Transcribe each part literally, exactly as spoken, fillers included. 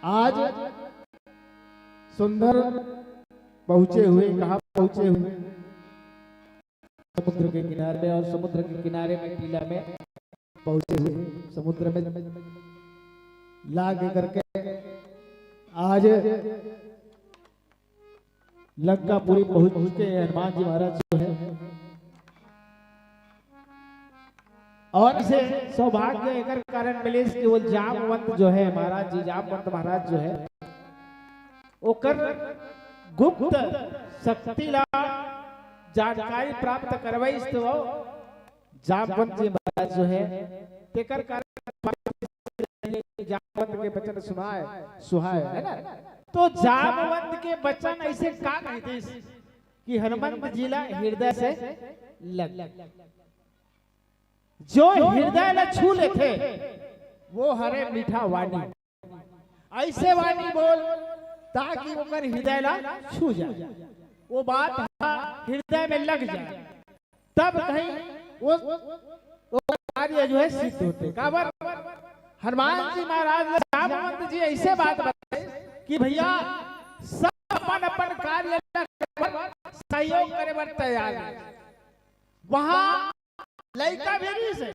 आज सुंदर पहुंचे हुए, कहाँ पहुंचे हुए? समुद्र के किनारे में, और समुद्र के किनारे में टीला में पहुंचे हुए, समुद्र में लाग करके आज लंकापुरी पहुंच चुके हैं हनुमान जी महाराज जो है। और इसे सौभाग्य एकर कारण मिलिस कि वो जामवंत जो है महाराज जी, जामवंत महाराज जो है, ओकर गुप्त शक्ति ला जानकारी प्राप्त करवाइस, तो जामवंत जी महाराज जो है, तेकर कारण जामवंत के वचन सुनाय सुहाय, है ना? तो जामवंत के वचन ऐसे का कहिस कि हनुमंत जी ला हृदय से लग, जो हृदय ला छू लेथे, वो हरे मीठा वाणी, ऐसे वाणी बोल, ताकि ओकर हृदय ला छू जाए, वो बात हृदय में लग जाए, तब कहीं वो, वो कार्य जो है सिद्ध होथे। काबर? हनुमान जी महाराज ला जामवंत जी ऐसे बात बताए कि भैया, सब अपन अपन कार्य ला करे बर, सहयोग करे बर तैयार हे। वहां लइका भी रहिस हे,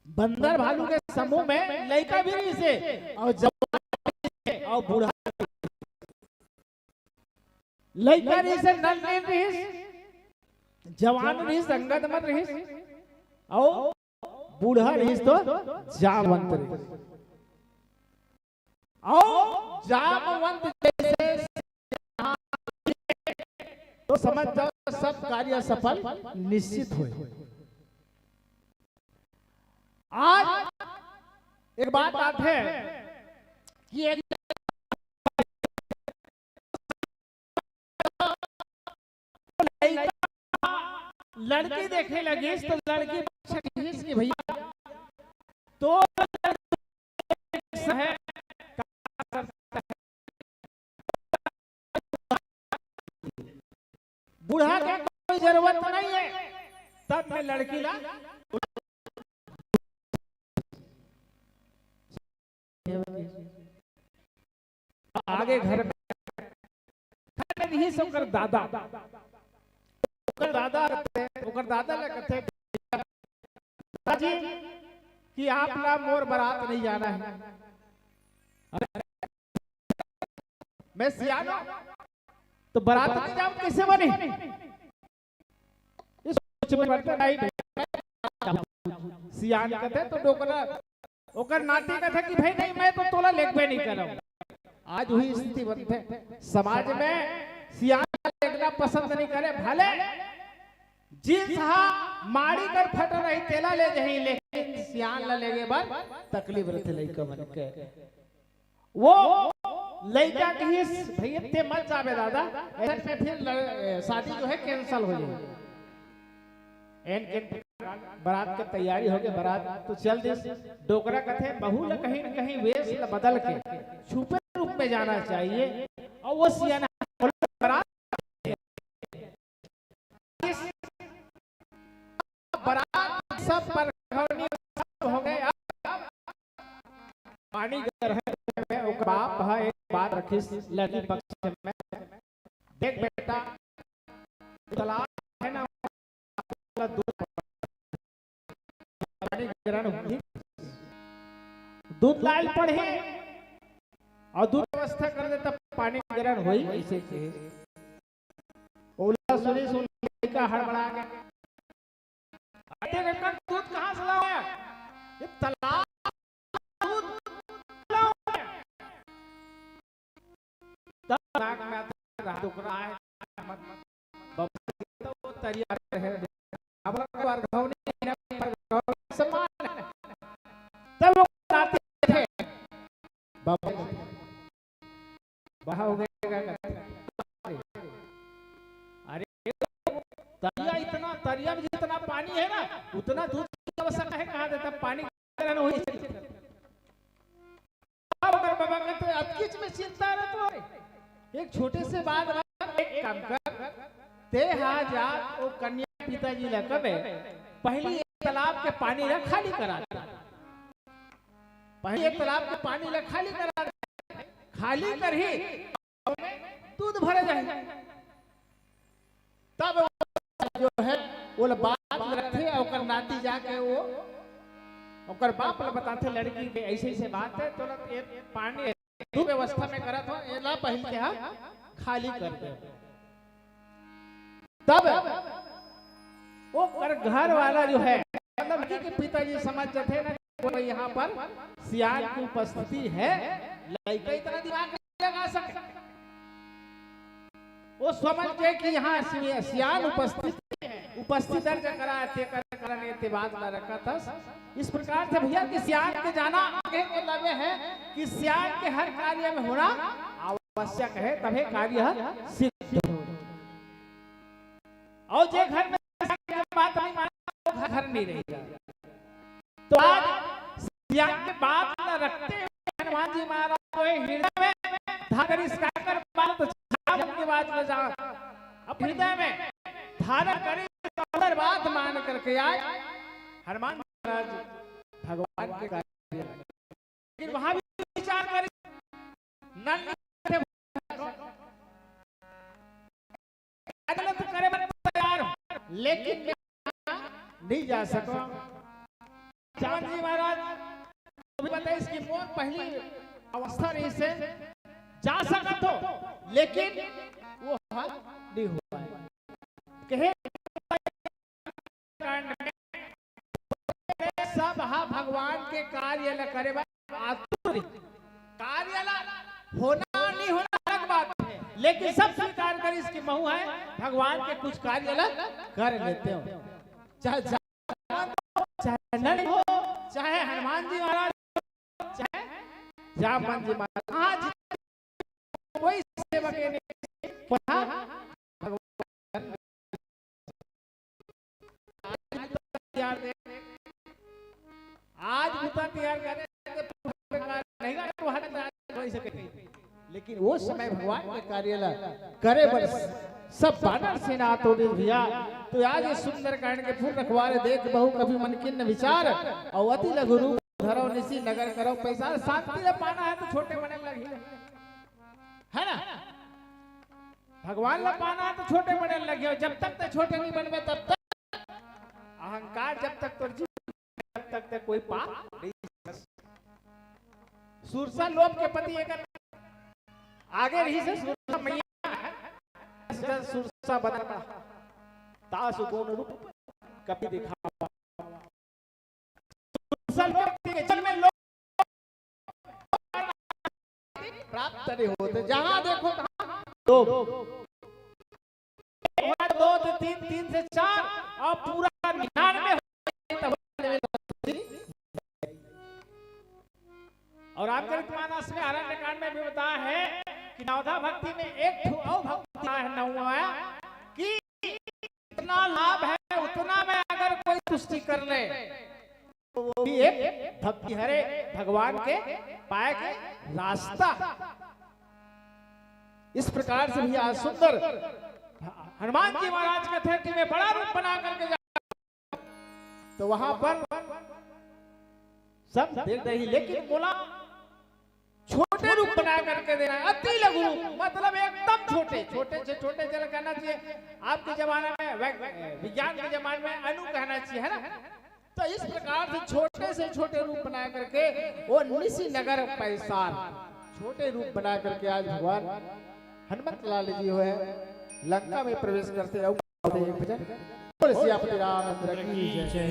बंदर भालू के समूह में लइका भी रहिस हे, और जवान भी रहिस हे, और बूढ़ा भी रहिस हे। लइका रहिस हे, नन्हें रहिस, जवान रहिस, अंगद मन रहिस, और बूढ़ा रहिस तो जामवंत रहिस। और जामवंत जैसे, तो समझ जाओ, सब कार्य सफल निश्चित होय। आज एक बात आथे कि एक लड़का लड़की देखे लगिस, तो लड़की पूछे लगिस कि भैया, तो है, बूढ़ा के कोई जरूरत नहीं है, तब मैं लड़की ला आगे घर में खड़े रहिस ओकर दादा, ओकर दादा कथे, ओकर दादा ला कथे, "दादाजी, कि आप ला मोर बारात नहीं जाना है।" मैं सियान हूं, तो बारात नहीं जाऊं, कैसे बनी? इस सोच में पड़ते नहीं भैया, सियान कथे तो डोकरा, ओकर नाती कथे कि भाई नहीं, मैं तो तोला लेगबे नहीं करव। आज वही स्थिति बनथे समाज में, सियान ला लेगना पसंद नहीं करे, भले जींस हा माड़ी कर फट रही तेला ले जही, लेकिन सियान ला लेगे बर तकलीफ रहथे लइका मन के। वो लइका कहिस, "भैया ते मत जाबे दादा, ऐसे में फिर ल-, शादी जो है cancel हो जाए।" एन के बारात के तैयारी हो गई, बारात तो चल दिस। डोकरा कथे, "बहू ला कहीं न कहीं वेश ला बदल के छुपे रूप में जाना चाहिए।" और वो सियान बारात बारात सब परघौनी सब हो गए। अब पानी ग्रहण में ओकर बाप ह एक बात रखिस लड़की पक्ष में, "देख बेटा, तालाब है ना, दूध, पानी ग्रहण होही, दूध लायल पड़ही और दूध व्यवस्था कर दे, तब पानी ग्रहण होही," ऐसे कहे। ओला सुनिस लइका हड़बड़ा के, "अरे, एकर दूध कहाँ से लावे? ये तालाब दूध लावे।" तब दिमाग में आता है, "रहा तो रहा है, मत, मत, बबा तो वो तरिया रहे, अब परघौनी, परघौनी समान है।" तब वो आते थे, बाबा बहा हो गया। अरे, तरिया इतना, तरिया में जितना पानी है ना, उतना दूध की आवश्यकता है, कहा देता पानी ग्रहण हो ही सकता। अब अगर बाबा कहते, "अतकीच में चिंता रहत हे, एक छोटे से बात बा, एक काम कर, ते हा जा, वो कन्या पिताजी ला कबे, पहली एक तालाब के पानी ला खाली करा दे।" पहले ये तालाब के पानी ला खाली करा दे, खाली करही, दूध भरे जाही। तब जो है, वो ला बात रखथे, ओकर नाती जाके वो ओकर बाप ला बताथे, लड़की के ऐसे ऐसे बात है, तुरंत ये पानी है, दूध व्यवस्था में करत हो, ये ला पहिल के हा खाली कर दे। तब ओकर घर वाला जो है, मतलब लड़की के पिताजी समझ जाथे ना, वो यहाँ पर सियान की उपस्थिति है, लड़का इतना दिमाग नहीं लगा सके। वो समझ के कि यहाँ सि-, सियान उपस्थित, उपस्थित दर्ज करा, तेकर कारण ये बात ला रखत हस। इस प्रकार से भैया कि सियान के जाना आगे के लगे है कि सियान के हर कार्य में होना आवश्यक है, तभे कार्य सिद्ध हो। और जे घर में सियान के बात नहीं माने, वो घर नहीं रहेगा। तो आज सियान के बात ला रखते हुए हनुमान जी महाराज को हृदय में धारण करिस, काकर बात, तो जब उनके बात में जा, अपने हृदय में धारण करिस, और बात मान करके आज हनुमान महाराज भगवान के कार्य, लेकिन वहां भी विचार करिस, नंद गलत करे बर तैयार हो, लेकिन मैं नहीं जा सको। हनुमान जी महाराज भी बताइस कि मोर पहली अवस्था रहिसे, जा सकत हो, लेकिन वो हल नहीं हुआ है। कहे कांड में सब हा भगवान के कार्य ला करे बर आतुर रहिथे। कार्य ला होना नहीं होना अलग बात है, लेकिन सब स्वीकार करिस कि महूं है भगवान के कुछ कार्य ला कर लेते हो, चाहे चाहे नंद हो, चाहे हनुमान जी महाराज, चाहे राम जी महाराज। हाँ जी, कोई सेवक ये नहीं, हाँ, भगवान आज बुता तैयार करे, आज बुता तैयार करे, तो नहीं करे, तो हट जाए, कोई से कहीं। लेकिन वो समय भगवान के कार्य ला करे बर सब बानर सेना आतुर रहिस भैया। तो आज ये सुंदरकांड के पूर्ण रखवारे देख बहु कपि मन कीन्ह विचार, और अति लघु रूप धरव निसि नगर करव पैसार। शांति ला पाना है तो छोटे बने लगही, है ना? भगवान ला पाना है तो छोटे बने लगही, और जब तक ते छोटे नहीं बनबे तब तक अहंकार जब तक तोर जीव तक ते कोई पार नहीं। सुरसा लोभ के पति एकर आगे रहिसे सुरसा मैया, सुरसा बदन तासु गुन रूप कपि दिखावा। सुरसा लोभ के जन्म में लोभ प्राप्त नहीं होते, जहां देखो तहां लोभ। एक, दो से तीन, तीन से चार, और पूरा निन्यानवे हो गए, तब और रामचरित मानस में अरण्य कांड में भी बताया है कि नवधा भक्ति में एक ठो और भक्ति है नौवा, कि जितना लाभ है उतना में अगर कोई तुष्टि कर ले, तो वो भी एक भक्ति हरे, भगवान के पाए के रास्ता। इस प्रकार से भी आज सुंदर हनुमान जी महाराज कथे कि मैं बड़ा रूप बना करके जा, तो वहां पर सब देख रही, लेकिन बोला छोटे रूप बना करके देना है, अति लघु रूप, मतलब एकदम छोटे, छोटे से छोटे, चलो कहना चाहिए, आपके जमाने में वै-, विज्ञान के जमाने में अणु कहना चाहिए, है ना? तो इस प्रकार से छोटे से छोटे रूप बना करके वो निसि नगर पैसार, छोटे रूप बना करके आज भगवान हनुमत लाल जी हुए लंका में प्रवेश करते हैं। भजन बोल सियापति रामचंद्र की जय।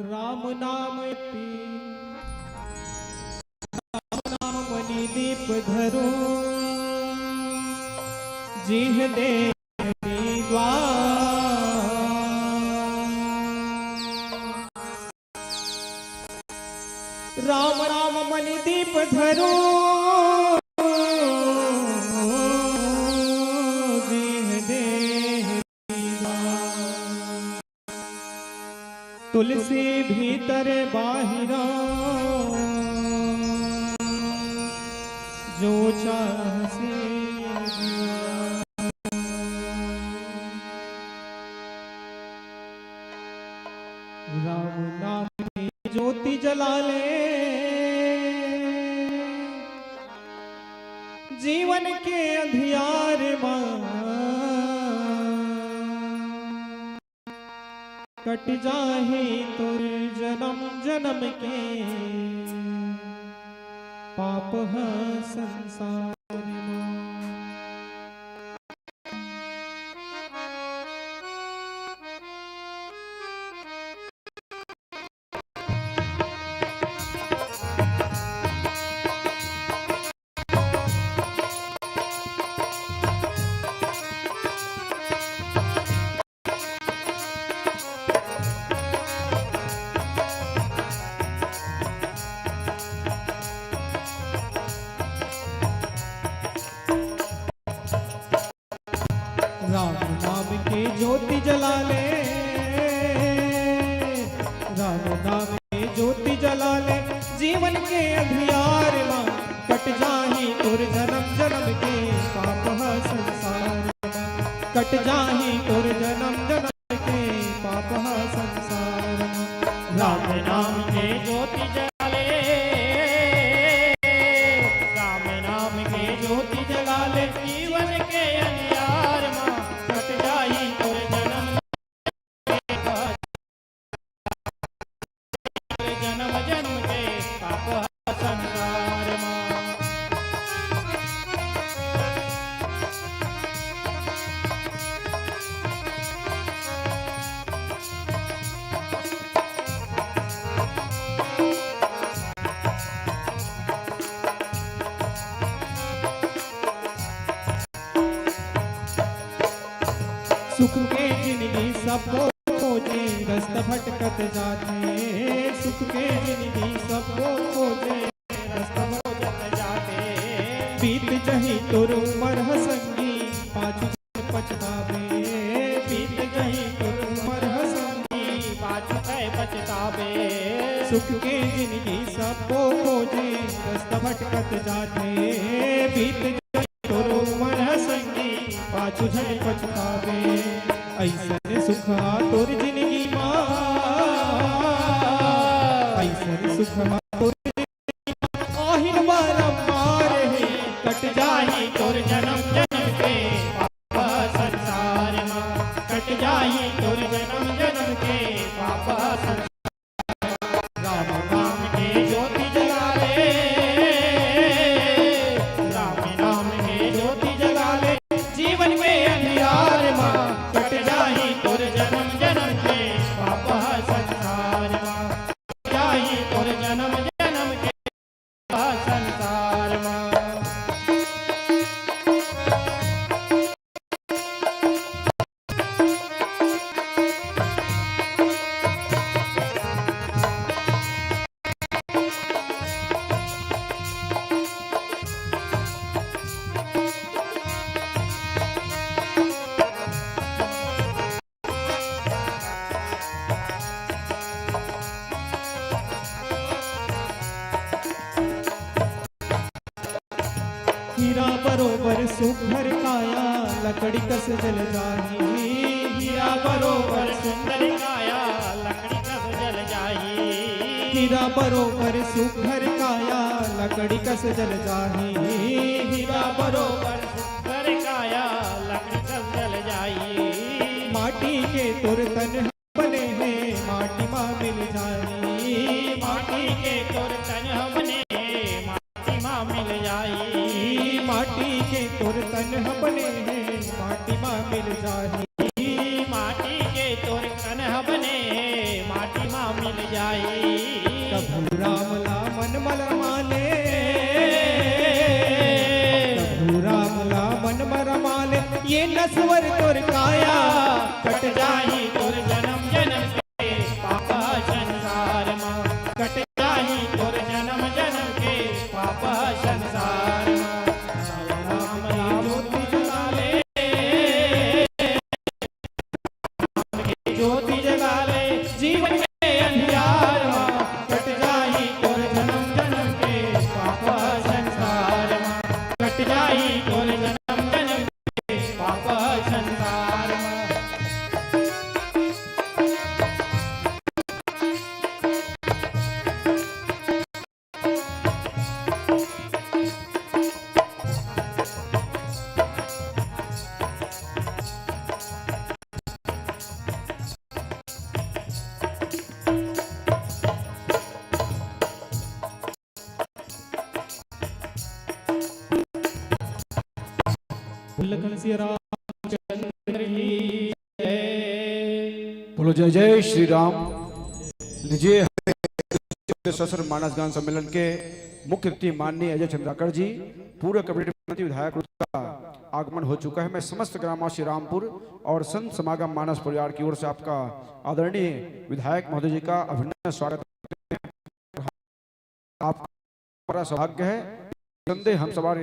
राम नाम ती, राम नाम मणि दीप धरो, जिह दे द्वार। राम नाम मणि दीप धरो, जिह देह दीवा। तुलसी भीतर बाहिरा, जो राम नाम के ज्योति जला ले, जीवन के अंधियार मा कट जाही तोर जनम जनम के पाप ह संसार मा। राम नाम के ज्योति जला ले, राम नाम के ज्योति जला ले, जीवन के अंधियार मा कट जाही तोर जनम जनम के पाप ह संसार मा, कट जाही तोर जनम जनम के पाप ह संसार मा। राम नाम के ज्योति जला ले, राम नाम के ज्योति जला ले, जीवन के अंधियार मा कट जाही तोर जनम, जनम जनम के पाप ह संसार मा। सुख के जिनगी सबो खोजे, रस्ता भटकत जाथे। सुख के जिनगी सबो खोजे, रस्ता भटकत जाथे। बीत जही तोर उमर ह संगी, पाछू झन पछताबे। बीत जही तोर उमर ह संगी, पाछू तै पछताबे। सुख के जिनगी सबो खोजे, रस्ता भटकत जाथे। बीत तोर उमर ह संगी, पाछू झन पछताबे। अइसन सुख ह तोर जिनगी मा, अइसन सुख ह तोर जिनगी मा, आहिन बारंबार हे, कट जाही तोर जनम जनम के पाप संसार मा, कट जाही तोर जनम जनम के पाप संसार। राम नाम के ज्योति जला ले, राम नाम के ज्योति जला ले, जीवन के अंधियार मा कट जाही तोर जनम जनम के पाप ह संसार मा, कट जाही तोर जनम जनम के पाप ह संसार मा। हीरा बरोबर सुघर काया, लकड़ी कस जल जाही। हीरा बरोबर सुंदर काया, लकड़ी कस जल जाही। हीरा बरोबर सुघर काया, लकड़ी कस जल जाही। हीरा बरोबर सुघर काया, लकड़ी कस जल जाही। माटी के तोर तन बने हे, माटी मा मिल जाही। माटी के तोर तन ह बने हे, माटी मा मिल जाही। माटी के तोर तन ह बने हे, माटी मा मिल जाही। माटी के तोर तन ह बने हे, माटी मा मिल जाही। कभू राम ला मन मा रमा ले, कभू राम ला मन मा रमा ले, ये नश्वर तोर काया कट जाही तोर जनम जनम के पाप संसार मा, कट जाही तोर जनम जनम के पाप संसार मा। राम नाम ज्योति जला ले, ज्योति जला ले, जीवन के अंधियार मा, कट जाही तोर जनम जनम के पाप संसार मा, कट लखन सिया रामचंद्र की जय। बोलो जय जय श्री राम। लीजिए, सशस्त्र मानस गान सम्मेलन के मुख्य अतिथि माननीय अजय चंद्राकर जी, पूर्व कमेटी विधायक का आगमन हो चुका है। मैं समस्त ग्रामवासी रामपुर और संत समागम मानस परिवार की ओर से आपका आदरणीय विधायक महोदय जी का अभिनंदन, स्वागत। आपका बड़ा सौभाग्य है। संदेह हम सवार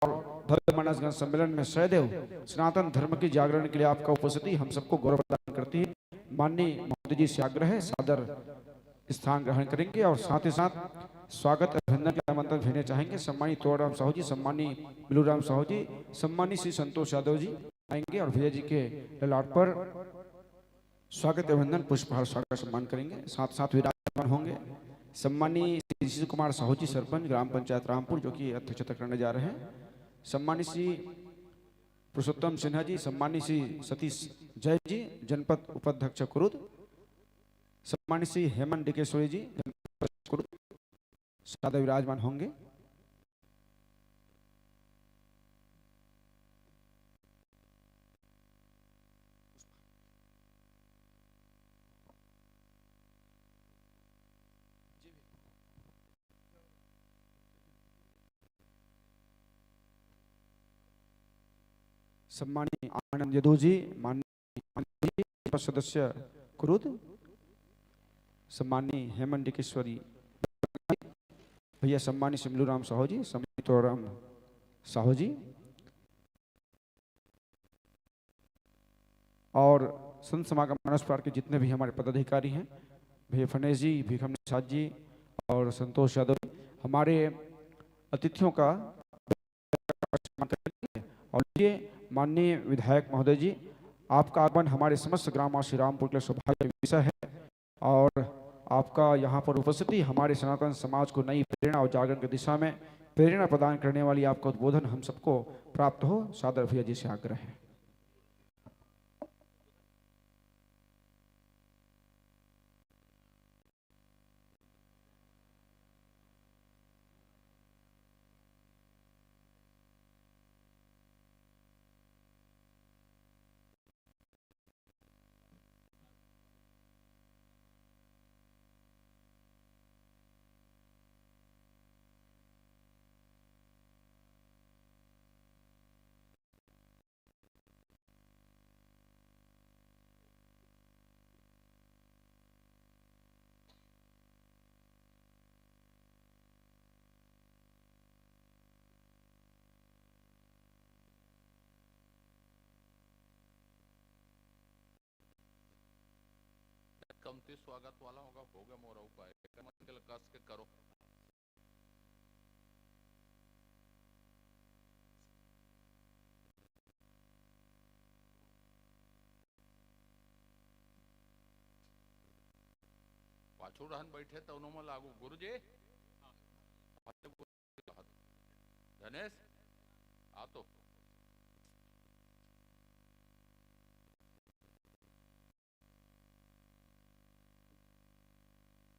और भव्य मानस गान सम्मेलन में सहदेव सनातन धर्म की जागरण के लिए आपका उपस्थिति हम सबको गौरव प्रदान करती है। माननीय महोदय जी से आग्रह है, सादर स्थान ग्रहण करेंगे और साथ ही साथ स्वागत अभिनंदन के आमंत्रण भेजने चाहेंगे सम्मानित तोड़राम साहू जी, सम्मानित बिलूराम साहू जी, सम्मानित श्री संतोष यादव जी आएंगे और भैया जी के ललाट पर स्वागत अभिनंदन पुष्पहार स्वागत सम्मान करेंगे। साथ साथ विराजमान होंगे सम्मानित श्री शिशिर कुमार साहू जी, सरपंच ग्राम पंचायत रामपुर, जो कि अध्यक्षता करने जा रहे हैं। सम्मानित श्री पुरुषोत्तम सिन्हा जी, सम्मानित श्री सतीश जैन जी, जनपद उपाध्यक्ष कुरुद, सम्मानित श्री हेमंत डिकेश्वरी जी, जनपद कुरुद, सदा विराजमान होंगे। सम्मानित आनंद यदु जी, माननीय सदस्य कुरुद, सम्मानित हेमंत डिकेश्वरी भैया, सम्मानित सिमलू राम साहू जी, सम्मानित राम साहू जी, और संत समागम मानस परिवार के जितने भी हमारे पदाधिकारी हैं, भैया फनेश जी, भीखम निषाद जी और संतोष यादव जी, हमारे अतिथियों का और ये माननीय विधायक महोदय जी, आपका आगमन हमारे समस्त ग्राम और श्री रामपुर के लिए सौभाग्य विषय है और आपका यहाँ पर उपस्थिति हमारे सनातन समाज को नई प्रेरणा और जागरण की दिशा में प्रेरणा प्रदान करने वाली आपका उद्बोधन हम सबको प्राप्त हो। सादर भैया जी से आग्रह है। कमती स्वागत वाला होगा, हो गया मोरा उपाय। कमन के कस के करो। पाछू रहन बैठे त उनो म लागू। गुरुजी, धनेश, आ तो।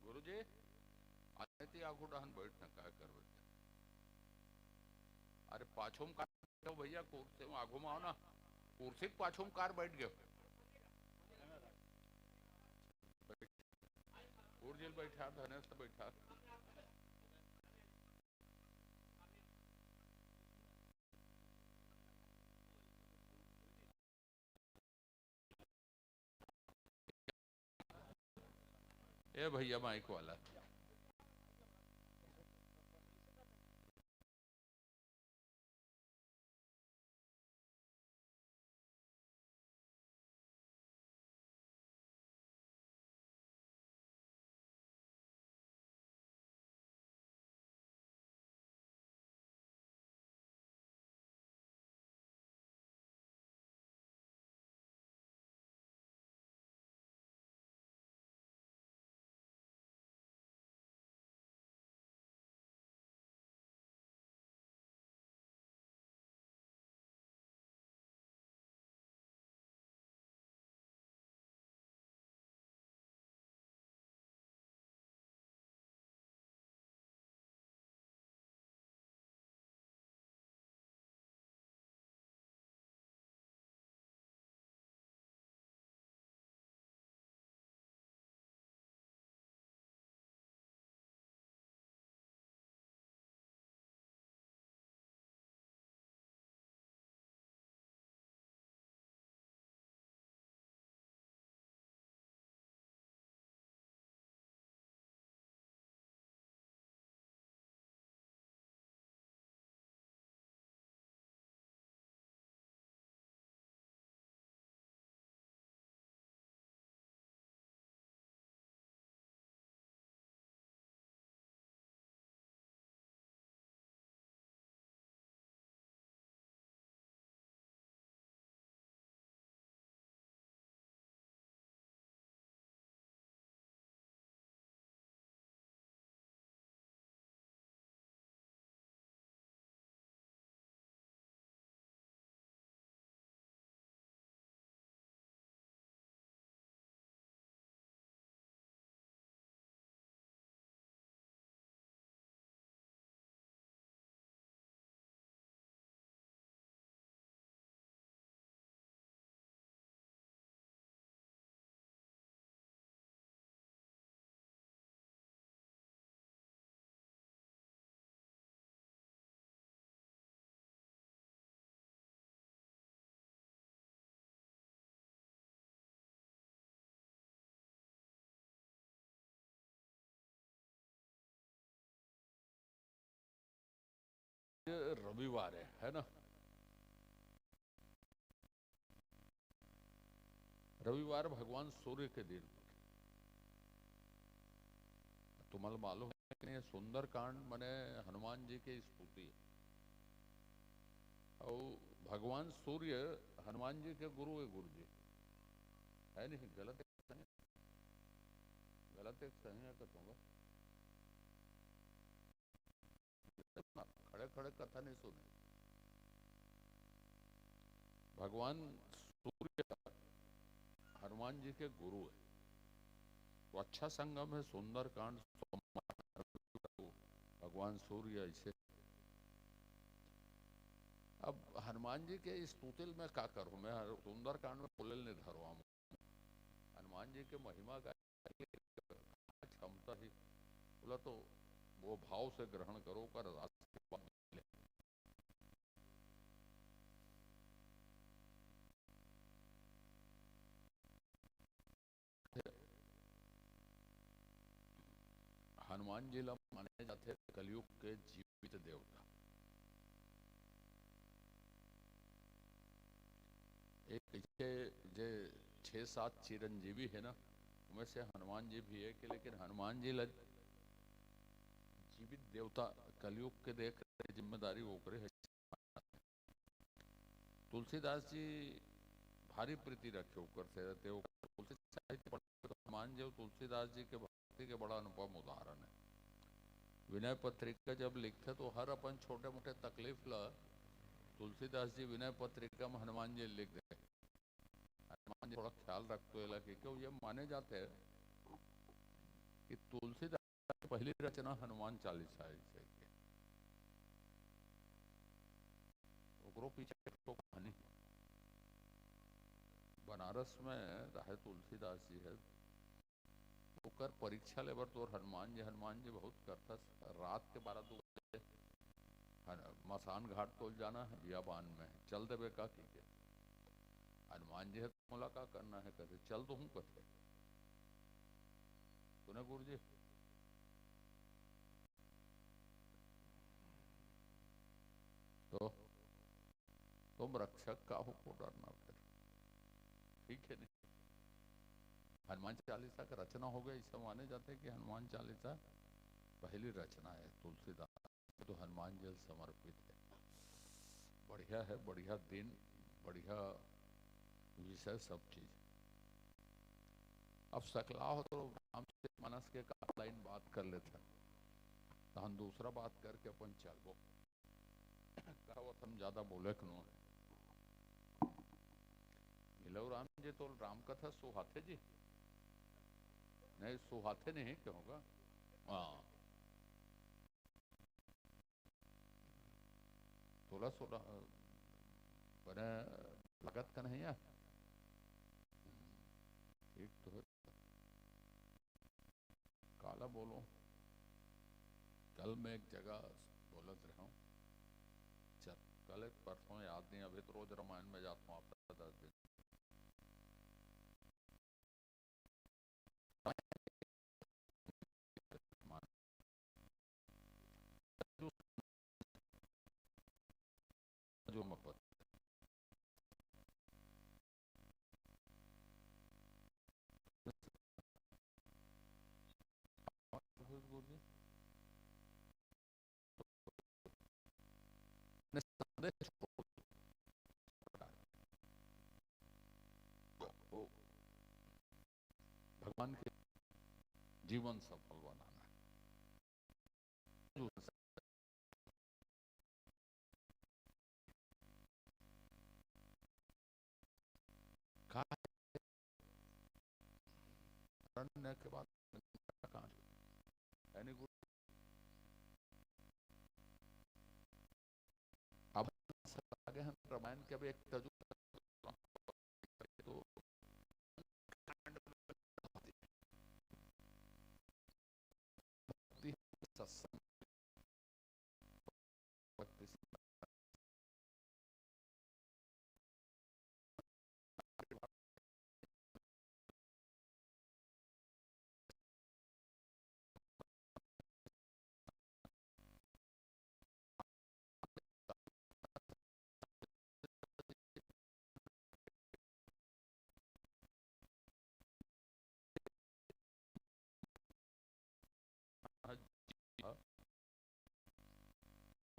गुरुजी, आते आगू डहन बैठ न, काय करबे? अरे पाछू में का बैठो भैया, कुर्सी में आगू में आओ ना। कुर्सी के पाछू में कार बैठ गयो। गुरुजी बैठा, धनेश बैठा। ए भैया माइक वाला। रविवार है, है ना? रविवार भगवान सूर्य के दिन। तुम्हारा मालूम है कि नहीं, सुंदरकांड माने हनुमान जी के स्तुति है। और भगवान सूर्य हनुमान जी के गुरु है, गुरु जी। है नहीं, गलत है, सही? गलत है, सही है, कहूँगा। खड़े खड़े कथा नहीं सुने। भगवान सूर्य हनुमान जी के गुरु है। तो अच्छा संगम है सुंदरकांड, सोमवार, भगवान सूर्य ऐसे। अब हनुमान जी के स्तुति ल मैं का करूं, मैं हर सुंदरकांड में बोले नहीं धरवा। हनुमान जी के महिमा का क्षमता ही बोला तो वो भाव से ग्रहण करो, ओकर आशीर्वाद मिले। हनुमान जी ला माने जाथे कलयुग के जीवित देवता। एक कहिथे जे छह सात चिरंजीवी है ना, उनमें से हनुमान जी भी है कि, लेकिन हनुमान जी ला जीवित देवता कलयुग के देख रहे, जिम्मेदारी ओकरे है। तुलसीदास जी भारी प्रीति रखे ओकर से, ते ओकर तुलसी साहित्य पढ़े तो हनुमान जी और तुलसीदास जी के भक्ति के बड़ा अनुपम उदाहरण है। विनय पत्रिका जब लिखथे तो हर अपन छोटे मोटे तकलीफ ला तुलसीदास जी विनय पत्रिका में हनुमान जी लिख दे। हनुमान जी थोड़ा ख्याल रखते एला कि क्यों ये माने जाते हैं कि तुलसीदास की पहली रचना हनुमान चालीसा है, इसे के ओकरो पीछे एक ठो कहानी है। बनारस में रहे तुलसीदास जी है, ओकर परीक्षा लेबर तोर हनुमान जी, हनुमान जी बहुत करथस। रात के बारह दो बजे हन-, मसान घाट तोल जाना है, बियाबान में चल देबे का की के। हनुमान जी है, मोला का करना है, कहते चल तो हूँ, कहते। सुने गुरु जी, तो तुम रक्षक का हो को डरना फिर, ठीक है नहीं? हनुमान चालीसा का रचना हो गया, ऐसा माने जाते हैं कि हनुमान चालीसा पहली रचना है तुलसीदास, तो हनुमान जी समर्पित है। बढ़िया है, बढ़िया दिन, बढ़िया विषय, सब चीज। अब सकला हो तो राम से मानस के का लाइन बात कर लेते हैं, तो हम दूसरा बात करके अपन चलबो। कहवत हम ज्यादा बोले के नो है। मिलऊ राम जी तो राम कथा सुहाथे जी? नहीं, सुहाथे नहीं कहूँगा। हाँ। तोला सोला, बने लागत का नहीं है? ठीक तो है। काला बोलो, कल मैं एक जगह बोलत रहूं, चल, कल एक परसों याद नहीं, अभी तो रोज रामायण में जाता हूँ, हफ्ता दस दिन। जो मत भगवान के जीवन सफल बनाना है। का है? अरण्य के बाद कहाँ? यानी गुरु, अब आगे हम रामायण के, अब एक तजुर्बा तो सत्संग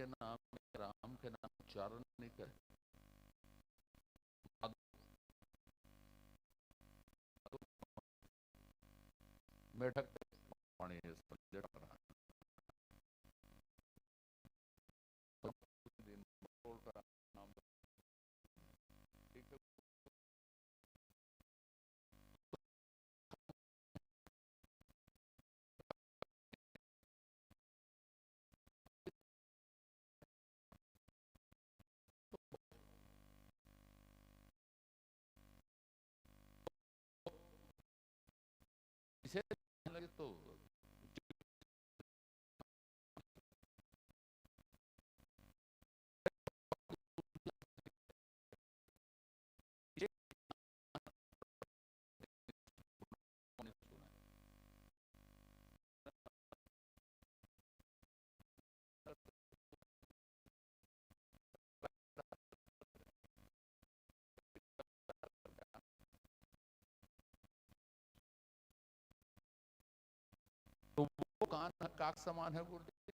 के नाम, राम के नाम उच्चारण नहीं करे। मेढक पानी है, संजय ठाकुर। इसे लगे तो तो वो कान ह काक समान है गुरुदेव।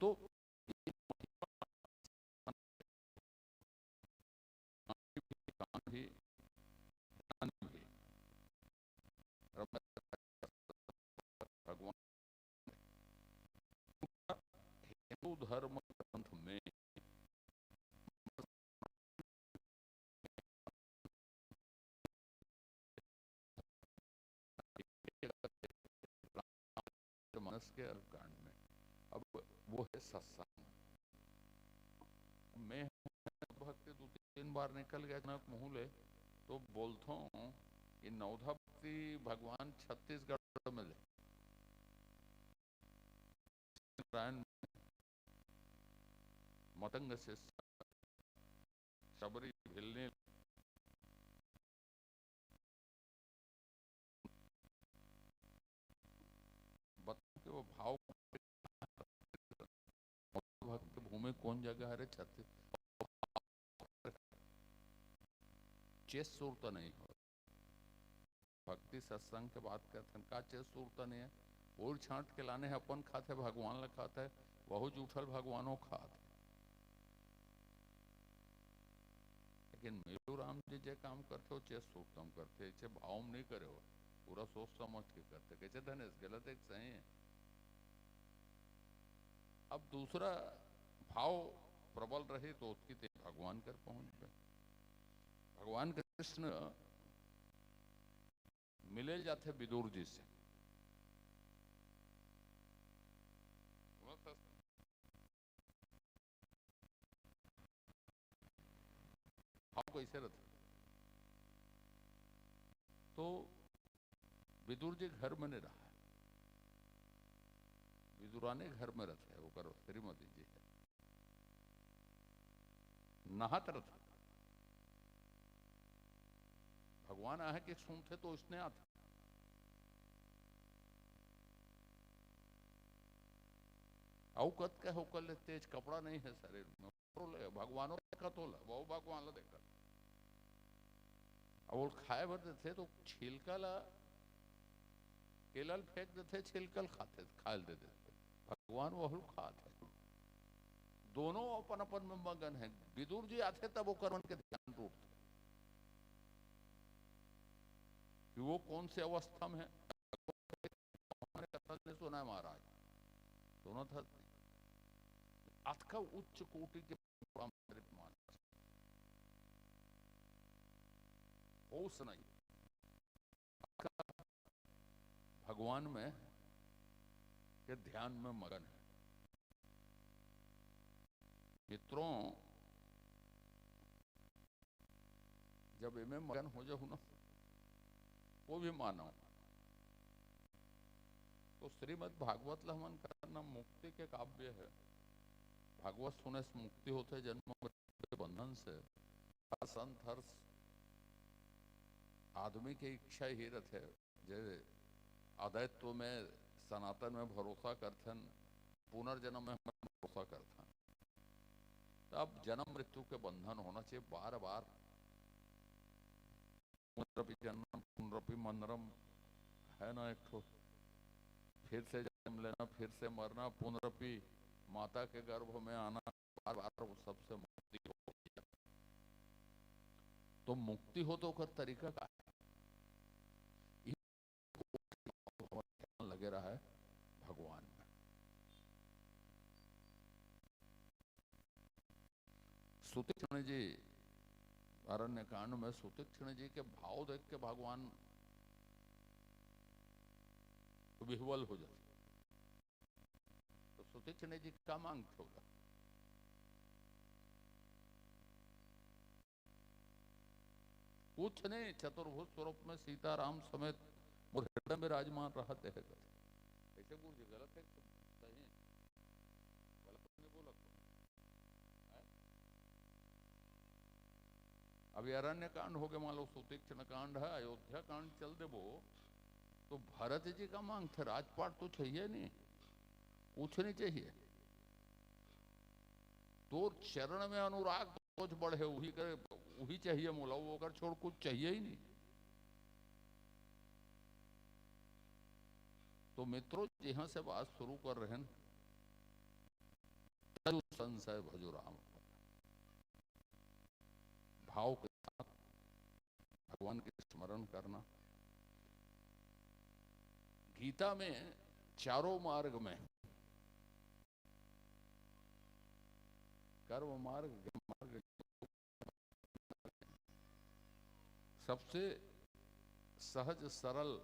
तो कान भी, कान भी। भगवान हिंदू धर्म ग्रंथ में मानस के अर्थ कांड में। अब वो है सत्संग। मैं भक्त दो तीन बार निकल गया जनक मुँह ले, तो बोलता हूँ कि नवधा भक्ति भगवान छत्तीसगढ़ में ले। नारायण मतंग से शबरी भिलनी बता के वो भाव भक्त भूमि कौन जगह हरे छत्तीस चेस सुरता नहीं हो। भक्ति सत्संग के बात करथन, का चेस सुरता नहीं है? ओर छांट के लाने है, अपन खात है, भगवान ला खात है, वहू जूठल भगवानो खात है। लेकिन मेरू राम जी जे काम करथे, वो चेस सुरता म करथे, इसे भाव म नहीं करे हो, पूरा सोच समझ के करथे। कैसे धनेश, गलत है कि सही है? अब दूसरा भाव प्रबल रही तो ओतकी ते भगवान कर पहुंच गए। भगवान कृष्ण मिले जाथे विदुर जी से। भाव कैसे रहथे? तो विदुर जी घर में नहीं रहा, विदुरानी घर में रहथे, ओकर श्रीमती जी है, नहात रहथे। भगवान आहे के सुनथे तो इसने आथे। अउ कतका ओकर ले तेज कपड़ा नहीं है शरीर में, ओकरो ले भगवानो देखत होला, वो भगवान ला देखत। अब वो खाए बर देथे तो छिलका ला, केला ल फेंक देथे, छिलका ल खाथे, खाए ल दे देथे। भगवान वहू ल खात है। दोनों अपन अपन में मगन है। विदुर जी आथे तब ओकर मन के ध्यान टूटथे कि वो कौन से अवस्था में है। हमने कथा नहीं सुना है महाराज, सुना था। अतका उच्च कोटि के मानस, होश नहीं, भगवान में के ध्यान में मगन है। मित्रों, जब एमे मगन हो जाहू ना, कोई भी मानव, तो श्रीमद् भागवत ला हमन करना मुक्ति के काव्य है। भागवत सुने से मुक्ति होथे जन्म मृत्यु के बंधन से। हर संत, हर आदमी के इच्छा ही रथे, जे अद्वैत में, सनातन में भरोसा करथन, पुनर्जन्म में हमन भरोसा करथन। तब जन्म मृत्यु के बंधन होना चाहिए, बार बार पुनरपि जननम पुनरपि मनरम, है ना एक ठो, फिर से जन्म लेना, फिर से मरना, पुनरपि माता के गर्भ में आना, बार बार वो सबसे मुक्ति हो। तो मुक्ति हो तो ओकर तरीका का है? लगे रहा है भगवान में। सुतीक्ष्ण जी, अरण्य कांड में सुतीक्ष्ण जी के भाव देख के भगवान विह्वल हो जाते। तो सुतीक्ष्ण जी का मांग होगा? कुछ नहीं, चतुर्भुज स्वरूप में सीताराम समेत मोर हृदय में विराजमान रहत हे। ऐसे गुरु जी गलत है कि सही है? गलत नहीं बोला तो। हैं? अभी अरण्य कांड हो गया, मान लो सुतीक्ष्ण कांड है, अयोध्या कांड चल देबो, तो भरत जी का मांग थे, राजपाट तो चाहिए नहीं, कुछ नहीं चाहिए। तोर चरण में अनुराग रोज बढ़े, वही करे, वही चाहिए मोला, वो कर छोड़ कुछ चाहिए ही नहीं। तो मित्रों, यहाँ से बात शुरू कर रहे हैं, तनु संशय भजो राम, भाव के साथ भगवान के स्मरण करना। गीता में चारों मार्ग में, कर्म मार्ग, ज्ञान मार्ग, सबसे सहज सरल,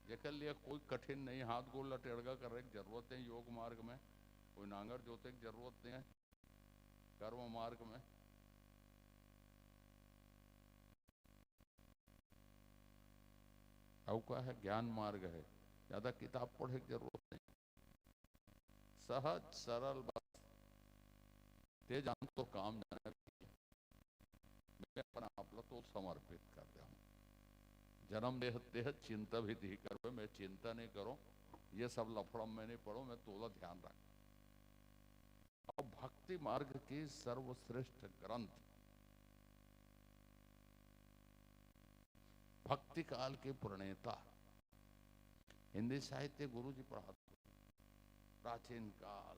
जेकर लिए कोई कठिन नहीं, हाथ गोड़ ल टेड़गा करे के जरूरत नहीं योग मार्ग में, कोई नांगर जोते के जरूरत नहीं है कर्म मार्ग में। अउ का है, ज्ञान मार्ग है, ज्यादा किताब पढ़े के जरूरत नहीं, सहज सरल बात। ते जान तो काम जाने, मैं अपना आप ला तो समर्पित कर दे हूँ। जन्म देह देह चिंता भी दी करवे, मैं चिंता नहीं करो, ये सब लफड़ा में नहीं पड़ो, मैं तोला ध्यान रख। अब भक्ति मार्ग के सर्वश्रेष्ठ ग्रंथ, भक्ति काल के प्रणेता, हिंदी साहित्य गुरु जी पढ़ाते, प्राचीन काल,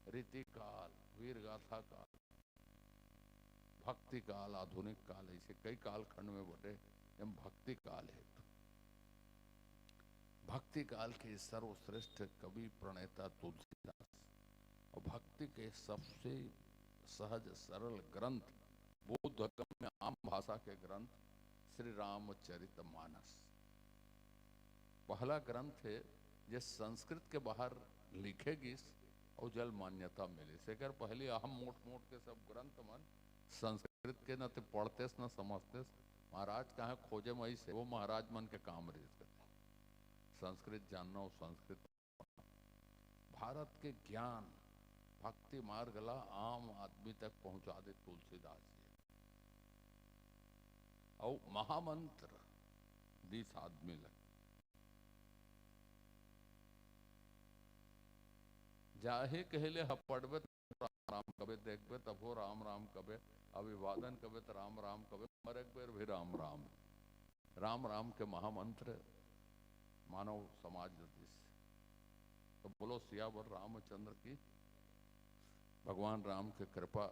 रीति काल, वीर गाथा काल, भक्ति काल, आधुनिक काल, ऐसे कई कालखंड में बटे, एम भक्ति काल है। भक्ति काल के सर्वश्रेष्ठ कवि प्रणेता तुलसीदास, और भक्ति के सबसे सहज सरल ग्रंथ, बोध गम्य आम भाषा के ग्रंथ श्री रामचरित मानस पहला ग्रंथ है, जे संस्कृत के बाहर लिखे गिस और जल मान्यता मिलिस। एकर पहली अहम मोट मोट के सब ग्रंथ मन संस्कृत के न ते पढ़तेस न समझतेस। महाराज कहाँ खोजे में आइस, वो महाराज मन के काम रहिस। संस्कृत जानना और संस्कृत भारत के ज्ञान भक्ति मार्ग ला आम आदमी तक पहुंचा दे तुलसीदास जी। और महामंत्र दिस आदमी ला, जाहे कहले ह पढ़बे त राम राम कबे, देखबे तभो राम राम कबे, अभिवादन कबे त राम राम कबे, मरे के बेर भी राम राम। राम राम के महामंत्र मानव समाज ल दिस। तो बोलो सियावर रामचंद्र की, भगवान राम के कृपा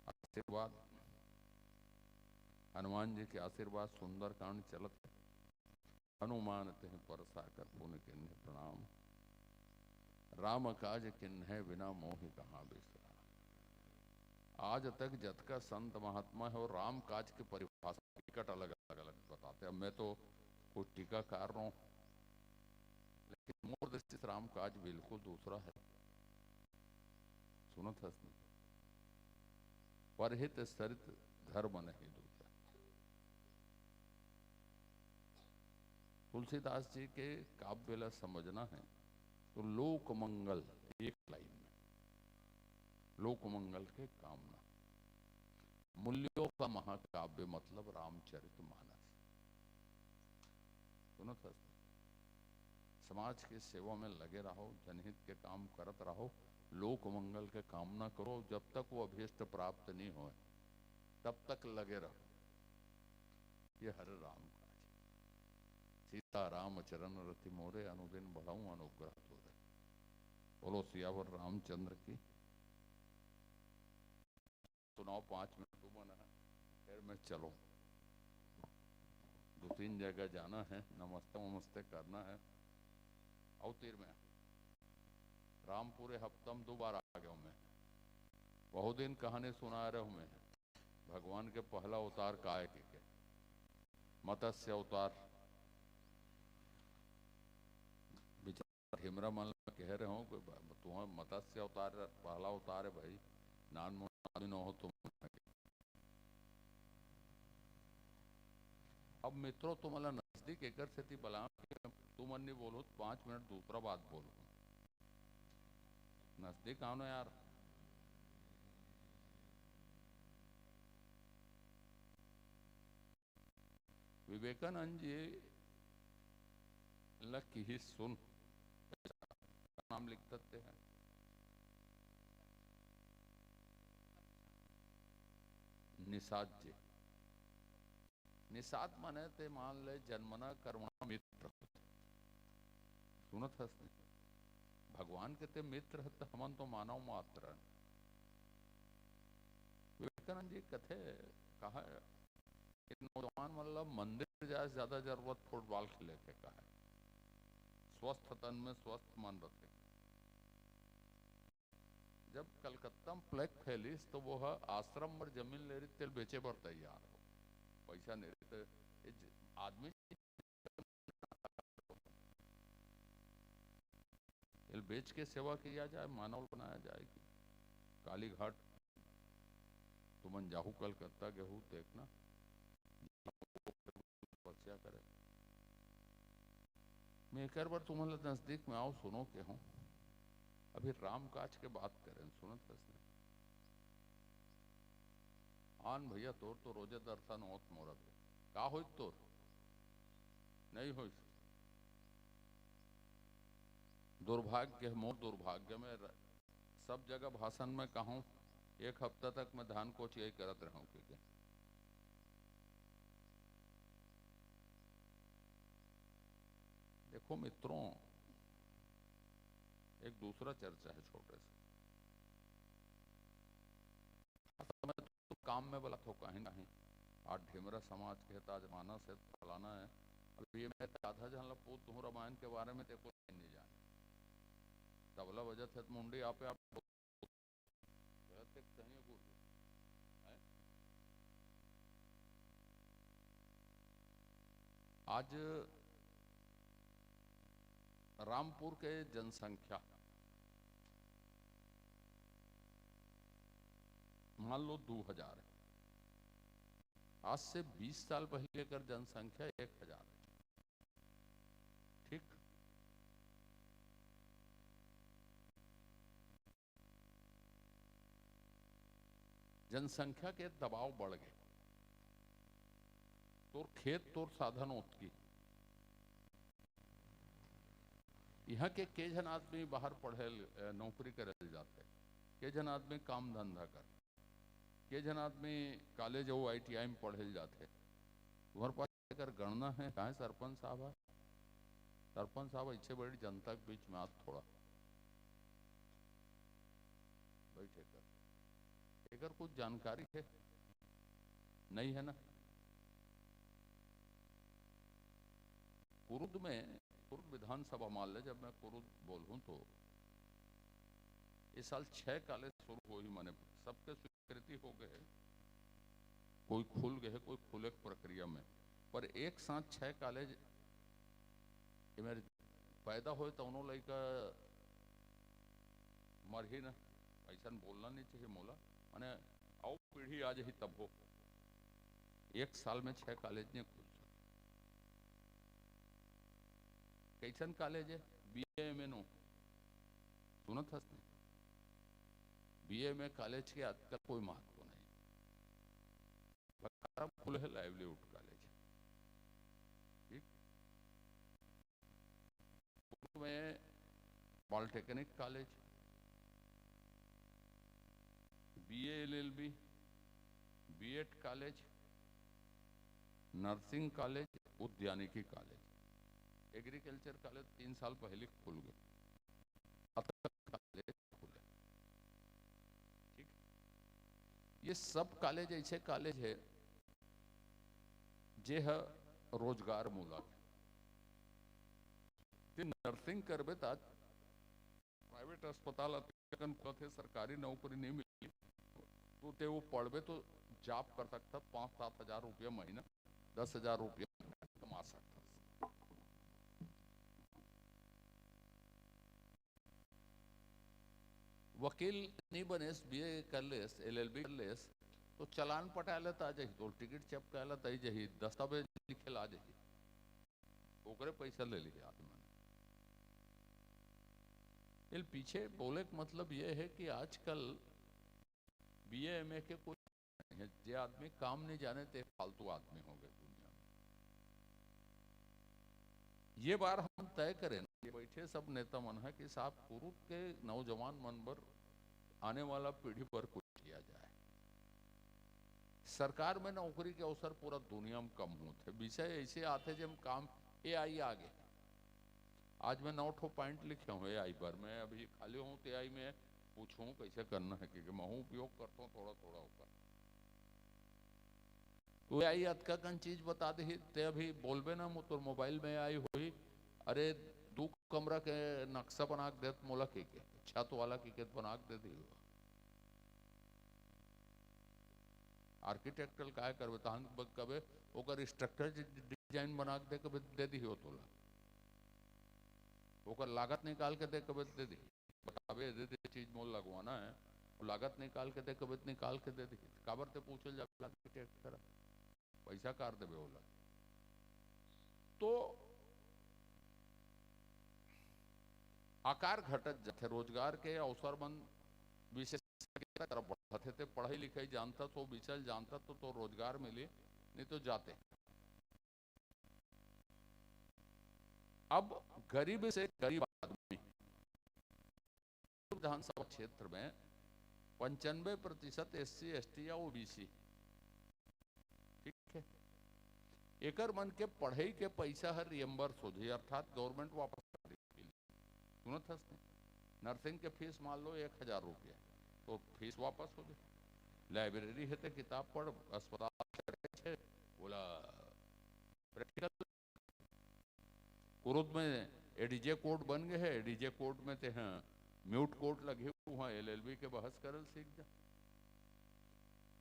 आशीर्वाद, हनुमान जी के आशीर्वाद, सुंदरकांड चलत है। हनुमान तेह परसा कर पुनि कीन्हे प्रणाम, राम काज कीन्हे बिना मोहि कहाँ बिसराम। आज तक जतका संत महात्मा है, वो राम काज के परिभाषा टिकट अलग अलग बताते। अब मैं तो कोई टीकाकार रहूं, लेकिन मोर दृष्टि से राम काज बिल्कुल दूसरा है। सुनत हस नहीं? परहित सरित धर्म नहीं दूजा। तुलसीदास जी के काव्य ला समझना है तो लोक मंगल, एक लाइन में लोक मंगल के कामना। मूल्यों का महाकाव्य मतलब रामचरित मानस। सुनत हस? समाज के सेवा में लगे रहो, जनहित के काम करत रहो, लोक मंगल के कामना करो। जब तक वो अभीष्ट प्राप्त नहीं होए, तब तक लगे रहो। ये हरे राम काज। सीता राम चरण रति मोरे, अनुदिन बढ़ाऊं अनुग्रह तोरे। बोलो सियावर रामचंद्र की। सुनाओ, पाँच मिनट डूबन है, फिर मैं चलो, दो तीन जगह जाना है, नमस्ते वमस्ते करना है। अउ तीर में रामपुरे हफ्ता में दो बार आ गया हूँ मैं। बहुत दिन कहानी सुना रहे हूँ मैं, भगवान के पहला अवतार काय के, के मत्स्य अवतार। ढिमरा मन ल कह रहे हो कि ब-, तुम्हार मत्स्य अवतार, पहला अवतार है भाई, नान मुन आदमी न हो तुम। अब मित्रों, तुमला नजदीक एकर सेती बलाम कि तुमन नहीं बोलो तो पाँच मिनट दूसरा बात बोलो। नजदीक आओ ना यार। विवेकानंद जी ल किहिस सुन, नाम लिखत ते है निषाद जी। निषाद माने ते मान ले जन्मना कर्मणा मित्र। सुनत हस नहीं? भगवान के ते मित्र ह, त हमन तो मानव मात्र हन। विवेकानंद जी कथे, कहा कि नौजवान मन ल मंदिर जाए से ज्यादा जरूरत फुटबॉल खेले के, कहा स्वस्थ तन में स्वस्थ मन रथे। जब कलकत्ता में प्लेग फैलिस तो वो ह आश्रम बर जमीन ले रही, तेल बेचे बर तैयार हो, पैसा नहीं रही, तो ये ज-, आदमी तेल बेच के सेवा किया जाए, मानव बनाया जाए कि कालीघाट तुमन जाहू, कलकत्ता गेहू, देखना तपस्या करे। मैं एकर बर तुमन ल नजदीक में आओ, सुनो के हूँ। अभी रामकाज के बात करें, सुनत हस नहीं? आन भैया, तोर तो रोजे दर्शन होत मोरा तो। का होई तोर? नहीं होई। दुर्भाग्य, मोर दुर्भाग्य में र-, सब जगह भाषण में कहूँ, एक हफ्ता तक मैं धान कोचियाई करत रहूं के, के। देखो मित्रों, एक दूसरा चर्चा है छोटे से। हर समय तो काम में बला थो कहीं नहीं। आज ढिमरा समाज के है, तो आज मानस है, फलाना है। अभी ये मैं आधा झन ला पूछ दूं रामायण के बारे में, ते कुछ नहीं जाने। तबला बजत है तो मुंडी आपे आप गलत एक सही गुरु। हैं? आज रामपुर के जनसंख्या मान लो दो हजार है, आज से बीस साल पहले कर जनसंख्या एक हजार है। ठीक, जनसंख्या के दबाव बढ़ गए। तोर खेत, तोर साधन ओतकी। यहाँ के के झन आदमी बाहर पढ़े ल-, अ, नौकरी करे ल जाथे, के झन आदमी काम धंधा कर, के झन आदमी कॉलेज अउ आई टी आई में पढ़े ल जाथे। तुम्हारे पास अगर गणना है, काहे सरपंच साहब है? सरपंच साहब, इच्छे बड़ी जनता के बीच में आज थोड़ा बैठे कर, एकर कुछ जानकारी है? नहीं है ना। कुरुद में, कुरुद विधानसभा मान ले, जब मैं कुरुद बोलूं तो इस साल छह कॉलेज शुरू होही, माने सबके स्वीकृति हो गए, कोई खुल गए, कोई खुले के प्रक्रिया में, पर एक साथ छह कॉलेज ये मेरे पैदा होए तो उन्हों लइका मरही ना, ऐसा बोलना नहीं चाहिए मोला, माने अउ पीढ़ी आ जाही तब हो। एक साल में छह कॉलेज नहीं खुल सकते। कैसन कॉलेज है? बी ए एम ए नो, सुनत हस नहीं? बी ए एम ए कॉलेज के आजकल कोई महत्व नहीं। खुले है लाइवलीहुड कॉलेज, ठीक, में polytechnic college, B A L L B, B Ed college, nursing college, उद्यानिकी कॉलेज, एग्रीकल्चर कॉलेज तीन साल पहले खुल गए, अतका कॉलेज खुले। ठीक, ये सब कॉलेज ऐसे कॉलेज है जे ह रोजगार मूलक है। ते नर्सिंग करबे त आज प्राइवेट अस्पताल अतकन खुलत हे, सरकारी नौकरी नहीं मिली, तो ते वो पढ़बे तो जॉब कर सकता, पाँच सात हजार रुपया महीना, दस हजार रुपया कमा सकता। वकील नहीं बनेस, बीए कर लेस, एलएलबी कर लेस, तो चालान पटा लेता आ जाही, तो टिकट चपका लेता ही जाही, दस्तावेज लिखे ला आ जाही। ओकरे पैसा ले लिया आदमी। इल पीछे बोले के मतलब ये है कि आजकल बीए एमए के कोई नहीं है, जे आदमी काम नहीं जाने ते फालतू आदमी हो गए दुनिया में। ये बार हम तय करें, ये बैठे सब नेता मन है कि साहब कुरुद के नौजवान मन बर, आने वाला पीढ़ी पर कुछ किया जाए। सरकार में नौकरी के अवसर पूरा दुनिया में कम होत है, विषय ऐसे आते जे हम काम एआई आ गए। आज मैं नौ ठो पॉइंट लिखे हूँ एआई पर, मैं अभी खाली हूँ तो एआई में पूछूँ कैसे करना है, क्योंकि मैं हूँ उपयोग करता हूँ थोड़ा थोड़ा ऊपर। तो एआई अतका कन चीज बता दे, ते अभी बोलबे ना, मो-, तोर मोबाइल में एआई होही, "अरे, दू कमरा के नक्शा बना के देत मोला," के, के, "छत वाला के, के बना के दे दी।" आर्किटेक्चरल काय करबे, तहन ब-, कबे ओकर स्ट्रक्चर डिजाइन बना के दे, कबे दे दी हो तोला, ओकर लागत निकाल के दे, कबे दे दी, बताबे, दे दे, चीज मोल लगवाना है, वो लागत निकाल के दे, कबे निकाल के दे दी, काबर ते पूछल जाबे आर्किटेक्ट करा, पैसा कार देबे ओला। तो आकार घटत जाथे, रोजगार के अवसर मन विशेष तरफ बढ़त हे, ते पढ़ाई लिखाई जानता तो, विषय जानता तो, तो रोजगार मिली, नहीं तो जाते। अब गरीब से गरीब आदमी विधानसभा क्षेत्र में पंचानबे प्रतिशत एससी, एसटी या ओबीसी, ठीक है, एकर मन के पढ़ाई के पैसा हर रियम्बर्स हो जाई, अर्थात गवर्नमेंट वापस कर देही। सुनत हस नहीं? नर्सिंग के फीस मान लो एक हजार रुपया, तो फीस वापस हो जाई। लाइब्रेरी है तो किताब पढ़, अस्पताल है, बोला प्रैक्टिकल। कुरुद में एडीजे कोर्ट बन गए है, एडीजे कोर्ट में ते हैं म्यूट कोर्ट लगे, वहाँ एलएलबी के बहस करल सीख जा।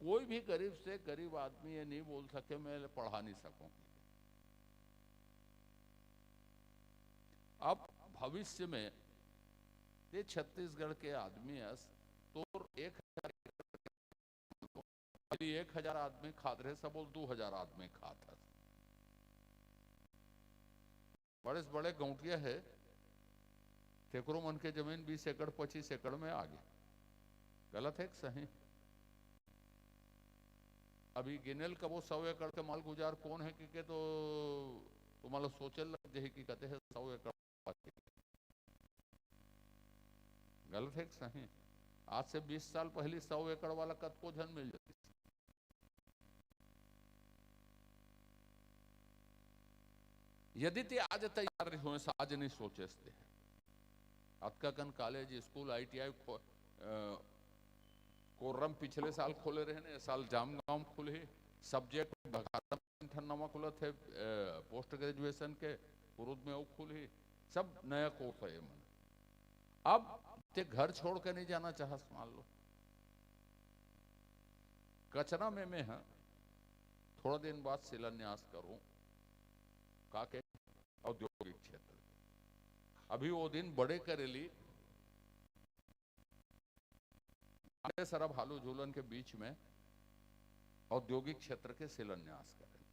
कोई भी गरीब से गरीब आदमी ये नहीं बोल सके मैं पढ़ा नहीं सकूं। अब भविष्य में ते छत्तीसगढ़ के आदमी अस, तोर एक हजार, एक हजार आदमी खात रहे, सब बोल दो हजार आदमी खात हस। बड़े से बड़े गौंटिया है, तेकरो मन के जमीन बीस एकड़, पच्चीस एकड़ में आ गए। गलत है कि सही? अभी गिनेल कबो सौ एकड़ के मालगुजार कौन है कि के तो तुम्हारा सोचे लग जाही कि कहते हैं सौ एकड़। गलत है कि सही? आज से बीस साल पहले सौ एकड़ वाला कतको झन मिल जाती। यदि ते आज तैयार रही हो, आज नहीं सोचे ते। अतका कन कॉलेज, स्कूल, आईटीआई खो-, अ, कोर्रम पिछले साल खोले रहे ने, ए साल जामगांव में खुलही, सब्जेक्ट बघारा में ठन नवा खुलत है, अ, पोस्ट ग्रेजुएशन के कुरुद में वो खुलही, सब नया कोर्स है ये मन। अब ते घर छोड़ के नहीं जाना चाहस, मान लो कचरा में मैं ह थोड़ा दिन बाद शिलान्यास करूं, का के औद्योगिक क्षेत्र। अभी वो दिन बड़े करेली, आगे सरा भालू झूलन के बीच में औद्योगिक क्षेत्र के शिलान्यास करे।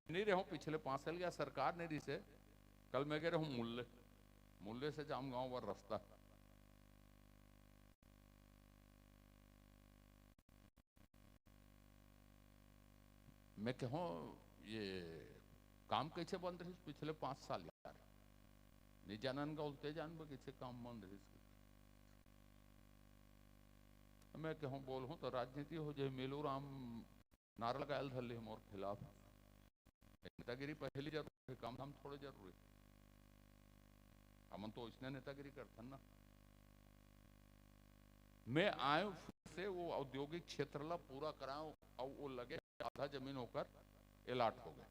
नहीं रहो, पिछले पांच साल क्या सरकार नहीं रही से, कल मैं कह रहा हूँ मुल्ले, मुल्ले से जामगांव बर रास्ता। मैं कहूँ, ये काम कैसे बंद रही पिछले पांच साल यार? नहीं जानन का उल्टे जान बा कैसे काम बंद रही। मैं कहूँ, बोलहूँ तो राजनीति हो जाए, मेलू राम नारा लगायल धर ले मोर खिलाफ। नेतागिरी पहली जरूरी है, काम धाम थोड़े जरूरी। हमन तो इसने नेतागिरी करथन ना। मैं आयो फिर से वो औद्योगिक क्षेत्र ला पूरा कराओ और वो लगे आधा जमीन होकर अलॉट हो गए।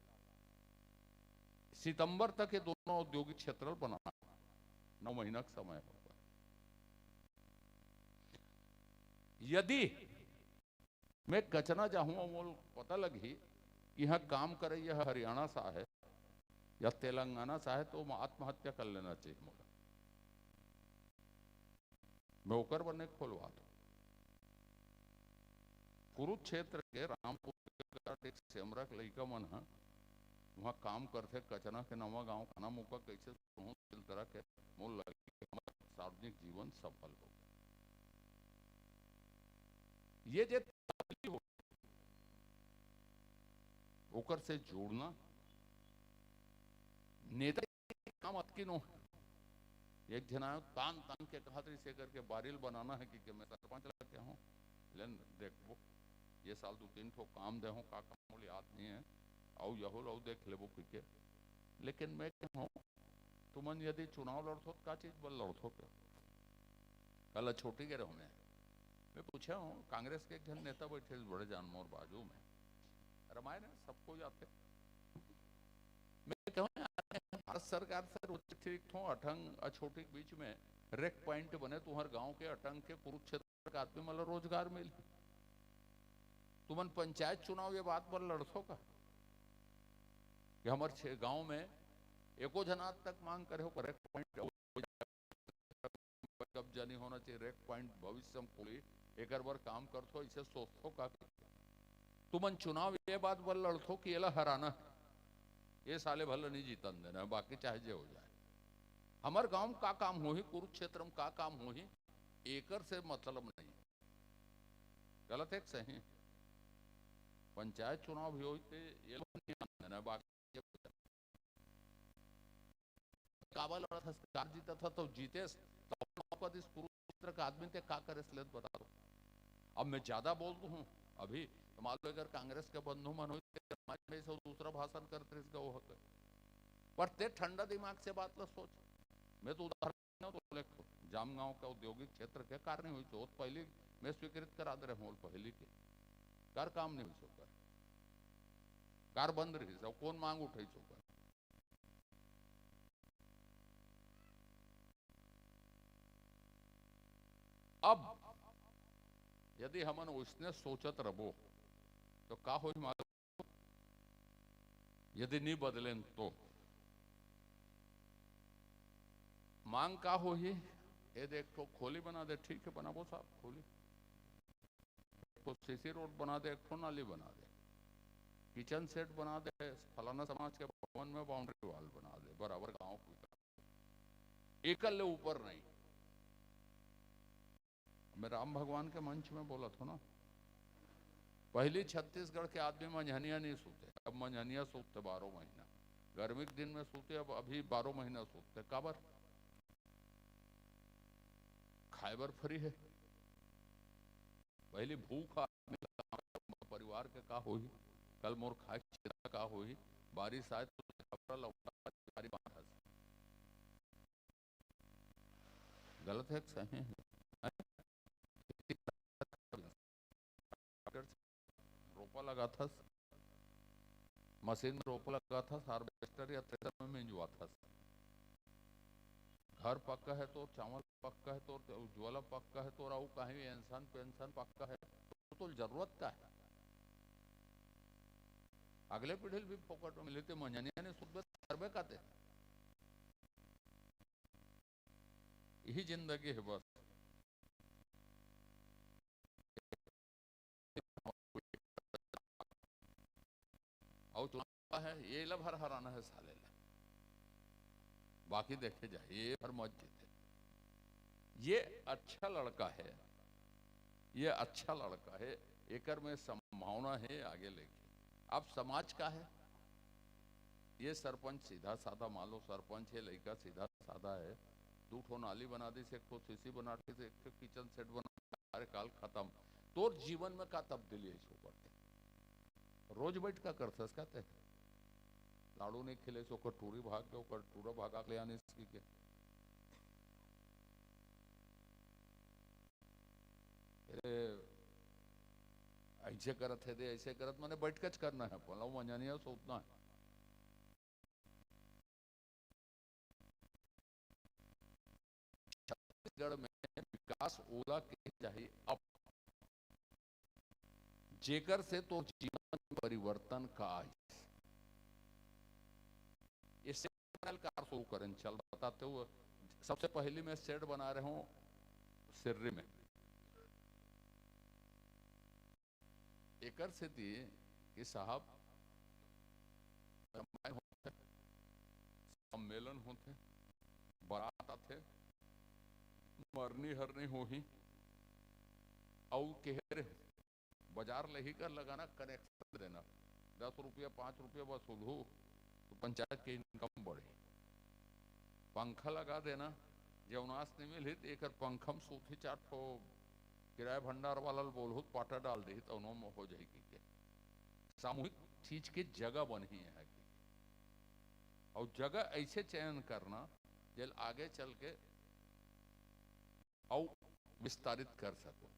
सितंबर तक ये दोनों औद्योगिक क्षेत्र बनाना, नौ महीना का समय होगा। यदि मैं कचना जाहूँ और मोल पता लगही कि यहाँ काम करे यह हरियाणा सा है या तेलंगाना सा है, तो मैं आत्महत्या कर लेना चाहिए मोला। मैं ओकर बने खोलवा दूँ। कुरुक्षेत्र के रामपुर के एक सेमरा के लइका मन ह वहाँ काम करथे, कचना के नवा गांव खाना मुका कैसे सुहूं चिलतरा के मोल लगे कि हमर सार्वजनिक जीवन सफल हो गया। ये जे तब्दीली हो, ओकर से जुड़ना, नेता काम अतकी नो। एक झन आयो तान तान के कहत रहिस, "एकर के बारिल बनाना है कि, कि मैं सरपंच लग गया हूँ, लेन देखबो, ये साल दो तीन ठो काम दे हूँ, का काम मोला याद नहीं है, अउ यहो लो देख लेबो," कि के। लेकिन मैं कहूँ, तुमन यदि चुनाव लड़थो तो का चीज बर लड़थो के? कल छोटी के रहो मैं, मैं पूछा हूँ, कांग्रेस के एक झन नेता बैठे बड़े जान मोर बाजू में, रमायन है, सबको जाते। मैं कहूँ, यार, भारत सरकार से रोज ठीक थो अठंग अ छोटी के बीच में रेक पॉइंट बने, तुम्हार गांव के अठंग के कुरुक्षेत्र के आदमी मतलब रोजगार मिले। तुमन पंचायत चुनाव ये बात पर लड़थो का कि हमारे छे गांव में एको झन आज तक मांग करे हो रेक पॉइंट, कब्जा नहीं होना चाहिए, रेक पॉइंट भविष्य में खोली, एकर बर काम करथो, इसे सोचथो का? तुमन चुनाव ये बात बर लड़थो कि एला हराना है, ये साले भला नहीं जीतन देना है, बाकी चाहे जे हो जाए। हमार गांव में का काम होही, कुरुक्षेत्र में का काम होही, एकर से मतलब नहीं। गलत है कि सही? पंचायत चुनाव भी होई ते ये लोग नहीं आने देना है, बाकी काबर लड़त हस, कार जीतत हस तो जीतेस, तो मौका दिस कुरुक्षेत्र का आदमी ते का करेस लेत बता दो। अब मैं ज्यादा बोल दूं हूँ, अभी तो मान लो अगर कांग्रेस के बंधु मन होई, ते समाज में से दूसरा भाषण करत रहिस गो होते। पर ते ठंडा दिमाग से बात ला सोच, मैं तो उदाहरण ना तो लेख जामगांव का औद्योगिक क्षेत्र के कार नहीं हुई, तो पहली मैं स्वीकृत करा दे रहे हूँ, पहली के कार काम नहीं हुई सो कर, कार बंद रही सो, कौन मांग उठाई सो कर? अब यदि हमन उसने सोचत रबो तो का होही मालूम? यदि नहीं बदलेन तो मांग का होही? ये देख तो खोली बना दे, ठीक है, बनाबो साहब खोली, एक ठो सीसी रोड बना दे, एक ठो नाली बना दे, किचन सेट बना दे, फलाना समाज के भवन में बाउंड्री वॉल बना दे, बराबर गांव की। एकर ले ऊपर नहीं। मैं राम भगवान के मंच में बोलत हूँ ना, पहली छत्तीसगढ़ के आदमी मंझनिया नहीं सोते, अब मंझनिया सोते बारह महीना, गर्मी के दिन में सोते, अब अभी बारह महीना सोते। काबर? खाए बर फ्री है। पहली भूख आ, परिवार के का होही, कल मोर खाए के चेता का होही, बारिश आए तो कपड़ा लौटा, बारिश बांधस। गलत है कि सही है? रोपा लगाथस, मशीन में रोपा लगाथस, हार्वेस्टर या थ्रेसर में मिंजवाथस। घर पक्का है तो, चावल पक्का है तो, उज्ज्वला पक्का है तो, और कहीं पेंशन, पेंशन पक्का है तो, तो जरूरत का है? अगले पीढ़ी भी फोकट में मिले ते मंझनिया नहीं सुतबे, करबे काते। यही जिंदगी है बस। और चुनाव है, ये ला भर हराना है साले ला, बाकी देखे जाए, ये भर मत जीते। ये अच्छा लड़का है, ये अच्छा लड़का है, एकर में संभावना है आगे लेके। अब समाज का है, ये सरपंच सीधा साधा, मान लो सरपंच है, लड़का सीधा साधा है, दो ठो नाली बना दी, एक ठो सीसी बना दी, एक ठो किचन सेट बना, कार्यकाल खत्म। तोर जीवन में का तब्दीली आइस ओकर से? रोज बइठ का करथस का ते? लाडू नइ खिलेस, ओकर टूरी भाग के, ओकर टूरा भगा के ले आनिस कहिके। अरे, अइसे करत हे दे, अइसे करत, माने बइठ के च करना हे, पलंग मंजनिया सोतना हे। छत्तीसगढ़ में विकास ओला के चाही अब, जेकर से तोर जीवन में परिवर्तन का आइस। ये सेट बनाए ल कार शुरू करेन, चल बताते हुए, सबसे पहली मैं सेट बना रहे हूँ सिर्री में। एकर सेती कि साहब, रामायण होथे, सम्मेलन होथे, बारात आथे, मरनी हरनी होही, अउ कहे रहे, बाजार ले ही कर लगाना, कनेक्शन देना, दस रुपया, पाँच रुपया वसूलहू, तो पंचायत के इनकम बढ़ही। पंखा लगा देना, जेवनास नहीं मिलही, तो एकर पंखा में सूती चार ठो किराया भंडार वाला ल बोलहू, पाटा डाल देही, तो उन्हों में हो जाही कहिके। सामूहिक चीज के जगह बनही यहाँ की। अउ जगह अइसे चयन करना, जेल आगे चल के अउ विस्तारित कर सको।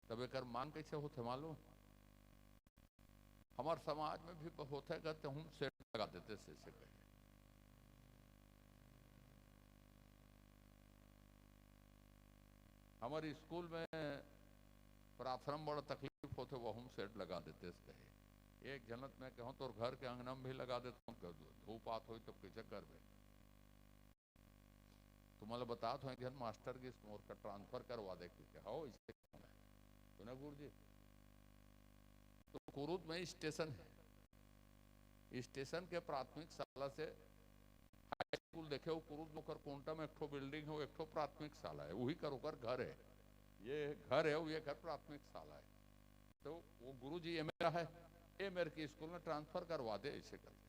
तब एकर मांग कइसे होथे मालूम? हमर समाज में भी होथे, कहते हम सेट लगा देते से, से कहे। हमर स्कूल में प्रार्थना में बड़ा तकलीफ होथे, वो हम सेट लगा देते से कहे। एक झनत मैं कहूँ, तोर घर के अंगना में भी लगा देता हूँ, धूप आत होई तब कैसे करबे? तुम्हारा बतात हों, एक झन मास्टर गिस, मोर का ट्रांसफर करवा दे कहिके। हव, इसे सुना गुरुजी। तो कुरुद में स्टेशन हे, स्टेशन के प्राथमिक शाला से हाई स्कूल देखे, वो कुरुद में ओकर कोंटा में एक ठो बिल्डिंग हे, वो एक ठो प्राथमिक शाला हे, वही कर ओकर घर हे। ये घर हे, वो ये घर प्राथमिक शाला हे। तो वो गुरुजी ये मेरा हे, ये मेरे की स्कूल में ट्रांसफर करवा दे, ऐसे करके।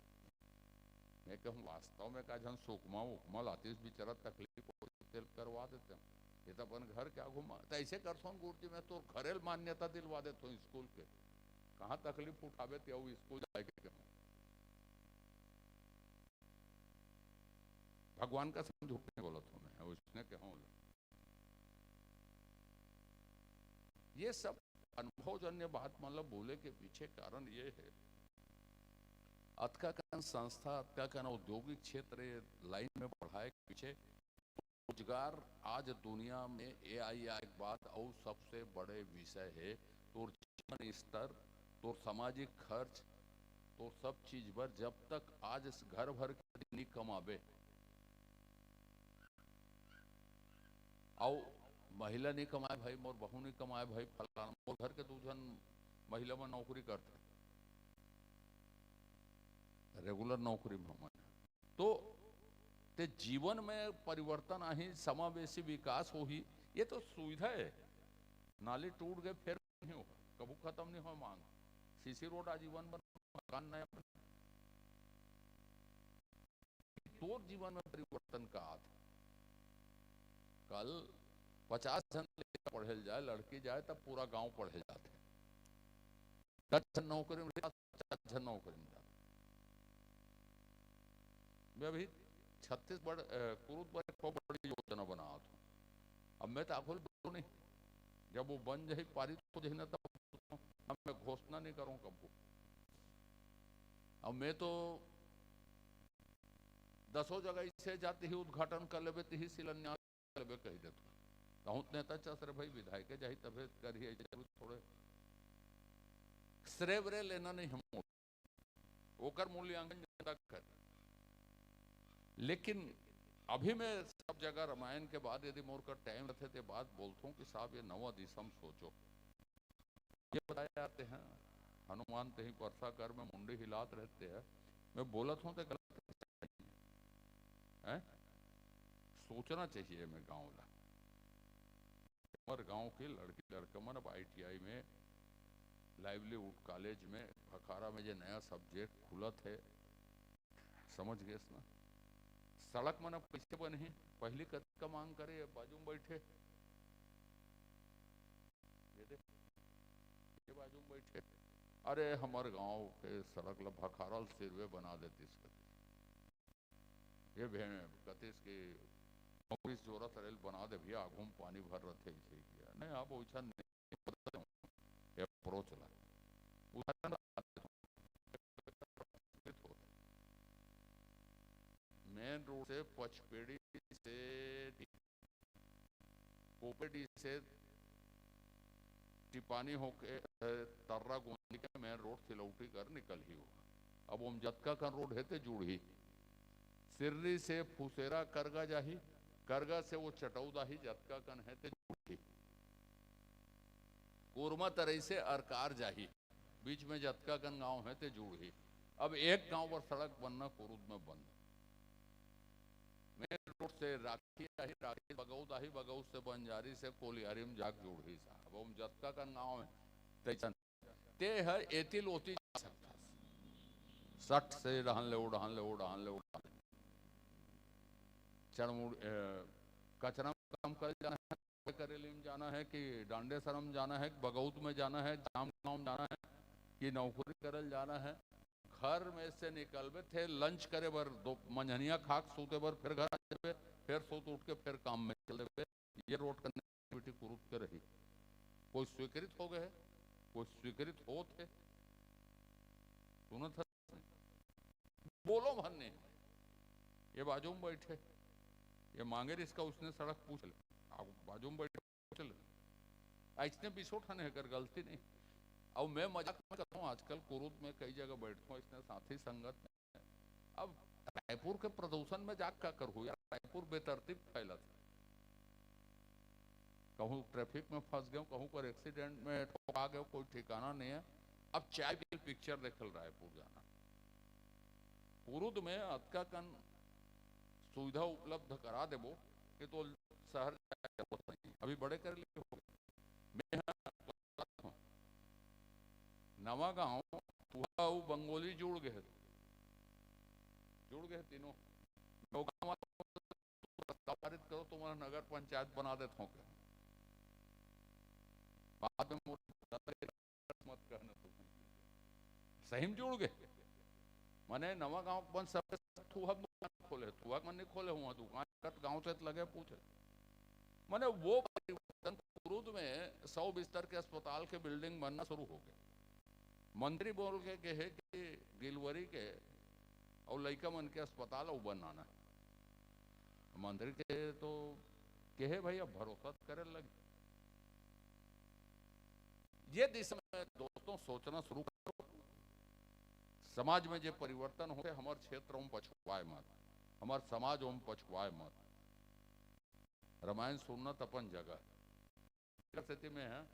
मैं कहूँ, वास्तव में का झन सुकमा उकमा लातीस, बेचारा तकलीफ होती, तेल करवा देते हैं। ये तो अपन घर के आगू मा, तो ऐसे करथों गुरुजी, मैं तोर घरे ल मान्यता दिलवा देथों स्कूल के। कहाँ तकलीफ उठाबे ते अउ स्कूल जाए के कहूँ। भगवान का समझ झूठ नहीं बोलत हूँ मैं, उसने कहूँ। ये सब अनुभवजन्य बात मतलब बोले के पीछे कारण ये हे, अतका कन संस्था, अतका कन औद्योगिक क्षेत्र ये लाइन में बढ़ाए के पीछे रोजगार। आज दुनिया में एआई आए के बाद अउ सबसे बड़े विषय हे तोर जीवन स्तर, तोर सामाजिक खर्च, तोर सब चीज बर। जब तक आज घर भर के नहीं कमाबे, अउ महिला नहीं कमाए भाई, मोर बहू नहीं कमाए भाई, फलाना, मोर घर के दू झन महिला मन नौकरी करथे, रेगुलर नौकरी में हमन। तो ते जीवन में परिवर्तन आही, समावेशी विकास होही, ये तो सुविधा हे। नाली टूट गए, फिर नहीं होगा, कभू खत्म नहीं हो मांग। सीसी रोड आजीवन बन, मकान नया बन। तोर जीवन में परिवर्तन का आत हे। कल पचास झन लइका पढ़े ल जाए, लड़की जाए, तब पूरा गांव पढ़े जाथे। दस झन नौकरी में रहिथे, पचास झन नौकरी में जाथे। मैं अभी छत्तीसगढ़, अ, कुरुद बर एक बहुत बड़ी योजना बनात हूँ। अब मैं तो आखिर बोलूँ नहीं, जब वो बन जाही, पारित हो जाही ना, तब अब मैं घोषणा नहीं करूँ कब को। अब मैं तो दसों जगह इसे जाते ही उद्घाटन कर लेबे, ते ही शिलान्यास कर लेबे कही देत हूँ। कहूँ नेता चस रे भाई, विधायक जाही तभे करिए, जरूर थोड़े श्रेय व्रेय लेना नहीं हम, ओकर मूल्यांकन जनता कर। लेकिन अभी मैं सब जगह रामायण के बाद यदि मोर का टाइम रहते, ते बात बोलता हूँ कि साहब, ये नवा दिशा में सोचो। ये बताए जाते हैं, हनुमान तहीं परसा कर में मुंडी हिलात रहते हैं। मैं बोलत हूँ तो गलत है? सोचना चाहिए मैं गाँव ला। हमर गाँव के लड़की लड़का मन अब आईटीआई में, लाइवलीहुड कॉलेज में, खखारा में जे नया सब्जेक्ट खुलत है, समझ गए ना? सड़क मन अब कइसे बनही? पहिली कतका मांग करे, अब बाजू में बैठे, ये देख, ये बाजू में बैठे, "अरे, हमर गांव के सड़क ल भखारल सिरवे बना देतिस," कतिस। ये भें कतिस कि मौरिस जोरा तरेल बना दे भैया, आघू में पानी भर रथे, इसे किया। नहीं, अब वैसा नहीं, अप्रोच ला। उदाहरण, मेन रोड से पचपेड़ी से, कोपेड़ी से टिपानी होके, अ, तर्रा गोंदी के मेन रोड सिलौटी कर निकलही होगा। अब ओम जतका कन रोड हे ते जुड़ही। सिर्री से फुसेरा करगा जाही, करगा से वो चटौदा ही जतका कन हे ते जुड़ही। कोरमा तरई से अरकार जाही, बीच में जतका कन गांव हे ते जुड़ही। अब एक गांव बर सड़क बनना कुरुद में बंद। मेन रोड से राखी आही, राखी बगौद आही, बगौद से बंजारी से कोलियारी में जाके जुड़ही साहब। ओम जतका कन गांव हे तैसन ते हर एती ले ओती जा सकथस। सट से डहन ले ओ डहन ले, ओ डहन ले ओ डहन ले। चढ़मुड़, ए, कचरा में काम करे जाना है, करेली में जाना है कि डांडेसरा में जाना है, बगौद में जाना है, जाम गांव में जाना है कि नौकरी करल जाना है, घर में से निकलबे ते लंच करे बर, दो मंझनिया खाके सूते बर, फिर घर आ जाबे, फिर सूत उठ के फिर काम में चल देबे। ये रोड कनेक्टिविटी कुरुद के रही। कोई स्वीकृत हो गए हे, कोई स्वीकृत होत हे, सुनत हे, बोलो भन्ने। ये बाजू में बैठे, ये मांगे रिस का, उसने सड़क पूछ ले, आप बाजू में बैठे पूछ ले। अइसने बिसोठन हे, एकर गलती नहीं। अउ मैं मजाक में कहता हूँ, आजकल कुरुद में कई जगह बैठता हूँ, इसने साथी संगत में। अब रायपुर के प्रदूषण में जाके का करहू यार, रायपुर बेतरतीब फैलत हे। कहूँ ट्रैफिक में फंस गए, कहूँ कर एक्सीडेंट में ठोका गए, कोई ठिकाना नहीं है। अब चाय की पिक्चर देखल रायपुर जाना, कुरुद में अतका कन सुविधा उपलब्ध करा देबो कि तो शहर जाए के जरूरत नहीं। अभी बड़े कर लिए हो। मैं यहाँ नवा गांव, तुहा अउ बंगोली जुड़ गए, जुड़ गए तीनों। नौगांव वाला प्रस्ताव पारित करो, तुम्हारा नगर पंचायत बना देता हूँ क्या? बाद में मोर मत कहना तुम। सही में जुड़ गए। माने नवा गांव बन सब, तुहा दुकान खोले, तुहा मन नहीं खोले हुआ दुकान, कत गांव से लगे पूछे। माने वो परिवर्तन कुरुद में सौ बिस्तर के अस्पताल के बिल्डिंग बनना शुरू हो गए। मंत्री बोल के कहे कि गिलवरी के और लइका मन के अस्पताल अउ बनाना हे। मंत्री के तो कहे भाई, अब भरोसा करे लगे। ये दिशा में दोस्तों सोचना शुरू करो। समाज में जे परिवर्तन होथे, हमर क्षेत्र में पछुआए मत, हमर समाज में पछुआए मत। रामायण सुनना त अपन जगह। एकर सेती में ह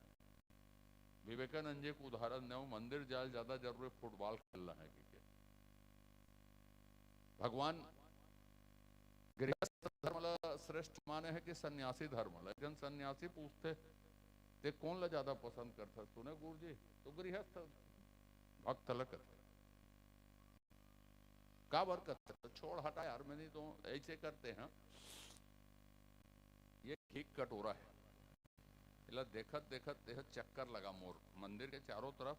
विवेकानंद जी के उदाहरण देव, मंदिर जाए ज्यादा जरूरी, फुटबॉल खेलना है कि के। भगवान गृहस्थ धर्म ला श्रेष्ठ माने हे कि सन्यासी धर्म ला? एक जन सन्यासी पूछथे, "ते कौन ला ज्यादा पसंद करथस?" सुने गुरु जी, तो गृहस्थ भक्त ला कथे। काबर कथे? तो छोड़ हटा यार, मैं नहीं तो ऐसे करते हैं। ये घी कटोरा है, एला देखत देखत तेह चक्कर लगा मोर मंदिर के चारों तरफ,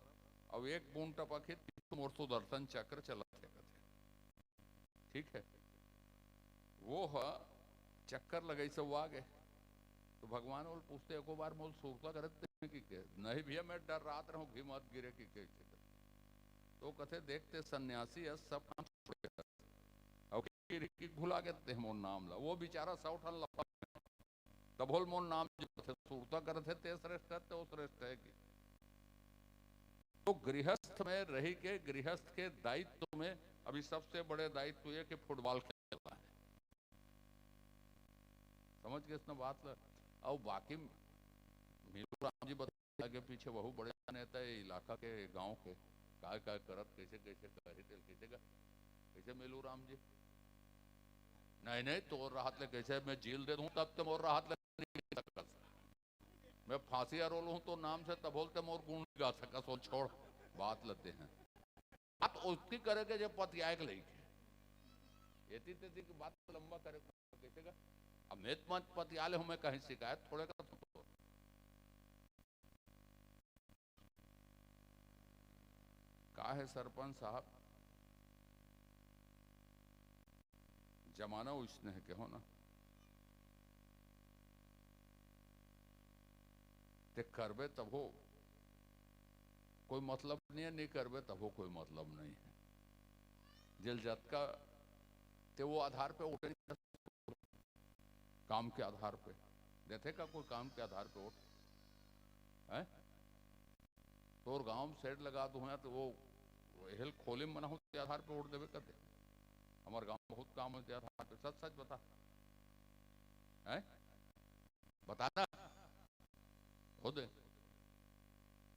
अब एक बूंद टपक ही तो मोर सुदर्शन चक्र चलत हे कथे। ठीक है, वो ह चक्कर लगाइस, वो आ गए। तो भगवान ओला पूछथे, "एको बार मोला सुरता करत हे कि के?" "नहीं भैया, मैं डर्रात रहूं घी मत गिरे कि के।" तो कथे, "देख ते सन्यासी अस, सब काम छोड़ के अउ कि रिक्की भुला के ते मोर नाम ला।" वो बेचारा सौ ठन लफड़ा, तभो ले मोर नाम जपथे, सुरता करथे, ते श्रेष्ठ हे, ते श्रेष्ठ हे कि? तो गृहस्थ में रही के, गृहस्थ के दायित्व में अभी सबसे बड़े दायित्व ये कि फुटबॉल खेलना है। समझ के इसने बात ला। अउ बाकी मीलू राम जी बता के पीछे वहू बड़े नेता हे इलाका के, गांव के, काय काय करत, कैसे कैसे कही तेल, कैसे का, कैसे मीलू राम जी? नहीं नहीं, तोर राहत ले कैसे मैं जेल दे दूं, तब ते मोर राहत ले नहीं सकस। मैं फांसी अरोल हूं तो नाम से, तभो ले ते मोर गुण गा सकस। वो छोड़, बात लेते हैं। बात उसकी करे के जे पतियाए के लइके। एती तेती के बात लंबा करे कइसे का? अब मैं तो मत पतियाले हूं, मैं कहीं शिकायत थोड़े करत हूं। का हे सरपंच साहब, जमाना ओइसने हे, कहो ना, ते करबे तभो कोई मतलब नहीं हे, नहीं करबे तभो कोई मतलब नहीं हे। जेला जतका ते वो आधार पे वोट नहीं, काम के आधार पे देथे का कोई काम के आधार पे वोट? हैं? तोर गांव में शेड लगा दो हैं तो वो हेल खोले में बना हो ते आधार पे वोट देबे कर दे। हमारे गांव में बहुत काम होते आधार पे, सच सच बता, हैं? बताना हो दे,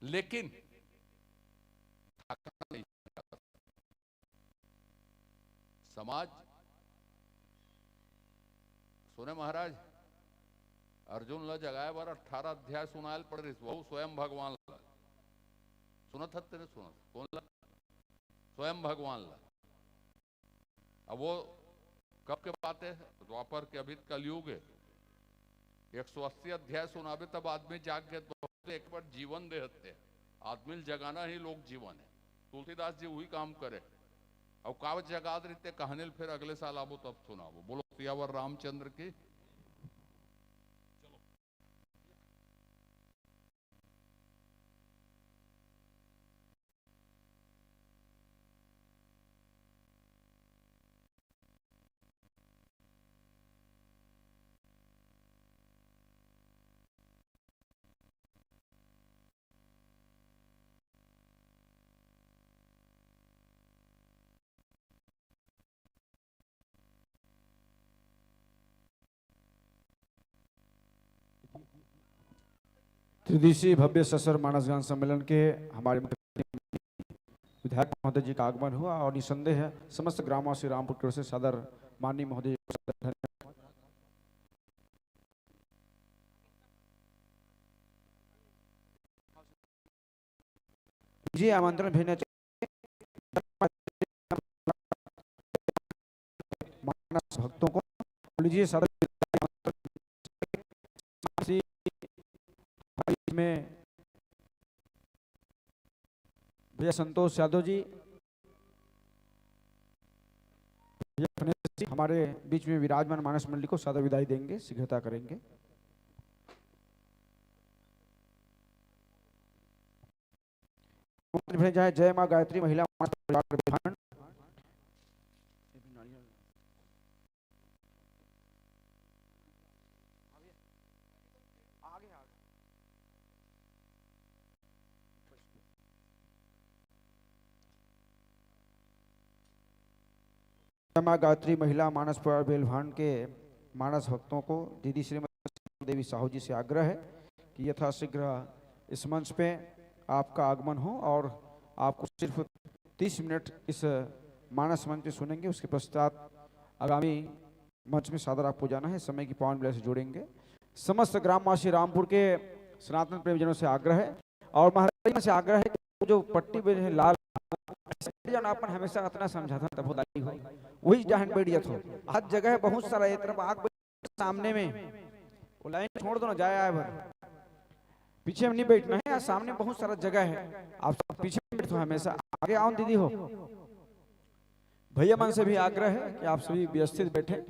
लेकिन समाज सुने महाराज, अर्जुन ला जगाए बर अठारह अध्याय सुनायल पड़ रहिस, वहू स्वयं भगवान ला। सुनत हत तेने सुनत, कोन ला? स्वयं भगवान ला। अब वो कब के बात हे? द्वापर के, अभी कलयुग हे। एक सौ अस्सी अध्याय सुनाबे तब आदमी जाग के, तो एक बार जीवन दे हते। आदमी ल जगाना ही लोक जीवन हे। तुलसीदास जी वही काम करे। अउ कावत जगात रहिते कहानी ल फिर अगले साल आबो तब सुनाबो। बोलो सियावर रामचंद्र की। त्रिदिशीय भव्य सशर मानस गान सम्मेलन के हमारे विधायक महोदय जी का आगमन हुआ और निसंदेह समस्त ग्रामवासी रामपुर की ओर से सादर माननीय महोदय जी को सादर धन्यवाद। जी, आमंत्रण भेजना चाहिए मानस भक्तों को। लीजिए, सादर में भैया संतोष यादव जी, भैया फनेश जी हमारे बीच में विराजमान मानस मंडली को सादर विदाई देंगे, शीघ्रता करेंगे। जय माँ गायत्री महिला मानस परिवार विधान। जय माँ गायत्री महिला मानस परिवार बेलभान के मानस भक्तों को दीदी श्रीमती देवी साहू जी से आग्रह है कि यथाशीघ्र इस मंच पे आपका आगमन हो और आपको सिर्फ तीस मिनट इस मानस मंच पे सुनेंगे। उसके पश्चात आगामी मंच में सादर आपको जाना है, समय की पावन बेला से जुड़ेंगे। समस्त ग्रामवासी रामपुर के सनातन प्रेमीजनों से आग्रह है और महाराज से आग्रह है कि वो जो पट्टी पे जो है लाल, जन अपन हमेशा अतना समझाथन तब होदाई हो, वही जहन बैठ जात हो। आज जगह है बहुत सारा, ये तरफ आग बैठ सामने में, वो लाइन छोड़ दो ना, जाए आए भर। पीछे में नहीं बैठना है, यहाँ सामने बहुत सारा जगह है, आप सब पीछे में बैठो, हमेशा आगे आओ दीदी हो। भैया मन से भी आग्रह है कि आप सभी व्यवस्थित बैठे।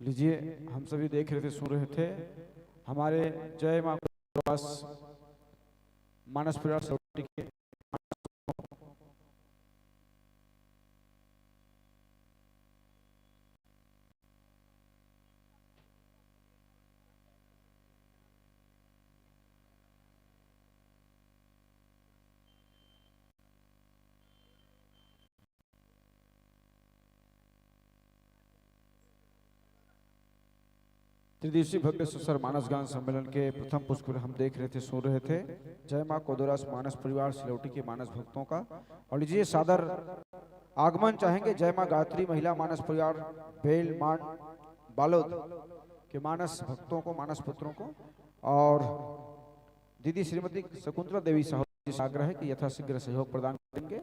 लीजिए, हम सभी देख रहे थे, सुन रहे थे, हमारे जय माँ मानस परिवार सोसाइटी के त्रिदिवसीय भव्य सुसर मानस गान सम्मेलन के प्रथम पुष्प हम देख रहे थे, सुन रहे थे। जय माँ कोदोरास मानस परिवार सिलौटी के मानस भक्तों का। और लीजिए, सादर आगमन चाहेंगे जय माँ गायत्री महिला मानस परिवार बेल मांड बालोद के मानस भक्तों को, मानस पुत्रों को। और दीदी श्रीमती शकुंतला देवी साहू जी से आग्रह है कि यथाशीघ्र सहयोग प्रदान करेंगे।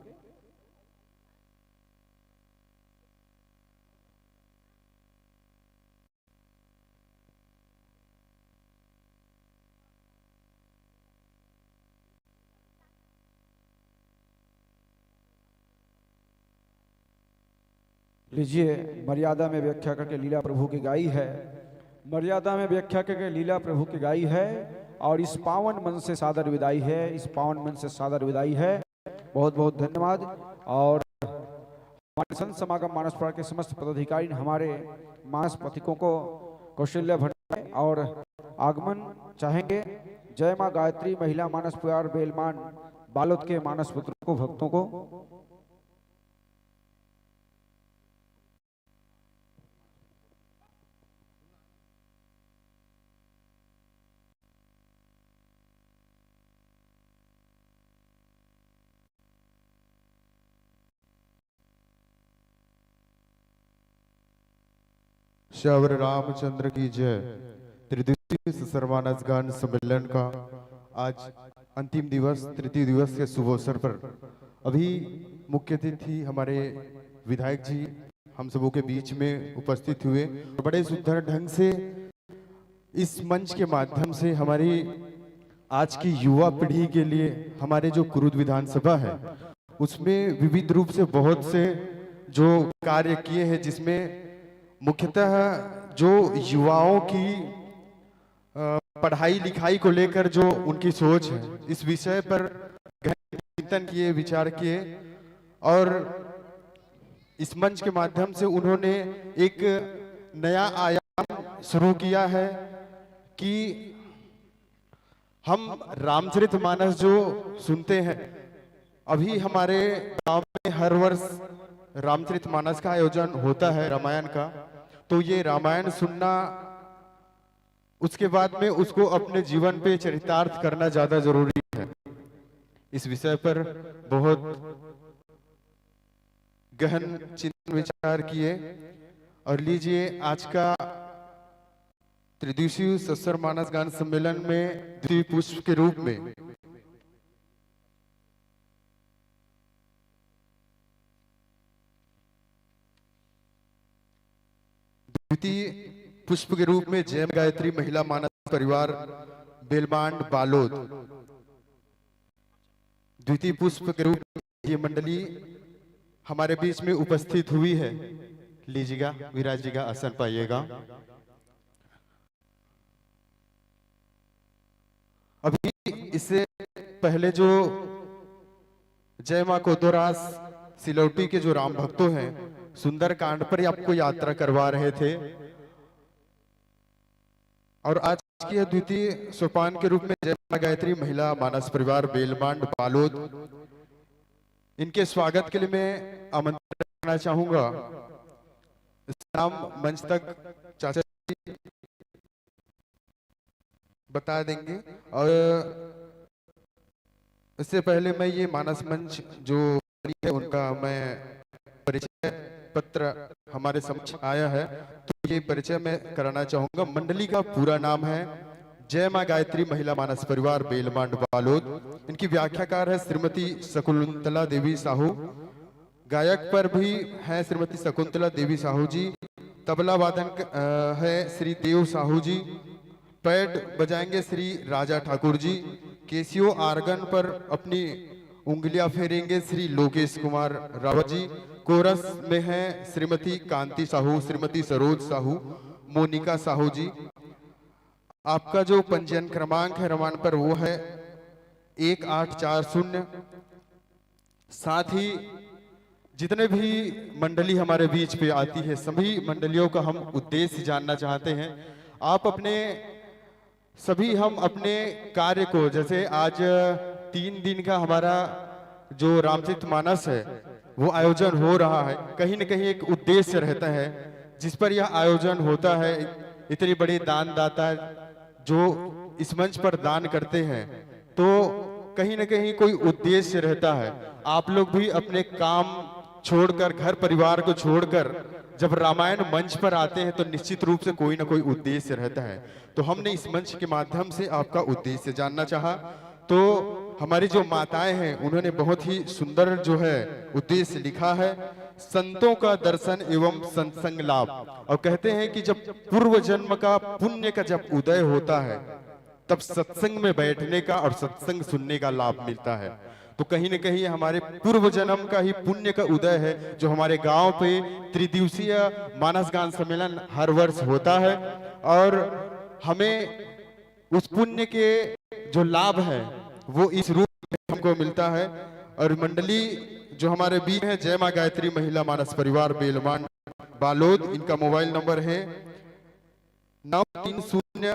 लीजिए, मर्यादा में व्याख्या करके लीला प्रभु की गाई है। मर्यादा में व्याख्या करके लीला प्रभु की गाई है। और इस पावन मंच से सादर विदाई है, इस पावन मंच से सादर विदाई है। बहुत बहुत धन्यवाद। और हमारे संत समागम मानस परिवार के समस्त पदाधिकारी, हमारे मानस पथिकों को कौशल्या भंडारी और आगमन चाहेंगे जय माँ गायत्री महिला मानस परिवार बेलमांड बालोद के मानस पुत्रों को, भक्तों को। श्यावर रामचंद्र की जय। त्रिदिवसीय सुसर मानस गान सम्मेलन का आज अंतिम दिवस, तृतीय दिवस के शुभ अवसर पर अभी मुख्य अतिथि हमारे विधायक जी हम सबों के बीच में उपस्थित हुए। बड़े सुंदर ढंग से इस मंच के माध्यम से हमारी आज की युवा पीढ़ी के लिए हमारे जो कुरुद विधानसभा है, उसमें विविध रूप से बहुत से जो कार्य किए हैं, जिसमें मुख्यतः जो युवाओं की, अ, पढ़ाई लिखाई को लेकर जो उनकी सोच है, इस विषय पर गहन चिंतन किए, विचार किए और इस मंच के माध्यम से उन्होंने एक नया आयाम शुरू किया है कि हम रामचरित मानस जो सुनते हैं, अभी हमारे गांव में हर वर्ष रामचरित मानस का आयोजन होता है, रामायण का। तो ये रामायण सुनना, उसके बाद में उसको अपने जीवन पे चरितार्थ करना ज्यादा जरूरी है। इस विषय पर बहुत गहन चिंतन विचार किए। और लीजिए, आज का त्रिदिवसीय सस्सर मानस गान सम्मेलन में द्वितीय पुष्प के रूप में द्वितीय पुष्प के रूप में जय गायत्री महिला मानस परिवार बेलमांड बालोद, द्वितीय पुष्प के रूप में ये मंडली हमारे बीच में उपस्थित हुई है। लीजिएगा, विराजिएगा, आसन पाइएगा। अभी इससे पहले जो जय माँ कोदोरास सिलौटी के जो राम भक्तों हैं, सुंदरकांड पर ही आपको यात्रा करवा रहे थे। और आज के द्वितीय सोपान के रूप में जय माँ गायत्री महिला मानस परिवार बेलमांड बालोद, इनके स्वागत के लिए मैं आमंत्रण करना चाहूंगा। सलाम मंच तक चाचा जी बता देंगे। और इससे पहले मैं ये मानस मंच जो है, उनका मैं परिचय पत्र हमारे समक्ष आया है, तो ये परिचय मैं कराना चाहूंगा। मंडली का पूरा नाम है जय माँ गायत्री महिला मानस परिवार बेलमांड बालोद। इनकी व्याख्याकार है श्रीमती शकुंतला देवी साहू। गायक पर भी हैं श्रीमती शकुंतला देवी साहू जी। तबला वादन क-, अ, है श्री देव साहू जी। पैड बजाएंगे श्री राजा ठाकुर जी। केसियो आर्गन पर अपनी उंगलियां फेरेंगे श्री लोकेश कुमार रावत जी। कोरस में हैं श्रीमती कांति साहू, श्रीमती सरोज साहू, मोनिका साहू जी। आपका जो पंजीयन क्रमांक है रमान पर, वो है एक आठ चार शून्य। साथ ही जितने भी मंडली हमारे बीच पे आती है, सभी मंडलियों का हम उद्देश्य जानना चाहते हैं। आप अपने, सभी हम अपने कार्य को, जैसे आज तीन दिन का हमारा जो रामचरित मानस है, वो आयोजन हो रहा है, कहीं ना कहीं एक उद्देश्य रहता है जिस पर यह आयोजन होता है। इतने बड़े दानदाता जो इस मंच पर दान करते हैं, तो कहीं ना कहीं कोई उद्देश्य रहता है। आप लोग भी अपने काम छोड़कर, घर परिवार को छोड़कर जब रामायण मंच पर आते हैं, तो निश्चित रूप से कोई ना कोई उद्देश्य रहता है। तो हमने इस मंच के माध्यम से आपका उद्देश्य जानना चाहा। तो हमारी जो माताएं हैं, उन्होंने बहुत ही सुंदर जो है उद्देश्य लिखा है, संतों का दर्शन एवं सत्संग लाभ। और कहते हैं कि जब पूर्व जन्म का पुण्य का जब उदय होता है, तब सत्संग में बैठने का और सत्संग सुनने का लाभ मिलता है। तो कहीं ना कहीं हमारे पूर्व जन्म का ही पुण्य का उदय है, जो हमारे गांव पे त्रिदिवसीय मानस गान सम्मेलन हर वर्ष होता है, और हमें उस पुण्य के जो लाभ है, वो इस रूप में हमको मिलता है। और मंडली जो हमारे बीच है, जय माँ गायत्री महिला मानस परिवार बेलवान बालोद, इनका मोबाइल नंबर है नौ तीन शून्य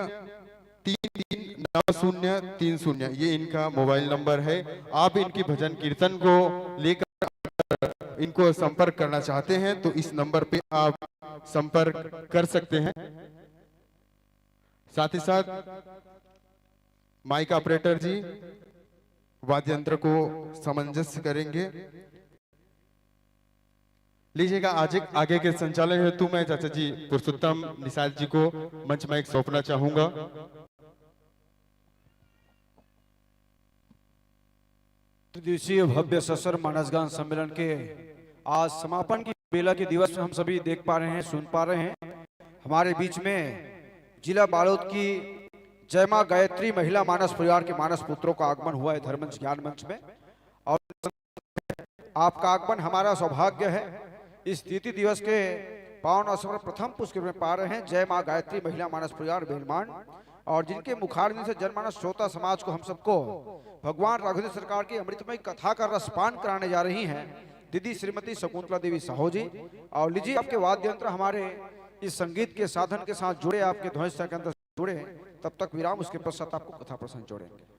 तीन तीन नौ शून्य तीन शून्य, ये इनका मोबाइल नंबर है। आप इनकी भजन कीर्तन को लेकर इनको संपर्क करना चाहते हैं, तो इस नंबर पे आप संपर्क कर सकते हैं। साथ ही साथ माइक ऑपरेटर जी वाद्य यंत्र को सामंजस्य करेंगे। लीजिएगा, आज आगे के संचालन हेतु मैं चाचा जी पुरुषोत्तम निषाद जी को मंच माइक सौंपना चाहूंगा। त्रिदिवसीय भव्य सशर मानसगान सम्मेलन के आज समापन की बेला के दिवस में हम सभी देख पा रहे हैं, सुन पा रहे हैं, हमारे बीच में जिला बालोद की जय माँ गायत्री महिला मानस परिवार के मानस पुत्रों का आगमन हुआ है धर्मंच ज्ञान मंच में। और आपका आगमन हमारा सौभाग्य है। इस तीर्थी दिवस के पावन अवसर पर प्रथम पुरस्कृत में पा रहे हैं जय माँ गायत्री महिला मानस परिवार बेलमान, और जिनके मुखारविंद से जनमानस श्रोता समाज को, हम सबको भगवान राघवेंद्र सरकार की अमृतमय कथा का रसपान कराने जा रही हैं दीदी श्रीमती शकुंतला देवी साहू जी। और लीजिए, आपके वाद्य यंत्र हमारे इस संगीत के साधन के साथ जुड़े, आपके ध्वनि के अंदर जुड़े। तब तक विराम, उसके पश्चात आपको कथा प्रसंग जोड़ेंगे।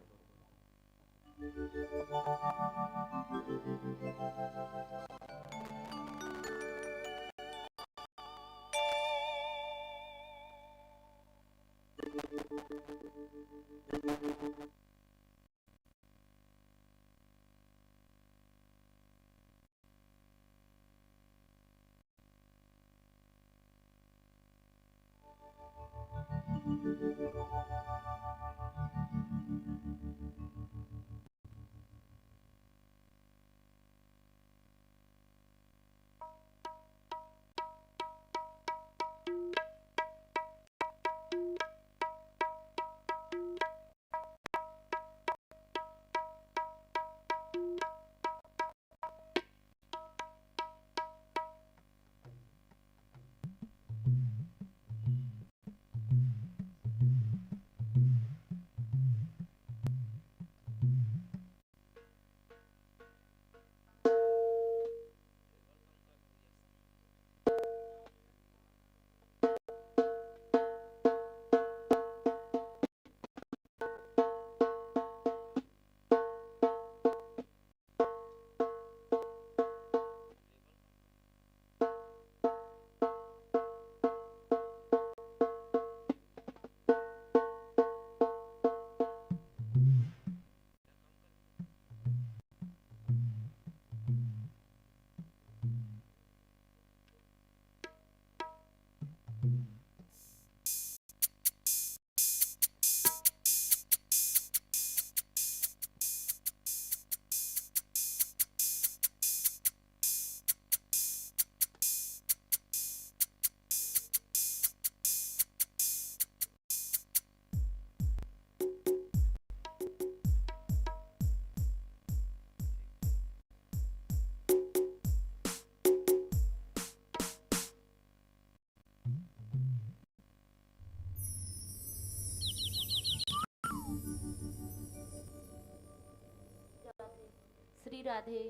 श्री राधे,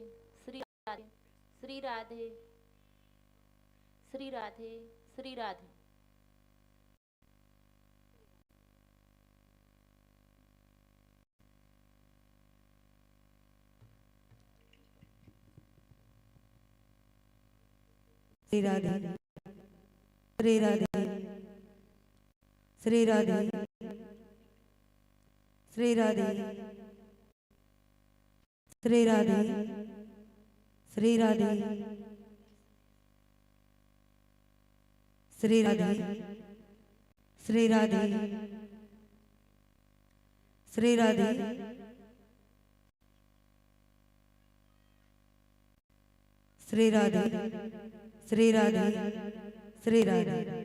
श्री राधे, श्री राधे, श्री राधे, श्री राधे। श्री राधे, श्री राधे। श्री राधे, श्री राधे, श्री राधे, श्री राधे, श्री राधे, श्री राधे, श्री राधे, श्री राधे, श्री राधे, श्री राधे।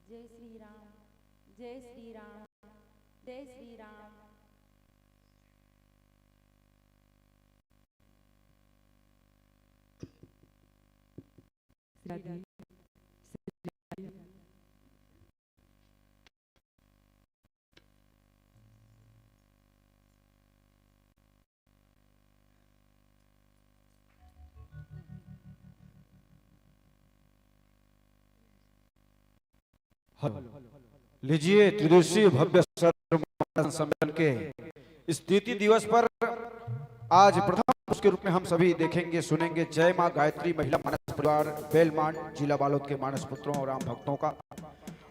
जय श्री राम, जय श्री राम, जय श्री राम। श्री राधे। हेलो। लीजिए, त्रिदिवसीय भव्य सर्वमानस सम्मेलन के इस द्वितीय दिवस पर आज प्रथम पुरुष के रूप में हम सभी देखेंगे, सुनेंगे जय माँ गायत्री महिला मानस परिवार बेलमांड, जिला बालोद के मानस पुत्रों और राम भक्तों का।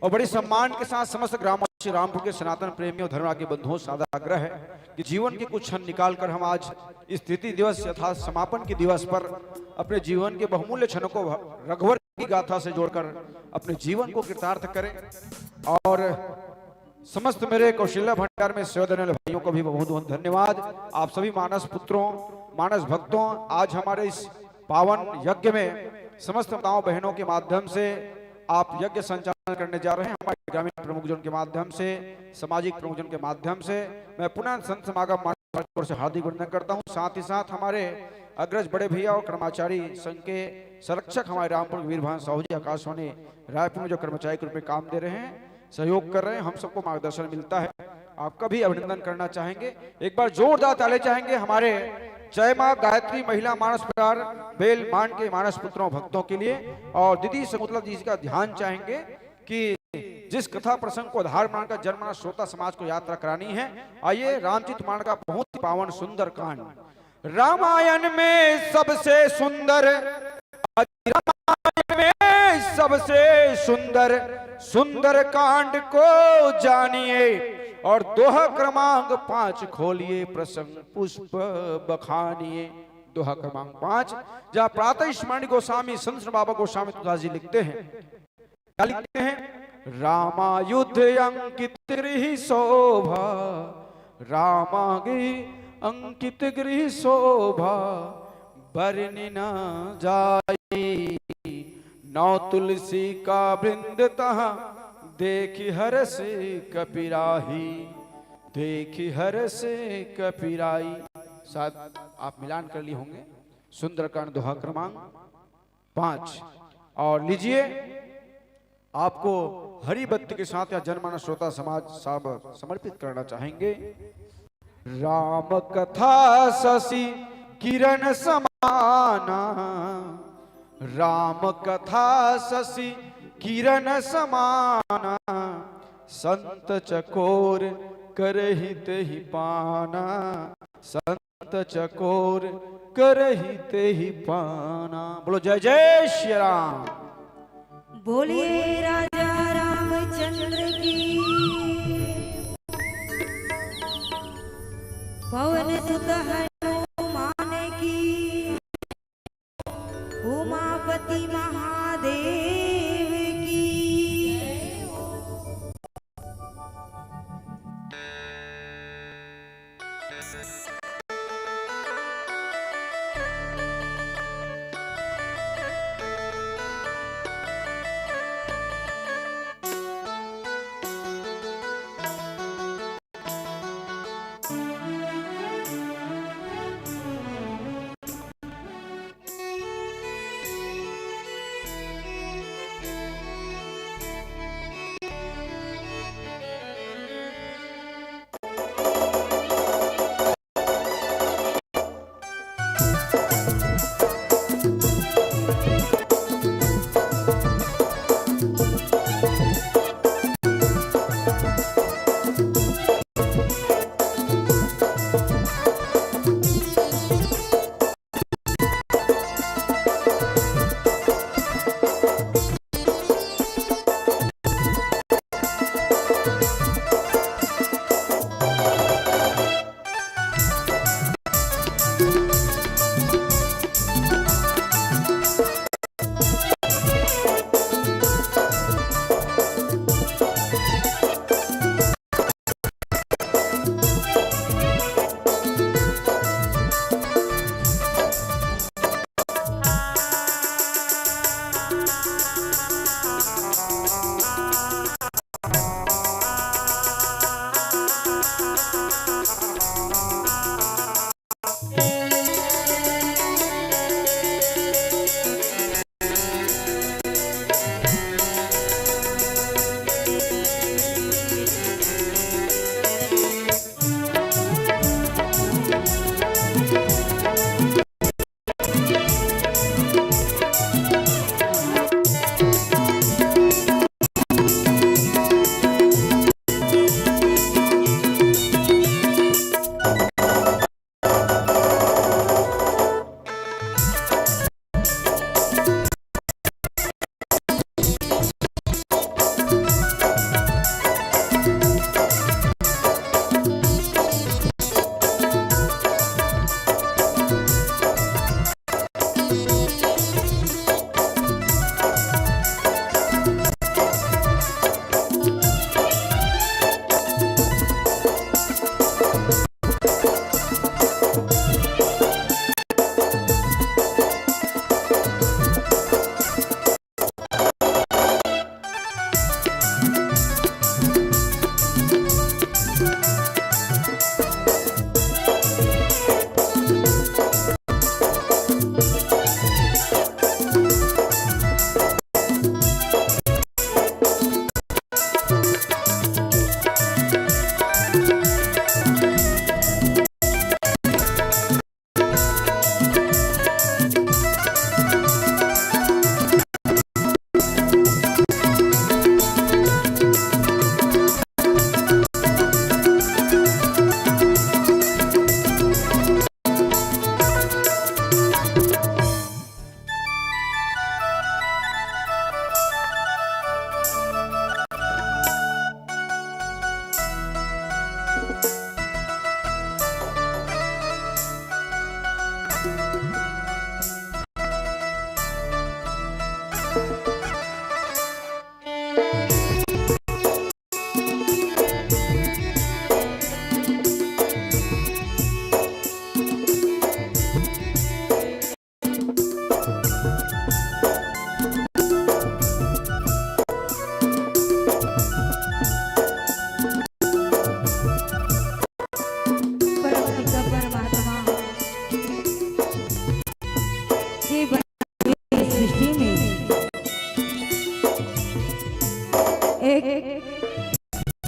और बड़े सम्मान के साथ समस्त ग्रामवासी रामपुर के सनातन प्रेमियों, धर्म के बंधुओं से सादर आग्रह है कि जीवन के कुछ क्षण निकाल कर हम आज इस द्वितीय दिवस अर्थात समापन के दिवस पर अपने जीवन के बहुमूल्य क्षणों को रघुवर की गाथा से जोड़कर अपने जीवन को कृतार्थ करें। और समस्त मेरे कौशल्या भंडार में सेवा देने वाले भाइयों को भी बहुत बहुत धन्यवाद। आप सभी मानस पुत्रों, मानस भक्तों, आज हमारे इस पावन यज्ञ में समस्त माताओं बहनों के माध्यम से आप यज्ञ संचालन करने जा रहे हैं। हमारे ग्रामीण प्रमुखजन के माध्यम से, सामाजिक प्रमुखजन के माध्यम से मैं पुनः संत समागम मानस परिवार से हार्दिक वंदन करता हूँ। साथ ही साथ हमारे अग्रज बड़े भैया और कर्मचारी संघ के संरक्षक हमारे रामपुर वीर भान साहू जी आकाशवाणी रायपुर में जो कर्मचारी के रूप में काम दे रहे हैं, सहयोग कर रहे हैं, हम सबको मार्गदर्शन मिलता है। आपका भी अभिनंदन करना चाहेंगे। एक बार जोरदार ताली चाहेंगे हमारे जय माँ गायत्री महिला मानस परिवार बेलमांड के मानस पुत्रों भक्तों के लिए। और दीदी शकुंतला जी का ध्यान चाहेंगे कि जिस कथा प्रसंग को आधार मानकर जनमानस श्रोता समाज को यात्रा करानी है, आइए रामचरित मानस का बहुत ही पावन सुंदर कांड। रामायण में सबसे सुंदर, रामायण में सबसे सुंदर, सुंदर कांड को जानिए और दोहा क्रमांक पाँच खोलिए, प्रसंग पुष्प बखानिए। दोहा क्रमांक पाँच, जहाँ प्रातः स्मरण गोस्वामी संत बाबा गोस्वामी तुलसीदास जी लिखते हैं, क्या लिखते हैं? रामायुध अंकित गृह शोभा, रामागी अंकित गृह शोभा, बरनि न जाई। नौ तुलसी का वृंद तहाँ, देखि हरष कपिराही, देखि हरष कपिराई। शायद आप मिलान कर लिए होंगे। सुंदरकांड दोहा क्रमांक पाँच। और लीजिए, आपको हरी बत्ती के साथ या जनमानस श्रोता समाज सब समर्पित करना चाहेंगे। राम कथा शशि किरण समाना, राम कथा शशि किरण समाना, संत चकोर करहित ही पाना, संत चकोर करहित ही पाना। बोलो जय जय श्री राम। बोलिए राजा रामचंद्र की, पवन सुत हनुमान की, उमापति महादेव की।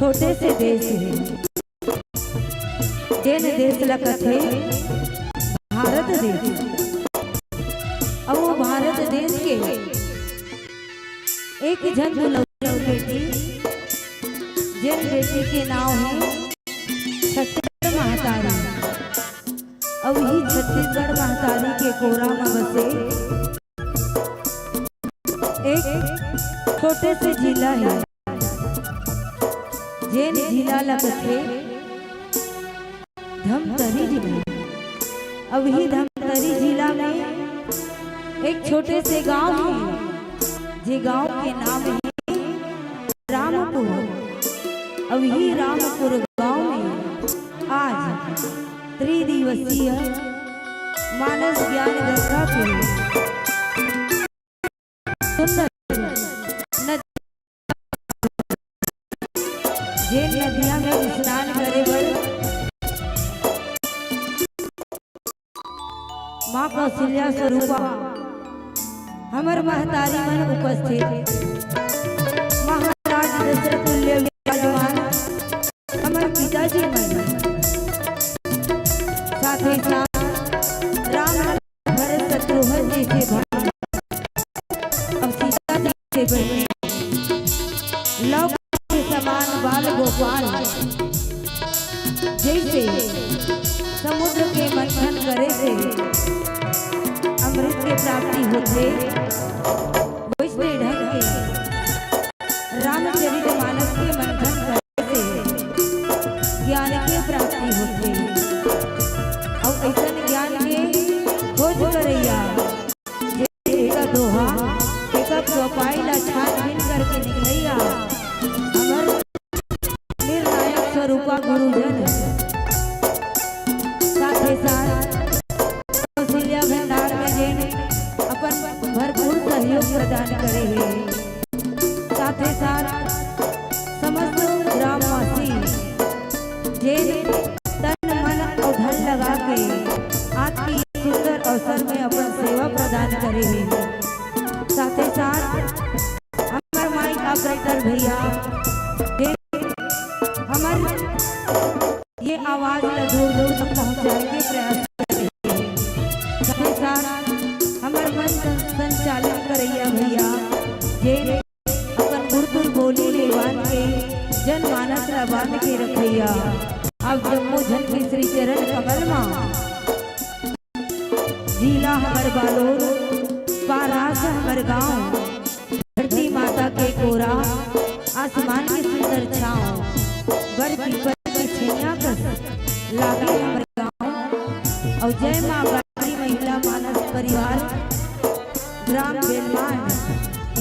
छोटे से देश हे, जेन देश ला कथे भारत देश। अउ वो भारत देश के एक झन दुलौरी बेटी, जेन बेटी के नाव हे छत्तीसगढ़ महतारी। अउ ही छत्तीसगढ़ महतारी के कोरा म बसे एक छोटे से जिला हे, जेन जिला ल कथे धमतरी जिला। अउ ही धमतरी जिला में एक छोटे से गांव हे, जे गांव के नाम हे रामपुर। अउ ही रामपुर गांव में आज त्रिदिवसीय मानस ज्ञान गंगा के सुंदर नदी, जेन नदिया में स्नान करे बर माँ कौशल्या स्वरूपा हमर महतारी मन उपस्थित, महाराज दशरथ तुल्य विराजमान हमर पिताजी मन, साथ ही साथ राम लखन भरत शत्रुघ्न जैसे भाई, अब सीता जी से बहने, लव के समान बाल गोपाल जैसे समुद्र के मंथन करे से अमृत के प्राप्ति होथे, वैसने ढंग के रामचरित मानस के मंथन करे से ज्ञान के प्राप्ति होथे। अउ अइसन ज्ञान के खोज करइया, जे एकर दोहा, एकर चौपाई ला छानबीन करके निकलइया, हमर निर्णायक स्वरूपा गुरुजन, साथे साथ कौशल्या भंडार में जेन अपन भरपूर सहयोग प्रदान करे हे, साथे साथ समस्त ग्रामवासी जेन तन मन अउ धन लगा के आज के सुंदर अवसर में अपन सेवा प्रदान करे हे, साथे साथ हमर माइक ऑपरेटर भैया, जे हमर ये आवाज ला दूर दूर तक पहुंचाए के प्रयास कर रहे हैं। साथ ही साथ हमर मंच संचालन करइया भैया, जे अपन गुरतुर बोली ले बांध के जनमानस ला बांध के रखइया, आप जम्मो झन के श्री चरण कमल मा जिला हमर बालोद, पारास हमर गांव, धरती माता के कोरा, आसमान के सुंदर छांव, बर पीपर के छैया कस लागे हमर गांव। अउ जय मां गायत्री महिला मानस परिवार, ग्राम बेलमान,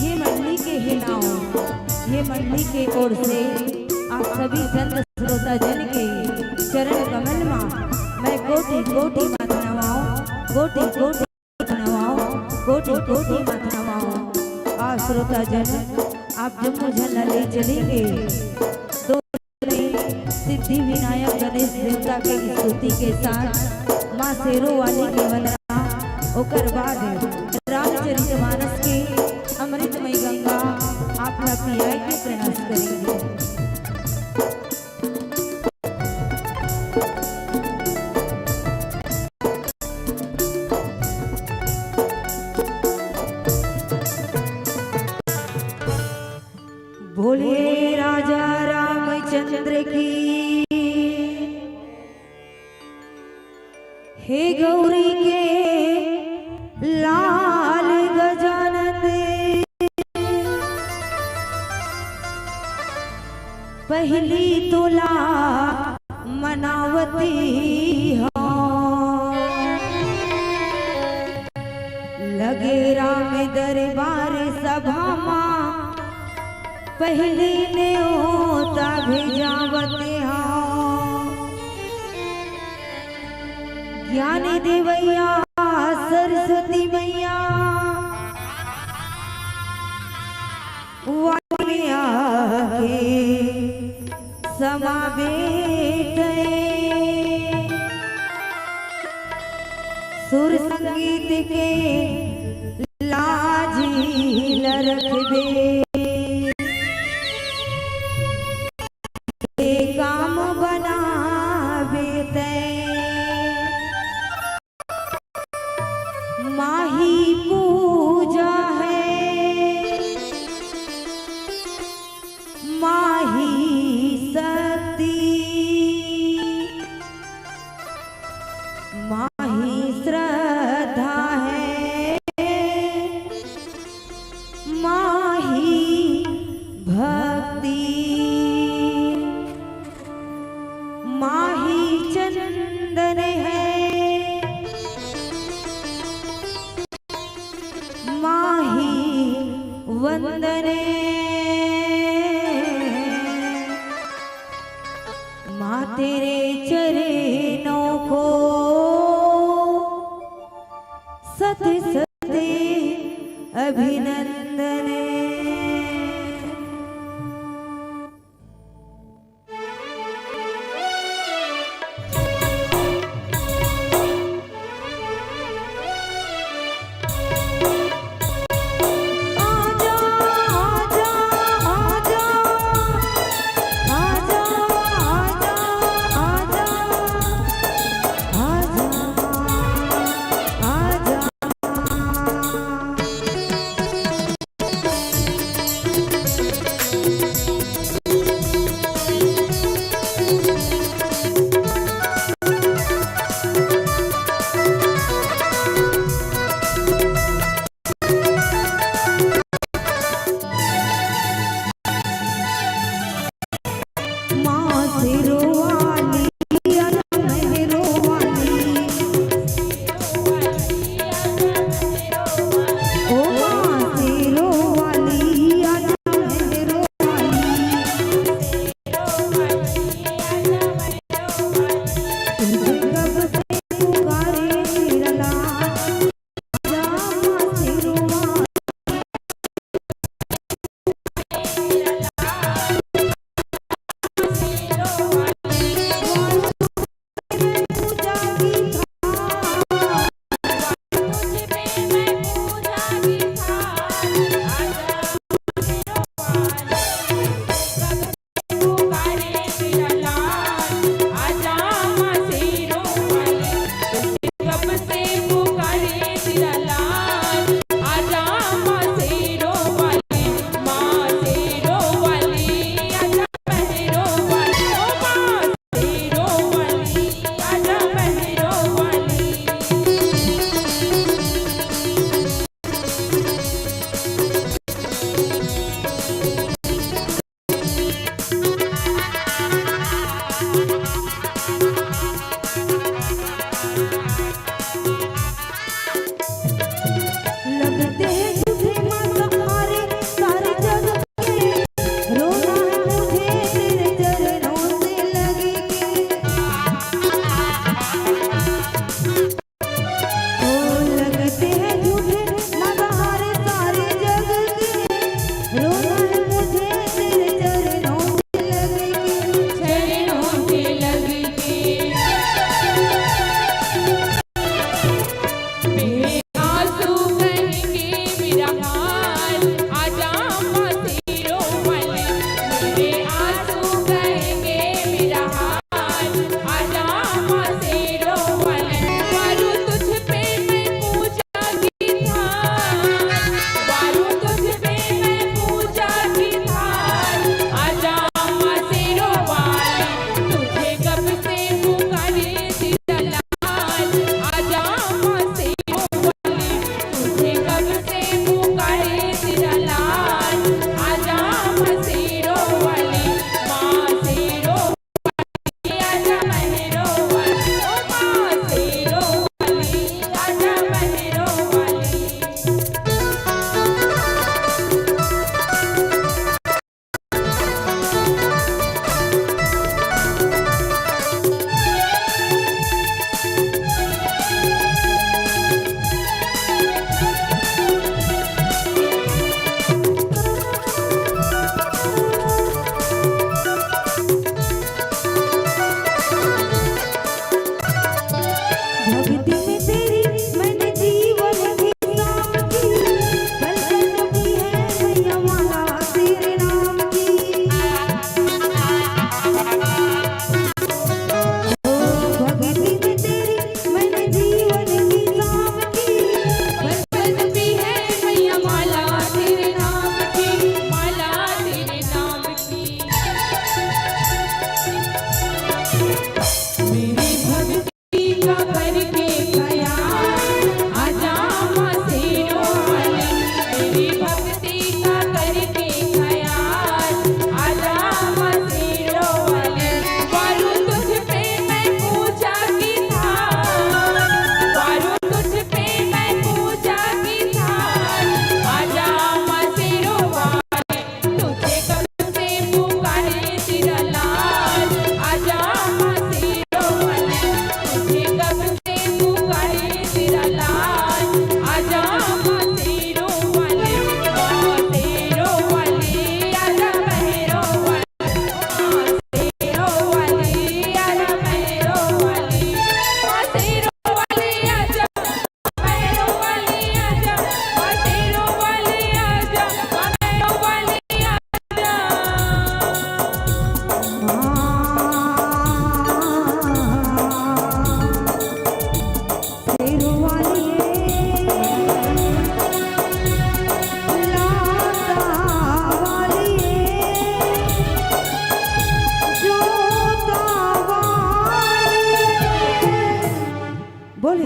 ये मंडली के हे नाव, ये मंडली के ओर से आप सभी संत श्रोता जन के चरण कमल मा मैं कोटि कोटि माथा नवाओं, कोटि कोटि माथा नवाओं, कोटि कोटि माथा नवाओं। आ श्रोता जन, आप जम्मो झन ला ले चलेंगे दो सिद्धि विनायक गणेश देवता के स्तुति के साथ माँ शेरों वाली के वंदना, ओकर बाद रामचरित मानस के अमृतमय गंगा आप ला पियाए के प्रयास करेंगे। बोलिए राजा रामचंद्र की। हे गौरी के लाल गजानंद, पहली तोला मनावती हो। लगे राम दरबार सभा मा, पहली नेवता भेजावत हो। ज्ञान देवैया सरस्वती मैया, वाणी में आके समावे तैं। सुर संगीत के लाज न रखबे। माही श्रद्धा है, माही भक्ति, माही चंदन है, माही वंदन है। माँ तेरे चरणों को सत सत अभिनंदन।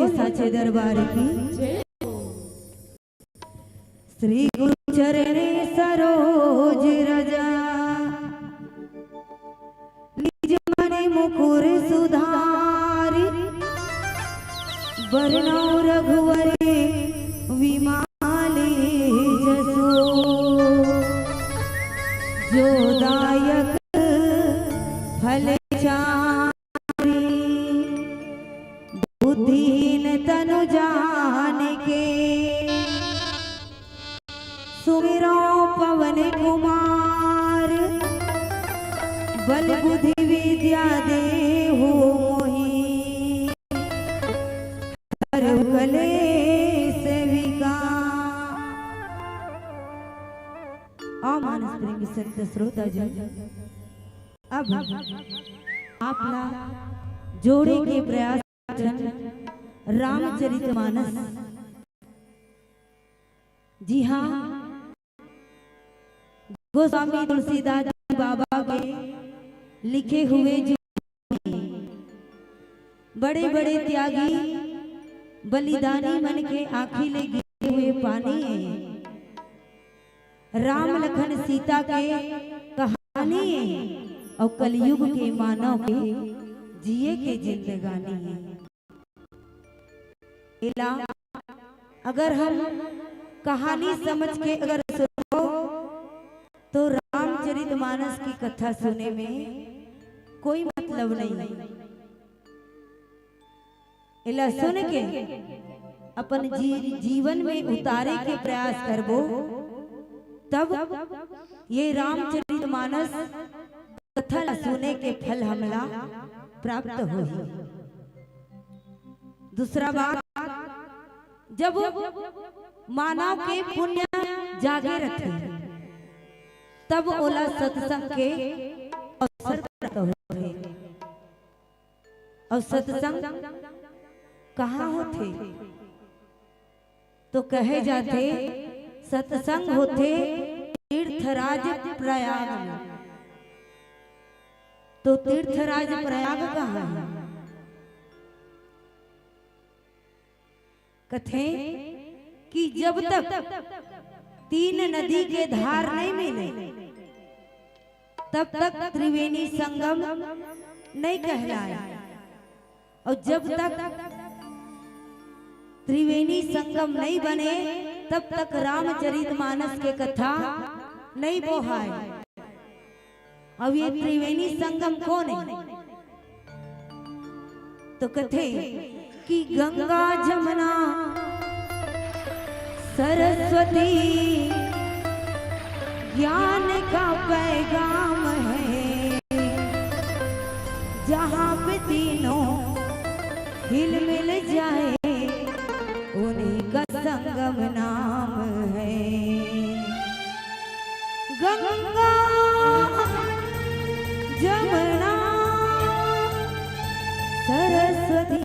साचे दरबार की। श्री गुरु चरणे सरोज रजा, निज मन मुकुर सुधारि। बरनउँ रघुवर विमाले जसु, जो दायक फल चारि। बुद्धिहीन तनु जानिके, सुमिरउँ पवन कुमार। बल बुद्धि विद्या देहु मोहि, हरउ कलेस विकार। आ मानस प्रेमी संत श्रोता जन, अब आप ला जोड़े के प्रयास, रामचरित मानस। जी हाँ, गोस्वामी तुलसीदास जी बाबा के लिखे हुए जो बड़े-बड़े त्यागी बलिदानी मन के आँखी ले गिरे हुए पानी हे। राम लखन सीता के कहानी हे अउ कलयुग के मानव के जिए के जिंदगानी हे। एला अगर हम कहानी समझ के अगर सुनबो, तो रामचरित मानस की कथा सुने में कोई मतलब नहीं। एला सुन के अपन जी-, जीवन में उतारे के प्रयास करबो, तब ये रामचरित मानस कथा ला सुने के फल हमला प्राप्त होही। दूसरा बात, जब मानव के पुण्य जागे रथे, तब ओला सत्संग के अवसर प्राप्त होथे। अउ सत्संग कहाँ होथे? तो कहे जाथे, सत्संग होथे तीर्थराज प्रयाग में। तो तीर्थराज प्रयाग कहाँ हे? कथे कि जब तक तीन नदी के धार नहीं मिले, तब तक त्रिवेणी संगम नहीं कहलाए। अउ जब तक त्रिवेणी संगम नहीं बने, तब तक रामचरित मानस के कथा नहीं बोहाय। अब ये त्रिवेणी संगम कोन हे? तो कथे कि गंगा जमुना सरस्वती ज्ञान का पैगाम है, जहाँ पे तीनों हिल मिल जाए, उन्हीं का संगम नाम है। गंगा जमुना सरस्वती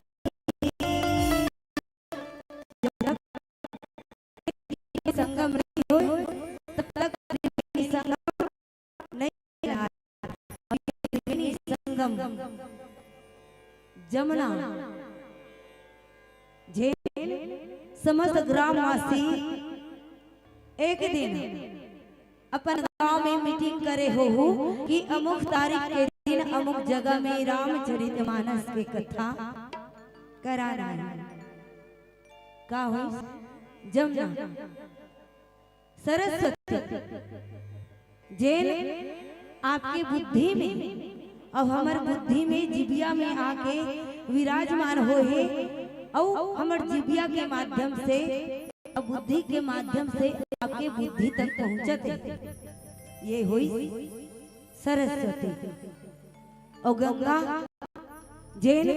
संगम नहीं होय, तब तक त्रिवेणी संगम नहीं होय। त्रिवेणी संगम जमुना, जेन समस्त ग्रामवासी एक दिन अपन गांव में मीटिंग करे होहू कि अमुक तारीख के दिन अमुक जगह में रामचरित मानस के कथा कराना हे। का होइस? जमुना सरस्वती, जेन आपके बुद्धि में अउ हमर बुद्धि में, जिबिया में आके विराजमान होहे, अउ हमर जिबिया के माध्यम से अउ बुद्धि के माध्यम से आपके बुद्धि तक पहुँचत हे। ये होइस सरस्वती। अउ गंगा, जेन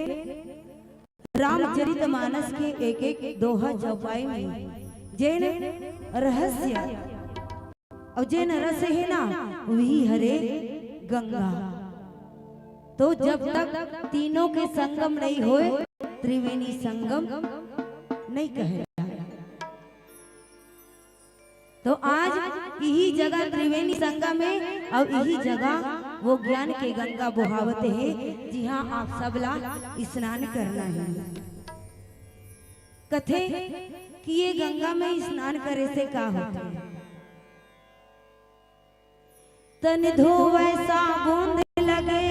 रामचरित मानस के एक एक दोहा चौपाई में जेन रहस्य अउ जेन रस हे ना, वही हरे गंगा। तो जब तक तीनों के संगम नहीं होय, त्रिवेणी संगम नहीं कहे। तो आज इही जगह त्रिवेणी संगम हे अउ इही जगह वो ज्ञान के गंगा बोहावत हे, जिहाँ आप सब ला स्नान करना हे। कथे कि ये गंगा में स्नान करे से का होथे? तन धोवै साबुन लगे,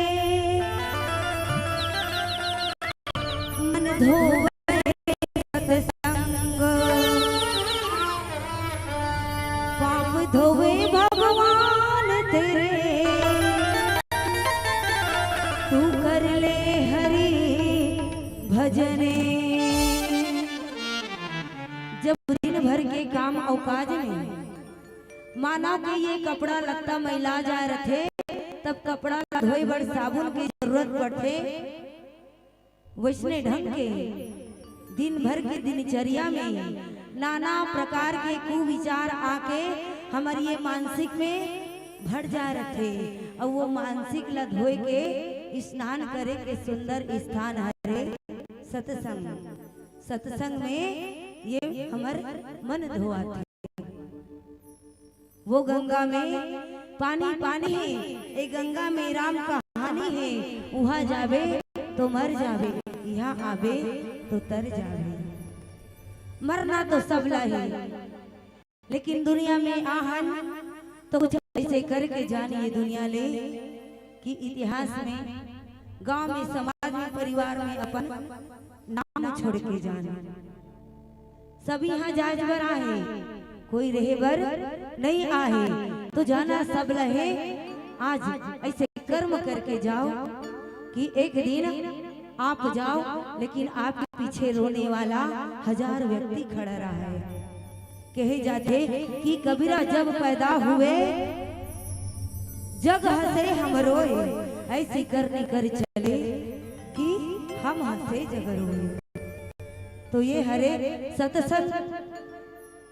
मन धोवै सतसंग। पाप धोवे भगवान तेरे, तू कर ले हरि भजने। जब दिन भर के काम अउ काज में मानव के ये कपड़ा लत्ता मैला जाय रथे, तब कपड़ा ला धोए बर साबुन के जरूरत पड़थे। वैसने ढंग के दिन भर के दिनचर्या में नाना प्रकार के कुविचार आके हमर ये मानसिक में भर जाय रथे, अउ वो मानसिक ला धोए के स्नान करे के सुंदर स्थान हरे सत्संग। सत्संग में ये हमर मन धोआथे। वो गंगा में पानी पानी हे, ए गंगा में राम कहानी हे। उहाँ जाबे तो मर जाबे, इहाँ आबे तो तर जाबे। मरना तो सबला हे, लेकिन दुनिया में आहन तो कुछ ऐसे करके जान ये दुनिया ले कि इतिहास में, गांव में, समाज में, परिवार में अपन नाम छोड़ के जान। सब इहाँ जाय बर आहे, कोई रहे बर नहीं आहे। तो जाना सब लहे, आज ऐसे कर्म करके जाओ कि एक दिन आप जाओ, लेकिन आपके पीछे रोने वाला हजार व्यक्ति खड़ा रहे। कहे जाथे कि कबीरा जब पैदा हुए, जग हंसे हम रोए, ऐसी करनी कर चले कि हम हंसे जग रोए। तो ये हरे सत्संग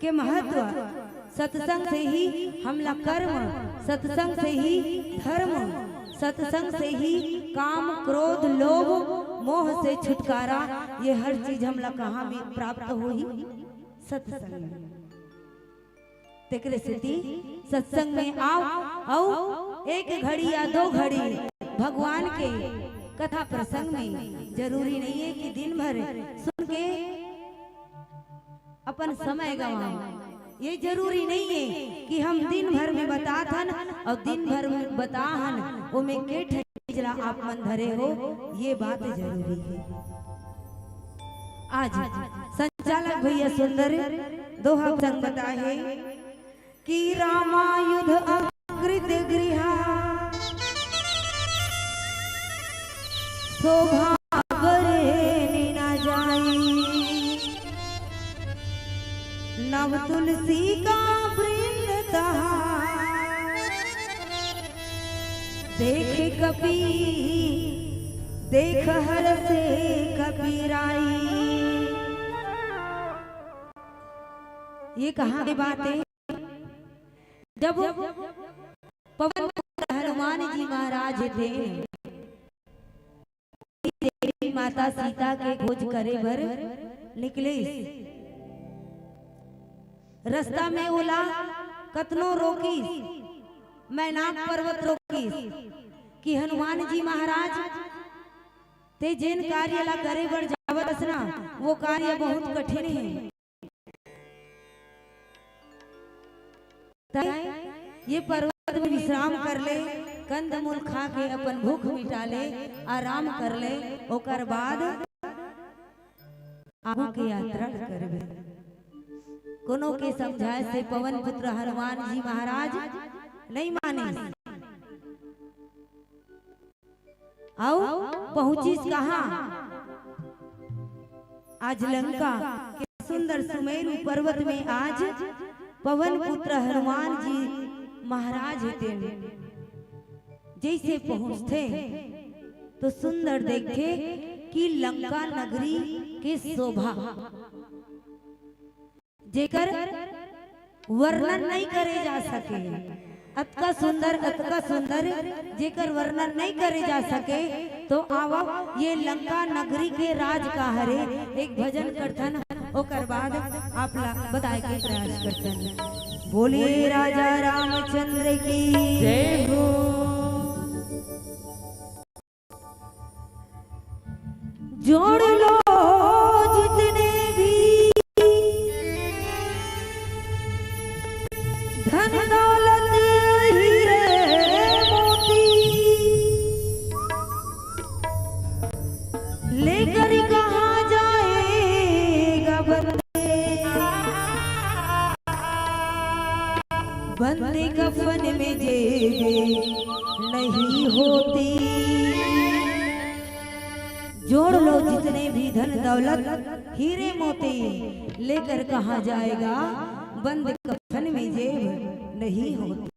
के महत्व। सत्संग से ही हमला कर्म, सत्संग से ही धर्म, सत्संग से ही काम, क्रोध, लोभ, मोह से छुटकारा। ये हर चीज हमला कहाँ में प्राप्त होही? सत्संग में। तेकरे सेती सत्संग में आओ, अउ एक घड़ी या दो घड़ी भगवान के कथा प्रसंग में। जरूरी नहीं है कि दिन भर सुन के अपन समय गंवाओ। ये जरूरी नहीं है कि हम दिन भर में बतात हन अउ दिन भर में बता हन, ओमे के ठन चीज ला आप मन धरे हो, ये बात जरूरी है। आज संचालक भैया सुंदर दोहा संग बताए हे कि रामायुध अकृत गृहा शोभा बरनि न जाई। नव तुलसी का वृंद तहा देख कपि, देख हरषे कपिराई। ये कहाँ के बात है? जब पवन पुत्र हनुमान जी महाराज थे, देवी माता सीता के खोज करे बर निकलिस। रस्ता में ओला कतनो रोकिस, मैनाक पर्वत रोकिस कि हनुमान जी महाराज, ते जेन कार्य ला करे बर जावत हस ना, वो कार्य बहुत कठिन है। तै ये पर्वत में विश्राम कर ले, कंदमूल खा के अपन भूख मिटा ले, आराम कर ले, ओकर बाद आगू के यात्रा करबे। कोनो के समझाए से पवन पुत्र हनुमान जी महाराज नहीं माने। अउ पहुंचिस कहाँ? आज लंका के सुंदर सुमेरु पर्वत में आज पवन पुत्र हनुमान जी महाराज हे तेन जैसे पहुंचथे तो सुंदर देखथे कि लंका नगरी के शोभा, जेकर वर्णन नहीं करे जा सके, अतका सुंदर, अतका सुंदर, जेकर वर्णन नहीं करे जा सके। तो आवा, ये लंका नगरी के राज का हरे, एक भजन करथन, ओकर बाद आप ला बताए के प्रयास करथन। बोलिए राजा रामचंद्र की जय हो। जोड़ लो जितने भी बंद कफन में जेबे नहीं होती। जोड़ लो जितने भी धन दौलत, हीरे मोती, लेकर कहाँ जाएगा? बंद कफन में जेब नहीं होती।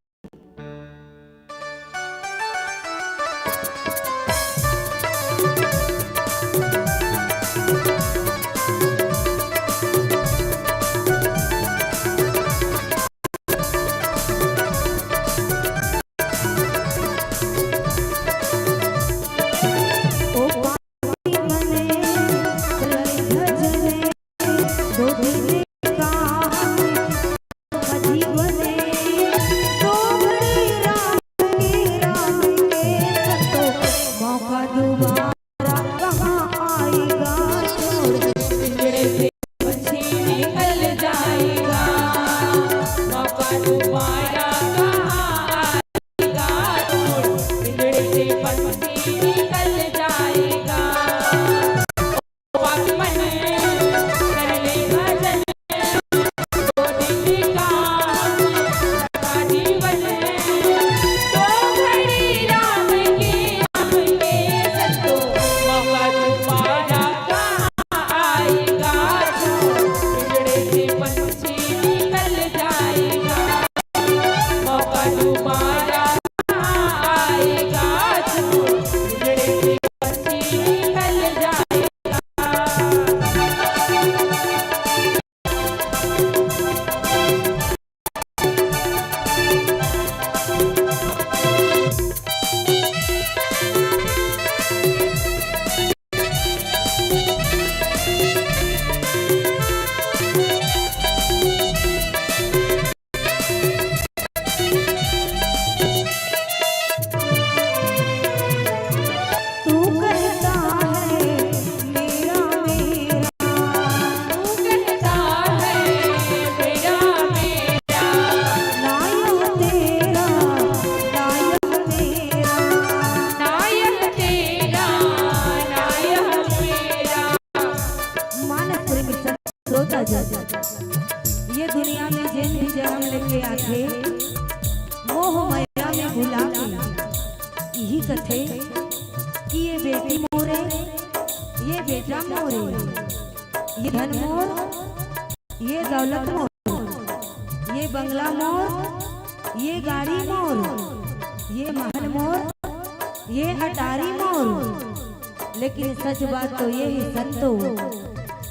लेकिन सच बात तो ये हे संतो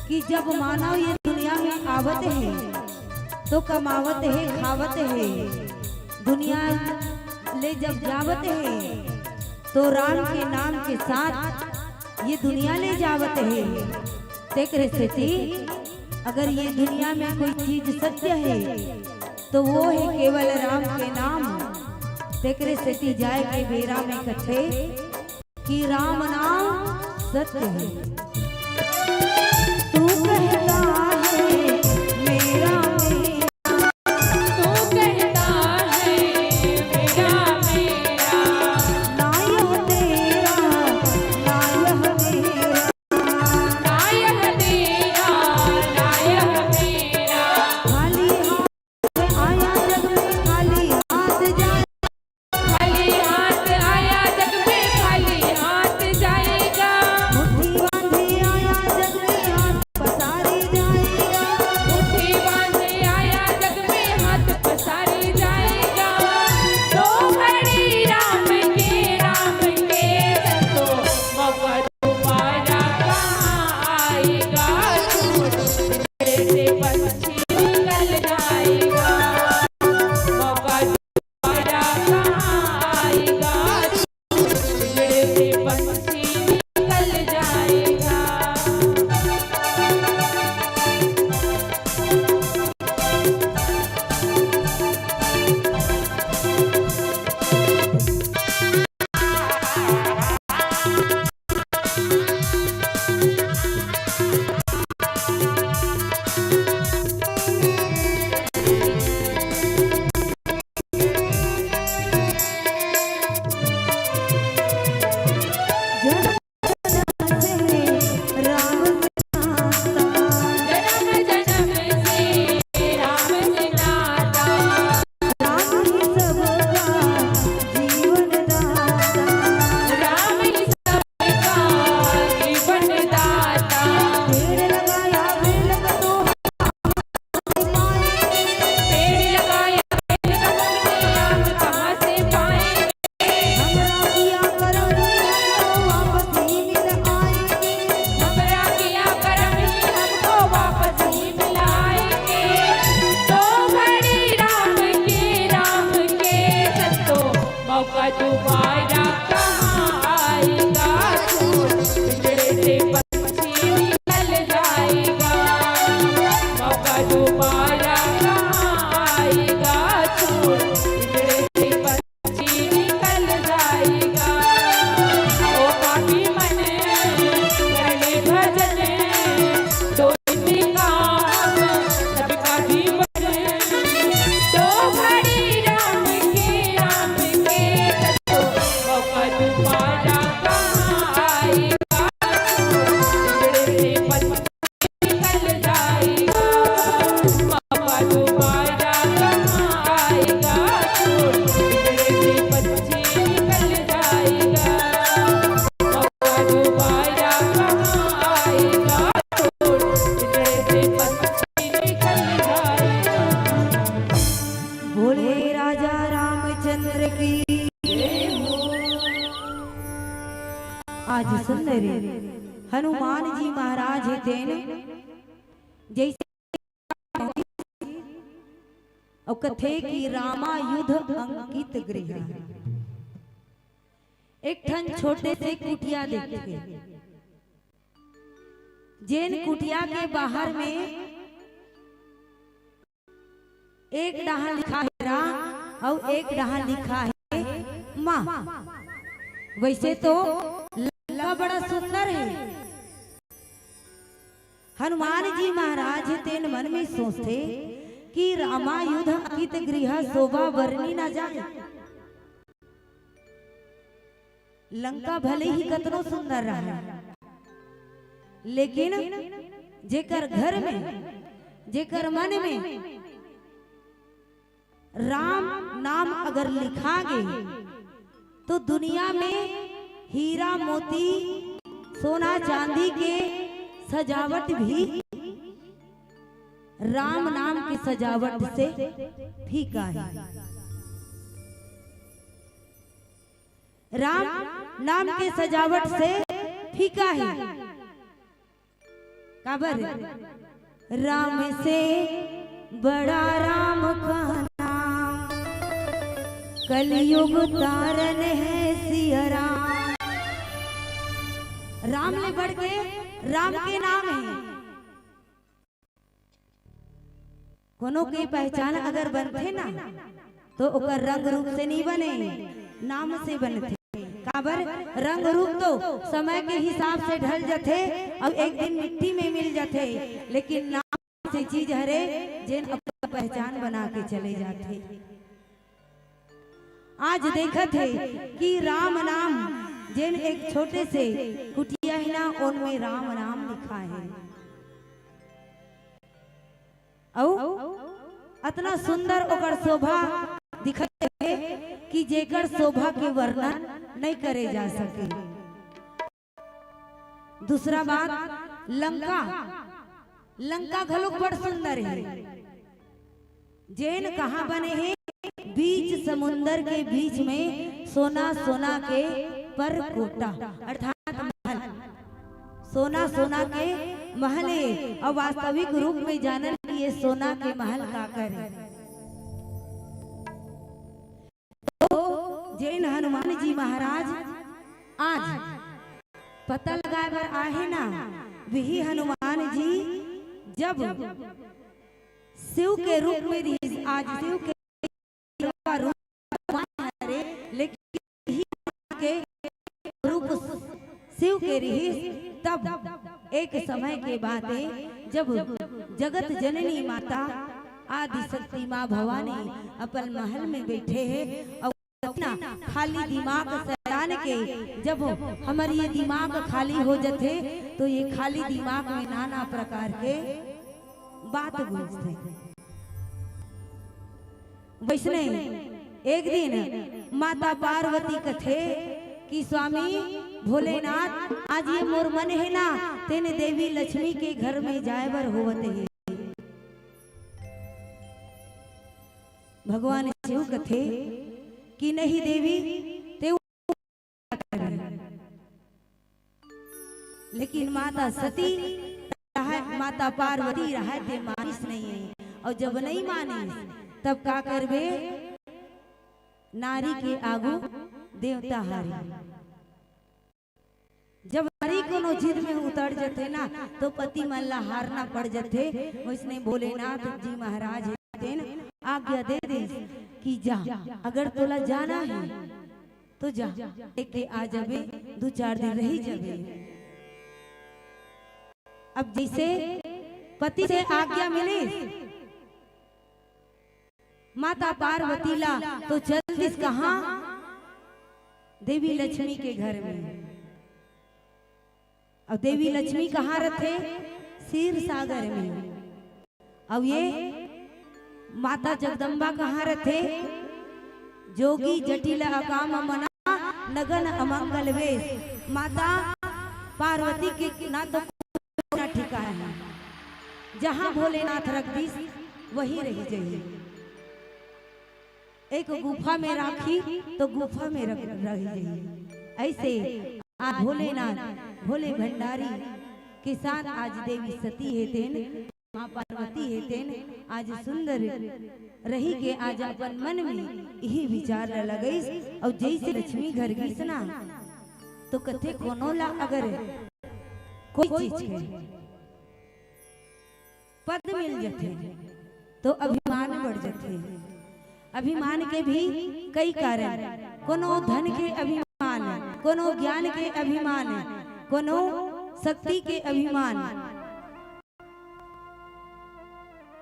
कि जब मानव ये दुनिया में आवत हे तो कमावत हे, खावत हे, दुनिया ले जब जावत हे तो राम के नाम के साथ ये दुनिया ले जावत हे। तेकरे सेती अगर ये दुनिया में कोई चीज सत्य हे तो वो हे केवल राम के नाम। तेकरे सेती जाए के बेरा में कथे कि राम नाम सत्य हे। हनुमान जी महाराज हे तेन, जैसे अउ कथे कि रामायुध अंकित गृह। एक ठन छोटे से कुटिया देखथे, जेन कुटिया के बाहर में एक डहार लिखा हे राम अउ एक डहार लिखा हे माँ। वैसे तो लंका बड़ा सुंदर हे। हनुमान जी महाराज तेन मन में सोचथे कि रामायुध अंकित गृह शोभा बरनी न जाए। लंका भले ही कतनो सुंदर रहे, लेकिन जेकर घर में, जेकर मन में राम नाम अगर लिखा गे, तो दुनिया में हीरा मोती, सोना चांदी के सजावट भी राम नाम के सजावट से फीका हे। राम नाम के सजावट से फीका हे। काबर? राम से बड़ा राम का नाम, कलयुग तारन हे सिया राम। राम ले बढ़ के राम के नाम हे। कोनो के पहचान अगर बनथे ना, तो ओकर रंग रूप से नहीं बने, नाम से बनथे। काबर? रंग रूप तो समय के हिसाब से ढल जथे अउ एक दिन मिट्टी में मिल जथे, लेकिन नाम से चीज हरे, जेन अपन पहचान बना के चले जाथे। आज देखत हे कि राम नाम जेन एक छोटे से कुटिया हे ना, ओन में राम नाम लिखा हे। अउ अतना सुंदर ओकर शोभा दिखत हे कि जेकर शोभा के वर्णन नहीं करे जा सके। दूसरा बात, लंका, लंका घलोक बड़ सुंदर हे। जेन कहाँ बने हे? बीच समुंदर के बीच में सोना, सोना के परकोटा, अर्थात महल। सोना, सोना के महल हे। अउ वास्तविक रूप में जानन कि ये सोना के महल काकर हे। तो जेन हनुमान जी महाराज आज पता लगाए बर आहे ना, वही हनुमान जी जब शिव के रूप में रिहिस, आज शिव के रूप हरे, लेकिन यही के रूप शिव के रिहिस। तब एक समय के बात हे, जब जगत जननी माता आदि शक्ति माँ भवानी अपन महल में बैठे हे अउ अपना खाली दिमाग शैतान के, जब हमर ये दिमाग खाली हो जथे, तो ये खाली दिमाग में नाना प्रकार के बात गूंजथे। वैसने एक दिन माता पार्वती कथे कि स्वामी भोलेनाथ, आज ये मोर मन हे ना, तेने देवी लक्ष्मी के घर में जाए बर होवत हे। भगवान शिव कथे कि नहीं देवी, ते लेकिन माता सती रहय, माता पार्वती रहय, ते मानिस नहीं हे। अउ जब नहीं मानिस, तब का करबे? नारी के आगू देवता हारी। जब नारी कोनो जिद में उतर जथे ना, तो पति मन ला हारना पड़ जथे। वैसने भोलेनाथ जी महाराज हे तेन आज्ञा दे दिस कि जा, अगर तोला जाना हे, तो जा, लेके आ जाबे, दू चार दिन रही जाबे। अब जैसे पति से आज्ञा मिलिस, माता पार्वती ला तो चल दिस कहाँ? देवी लक्ष्मी के घर में। अउ देवी लक्ष्मी कहाँ रथे? क्षीर सागर में। अउ ये माता जगदम्बा कहाँ रथे? जोगी जटिल अकाम मना नगन अमंगल वेश। माता पार्वती के ना तो कोई ना ठिकाना हे, जहाँ भोलेनाथ रख दिस वही रही जाही। एक गुफा में राखी तो गुफा में रख, रही जाही। ऐसे आज भोलेनाथ, भोले भंडारी के साथ आज देवी सती हे तेन, माँ पार्वती हे तेन, आज सुंदर रही के आज अपन मन में यही विचार ल लगइस। अउ जइसे लक्ष्मी घर गिस ना, तो कथे कोनो ला अगर कोई चीज के पद मिल जथे, तो अभिमान बढ़ जथे। अभिमान के भी कई कारण, कोनो धन के अभिमान, कोनो ज्ञान के अभिमान, कोनो शक्ति के अभिमान।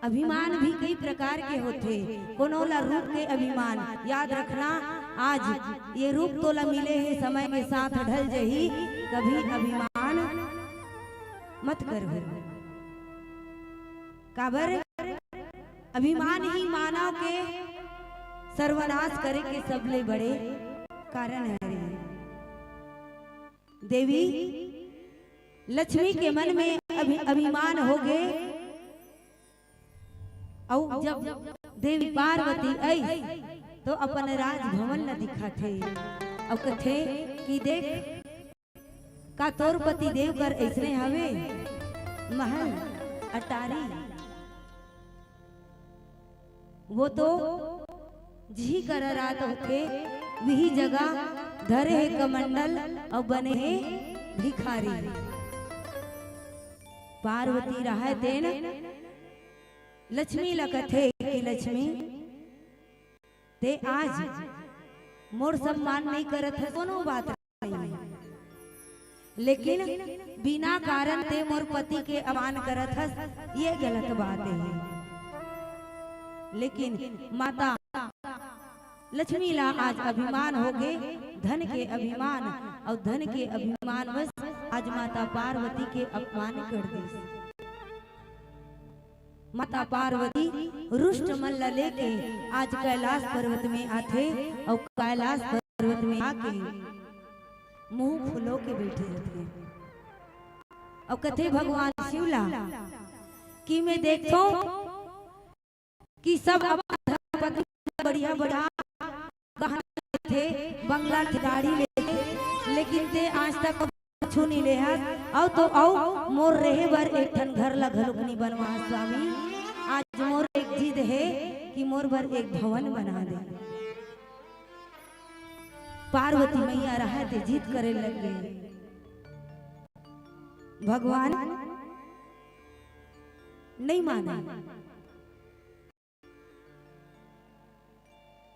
अभिमान भी कई प्रकार के होथे, कोनो ला रूप के अभिमान। याद रखना, आज ये रूप तोला मिले हे, समय के साथ ढल जही, कभी अभिमान मत करहू। काबर? अभिमान ही मानव के सर्वनाश करे के सबले बड़े कारण हरे। देवी लक्ष्मी के मन में अभि-, अभिमान होगे, अउ जब देवी पार्वती आई तो अपन राजभवन ल दिखाथे अउ कथे कि देख, का तोर पति देव कर अइसने हवे? महल, अटारी, वो तो जिही करा रात होथे, विही जगह धरे हे कमंडल अउ बने हे भिखारी। पार्वती रहय तेन लक्ष्मी ल कथे कि लक्ष्मी, ते आज मोर सम्मान नइ करत हस, कोनो बात नइ हे, लेकिन बिना कारण ते मोर पति के अपमान करत हस, ये गलत बात हे। लेकिन माता लक्ष्मी ला आज अभिमान होगे, धन के अभिमान, अउ धन के अभिमान वश आज माता पार्वती के अपमान कर दिस। माता पार्वती रुष्ट मन ला लेके आज कैलाश पर्वत में आथे, अउ कैलाश पर्वत में आके मुंह फुलो के बैठे रथे, अउ कथे भगवान शिव ला कि मैं देखथों कि सब अपन धर्म पत्नी बढ़िया बढ़िया गहना लेथे, बंगला लेथे, गाड़ी लेथे, लेकिन ते आज तक कुछु नइ लेहस। अउ तो अउ मोर रहे बर एक ठन घर ला घलोक नइ बनवाहस स्वामी। आज मोर एक जिद हे कि मोर बर एक भवन बना दे। पार्वती मैया रहय ते जिद करे लग गे। भगवान नइ माने।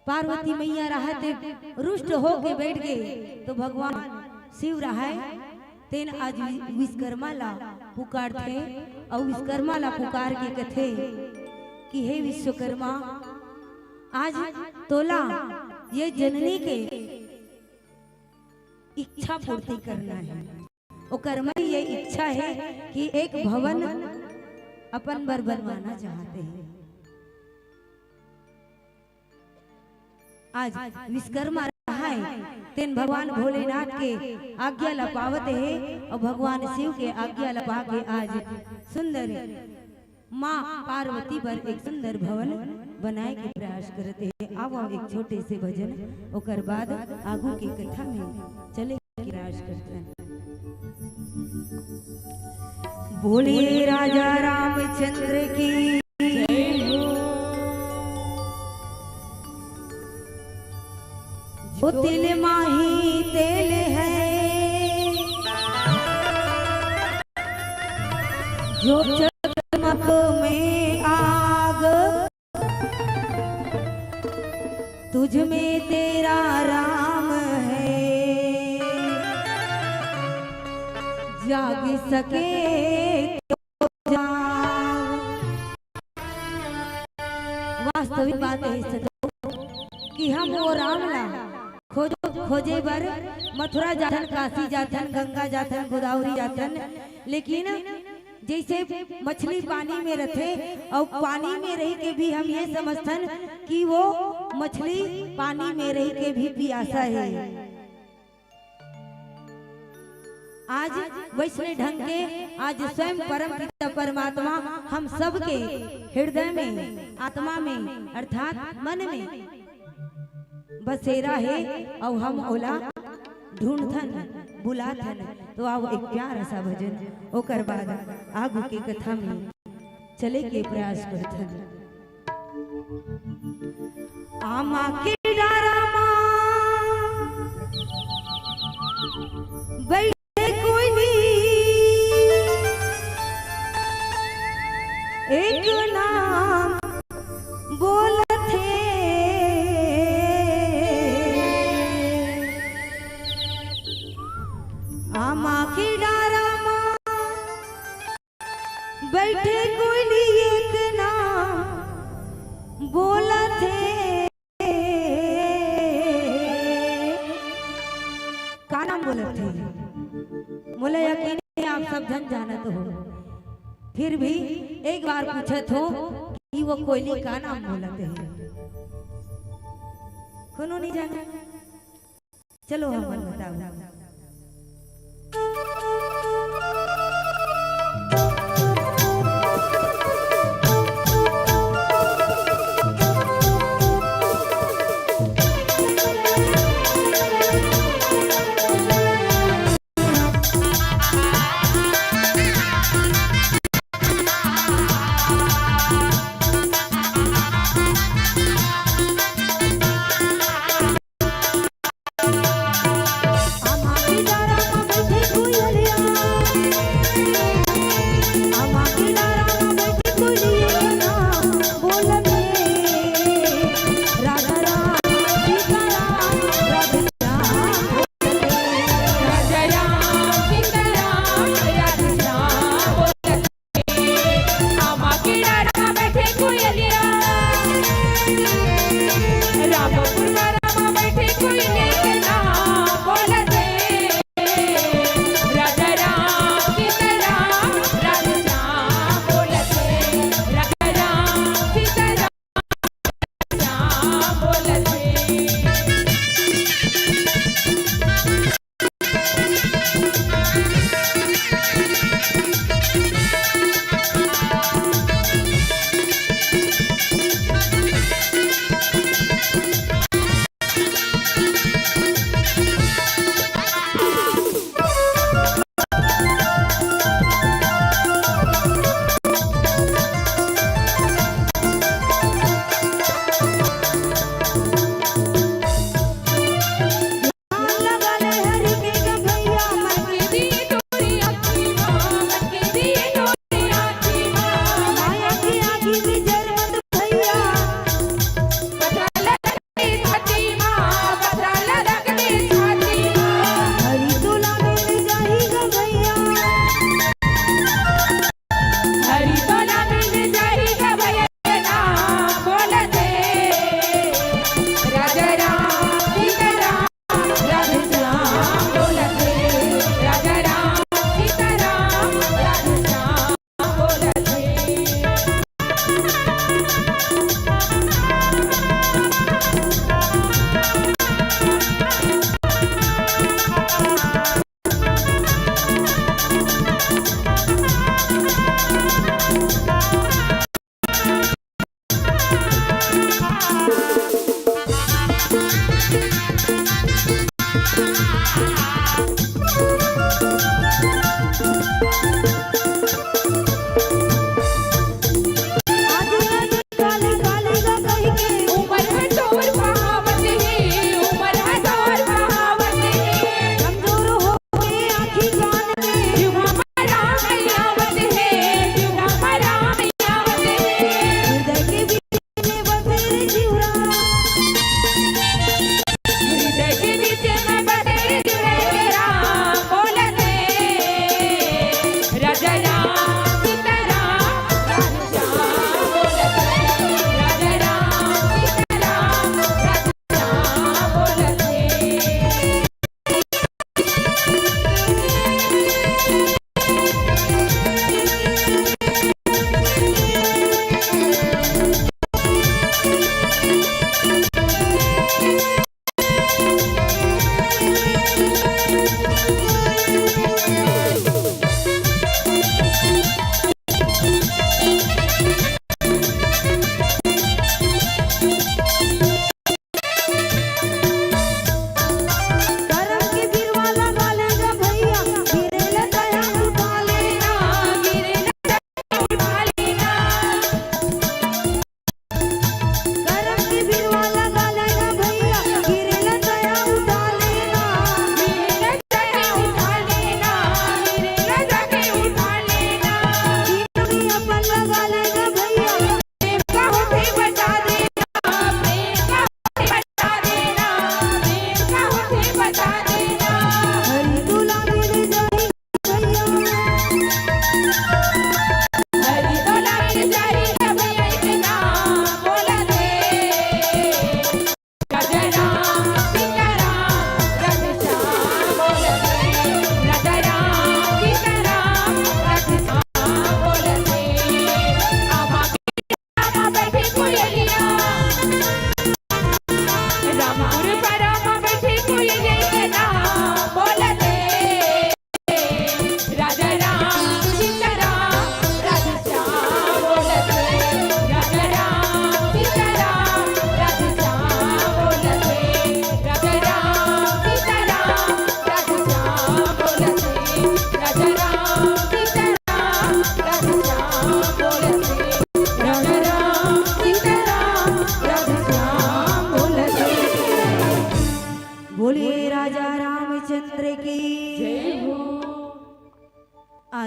पार्वती मैया रहय ते रुष्ट होके बैठ गे, तो भगवान शिव रहय तेन आज वि-, विश्वकर्मा ला पुकारथे, अउ विश्वकर्मा ला पुकार के कथे कि हे विश्वकर्मा, आज तोला ये जननी के इच्छा पूर्ति करना हे। ओकर मन ये इच्छा हे कि एक भवन अपन बर बनवाना चाहत हे। आज विश्वकर्मा रहय, तेन भगवान भोलेनाथ के आज्ञा ला पावत हे अउ भगवान शिव के आज्ञा ला पाके आज सुंदर माँ पार्वती बर एक सुंदर भवन बनाए के प्रयास करत हे। आवव एक छोटे से भजन, ओकर बाद आगू के कथा में चले के प्रयास करथन। बोलिए राजा रामचंद्र की। जो तिल माही तेल है, जो चकमक में आग, तुझ में तेरा राम है, जाग सके तो जाग। वास्तविक बात हे सचो कि हम वो राम ला खोजो, खोजे बर मथुरा जाथन, काशी जाथन, गंगा जाथन, गोदावरी जाथन, लेकिन जइसे मछली पानी में रथे अउ पानी में रहि के भी हम ये समझथन कि वो मछली पानी में रहि के भी पियासा हे। आज वइसने ढंग के आज स्वयं परम पिता परमात्मा हम सबके हृदय में, आत्मा में, अर्थात मन में बसेरा हे, अउ हम ओला ढूंढथन। बुलात हन, तो आओ एक प्यारा सा भजन, ओकर बाद आगू के कथा में चले के प्रयास करथन। आमा के डारा मा बैठे कोई नी, एक नाम बोलत हे। आमा के डारा मा बैठे कोई नी, एक नाम बोलत हे। का नाम बोलत हे? मोला यकीन हे, आप सब झन जानत हो, फिर भी एक बार पूछत हो कि वो कोयली का नाम बोलत हे। कोनो नहीं जाना? चलो, हमन बताओ।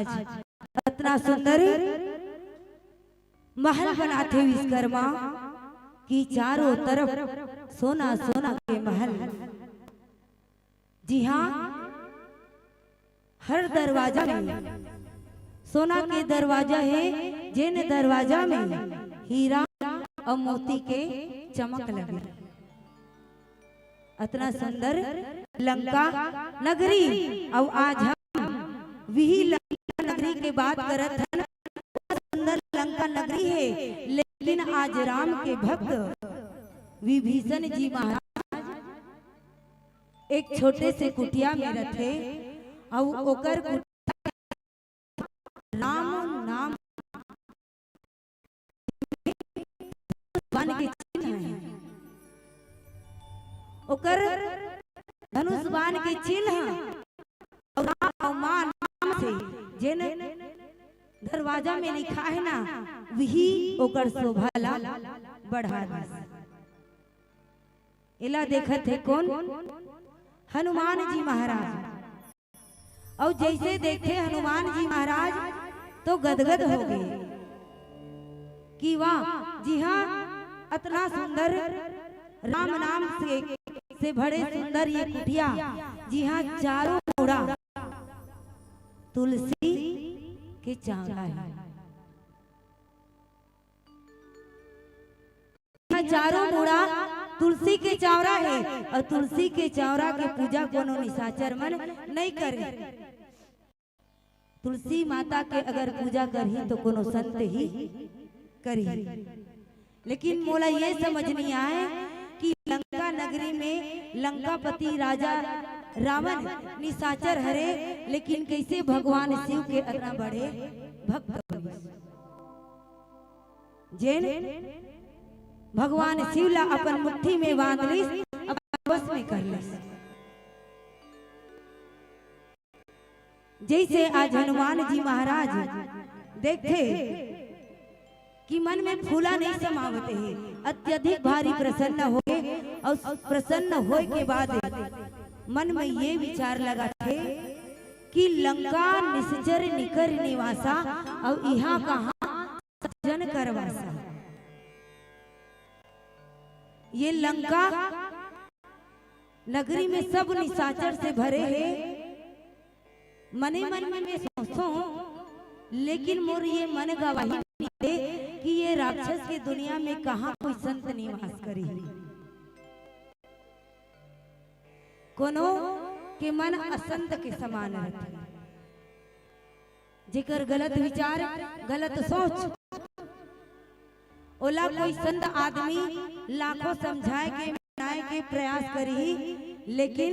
अतना सुंदर महल बनाथे विश्वकर्मा कि चारों तरफ सोना सोना के महल, जिहां हर दरवाजा में सोना के दरवाजा हे, जेन दरवाजा में हीरा अउ मोती के चमक लगे। अतना सुंदर लंका नगरी, अउ आज हम विही लंका नगरी के बात करत हन। सुंदर लंका नगरी हे, लेकिन आज राम के भक्त विभीषण जी महाराज एक छोटे से कुटिया में रथे, अउ ओकर कुटिया राम नाम बाण के चिन्ह हे। ओकर धनुष बाण के चिन्ह अउ राम अउ मां नाम से जेन दरवाजा में लिखा हे ना, विही ओकर शोभा ला बढ़ा दिस। एला देखत हे कोन? हनुमान जी महाराज। अउ जइसे देखे हनुमान जी महाराज तो गदगद हो गे कि वाह, जिहां अतना सुंदर राम नाम से, से भरे सुंदर ये कुटिया, जिहां चारों मुड़ा तुलसी के चांवरा हे। चारों मुड़ा तुलसी के चांवरा हे, अउ तुलसी के चांवरा के पूजा कोनो निशाचर मन नइ करे। तुलसी माता के अगर पूजा करही तो कोनो संत ही करही। लेकिन मोला ये समझ नइ आय कि लंका नगरी में लंकापति राजा रावण निशाचर हरे, लेकिन कइसे भगवान शिव के अतना बड़े भक्त होइस। जेन भगवान शिव ला अपन मुट्ठी में बांध लिस, अपन वश में कर लिस। जइसे आज हनुमान जी महाराज देखथे कि मन में फूला नइ समावत हे, अत्यधिक भारी प्रसन्न होगे, अउ प्रसन्न होय के बाद मन में ये विचार लगाथे कि लंका निसचर निकर निवासा, अउ इहां कहां सज्जन करवासा। ये लंका नगरी में सब निशाचर से भरे हे। मने मन में मैं सोचथों, लेकिन मोर ये मन गवाही नइ दे कि ये राक्षस के दुनिया में कहां कोई संत निवास करही। कोनो के मन असंत के समान रथे। जेकर गलत विचार, गलत सोच, ओला कोई संत आदमी लाखों समझाय के, मनाय के प्रयास करही, लेकिन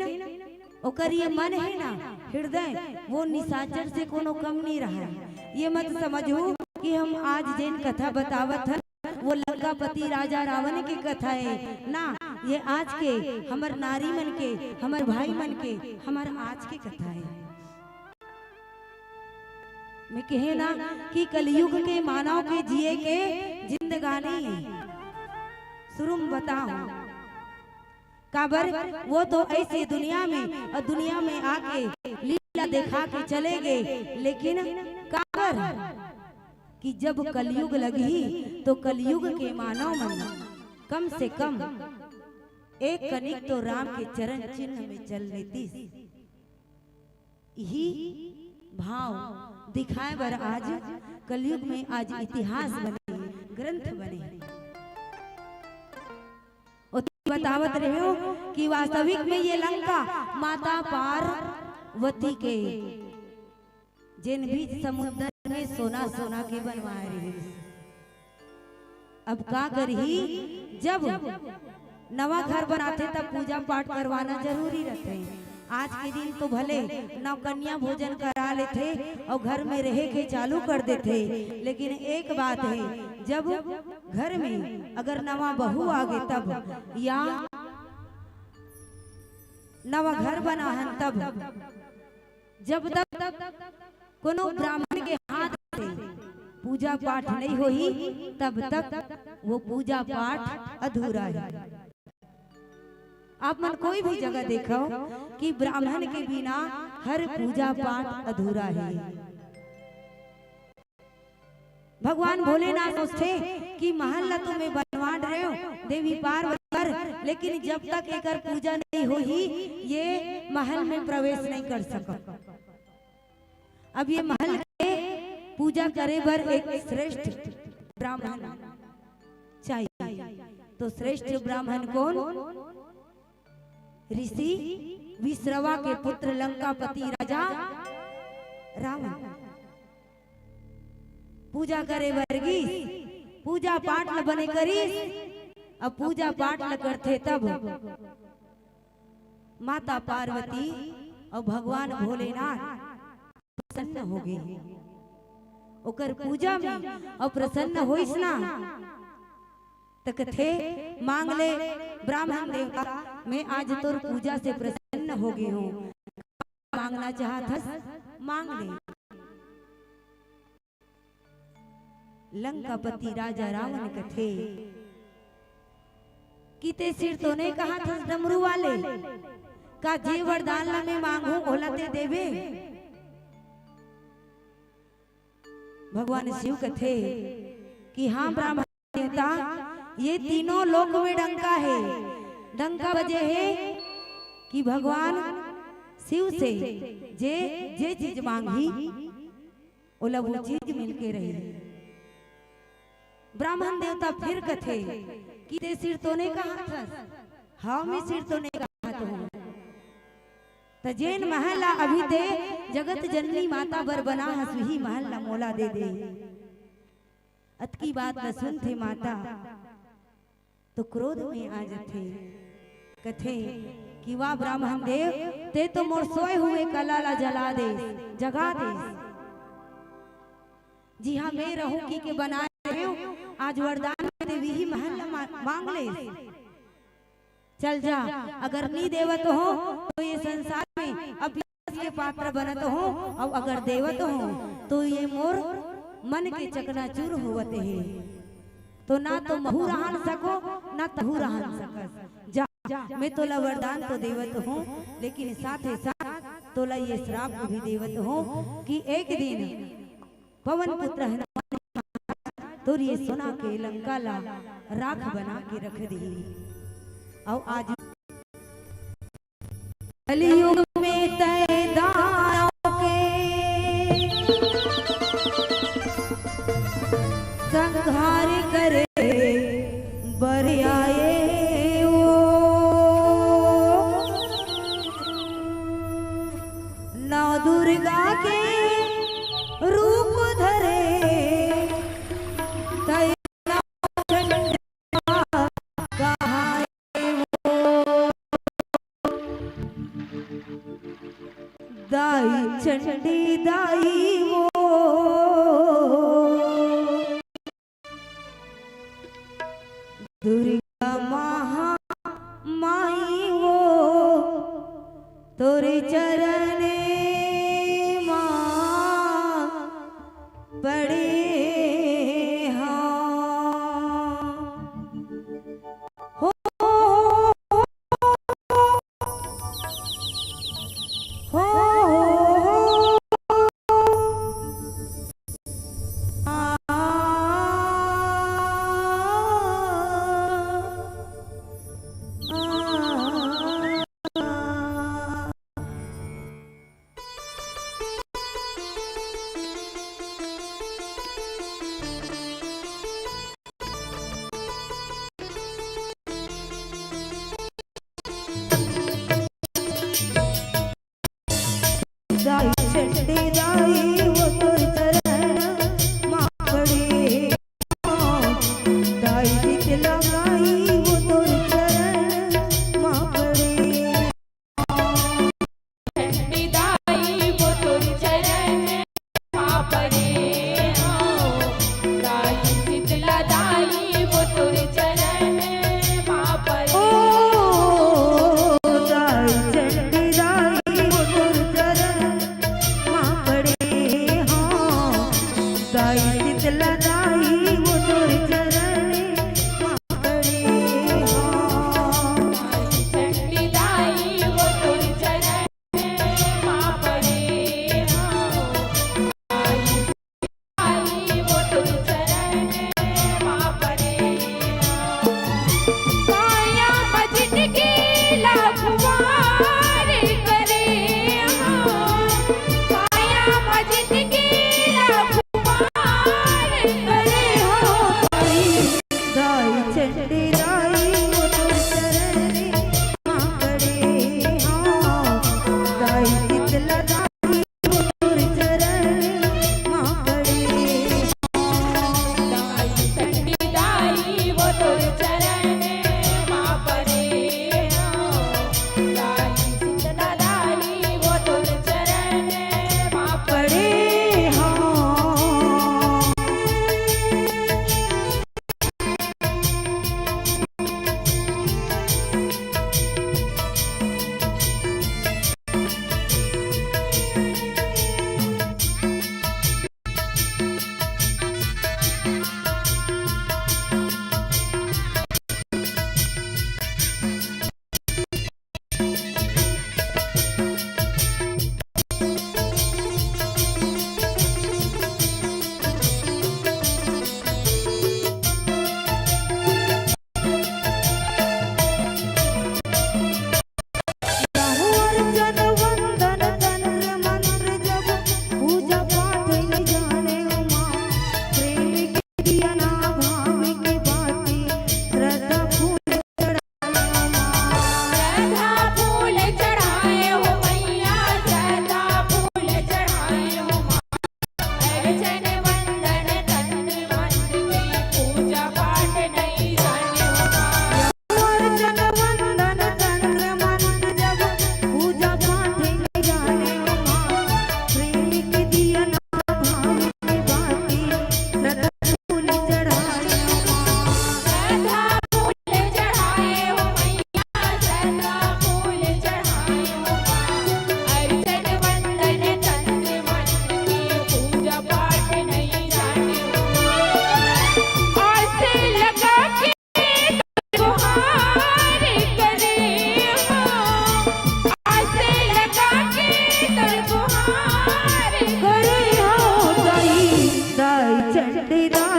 ओकर ये मन हे ना, हृदय, वो निशाचर से कोनो कम नइ रहय। ये मत समझहू कि हम आज जेन कथा बतावत हन, वो लंकापति राजा रावण के कथा हे ना, ये आज के हमर नारी मन के, हमर भाई मन के, हमर आज के कथा हे। मैं कहे ना कि कलयुग के मानव के जिए के जिंदगानी शुरू में बताऊं, काबर वो तो ऐसी दुनिया में अउ दुनिया में आके लीला देखा के चले गे, लेकिन काबर कि जब कलयुग लगही तो कलयुग के मानव मन कम से कम एक कनिक तो राम के चरण चिन्ह में चल लेतिस। इही भाव दिखाय बर आज कलयुग में आज इतिहास बने, ग्रंथ बने। ओती बतावत रहेंव कि वास्तविक में ये लंका माता पार्वती के जेन भी समुद्र में सोना सोना के बनवाय रहिस। अब का करही, जब नवा घर बनाथे तब पूजा पाठ करवाना जरूरी रथे। आज के दिन तो भले नवकन्या भोजन करा लेथे अउ घर में रहे के चालू कर देथे, लेकिन एक बात हे, जब घर में अगर नवा बहू आगे तब या नवा घर बना हन तब, जब तक कोनो ब्राह्मण के हाथ से पूजा पाठ नइ होही, तब तक वो पूजा पाठ अधूरा हे। आप मन कोई भी जगह देखव कि ब्राह्मण के बिना हर पूजा पाठ अधूरा हे। भगवान भोलेनाथ सोचथे कि महल ला तो मैं बनवा डरेंव देवी पार्वती बर, लेकिन जब तक एकर पूजा नहीं होही, ये महल में प्रवेश नहीं कर सकत। अब ये महल के पूजा करे बर एक श्रेष्ठ ब्राह्मण चाहिए। तो श्रेष्ठ ब्राह्मण कौन? ऋषि विश्रवा के पुत्र लंकापति राजा रावण। पूजा करे बर गिस, पूजा पाठ ल बने करिस। अब पूजा पाठ ल करथे तब माता पार्वती अउ भगवान भोलेनाथ प्रसन्न हो गे। ओकर पूजा में अउ प्रसन्न होइस ना, त कथे, "मांग ले ब्राह्मण देवता, मैं आज तोर पूजा से प्रसन्न हो गे हूँ, मांगना चाहत हस, मांग ले।" लंकापति राजा रावण कथे कि ते सिर तो नहीं कहा थस डमरू वाले, का जे वरदान ला मैं मांगू ओला ते देबे? भगवान शिव कथे कि हाँ ब्राह्मण देवता, ये तीनों लोक में डंका है, डंका बजे है कि भगवान शिव से जे जे चीज मांगी ओला वो चीज मिलके रही। ब्राह्मण देवता फिर कथे कि ते सिर तो नहीं कहा थस? हाँ, मैं सिर तो नहीं कहा हूँ। त जेन महल ला अभी ते जगत जननी माता बर बना हस, उही महल ला मोला दे दे। अतकी बात ला सुनथे माता तो क्रोध में आ जथे, कथे कि वाह ब्राह्मण देव, ते तो मोर सोए हुए कला ला जला दे, जगा दे। जिहाँ मैं रहूं की के बनाए रहे हो, आज वरदान में देवी ही महल ला मा-, मांग ले। चल जा, अगर नी देवत हो तो ये संसार में अब विनाश के पात्र बनत हो, अउ अगर देवत हो तो ये मोर मन के चकनाचूर होवत हे। तो ना तो महू रहन सको, ना तहू रहन सकस। जा, मैं तोला वरदान तो देवत हूँ, लेकिन साथे साथ तोला ये श्राप भी देवत हूँ कि एक दिन पवन पुत्र हनुमान तोर ये सोना के लंका ला राख बना के रख दिही। अउ आज कलयुग में तय दानव के संहार करे बर आए वो। नौ दुर्गा के रूप धरे तय कहाए वो। दाई चंडी दाई वो, दुर्गा महा माई वो, तोरे चरने मा पड़े हाँ। हो, हो, हो, हो, हो।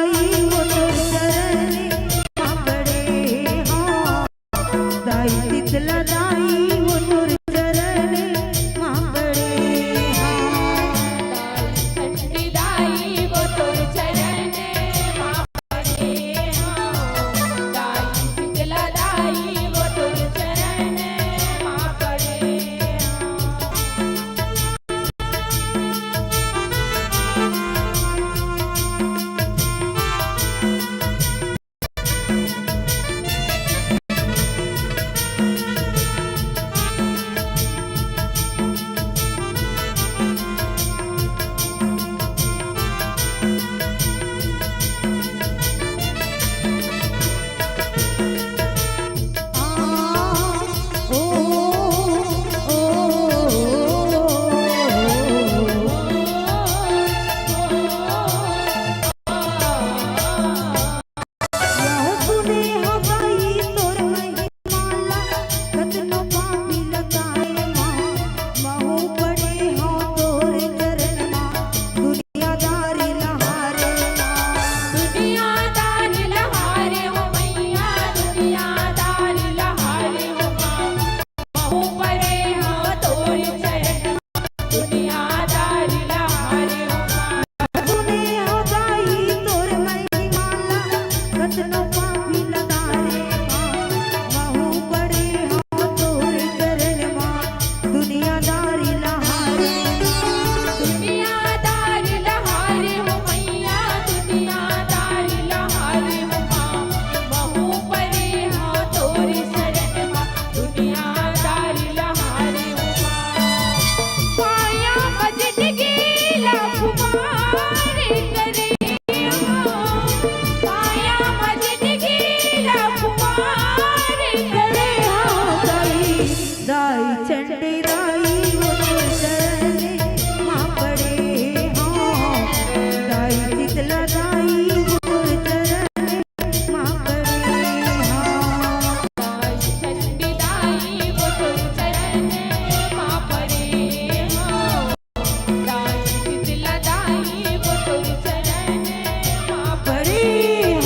दाई वो तोर चरण मा पड़े हंव। दाई शीतला दाई वो तोर चरण मा पड़े हंव। दाई चंडी दाई वो तोर चरण मा पड़े हंव। दाई शीतला दाई वो तोर चरण मा पड़े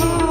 हंव।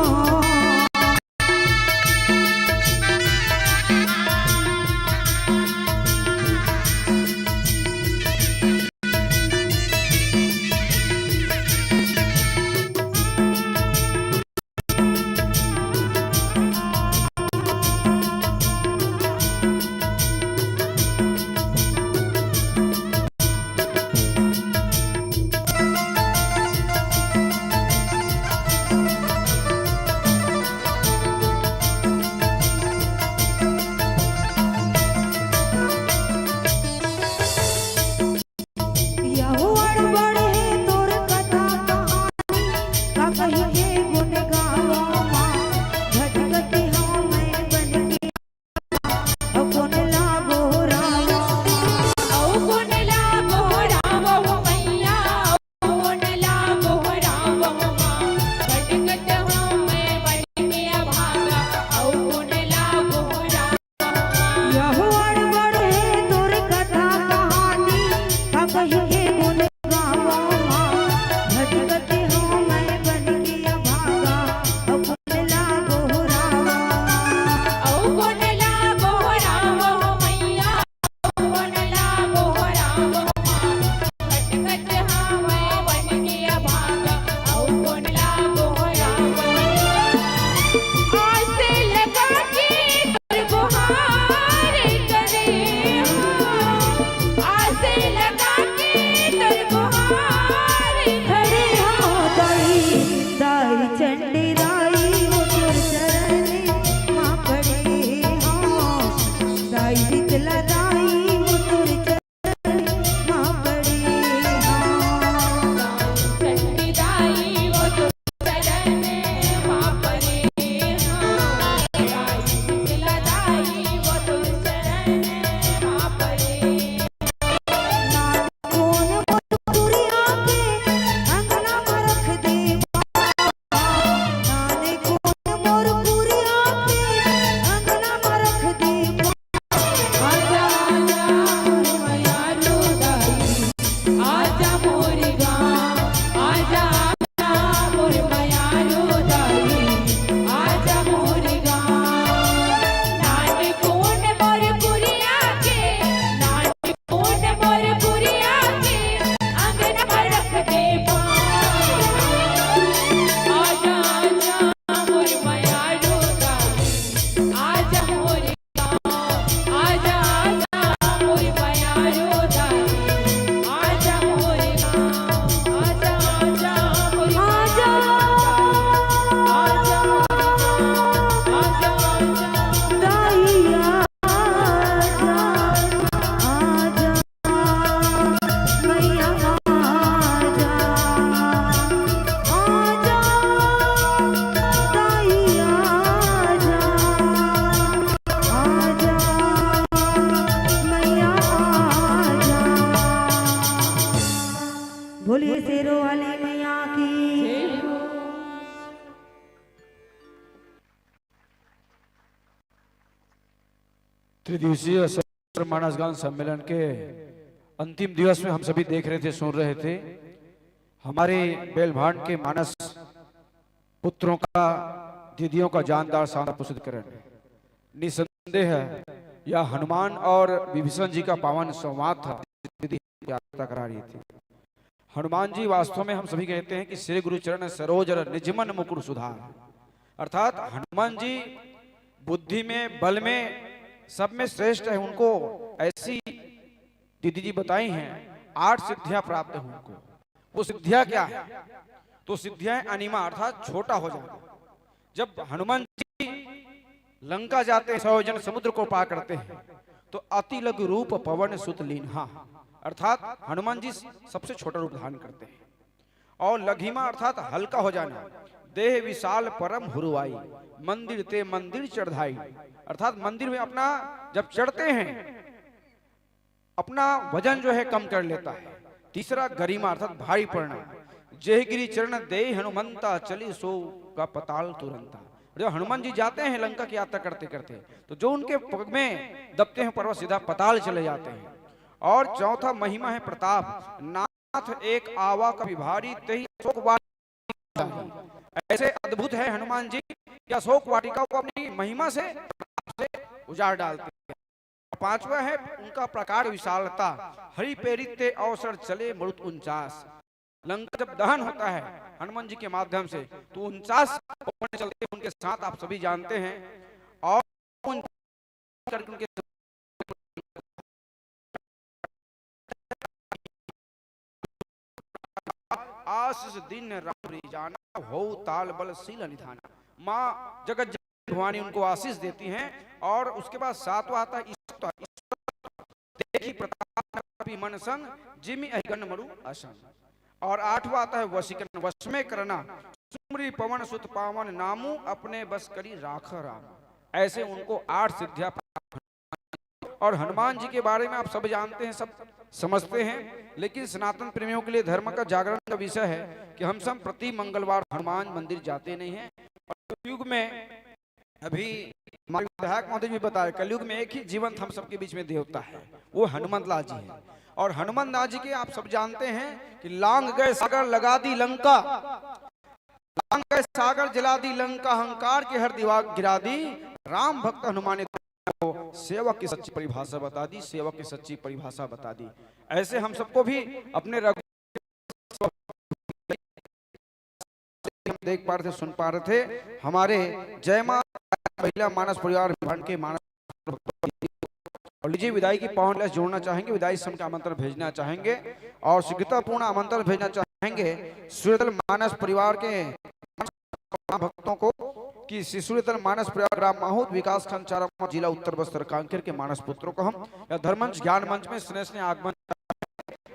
त्रिदिवसीय सत्र मानस गान सम्मेलन के अंतिम दिवस में हम सभी देख रहे थे, सुन रहे थे, हमारे बेलभांड के मानस पुत्रों का, दीदियों का जानदार शानदार प्रस्तुतिकरण। निसंदेह यह हनुमान और विभीषण जी का पावन संवाद था, दीदी यात्रा करा रही थी। हनुमान जी वास्तव में हम सभी कहते हैं कि श्री गुरु चरण सरोज और निजमन मुकुर सुधार, अर्थात हनुमान जी बुद्धि में, बल में, सब में श्रेष्ठ है। उनको ऐसी दीदी जी बताई हैं, आठ सिद्धियां प्राप्त हैं उनको। वो सिद्धियां क्या है? तो सिद्धियां हैं अनिमा, अर्थात छोटा हो जाना। जब हनुमान जी लंका जाते हैं, सौ योजन समुद्र को पार करते हैं, तो अति लघु रूप पवन सुत लीन्हा, अर्थात हनुमान जी सबसे छोटा रूप धारण करते हैं। और लघिमा अर्थात हल्का हो जाना। देह विशाल परम हुरुआई, मंदिर ते मंदिर चढ़ाई, अर्थात मंदिर में अपना जब चढ़ते हैं, अपना वजन जो है कम कर लेता है। तीसरा गरिमा अर्थात भारी पड़ना। जेह गिरि चरण देहि हनुमंता, चली सो का पताल तुरंता। जब हनुमान जी जाते हैं लंका की यात्रा करते करते, तो जो उनके पग में दबते हैं पर्वत, सीधा पताल चले जाते हैं। और चौथा महिमा है प्रताप, नाथ एक आवा कपि भारी, तेहि अशोक वाटिका। ऐसे अद्भुत है हनुमान जी कि अशोक वाटिका को अपनी महिमा से, प्रताप से उजाड़ डालते हैं। पांचवा है उनका प्रकार विशालता, हरि प्रेरित ते अवसर चले मरुत उनचास। लंका जब दहन होता है हनुमान जी के माध्यम से, तो उनचास पवन चलते हैं उनके साथ, आप सभी जानते हैं। और उन करके उनके आशीष दीन्ह राम री जाना, हो ताल बल शील निधाना। माँ जगत भवानी उनको आशीष देती हैं। और उसके बाद सातवां आता है ईश्वर, ईश्वर देखी प्रताप कपि मन संग, जिमि अहिगन मरु असन। और आठवां आता है वशीकरण, वश में करना, सुमरी पवन सुत पावन नामू, अपने बस करी राख राम। ऐसे उनको आठ सिद्धियां प्राप्त। और हनुमान जी के बारे में आप सब जानते हैं, सब समझते हैं, लेकिन सनातन प्रेमियों के लिए धर्म का जागरण का विषय है कि हम सब प्रति मंगलवार हनुमान मंदिर जाते नहीं हैं। और युग में अभी हमारे विधायक महोदय भी बताए, कलयुग में एक ही जीवंत हम सबके बीच में देवता है, वो हनुमंत लाल जी है। और हनुमंत लाल जी के आप सब जानते हैं कि लांग गए सागर लगा दी लंका, लांग गए सागर जला दी लंका, अहंकार के हर दीवार गिरा दी। राम भक्त हनुमान को सेवक की सच्ची परिभाषा बता दी, सेवक की सच्ची परिभाषा बता दी। ऐसे हम सबको भी अपने रघु हम देख पा रहे थे, सुन पा रहे थे, हमारे जय माँ महिला मानस परिवार भंड के मानस। और लीजिए विदाई की पावन लय जोड़ना चाहेंगे, विदाई समय का आमंत्रण भेजना चाहेंगे और शीघ्रतापूर्ण आमंत्रण भेजना चाहेंगे सूर्यतल मानस परिवार के भक्तों को कि श्री सूर्यतल मानस परिवार ग्राम माहूद विकास खंड चारामा जिला उत्तर बस्तर कांकेर के मानस पुत्रों को हम या धर्मंच ज्ञान मंच में स्नेह स्नेह आगमन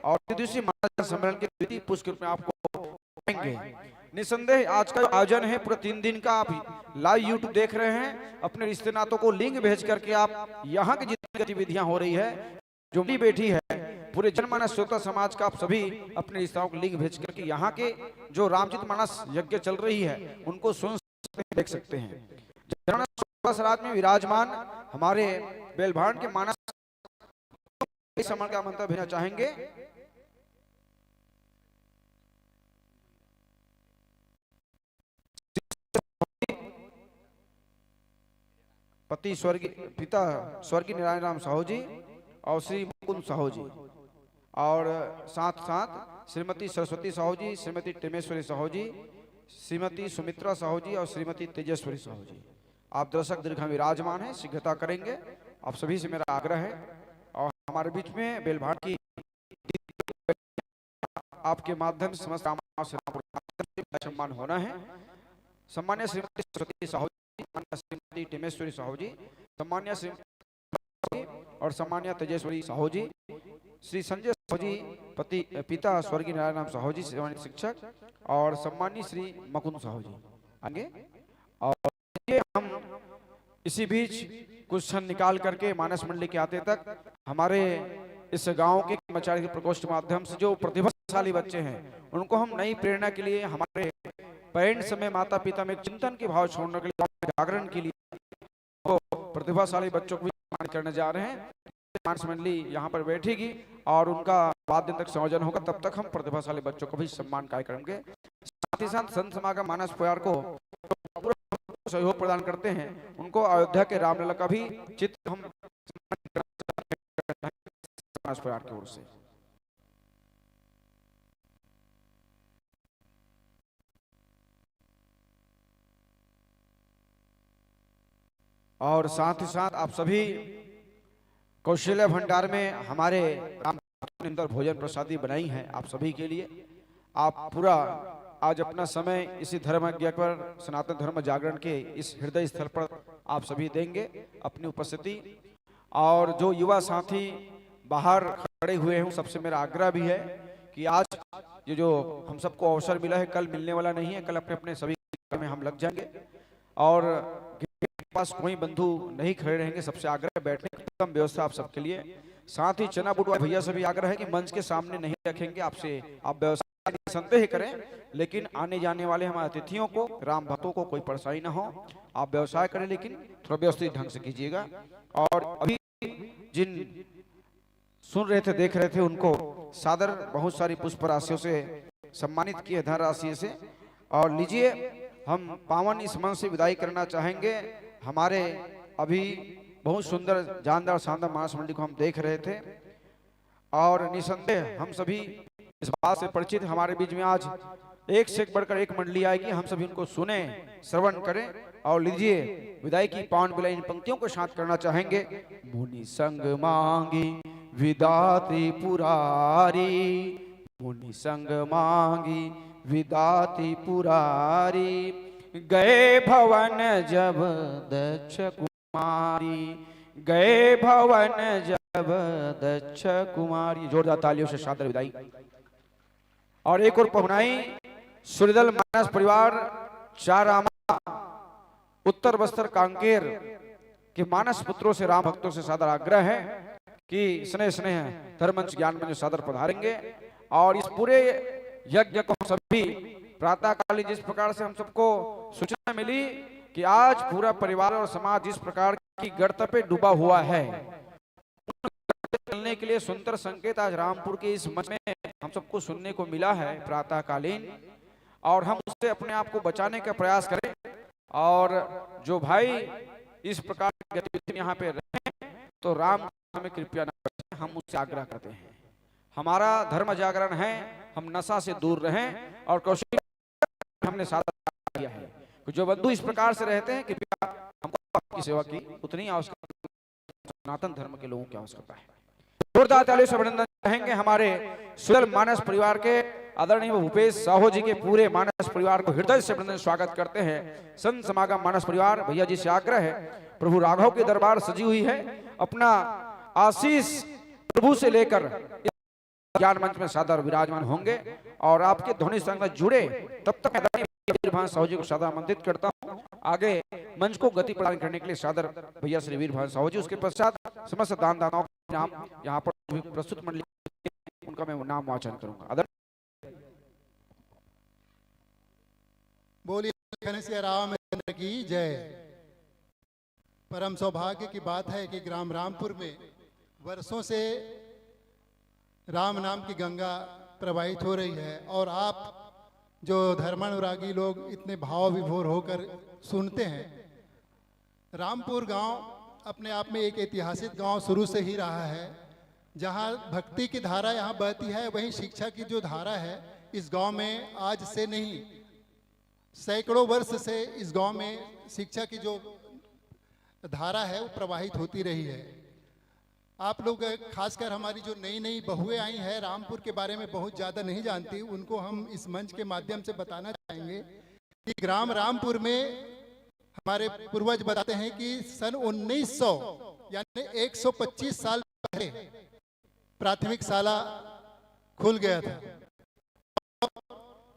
और त्रिदिवसीय मानस सम्मेलन के द्वितीय पुष्प के रूप में आपको पाएंगे। निसंदेह आज का जो आयोजन है पूरा तीन दिन का, आप लाइव YouTube देख रहे हैं, अपने रिश्ते नातों को लिंक भेज करके आप यहाँ की जितनी गतिविधियां हो रही है, जो भी बैठी है, पूरे जनमानस श्रोता समाज का आप सभी अपने रिश्ताओं को लिंक भेज करके यहाँ के जो रामचरित मानस यज्ञ चल रही है उनको सुन सकते हैं, देख सकते हैं। जनमानस श्रोता समाज में विराजमान हमारे बेलभांड के मानस इस सम्मान का आमंत्रण भेजना चाहेंगे। पति स्वर्गीय, पिता स्वर्गीय नारायण राम साहू जी और श्री मुकुंद साहू जी और साथ साथ श्रीमती सरस्वती साहू जी, श्रीमती टिमेश्वरी साहू जी, श्रीमती सुमित्रा साहू जी और श्रीमती तेजेश्वरी साहू जी। आप दर्शक दीर्घा विराजमान हैं, शीघ्रता करेंगे। आप सभी से मेरा आग्रह है और हमारे बीच में बेलभाड़ की आपके माध्यम से समस्त रामायण से रामपुर सम्मान होना है। सम्मान्य श्रीमती सरस्वती साहू जी, सम्मान्य श्रीमती टिमेश्वरी साहू जी, सम्मान्य श्री और सम्मान्य तेजेश्वरी साहू जी, श्री संजय साहू जी, पति, पिता स्वर्गीय नारायण राम साहू जी, सम्मानित शिक्षक, और सम्मान्य श्री मकुंद साहू जी आएंगे। और ये हम इसी बीच कुछ क्षण निकाल करके मानस मंडली के आते तक हमारे इस गांव के कर्मचारी के प्रकोष्ठ माध्यम से जो प्रतिभाशाली बच्चे हैं, उनको हम नई प्रेरणा के लिए, हमारे पेरेंट्स में, माता पिता में चिंतन के भाव छोड़ने के लिए, जागरण के लिए, तो प्रतिभाशाली बच्चों को भी सम्मानित करने जा रहे हैं। मानस मंडली यहाँ पर बैठेगी और उनका बाद दिन तक संयोजन होगा। तब तक हम प्रतिभाशाली बच्चों को भी सम्मान कार्यक्रम के साथ ही साथ संत समागम मानस परिवार को पूरा सहयोग प्रदान करते हैं, उनको अयोध्या के रामलला का भी चित्र हम मानस परिवार की ओर से। और साथ ही साथ आप सभी कौशल्या भंडार में हमारे राम भक्तों ने अंदर भोजन प्रसादी बनाई है आप सभी के लिए। आप पूरा आज अपना समय इसी धर्म यज्ञ पर, सनातन धर्म जागरण के इस हृदय स्थल पर आप सभी देंगे अपनी उपस्थिति। और जो युवा साथी बाहर खड़े हुए हैं, सबसे मेरा आग्रह भी है कि आज ये जो हम सबको अवसर मिला है, कल मिलने वाला नहीं है, कल अपने अपने सभी काम में हम लग जाएंगे। और गेट के पास कोई बंधु नहीं खड़े रहेंगे, सबसे आग्रह है बैठने की उत्तम व्यवस्था आप सबके लिए। साथ ही चना बुटवा भैया से भी आग्रह है कि मंच के सामने नहीं रखेंगे, आपसे आप व्यवस्था निसंदेह करें, लेकिन आने जाने वाले हमारे अतिथियों को, राम भक्तों को कोई परेशानी ना हो। आप व्यवसाय करें, लेकिन थोड़ा व्यवस्थित ढंग से कीजिएगा। और अभी जिन सुन रहे थे, देख रहे थे, उनको सादर बहुत सारी पुष्प राशियों से सम्मानित किए, धनराशि से। और लीजिए, हम पावन इस मंच से विदाई करना चाहेंगे हमारे अभी बहुत सुंदर, जानदार, शानदार मानस मंडली को हम देख रहे थे। और निसंदेह हम सभी इस बात से परिचित, हमारे बीच में आज एक से बढ़कर एक मंडली आएगी, हम सभी उनको सुने, श्रवण करें। और लीजिए, विदाई की पावन विदाई इन पंक्तियों के साथ करना चाहेंगे। मुनि संग मांगी विदा त्रिपुरारी, मुनि संग मांगी विदा त्रिपुरारी, गए भवन जब दक्ष कुमारी, गए भवन जब दक्ष कुमारी। जोरदार तालियों से सादर विदाई। और एक ओर पहुनाई सुरदल मानस परिवार चारामा उत्तर बस्तर कांकेर के मानस पुत्रों से, राम भक्तों से सादर आग्रह है कि स्नेह स्नेह धर्म मंच ज्ञान मंच सादर पधारेंगे। और इस पूरे यज्ञ को हम सभी प्रातःकालीन जिस प्रकार से हम सबको सूचना मिली कि आज पूरा परिवार और समाज जिस प्रकार की गर्त पे डूबा हुआ है, निकलने के लिए सुंदर संकेत आज रामपुर के इस मंच में हम सबको सुनने को मिला है प्रातःकालीन, और हम उससे अपने आप को बचाने का प्रयास करें। और जो भाई इस प्रकार की गतिविधि में यहाँ पे रहें, तो राम हमें कृपया न बख्शें, हम उससे आग्रह करते हैं। हमारा धर्म जागरण है, हम नशा से दूर रहें। और कौशल हमने साथ किया है कि जो बंधु इस प्रकार से रहते हैं, कृपया हमको आपकी सेवा की उतनी आवश्यकता, सनातन धर्म के लोगों की आवश्यकता है। जोरदार तालियों से अभिनंदन चाहेंगे हमारे सुरदल मानस परिवार के आदरणीय भूपेश साहू जी के पूरे मानस परिवार को हृदय से अभिनंदन, स्वागत करते हैं। संत समागम मानस परिवार, भैया जी से आग्रह है, प्रभु राघव के दरबार सजी हुई है, अपना आशीष प्रभु से लेकर ज्ञान मंच में सादर विराजमान होंगे और आपके ध्वनि संग जुड़े। तब तक आदरणीय वीर भान साहू जी को सादर आमंत्रित करता हूँ आगे मंच को गति प्रदान करने के लिए। सादर भैया श्री वीर भान साहू जी, उसके पश्चात समस्त दान दाताओं के नाम यहाँ पर प्रस्तुत मंडली, उनका मैं नाम वाचन करूंगा। आदरणीय बोलिए कनसिया रामचंद्र की जय। परम सौभाग्य की बात है कि ग्राम रामपुर में वर्षों से राम नाम की गंगा प्रवाहित हो रही है और आप जो धर्मानुरागी लोग इतने भाव विभोर होकर सुनते हैं। रामपुर गांव अपने आप में एक ऐतिहासिक गांव शुरू से ही रहा है। जहां भक्ति की धारा यहां बहती है, वहीं शिक्षा की जो धारा है इस गांव में आज से नहीं, सैकड़ों वर्ष से इस गांव में शिक्षा की जो धारा है वो प्रवाहित होती रही है। आप लोग, खासकर हमारी जो नई नई बहुएं आई हैं, रामपुर के बारे में बहुत ज़्यादा नहीं जानती, उनको हम इस मंच के माध्यम से बताना चाहेंगे कि ग्राम रामपुर में हमारे पूर्वज बताते हैं कि सन उन्नीस सौ, यानी एक सौ पच्चीस साल पहले प्राथमिक शाला खुल गया था।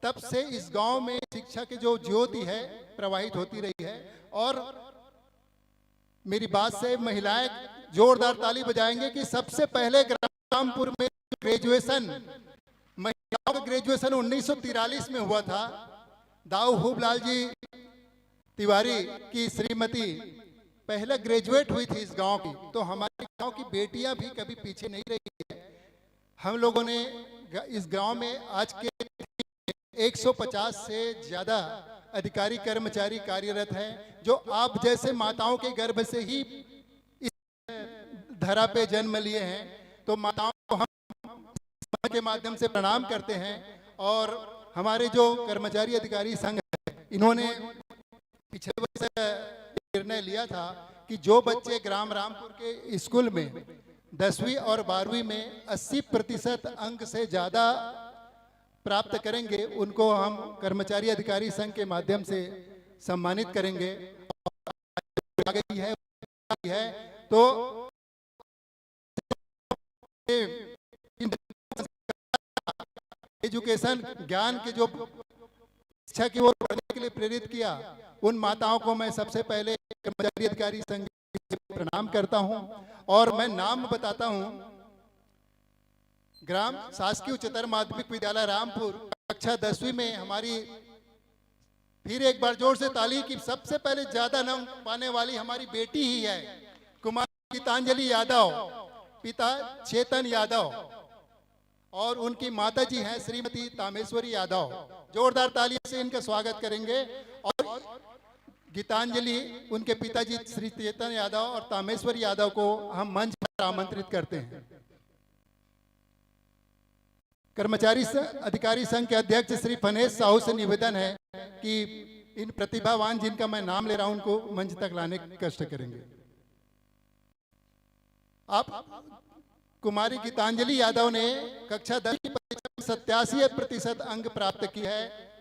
तब से इस गांव में शिक्षा की जो ज्योति है प्रवाहित होती रही है। और मेरी बात से महिलाएं जोरदार ताली बजाएंगे कि सबसे पहले ग्रामपुर में ग्रेजुएशन, महिलाओं का ग्रेजुएशन उन्नीस सौ तिरालीस में हुआ था। दाऊ खूबलाल जी तिवारी की श्रीमती पहला ग्रेजुएट हुई थी इस गांव की, तो हमारे गांव की बेटियां भी कभी पीछे नहीं रही है। हम लोगों ने ग-, इस गांव में आज के एक सौ पचास से ज्यादा अधिकारी कर्मचारी कार्यरत हैं, जो आप जैसे माताओं के गर्भ से ही इस धरा पे जन्म लिए हैं। तो माताओं को हम के माध्यम से प्रणाम करते हैं। और हमारे जो कर्मचारी अधिकारी संघ है, इन्होंने पिछले वर्ष निर्णय लिया था कि जो बच्चे ग्राम रामपुर के स्कूल में दसवीं और बारहवीं में अस्सी प्रतिशत अंक से ज्यादा प्राप्त करेंगे, उनको हम कर्मचारी अधिकारी संघ के माध्यम से सम्मानित करेंगे। आ गई है, है, तो एजुकेशन ज्ञान के जो शिक्षा की ओर बढ़ने के लिए प्रेरित किया, उन माताओं को मैं सबसे पहले कर्मचारी अधिकारी संघ से प्रणाम करता हूं। और मैं नाम बताता हूं, ग्राम शासकीय उच्चतर माध्यमिक विद्यालय रामपुर, कक्षा दसवीं में हमारी, फिर एक बार जोर से ताली, कि सबसे पहले ज्यादा नाम पाने वाली हमारी बेटी ही है, कुमारी गीतांजलि यादव, पिता चेतन यादव, और उनकी माता जी हैं श्रीमती तामेश्वरी यादव। जोरदार तालियों से इनका स्वागत करेंगे। और गीतांजलि, उनके पिताजी श्री चेतन यादव और तामेश्वरी यादव को हम मंच पर आमंत्रित करते हैं। कर्मचारी स-, अधिकारी संघ के अध्यक्ष श्री फनेश साहू से निवेदन है कि इन प्रतिभावान, जिनका मैं नाम ले रहा हूं, उनको मंच तक लाने के कष्ट करेंगे। आप, कुमारी गीतांजलि यादव ने कक्षा दस की परीक्षा में सत्तासी प्रतिशत अंक प्राप्त की है।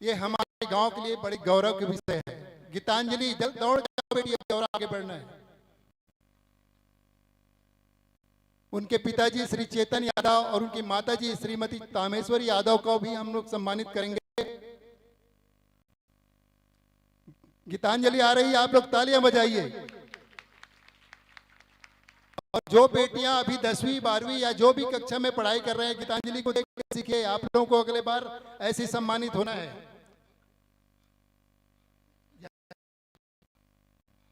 ये हमारे गांव के लिए बड़े गौरव के विषय है। गीतांजलि, जल्द दौड़ जाओ बेटी, अब और आगे बढ़ना है। उनके पिताजी श्री चेतन यादव और उनकी माताजी श्रीमती तामेश्वरी यादव को भी हम लोग सम्मानित करेंगे। गीतांजलि आ रही है, आप लोग तालियां बजाइए। और जो बेटियां अभी दसवीं, बारहवीं या जो भी कक्षा में पढ़ाई कर रहे हैं, गीतांजलि को देख के सीखिए। आप लोगों को अगले बार ऐसे सम्मानित होना है।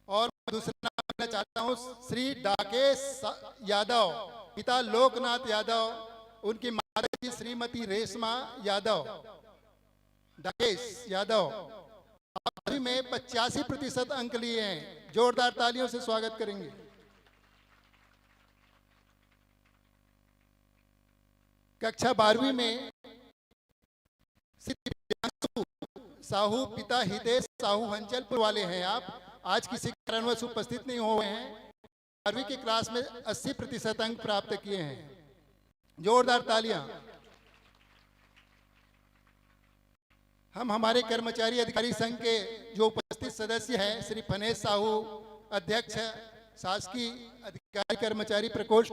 और दूसरा नाम लेना चाहता हूं, श्री डाकेश सा-, यादव, पिता लोकनाथ यादव, उनकी माता जी श्रीमती रेशमा यादव। डाकेश यादव, आप सभी में पचासी प्रतिशत अंक लिए हैं, जोरदार तालियों से स्वागत करेंगे। कक्षा बारहवीं में श्री दिव्यांशु साहू, पिता हितेश साहू, हंचलपुर वाले हैं आप। आज किसी कारणवश उपस्थित नहीं हुए हैं। बारहवीं की क्लास में अस्सी प्रतिशत अंक प्राप्त किए हैं। जोरदार तालियां। हम हमारे कर्मचारी अधिकारी संघ के जो उपस्थित सदस्य हैं, श्री फनेश साहू, अध्यक्ष, शासकीय अधिकारी कर्मचारी प्रकोष्ठ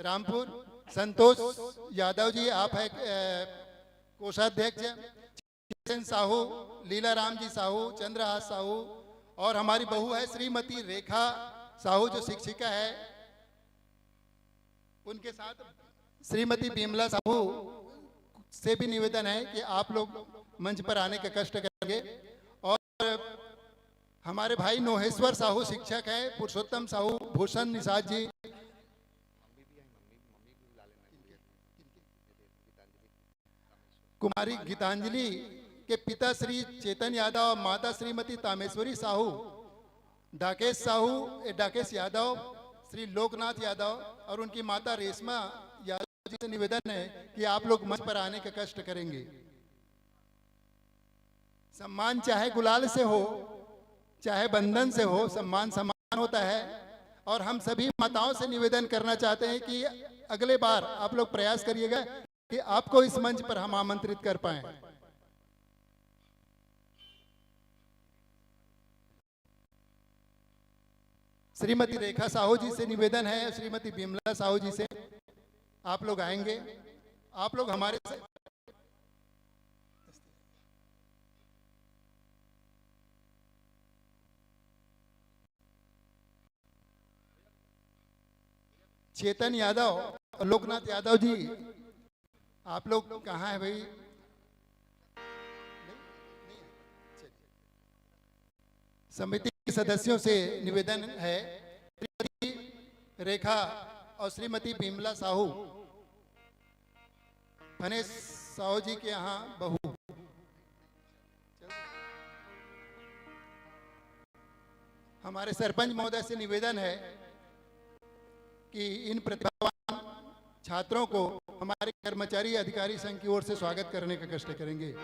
रामपुर, संतोष यादव जी, आप हैं, अ, कोषाध्यक्ष, किशन साहू, लीला राम जी साहू, चंद्रहास साहू, और हमारी बहू है श्रीमती रेखा साहू, जो शिक्षिका है, उनके साथ श्रीमती बिमला साहू से भी निवेदन है कि आप लोग मंच पर आने का कष्ट करेंगे। और हमारे भाई नोहेश्वर साहू शिक्षक हैं, पुरुषोत्तम साहू, भूषण निषाद जी, कुमारी गीतांजलि के पिता श्री चेतन यादव और माता श्रीमती तामेश्वरी साहू, डाकेश साहू, ए, डाकेश यादव, श्री लोकनाथ यादव और उनकी माता रेशमा यादव जी से निवेदन है कि आप लोग मंच पर आने का कष्ट करेंगे। सम्मान चाहे गुलाल से हो, चाहे बंधन से हो, सम्मान सम्मान होता है। और हम सभी माताओं से निवेदन करना चाहते हैं कि अगले बार आप लोग प्रयास करिएगा कि आपको इस मंच पर हम आमंत्रित कर पाएं। श्रीमती रेखा साहू जी से निवेदन है, श्रीमती बिमला साहू जी से, आप लोग आएंगे, आप लोग हमारे से चेतन यादव और लोकनाथ यादव जी, आप लोग कहाँ हैं भाई? समिति के सदस्यों से निवेदन है, श्रीमती रेखा और श्रीमती बिमला साहू, फनेश साहू जी के यहाँ बहू, हमारे सरपंच महोदय से निवेदन है कि इन प्रतिभावान छात्रों को हमारे कर्मचारी अधिकारी संघ की ओर से स्वागत करने का कष्ट करेंगे।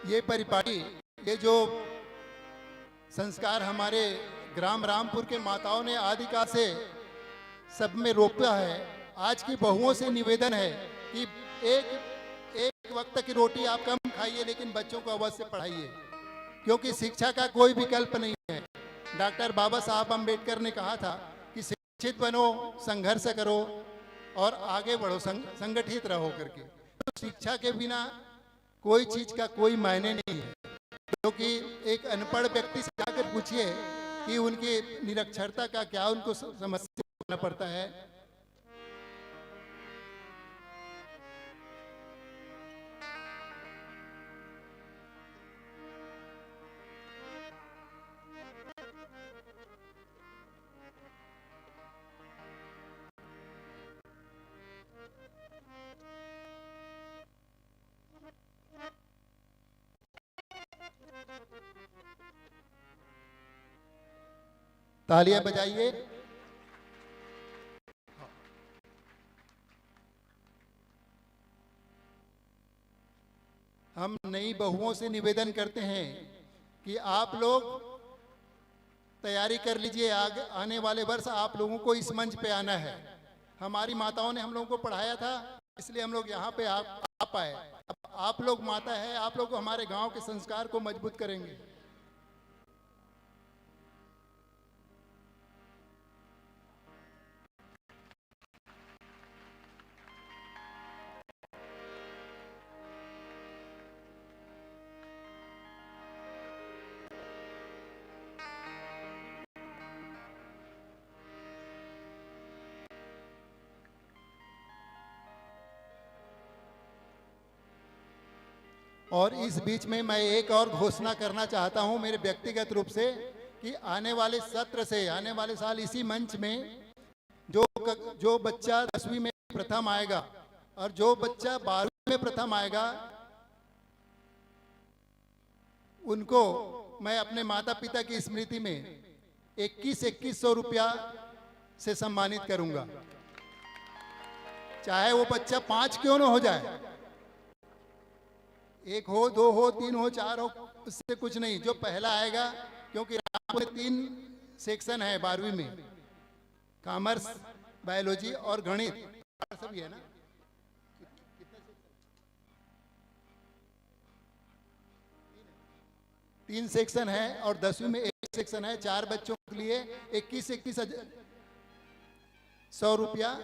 ये परिपाटी, ये जो संस्कार हमारे ग्राम रामपुर के माताओं ने आदिकाल से सब में रोपा है, आज की बहुओं से निवेदन है कि एक, एक वक्त की रोटी आप कम खाइए, लेकिन बच्चों को अवश्य पढ़ाइए, क्योंकि शिक्षा का कोई विकल्प नहीं है। डॉक्टर बाबा साहब अम्बेडकर ने कहा था कि शिक्षित बनो, संघर्ष करो और आगे बढ़ो, संग-, संगठित रहो करके। तो शिक्षा के बिना कोई चीज का कोई मायने नहीं है, क्योंकि एक अनपढ़ व्यक्ति से जाकर पूछिए कि उनकी निरक्षरता का क्या उनको स-, समस्या करना पड़ता है। तालियां बजाइए। हम नई बहुओं से निवेदन करते हैं कि आप लोग तैयारी कर लीजिए, आग-, आने वाले वर्ष आप लोगों को इस मंच पे आना है। हमारी माताओं ने हम लोगों को पढ़ाया था, इसलिए हम लोग यहाँ पे आ, आ पाए। अब आप लोग माता है, आप लोग हमारे गांव के संस्कार को मजबूत करेंगे। और इस बीच में मैं एक और घोषणा करना चाहता हूं मेरे व्यक्तिगत रूप से, कि आने वाले सत्र से, आने वाले साल इसी मंच में जो क-, जो बच्चा दसवीं में प्रथम आएगा और जो बच्चा बारहवीं में प्रथम आएगा, उनको मैं अपने माता पिता की स्मृति में इक्कीस, इक्कीस सौ रुपया से सम्मानित करूंगा, चाहे वो बच्चा पांच क्यों ना हो जाए, एक हो, दो हो, तीन हो, चार हो, उससे कुछ नहीं, जो पहला आएगा, क्योंकि रामपुर में तीन सेक्शन है बारहवीं में, कॉमर्स, बायोलॉजी और गणित, सभी है ना, तीन सेक्शन है और दसवीं में एक सेक्शन है, चार बच्चों के लिए इक्कीस, इक्कीस हजार, सौ रुपया,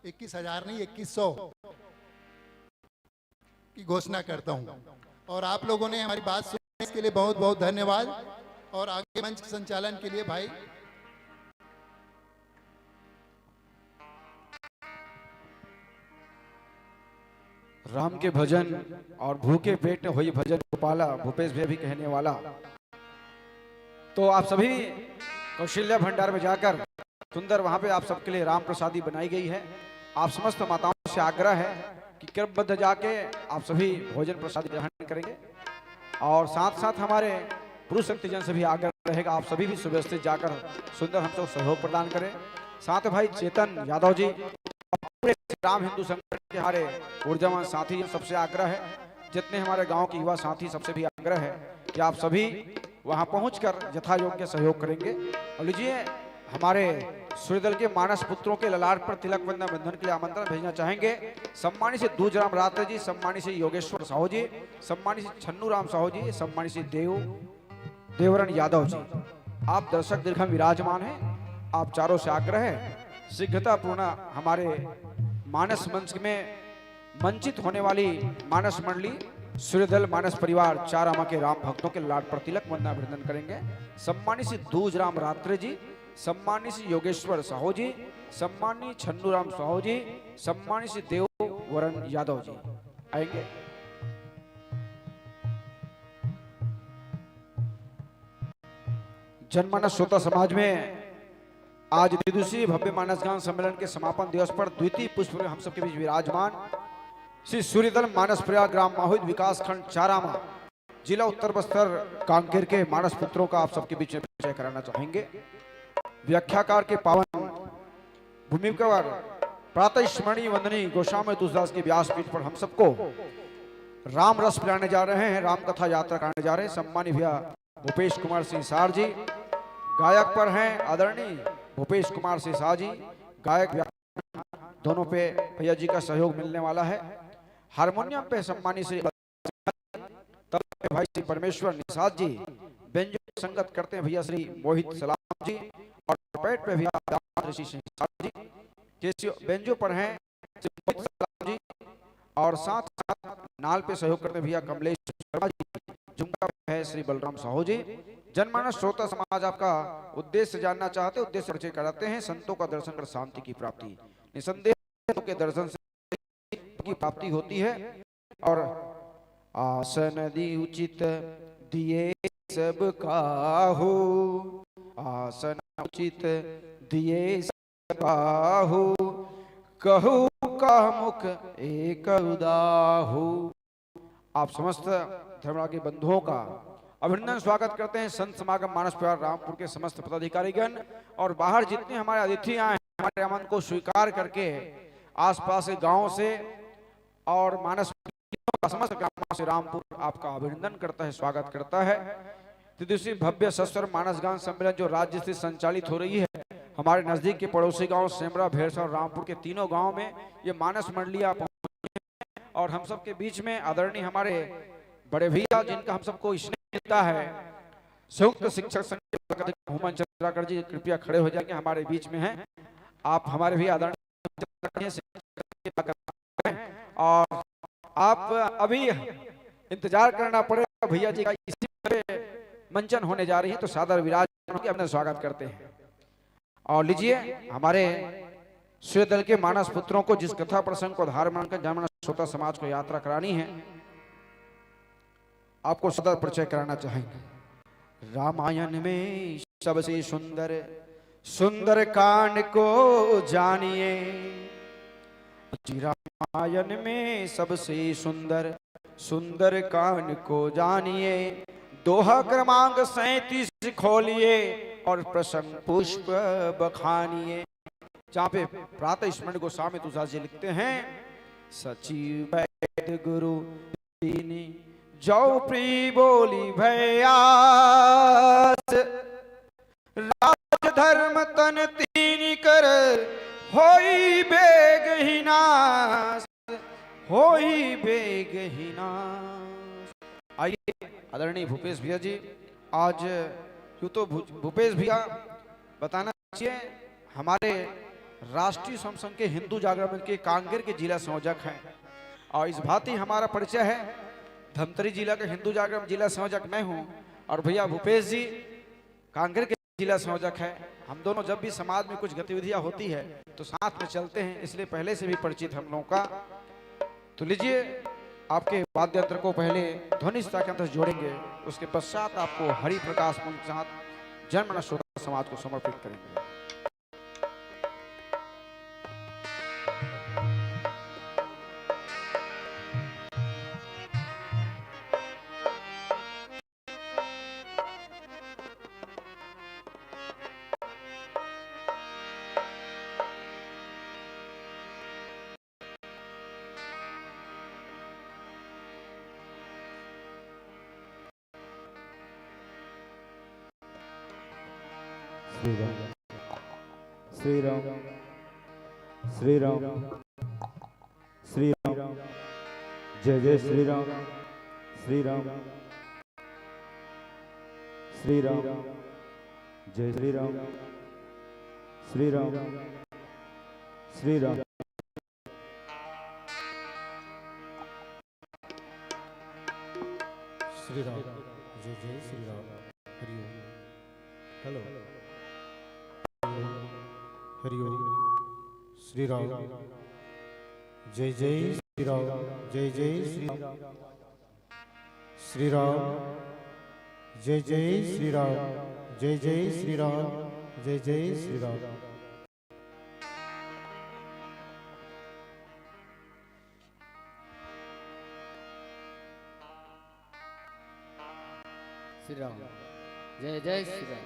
इक्कीस हजार नहीं, इक्कीस सौ की घोषणा करता हूं। और आप लोगों ने हमारी बात सुनी, इसके लिए बहुत बहुत धन्यवाद। और आगे मंच के संचालन के लिए भाई राम के भजन और भूखे पेट होई भजन गोपाला, भूपेश भैया भी कहने वाला। तो आप सभी कौशल्या भंडार में जाकर सुंदर वहां पे आप सबके लिए राम प्रसादी बनाई गई है। आप समस्त माताओं से आग्रह है कि क्रमबद्ध जाके आप सभी भोजन प्रसाद ग्रहण करेंगे। और साथ साथ हमारे पुरुष शक्तिजन से भी आग्रह रहेगा, आप सभी भी सुव्यवस्थित जाकर सुंदर हम लोग सहयोग प्रदान करें। साथ भाई चेतन यादव जी, पूरे राम हिंदू संगठन के हमारे ऊर्जावान साथी, सबसे आग्रह है, जितने हमारे गांव के युवा साथी, सबसे भी आग्रह है कि आप सभी वहां पहुंचकर यथा योग्य सहयोग करेंगे। और लीजिए, हमारे सूर्यदल के मानस पुत्रों के ललाट पर तिलक वंदन बंधन के लिए आमंत्रण भेजना चाहेंगे। सम्मानित श्री दूजराम रात्रे जी, सम्मानित श्री योगेश्वर साहू जी, सम्मानित श्री छन्नू राम साहू जी, सम्मानित श्री देव, देवरण यादव जी, आप दर्शक दीर्घम विराजमान हैं। आप चारों से आग्रह है, शीघ्रता पूर्ण हमारे मानस मंच में मंचित होने वाली मानस मंडली सूर्यदल मानस परिवार चारामा के राम भक्तों के ललाट पर तिलक वंदन अभिनंदन करेंगे। सम्मानित श्री दूजराम रात्रे जी, सम्मानित श्री योगेश्वर साहू जी, सम्मानित छन्नूराम साहू जी, सम्मानित श्री देव वरण यादव जी आएंगे। जनमानस श्रोता समाज में आज द्विदिवसीय भव्य मानस गान सम्मेलन के समापन दिवस पर द्वितीय पुष्प में हम सबके बीच विराजमान श्री सूर्यदल मानस प्रयाग ग्राम माहुद विकास खंड चारामा जिला उत्तर बस्तर कांकेर के मानस पुत्रों का आप सबके बीच में परिचय कराना चाहेंगे। व्याख्याकार के पावन भूमि पर प्रातः स्मरणीय वंदनीय गोस्वामी तुलसीदास के व्यासपीठ पर हम सबको राम रस पिलाने जा रहे हैं, राम कथा यात्रा कराने जा रहे हैं सम्मानित भैया भूपेश कुमार सिंह सार जी। गायक पर हैं आदरणीय भूपेश कुमार सिंह सार जी, गायक व्याख्यान दोनों पे भैया जी का सहयोग मिलने वाला है। हारमोनियम पे सम्मानित श्री तबले पे भाई श्री परमेश्वर निषाद जी, बेंजो संगत करते हैं भैया श्री मोहित सलाम जी, और ट्रम्पेट पे भैया दामाद ऋषि सिंह साहब जी, कैसियो बेंजो पर हैं श्री मोहित सलाम जी, और साथ साथ नाल पे सहयोग करते हैं भैया कमलेश शर्मा जी, झुमका पे है श्री बलराम साहू जी। जनमानस श्रोता समाज आपका उद्देश्य जानना चाहते, उद्देश्य परिचय कराते हैं। संतों का दर्शन कर शांति की प्राप्ति, निसंदेह संतों के दर्शन से की प्राप्ति होती है। और आसन दी उचित दिए सब काहू, आसन उचित दिए सब काहू, कहू का मुख एक उदाहू। आप समस्त धर्मरागी बंधुओं का अभिनंदन, स्वागत करते हैं संत समागम मानस परिवार रामपुर के समस्त पदाधिकारीगण और बाहर जितने हमारे अतिथि आए हैं, हमारे आमंत्रण को स्वीकार करके आसपास के गांवों से और मानस का समस्त ग्रामों से रामपुर आपका अभिनंदन करता है, स्वागत करता है। त्रिदिवसीय भव्य सस्वर मानस गान सम्मेलन जो राज्य से संचालित हो रही है, हमारे नजदीक के पड़ोसी गांव सेमरा, भेड़सा और रामपुर के तीनों गांव में ये मानस मंडलियां पहुंची हैं और हम सबके बीच में आदरणीय हमारे बड़े भैया, जिनका हम सबको स्नेह मिलता है, संयुक्त शिक्षक संघ के अध्यक्ष हुमन चंद्राकर जी कृपया खड़े हो जाएंगे, हमारे बीच में हैं। आप हमारे भी आदरणीय और आप अभी इंतजार करना पड़ेगा भैया जी का, इसी पे मंचन होने जा रही है, तो सादर विराजमान होकर अपना स्वागत करते हैं। और लीजिए, हमारे श्वेत दल के मानस पुत्रों को जिस कथा प्रसंग को आधार मानकर जनमानस श्रोता समाज को यात्रा करानी है, आपको सदर परिचय कराना चाहेंगे। रामायण में सबसे सुंदर सुंदर कांड को जानिए जी, रामायण में सबसे सुंदर सुंदर कांड को जानिए। दोहा क्रमांक सैंतीस खोलिए और प्रसंग पुष्प बखानिए, जहाँ पे प्रातः स्मरण गोस्वामी तुलसीदास जी लिखते हैं, सचिव वैद गुरु तीनी जौ प्री बोली भयास, राजधर्म तन तीन कर होई बेग ही नाश, होई बेग ही नाश। आइए आदरणीय भूपेश भैया जी, आज यूं तो भू-, भूपेश भैया बताना चाहिए, हमारे राष्ट्रीय स्वयं संघ के हिंदू जागरण मंच के कांगेर के जिला संयोजक हैं और इस भांति हमारा परिचय है। धमतरी जिला का हिंदू जागरण जिला संयोजक मैं हूं और भैया भूपेश जी कांगेर के जिला संयोजक है। हम दोनों जब भी समाज में कुछ गतिविधियां होती है तो साथ में चलते हैं, इसलिए पहले से भी परिचित हम लोगों का। तो लीजिए, आपके वाद्य यंत्र को पहले ध्वनि सहायता के अंदर जोड़ेंगे, उसके पश्चात आपको हरि प्रकाश मंच के साथ जनमन श्रोता समाज को समर्पित करेंगे। श्री राम, श्री राम, श्री राम, श्री राम। जय जय श्री राम, श्री राम, श्री राम। जय श्री राम, श्री राम, श्री राम। श्री राम। जय जय श्री राम। हरि ओम। हेलो। हरि ओम। श्री राम। जय जय श्री राम। जय जय श्री राम। श्री राम। जय जय श्री राम। जय जय श्री राम। जय जय श्री राम। श्री राम। जय जय श्री राम।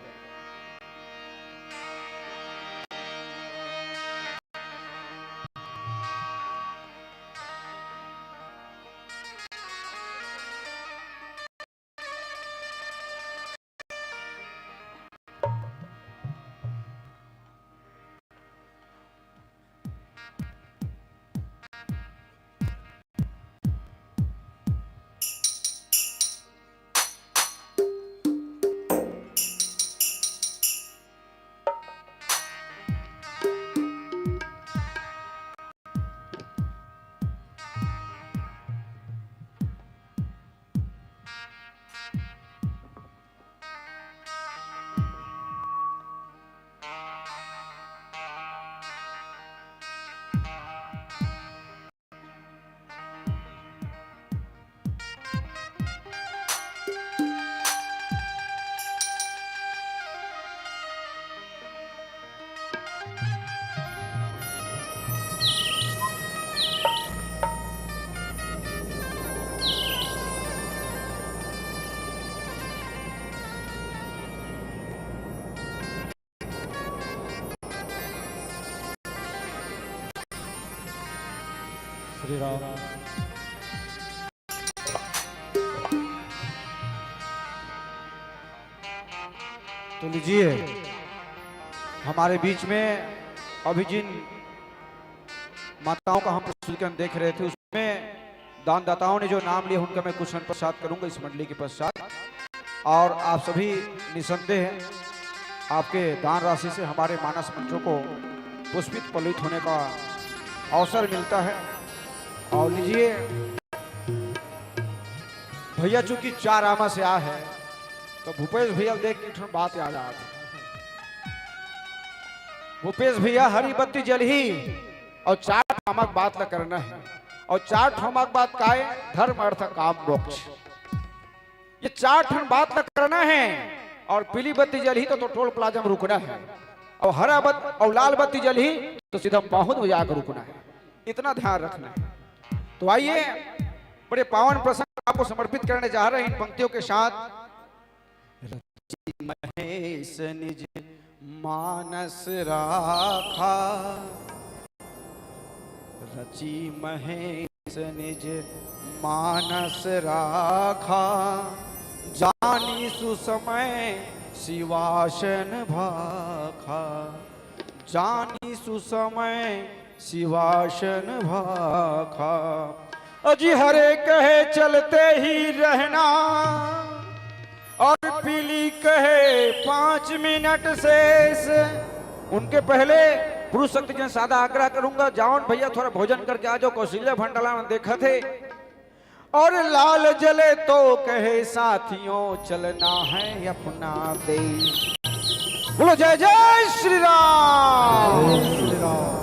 श्री राम। तो लीजिए, हमारे बीच में अभी जिन माताओं का हम प्रस्तुतिकरण देख रहे थे, उसमें दानदाताओं ने जो नाम लिया, उनका मैं कुछ क्षण पश्चात करूंगा इस मंडली के पश्चात। और आप सभी निसंदेह आपके दान राशि से हमारे मानस मंचों को पुष्पित पल्लित होने का अवसर मिलता है। और लीजिए, भैया चूंकि चार आमा से आ है, तो भूपेश भैया देख के एक ठन बात याद आ गई। भूपेश भैया, हरी बत्ती जलही और चार ठो आमा के बात ला करना है। और चार ठो आमा के बात काय? धर्म, अर्थ, काम, मोक्ष। ये चार ठन बात ला करना है। और पीली बत्ती जलही तो, तो टोल प्लाजा में रुकना है। और हरा बत-, और लाल बत्ती जलही तो सीधा माहौद में जाकर रुकना है। इतना ध्यान रखना है। तो आइए, बड़े पावन प्रसंग आपको समर्पित करने जा रहे हैं इन पंक्तियों के साथ। रचि महेश निज मानस राखा, रचि महेश निज मानस राखा, जानी सुसमय शिवासन भाखा, जानी सुसमय शिवासन भाखा। अजी हरे कहे चलते ही रहना, और पीली कहे पाँच मिनट शेष। उनके पहले पुरुष शक्ति जन सादा आग्रह करूंगा, जावन भैया थोड़ा भोजन करके आ जाओ, कौशल्या भंडाला में देखा थे। और लाल जले तो कहे साथियों चलना है अपना देश। बोलो जय जय श्री राम। जय श्री राम।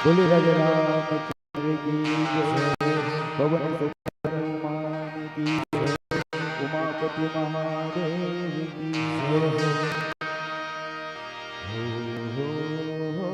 बोले राजा रामचंद्र की जय, पवन सुत हनुमान की जय, उमापति महादेव की जय। हो, हो, हो, हो।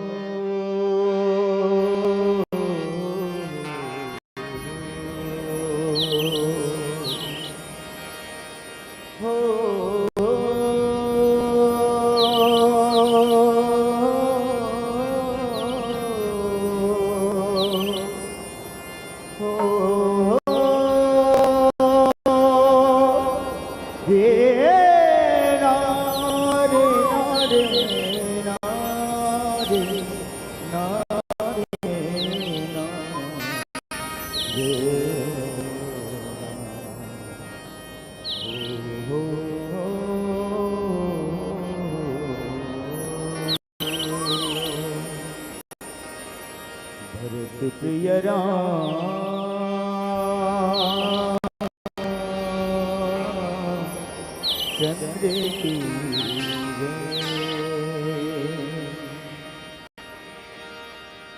भरत प्रिय राम चंद्र की जय।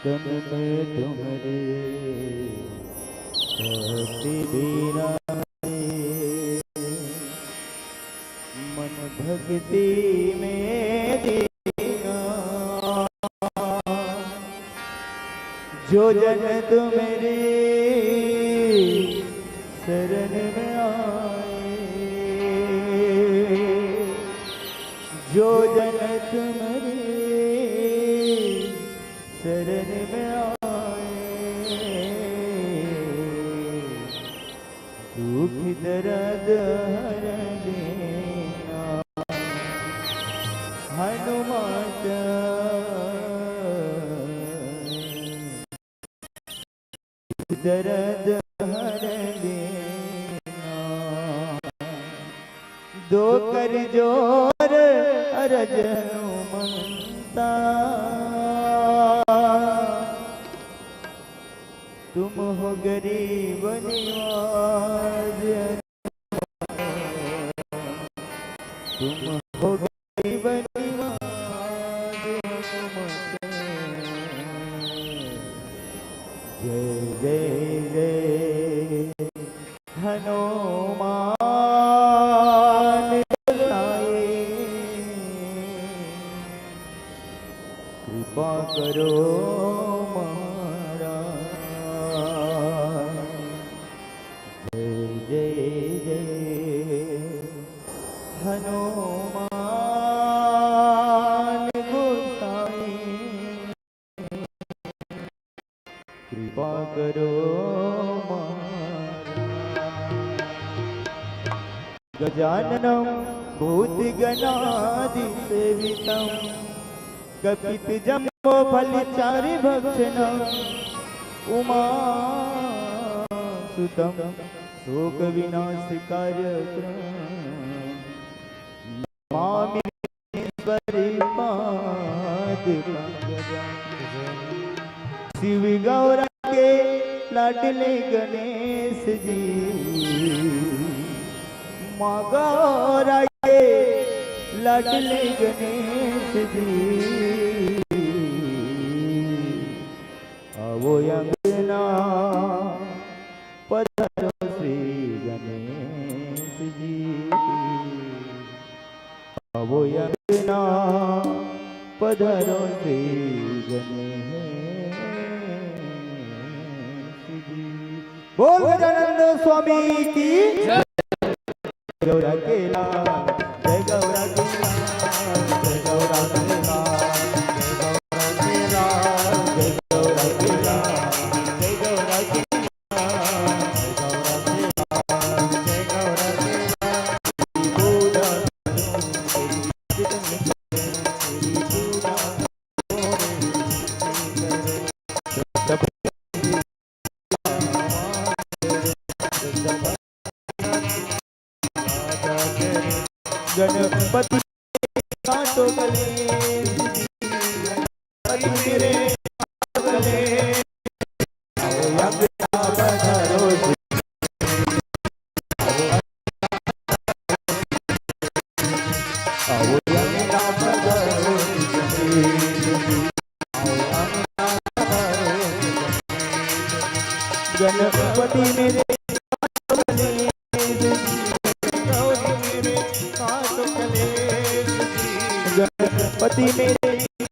तन में तुम्हरे भक्ति बिना मन भक्ति में दीना। जो जन तुम्हरी शरण में आए, जो जन तुम्हरी शरण में आए, दुख दर्द हर लेना हनुमत। दुख दर्द हर लेना दो कर जोर अरज हनुमंता। तुम हो गरीब निवाज, तुम हो गरीब निवाज हनुमत। जय जय जय हनुमान गोसाई, कृपा करो महाराज। जय जय जय हनुमान गोसाई, कृपा करो महाराज। गजाननं भूतगणादिसेवितं कपितजम्बोफलचारुभक्षणं उमासुतं शोकविनाशकारकं नमामि विघ्नेश्वर पाद पंकजं। शिव गौरा के लाडले गणेश जी, माँ गौरा के लाडले गणेश जी, आवो अंगना पधारो श्री गणेश जी। आवो अंगना पधारो श्री गणेश जी। बोल गजानंद स्वामी की जय। गौरा के लाल, जय गौरा के लाल, जय गौरा के लाल, जय गौरा के लाल, जय गौरा के लाल, जय गौरा के लाल। गणपति काटो कलेश, गणपति मेरे काटो कलेश। गणपति मेरे काटो कलेश जी, गौरी मेरे काटो कलेश जी, गणपति मेरे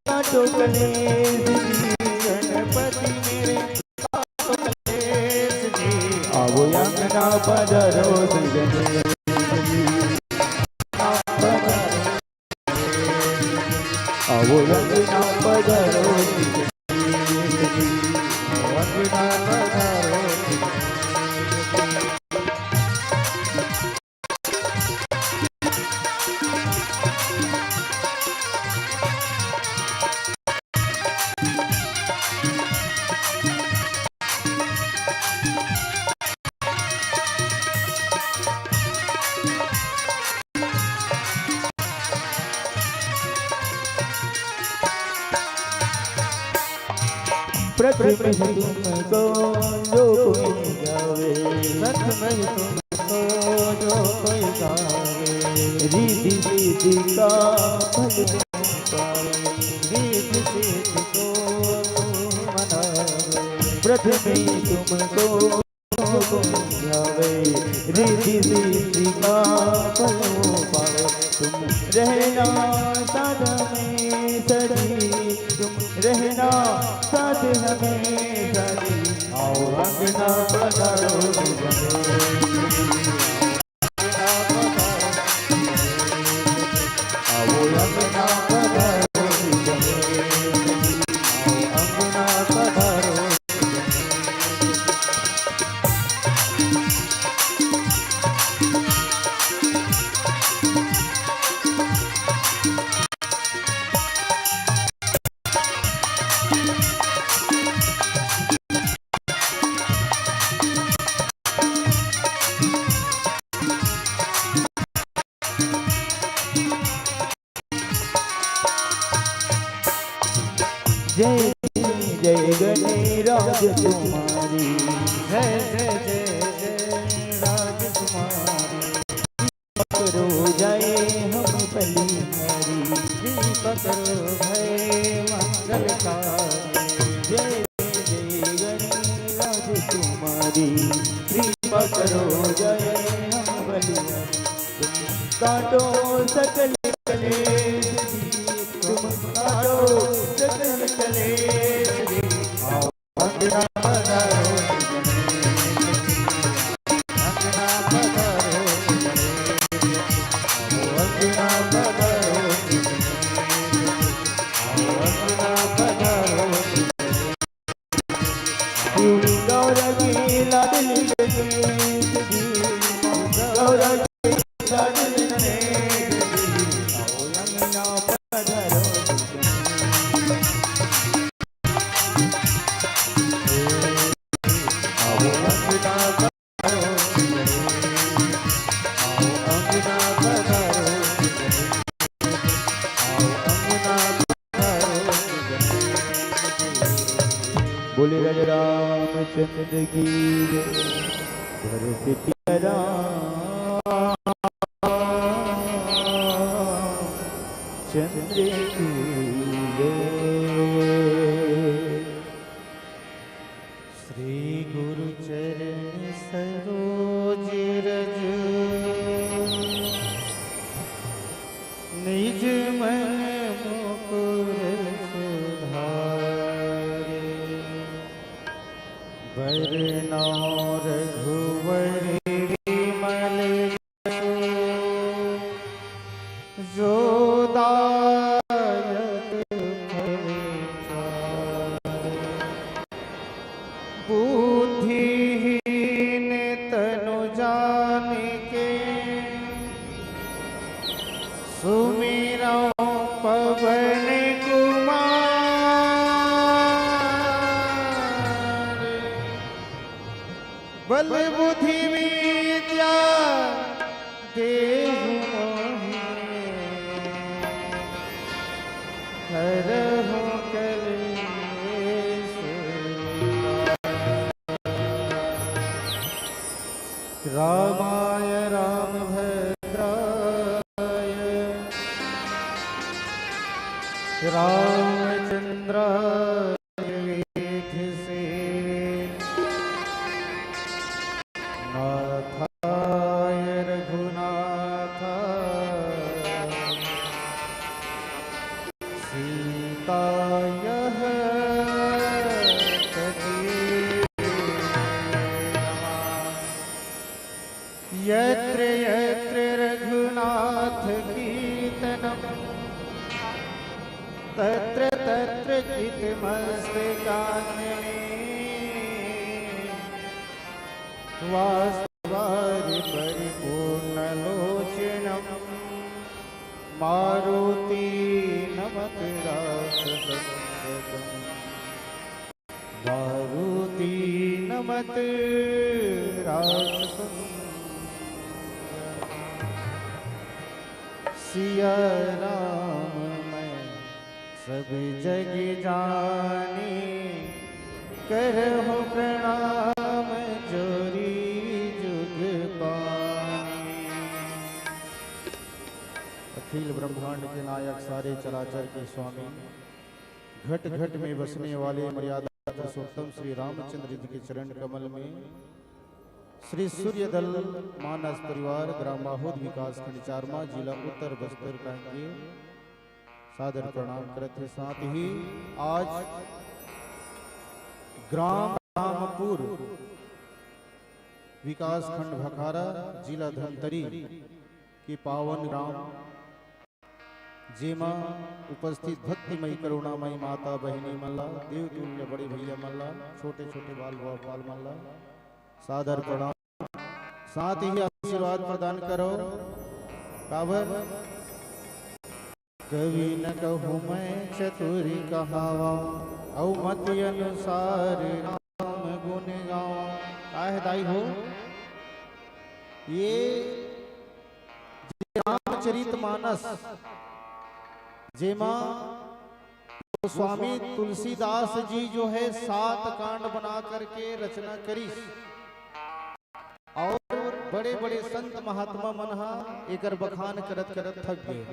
काटो कलेश जी, गणपति मेरे काटो कलेश जी। आवो अंगना पधारो जी, गणेश जी। आवो अंगना पधारो, अंगना पधारो। प्रथम तुमको जो कोई गावे, प्रथम तुमको जो कोई गावे, रिद्धि सिद्धि का फल पावे, रिद्धि सिद्धि को मनावे। प्रथम तुमको ध्यावे, रिद्धि सिद्धि का फल पावे। तुम रहना साथ में सदी, तुम रहना साथ हमें सदी। आओ अंगना पधारो जी, आओ अंगना पधारो जी, आओ अंगना पधारो। जय जय गणराज तुम्हारी, जय जय जय जय राजकुमारी। पकड़ो जाए हम बलिहारी, पकड़ो भय मंगलकारी। जय जय गणराज तुम्हारी, पकड़ो जाए हम बलिहारी। तुम काटो सकल कलेश जी, तुम काटो सकल कलेश जी। आओ अंगना पधारो, अंगना पधारो, अंगना पधारो, अंगना पधारो। गौरा की लाडली गणेश जी, गौरा की लाडली गणेश जी, आओ अंगना पधारो। आओ अंगना पधारो, आओ अंगना पधारो, आओ अंगना पधारो। बोले राजा रामचंद्र की जय। धरती राम चंद्र की जय। श्री गुरु चरण सरोज रज, निज मन मुकुर सुधारे। बरनउँ रघुवर विमल जसु, जो दायक फल पावे। बुद्धिहीन तनु जानिके, सुमिरउँ पवन कुमार। बल बुद्धि विद्या देहु मोहि, हरहु कलेश। रामाय रामभद्राय रामचंद्राय वेधसे। यत्र यत्र रघुनाथ कीर्तनम् तत्र तत्र गीतमस्तकाञ्जलिः। वासुदेवारि परिपूर्णलोचनम् मारुति नमत राक्षसंज्ञकम्। मारुति नमत राक्षसंज्ञकम्। सिया राम मैं सब जग जानी, करहु प्रणाम जोरी जुग पानी। अखिल ब्रह्मांड के नायक, सारे चराचर के स्वामी, घट घट में बसने वाले मर्यादा पुरुषोत्तम श्री रामचंद्र जी के चरण कमल में श्री सूर्यदल मानस परिवार, ग्राम बाहुद, विकास खंड चारमा, जिला उत्तर बस्तर का ये सादर प्रणाम करत हे। साथ ही आज ग्राम रामपुर, विकास खंड भखारा, जिला धमतरी के पावन ग्राम, जेमा उपस्थित भक्तिमयी करुणामयी माता बहिनी मन ला, देवतुल्य बड़े भैया मन ला, छोटे छोटे बाल गोपाल मन ला सादर प्रणाम। साथ ही आशीर्वाद प्रदान करो। काबर? कवि न कहूँ मैं चतुर कहावा, अउ मति अनुसार राम गुण गावा। का हे दाई हो? ये रामचरित मानस, जेमा गोस्वामी तुलसीदास जी जो है सात कांड बना करके रचना करिस, और बड़े बड़े संत महात्मा मन हा एकर बखान करत करत थक गए।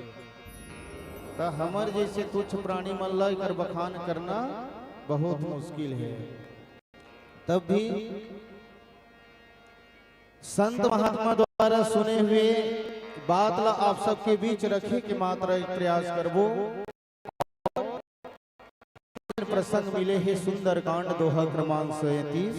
त हमर जैसे तुच्छ प्राणी मन ला एकर बखान करना बहुत मुश्किल है। तब भी संत महात्मा द्वारा सुने हुए बात ला आप सबके बीच रखे के मात्र एक प्रयास करबो। प्रसंग मिले हे सुंदरकांड दोहा क्रमांक सैंतीस।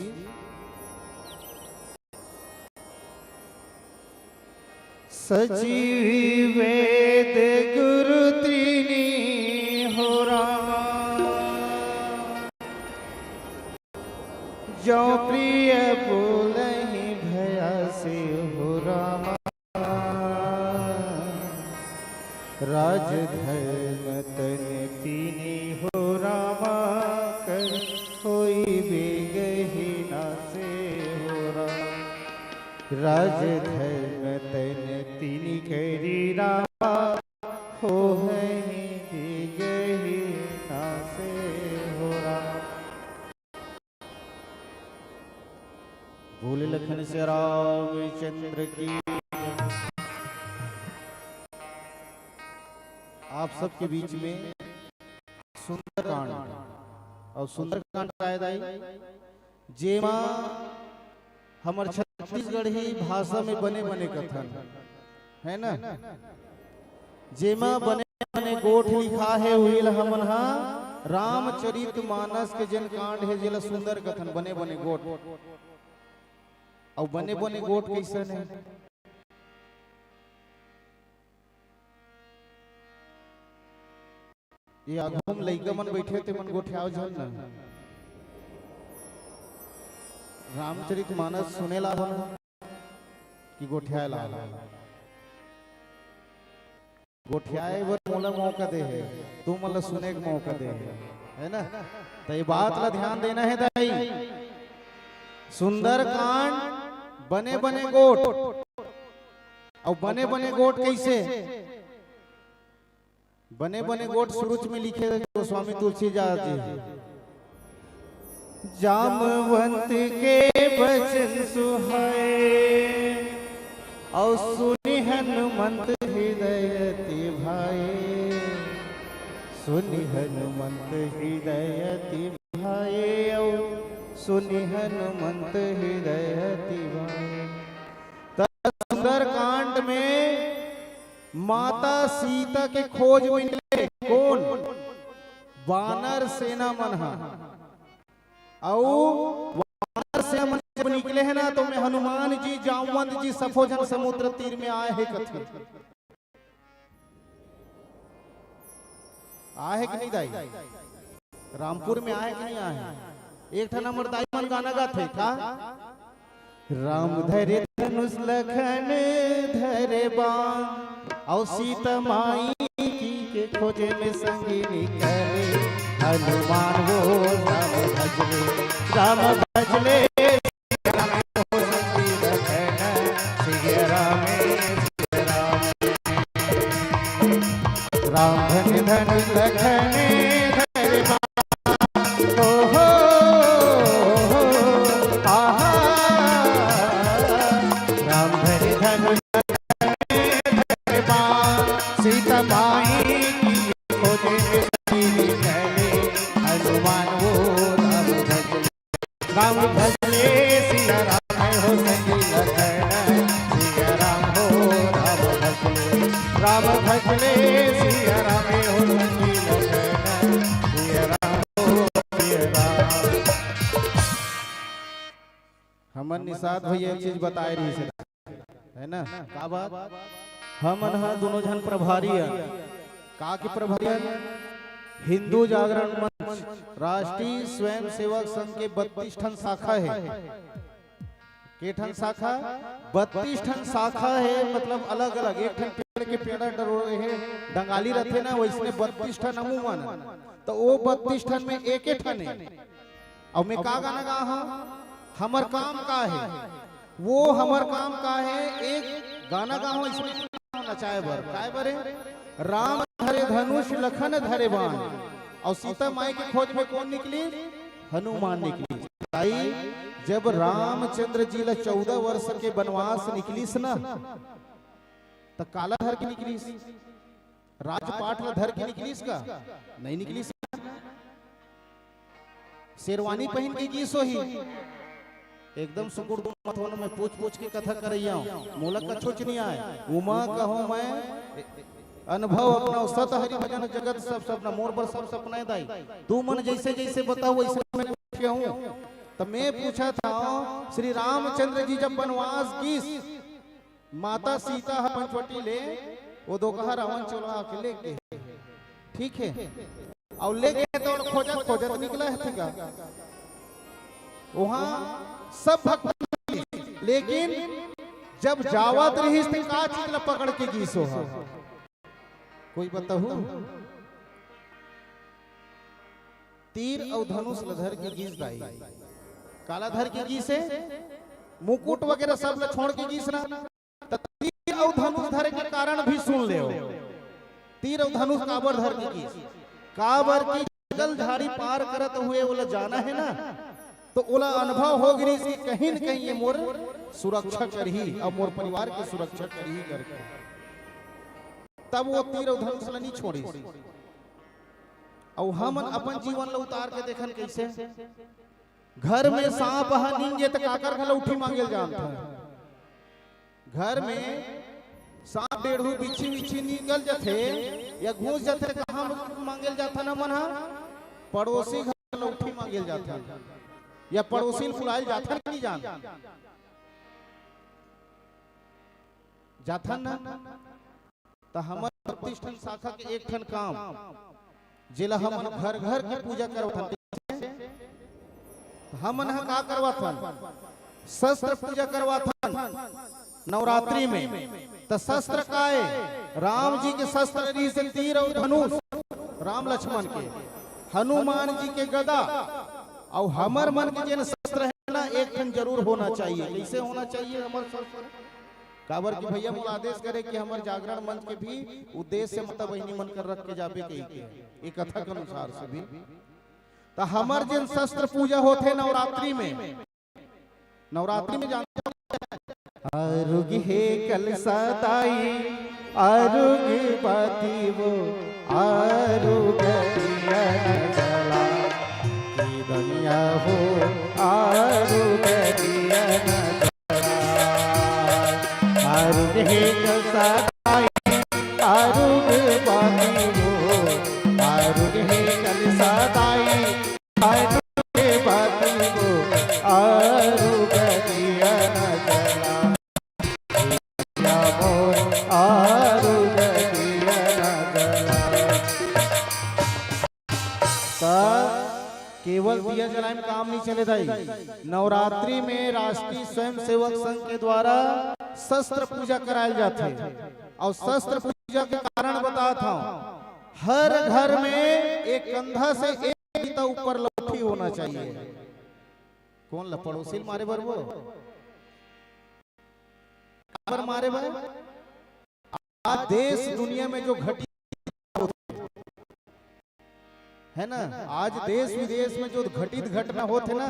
सचिव वेद गुरु तीनी हो रामा, जो प्रिय बोलहि भया से हो रामा। राजधर्म तन तीनी हो रामा, कर होई बेगही नासे हो रामा। राजधर्म तन तीनी करी रामा, होहहि बेगही नासे हो रामा। बोले लखन से रामचंद्र की। आप सबके बीच में सुंदरकांड, और सुंदरकांड का हे दाई, जेमा हमर छत्तीसगढ़ी भाषा में बने बने कथन, है ना, जेमा बने बने गोठ लिखा हे, उही ल हमन हा रामचरित मानस के जेन कांड हे, जेला सुंदर कथन, बने बने गोठ। अउ बने बने गोठ कइसन हे? ये आघू म लइका मन बइठे, ते मन गोठियाव झन ना। रामचरित मानस सुने ला हो ना कि गोठियाए ला हो? गोठियाए बर मोला मौका दे हे, तुमन ला सुने के मौका दे हे, है ना? त ये बात ला ध्यान देना हे दाई। सुंदरकांड बने बने गोठ, अउ बने बने गोठ कइसे? बने बने गोठ सुरुच में लिखे हे गोस्वामी तुलसीदास जी। जामवंत के बचन सुहाए, अउ सुनि हनुमंत हृदय अति भाए। सुनि हनुमंत हृदय अति भाए, अउ सुनि हनुमंत हृदय अति भाए। त सुंदरकांड में माता सीता के खोज में निकले कोन? वानर सेना मन हा। अउ वानर सेना मन जब निकले हे ना, तो मैं हनुमान जी, जामवंत जी, सफो झन समुद्र तीर में आए हे कथे। आए हे कि नहीं दाई? रामपुर में आए हे कि नहीं आए हे? एक ठन हमर दाई मन गाना गाथे का? राम धरे धनुष लखन धरे बाण, अउ सीता माई की के खोजे में संगी निकले। हनुमान वो राम भजले, राम भजले, राम वो संगी लखन, सिया राम, सिया राम। राम धन धन लखन धरे बाण। ओ हो, आहा। राम धन धन लखन धरे बाण। सीता माई की खोजे में संगी निकले। हनुमान वो राम भजले, राम भजले, सिया राम हो संगी लखन, सिया राम हो राम भजले, राम भजले, सिया राम हो संगी लखन, सिया राम हो, सिया राम। हमन निषाद भैया एक चीज बताए रहिस हे, है ना? का बात? हमन ह दोनों झन प्रभारी हन। का के प्रभारी हन? हिंदू जागरण मंच, राष्ट्रीय स्वयंसेवक संघ के बत्तीस ठन शाखा हे। के ठन शाखा? बत्तीस ठन शाखा हे, मतलब अलग-अलग। एक ठन पेड़ के पेड़ा डरोए हे, डंगाली रथे ना, वइसने बत्तीस ठन अमूमन। त ओ बत्तीस ठन में एके ठन हे। अउ मैं का गाना गा हूँ? हमर काम का हे? वो हमर काम का हे? एक गाना गा हूँ, इसमें नचाए बर, काय बर हे? राम धरे धनुष लखन धरे बाण, अउ सीता माई के खोज में कोन निकलिस? हनुमान निकलिस। भाई, जब रामचंद्र जी ला चौदह वर्ष के बनवास निकलिस ना, त काला धर के निकलिस? राजपाट ला धर के निकलिस का? नहीं निकलिस। शेरवानी पहिन के गिस होही। एकदम सुकुड़दुम मत होना, मैं पूछ पूछ के कथा करइया हूँ, मोला कछुच नहीं आए। उमा कहो मैं अनुभव अपना, सत हरि भजन जगत सब सपना, मोर बर सब सपना हे दाई। तू मन जैसे जैसे बताओ वैसे मैं पूछे हूँ। त मैं पूछत हूँ, श्री रामचंद्र जी जब बनवास गिस, माता सीता ह पंचवटी ले ओ दोकहा रावण चोरहा के लेगे हे, ठीक हे, अउ लेगे हे त खोजत खोजत निकला हे, ठीक हे। उहाँ सब भक्त मिलिस, लेकिन जब जावत रहिस त का चीज ला पकड़ के गिस ओहा? कोई बताहू? तीर अउ धनुष ल धर के गिस दाई। काला धर के गिस हे? मुकुट वगैरह सब ल छोड़ के गिस ना। त तीर अउ धनुष धरे के कारण भी सुन लेव। तीर अउ धनुष काबर धर के गिस? काबर कि जंगल झाड़ी पार करत हुए ओला जाना हे ना, त ओला अनुभव हो गिस कि कहीं न कहीं ये मोर सुरक्षा करही अउ मोर परिवार के सुरक्षा करही करके। तब वो तीर अउ धनुष ल नहीं छोड़िस। अउ हमन अपन जीवन ल उतार के देखन कइसे? घर में सांप ह निंगे त काकर घर लउठी मांगे ल जानथन? घर में सांप, डेढ़ू, बिच्छी विच्छी निकल जथे या घुस जथे, कहाँ मांगे ल जाथन हमन ह? पड़ोसी घर लउठी मांगे ल जाथन या पड़ोसी ल बुलाए ल जाथन कि नहीं जान? जाथन ना? त हमर बत्तीस ठन शाखा के एक ठन काम, जेला हमन घर घर के पूजा करवाथन। हमन ह का करवाथन? शस्त्र पूजा करवाथन नवरात्रि में। त शस्त्र काय? राम जी के शस्त्र रहिस तीर अउ धनुष, राम लक्ष्मण के, हनुमान जी के गदा, अउ हमर मन के जेन शस्त्र हे ना, एक ठन जरूर होना चाहिए। कइसे होना चाहिए हमर शस्त्र? काबर कि भैया मोला आदेश करे कि हमर जागरण मंच के भी उद्देश्य माता बहिनी मन कर रख के जाबे कहिके, ये कथा के अनुसार से भी। त हमर जेन शस्त्र पूजा होथे नवरात्रि में, नवरात्रि में जानते हो, आरुग हे कलसा दाई, आरुग बाती वो, आरुग दिया न जला, की दुनिया हो, आरुग दिया न आरुग हे कलसा दाई, आरुग बाती वो, आरुग हे कलसा दाई, आरुग बाती वो, आरुग दारू में दिया ना जला। त केवल दिया जलाए में काम नहीं चले दाई। नवरात्रि में राष्ट्रीय स्वयंसेवक संघ के द्वारा शस्त्र पूजा करायल जाथे। और शस्त्र पूजा के कारण बतात हूँ, हर घर में एक कंधा से एक गीता ऊपर लौठी होना चाहिए। कौन ला पड़ोसी ल मारे बर वो? काबर मारे बर? आज देश दुनिया में जो घटित होथे, है ना, आज देश विदेश में जो घटित घटना होथे ना,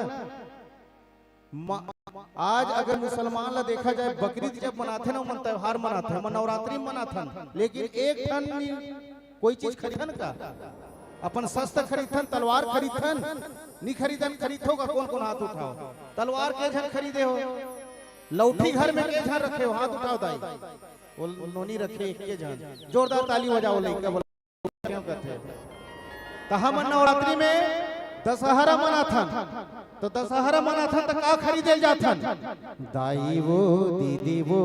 म-, आज अगर मुसलमान ला देखा जाए, बकरीद जब मनाथे ना, ओमन त्योहार मनाथे, हमन नवरात्रि मनाथन, लेकिन एक ठन नी कोई चीज खरीदथन का? अपन शस्त्र खरीदथन, तलवार खरीदथन, नी खरीदन, खरीदथो का? कौन कौन हाथ उठाओ? तलवार के झन खरीदे हो? लौठी घर में के झन रखे हो? हाथ उठाओ दाई। वो नोनी रखे एक के झन। जोरदार ताली बजाओ लइका बोला। क्यों कहते हो? त हमन नवरात्रि में दशहरा मनाथन, त दशहरा मनाथन त का खरीदे ल जाथन? दाई वो, दीदी वो,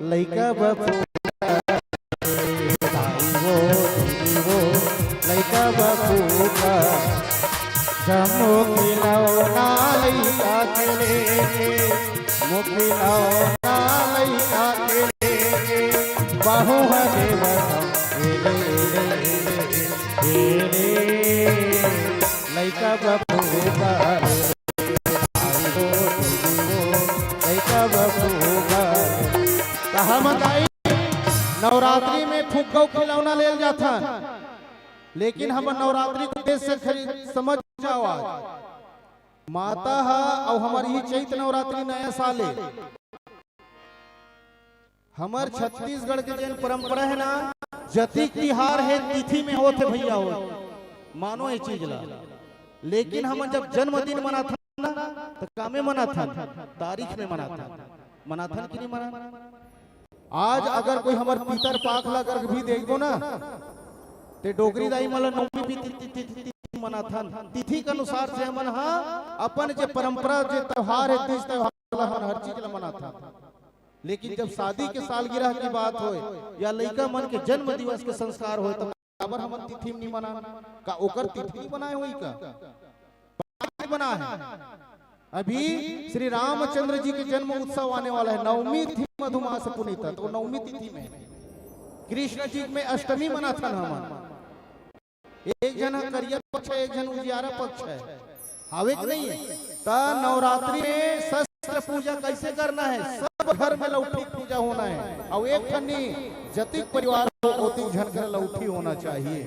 लइका बपू, दाई वो, दीदी वो, लइका बपू का, जम्मो खिलौना लइका के लेके, मो खिलौना लइका के लेके, बहू ह देवता, ए रे, ए रे, ए रे, ए रे, लइका बपू का, दाई वो, दीदी वो, लइका बपू का। त हम दाई नवरात्रि में फुग्गा अउ खिलौना लेल जाथन, लेकिन हमर नवरात्रि के उद्देश्य खरी-, समझ जाओ आज। माता ह अउ हमर इही चैत नवरात्रि नया साल ए। हमर छत्तीसगढ़ के जेन परंपरा हे ना, जतिक तिहार हे, तिथि में होत हे भैया हो, मानो ये चीज ला। लेकिन हमन जब जन्मदिन मनाथन ना, त कामे मनाथन, तारीख में मनाथन, मनाथन कि नहीं मनाथन? आज अगर कोई हमर पितर पाख ला अगर भी देखबो ना, ते डोकरी दाई मन ला नवमी भी ति-, ति-, ति-, ति-, तिथि मनाथन। तिथि के अनुसार से हमन हा अपन जे परंपरा, जे त्योहार हे, तीज त्योहार ला हमन हर चीज ला मनाथन। लेकिन जब शादी के सालगिरह की बात होय या लइका मन के जन्म दिवस के संस्कार होय, तब काबर हमन तिथि नहीं मनान? का ओकर तिथि नहीं बनाए होई का? बना है। अभी श्री रामचंद्र जी के जन्म उत्सव आने वाला है, नवमी तिथि मधुमास पुनीता, तो नवमी तिथि में कृष्ण जी में अष्टमी मनाथन हमन। एक झन ह करिया पक्ष है, एक झन उजियारा पक्ष है, हावे कि नहीं है? त नवरात्रि में शस्त्र पूजा कैसे करना है? सब घर में लौठी पूजा होना है। अउ एक ठन नहीं, जतिक परिवार हो, ओतिक झन घर लौठी होना चाहिए।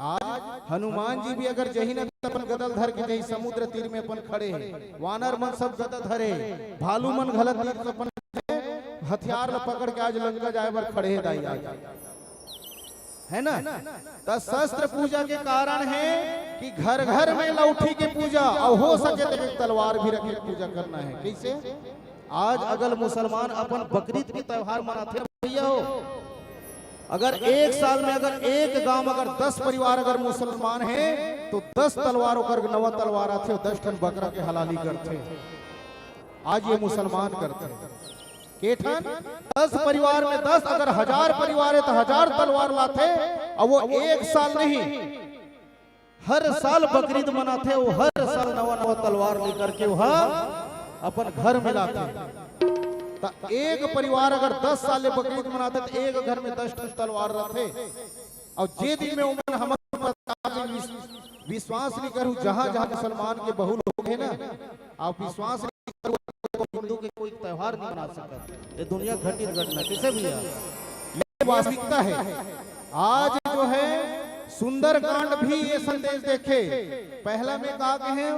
आज हनुमान जी भी अगर जही न, त अपन गदल धर के जही, समुद्र तीर में अपन खड़े हे, वानर मन सब गदा धरे, भालू मन घला तीर से अपन हथियार ल पकड़ के आज लंका जाए बर खड़े हे दाई, आज है ना? त शस्त्र पूजा के कारण है कि घर घर में लौठी के पूजा, और हो सके तो एक तलवार भी रखे पूजा करना है। कैसे? आज अगर मुसलमान अपन बकरीद के त्योहार मनाथे ना भैया हो, अगर एक साल में अगर एक गांव में अगर दस परिवार अगर मुसलमान है, तो दस तलवार ओकर नवा तलवार आथे, दस ठन बकरा के हलाली करथे। आज ये मुसलमान करथे। के ठन? दस परिवार में दस, अगर हजार परिवार है तो हजार तलवार लाथे। और वो एक साल नहीं, हर साल बकरीद मनाथे, वो हर साल नवा नवा तलवार लेकर के वो अपन घर में लाथे। त एक परिवार अगर दस साल ले बकरीद मनाथे, त एक घर में दस ठन तलवार रहथे। और जे दिन में उमन हमर ऊपर विश्वास नहीं करू, जहां जहां मुसलमान के बहु लोग है ना, आप विश्वास नहीं करू, हिंदू के कोई त्योहार नहीं मना सकत। ये दुनिया घटित घटना कैसे भैया, ये वास्तविकता है। आज जो है सुंदरकांड भी ये संदेश देखे, पहला में का कहे,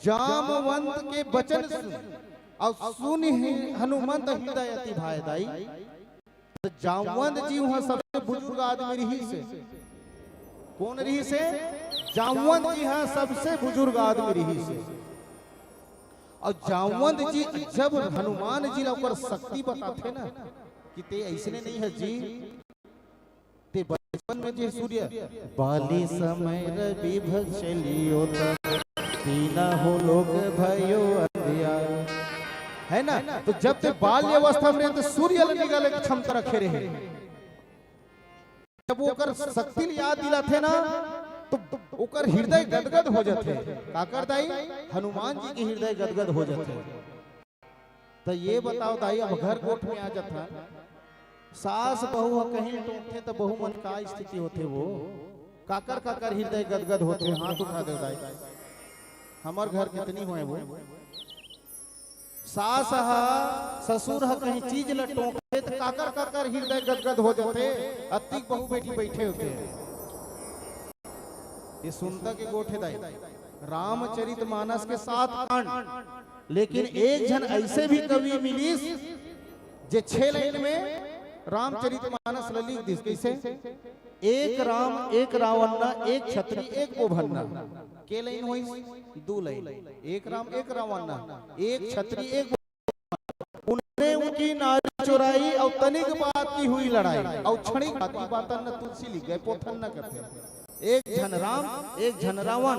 जामवंत के वचन सुन, और सुन ही हनुमंत हृदय अति भाए दाई। त जामवंत जी उहाँ सबसे बुजुर्ग आदमी रहिस हे। कौन रहिस हे? जामवंत जी ह सबसे बुजुर्ग आदमी रहिस हे। और जामवंत जी जब हनुमान जी ला ओकर शक्ति बताथे ना कि ते अइसने नहीं है जी, ते बचपन में जे सूर्य बाली समय रवि भग चलियो तब, दीना हो लोक भयो अंधियार। है ना? तो जब ते बाल्य अवस्था में रहे, तो सूर्य ल निगले के क्षमता रखे रहे। जब ओकर शक्ति ल याद दिलाथे ना, तो ओकर हृदय गदगद हो जाथे। काकर दाई? हनुमान जी के हृदय गदगद हो जाथे। तो ये बताओ दाई, अब घर गोठ में आ जाथन, सास बहू ह कहीं टोकथे, तो बहू मन का स्थिति होथे वो? काकर काकर हृदय गदगद होथे? हाथ उठा दे दाई। हमर घर कितनी होए वो? सास ह, ससुर ह कहीं चीज ल टोकथे, त काकर काकर हृदय गदगद हो जाथे। अतिक बहू बेटी बैठे होथे। ये सुनता के गोठे दाई, रामचरित मानस के सात कांड, लेकिन एक झन ऐसे भी कवि मिलिस, जे छह लाइन में रामचरित मानस ल लिख दिस। कैसे? एक राम, एक रावण ना, एक छत्री, एक बोभन्ना। के लाइन होइस? दू लाइन। एक राम, एक रावण ना, एक छत्री, एक बोभन्ना। उनने उनकी नारी चुराई, अउ तनिक बात की हुई लड़ाई। अउ क्षणिक बात की बातन न तुलसी लिख गए, पोथन न कथे। एक झन राम, एक झन रावण।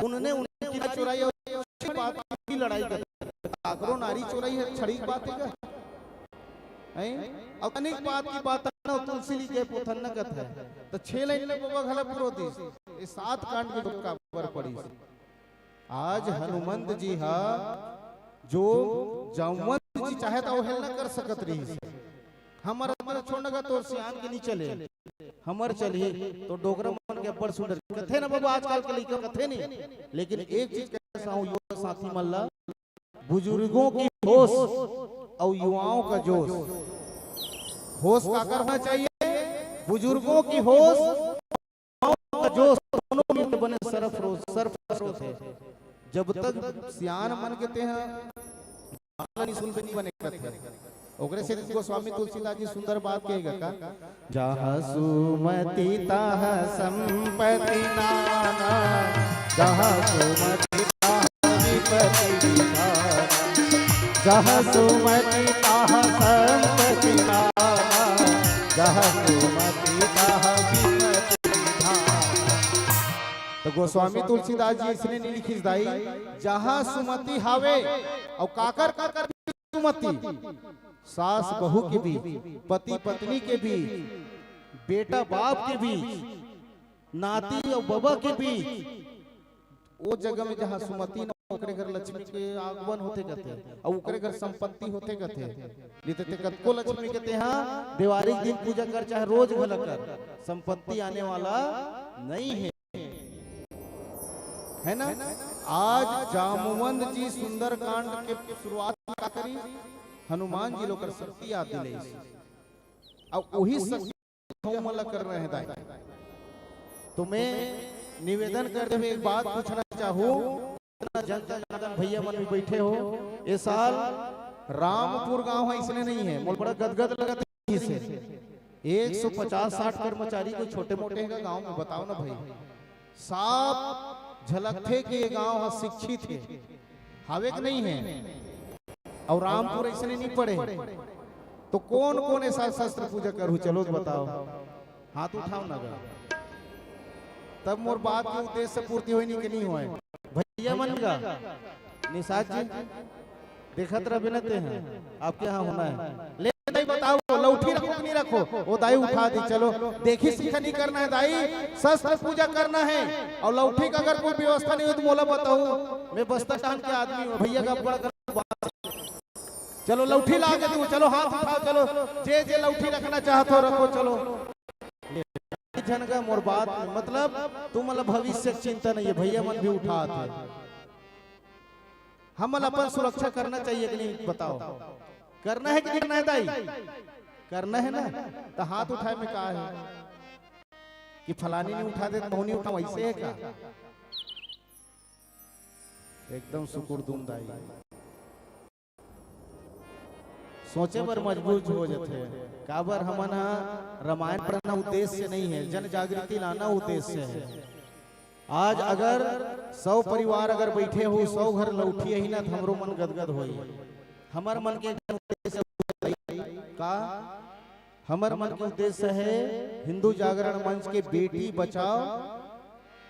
उनने उनकी नारी चुराई अउ क्षणिक बात की लड़ाई कर। काकरो नारी चुराई है, क्षणिक बात है का? हैं? अउ तनिक बात की बात न तुलसी लिख गए, पोथन न कथे। तो छह लाइन में बबा घला पुरो दिस। ये सात कांड के काबर पड़ी। आज हनुमंत जी हा जो जामवंत जी चाहे तो अवहेलना कर सकत रहिस। हमर, हमर छोड़ न गा, तोर सियान के नी चले, हमर चलही। तो डोकरा मन के अब्बड़ सुंदर कथे ना बाबू, आजकल के लइका कथे नहीं। लेकिन एक चीज कहे साहू युवा साथी मन ला, बुजुर्गों की होश और युवाओं का जोश। होश काकर होना चाहिए? बुजुर्गों की होश, युवाओं का जोश, दोनों मिलके बने सरफरोश, सरफरोश है। जब तक सियान मन के तेहा बात ला नहीं सुनबे, नहीं बने करत है। ओकरे से गोस्वामी तुलसीदास जी सुंदर बात कहेगा का, जहाँ सुमति तहाँ संपत्ति नाना, जहाँ सुमति तहाँ विपत्ति विधाना, जहाँ सुमति तहाँ संपत्ति नाना, जहाँ सुमति तहाँ विपत्ति विधाना। तो गोस्वामी तुलसीदास जी इसने नहीं लिखिस दाई, जहाँ सुमति हावे, अउ काकर काकर सुमति, सास बहू के बीच, पति पत्नी के बीच, बेटा बाप के बीच, नाती अउ बबा के बीच, ओ जगह में जहाँ सुमति न, ओकरे घर लक्ष्मी के आगमन होथे कथे, अउ ओकरे घर संपत्ति होथे कथे। नहीं ते, ते कतको लक्ष्मी के तेहा देवारी के दिन पूजा कर, चाहे रोज घला कर, संपत्ति आने वाला नहीं है। है ना? आज जामवंत जी सुंदरकांड के शुरुआत का करी, हनुमान जी लोकर शक्ति याद दिले। अब वही शक्ति हम ला करना है दाई। तो मैं निवेदन कर देवे, एक बात पूछना चाहूँ, इतना जनता जनार्दन भैया मन भी बैठे हो, ये साल रामपुर गांव है, इसने नहीं है, मोल बड़ा गदगद लगत है इसे। एक सौ पचास साठ कर्मचारी कोई छोटे मोटे है गांव में, बताओ ना भाई। साफ झलकथे कि ये गांव ह शिक्षित हे, हावे कि नहीं हे? अउ रामपुर अइसने नहीं पड़े। तो कौन कौन ऐसा शस्त्र पूजा करहू, चलो तो बताओ, हाथ उठाओ ना गा। तब मोर बात के उद्देश्य पूर्ति होय नहीं कि नहीं होय? भैया मन गा, निषाद जी, देखत रह बिना ते हैं, आपके यहाँ होना है। लेकिन नहीं बताओ, लौठी रखो कि नहीं रखो? वो दाई उठा दी, चलो, देखी सीखा नहीं करना है दाई, शस्त्र पूजा करना है। और लौठी का अगर कोई व्यवस्था नहीं हो तो मोला बताओ, मैं बस्तर टान के आदमी हूँ, भैया का बड़ा कर बात। चलो, लौठी ला के तू, चलो, हाथ उठाओ, चलो, जे जे लौठी रखना चाहत हो, रखो, चलो। झन का मोर बात में, मतलब, तुम मतलब भविष्य के चिंता नहीं है, भैया मन भी उठात है। हमन अपन सुरक्षा करना चाहिए कि नहीं, बताओ, करना है कि नहीं करना है दाई? करना है ना? तो हाथ उठाए में का है कि फलानी नहीं उठा दे, तो नहीं उठाओ, ऐसे है का? एकदम सुकुर दुम दाई, सोचे बर मजबूर हो जाथे। काबर हमन ह रामायण पढ़ना उद्देश्य नहीं है, जन जागृति लाना उद्देश्य है। आज अगर सौ परिवार अगर बैठे हो, सौ घर लौठी ही ना, तो हमरो मन गदगद होई। हमर मन के का, हमर मन के उद्देश्य है हिंदू जागरण मंच के बेटी बचाओ,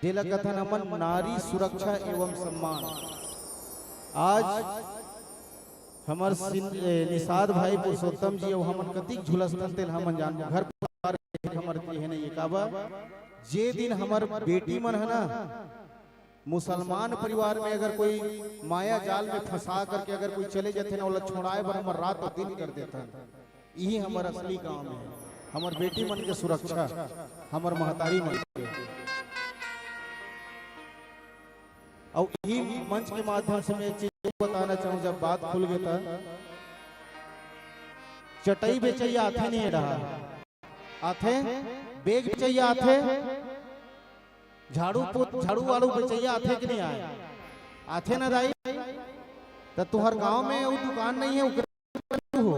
जेला कथन हमन नारी सुरक्षा एवं सम्मान। आज हमर सिन-, ए, निषाद भाई पुरुषोत्तम जी अउ हमन कतिक झुलसथन तेल हमन जानबो। घर परिवार के हमर के हे नहीं काबर, जे दिन हमर बेटी मन है ना, मुसलमान परिवार में अगर कोई माया जाल में फंसा करके अगर कोई चले जाथे ना, ओला छोड़ाए बर हमर रात अउ दिन कर देथन। यही हमर असली काम है, हमर बेटी मन के सुरक्षा, हमर महतारी मन के। अउ यही मंच के माध्यम से मैं एक चीज बताना चाहूँ, जब बात खुल गए त चटई बेचैया आथे नहीं रहा, आथे, बेग बेचैया आथे, झाड़ू पो-, झाड़ू वाड़ू बेचैया आथे कि नहीं आए? आथे ना दाई? त तुहर गांव में वो दुकान नहीं है, ओकर हो?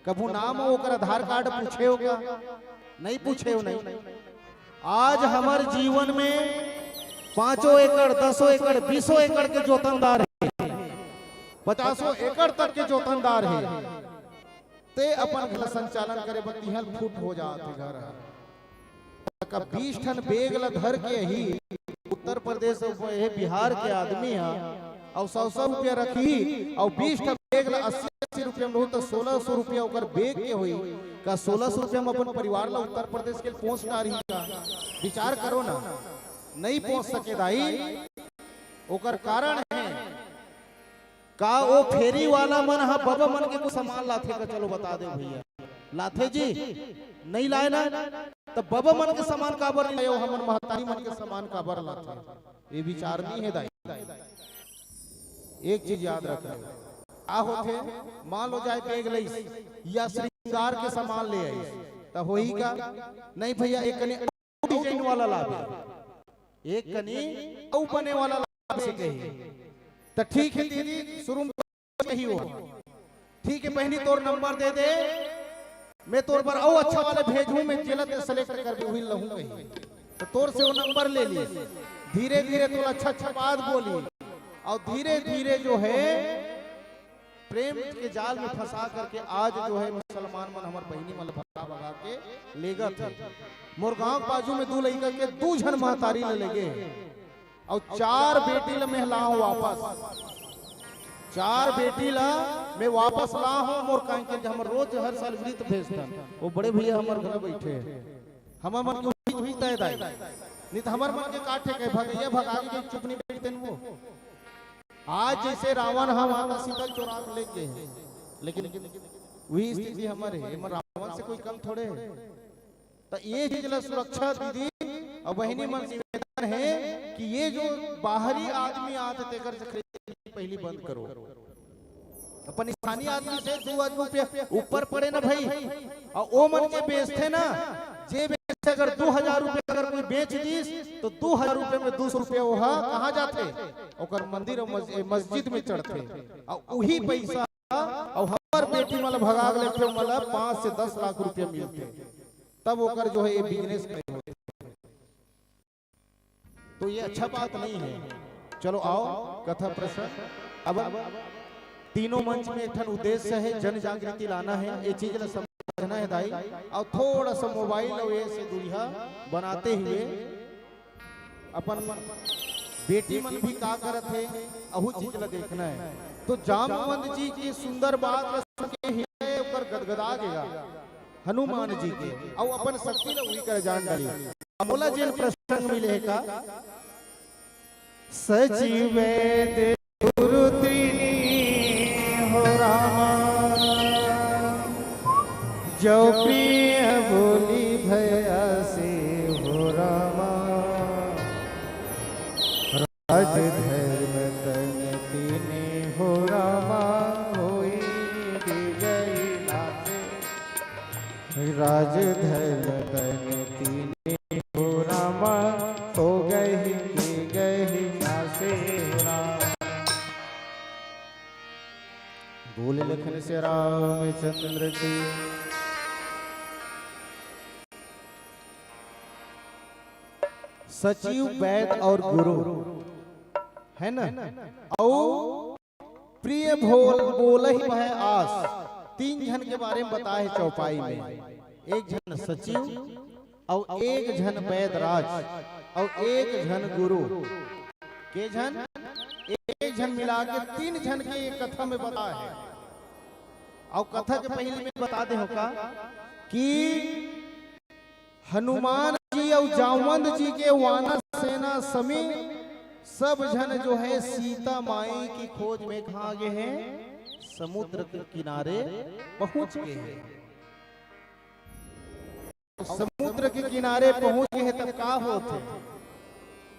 कभू नाम हो, ओकर आधार कार्ड पूछे हो का? नहीं पूछे हो, नहीं। आज हमर जीवन में पाँचों एकड़, दसों एकड़, बीसों एकड़ के जोतनदार है, पचासों एकड़ तक के जोतनदार है। ते अपन घर संचालन करे बर तिहल फुट हो जात हे घर ह। त का बीस ठन बेग ल धर के ही उत्तर प्रदेश अउ ये बिहार के आदमी ह अउ सौ सौ रुपया रखही अउ बीस ठन बेग ल अस्सी अस्सी रुपया में लहू त सोलह सौ रुपया ओकर बेग के होई। का सोलह सौ रुपया में अपन परिवार ल उत्तर प्रदेश के पहुंच डारही का? विचार करो ना, नहीं पहुंच सके दाई। ओकर कारण है का ओ फेरी वाला मन ह बबा मन के कुछ सामान लाथे का? चलो बता दे भैया, लाथे जी? नहीं लाए ना? त बबा मन के सामान काबर नहीं लाए, हमन महतारी मन के सामान काबर लाथे? ये विचार नहीं है दाई। एक चीज याद रखना, का होथे, मान लो जाए बेग लइस या श्रृंगार के सामान ले आइस, त होही का? नहीं भैया, एक कनी डिजाइन वाला लाबे, एक कनी अउ बने वाला लाबे कही। त ठीक है दीदी, शुरू में कही हो, ठीक है बहनी, तोर नंबर दे दे, मैं तोर बर अउ अच्छा वाला भेजहूं, मैं जेला ते सेलेक्ट करबे उही लहूं कही। त तोर से वो नंबर ले ली, धीरे धीरे तोला अच्छा अच्छा बात बोली, अउ धीरे धीरे जो है प्रेम के जाल में फंसा करके आज जो है मुसलमान मन हमर बहिनी मन ल भगा भगा के लेगत हे। मोर गांव के बाजू में दू लइका के दू झन महतारी ल लेगे हे अउ चार बेटी ल मैं लाहूं वापस, चार बेटी ल मैं वापस लाहूं मोर, काहे के हमर रोज हर साल व्रत भेजथन। वो बड़े भैया हमर घर बैठे हे, हमर मन के उही, उही तय दाई, नहीं तो हमर मन के का ठेक है, भगैया भगा के चुप नहीं बैठते न वो। आज जैसे रावण ह वहां का सीता चोरा के लेके है, लेकिन वही स्थिति हमर है, हमर रावण से कोई कम थोड़े है। तो ये चीज ला सुरक्षा दीदी अउ बहिनी मन से निवेदन है कि ये जो बाहरी आदमी आत हे, तेकर से खरीदी पहली बंद करो। अपन स्थानीय आदमी से दू हजार रुपया ऊपर पड़े ना भाई, अउ ओ मन के बेचथे ना, जे बेचथे अगर दू हजार रुपया अगर कोई बेच दिस, तो दू हजार रुपया में दू सौ रुपया ओहा कहाँ जाथे? ओकर मंदिर अउ मस-, मस्जिद में चढ़थे। अउ उही पैसा अउ हमर बेटी मन ल भगा के लेथे, ओमन ल पाँच से दस लाख रुपया मिलथे, तब ओकर जो है ये बिजनेस नहीं होथे। तो ये अच्छा बात नहीं है। चलो आओ, कथा प्रसंग। अब तीनों मंच में एक ठन उद्देश्य है, जन जागृति लाना है, ये चीज ला समझना है दाई। अउ थोड़ा सा मोबाइल अउ ये से दूरिहा बनाते हुए अपन बेटी मन भी का करत हे, अहू चीज ला देखना है। तो जामवंत जी की सुंदर बात ला सुन के हृदय ओकर गदगदा गेगा। हनुमान जी के, अउ अपन शक्ति ला उही कर जान डाली। अमोला जेन प्रसंग मिले हे का, सचिव वैद्य गुरु त्रिनी हो रामा, जो प्रिय बोली भया से हो रामा। राज धर्म तन तिने हो रामा, होई गई नासे। राज धर्म तन तिने हो रामा, हो गई की गई नासे हो रामा। बोल लखन से रामचंद्र की। सचिव, वैद्य और गुरु, है ना? अउ प्रिय भोल बोलहि वह आस, तीन झन के बारे में बताए हे चौपाई में। एक झन सचिव, अउ एक झन वैदराज, अउ एक झन गुरु। के झन? एक झन मिला के तीन झन के ये कथा में बता हे। अउ कथा के पहिली में बता दे हो का कि हनुमान जी अउ जामवंत जी के वानर सेना समेत सब झन जो हे सीता माई की खोज में कहाँ गे हे? समुद्र के किनारे पहुंच गे हे। समुद्र के किनारे पहुंच गे हे तब का होत हे?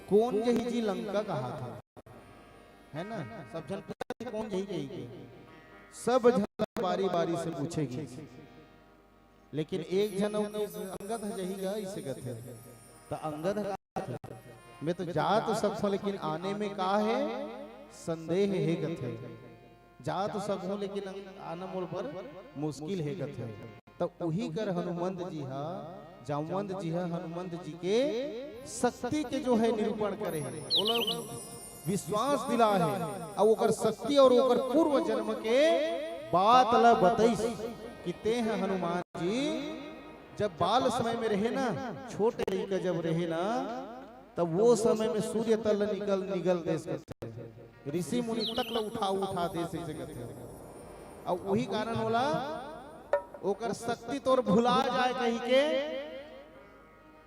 कोन जही जी लंका कहाथे, है ना? सब झन पूछथे कोन जही कहिके, सब झन बारी बारी से पूछे गिस। लेकिन एक झन अउ किस अंगद ह जही गा, इसे कथे। त अंगद ह का कथे? मैं तो जा तो सकथों, लेकिन आने में का हे? संदेह हे कथे। जा तो सकहूं, लेकिन आना मोर बर मुश्किल हे कथे। त उही कर हनुमंत जी ह, जामवंत जी ह हनुमंत जी के शक्ति के जो हे निरूपण करे हे, ओला विश्वास दिला हे, अउ ओकर शक्ति अउ ओकर पूर्व जन्म के बात ला बतइस कि तें ह हनुमान जी जब बाल समय में रहे ना, छोटे लइका जब रहे ना, तब वो समय में सूर्य तल निकल, निगल देस कथे, ऋषि मुनि तक ल उठा, उठा देस कथे। अउ उही कारण ओला ओकर शक्ति तोर भुला जाए कहिके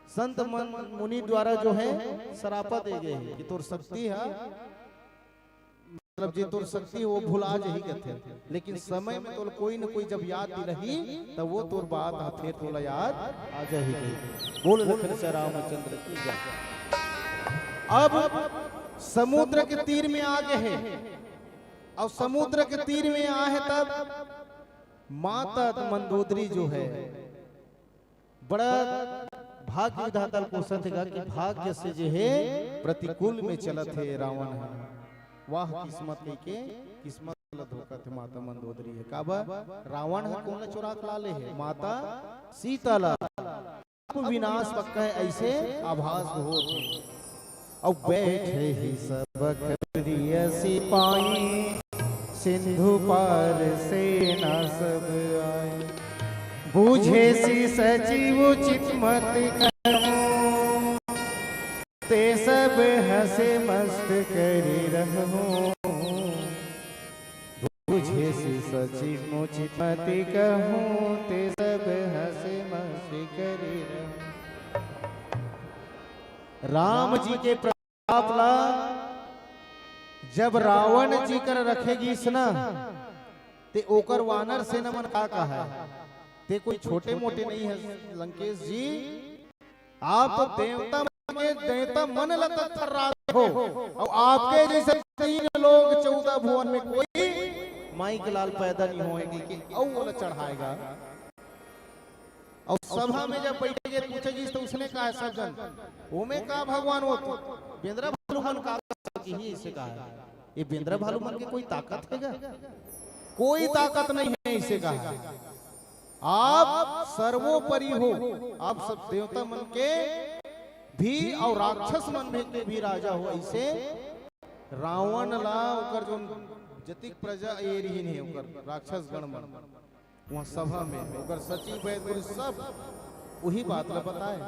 संत मन, मुनि द्वारा जो हे सरापा दे गे हे कि तोर शक्ति ह मतलब जे तोर शक्ति हे वो भुला जही कथे, लेकिन समय में तोला कोई न कोई जब याद दिलाही, त वो तोर बात ह फेर तोला याद आ जही कथे। बोल लखन से रामचंद्र की जय। अब समुद्र के तीर में आ गे हे, अउ समुद्र के तीर में आ हे तब माता मंदोदरी जो हे बड़ा भाग्य विधाता ल कोसत हे गा कि भाग्य से जे हे प्रतिकूल में चलत हे रावण ह। वाह किस्मत कहिके किस्मत ल धोखा थे माता मंदोदरी हे। काबर रावण ह कोन ल चोरा के ला ले हे? माता सीता ल। अब विनाश पक्का हे, अइसे आभास होत हे। अउ बैठे ही सब खत्रिय सिपाही, सिंधु पार सेना सब आई। बूझे सि सचिव चित मति कहूँ, ते सब हँसे मस्त करि रहूँ। बूझे सि सचिव चित मति कहूँ, ते सब हँसे मस्त करि रहूँ। राम जी के प्रताप ला जब रावण जी कर रखे गिस ना, ते ओकर वानर सेना मन का कहा हे, ते कोई छोटे मोटे नहीं हे लंकेश जी, आप तो देवता मन के देवता मन ल तक थर्रा देहू, अउ आपके जइसे तीन लोक चौदह भुवन में कोई माई के लाल पैदा नहीं होय कहिके अउ ओला चढ़ाय गा। अउ सभा में जब बइठे गे पूछे गिस त उसने कहा सब झन, ओमे का भगवान वो तो बेंदरा भालू मन का किही, अइसे कहा हे। ये बेंदरा भालू मन के कोई ताकत हे गा? कोई ताकत नहीं हे, अइसे कहा हे। आप सर्वोपरि हो, आप सब देवता मन के भी अउ राक्षस मन भी के भी राजा हो। अइसे रावण ला ओकर जोन जतिक प्रजा ये रिहिन हे ओकर राक्षस गण मन, वहाँ सभा में ओकर सचिव बैद गुरु सब उही बात ला बताए।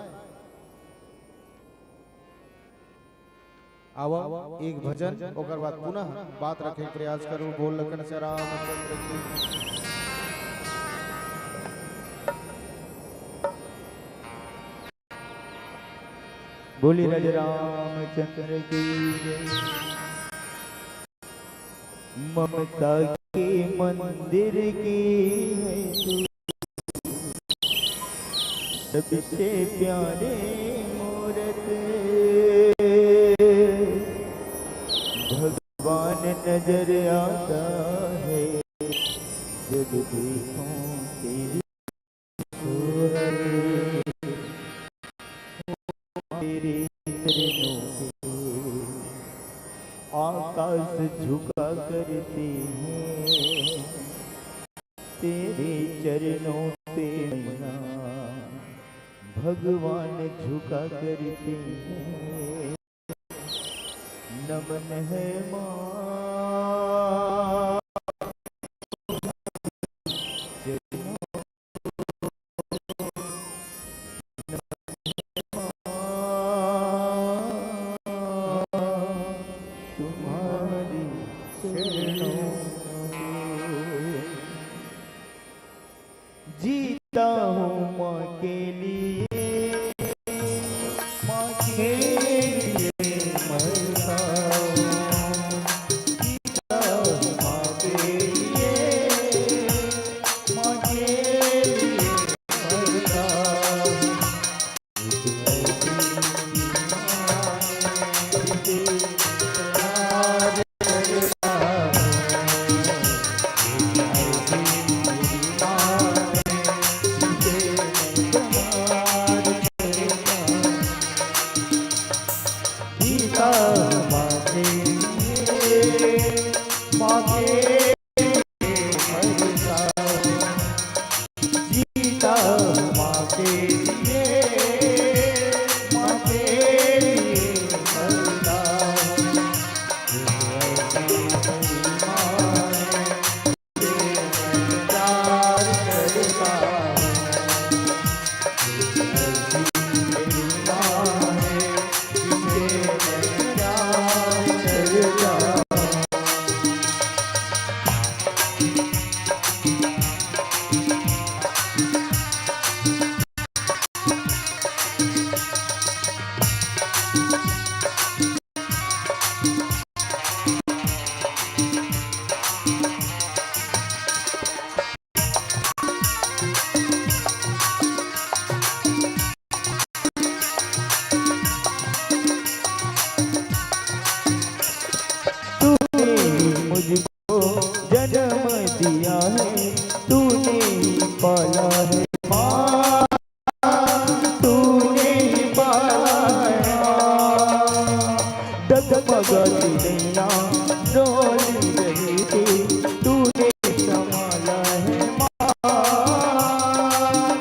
आवा एक भजन, ओकर बाद पुनः बात रखे के प्रयास करूँ। बोल लखन से रामचंद्र की। बोली राजा रामचंद्र की जय। ममता के मंदिर की है तू सबसे प्यारे मूरत। भगवान नजर आता है जब देखूं तेरी सूरत। तेरे चरणों पे आकाश झुका करते हैं, तेरे चरणों पे मैया भगवान झुका करते हैं। नमन है माँ। तुम्हारी जीता हूँ माँ के लिए, माँ के लिए मरता हूँ। जीता हूँ माँ के लिए, माँ के लिए मरता हूँ। तूने ही मुझको जन्म दिया है, तूने ही पाला है माँ, तूने ही पाला है माँ। डगमगाती नैया डोली रही थी, तूने संभाला है माँ,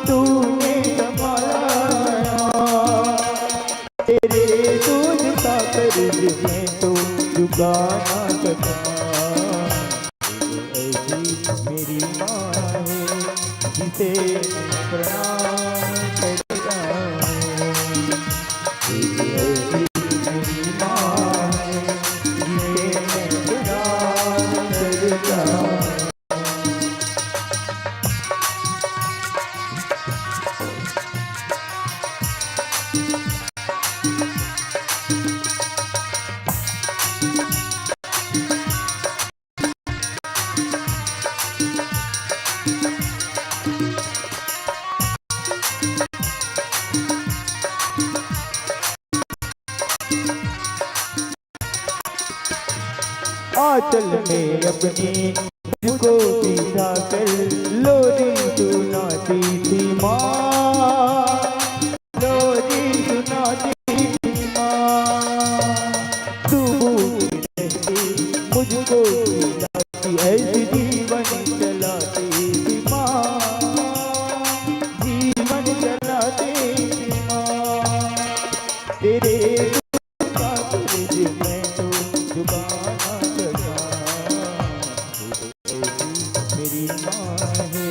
तूने संभाला है माँ। तेरे दूध का कर्ज मैं तो चुका ना सका। ऐसी मेरी माँ है जिसे मैं प्रणाम करता हूँ। ऐसी मेरी माँ है जिसे मैं प्रणाम करता हूँ। आंचल में अपनी मुझको बिठा कर लोरी सुनाती थी माँ, लोरी सुनाती थी माँ। तू भूखी रहती, मुझको खिलाती, ऐसी जीवन चलाती थी माँ, जीवन चलाती थी माँ। तेरे दुख का कर्ज मैं तो चुका ना सका। मेरी माँ है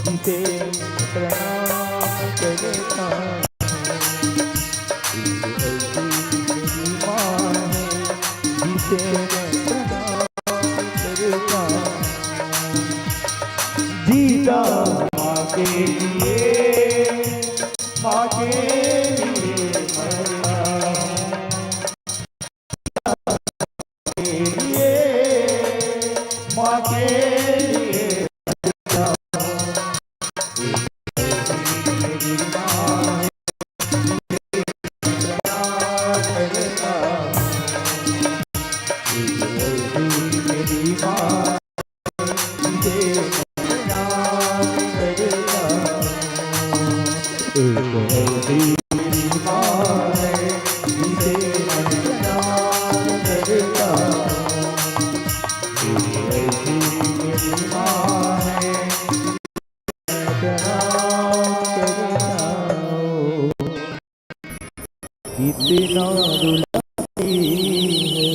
जिसे मैं प्रणाम करता हूँ। ऐसी मेरी माँ है जिसे मैं प्रणाम करता हूँ। जीता माँ के लिए, माँ के लिए मरता हूँ। के लिए, माँ के लिए। कितना रुलाती है,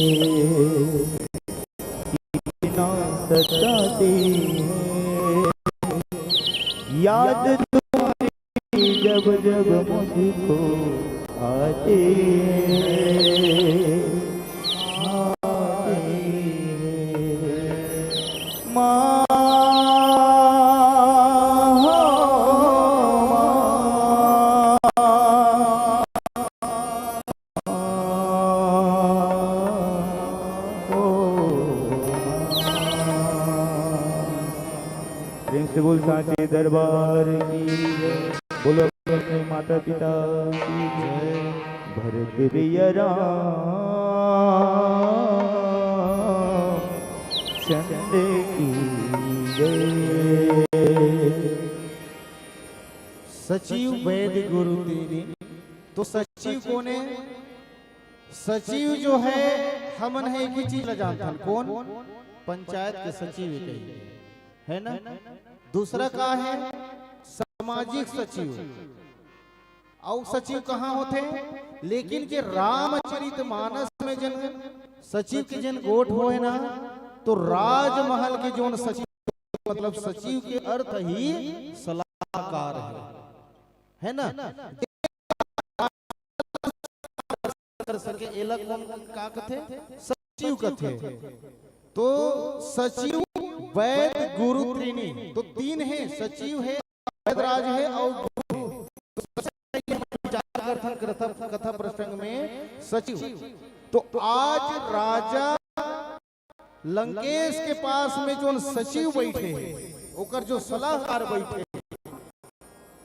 कितना सताती है, याद तुम्हारी जब जब मुझको आती है, आती है। माँ, से बोल सांचे दरबार की जय। बोलो अपने माता पिता की जय। भरत भैया राम चंद्र की जय। सचिव वैद गुरु तेरी। तो सचिव कोन हे? सचिव जो हे, हमन ह एक ही चीज ला जानथन। कोन? पंचायत के सचिव हे कही, हे ना? दूसरा का हे? सामाजिक सचिव। अउ सचिव कहाँ होथे? लेकिन जे रामचरित मानस में जेन सचिव के जेन गोठ होय ना, तो राजमहल के जोन सचिव, मतलब सचिव के अर्थ ही सलाहकार हे, हे ना? कर सके, एला कोन का कथे? सचिव कथे। तो सचिव, वैद, गुरु, त्रिणी, तो तीन हे, सचिव हे, वैदराज हे अउ गुरु हे। तो सबसे पहले हम विचार करथन कथा, कथा प्रसंग में सचिव। तो आज राजा लंकेश के पास में जोन सचिव बैठे हे, ओकर जो सलाहकार बैठे हे,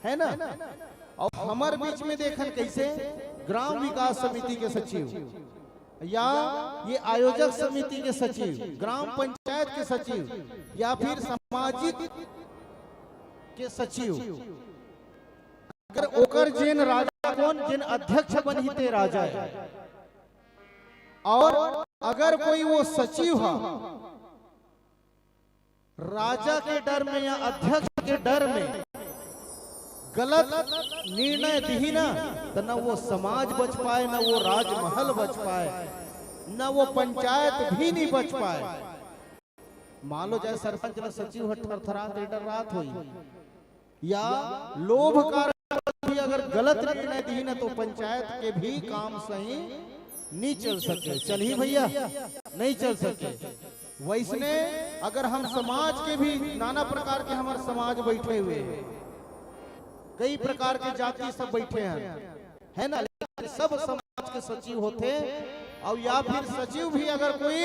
हे ना? अउ हमर बीच में देखन कइसे ग्राम विकास समिति के सचिव या ये आयोजक समिति के सचिव, ग्राम पंचायत के सचिव या फिर सामाजिक के सचिव, अगर ओकर जेन राजा कोन, जेन अध्यक्ष बनही ते राजा हे। अउ अगर कोई वो सचिव ह राजा के डर में या अध्यक्ष के डर में गलत निर्णय दिही ना, त न वो समाज बच पाए, न वो राजमहल बच पाए, न वो पंचायत भी नहीं बच पाए। मान लो जाए सरपंच ला सचिव ह थरथरात हे, डर्रात होही, या लोभ कारण भी अगर गलत निर्णय दिही ना, तो पंचायत के भी काम सही नहीं चल सके। चलही भैया, नहीं चल सके। वैसने अगर हम समाज के भी, नाना प्रकार के हमर समाज बैठे हुए हे, कई प्रकार के जाति सब बैठे हे, हे ना? लेकिन सब समाज के सचिव होथे, अउ या फिर सचिव भी अगर कोई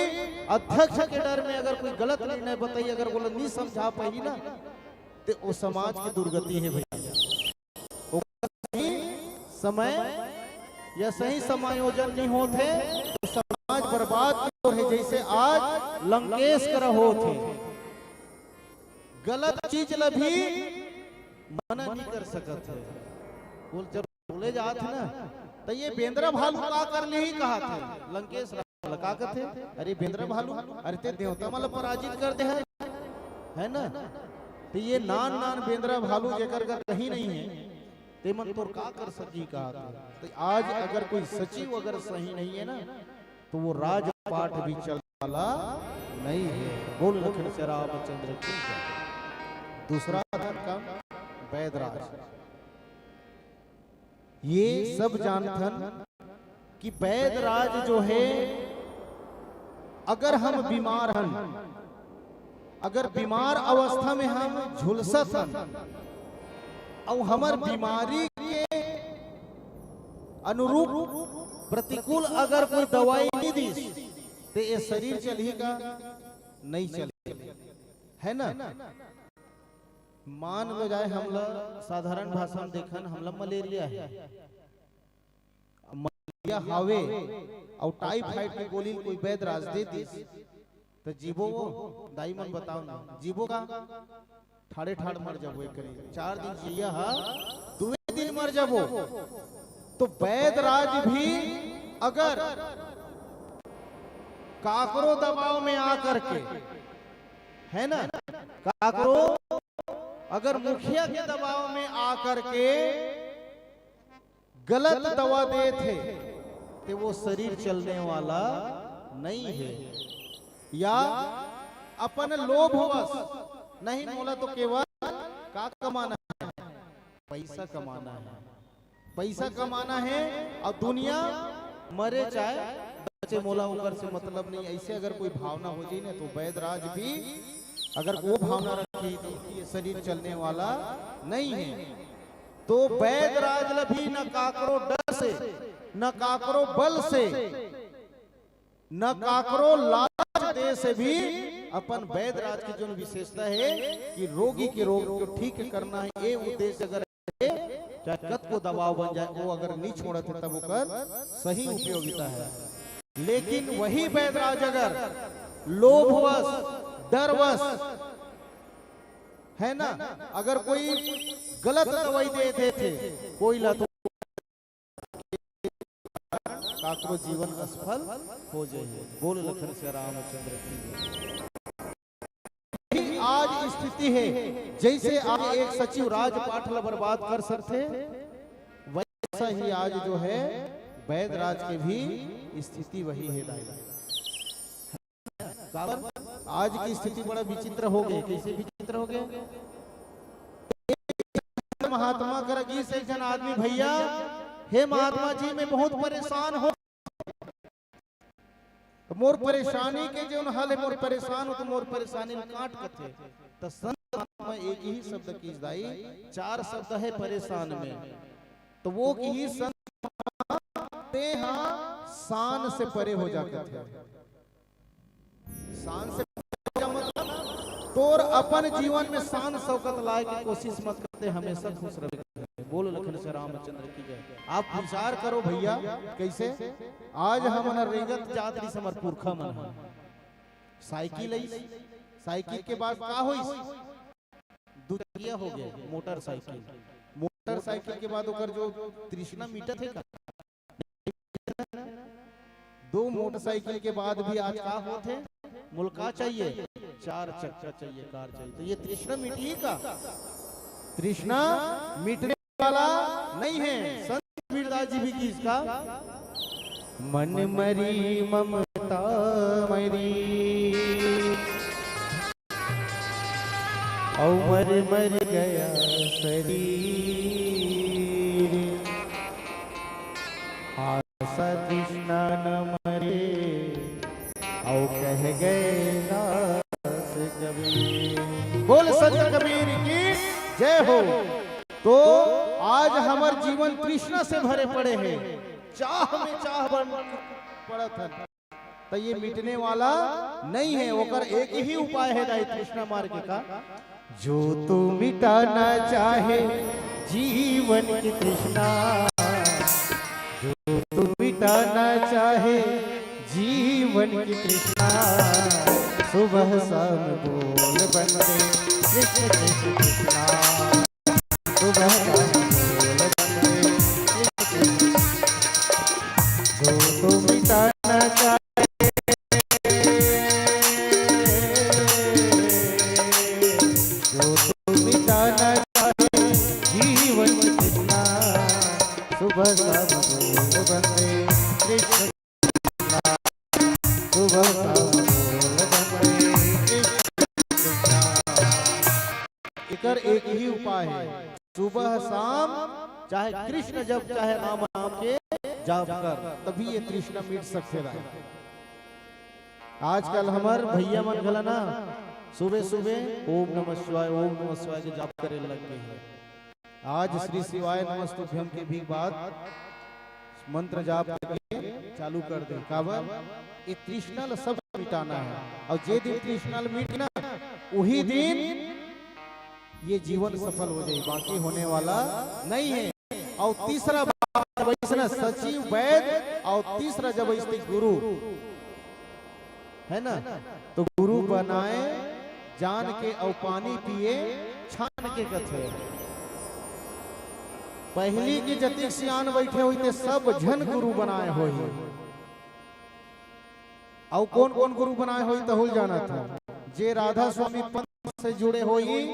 अध्यक्ष के डर में अगर कोई गलत निर्णय बताही, अगर ओला नहीं समझा पाही ना, ते वो समाज की दुर्गति हे भैया। ओकर सही समय या सही समायोजन नहीं होत हे, तो समाज बर्बाद की ओर हे, जैसे आज लंकेश करा होत हे। गलत चीज ला भी मना नहीं कर सकत हे। बोल, जब बोले जात हे ना, त ये बेंदरा भालू का कर लिही कहाथे लंकेश रावण ला, का कथे? अरे बेंदरा भालू, अरे ते देवता मन ला पराजित कर दे हे, हे ना? त ये नान नान बेंदरा भालू जेकर कर कहीं नहीं हे, ते मन तोर का कर सकी कहाथे? त आज अगर कोई सचिव अगर सही नहीं हे ना, तो वो राजपाट भी चलने वाला नहीं हे। बोल लखन श्री रामचंद्र की जय। दूसरा धन कम, बैदराज। ये सब जानथन कि बैदराज जो हे, अगर हम बीमार हन, अगर बीमार अवस्था में हम झुलसत हन, अउ हमर बीमारी के अनुरूप प्रतिकूल अगर कोई दवाई नहीं दिस, ते ये शरीर चलही का? नहीं चलही, हे ना? मान लो जाए हमला, साधारण भाषा में देखन, हमला मलेरिया हे, मलेरिया हावे अउ टाइफाइड के गोली कोई बैदराज दे दिस, त जीबो वो? दाई मन बताओ ना, जीबो का? ठाड़े ठाड़ मर जाबो। एक करी चार दिन जिया हा, दुए दिन मर जाबो। तो बैदराज भी अगर काकरो दबाव में आ करके, हे ना, काकरो अगर मुखिया के दबाव में आ करके गलत दवा देथे, ते वो शरीर चलने वाला नहीं हे। या अपन लोभवश, नहीं, मोला तो केवल का कमाना हे? पैसा कमाना हे, पैसा कमाना हे। अउ दुनिया मरे चाहे बचे, मोला ओकर से मतलब नहीं। ऐसे अगर कोई भावना हो जाए ना, तो बैदराज भी अगर वो भावना रखी, तो ये शरीर चलने वाला नहीं हे। तो बैदराज ल भी न काकरो डर से, न काकरो बल से, न काकरो लालच दे से भी अपन बैद राज के जोन विशेषता हे कि रोगी के रोग को ठीक करना हे, ये उद्देश्य अगर हे, चाहे कतको दबाव बन जाए, वो अगर नहीं छोड़त हे, तब ओकर सही उपयोगिता हे। लेकिन वही बैद राज अगर लोभवश, डरवश, है ना, अगर कोई गलत दवाई दे देथे कोई ला, तो काकरो जीवन असफल हो जाए। बोल लखन से रामचंद्र की जय। आज स्थिति हे, जैसे आज एक सचिव राजपाट ला बर्बाद कर सकथे, वैसा ही आज जो है बैद राज के भी स्थिति वही हे दाई। काबर? आज की स्थिति बड़ा विचित्र हो गए। कैसे विचित्र हो गए? महात्मा करा गिस एक झन आदमी, "भैया, हे महात्मा जी, मैं बहुत परेशान हो, तो मोर परेशानी के जोन हल हे, मोर परेशान हो, तो मोर परेशानी ल काट," कथे। तो संत महात्मा एक ही शब्द गिस दाई, चार शब्द हे परेशान में, तो वो गिस, "संत महात्मा, तेहा शान से परे हो जा," कथे। शान से, मतलब, तोर अपन जीवन में शान शौकत लाए के कोशिश मत करते, हमेशा खुश रहे। बोल लखन से रामचंद्र की जय। आप विचार करो भैया, कैसे आज हमन रेंगत जात रहिस, हमर पुरखा मन ह साइकिल अइस, साइकिल के बाद का होइस? दू चकिया हो गए, मोटरसाइकिल। मोटरसाइकिल के बाद ओकर जो तृष्णा मिटत हे का? दो मोटरसाइकिल के बाद भी आज का होत हे? मोला का चाहिए? चार चक्का चाहिए, कार चाहिए। तो ये तृष्णा मिटही का? तृष्णा मिटने वाला नहीं है। संत कबीरदास जी भी गिस का, "मन मरी ममता मरी, अउ मर मर गया शरीर, आशा तृष्णा न मरे, अउ कह गए दास कबीर।" बोल संत कबीर की जय हो। तो आज हमर जीवन तृष्णा से भरे पड़े हे, चाह में चाह बन पड़त हे, तो ये मिटने वाला नहीं है। ओकर एक ही उपाय हे दाई, तृष्णा मार के का, "जो तू मिटाना चाहे जीवन की तृष्णा, जो तू मिटाना चाहे जीवन की तृष्णा, सुबह शाम बोल बंदे कृष्ण कृष्ण कृष्णा।" सुबह का बोल बंदे, जो तू मिटाना चाहे, जो तू मिटाना चाहे, जीवन की तृष्णा, सुबह शाम बोल बंदे, कृष्ण सुबह शाम बोल बंदे कृष्ण। एकर एक ही उपाय हे, सुबह शाम चाहे कृष्ण जप चाहे राम नाम के जाप कर, तभी ये तृष्णा मिट सकथे दाई। आजकल हमर भैया मन घला ना सुबह सुबह ओम नमः शिवाय, ओम नमः शिवाय के जाप करे लग गए हे। आज श्री शिवाय नमस्तुभ्यम के भी बाद मंत्र जाप करके चालू कर दे। काबर? ये तृष्णा ल सब मिटाना हे, अउ जे दिन तृष्णा ल मिटी ना, उही दिन ये जीवन सफल हो जाही, बाकी होने वाला नहीं हे। अउ तीसरा बात, जब अइसना सचिव वैद, अउ तीसरा जब अइसने गुरु, है ना, तो गुरु बनाए जान के अउ पानी पिए छान के कथे। पहिली के जतिक सियान बइठे होही ते सब झन गुरु बनाए होही। अउ कोन कोन गुरु बनाए होही तहू ल जानत हव। जे राधा स्वामी पंथ से जुड़े होही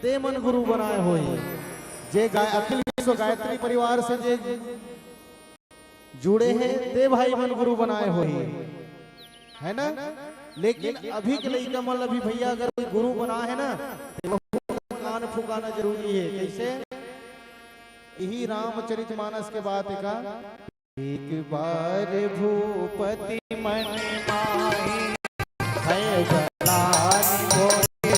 ते मन गुरु बनाए होही। जे गाय-, अखिल विश्व गायत्री परिवार से जे जुड़े हे, ते भाई मन गुरु बनाए होही, है ना? लेकिन अभी के लइका मन ल भी भैया अगर कोई गुरु बना हे ना, ते बहुत कान फुकाना जरूरी हे। कैसे? यही रामचरित मानस के बात हे का, एक बार भूपति मन माही, भय बलान मोहि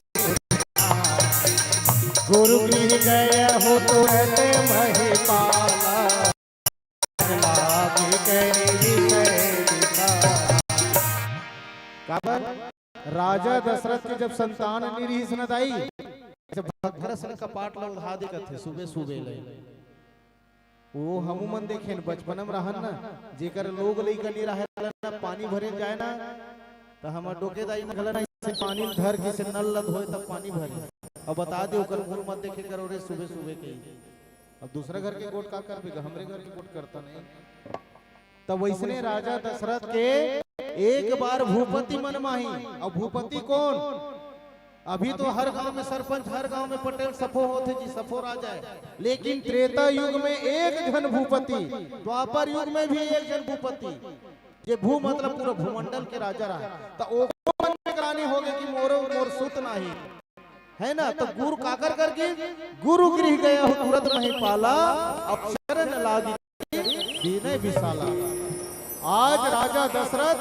गुरु गृह गए हो तुरत महिपाला। लाग करि विषय विषाद। काबर? राजा दशरथ के जब संतान नइ रिहिस न दाई, जब भगरस ने कपाट ल ओढ़ा दे कथे सुबह सुबह ले। वो हमू मन देखेन, बचपन में रहन ना, जेकर लोग लइका नइ रहय ना, पानी भरे जाय ना, त हमर डोके दाई मन घला ना, अइसे पानी धर के अइसे नल ल धोय तब पानी भरे। अब बता दे, ओकर मुंह मत देखे करो रे सुबह सुबह के। अब दूसरा घर के गोठ का करबे गा, हमरे घर के गोठ करता नहीं। तब वइसने राजा दशरथ के एक बार भूपति मन माही, अउ भूपति कोन? अभी तो हर गांव में सरपंच, हर गांव में पटेल सफो होथे जी, सफो राजा हे। लेकिन त्रेता युग में एक झन भूपति, द्वापर युग में भी एक झन भूपति, जे भू मतलब पूरा भूमंडल के राजा रहा, त ओकर मन में ग्लानि होगे कि मोरो मोर सुत नाही, हे ना? त गुरु काकर कर गिस? गुरु गृह गया हो तुरत नहीं पाला, अब चरण लागी विनय विशाला। आज राजा दशरथ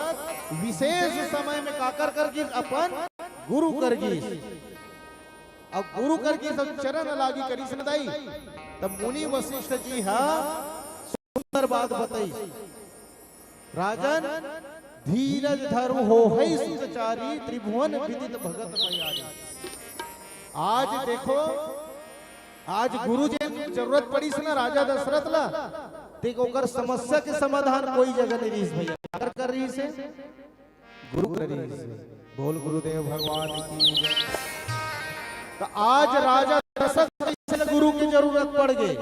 विशेष समय में काकर कर गिस? अपन गुरु कर गिस। अब गुरु कर गिस, अब चरण लागी करिस न दाई। तब मुनि वशिष्ठ जी हा सुंदर बात बताई, राजन धीरज धरहु होहइ सुत चारी, त्रिभुवन विदित भगत बयारी। आज देखो, आज गुरु जेन जरूरत पड़िस ना राजा दशरथ ला, ते ओकर समस्या के समाधान कोई जगह नइ रिहिस भैया। काकर कर रिहिस हे? गुरु कर रिहिस हे। बोल गुरुदेव भगवान की जय। त आज राजा दशरथ जइसे गुरु के जरूरत पड़ गे।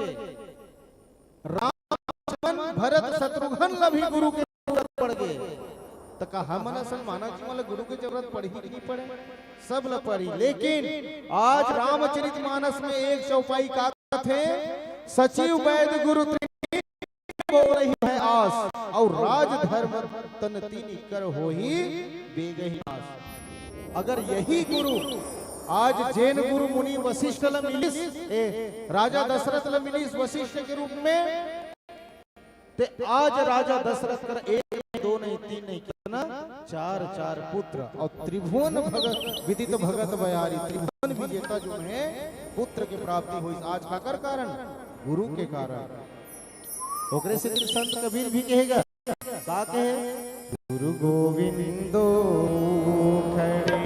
राम, लक्ष्मण, भरत, शत्रुघ्न ला भी गुरु के जरूरत पड़ गे, त का हमन असन मानव जीवन ला गुरु के जरूरत पड़ही कि नहीं पड़े? सब ला पड़ी। लेकिन आज रामचरित मानस में एक चौपाई का कथे, सचिव वैद्य गुरु त्रिनेत्र बोलहि भय आस, अउ राजधर्म तन तीनि कर होही बेगहि नास। अगर यही गुरु आज जेन गुरु मुनि वशिष्ठ ल मिलिस, ए, राजा दशरथ ल मिलिस वशिष्ठ के रूप में, ते आज राजा दशरथ कर एक नहीं, दो नहीं, तीन नहीं, कितना? चार, चार पुत्र अउ त्रिभुवन भगत, विदित भगत बयारी, त्रिभुवन विजेता जो हे, पुत्र के प्राप्ति होइस। आज काकर कारण? गुरु के कारण। ओकरे सेती संत कबीर भी कहे गा, का कहे? गुरु गोविंदो खड़े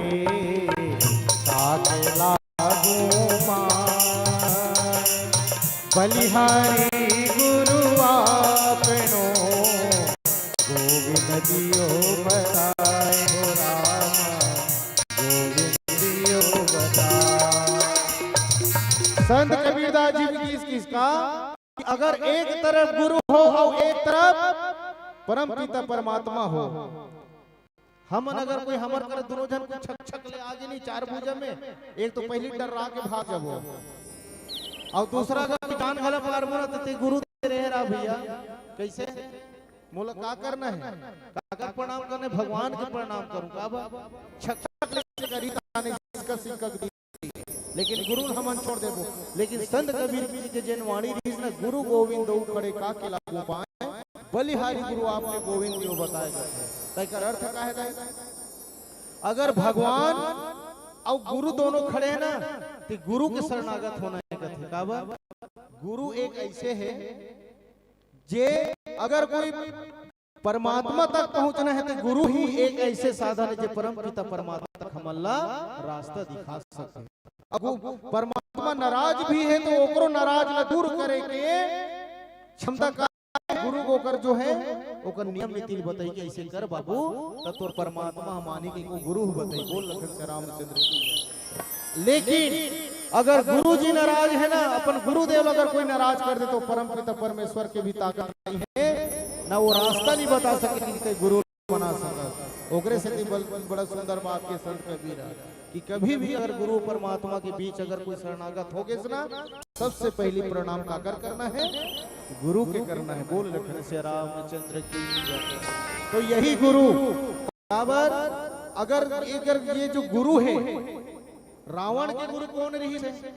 साथ लागू मान, बलिहारी गुरु आपनो, गोविंद दियो बताए हो राम, गोविंद दियो बताए। संत कबीरदास जी भी किस किस का कि अगर एक तरफ गुरु हो अउ एक तरफ परम पिता परमात्मा हो, हमन अगर कोई हमर कर दुनों झन कोई छक छक ले आगे नहीं चार भुजा में, एक तो पहली डर्रा के भाग जाबो, अउ दूसरा अगर कोई जान घला पारबो ना, त ते गुरु दे रहे रहा भैया। कइसे? मोला का करना हे? काकर प्रणाम करना हे? भगवान के प्रणाम करूं का बा? छक छक ले करी ताने जिसका सिक्का दी। लेकिन गुरु ल हमन छोड़ देबो। लेकिन संत कबीर जी के जेन वाणी रिहिस ना, गुरु गोविंद दो खड़े का के लागू पाए, बलिहारी गुरु आपने गोविंद जो बताए जाथे। त एकर अर्थ का हे दाई? अगर भगवान अउ गुरु दोनों खड़े हे ना, त गुरु के शरणागत होना हे कथे। काबर? गुरु एक अइसे हे जे अगर कोई परमात्मा तक पहुंचना हे त गुरु ही एक अइसे साधन हे जे परम पिता परमात्मा तक हमन ला रास्ता दिखा सकथे। अउ परमात्मा नाराज भी हे त ओकरो नाराज ला दूर करे के क्षमता का गुरु ओकर जो हे ओकर नियम नीति ल बताई कि अइसे कर बाबू, त तोर परमात्मा ह मानी के को गुरु ह बताई। बोल लखन से रामचंद्र की जय। लेकिन अगर गुरु जी नाराज हे ना, अपन गुरुदेव अगर कोई नाराज कर दे त परम पिता परमेश्वर के भी ताकत नहीं हे, ना वो रास्ता नहीं बता सके कि ते गुरु बना सकत। ओकरे सेती बल-, बड़ा सुंदर बात के संत कबीर ह कि कभी भी अगर गुरु परमात्मा के बीच अगर कोई शरणागत हो गे ना, सबसे पहली प्रणाम काकर करना हे? गुरु के करना हे। बोल लखन से रामचंद्र की जय। तो यही गुरु काबर, अगर एकर ये जो गुरु हे, रावण के गुरु कोन रिहिस हे?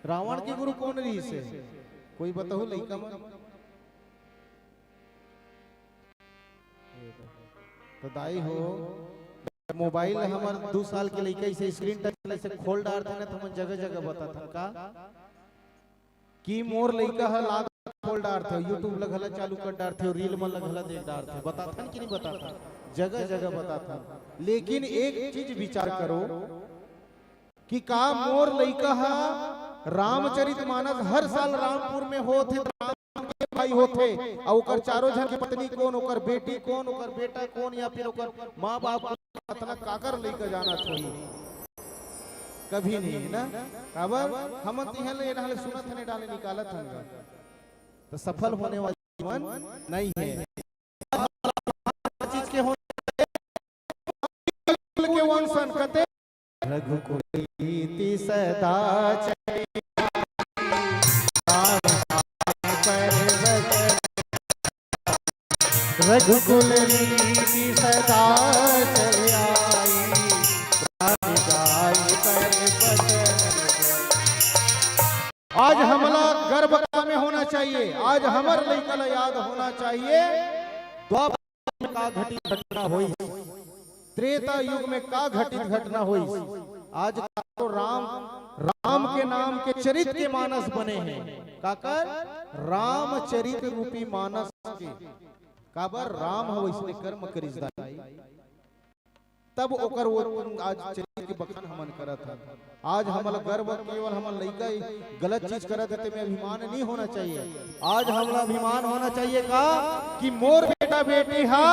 रावण के गुरु कोन रिहिस हे? कोई बताहू लइका मन। त दाई हो, मोबाइल हमर दू साल के लइका अइसे screen touch अइसे खोल डारथे ना, त हमन जगह जगह बताथन का कि मोर लइका ह लात खोल डारथे, YouTube ल घला चालू कर डारथे, reel मन ल घला देख डारथे। बताथन कि नहीं बताथन? जगह जगह बताथन। लेकिन एक चीज विचार करो कि का मोर लइका ह रामचरित मानस हर साल रामपुर में होत हे, त राम के भाई होत हे, अउ ओकर चारों झन के पत्नी कोन, ओकर बेटी कोन, ओकर बेटा कोन, या फिर ओकर माँ बाप कोन, अतना काकर लइका जानत होही? कभी नहीं है ना। काबर हमन तिहां ले एनहा ले सुनत हन, डाले निकालत हन गा। तो सफल होने वाला जीवन नहीं है। चीज के होना चाहिए। के वंशन कते रघुकुल रीति सदा चली। रघुकुल रीति सदा चली आई, प्राण जाय पर बचन। आज हमला गर्व का में होना चाहिए, आज हमर लइका ला याद होना चाहिए। द्वापर में का घटित घटना होइस, त्रेता युग में का घटित घटना होइस। आज का तो राम, राम के नाम के चरित के मानस बने हे। काकर? रामचरित रूपी मानस के। काबर? राम ह वइसने कर्म करिस दाई, तब ओकर वो आज चरित के बखान हमन करत हन। आज हमला गर्व केवल हमन लइका ही गलत चीज करत हे, तेमे अभिमान नहीं होना चाहिए। आज हमला अभिमान होना चाहिए का कि मोर बेटा बेटी हा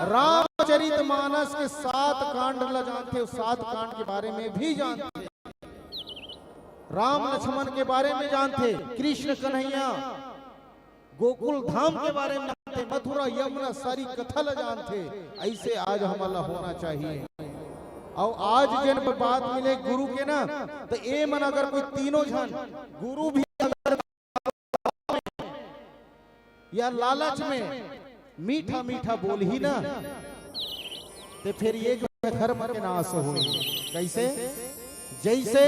रामचरित मानस के सात कांड ला जानथे, सात कांड के बारे में भी जानथे, राम लक्ष्मण के बारे में जानथे, कृष्ण कन्हैया गोकुल धाम के बारे में जानथे, मथुरा यमुना सारी कथा ला जानथे। ऐसे आज हमला होना चाहिए। अउ आज जेन बात मिले गुरु के ना, तो ए मन अगर कोई तीनों झन गुरु भी अगर या लालच में मीठा मीठा बोलही ना, ते फिर ये जो है धर्म के नाश होही। कैसे? जैसे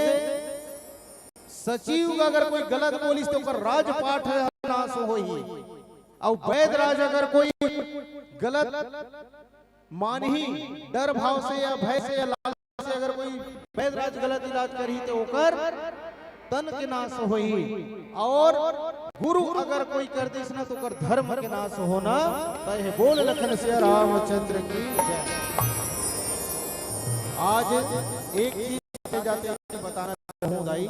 सचिव अगर कोई गलत बोलिस तो ओकर राजपाट ह नाश होही। अउ वैद राज अगर कोई गलत मानही, डर भाव से या भय से या लालच से अगर कोई वैद राज गलत इलाज करही तो ओकर तन के नाश होही। अउ गुरु अगर कोई कर दिस ना तो ओकर धर्म के नाश होना तय हे। बोल लखन सिया रामचंद्र की जय। आज एक चीज जाते जाते बताना चाहूं दाई,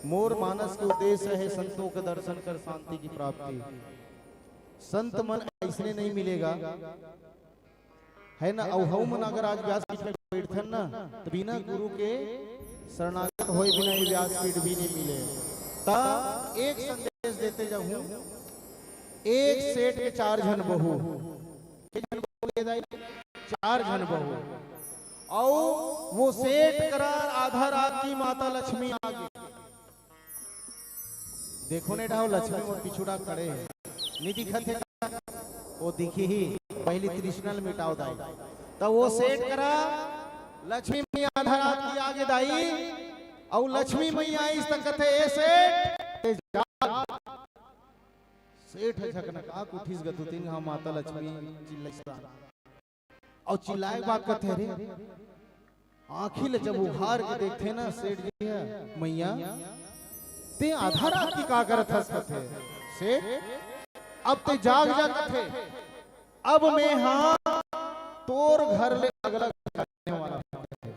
मोर मानस के उद्देश्य है संतों के दर्शन कर शांति की प्राप्ति। संत मन ऐसने नहीं मिलेगा, है ना? अउ हमन अगर आज व्यासपीठ में बैठथन ना, तो बिना गुरु के शरणागत होए बिना ये व्यासपीठ भी नहीं मिले। ता एक संदेश देते जाहूं, एक सेठ के चार झन बहू, के झन बहू ये दाई? चार झन बहू। अउ वो सेठ करा आधा रात की माता लक्ष्मी आ गे। देखो ने ढाव लक्ष्मी मोर पिछुड़ा खड़े हे, नी दिखत हे का? वो दिखही, पहली तृष्णा ल मिटाव दाई। त वो सेठ करा लक्ष्मी मैया आधा रात की आ गे दाई, अउ लक्ष्मी मैया आइस त कथे, "ए सेठ, ते जाग।" सेठ ह झकनका के उठिस गा, दू तीन घांव माता लक्ष्मी चिल्लाइस गा। अउ चिल्लाए के बाद कथे, रे, आँखी ल जब उघार के देखथे ना सेठ जी ह, "मैया, ते आधा रात की का करत हस?" कथे, "सेठ, अब ते जाग जा," कथे, "अब मैं हा तोर घर ले अगला घर जाने वाला हूँ," कथे।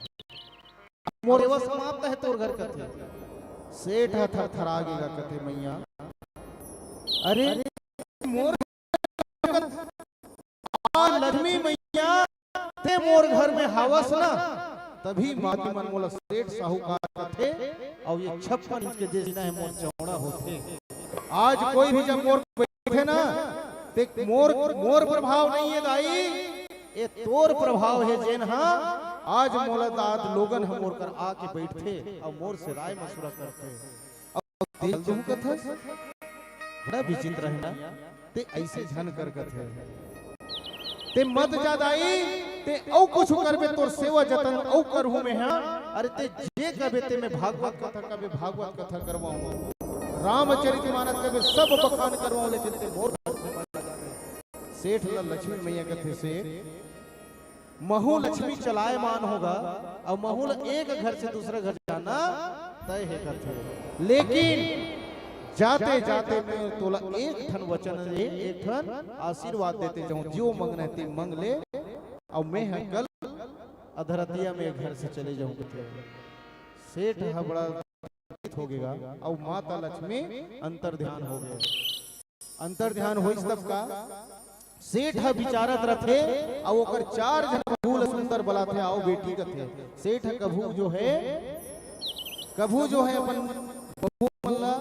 "मोर सेवा समाप्त है तोर घर," कथे। सेठ ह थरथरा गे गा, कथे, "मैया, अरे, मोर आज लक्ष्मी मैया ते मोर घर में हावस ना, तभी माटी मन मोला सेठ साहूकार कथे, अउ ये छप्पन इंच के जे सीना हे मोर चौड़ा होथे। आज कोई भी जब मोर बैठे ना, ते मोर, मोर प्रभाव नहीं है दाई, ये तोर प्रभाव है जेन हा आज मोला दाद लोगन ह मोर कर आके बैठथे अउ मोर से राय मशुरा करथे। अउ तेल तुम कथस, बड़ा विचित्र है ना, ते ऐसे झन कर कथे। ते मत जा दाई, ते अउ कुछ करबे, तोर सेवा जतन अउ करहूं मैं हा। अरे ते जे करबे ते मैं भागवत कथा करबे, भागवत कथा करवाऊं, रामचरित मानस करबे, सब बखान करवाऊं, लेकिन ते मोर घर से मत जा। सेठ ला लक्ष्मी मैया कथे, सेठ, महू लक्ष्मी चलायमान होगा, अउ महू ल एक घर से दूसरा घर जाना तय हे कथे। लेकिन जाते जाते मैं तोला एक ठन वचन दे, एक ठन आशीर्वाद देते जाऊं, जो मंगना है ते मंग ले, अउ मैं ह कल अधरतिया में घर से चले जाहूं कथे। सेठ ह बड़ा चिंतित हो गेगा, अउ माता लक्ष्मी अंतर ध्यान हो गे। अंतर ध्यान होइस तब का सेठ ह बिचारत रथे, अउ ओकर चार झन बहू ल सुंदर बलाथे, "आओ बेटी," कथे। सेठ ह कभू जो है, कभू जो है अपन बहू मन ला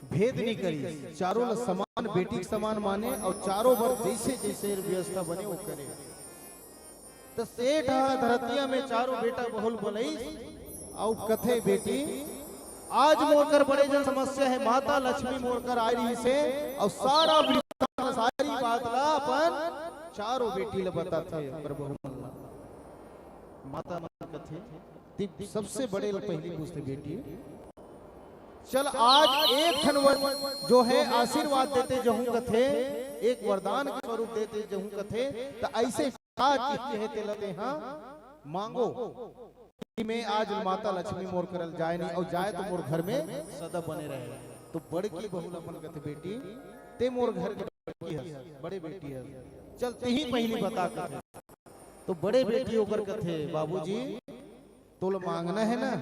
भेद नहीं करिस, चारों ल समान, बेटी के समान माने, अउ चारों बर जैसे जैसे व्यवस्था बने वो करे। त सेठ ह धरतिया में चारों बेटा बहू ल बलइस, अउ कथे, "बेटी, आज मोर कर बड़े जन समस्या है, माता लक्ष्मी मोर कर आय रहिस हे, अउ सारा वृत्तांत, सारी बात ला अपन चारों बेटी ल बताथे, ओकर बहू मन ला।" माता मन कथे, "ते सबसे बड़े ल पहिली पूछथे, बेटी, चल आज एक ठन वर जो है आशीर्वाद देते जहूं कथे, एक वरदान के स्वरूप देते जहूं कथे, त ऐसे का चीज हे तेला तेहा मांगो कि मैं आज माता लक्ष्मी मोर करल जाए नहीं, अउ जाए तो मोर घर में सदा बने रहे।" तो बड़की बहू ल अपन कथे, "बेटी, ते मोर घर के बड़की हस, बड़े बेटी हस, चल तेही पहिली बता," कथे। तो बड़े बेटी ओकर कथे, "बाबूजी, तोला मांगना है ना,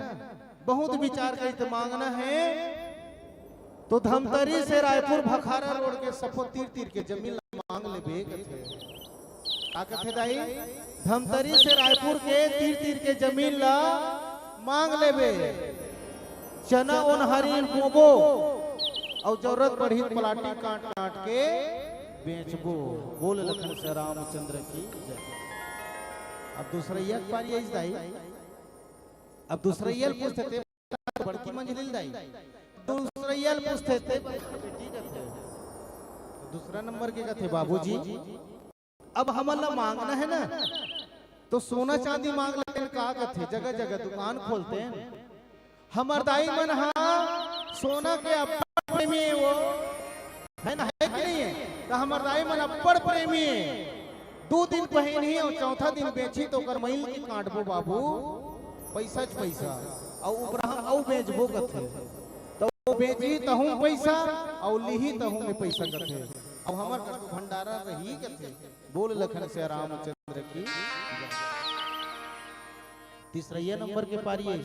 बहुत विचार करिस ते मांगना है, तो धमतरी से रायपुर भखारा रोड के सफो तीर तीर के जमीन ला मांग लेबे," कथे। का कथे दाई? "धमतरी से रायपुर के तीर तीर के जमीन ला मांग लेबे, चना ओनहारी बोबो, अउ जरूरत पड़ही त प्लाटिंग काट काट के बेचबो।" बोल लखन से रामचंद्र की जय। अब दूसरइया के पारी आइस दाई। अब दूसरइया ल पूछथे, "ते बड़की मंझली ल दाई।" दूसरइया ल पूछथे, "ते बेटी कथे।" दूसरा नंबर के कथे, "बाबूजी, अब हमन ला मांगना है ना, तो सोना चांदी मांग लेते हैं।" का कथे, "जगह जगह दुकान खोलते हैं।" हमर दाई मन हा सोना के अब्बड़ प्रेमी हे वो, है ना, है कि नहीं है? त हमर दाई मन अब्बड़ प्रेमी हे। दू दिन पहिनही अउ चौथा दिन बेचही त ओकर मइल के काटबो बाबू, पइसा च पइसा, अउ उपराहा अउ बेचबो कथे। त वो बेचही तहूं पइसा, अउ लिही तहूं में पइसा कथे। अउ हमर कस भंडारा रही कथे। बोल लखन से रामचंद्र की। तीसरइया नंबर के पारी हे,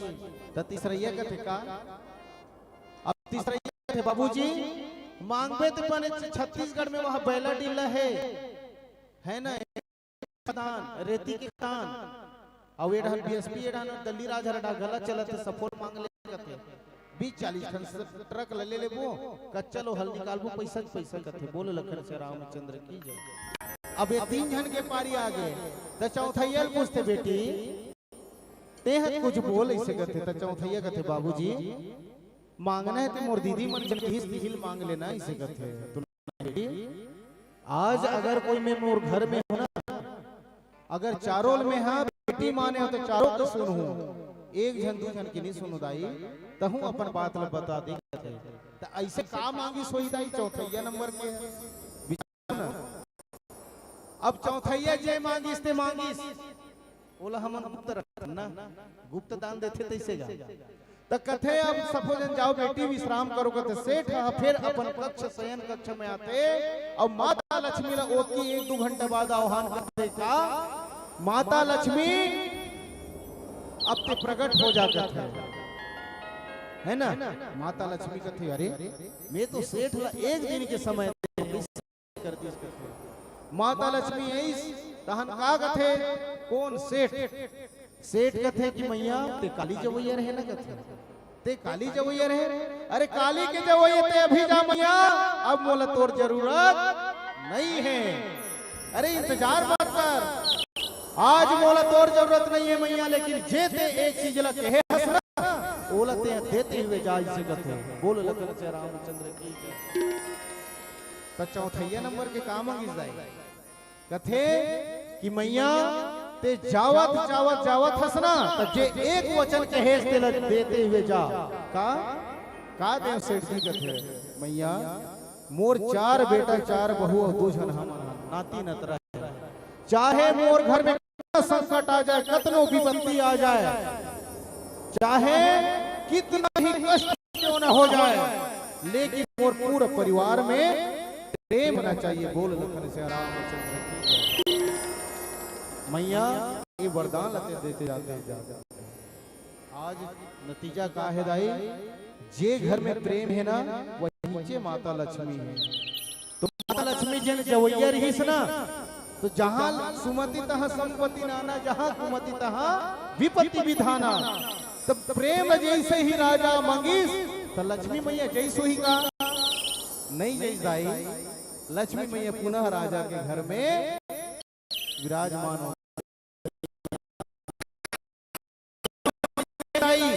त तीसरइया कथे का? अब तीसरइया कथे, "बाबूजी, मांगबे त बने छ-, छत्तीसगढ़ में वहां बैला डीला हे, है ना, खदान, रेती के खदान, अउ ए डहन बीएसपी, ए डहन दल्ली राज हर डहन गला चलत हे, सफोर मांग ले," कथे। "बीस चालीस ठन स-, ट्रक ल ले लेबो, कच्चा लोहा ल निकालबो, पइसा च पइसा," कथे। बोल लखन से रामचंद्र की जय। अब ए तीन झन के पारी आगे, त चौथइया ल पूछथे, "बेटी, तेंह कुछ बोल," अइसे कथे। त चौथइया कथे, "बाबूजी, मांगना हे ते मोर दीदी मन जन कहिस, तिही ल मांग लेना," अइसे कथे। तो बेटी, आज अगर कोई मैं मोर घर में हूं ना, अगर चारों ल मैं हा बेटी माने हूं त चारों के सुनहूं, एक झन दू झन के नहीं सुनहूं दाई, तहूं अपन बात ल बता दे कथे। त अइसे का मांगिस होही दाई, चौथइया नंबर के हे। अब चौथइया जे मांगिस ते मांगिस, ओला हमन गुप्त रखन ना, गुप्त दान देथे तइसे गा। त कथे, "अब सफो झन जाओ बेटी, विश्राम करो," कथे। सेठ ह फेर अपन कक्ष, शयन कक्ष में आथे, अउ माता लक्ष्मी ला ओतकी एक दू घंटा बाद आह्वान करथे का, "माता लक्ष्मी, अब ते प्रकट हो जा," कथे, है ना? माता लक्ष्मी कथे, "अरे, मैं तो सेठ ला एक दिन के समय दे कर दिस," कथे। माता लक्ष्मी आइस, तहन का कथे, "कोन सेठ?" सेठ कथे कि, "मइया, ते काली जवइया रहे ना," कथे। "ते काली जवइया रहे?" "अरे, काली के जवइया ते अभी जा मइया, अब मोला तोर जरूरत नहीं है। अरे, इंतजार मत कर, आज मोला तोर जरूरत नहीं है मइया, लेकिन जे ते एक चीज ला कहे हस ना, ओला ते देते हुए जा," अइसे कथे। बोल लखन से रामचंद्र की जय। त चौथइया नंबर के का मांगिस दाई? कथे कि, "मइया, ते जावत, जावत, जावत हस ना, त जे एक वचन कहेस, तेला देते हुए जा।" का? का देव सेठ जी? कथे, "मइया, मोर चार बेटा, चार बहू अउ दू झन हमन हन, नाती नतरा हे। चाहे मोर घर में संकट आ जाए, कतनो विपत्ति आ जाए, चाहे कितना ही कष्ट क्यों न हो जाए, लेकिन मोर पूरा परिवार में प्रेम होना चाहिए।" बोल लखन से रामचंद्र की जय। मैया, ये वरदान ला ते देते जाते हैं, जाते हैं। आज नतीजा का है दाई? जे घर में प्रेम है ना, वहीं चे माता लक्ष्मी है। तो माता लक्ष्मी जेन जवैया रहिस ना, तो जहाँ सुमति तहाँ संपत्ति नाना, जहाँ कुमति तहाँ विपत्ति विधाना। तब प्रेम जैसे ही राजा मंगिस, तो लक्ष्मी मैया जैसो ही का नहीं जैस दाई। लक्ष्मी मैया पुनः राजा के घर में विराजमान हो। आई,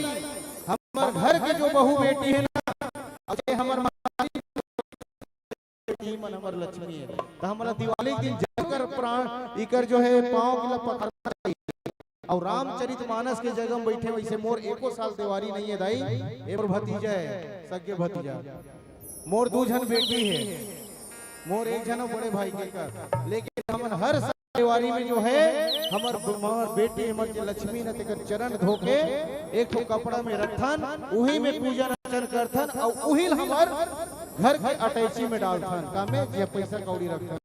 हमर घर के जो बहू बेटी है ना, अब ये हमर माता बेटी मन हमर लक्ष्मी है, तो हमला दिवाली के दिन जरूर कर प्राण इकर जो है पाँव के ला पकड़ना चाहिए। और रामचरित मानस के जगह में बैठे वैसे मोर एको साल देवारी नहीं है दाई, ये मोर भतीजा है, सगे भतीजा। मोर दू झन बेटी है, मोर एक झन बड़े भाई के कर, लेकिन हमन हर साल देवारी में जो है हमर ब-, हमर बेटी हमर जे लक्ष्मी न तेकर चरण धो के एक ठो कपड़ा में रखथन, उही में पूजन अर्चन करथन और उही ल हमर घर के अटैची में डालथन, का में जे पैसा कौड़ी रखथन।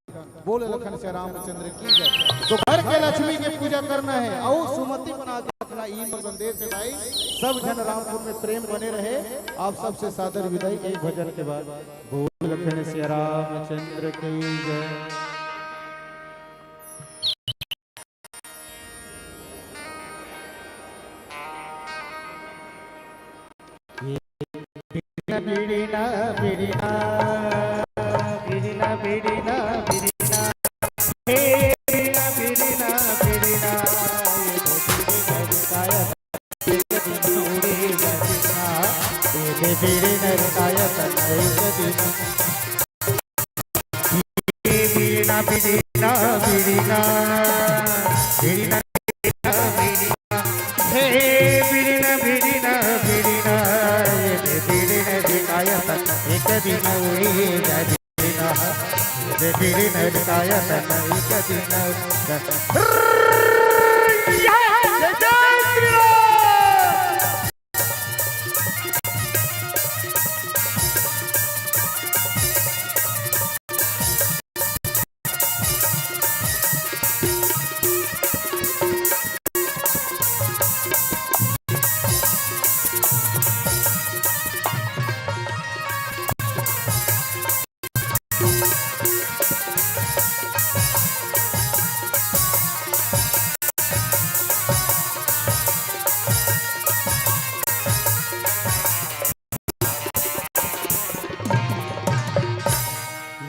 बोल लखन से रामचंद्र की जय। तो घर के लक्ष्मी के पूजा करना है और सुमति बना के रखना, ई मोर संदेश है भाई। सब झन रामपुर में प्रेम बने रहे। आप सबसे सादर विदाई एक भजन के बाद। बोल लखन से रामचंद्र की जय। बिड़िना, बिड़िना, बिड़िना, बिड़िना, बिड़िना, बिड़िना। हे बिड़िना, बिड़िना, बिड़िना, ये तो बिड़िना काया बिड़िना, ये बिड़िना काया तनई बिड़िना। बिड़िना, बिड़िना, बिड़िना, बिड़िना, बिड़िना, बिड़िना। हे बिड़िना, बिड़िना, बिड़िना, ये बिड़िना बिकाया तक एक दिन उड़ी जा बिड़िना। ये बिड़िना बिकाया तक एक दिन उड़ी जा। जय जय श्री राम।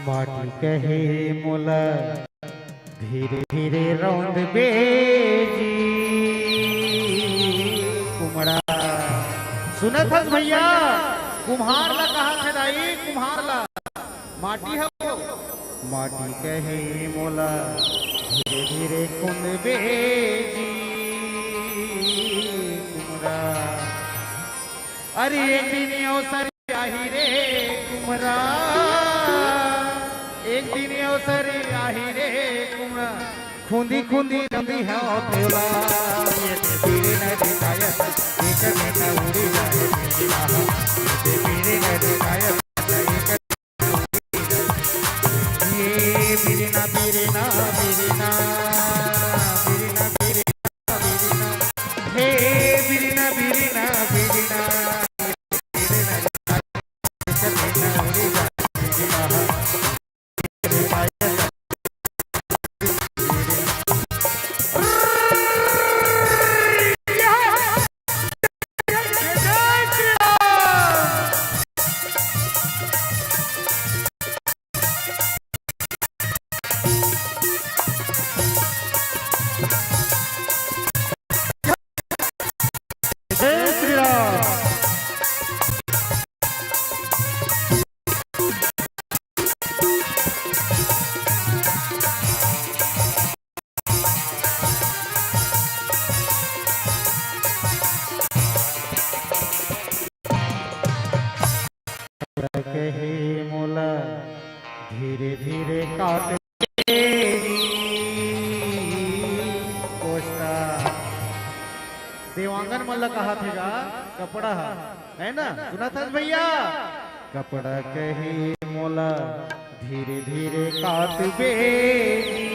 माटी कहे मोला धीरे धीरे रौंद बेजी। कुमड़ा सुनत हस भैया, कुम्हार ला कहा थे दाई, कुम्हार ला। माटी ह वो। माटी कहे मोला धीरे धीरे कुंद बेजी। कुमड़ा अरे एक दिन अवसर आही रे कुमरा, एक दिन अवसर आही रे कुमरा, खुंदी खुंदी रंदी है तोला। ये पीरे न दिखाया, एक दिन उड़ी जाए पीरा, ये पीरे न दिखाया, एक ये बिरना, बिरना, बिरना, बिरना, बिरना, बिरना। हे बिरना, बिरना, बिरना, बिरना, बिरना। जय श्री राम। कहे मोला धीरे धीरे काट कोष्टा। देवांगन मन ला कहा थे गा, कपड़ा हा, है ना? सुना था भैया? कपड़ा कहे मोला धीरे धीरे काट बेनी।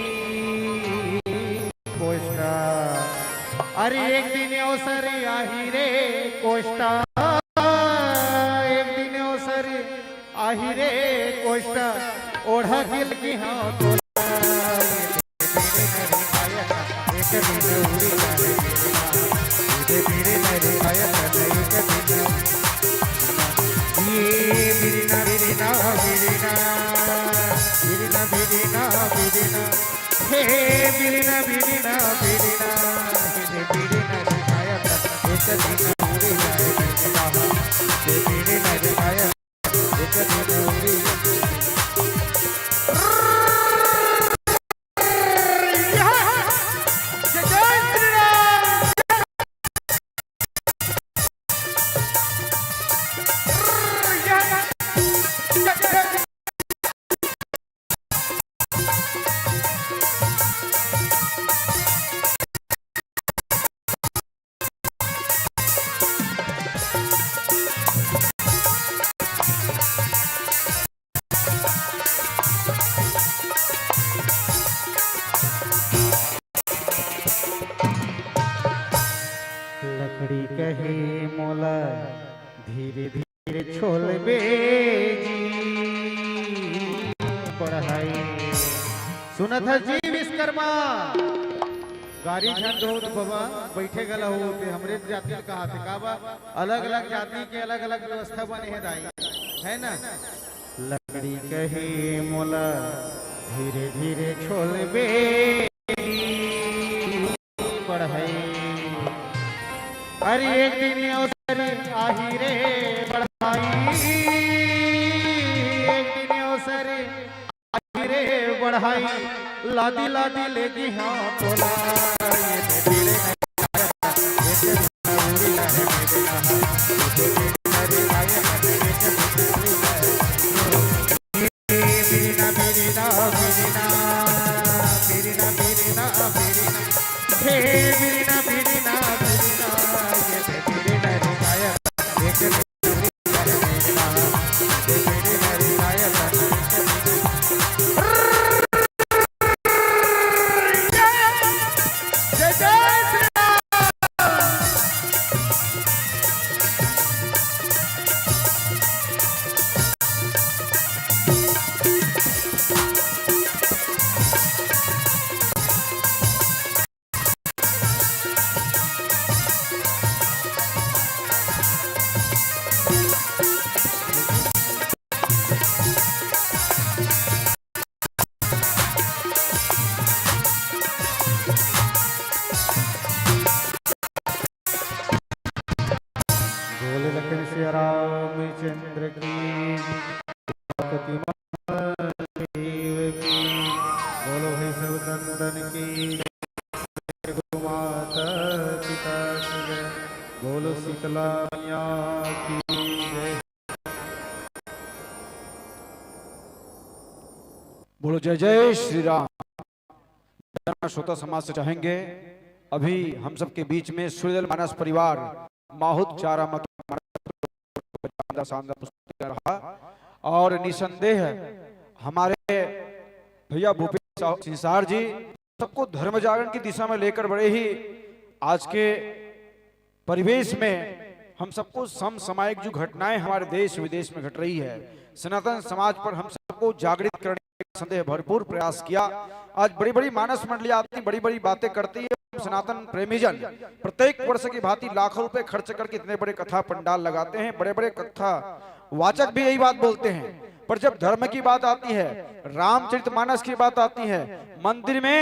कोष्टा। अरे एक दिन अवसर आही रे कोष्टा, एक दिन अवसर आही रे कोष्टा, ओढ़ा के लगी हाँ तोला। एक दिन उड़ी जाए, एक दिन उड़ी जाए, ये बिरना, बिरना, बिरना, बिरना, बिरना, बिरना। हे बिरना, बिरना, बिरना, हे बिरना रे काया, एक दिन उड़ी जाए बिरना, हे बिरना रे काया, एक दिन उड़ी जाए। जय श्री राम। लकड़ी कहे मोला धीरे धीरे छोलबे जी बढ़ाई। सुनत ह जी विश्वकर्मा, गाड़ी झन दो बबा, बैठे गला हो ते हमरे जाति ल कहा थे का बा? अलग-अलग जाति के अलग-अलग व्यवस्था बने हे दाई, है ना? लकड़ी कहे मोला धीरे धीरे छोलबे बढ़ई। अरे एक दिन अवसर आही रे बढ़ई, एक दिन अवसर आही रे बढ़ई, लादी लादी ले जी हाँ तोला। ये तेरे बिरना, बिरना, बिरना, बिरना, बिरना, बिरना। हे बिरना, बिरना, बिरना, ये ते बिरना रे गायक। एक बिरना, बिरना, बिरना, ये बिरना रे गायक। जय जय श्री राम। बोले लखन सिया रामचंद्र की, पार्वती महादेव की, बोलो भैरव नंदन की, गो माता पिता की जय, बोलो शीतला मैया की जय। बोलो जय जय श्री राम। श्रोता समाज से चाहेंगे, अभी हम सबके बीच में सूर्यदल मानस परिवार माहुत चारा मत शानदार, शानदार प्रस्तुति रहा। और निसंदेह हमारे भैया भूपेश साहु सिंसार जी सबको धर्म जागरण की दिशा में लेकर बड़े ही आज के परिवेश में हम सबको समसामयिक जो घटनाएं हमारे देश विदेश में घट रही है, सनातन समाज पर हम सबको जागृत करने का संदेह भरपूर प्रयास किया। आज बड़ी-बड़ी मानस मंडली आती, बड़ी-बड़ी बातें करती है। हम सनातन प्रेमीजन प्रत्येक वर्ष की भांति लाखों रुपए खर्च करके इतने बड़े कथा पंडाल लगाते हैं, बड़े-बड़े कथा वाचक भी यही बात बोलते हैं, पर जब धर्म की बात आती है, रामचरितमानस की बात आती है, मंदिर में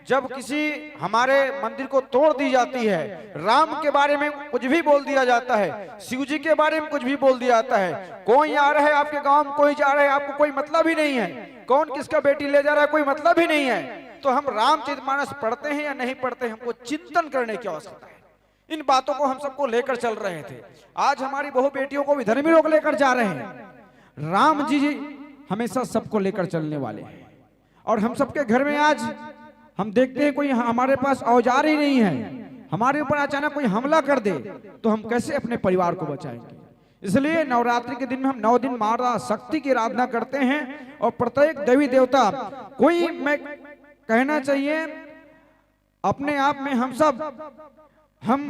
जब किसी हमारे मंदिर को तोड़ दी जाती है, राम के बारे में कुछ भी बोल दिया जाता है, शिव जी के बारे में कुछ भी बोल दिया जाता है, कोई आ रहा है आपके गांव में, कोई जा रहा है, आपको कोई मतलब ही नहीं है, कौन किसका बेटी ले जा रहा है, कोई मतलब ही नहीं है, तो हम रामचरितमानस पढ़ते हैं या नहीं पढ़ते, हमको चिंतन करने की आवश्यकता है। इन बातों को हम सबको लेकर चल रहे थे। आज हमारी बहू बेटियों को भी धर्मी लोग लेकर जा रहे हैं। राम जी हमेशा सबको लेकर चलने वाले हैं। और हम सबके घर में आज हम देखते हैं कोई हमारे पास औजार ही नहीं है, हमारे ऊपर अचानक कोई हमला कर दे तो हम कैसे अपने परिवार को बचाएंगे? इसलिए नवरात्रि के दिन में हम नौ दिन माता शक्ति की आराधना करते हैं और प्रत्येक देवी देवता कोई, मैं कहना चाहिए, अपने आप में हम सब, हम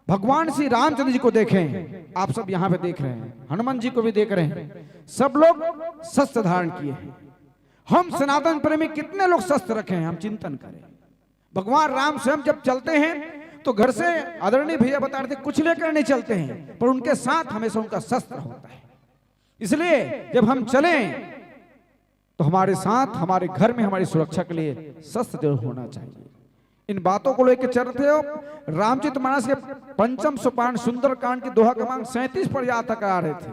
भगवान श्री रामचंद्र जी को देखें, आप सब यहाँ पे देख रहे हैं, हनुमान जी को भी देख रहे हैं, सब लोग शस्त्र धारण किए हैं। हम सनातन प्रेमी कितने लोग शस्त्र रखे हैं, हम चिंतन करें। भगवान राम स्वयं जब चलते हैं तो घर से, आदरणीय भैया बता रहे थे, कुछ लेकर नहीं चलते हैं, पर उनके साथ हमेशा उनका शस्त्र होता है। इसलिए जब हम चलें तो हमारे साथ, हमारे घर में हमारी सुरक्षा के लिए शस्त्र जरूर होना चाहिए। इन बातों को लेकर चल रहे थे। रामचरित मानस के पंचम सोपान सुंदरकांड के दोहा क्रमांक सैंतीस पर याद तक आ रहे थे,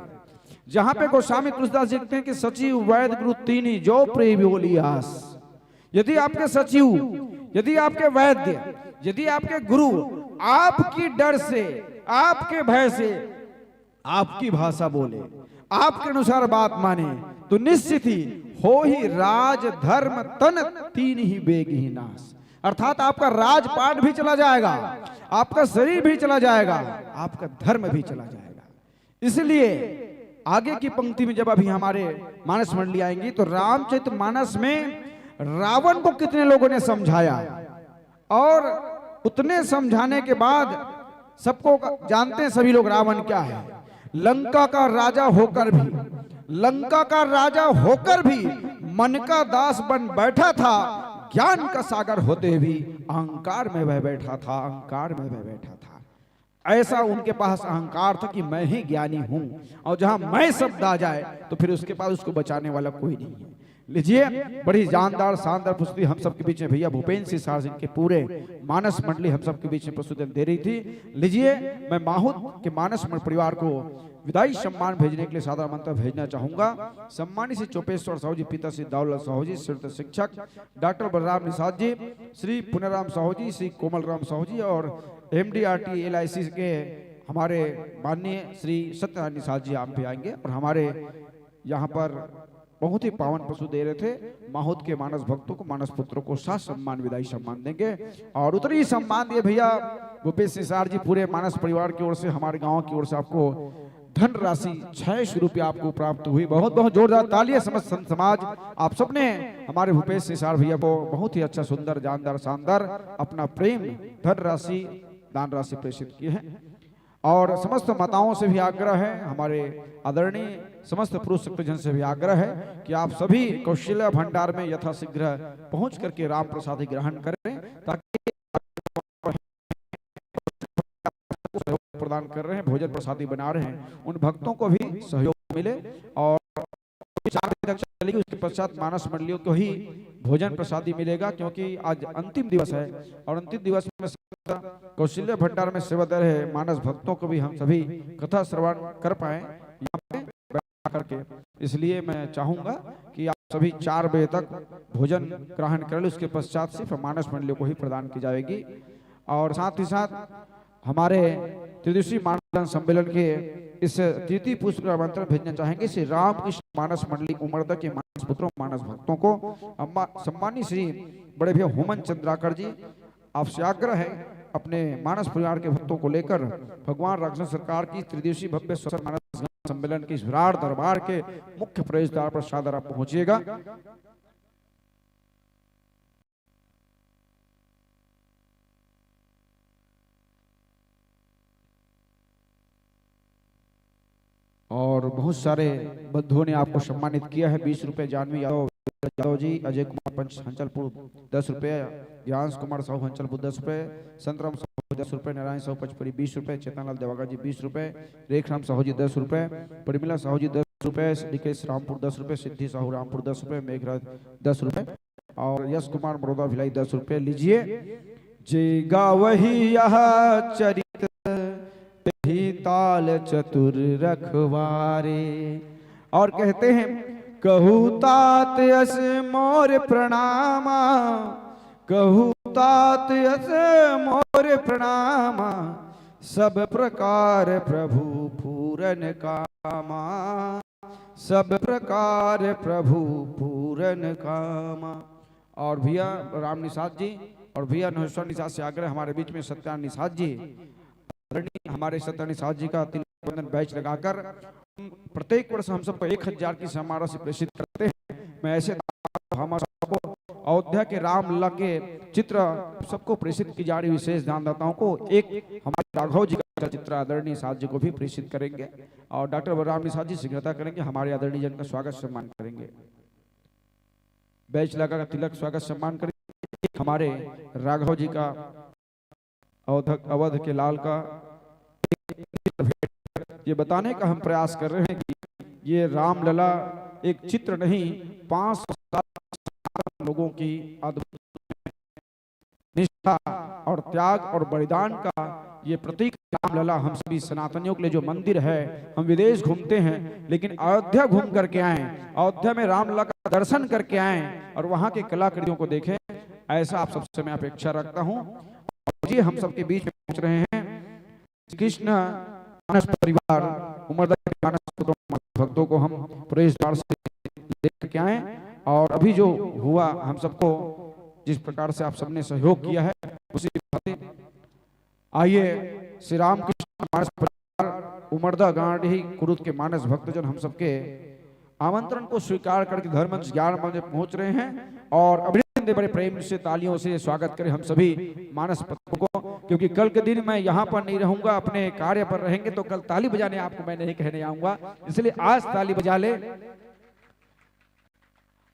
जहां पे गोस्वामी तुलसीदास जी लिखते हैं कि सचिव वैद्य गुरु तीन ही जो प्रिय बोली आस। यदि आपके सचिव, यदि आपके वैद्य, यदि आपके गुरु आपकी डर से, आपके भय से आपकी भाषा बोले, आपके अनुसार बात माने, तो निश्चित ही हो ही राज धर्म तन तीन ही बेग ही नाश। अर्थात आपका राजपाट भी चला जाएगा, आपका शरीर भी चला जाएगा, आपका धर्म भी चला जाएगा। इसलिए आगे की पंक्ति में जब अभी हमारे मानस मंडली आएंगी तो रामचरित मानस में रावण को कितने लोगों ने समझाया, और उतने समझाने के बाद सबको जानते हैं सभी लोग रावण क्या है। लंका का राजा होकर भी, लंका का राजा होकर भी मन का दास बन बैठा था, ज्ञान का सागर होते भी अहंकार में बह बैठा था, अहंकार में बह बैठा था। ऐसा उनके पास अहंकार था कि मैं ही ज्ञानी हूं, और जहां मैं शब्द आ जाए तो फिर उसके पास उसको बचाने वाला कोई नहीं है। लीजिए, बड़ी जानदार शानदार प्रस्तुति हम सबके बीच में भैया भूपेंद्र सिंह सार जी के पूरे मानस मंडली हम सबके बीच में प्रस्तुति दे रही थी। लीजिए, मैं माहुत के मानस मंडल परिवार को विदाई सम्मान भेजने के लिए सादर आमंत्रण भेजना चाहूंगा। सम्मानित श्री चोपेश्वर साहू जी, पिता श्री दाऊलाल साहू जी, श्रेष्ठ शिक्षक डॉक्टर बलराम निषाद जी, श्री पुनराम साहू जी, श्री कोमल राम साहू जी और एमडीआरटी एलआईसी के हमारे माननीय श्री सत्यनारायण निषाद जी आप भी आएंगे और हमारे यहाँ पर बहुत ही पावन प्रस्तुति दे रहे थे। माहुत के मानस भक्तों को, मानस पुत्रों को साथ सम्मान, विदाई सम्मान देंगे। और उतनी ही सम्मान दिए भैया भूपेश निषाद जी, पूरे मानस परिवार की ओर से, हमारे गांव की ओर से आपको धनराशि छह सौ रुपया आपको प्राप्त हुई। बहुत बहुत जोरदार तालियां समस्त संत समाज, आप सबने हमारे भूपेश निषाद भैया को बहुत ही अच्छा, सुंदर, जानदार, शानदार अपना प्रेम धनराशि, दान राशि प्रेषित की है। और समस्त माताओं से भी आग्रह है, हमारे आदरणीय समस्त पुरुष शक्तिजन से भी आग्रह है कि आप सभी कौशल्या भंडार में यथाशीघ्र पहुंच करके राम प्रसाद ग्रहण करें, ताकि सहयोग प्रदान कर रहे हैं, भोजन प्रसादी बना रहे हैं, उन भक्तों को भी सहयोग मिले। और चार बजे तक चलेगी, उसके पश्चात मानस मंडलियों को ही भोजन प्रसादी मिलेगा, क्योंकि आज अंतिम दिवस है और अंतिम दिवस में कौशल्या भंडार में सेवा दे रहे मानस भक्तों को भी हम सभी कथा श्रवण कर पाए यहाँ पे बैठा करके। इसलिए मैं चाहूंगा कि आप सभी चार बजे तक भोजन ग्रहण कर लें, उसके पश्चात सिर्फ मानस मंडलियों को ही प्रदान की जाएगी। और साथ ही साथ हमारे त्रिदिवसीय मानस सम्मेलन के इस तृतीय पुष्प का आमंत्रण भेजना चाहेंगे श्री रामकृष्ण मानस मंडली उमरदा के मानस पुत्रों, मानस भक्तों को। अम्मा, सम्मानित श्री बड़े भैया होमन चंद्राकर जी, आपसे आग्रह है, अपने मानस परिवार के भक्तों को लेकर भगवान रामकृष्ण सरकार की त्रिदिवसीय भव्य स्वसर मानस गान सम्मेलन के इस विराट दरबार के मुख्य प्रवेश द्वार पर सादर आप पहुंचिएगा। और बहुत सारे बंधुओं ने आपको सम्मानित किया है। बीस रुपए जानवी यादव, यादव जी, अजय कुमार पंच हंचलपुर दस रुपए, ज्ञांश कुमार साहू हंचलपुर दस रुपए, संतराम साहू दस रुपए, नारायण साहू पचपड़ी बीस रुपए, चेतनलाल देवागा जी बीस रुपए, रेखराम साहू जी दस रुपए, परिमला साहू जी दस रुपए, डीके रामपुर दस रुपए, सिद्धि साहू रामपुर दस रुपए, मेघराज दस रुपए और यश कुमार मरोदा भिलाई दस रुपए। लीजिए। जे गावही यह चरित, तेहि ताल चतुर रखवारे। और कहते हैं, कहु तात यस मोर प्रणामा, कहु तात यस मोर प्रणामा, सब प्रकार प्रभु पूरन कामा, सब प्रकार प्रभु पूरन कामा। और भैया राम निषाद जी और भैया नहेश्वर निषाद से आग्रह, हमारे बीच में सत्या निषाद जी, आदरणीय हमारे सत्या निषाद जी का तिलक बंधन बैच लगाकर प्रत्येक वर्ष हम सबको एक हजार की सम्मान राशि प्रेषित करते हैं। मैं ऐसे हमारे सबको अयोध्या के रामलला के चित्र सबको प्रेषित की जा रही, विशेष दानदाताओं को। एक हमारे राघव जी का चित्र आदरणीय साहु जी को भी प्रेषित करेंगे और डॉक्टर बलराम निषाद जी शीघ्रता करेंगे हमारे आदरणीय जन का स्वागत सम्मान करेंगे। बैच लगा का तिलक स्वागत सम्मान करेंगे हमारे राघव जी का, अवध, अवध के लाल का। ये बताने का हम प्रयास कर रहे हैं कि ये रामलला एक चित्र नहीं, पाँच सौ साल लोगों की अद्भुत निष्ठा और त्याग और बलिदान का ये प्रतीक रामलला। हम सभी सनातनियों के लिए जो मंदिर है, हम विदेश घूमते हैं लेकिन अयोध्या घूम करके आए, अयोध्या में रामलला का दर्शन करके आए और वहाँ की कलाकृतियों को देखें, ऐसा आप सबसे मैं अपेक्षा रखता हूँ। और ये हम सबके बीच में पहुँच रहे हैं श्री कृष्ण मानस परिवार उमरदा के मानस पुत्रों, मानस भक्तों को हम प्रवेश द्वार से लेकर के आए और अभी जो हुआ हम सबको जिस प्रकार से आप सबने सहयोग किया है उसी बातें। आइए श्री रामकृष्ण मानस परिवार उमरदा गांडी कुरुद के मानस भक्तजन हम सबके आमंत्रण को स्वीकार करके धर्ममंच ज्ञान मंच में पहुंच रहे हैं और अभिनंदन दे, बड़े प्रेम से तालियों से स्वागत करें हम सभी मानस पत्रों को, क्योंकि कल के दिन मैं यहाँ पर नहीं रहूंगा, अपने कार्य पर रहेंगे, तो कल ताली बजाने आपको मैं नहीं कहने आऊंगा, इसलिए आज ताली बजा ले।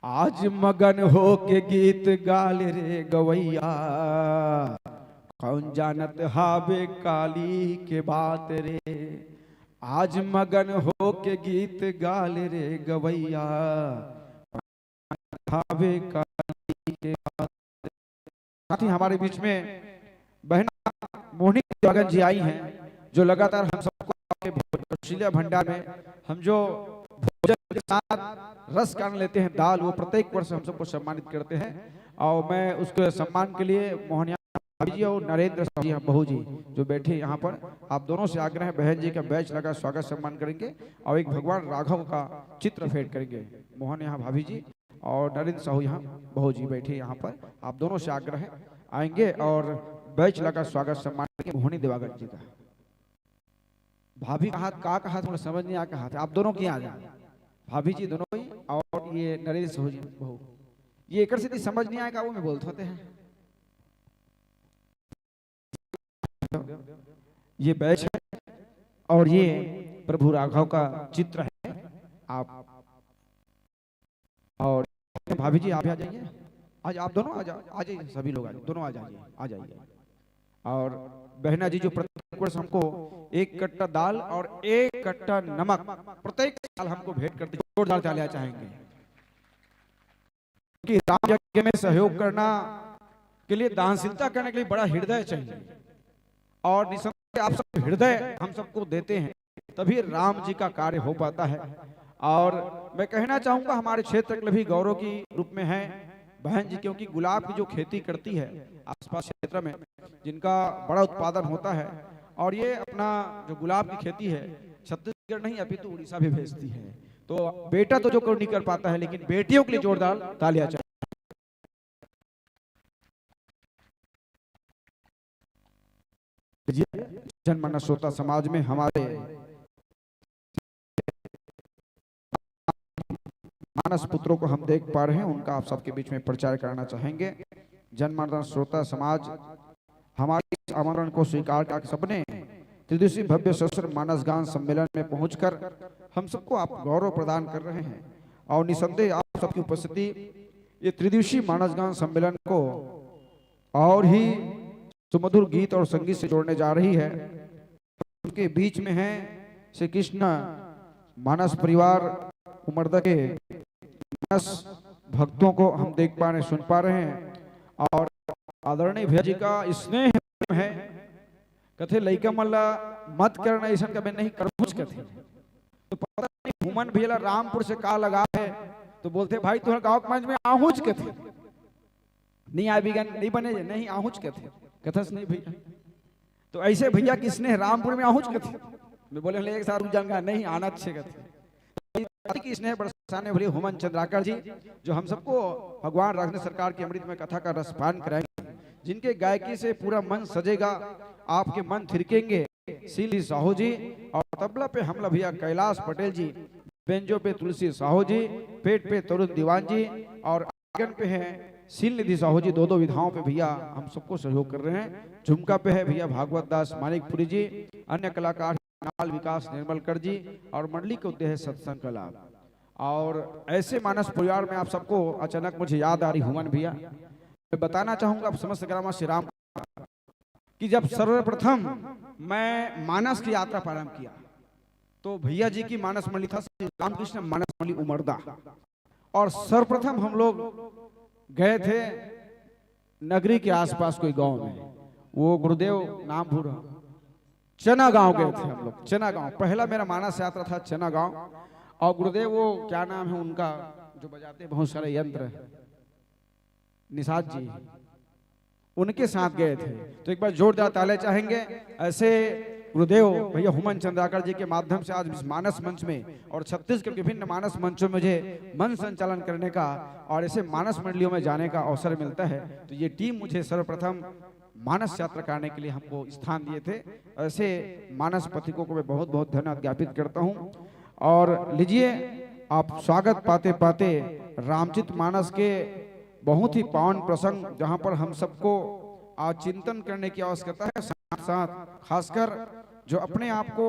आज मगन हो के गीत गाल रे गवैया, कौन जानत हावे काली के बात रे। आज मगन हो के गीत गाल रे गवैया, हावे काली के बात। साथ ही हमारे बीच में बहन मोहनी देवागन जी आई हैं, जो लगातार हम सबको आपके भोज-, जोशीला भंडार में हम जो भोजन के साथ रस का आनंद लेते हैं, दाल, वो प्रत्येक वर्ष हम सबको सम्मानित करते हैं। और मैं उसके सम्मान के लिए मोहनिया भाभी जी और नरेंद्र साहू जी, बहू जी, जो बैठे यहाँ पर, आप दोनों से आग्रह है, बहन जी का बैच लगा स्वागत सम्मान करेंगे और एक भगवान राघव का चित्र भेंट करेंगे। मोहन यहाँ भाभी जी और नरेंद्र साहू यहाँ बहू जी बैठे यहाँ पर, आप दोनों से आग्रह है, आएंगे और बैच लगा स्वागत सम्मान करेंगे मोहनी देवागन जी का। भाभी का हाथ का, का हाथ, मुझे समझ नहीं आया, का हाथ है, आप दोनों की आ जाए, भाभी जी दोनों ही और ये नरेंद्र साहू जी बहू, ये एकर से समझ नहीं आएगा, वो मैं बोलत होते हैं। ये बैच है और ये प्रभु राघव का चित्र है। आप और भाभी जी, आप भी आ जाइए, आज आप दोनों आ जा, आ जाइए, सभी लोग आ जाइए, दोनों आ जाइए, आ जाइए। और बहना जी जो प्रत्येक वर्ष हमको एक कट्टा दाल और एक कट्टा नमक प्रत्येक साल हमको भेंट करते, जोरदार तालियां चाहेंगे। कि राम यज्ञ में सहयोग करना के लिए, दानशीलता करने के लिए बड़ा हृदय चाहिए, और निसंदेह आप सब हृदय हम सबको देते हैं, तभी राम जी का कार्य हो पाता है। और मैं कहना चाहूँगा, हमारे क्षेत्र के लिए भी गौरव की रूप में है बहन जी, क्योंकि गुलाब की जो खेती करती है आसपास क्षेत्र में, जिनका बड़ा उत्पादन होता है, और ये अपना जो गुलाब की खेती है छत्तीसगढ़ नहीं अपितु उड़ीसा भी भेजती है। तो बेटा तो जो कोई नहीं कर पाता है, लेकिन बेटियों के लिए जोरदार तालियां चाहिए। जनमानस श्रोता समाज में हमारे मानस पुत्रों को हम देख पा रहे हैं, उनका आप सबके बीच में प्रचार कराना चाहेंगे। जनमानस श्रोता समाज हमारे इस आमंत्रण को स्वीकार करके सबने त्रिदिवसीय भव्य सशस्त्र मानस गान सम्मेलन में पहुंचकर हम सबको आप गौरव प्रदान कर रहे हैं, और निसंदेह आप सबकी उपस्थिति ये त्रिदिवसीय मानस गान सम्मेलन को और ही सुमधुर गीत और संगीत से जोड़ने जा रही है। उनके बीच में हैं श्री कृष्ण मानस परिवार उमरदा के मानस भक्तों को हम देख पा रहे हैं, सुन पा रहे हैं, और आदरणीय भैया जी का स्नेह है। कथे लइका मन ला मत करना, ऐसा कभी नहीं करहूँच कथे। तो पता नहीं हुमन भैया ला रामपुर से का लगा है, तो बोलथे, "भाई, तुम्हारे गाँव के मंच में आहूँच कथे।" नहीं आ भी गन, नहीं बने, नहीं आहूँच कथे। कथस नहीं भैया। तो ऐसे भैया के स्नेह रामपुर में आहूँच कथे। मैं बोले, "ले एक साथ रुक जाऊंगा, नहीं आना अच्छे कथे।" कि स्नेह बरसाने वाले हुमन चंद्राकर जी, जो हम सबको भगवान राघवेंद्र सरकार की अमृत में कथा का रसपान कराएंगे, जिनके गायकी से पूरा मन सजेगा, आपके मन थिरकेंगे। सीली साहू जी और तबला पे हमला भैया कैलाश पटेल जी, बेंजो पे तुलसी साहू जी, पेट पे तरुण दीवान जी और आर्गन पे हैं शील निधि साहू जी, दो दो विधाओं पे भैया हम सबको सहयोग कर रहे हैं। झुमका पे है भैया भागवत दास मानिकपुरी जी, अन्य कलाकार नाल विकास निर्मलकर जी, और मंडली के उद्देश्य है सत्संग का लाभ। और ऐसे मानस परिवार में आप सबको अचानक मुझे याद आ रही, हुमन भैया, मैं बताना चाहूंगा आप समस्त ग्रामवासी राम कि जब सर्वप्रथम मैं मानस की यात्रा प्रारंभ किया, तो भैया जी की मानस मंडली था श्री रामकृष्ण मानस मंडली उमरदा, और सर्वप्रथम हम लोग गए थे नगरी के आसपास कोई गांव में, वो गुरुदेव नाम भूल रहा हूं, चना गांव गए थे हम लोग। चना गांव, पहला मेरा मानस यात्रा था चना गांव, और गुरुदेव वो क्या नाम है उनका, जो बजाते हैं बहुत सारे यंत्र, निषाद जी, उनके साथ गए थे। तो एक बार जोरदार ताले चाहेंगे ऐसे गुरुदेव भैया हुमन चंद्राकर जी के माध्यम से आज इस मानस मंच में और छत्तीसगढ़ के विभिन्न मानस मंचों में मुझे मंच संचालन करने का और ऐसे मानस मंडलियों में जाने का अवसर मिलता है। तो ये टीम मुझे सर्वप्रथम मानस यात्रा करने के लिए हमको स्थान दिए थे। ऐसे मानस पथिकों को मैं बहुत बहुत धन्यवाद ज्ञापित करता हूँ। और लीजिए, आप स्वागत पाते पाते रामचित मानस के बहुत ही पावन प्रसंग, जहाँ पर हम सबको आज चिंतन करने की आवश्यकता है, साथ साथ खासकर जो अपने आप को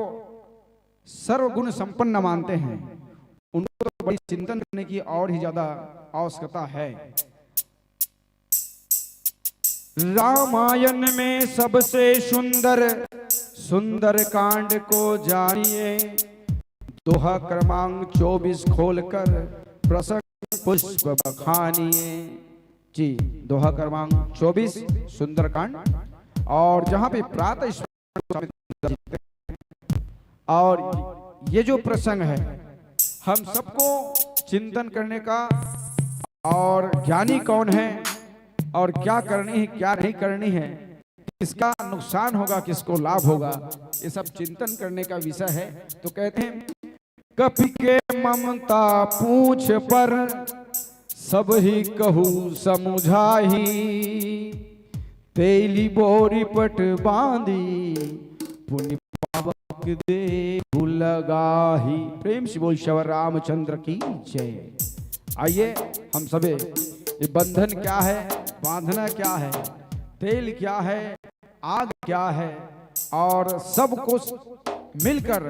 सर्वगुण संपन्न मानते हैं, उनको तो बड़ी चिंतन करने की और ही ज्यादा आवश्यकता है। रामायण में सबसे सुंदर सुंदर कांड को जानिए, दोहा क्रमांक चौबीस खोलकर प्रसंग पुष्प बखानिए। जी, दोहा क्रमांक चौबीस, सुंदरकांड। और जहाँ पे प्रातः स्मरण, और ये जो प्रसंग है, हम सबको चिंतन करने का, और ज्ञानी कौन है और क्या करनी है, क्या नहीं करनी है, किसका नुकसान होगा, किसको लाभ होगा, ये सब चिंतन करने का विषय है। तो कहते हैं, कपि के ममता पूछ पर, सब ही कहू समुझाही। तेली बोरी पट बांधी, पुनि पावक देहु लगाही। प्रेम से बोल श्री रामचंद्र की जय। आइए हम सबे, ये बंधन क्या है, बांधना क्या है, तेल क्या है, आग क्या है, और सब कुछ मिलकर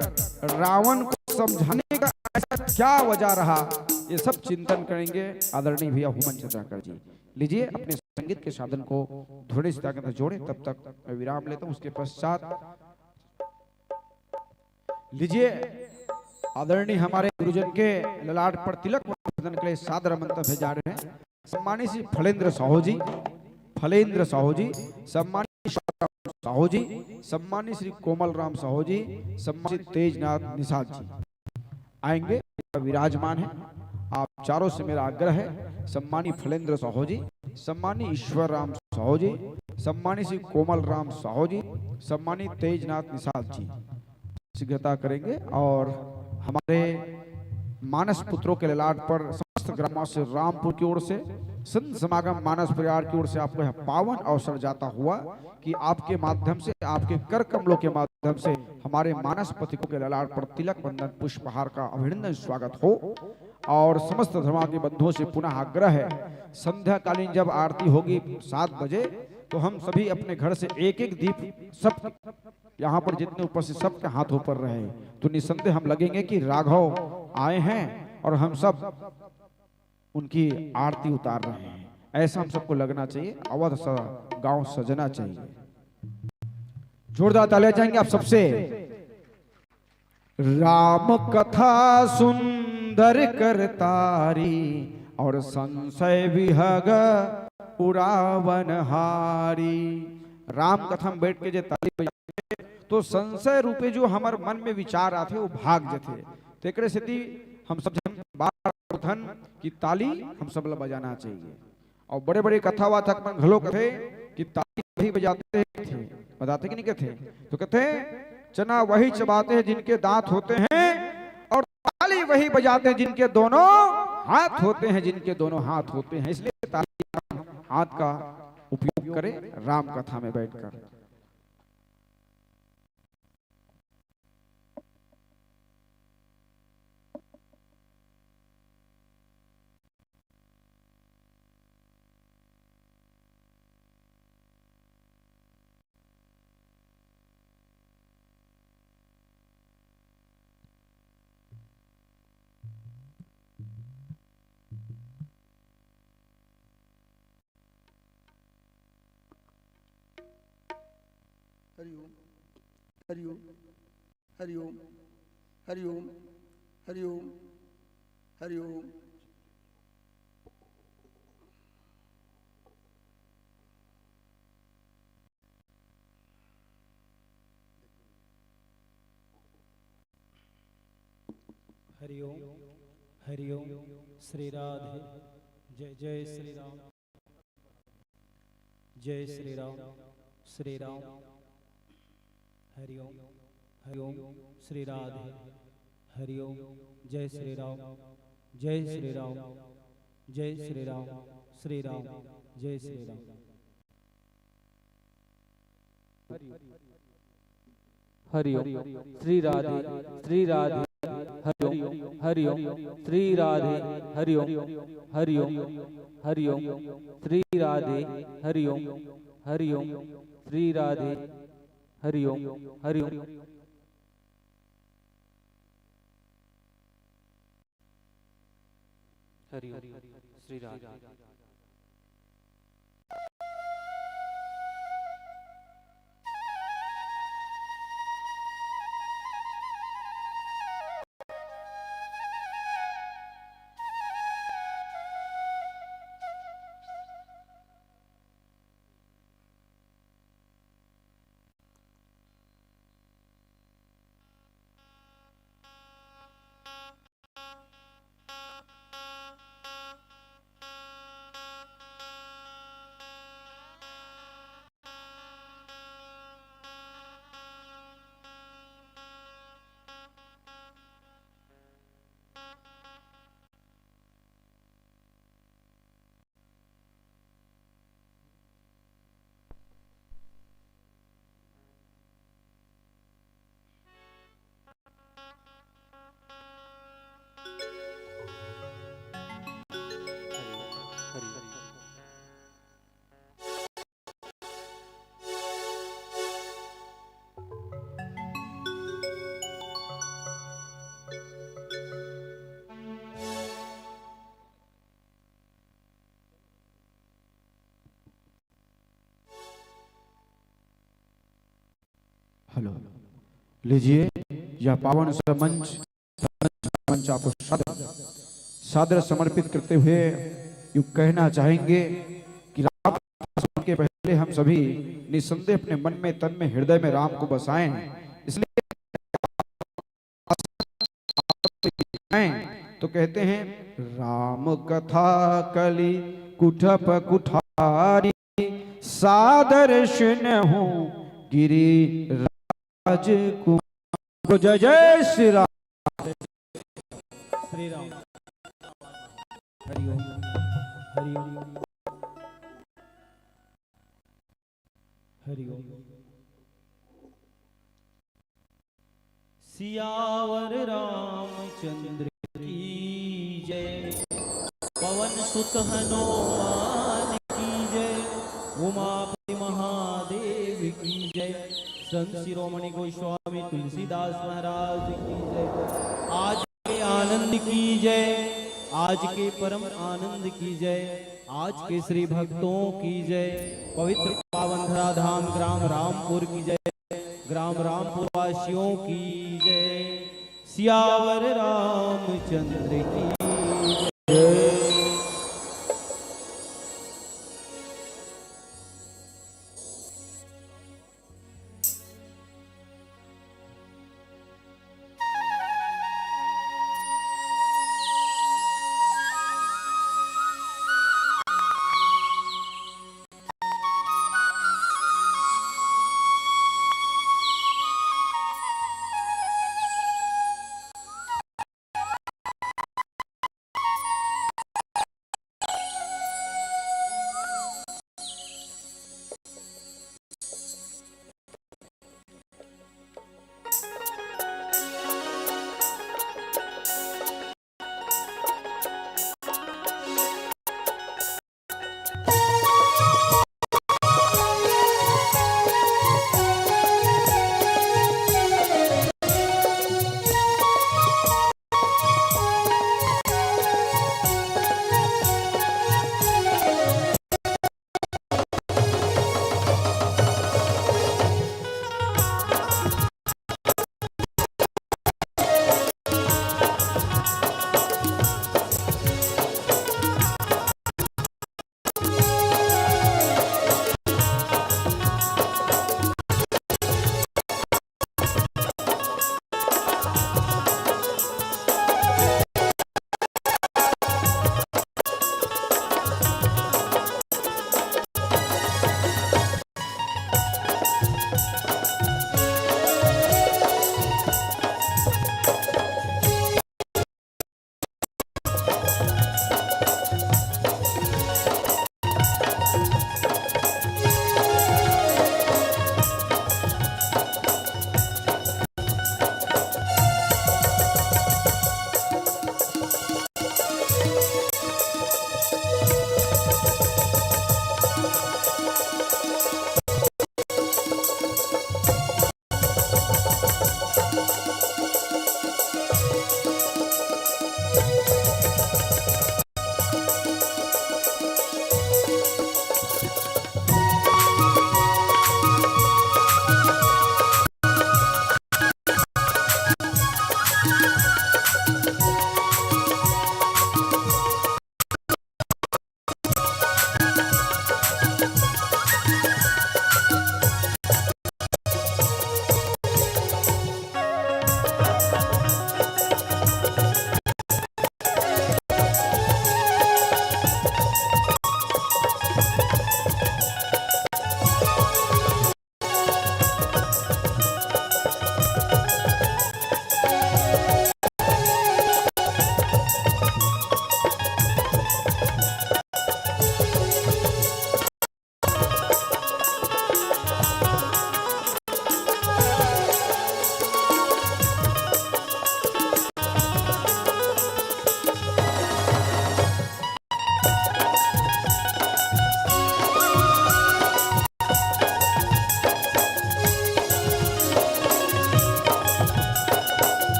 रावण को समझाने का ऐसा क्या वजह रहा, ये सब चिंतन करेंगे आदरणीय भैया हुमन चंद्राकर जी। लीजिए, अपने संगीत के साधन को थोड़े से ताकत जोड़ें, तब तक मैं विराम लेता हूँ। उसके पश्चात लीजिए, आदरणीय हमारे गुरुजन के ललाट पर तिलक वंदन के लिए सादर मंत्र भेजा रहे हैं। सम्मानित श्री फलेंद्र साहू जी, फलेंद्र साहू जी, सम्मानित श्री साहू जी, सम्मानित श्री कोमल राम साहू जी, सम्मानित तेजनाथ निषाद जी आएंगे, विराजमान है। आप चारों से मेरा आग्रह है, सम्मानित फलेंद्र साहू जी, सम्मानित ईश्वर राम साहू जी, सम्मानित श्री कोमल राम साहू जी, सम्मानित तेजनाथ निषाद जी शीघ्रता करेंगे। और हमारे मानस पुत्रों के ललाट पर समस्त ग्रामवासी रामपुर की ओर से संत समागम मानस परिवार की ओर से आपको यह पावन अवसर जाता हुआ कि आपके माध्यम से, आपके कर कमलों के माध्यम से हमारे मानस पथिकों के ललाट पर तिलक वंदन पुष्पहार का अभिनंदन स्वागत हो। और समस्त धर्मावलंबी बंधुओं से पुनः आग्रह है, संध्याकालीन जब आरती होगी सात बजे, तो हम सभी अपने घर से एक एक दीप सब यहाँ पर जितने उपस्थित सबके हाथों पर रहे, तो निसंदेह हम लगेंगे कि राघव आए हैं और हम सब उनकी आरती उतार रहे हैं। ऐसा हम सबको लगना चाहिए, अवध सा गांव सजना चाहिए। जोरदार तालियां चाहेंगे आप सबसे। राम कथा सुंदर करतारी, और संशय विहग उड़ावन हारी। राम कथा में बैठ के जे ताली बजाते, तो संशय रूपे जो हमर मन में विचार आथे, वो भाग जथे। तो एकरे सेती हम सब झन बार धन की ताली हम सब ला बजाना चाहिए। और बड़े-बड़े कथावाचक मन घलो कथे कि ताली वही बजाते हैं, बताते कि नहीं कथे? तो कथे, "चना वही चबाते हैं जिनके दांत होते हैं, और ताली वही बजाते हैं जिनके दोनों हाथ होते हैं, जिनके दोनों हाथ होते हैं।" इसलिए ताली हाथ का उपयोग करें राम कथा में बैठकर। हरि ओम, हरि ओम, हरि ओम, हरि ओम, हरि ओम, हरि ओम। हरि ओम, हरि ओम, श्री राधे, जय जय श्री राम, जय श्री राम, श्री राम, हरि ओम, हरि ओम, श्री राधे, हरि ओम, जय श्री राम, जय श्री राम, जय श्री राम, श्री राम, जय श्री राम। हरि ओम। श्री राधे, श्री राधे, हरि ओम, हरि ओम, श्री राधे, हरि ओम, हरि ओम, हरि ओम, श्री राधे, हरि ओम, हरि ओम, श्री राधे, हरि ओम, हरि ओम। हरि ओम, श्री राधे। हेलो, लीजिए, यह पावन सा मंच, मंच आपको सादर, सादर समर्पित करते हुए यूं कहना चाहेंगे कि राम के पहले हम सभी निसंदेह अपने मन में, तन में, हृदय में राम को बसाएं। इसलिए हैं, तो कहते हैं, राम कथा कलि कुठप कुठारी, सादर सुनहु गिरिराज कुमार। जय जय श्री राम। श्री राम। हरि ओम। हरि ओम। हरि ओम। सियावर रामचंद्र की जय, पवन सुत हनुमान की जय, उमापति महादेव की जय, संत शिरोमणि गोस्वामी तुलसीदास महाराज की जय। आज के आनंद की जय, आज के परम आनंद की जय, आज के श्री भक्तों की जय, पवित्र पावन धराधाम ग्राम रामपुर की जय, ग्राम रामपुर वासियों की जय, सियावर रामचंद्र की जय।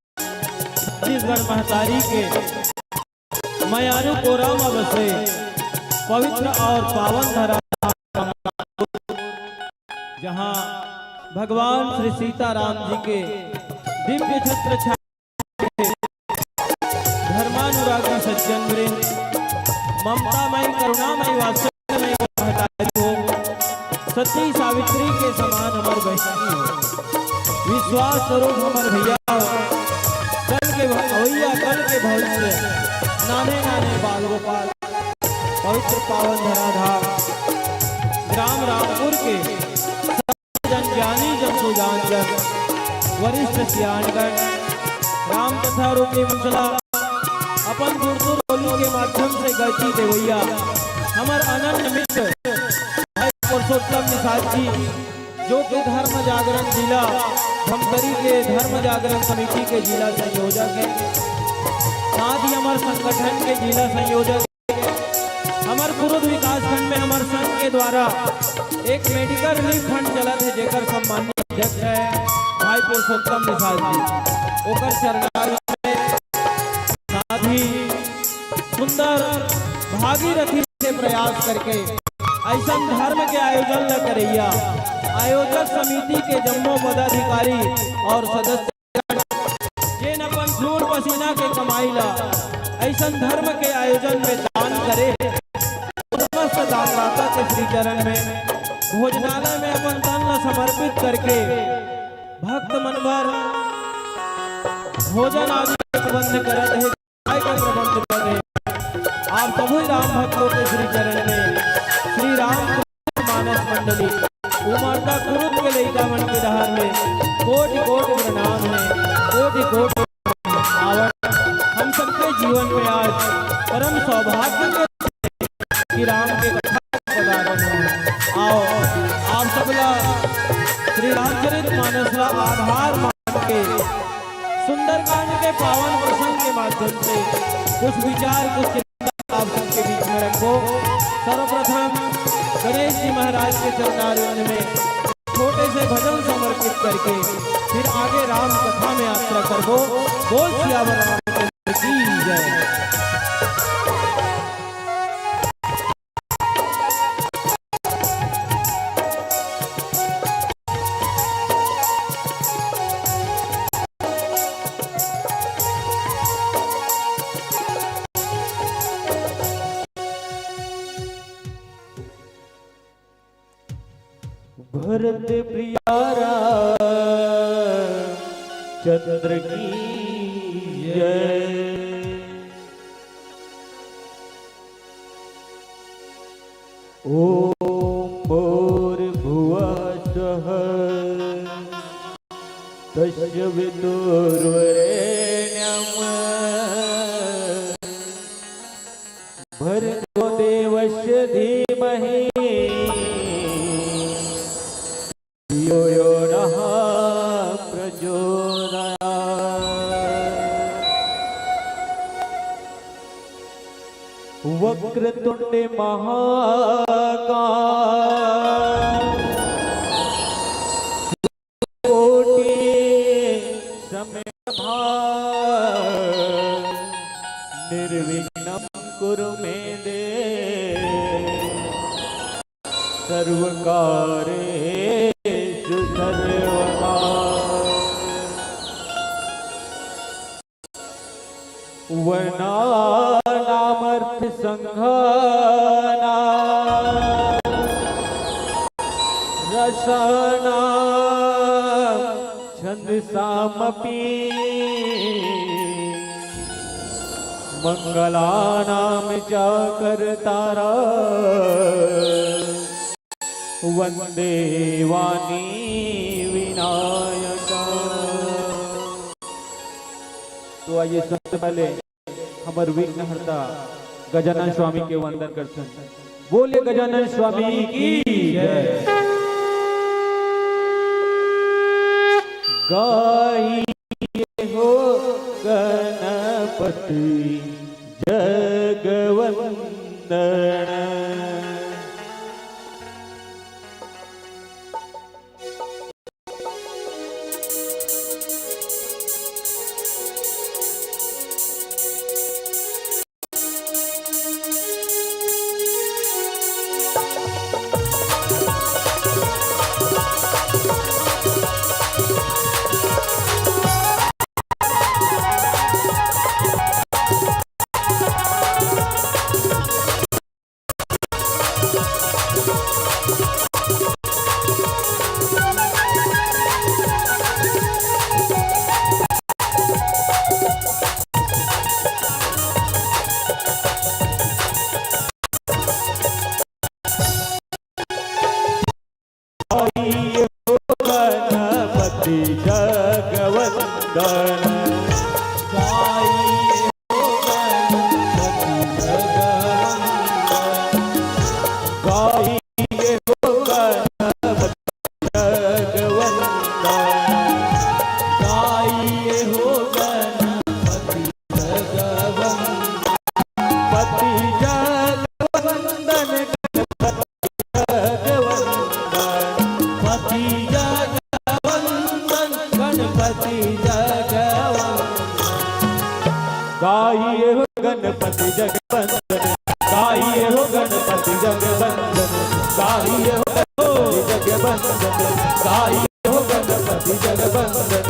छत्तीसगढ़ महतारी के मयारू कोरा म बसे पवित्र और पावन धरा, जहाँ भगवान श्री सीताराम जी के दिव्य छत्र छाया, धर्मानुरागी सज्जन वृंद, ममतामय, करुणामय, वात्सल्यमय महतारी हो, सती सावित्री के समान हमर बहिनी हो, विश्वास स्वरूप हमर भैया हो, कल के भ-, अवैया कल के भविष्य, नाने नाने बाल गोपाल, पवित्र पावन धराधार ग्राम रामपुर के जन ज्ञानी जन सुजान जन, वरिष्ठ सियानगण, राम कथा रूपी मंचला अपन गुरतुर बोली के माध्यम से गायकी देवैया हमर अनन्य मित्र भाई पुरुषोत्तम निषाद जी, जो कि धर्म जागरण जिला धमतरी के धर्म जागरण समिति के जिला संयोजक है, साथ ही हमर संगठन के जिला संयोजक, हमर कुरुद विकासखंड में हमर संघ के द्वारा एक मेडिकल रिलीफ फंड चलत है, जेकर सम्मानित अध्यक्ष है भाई पुरुषोत्तम निषाद जी, ओकर चरणारविंद में साथ ही सुंदर भागीरथी से प्रयास करके ऐसन धर्म के आयोजन ल करैया आयोजक समिति के जम्मो पदाधिकारी और सदस्य पसीना के कमाई ला अइसन धर्म के आयोजन में दान करे, समस्त दानदाता के श्री चरण में भोजनालय में अपन तन ला समर्पित करके भक्त मन बर भोजन आदि के प्रबंध करत हे, चाय के प्रबंध करत हे। आप सभी राम भक्तों के श्री चरण में श्री राम मानस मंडली, उमरदा कुरुद के लइका मन के डहर में कोटि कोटि प्रणाम हे, कोटि कोटि आवत। हम सबके जीवन में आज परम सौभाग्य के कि राम के कथा के पधारन हो। आओ, आप सबला श्री रामचरित मानस ला आधार मान के सुंदरकांड के पावन प्रसंग के माध्यम से कुछ विचार, कुछ चिंतन आप सबके बीच में रखबो। सर्वप्रथम गणेश जी महाराज के चरणारविंद में छोटे से भजन समर्पित करके फिर आगे राम कथा में यात्रा करबो। बोल सियावर रामचंद्र की जय। भरत प्रिया राम चंद्र की जय। ओम भूर्भुवः स्वः तस्य वितुर्वरेण्यम् भर्गो देवस्य धीमहि धियो यो नः प्रचोदयात्। वक्रतुंड महाकाय कोटि समय प्रभा निर्विघ्नं कुरु मे देव सर्वकार्येषु सर्वदा। वर्णानामर्थसंघानां रसानां छंदसामपि मंगलानां च कर्तारं वंदे वाणी विनायकम्। तो आइए, सबसे पहले हमर विघ्नहर्ता गजानन स्वामी के वंदन करथन। बोलिए गजानन स्वामी की जय। गाइए हो गणपति जगवंदन। गणपति जगवंदन। गाइए हो गणपति जगवंदन। गाइए हो गणपति जगवंदन। पति जगवंदन गणपति जगवंदन। पति जगवंदन गणपति जगवंदन। गाइए हो गणपति जगवंदन। गाइए हो गणपति जगवंदन। गाइए हो गणपति जगवंदन। गाइए हो गणपति जगवंदन।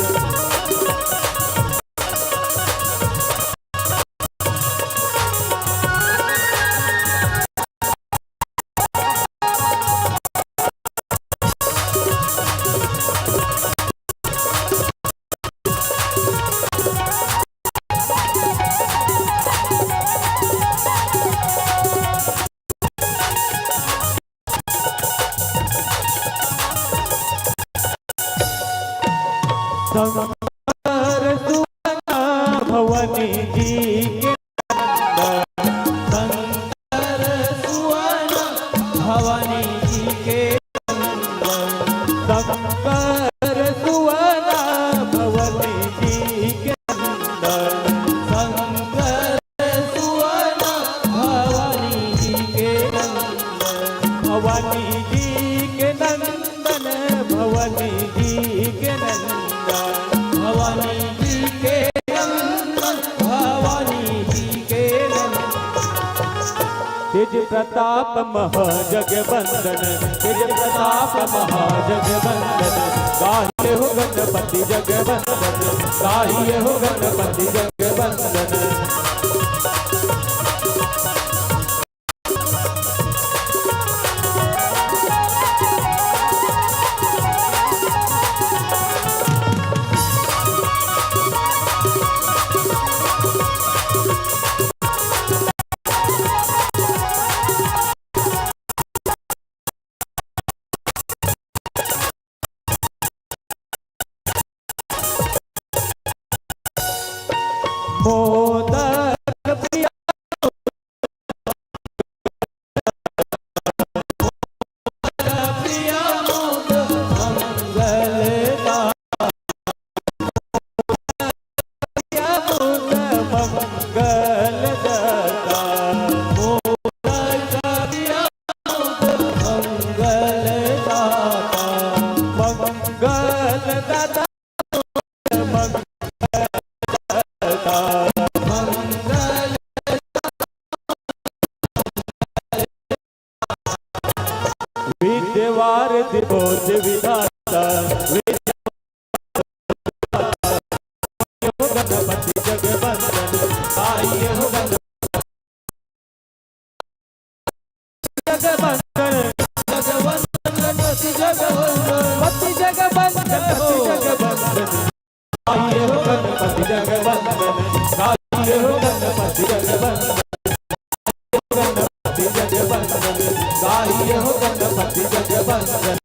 तेज प्रताप महाजगबंदन, तेज प्रताप महाजगबंदन, गाहिए हो गणपति जगबंदन, गाहिए हो गणपति जगबंदन। मोदक प्रिय, मोदक प्रिय, मोद मंगलदाता, मोद मंगलदाता, मोदक प्रिय, मोद मंगलदाता, मंगलदाता, मंगल विद्यावार दिवोज विधाता, विद्या हो गणपति जगबंदन, आइए हो गणपति जगबंदन, जगबंदन, पति जगबंदन, पति जगबंदन, पति जगबंदन। आइए हो गणपति जगबंदन, आइए हो गणपति जगबंदन, गणपति जगबंदन, आइए हो गणपति जगबंदन,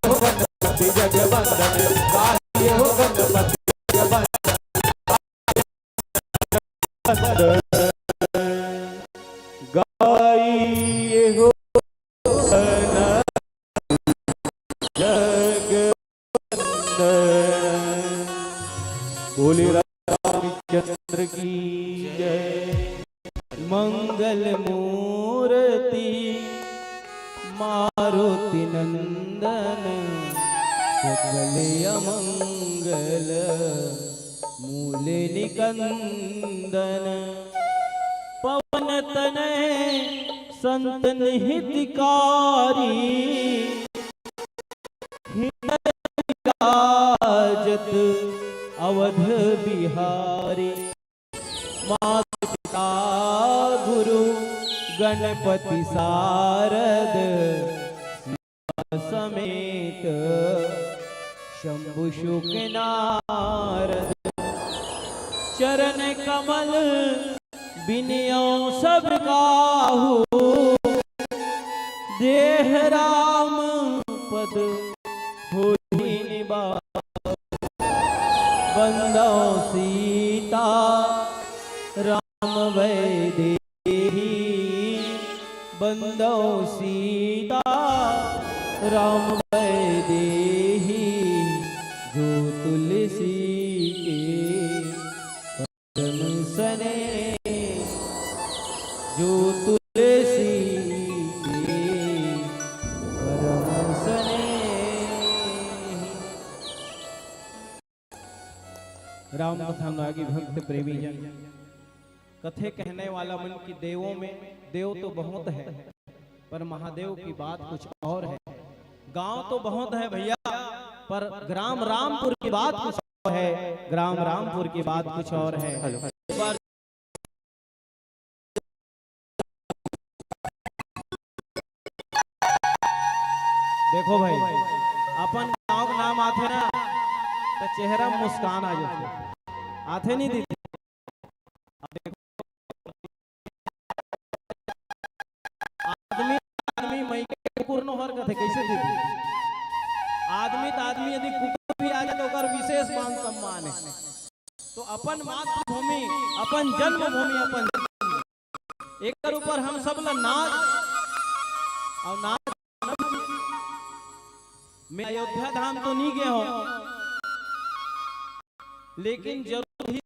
हो गणपति जगबंदन, आइए हो गणपति जगबंदन। गाइए हो गणपति जगबंदन। बोले रामचंद्र की जय। मंगल मूर्ति मारुति नंदन, सकल अमंगल मूल निकंदन। पवन तनय संतन हितकारी, हृदय विराजत अवध बिहारी। मात पिता गुरु गणपति सारद, समेत शंभु शुक नारद। चरण कमल बिनयौ सब काहू, देह राम पद होहि निबाहु। बंदौ सीता राम वैदेही, बंदौ सीता राम वैदेही, जो तुलसी के परम स्नेही, जो तुलसी के परम स्नेही। राम कथा अनुरागी भक्त प्रेमी जन, कथे कहने वाला मन कि देवों में देव तो बहुत है, पर महादेव की बात कुछ और है। गांव तो बहुत है भैया, पर ग्राम रामपुर की बात कुछ और है, ग्राम रामपुर की बात कुछ और है। हेलो। एक बार देखो भाई, अपन गांव का नाम आथे ना, तो चेहरा में मुस्कान आ जाथे। आथे नहीं दीदी? अब देखो, आदमी, आदमी मई के कुकुर नो हर कथे, कैसे दीदी? आदमी तो आदमी, यदि कुकुर भी आ जाए तो ओकर विशेष मान सम्मान है। तो अपन मातृभूमि, अपन जन्मभूमि, अपन एकर ऊपर हम सब ला नाज और नाज। मैं अयोध्या धाम तो नहीं गए हो, लेकिन जरूर ही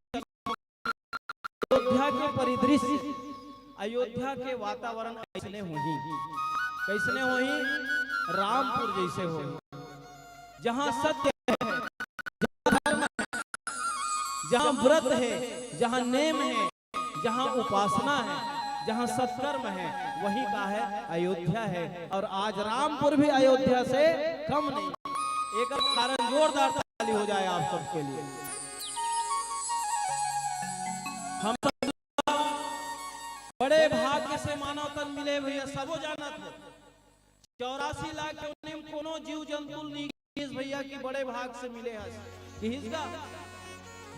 अयोध्या के परिदृश्य, अयोध्या के वातावरण ऐसने होही, कैसने होही? रामपुर जैसे होही, जहाँ सत्य है, जहाँ धर्म है, जहाँ व्रत है, जहाँ नेम है, जहाँ उपासना है, जहाँ सत्कर्म है, वहीं का है, अयोध्या है। और आज रामपुर भी अयोध्या से कम नहीं। एक कारण जोरदार ताली हो जाए आप सबके लिए। हम सब बड़े भाग्य से मानव तन मिले भैया, सबो जानत हो। चौरासी लाख के उन्हीं कोनो जीव जंतु नहीं किस भैया की बड़े भाग से मिले हस। किहिस का?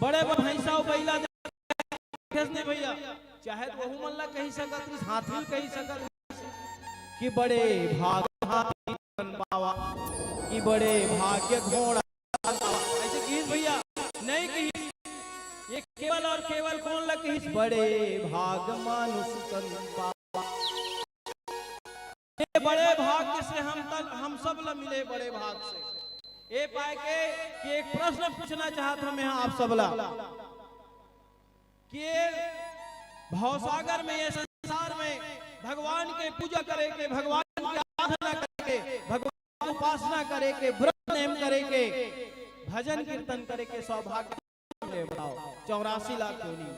बड़े भैंसा अउ बइला देखिस ने भैया, चाहे वहू मन ला कहि सकत रिस, हाथी ल कहि सकत रिस कि बड़े भाग हाथी तन पावा, कि बड़े भाग्य घोड़ा तन पावा। ऐसे किहिस भैया, नहीं किहिस। ये केवल और केवल कोन ला किहिस? बड़े भाग मानुष तन पावा। ये बड़े भाग्य से हम तन, हम सब ला मिले बड़े भाग से। ए पाए के कि एक प्रश्न पूछना चाहत हूं मैं आप सब ला कि ये भवसागर में, ये संसार में भगवान के पूजा करे के, भगवान की आराधना करे के, भगवान की उपासना करे के, व्रत नेम करे के, भजन कीर्तन करे के सौभाग्य ले बताओ, चौरासी लाख योनि।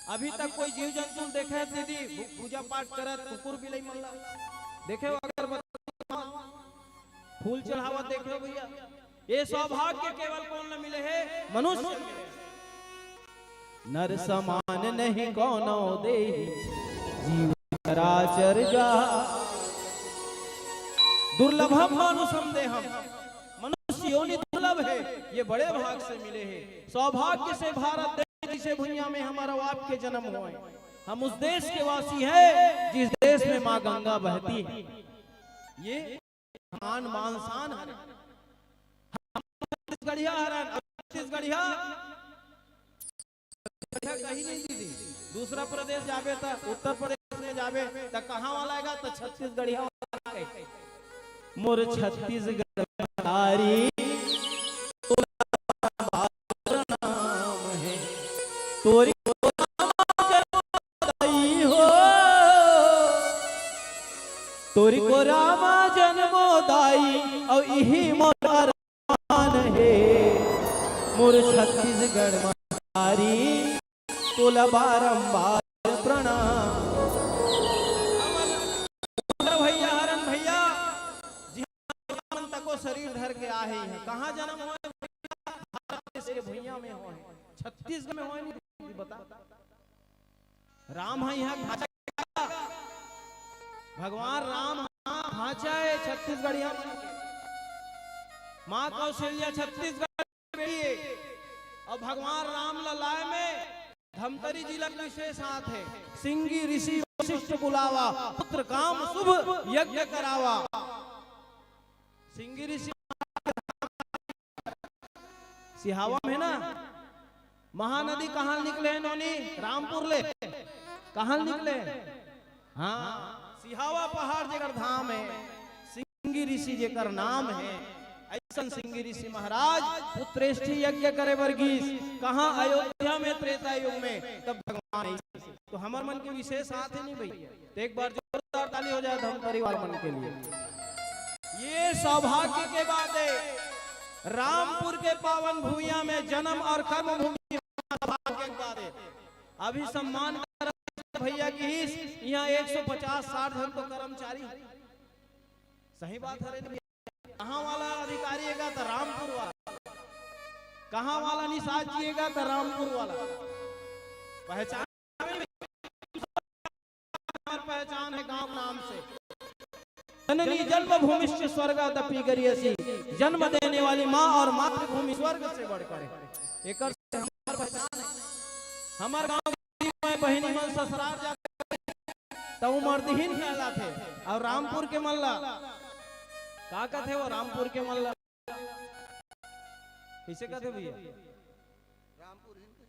अभी तक कोई जीव जंतु देखे दीदी, पू-, पूजा पाठ करत कुकुर बिलाई मन ला देखे हो, अगरबत्ती, फूल चढ़ावत देखे हो भैया? ये सौभाग्य केवल कोन ला मिले हे? मनुष्य। नर समान नहीं कौनो देही, जीव चराचर जा। दुर्लभम मानुषम देहम, मनुष्य योनि दुर्लभ है, ये बड़े भाग से मिले हैं। सौभाग्य से भारत देश जिसे भुइयां में हमारा आपके जन्म होए, हम उस देश के वासी हैं जिस देश में माँ गंगा बहती है। ये मान मान शान हरे। हम छत्तीसगढ़िया हरन, अब छत्तीसगढ़िया, छत्तीसगढ़िया कहीं नहीं दीदी। दूसरा प्रदेश जाबे त, उत्तर प्रदेश में जाबे त कहाँ वाला आएगा? त छत्तीसगढ़िया वाला आएगा। मोर छत्तीसगढ़ महतारी तोला प्रणाम हे, तोरी को रामा जन्मो दाई हो, तोरी को रामा जन्मो दाई, अउ इही मोर अरमान हे, मोर छत्तीसगढ़ महतारी तोला बारंबार प्रणाम। भैया हरन भैया, मन तको शरीर धर के आहे हैं। कहाँ जन्म होए भैया? भारत देश के भुइयां में होए, छत्तीसगढ़ में होए नहीं, बता। राम है यहाँ भांचा, भगवान राम हाँ भांचा है छत्तीसगढ़िया मन के। माँ कौशल्या छत्तीसगढ़ बेटी हे। अउ भगवान राम ला लाए में धमतरी जिला के विशेष हाथ हे। सिंगी ऋषि वशिष्ठ बुलावा, पुत्र काम शुभ यज्ञ करावा। सिंगी ऋषि सिहावा में हे ना, महानदी कहाँ निकले हे नोनी? रामपुर ले। कहाँ निकले हे? हाँ, सिहावा पहाड़ जेकर धाम हे, सिंगी ऋषि जेकर नाम हे, अइसन सिंगी ऋषि महाराज पुत्रेष्ठी यज्ञ करे बर गीस। कहाँ? अयोध्या में, त्रेता युग में। तब भगवान अइसे, तो हमर मन के विशेष हाथ हे नहीं भैया? तो एक बार जोरदार ताली हो जाए धमतरी वाला मन के लिए। ये सौभाग्य के बात हे, रामपुर के पावन भूमिया में जन्म और कर्म भूमि सौभाग्य के बात हे। अभी सम्मान कर भैया की ही यहाँ एक सौ पचास साठ झन तो कर्मचारी, सही बात हे रे भैया? कहाँ वाला अधिकारी हे का? त रामपुर वाला। कहाँ वाला निषाद जी हे का? त रामपुर वाला। पहचान, पहचान हे गांव नाम से। जननी जन्मभूमिश्च स्वर्गादपि गरीयसी, जन्म देने वाली माँ और मातृभूमि स्वर्ग से बढ़कर है। एकर से हमर पहचान हे। हमर गांव में बहिनी मन ससुराल जाथे, त वो मर्दहीन कहलाथे। अउ रामपुर के मन ला का कथे? वो रामपुर के मन ला कइसे कथे भैया?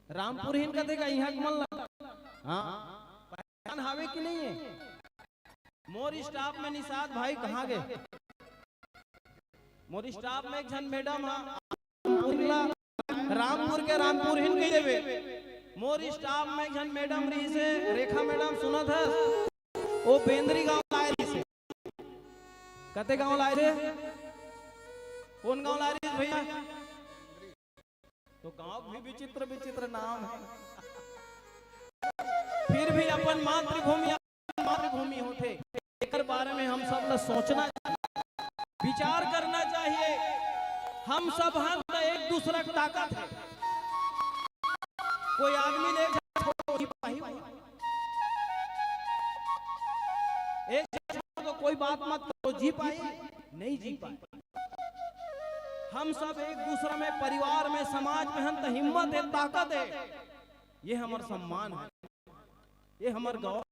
रामपुरहीन कथे का इहाँ के मन ला? हाँ, पहचान हावे कि नहीं हे? मोर staff में निषाद भाई कहाँ गे? मोर staff में एक झन madam हा, रामपुर ला, रामपुर के रामपुरहीन कहि देबे। मोर staff में एक झन madam रहिसे, रेखा madam, सुनत हस? वो बेंदरी गांव लाए रहिसे। कते गांव लाए रहिसे? कोन गांव लाए रहिसे भैया? तो गांव भी विचित्र विचित्र नाम हे। फिर भी अपन मातृभूमि, अपन मातृभूमि होथे। एकर बारे में हम सब ला सोचना चाहिए, विचार करना चाहिए। हम सब हन त एक दूसरा के ताकत है। कोई आदमी ले जा, छोड़, जी पाही। एक छोड़ दो, कोई बात मत करो, जी पाही? नहीं जी पाही। हम सब एक दूसरा में, परिवार में, समाज में हन त हिम्मत है, ताकत है। ये हमर सम्मान है, ये हमर गौरव,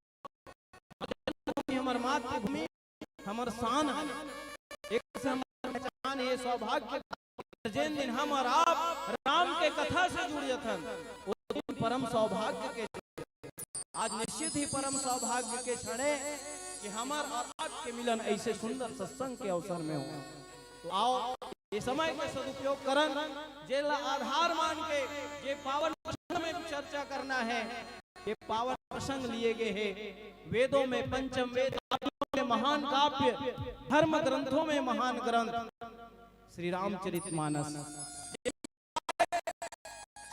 हमर मातृभूमि, हमर शान है। एक से हमर पहचान है, सौभाग्य। जेन दिन हम और आप राम के कथा से जुड़ जथन, वो दिन परम सौभाग्य के। आज निश्चित ही परम सौभाग्य के क्षण है कि हमर और आपके मिलन ऐसे सुंदर सत्संग के अवसर में हो। तो आओ, ये समय के सदुपयोग करन, जेला आधार मान के, जे पावन प्रसंग में चर्चा करना है, ये पावन प्रसंग लिए गए हैं। वेदों में पंचम वेद, काव्यों में महान काव्य, धर्म ग्रंथों में महान ग्रंथ श्री रामचरित मानस।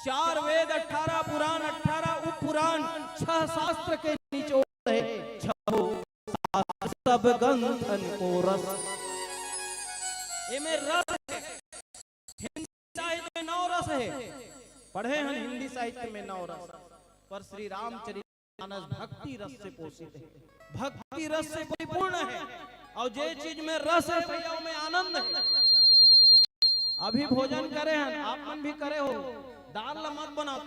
चार वेद, अठारह पुराण, अठारह उपपुराण, छह शास्त्र के निचोड़ है, छह शास्त्र सब ग्रंथन को रस। एमे रस है। हिंदी साहित्य में नौ रस है, पढ़े हन हिंदी साहित्य में नौ रस, पर श्री रामचरित मानस भक्ति रस से पोषित है, भक्ति रस से परिपूर्ण है। और जे चीज में रस है भैया, में आनंद है। अभी भोजन करे हन, आप मन भी करे हो, दाल ला मत बनाओ,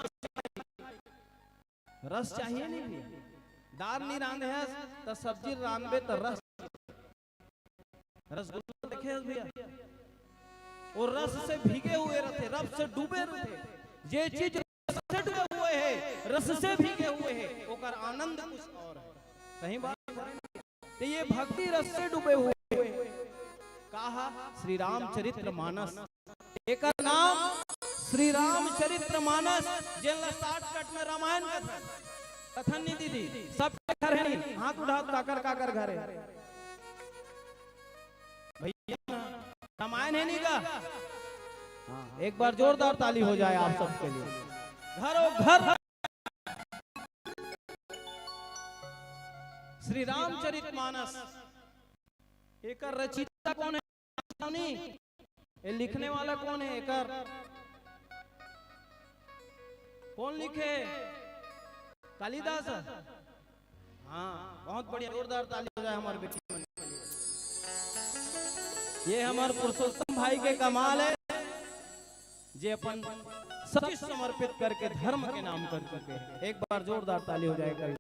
रस चाहिए नहीं भैया। दाल नहीं रांधे हस त सब्जी रांधबे त रस, रसगुल्ला देखे हस भैया, वो रस से भीगे हुए रहते, रस से डूबे रहते। जे चीज रस से डूबे हुए है, रस से भीगे हुए है, ओकर आनंद कुछ और है। सही बात है। तो ये भक्ति रस से डूबे हुए हैं। कहा श्री रामचरित्र मानस, एकर नाम श्री रामचरित्र मानस, जेन ला shortcut में रामायण कथन, कथन नहीं दीदी, सबके घर है नहीं, हाथ उठाओ, काकर काकर घर है भैया, रामायण है नहीं का? हाँ, एक बार जोरदार ताली हो जाए आप सबके लिए। घरों घर श्री रामचरित मानस, एकर रचयिता कौन है? नहीं, ये लिखने वाला कौन है? एकर कौन लिखे? कालिदास। हाँ, बहुत बढ़िया, जोरदार ताली हो जाए हमारे बेटी मन के लिए। ये हमारे पुरुषोत्तम भाई के कमाल है, जे अपन सब चीज समर्पित करके धर्म के नाम कर चुके हैं। एक बार जोरदार ताली हो जाए कवि।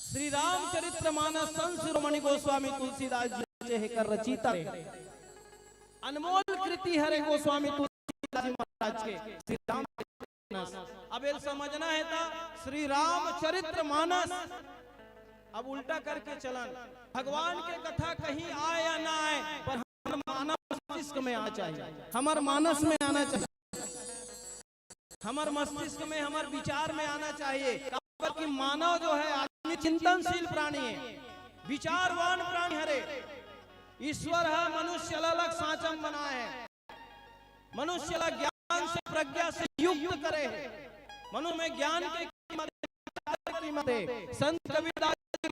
श्री रामचरित्र मानस संत शिरोमणि गोस्वामी तुलसीदास जी के एकर रचयिता है। अनमोल कृति हरे गोस्वामी तुलसीदास जी महाराज के श्री राम मानस। अब ये समझना है था श्री रामचरित्र मानस, अब उल्टा करके चलन। भगवान के कथा कहीं आए या ना आए, पर हमर मानव मस्तिष्क में आना चाहिए, हमर मानस में आना चाहिए, हमर मस्तिष्क में, हमर विचार में आना चाहिए। काबर कि मानव जो है, आदमी चिंतनशील प्राणी है, विचारवान प्राणी हरे। ईश्वर ह मनुष्य ला अलग सांचम बनाए है, मनुष्य ला ज्ञान से, प्रज्ञा से युक्त करे है। मनुष्य में ज्ञान के कीमत है, विचार के कीमत है। संत कबीरदास जी,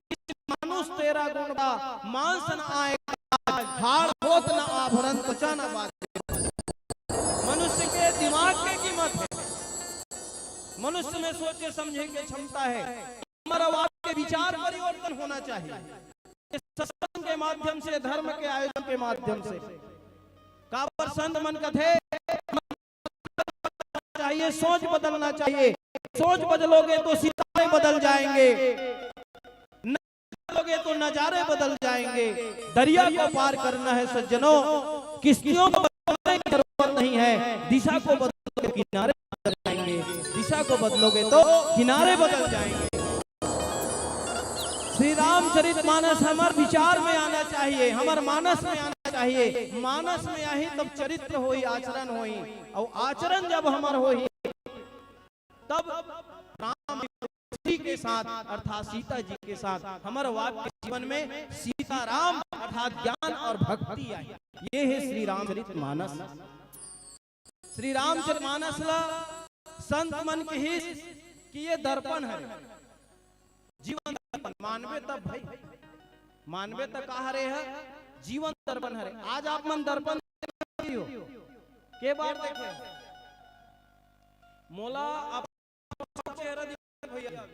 मानुष तेरा गुण बड़ा, मांस न आए काज, हाड़ होत न आभरण, त्वचा न बाधे। मनुष्य के दिमाग के कीमत है, मनुष्य में सोचे समझे के क्षमता है। हमर आवाज के विचार परिवर्तन होना चाहिए। सत्संग के माध्यम से, धर्म के आयोजन के माध्यम से, काबर संत मन कथे, चाहिए, सोच बदलना चाहिए। सोच बदलोगे तो सितारे बदल जाएंगे, नजर बदलोगे तो नजारे बदल जाएंगे। दरिया को पार करना है सज्जनों, किश्तियों को बदलने की जरूरत नहीं है, दिशा को बदलोगे तो किनारे बदल जाएंगे, दिशा को बदलोगे तो किनारे बदल जाएंगे। श्री रामचरित मानस हमर विचार में आना चाहिए, हमर मानस में आना चाहिए। मानस में आही तब चरित्र होई, आचरण होई, और आचरण जब हमर होई तब राम जी के साथ अर्थात सीता जी के साथ हमर वाक्य जीवन में सीताराम अर्थात ज्ञान और भक्ति आई। ये है श्री रामचरित मानस। श्री रामचरित मानस ला संत मन किहिस कि ये दर्पण हरे, जीवन दर्पण। मानबे तब भाई, मानबे त का हरे ह? जीवन दर्पण हरे। आज आप मन दर्पण देखे हो? के बार देखे हो? मोला अपन चेहरा दिखत हे भैया,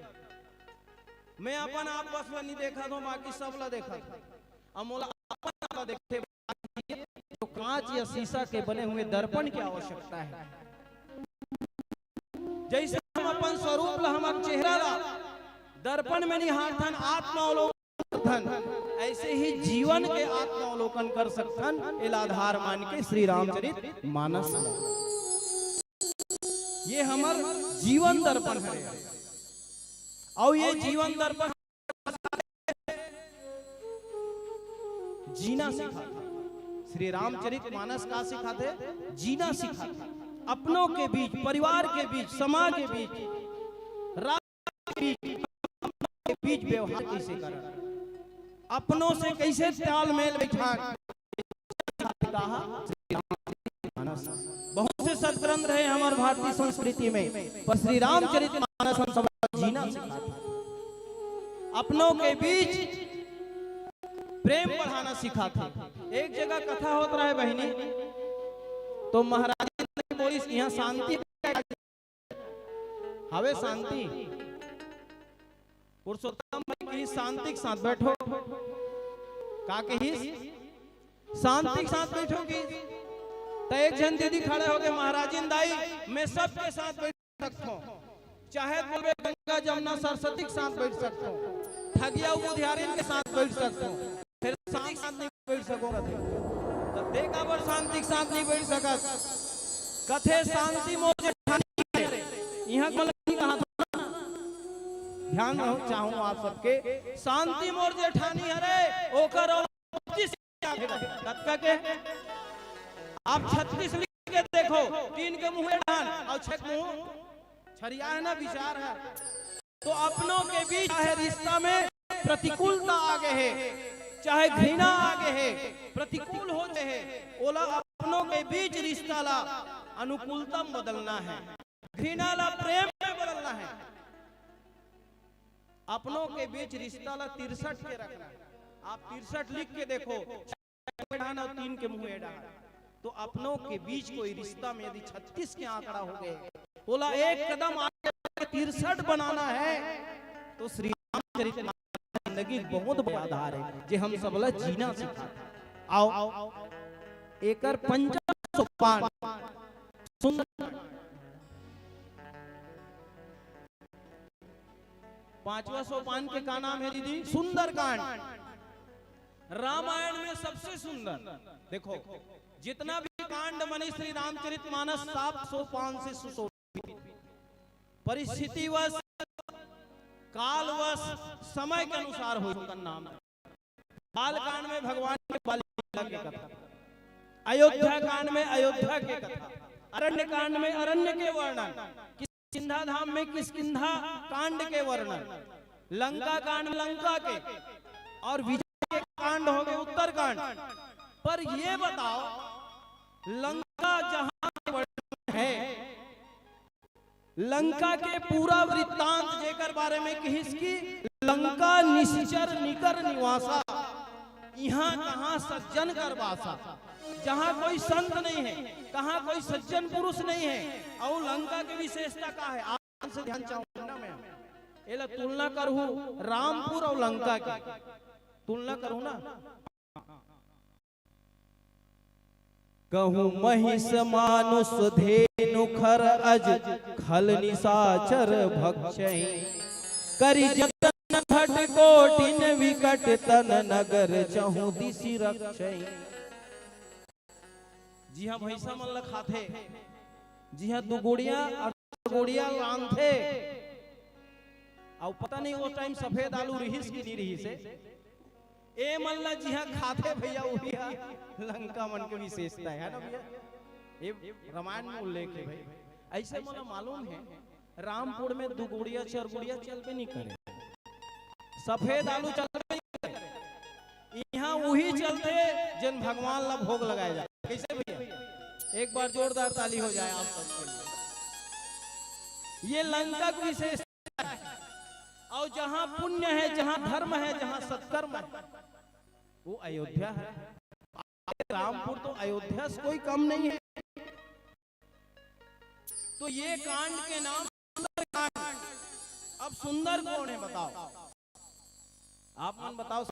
मैं अपन आप बस ला नहीं देखत हूँ, बाकी सब ला देखत हूँ। अब मोला अपन आप ला देखे बर तो कांच या शीशा के बने हुए दर्पण की आवश्यकता है। जैसे हम अपन स्वरूप ला, हमर चेहरा ला दर्पण में निहारथन, आत्मावलोकन करथन, ऐसे ही जीवन के आत्मावलोकन कर सकथन। एला आधार मान के श्री रामचरित मानस ला। ये हमर जीवन दर्पण हरे। अउ ये जीवन दर्पण जीना सिखाथे। श्री रामचरित मानस का सिखाथे? जीना सिखाथे। अपनों के बीच, परिवार के बीच, समाज के बीच, राष्ट्र के बीच, के बीच व्यवहार कैसे करना, अपनों से कैसे तालमेल बैठा, कहा श्री रामचरित मानस। बहुत से सदग्रंथ रहे हमारे भारतीय संस्कृति में, पर श्री रामचरित मानस हम सब जीना सिखाथे, अपनों के बीच प्रेम बढ़ाना सिखाथे। एक जगह कथा होत रहे बहिनी, तो महाराज जी बोलिस, "यहाँ शांति हवे, शांति।" पुरुषोत्तम भाई कहिस, "शांति के साथ बैठो।" का कहिस? "शांति के साथ बैठो" कहिस। त एक झन दीदी खड़े होके, "महाराजिन दाई, मैं सबके साथ बैठ सकथों, चाहे बोलबे गंगा जमुना सरस्वती के साथ बैठ सकथों, ठगिया बुधियारिन के साथ बैठ सकथों, फेर शांति के साथ नहीं बैठ सकों।" कथे, "त तें काबर शांति के साथ नहीं बैठ सकत?" कथे, "शांति मोर जेठानी हरे।" इहाँ के मतलब नहीं कहा था ना। ध्यान रहो, चाहूँ आप सबके, शांति मोर जेठानी हरे, ओकर औलाद पच्चीस के आगे रहे। कतका के? आप छत्तीस लिख के देखो, तीन के मुँह ए डहन अउ छह के मुँह छरिया हे ना, विचार हे। तो अपनों के बीच चाहे रिश्ता में प्रतिकूलता आ गे हे, चाहे घृणा आ गे हे, प्रतिकूल हो गे हे, ओला अपनों के बीच रिश्ता ला अनुकूलता म बदलना हे, घृणा ला प्रेम में बदलना हे। अपनों के बीच रिश्ता ला तिरसठ के रखना हे। आप तिरसठ लिख के देखो, छह के डहन अउ तीन के मुँह ए डहन। तो अपनों के बीच कोई रिश्ता में यदि छत्तीस के आंकड़ा हो गे, ओला एक कदम आगे तिरसठ बनाना हे, तो श्री रामचरित मानस जिंदगी के बहुत बड़े आधार हे, जे हम सब ला जीना सिखाथे। आओ, एकर पंचम सोपान सुंदर। पांचवा सोपान के का नाम हे दीदी? सुंदरकांड। रामायण में सबसे सुंदर। देखो, जितना भी कांड बने श्री रामचरित मानस सात सोपान से सुशोभित, परिस्थितिवश, कालवश, समय के अनुसार होय, ओकर नाम हे। बालकांड में भगवान के बाल लीला के कथा, अयोध्या कांड में अयोध्या के कथा, अरण्य कांड में अरण्य के वर्णन, किष्किंधा धाम में किष्किंधा कांड के वर्णन, लंका कांड में लंका के, और विजय के कांड हो गे उत्तरकांड। पर ये बताओ, लंका जहां के वर्णन हे, लंका के पूरा वृत्तांत जेकर बारे में कहिस कि लंका निश्चर निकर निवासा, इहाँ कहाँ सज्जन कर बासा, जहाँ कोई संत नहीं हे, कहाँ कोई सज्जन पुरुष नहीं हे, अउ लंका के विशेषता का हे? आप ध्यान से ध्यान चाहूँ ना मैं, एला तुलना करहूँ रामपुर अउ लंका के, तुलना करहूँ ना। कहूँ महिष मानुष धेनु खर अज, खल निशाचर भक्षई। करि जतन घट कोटिन विकट, तन नगर चहुँ दिशि रक्षई। जिहाँ भैंसा मन ल खाथे, जिहाँ दू गोड़िया अउ चार गोड़िया लानथे, अउ पता नहीं वो टाइम सफेद आलू रिहिस कि नहीं रिहिस हे, ए मन ला जिहाँ खाथे भैया, उही ह लंका मन के विशेषता हे, है ना भैया? ये रामायण में उल्लेख हे भाई। ऐसे मोला मालूम हे, रामपुर में दू गुड़िया, चार गुड़िया चलबे नहीं करे, सफेद आलू चलबे नहीं करे। इहाँ उही चलथे, जेन भगवान ला भोग लगाए जाए। कैसे भैया? एक बार जोरदार ताली हो जाए आप सबके लिए। ये लंका की विशेषता है। और जहां पुण्य है, जहां धर्म है, जहां सत्कर्म है, वो अयोध्या है। रामपुर तो अयोध्या से कोई कम नहीं है। तो ये कांड के नाम सुंदरकांड। अब सुंदर कौन है, बताओ? आप मन बताओ।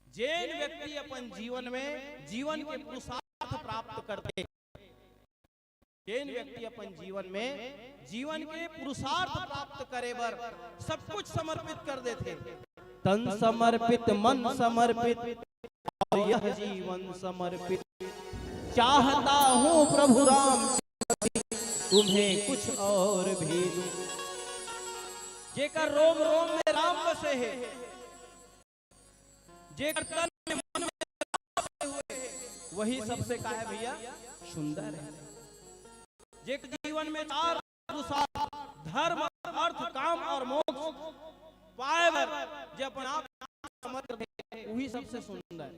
जेन व्यक्ति अपन जीवन में जीवन के पुरुषार्थ प्राप्त करथे, जेन व्यक्ति अपन जीवन में जीवन के पुरुषार्थ प्राप्त करे बर सब कुछ समर्पित कर देथे, तन समर्पित, मन समर्पित और यह जीवन समर्पित, चाहता हूँ प्रभु राम तुम्हें कुछ और भी दूं। जेकर रोम रोम में राम बसे हे, जेकर तन में मन में राम बसे हुए हे, वही सबसे का है भैया, सुंदर है। जेकर जीवन में चार पुरुषार्थ, धर्म, अर्थ, काम और मोक्ष पाए बर जे अपन आप समर्पित हे, वही सबसे सुंदर।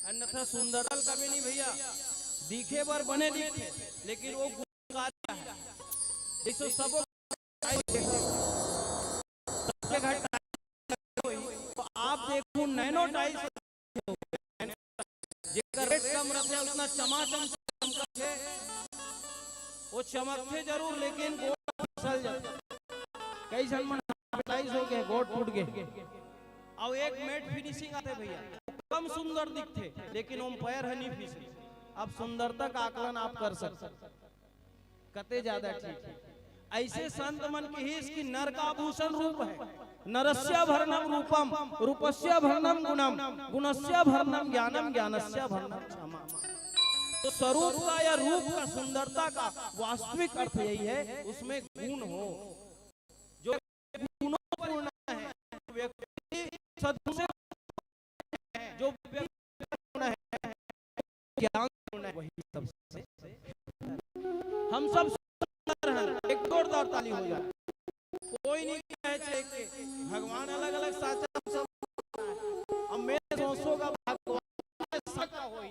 अन्यथा सुंदरता कभी नहीं भैया, दिखे बर बने दिखे, लेकिन वो गुण कार्य है। जैसे सबो सबके घर टाइल्स होई, तो आप देखो नैनो टाइल्स, जेकर रेट कम रहथे, उतना चमाचम चमकथे। वो चमकथे जरूर, लेकिन गोड़ फिसल जाथे। कई झन मन टाइल्स हो गए, गोड़ टूट गए। और एक मैट फिनिशिंग आथे भैया, कम सुंदर दिखथे, लेकिन ओम पैर ह नहीं फिसले। अब सुंदरता का आकलन आप कर सकते, कते ज्यादा ठीक है। ऐसे संत मन कहिस कि नर का आभूषण रूप है, नरस्याभरणम रूपम, रूपस्याभरणम गुणम, गुणस्याभरणम ज्ञानम, ज्ञानस्याभरणम क्षमा। तो स्वरूप का या रूप का, सुंदरता का वास्तविक अर्थ यही है, उसमें गुण हो, जो गुणों पूर्ण है, व्यक्ति सद्गुण से, जो व्यक्ति पूर्ण है, ज्ञान पूर्ण है, वही सबसे। हम सब सुंदर हैं, एक जोरदार ताली हो जाए। कोई नहीं कहे छे कि भगवान अलग-अलग साचा, हम सब। अब मैं सोचो का भगवान सबका होई।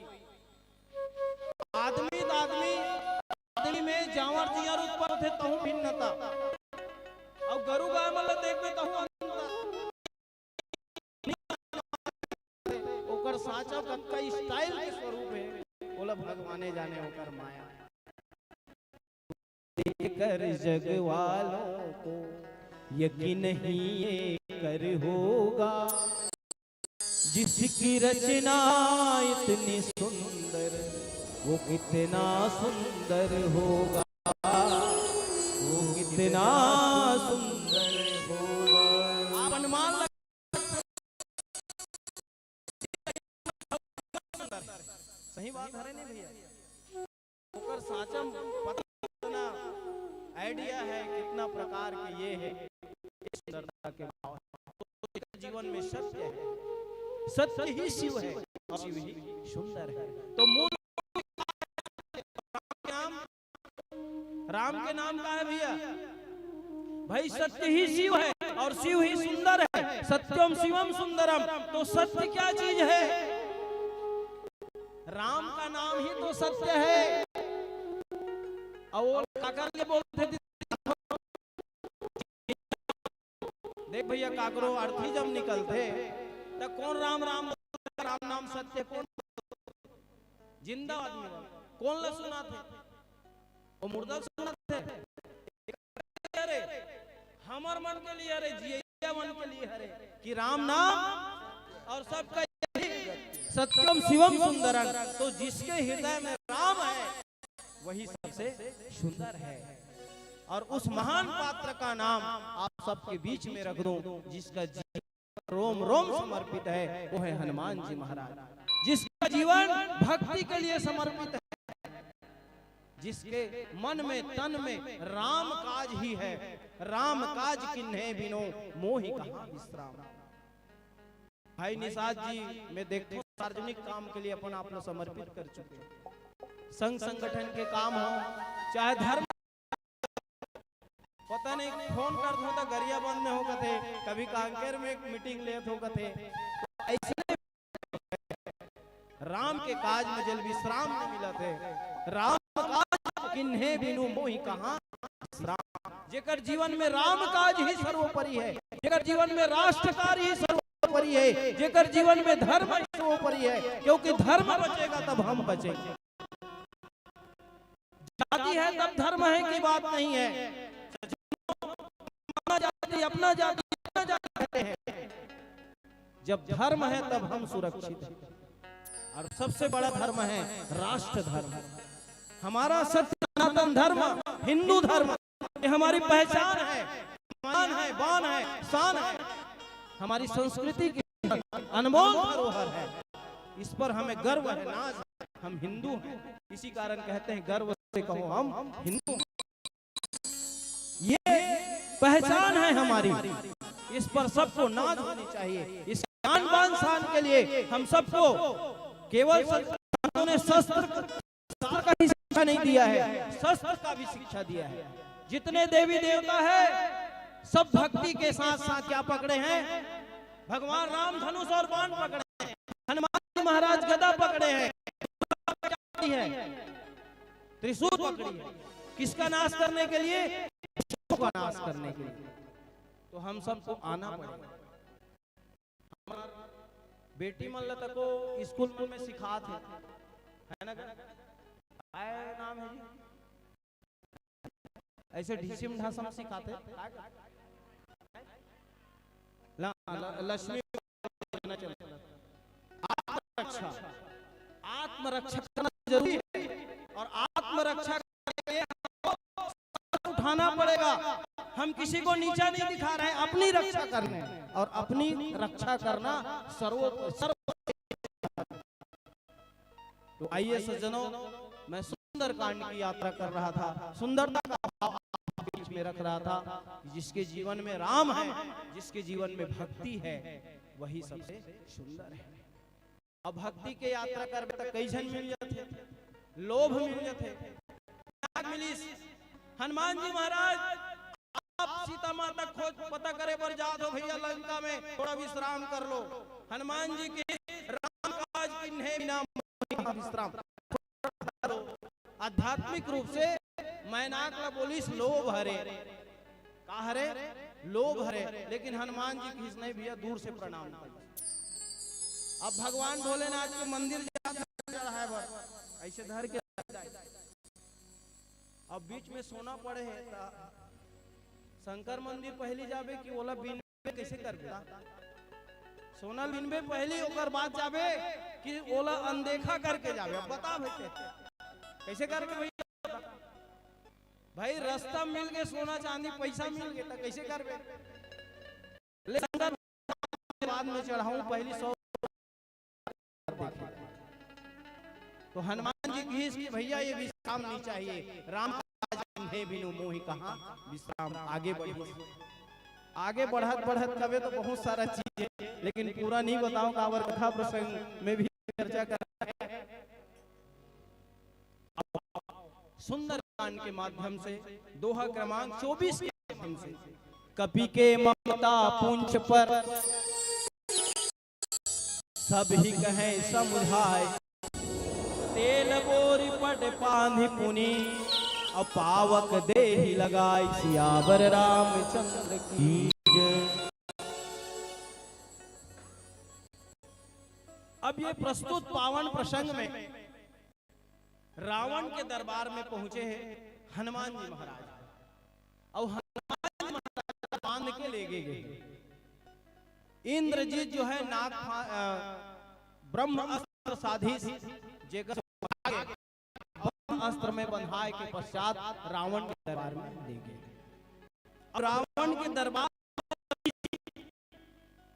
आदमी त आदमी, आदमी में जांवर जिंवर उत्पन्न होथे, तहूं भिन्नता। अउ गरु गाय मन ल देखबे, तहूं अंतर। ओकर साचा कतका स्टाइल के स्वरूप हे, ओला भगवाने जाने ओकर माया। देखकर जग वालों को यकीन ही ये कर होगा, जिसकी रचना इतनी सुंदर, वो कितना सुंदर होगा, वो कितना सुंदर होगा। आप अनुमान लगा, सही बात है नहीं भैया? ओकर साचा पता कितना आइडिया है, कितना प्रकार के ये है, इस सुंदरता के भाव है। तो जीवन में सत्य है, सत्य ही शिव है और शिव ही सुंदर है। तो मूल राम, राम के नाम का है भैया? भाई, सत्य ही शिव है और शिव ही सुंदर है। सत्यम शिवम सुंदरम। तो सत्य क्या चीज है? राम का नाम ही तो सत्य है। अउ वो काकर ले बोलथे, देख भैया, काकरो अर्थी जब निकलथे, त कोन राम राम बोलथे? राम नाम सत्य कोन? जिंदा आदमी बर। कोन ला सुनाथे? वो मुर्दा सुनाथे। अरे, हमर मन के लिए, अरे, जिया मन के लिए, अरे, कि राम नाम और सबका यही सत्यम शिवम सुंदरम। तो जिसके हृदय में राम है, वही सबसे सुंदर है। और उस महान पात्र का नाम आप सबके बीच में रख दूं, जिसका जीवन रोम रोम समर्पित है, वो है हनुमान जी महाराज, जिसका जीवन भक्ति के लिए समर्पित है, जिसके मन में, तन में राम काज ही है। राम काज किन्हे बिनो, मोहि कहां विश्राम। भाई निषाद जी, मैं देखता हूँ, सार्वजनिक काम के लिए अपन आप लोग समर्पित कर चुके हैं। संघ संगठन के काम हो, चाहे धर्म, पता नहीं, फोन करत हो तो गरियाबंद में हो कथे, कभी कांकेर में एक मीटिंग लेत हो कथे। तो ऐसे राम के काज में जल विश्राम नहीं मिलत हे। राम काज किन्हे बिनु मोहि कहाँ विश्राम। जेकर जीवन में राम काज ही सर्वोपरि है, जेकर जीवन में राष्ट्र कार्य ही सर्वोपरि है, जेकर जीवन में धर्म ही सर्वोपरि है, क्योंकि धर्म बचेगा तब हम बचेंगे। जाति है तब धर्म है की बात नहीं है। अपना जाति, अपना जाति, अपना जाति कहते हैं। जब धर्म है तब हम सुरक्षित हैं। और सबसे बड़ा धर्म है राष्ट्र धर्म। हमारा सत्य सनातन धर्म, हिंदू धर्म, ये हमारी पहचान है, मान है, बान है, शान है। हमारी संस्कृति की अनमोल धरोहर है। इस पर हमें गर्व है, नाज है। हम हिंदू हैं, इसी कारण कहते हैं गर्व से कहो हम हिंदू हैं। ये पहचान है हमारी, इस पर सबको नाज होनी चाहिए। इस आन बान शान के लिए हम सबको केवल शस्त्र, उन्होंने शस्त्र, शस्त्र का ही शिक्षा नहीं दिया है, शस्त्र का भी शिक्षा दिया है। जितने देवी देवता है, सब भक्ति के साथ साथ क्या पकड़े हैं? भगवान राम धनुष और बाण पकड़े हैं, हनुमान जी महाराज गदा पकड़े हैं, त्रिशूल पकड़ी है। किसका नाश करने के लिए? दुष्टों का नाश करने के लिए। तो हम सबको आना पड़ेगा। हमार बेटी मन ला तको स्कूल मन में सिखात हे, है ना? काय नाम है जी? ऐसे ढिसिम ढासम सिखाते। ला-, ल-, लक्ष्मी योजना चल। आत्मरक्षा, आत्मरक्षा करना जरूरी है। और आत्मरक्षा के लिए हमको उठाना पड़ेगा। हम किसी को नीचा नहीं दिखा रहे हैं, अपनी रक्षा करने, और अपनी रक्षा करना सर्व सर्व। तो आइए सज्जनों, मैं सुंदरकांड की यात्रा कर रहा था, सुंदरता का भाव आपके बीच में रख रहा था कि जिसके जीवन में राम है, जिसके जीवन में भक्ति है, वही सबसे सुंदर है। अब भक्ति के यात्रा करबे त कई झन मिल जाथे, लोभ मिल जाथे। मिलिस हनुमान जी महाराज, आप सीता माता खोज पता करे बर जात हो भैया, लंका में थोड़ा विश्राम कर लो। हनुमान जी के राम काज किन्हे बिना मोहि कहाँ विश्राम। आध्यात्मिक रूप से मैनाक ला बोलिस लोभ हरे, का हरे? लोभ हरे। लेकिन हनुमान जी किहिस नहीं भैया, दूर से प्रणाम कर। अब भगवान भोलेनाथ के मंदिर जात हे चढ़ाए बर, ऐसे धर के अब बीच में सोना पड़े हे, त शंकर मंदिर पहली जाबे कि ओला बीनबे, कैसे करबे? सोना बीनबे पहली, ओकर बाद जाबे कि ओला अनदेखा करके जाबे? अब बता भाई, कैसे, कैसे करबे भैया? भाई, रास्ता मिल के, सोना चांदी पैसा मिल के, त कैसे करबे? ले शंकर बाद में चढ़ाऊं, पहली सौ देखे। तो हनुमान जी किहिस कि भैया, ये विश्राम नहीं चाहिए, राम काज किन्हे बिनु मोहि कहाँ विश्राम। आगे बढ़ी, आगे बढ़त बढ़त कबे तो बहुत सारा चीज है, लेकिन पूरा नहीं बताऊं, काबर कथा प्रसंग में भी चर्चा कर। सुंदरकांड के माध्यम से, दोहा क्रमांक चौबीस के माध्यम से, कपि के ममता पुंछ पर सब ही कहे समुझाय, तेल बोरि पट पांधि पुनि अउ पावक देहि लगाय। सियावर रामचंद्र की जय। अब ये प्रस्तुत पावन प्रसंग में रावण के दरबार में पहुंचे हैं हनुमान जी महाराज, और हनुमान जी महाराज बांध के ले गए गए। इंद्रजीत जो है नाग फा-, अ, ब्रह्म अस्त्र साधिस, जेकर ब्रह्म अस्त्र में बंधाए के पश्चात रावण के दरबार में ले गए। अब रावण के दरबार,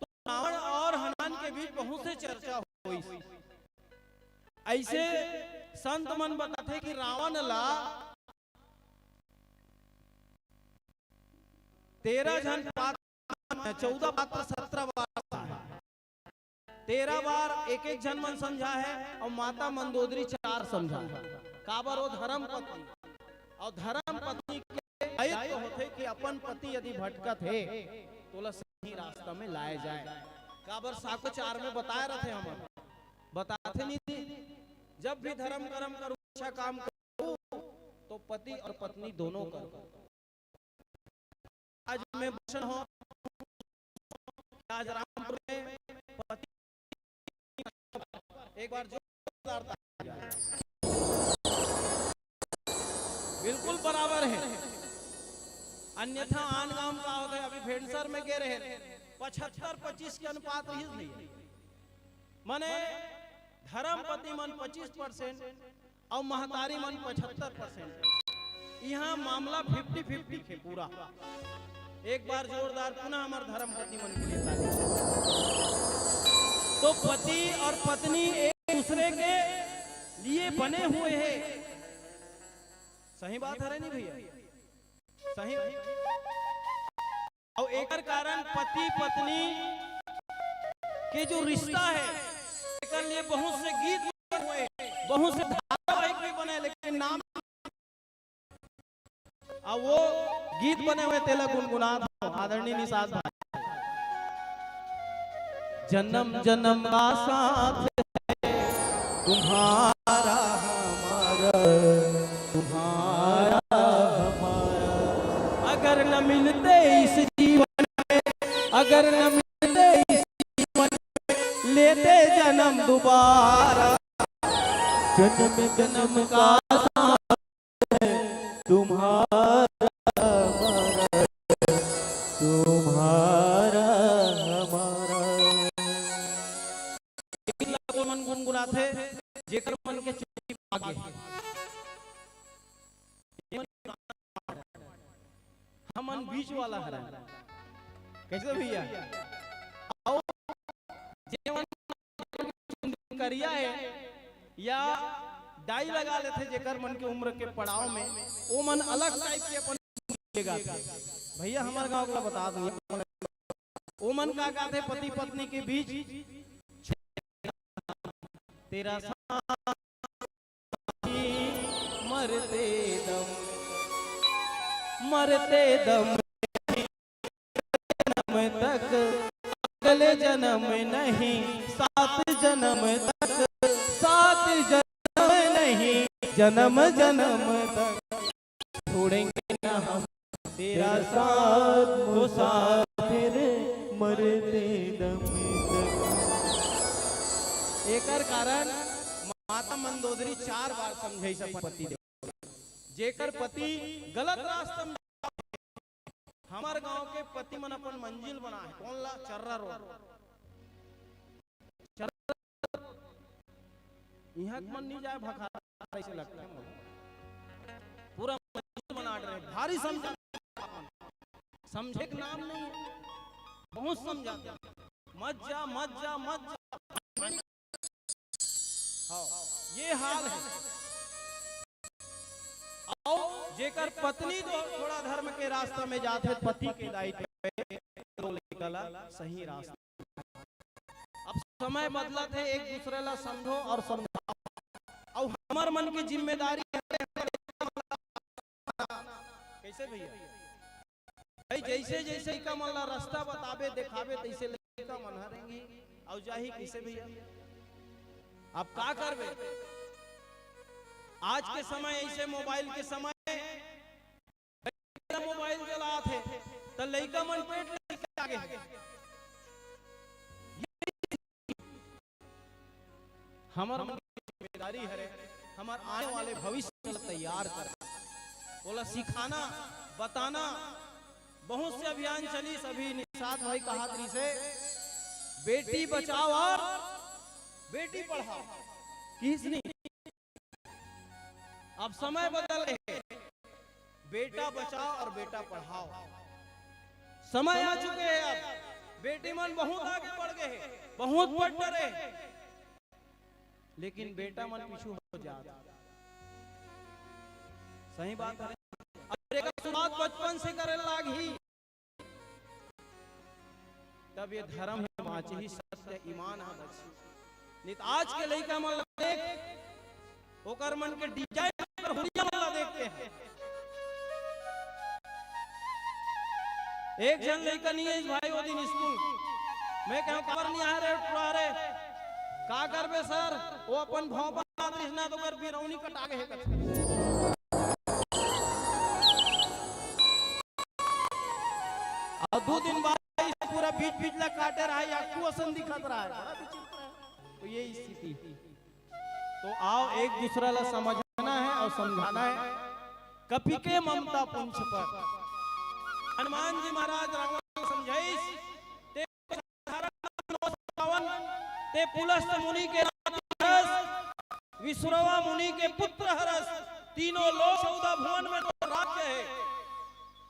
तो रावण और हनुमान के बीच बहुत से चर्चा हुई। ऐसे संत मन बताथे कि रावण ला तेरह झन पात्र, चौदह पात्र, सत्रह बार, तेरह बार एक एक झन मन समझा है, और माता मंदोदरी चार समझा है। काबर वो धर्म पत्नी, और धर्म पत्नी के दायित्व होथे कि अपन पति यदि भटकत हे, तो ओला सही रास्ता में लाया जाए। काबर साको चार में बताए रथे हमन, बताथे नहीं, जब भी धर्म कर्म करो, अच्छा काम करो, वो पति और पत्नी दोनों कर। आज मैं वचन हो, आज रामपुर में पति, एक बार जोरदार ताली। बिल्कुल बराबर है, अन्यथा आन गांव का होता है। अभी भेंडसर में गे रहे, पचहत्तर पच्चीस के अनुपात रही भैया। माने धर्मपति मन पच्चीस परसेंट और महतारी मन पचहत्तर परसेंट। यहाँ मामला फिफ्टी फिफ्टी है पूरा। एक बार जोरदार पुनः हमारे धर्मपति मन के लिए ताली। तो पति और पत्नी एक दूसरे के लिए बने हुए हैं। सही बात है नहीं भैया? सही। और एकर कारण पति पत्नी के जो रिश्ता है, एकर लिए बहुत से गीत बने हुए, बहुत से धारावाहिक भी बने, लेकिन नाम अब वो गीत बने हुए तेला गुनगुनात हो आदरणीय निषाद भाई। जन्म जन्म का साथ है तुम्हारा हमारा, तुम्हारा हमारा। अगर न मिलते इस जीवन में, अगर न मिलते इस जीवन में, लेते जन्म दोबारा। जन्म जन्म का साथ है तुम्हारा हमारा, तुम्हारा हमारा। मन गुनगुनाथे जेकर मन के चुटकी आगे। हमन बीच वाला हरा। कैसे भैया? आओ, जेवन करिया है या डाई लगा लेथे, जेकर मन के उम्र के पड़ाव में, ओ मन अलग टाइप के अपन लेगा। भैया, हमारे गांव का बता दूं, ओ मन का कहते पति पत्नी के बीच तेरा साथ मरते दम, मरते दम जन्म तक, अगले जन्म नहीं, सात जन्म तक, सात जन्म नहीं, जन्म जन्म तक छोड़ेंगे ना हम तेरा साथ, वो साथ तेरे मरते दम तक। एकर कारण माता मंदोदरी चार बार समझाइस अपन पति देव, जेकर पति गलत रास्ता में, हमर गांव के पति मन अपन मंजिल बना है। कौन ला? चर्रा रोड। चर्रा, इहां के मन नहीं जाए भखारा, ऐसे लगता है मोला। पूरा मंजिल बना रहे, भारी समझा, समझे के नाम नहीं है, बहुत समझा। मत जा, मत जा, मत जा। हाँ, ये हाल है। अउ जेकर पत्नी तो थोड़ा धर्म के रास्ता में जाथे, पति के दायित्व में तो लइका ला सही रास्ता। अब समय बदलत है, एक दूसरे ला समझो और समझाओ। अउ हमर मन की जिम्मेदारी है, कैसे भैया? भाई, जैसे जैसे लइका मन ला रास्ता बताबे, देखाबे, तैसे लइका मन हरेंगी। अउ जाही कैसे भैया? आप का करबे? आज के समय ऐसे मोबाइल के समय, मोबाइल चलात हे, त लइका मन पेट लेके आगे हे। हमर मन के जिम्मेदारी हरे, हमर आने वाले भविष्य ला तैयार करना, ओला सिखाना, बताना। बहुत से अभियान चलिस, अभी निषाद भाई कहात रहिसे, बेटी बचाओ और बेटी पढ़ाओ। किस नहीं? अब समय बदल गए हे, बेटा बचाओ और बेटा पढ़ाओ। समय आ चुके हे, अब बेटी मन बहुत आगे बढ़ गए हे, बहुत पढ़ डरे हे, लेकिन बेटा मन पीछू हो जात। सही बात है। अब एकर शुरुआत बचपन से करे लागही, तब ये धर्म हे बाँचही, सत्य ईमान ह बचही। नहीं त आज के लइका मन ला देख, ओकर मन के डिजाइन, ओकर हुलिया मन ला देखते हैं। एक झन लइका नहीं है इस भाई वो दिन स्कूल, मैं कहूँ काबर नहीं आए रे टुरा रे, का करबे सर, वो अपन भौंपा ना तो कर बिरौनी कटा गए हे कथे। बीच ला काटे रहा, या कुआ असन दिखत रहा है। बड़ा विचित्र है। तो ये स्थिति। तो आओ, एक दूसरा ला समझना है और समझाना है। कपि के ममता पुंछ पर हनुमान जी महाराज रावण ला समझाइस, ते साधारण नौ सौ बावन, ते पुलस्त मुनि के नाती हरस, विश्रवा मुनि के पुत्र हरस, तीनों लोक चौदह भुवन में तो राज्य है,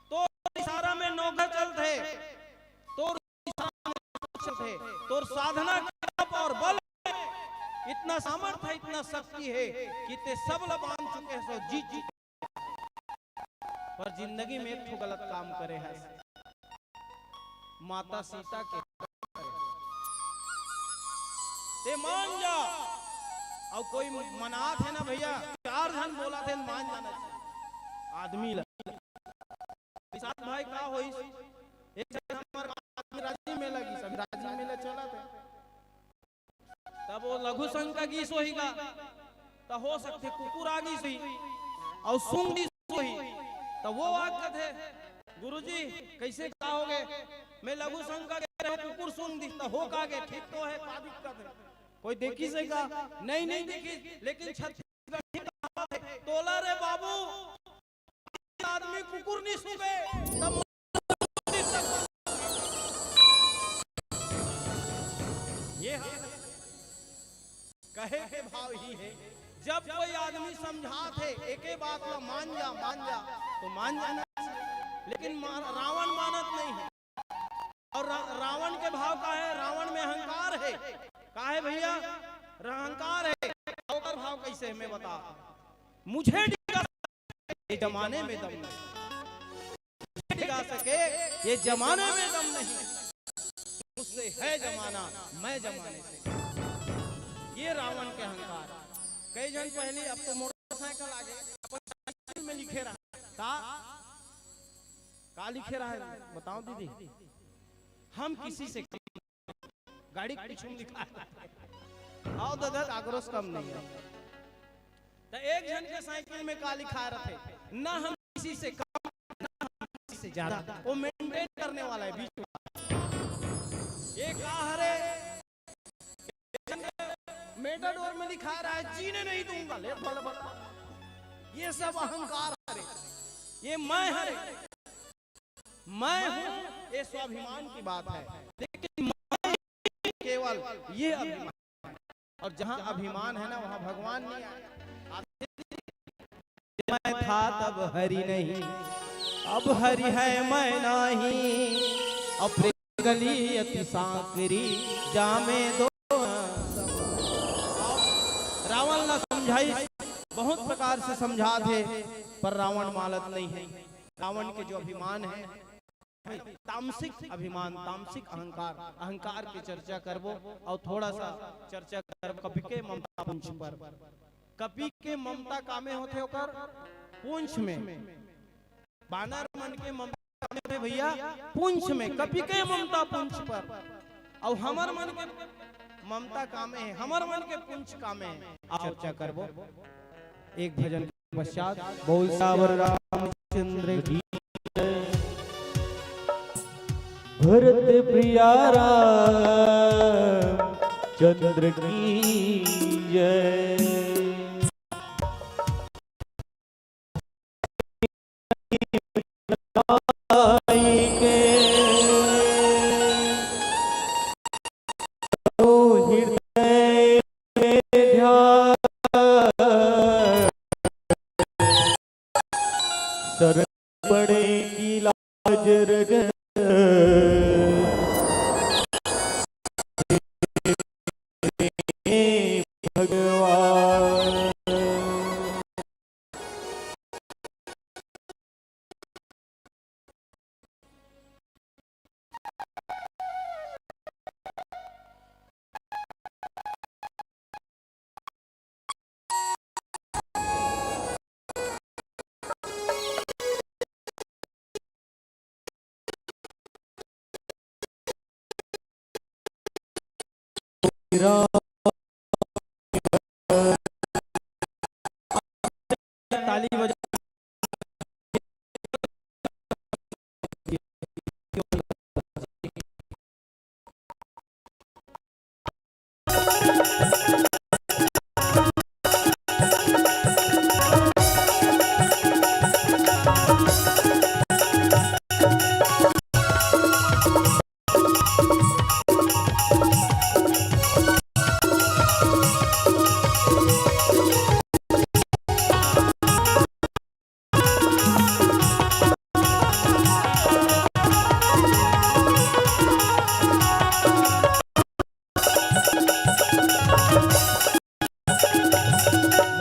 तो इशारा में नौका चलत है, तो थे, तोर साधना के तप और बल में इतना सामर्थ्य है, इतना शक्ति है कि ते सब ला बांध चुके हैं, सो जीत चुके हैं। पर जिंदगी में एक ठो गलत काम करे है, माता सीता के ते मान जा। और कोई मनात है ना भैया, चार झन बोलत है, मान जाना चाहिए आदमी ला। विशाल भाई का होइस? एक जगह हमारे आदमी राजिम मेला गिस, अभी राजिम मेला चलत है। तब वो लघु शंका गिस होही गा, त हो सकथे कुकुर आ गिस होही, अउ सूंघ दिस होही, त वो आके कथे, "गुरुजी, कइसे का होगे? मैं लघु शंका के रहे हूँ, कुकुर सूंघ दिस, त हो का गे? ठीक तो है, का दिक्कत है? कोई देखिस हे का?" नहीं, नहीं देखिस, लेकिन छत्तीसगढ़ी कहावत है, "तोला रे बाबू, आदमी कुकुर नहीं सूंघे, तब ये हाल है।" कहे के भाव ही है, जब कोई आदमी समझात है, एके बात ला मान जा, मान जा, तो मान जाना चाहिए। लेकिन मा-, रावण मानत नहीं है। और रा-, रावण के भाव का है? रावण में अहंकार है। का है भैया? अहंकार है। ओकर भाव कैसे है, मैं बता। मुझे डिगा सके, ये जमाने में दम नहीं। मुझे डिगा सके, ये जमाने में दम नहीं। मुझसे है जमाना, मैं जमाने से। ये रावण के अहंकार। कई झन पहली, अब तो मोटरसाइकिल आ गए, अपन साइकिल में लिखे रहा। का, का लिखे रहा है? बताओ दीदी। हम किसी से कम, गाड़ी के पीछू में लिखा है। आओ दादा, आक्रोश कम नहीं है। तो एक झन के साइकिल में का लिखा रहते, "ना हम किसी से कम, ना हम किसी से ज्यादा।" वो मेंटेन करने वाला है बीच वाला। ये का हरे? मेटाडोर में लिखा रहा है, "जीने नहीं दूंगा।" ले भला बता, ये सब अहंकार हरे, ये मैं हरे, मैं हूँ, ये स्वाभिमान की बात है। लेकिन मैं केवल ये अभिमान, और जहाँ अभिमान है ना, वहाँ भगवान नहीं आए। आप मैं था तब हरि नहीं, अब हरि है मैं नाही, अब प्रेम कली अति सांकरी, जामे दो। रावण ला समझाई, बहुत प्रकार से समझात हे, पर रावण मानत नहीं है। रावण के जो अभिमान है, तामसिक अभिमान, तामसिक अहंकार, अहंकार की चर्चा करबो और थोड़ा सा चर्चा करबो कपि के ममता पुंछ पर। कपि के ममता कामे होथे ओकर पूंछ में। बानर मन के ममता कामे होथे भैया पूंछ में, कपि के ममता पूंछ पर। और हमर मन के ममता कामे हे, हमर मन के पूंछ कामे हे। आओ चर्चा करबो एक भजन के पश्चात। बोल सावर रामचंद्र की जय। भरत प्रिया राम चंद्र की जय। हृदय में ध्यान शरण पड़े की लाज रगन भगवान। ताली बजा।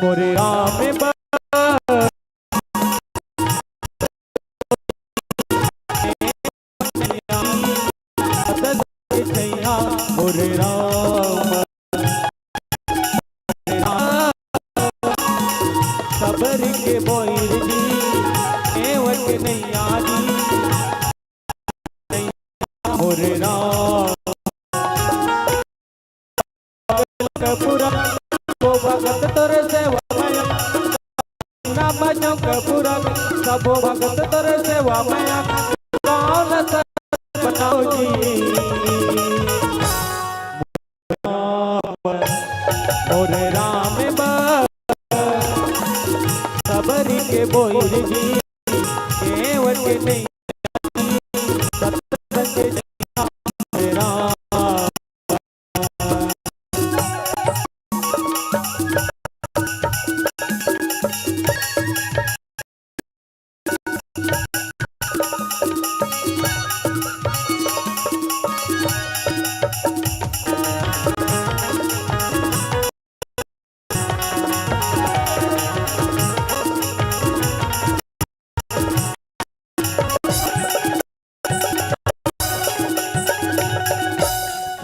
मोरे राम बा मोरे राम, सबरी के बोइर जी, नेवत नैया जी, मोरे राम। कपूरा को भगत तोरे सेवा में, ना बजो कपूरा, सबो भगत तोरे सेवा में, कौन सा बनाओ जी। मोरे राम बा सबरी के बोइर जी, केवट नहीं सत्संग राम।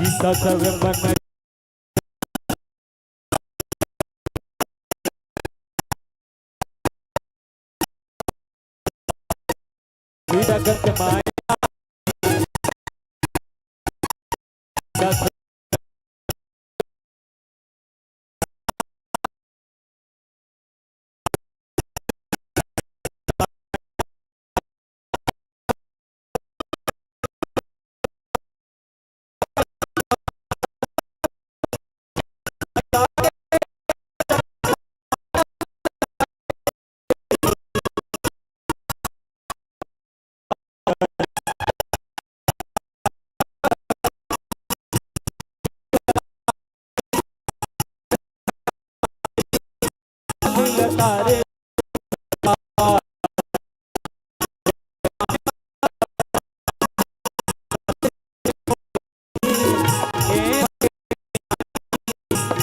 सीता सब मन विरगत माया दस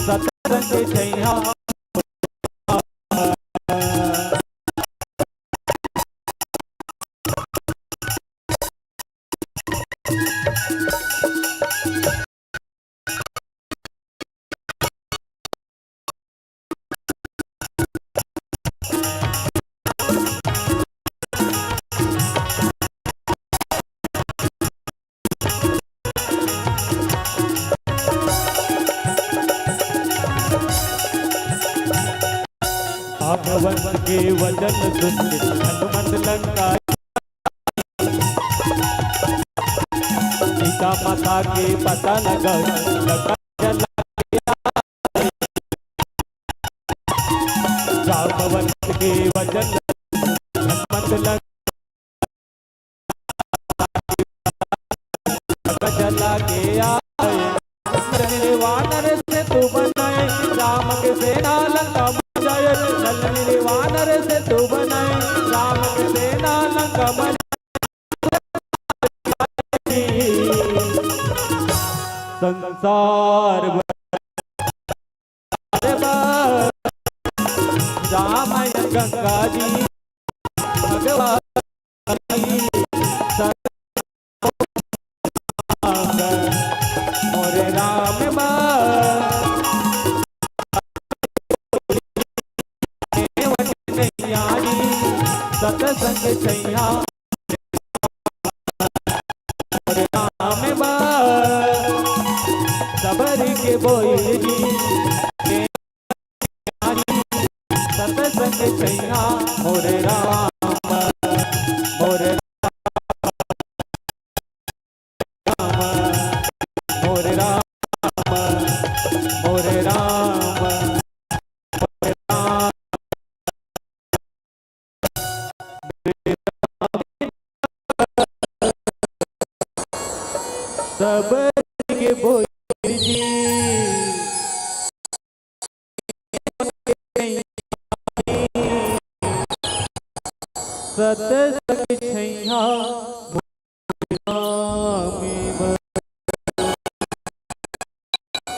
सत्संग छैया। भगवंत के वचन सुन के हनुमंत लंका सीता माता के पता लगा, लगा जला के आए। रामवंत के वचन हनुमंत लंका जला के आए। नल नर वानर सेतु बनाए, राम के सेना लंका में जाए। नल नर वानर सेतु बनाए, राम के सेना लंका में जाए। संसार भर रामायण गंगा जी भगवान की सत्संग मोरे राम बा। सत्संग छैया राम बा सबरी के बोल जी। सत्संग छैया मोरे राम, मोरे राम, मोरे राम, मोरे राम, मोरे राम। सब के बोल जी। सत्संग छैया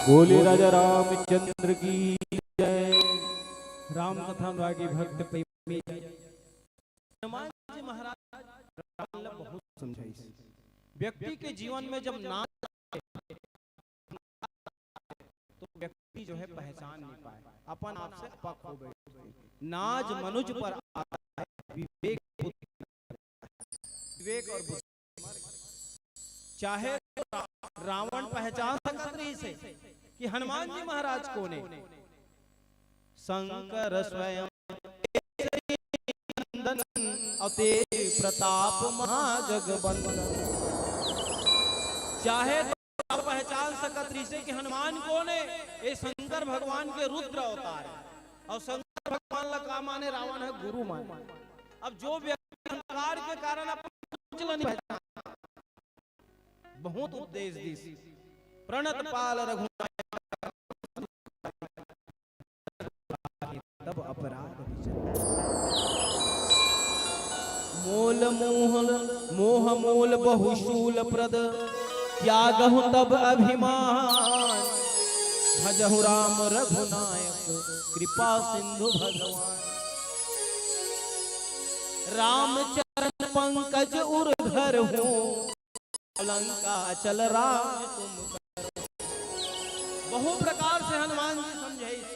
बोले राजा रामचंद्र की जय। राम कथा अनुरागी भक्त प्रेमी हनुमान जी महाराज रावण ला बहुत समझाइस। व्यक्ति के जीवन में जब नाच आए, तो व्यक्ति जो है पहचान नहीं पाए, अपन आप से अपक हो बैठे। नाज मनुज पर आता है, विवेक बुद्धि, विवेक और बुद्धि। चाहे तो रा-, रावण पहचान सकत रहिस हे कि हनुमान जी महाराज कोन हे। शंकर स्वयं तेज नंदन, अवते प्रताप महाजगबंदन। चाहे तो पहचान सकत रहिस हे कि हनुमान कोन हे, ये शंकर भगवान के रुद्र अवतार हे। और शंकर भगवान ला का माने, रावण ह गुरु माने। अब जो व्यक्ति अहंकार के कारण अपन सोच ला नहीं पहचान, बहुत उपदेश दिस। प्रणत पाल रघुनायक तब अपराध विचल। मोल मोह, मोह मोल बहुशूल प्रद, त्यागहु तब अभिमान। भजहु राम रघुनायक कृपा सिंधु भगवान। रामचरण पंकज उर धरहु, लंका चल राम तुम करो। बहु प्रकार से हनुमान जी समझाइस,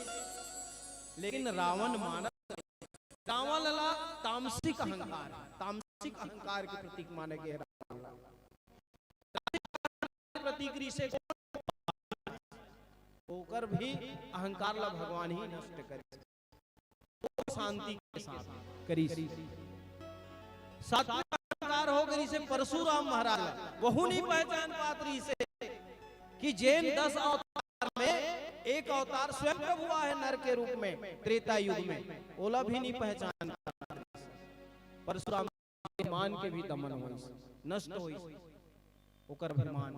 लेकिन रावण मानत नहीं। रावण ला तामसिक अहंकार, तामसिक अहंकार के प्रतीक माने गे रावण ला। प्रतीक रहिस हे ओकर भी अहंकार ला भगवान ही नष्ट करे। वो शांति के साथ करिस। सात्विक अहंकार हो गे रहिस हे परशुराम महाराज ला, वहू नहीं पहचान पात रहिस हे कि जेन दस अवतार में एक अवतार स्वयं प्रभु आहे नर के रूप में त्रेता युग में, ओला भी नहीं पहचान पात रहिस हे। परशुराम के मान के भी दमन होइस, नष्ट होइस ओकर अभिमान।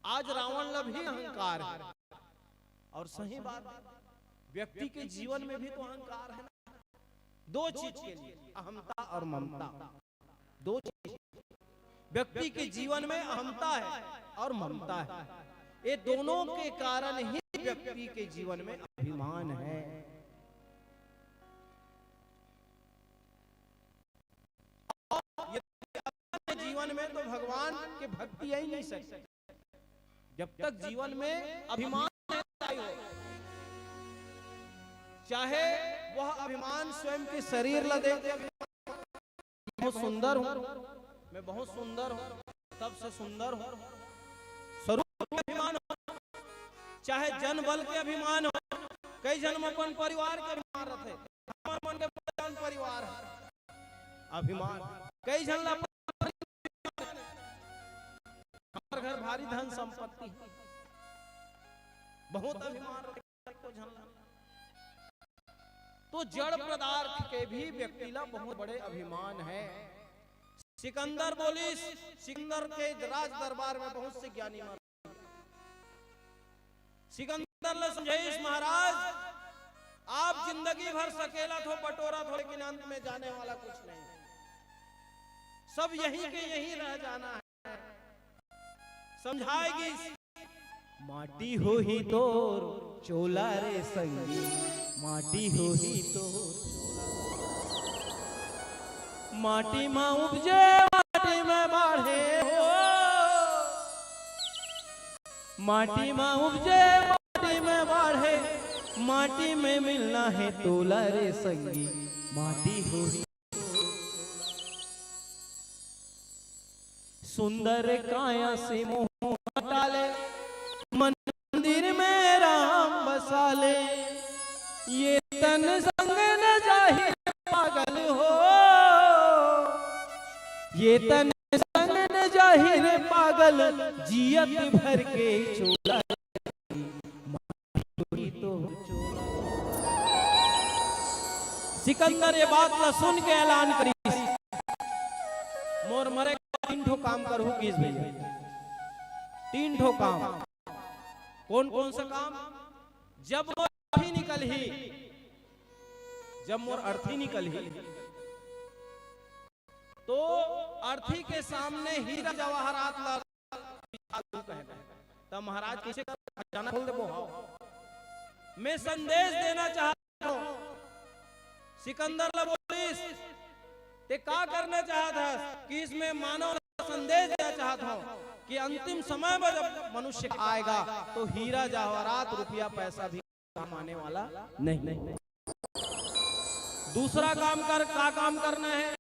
आज रावण ला भी अहंकार है। और सही बात, व्यक्ति के जीवन में भी तो अहंकार है ना। दो चीज के लिए, अहमता और ममता, दो चीज। व्यक्ति के जीवन में अहमता है और ममता है। ये दोनों के कारण ही व्यक्ति के जीवन में अभिमान है। और यदि अपने जीवन में तो भगवान के भक्ति आई नहीं सकती। जब तक जीवन में अभिमान नहीं हो, चाहे वह अभिमान स्वयं के शरीर ला देख के, मैं बहुत सुंदर हूँ, मैं बहुत सुंदर हूँ, सबसे सुंदर हूँ, स्वरूप के अभिमान हो, चाहे जन बल के अभिमान हो, कई जन में अपन परिवार के अभिमान रहिथे, हमर मन के पहचान परिवार है, अभिमान। कई जन ला अपन, हमर घर भारी धन संपत्ति है, बहुत अभिमान रहिथे को झन ला। तो जड़ पदार्थ के भी व्यक्ति ला बहुत बड़े अभिमान है। सिकंदर बोलिस, सिकंदर के राज दरबार में बहुत से ज्ञानी मन। सिकंदर ला समझाइस, महाराज, आप जिंदगी भर सकेलथो, बटोरथो, लेकिन अंत में जाने वाला कुछ नहीं, सब यहीं के यहीं रह जाना है। समझाय गिस, माटी होही तोर चोला रे संगी, माटी होही तोर चोला। माटी मा उपजे, माटी में बाढ़े हो, माटी मा उपजे, माटी में बाढ़े, माटी में मिलना है तोला रे संगी, माटी होही। सुंदर काया से मोह हटा ले, मंदिर में राम बसा ले। ये तन संग न जाहि रे पागल हो, ये तन संग न जाहि रे पागल, जियत भर के चोला। सिकंदर ये बात ला सुन के ऐलान करिस, मोर मरे के बाद तीन ठो काम करहूं किस भैया, तीन ठो काम। कौन कौन सा काम? जब मोर अर्थी निकलही, जब मोर अर्थी निकलही, तो अर्थी के सामने हीरा जवाहरात ला बिछा दूं कहना है। तब महाराज कैसे कर, खजाना खोल देबो? हाँ। मैं संदेश देना चाहता हूँ, सिकंदर ला बोलिस, "ते का करना चाहत हस?" कि इसमें मानव ला संदेश देना चाहत हूँ कि अंतिम समय में जब मनुष्य आएगा तो हीरा जवाहरात, रुपया पैसा भी काम आने वाला नहीं। दूसरा काम कर, का काम करना है?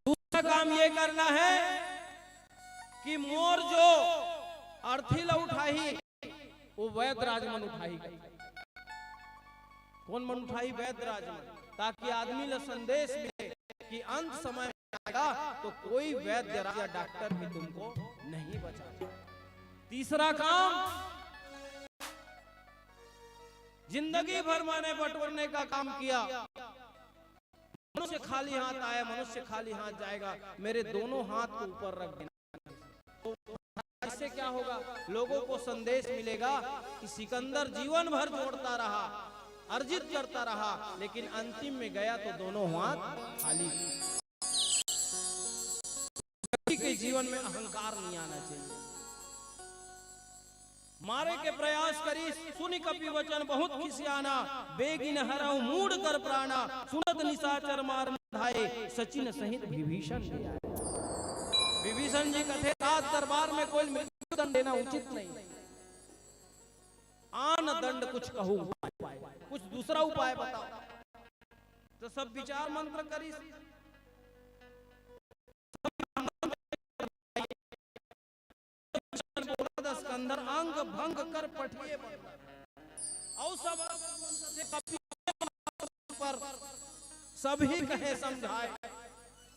दूसरा काम ये करना है कि मोर जो अर्थी ला उठाही, वो वैद्य राज मन उठाही। कौन मन उठाही? वैद्य राज मन। ताकि आदमी ला संदेश मिले कि अंत समय में आएगा तो कोई वैद्य राज या डॉक्टर भी तुमको नहीं बचा पाए। तीसरा काम, जिंदगी भर मैंने बटोरने का काम किया, मनुष्य खाली हाथ आया, मनुष्य खाली हाथ जाएगा। मेरे दोनों हाथ को ऊपर रख देना। तो इससे क्या होगा? लोगों को संदेश मिलेगा कि सिकंदर जीवन भर जोड़ता रहा, अर्जित करता रहा, लेकिन अंतिम में गया तो दोनों हाथ खाली। व्यक्ति के जीवन में अहंकार नहीं आना चाहिए। मारे के प्रयास करिस, सुनि कपि वचन बहुत खिसियाना, बेगिन हरउ मूढ़ कर प्राणा, सुनत निसाचर मार धाए, सचिन सहित विभीषण के आए। विभीषण जी कथे, राज दरबार में कोई मृत्युदंड देना उचित नहीं, आन दंड कुछ कहू उपाय, कुछ दूसरा उपाय बताओ। तो सब विचार मंत्र करिस। बोलत स्कंदर अंग भंग कर पठिए बंदर। अउ सब पर सभी कहे समझाए,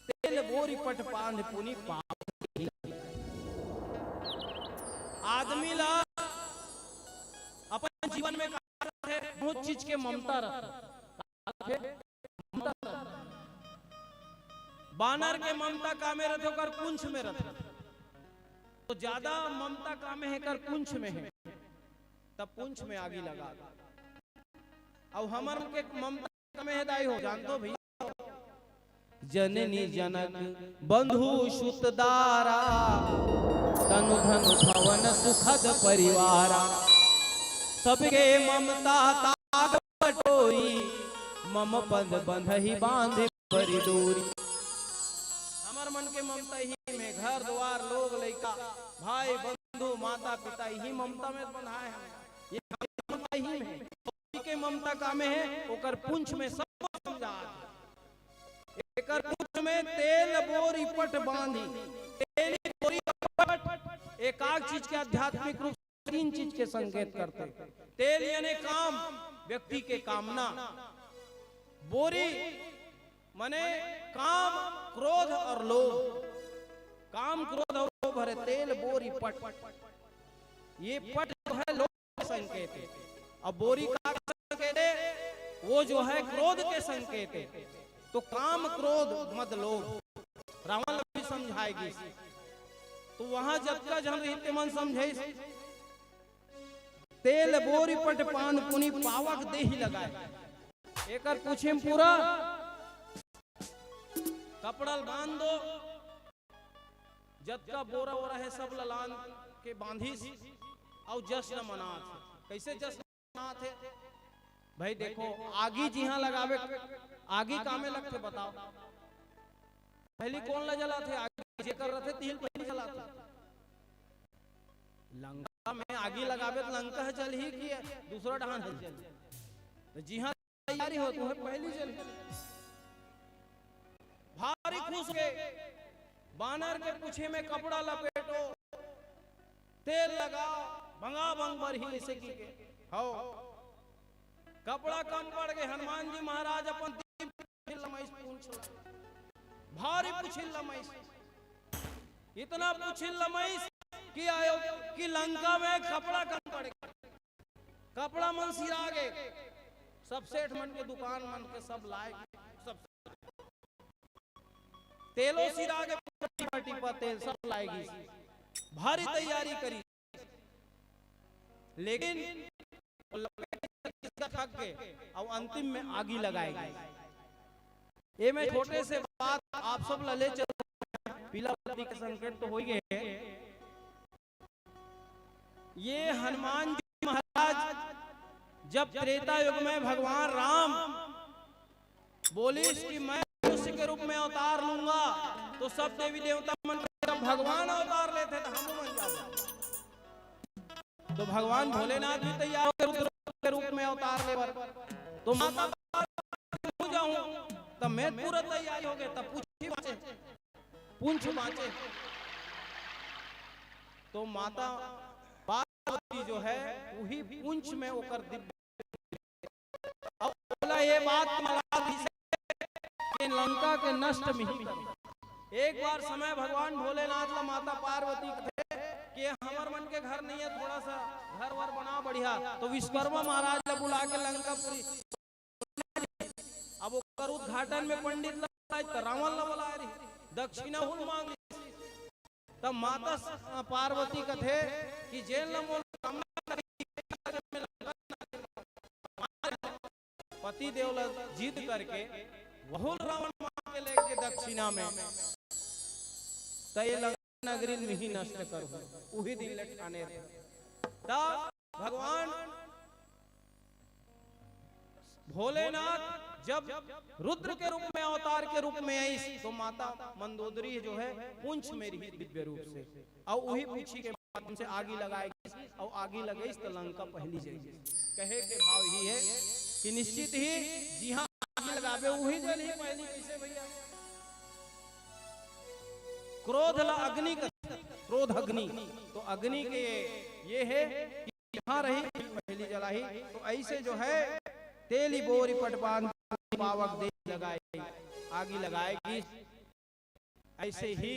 तेल बोरी पट बांध पुनि पावक। आदमी ला अपन जीवन में का रथे? बहुत चीज के ममता रथे। बानर के ममता कामे रथे, ओकर पूंछ में रथे। तो ज्यादा ममता कामे हे, एकर पूंछ में हे, तब पूंछ में आगी लगा दे। अब हमर के ममता कामे हे दाई हो, जानथो भैया, जननी जनक बंधु सुत दारा, तनु धन भवन सुखद परिवारा, सबके ममता ताग बटोई, मम पद बंधहि बांध परि डोरी। हमर मन के ममता ही में घर द्वार, लोग लइका, भाई बंधु, माता पिता, यही ममता में बंधाए हम। ये ममता ही में, के ममता कामे हे, ओकर पूंछ में सब समझा। एकर पूंछ में तेल बोरी पट बांधी, तेल बोरी पट, एकाक चीज के आध्यात्मिक रूप तीन चीज के संकेत करथे। तेल यानी काम, व्यक्ति के कामना। बोरी माने काम, क्रोध और लोभ। काम, क्रोध और लोभ हरे तेल बोरी पट। ये पट जो है लोभ के संकेत हे, और बोरी का संकेत हे? वो जो है क्रोध के संकेत हे। तो काम, क्रोध, मद, लोभ। रावण ला भी समझाए गिस। तो वहां जतका झन रहिस तेमन समझाइस। तेल बोरी पट बांध पुनि पावक देहि लगाए। एकर पूंछ में पूरा कपड़ा ल बांध दो, जतका बोरा वोरा हे सब ल लान के बांधिस, अउ जश्न मनात हे। कइसे जश्न मनात हे? भाई देखो, आगी जिहां लगावे, आगी कामे लगथे बताओ? पहली कोन ला जलाथे? आगी जेकर रथे तिही ल पहली जलाथे। लंका में आगी लगाबे त लंका ह जलही कि दूसरा डहान ह जलही? त जिहां तैयारी होत हे पहली जलही। भारी खुश होके बानर के पूंछ में कपड़ा लपेटो, तेल लगाओ, भंगा भंग बरही अइसे कहिके। हव, कपड़ा कम पड़ गे। हनुमान जी महाराज अपन दिव्य लमइस पूंछ ला, भारी पूंछ लमइस, इतना पूंछ लमइस कि आयो कि लंका में कपड़ा कम पड़ गे, कपड़ा मन सिरा गे, सब सेठ मन के दुकान मन के सब लाए, सब तेलो सिरा गे, टीपा टीपा तेल सब लाए गिस, भारी तैयारी करिस, लेकिन वो लपेट के थक गे, अउ अंतिम में आगी लगाए गिस। ये मैं छोटे से बात आप सब ला ले चल, पीला बत्ती के संकेत तो हो ही गए। ये हनुमान जी महाराज जब त्रेता युग में भगवान राम बोलिस कि मैं मनुष्य के रूप में अवतार लूंगा, तो सब देवी देवता मन, जब भगवान अवतार लेथे, तो हम बन जाबो। तो भगवान भोलेनाथ भी तैयार हो गए रुद्र के रूप में अवतार ले बर। तो माता पार्वती हो जाऊं, तब मैं पूरा तैयारी हो गए, तब पूछी बाँचे, पूछ बाँचे। तो माता पार्वती जो है, वही पूंछ में ओकर दिव्य। अब बोला ये बात महाराज जी से कि लंका के नष्ट मिही कर। एक बार समय भगवान भोलेनाथ ला माता पार्वती कथे कि हमर मन के घर नहीं है, थोड़ा सा घर वर बना बढ़िया। तो विश्वकर्मा महाराज ला बुला के लंकापुरी, अब ओकर उद्घाटन में पंडित ला, त रावण ला बुलाए रही, दक्षिणा हुल मांग ली। तब माता स-, पार्वती कथे कि जेन ला मोर कामना करी, पति देव ला जिद करके वहुल रावण मांग के लेके दक्षिणा में, त ये लंका नगरी में ही नष्ट करूं, उही दिन ले ठाने रहे। तब भगवान भोलेनाथ जब रुद्र के रूप में, अवतार के रूप में आइस, तो माता मंदोदरी जो है, पूंछ में रही दिव्य रूप से, और वही पूछी के माध्यम से आगी लगाए गइस, और आगी लगाइस तो लंका पहली जल गइस। कहे के भाव ही है कि निश्चित ही जिहां आगी लगाबे, वही जलही पहली। कैसे भैया? क्रोध ला अग्नि का, क्रोध अग्नि, तो अग्नि के ये है कि जहां रही पहली जलाही। तो ऐसे जो है, तेली बोरी पटबान पावक दे लगाए, आगी लगाएगी। ऐसे ही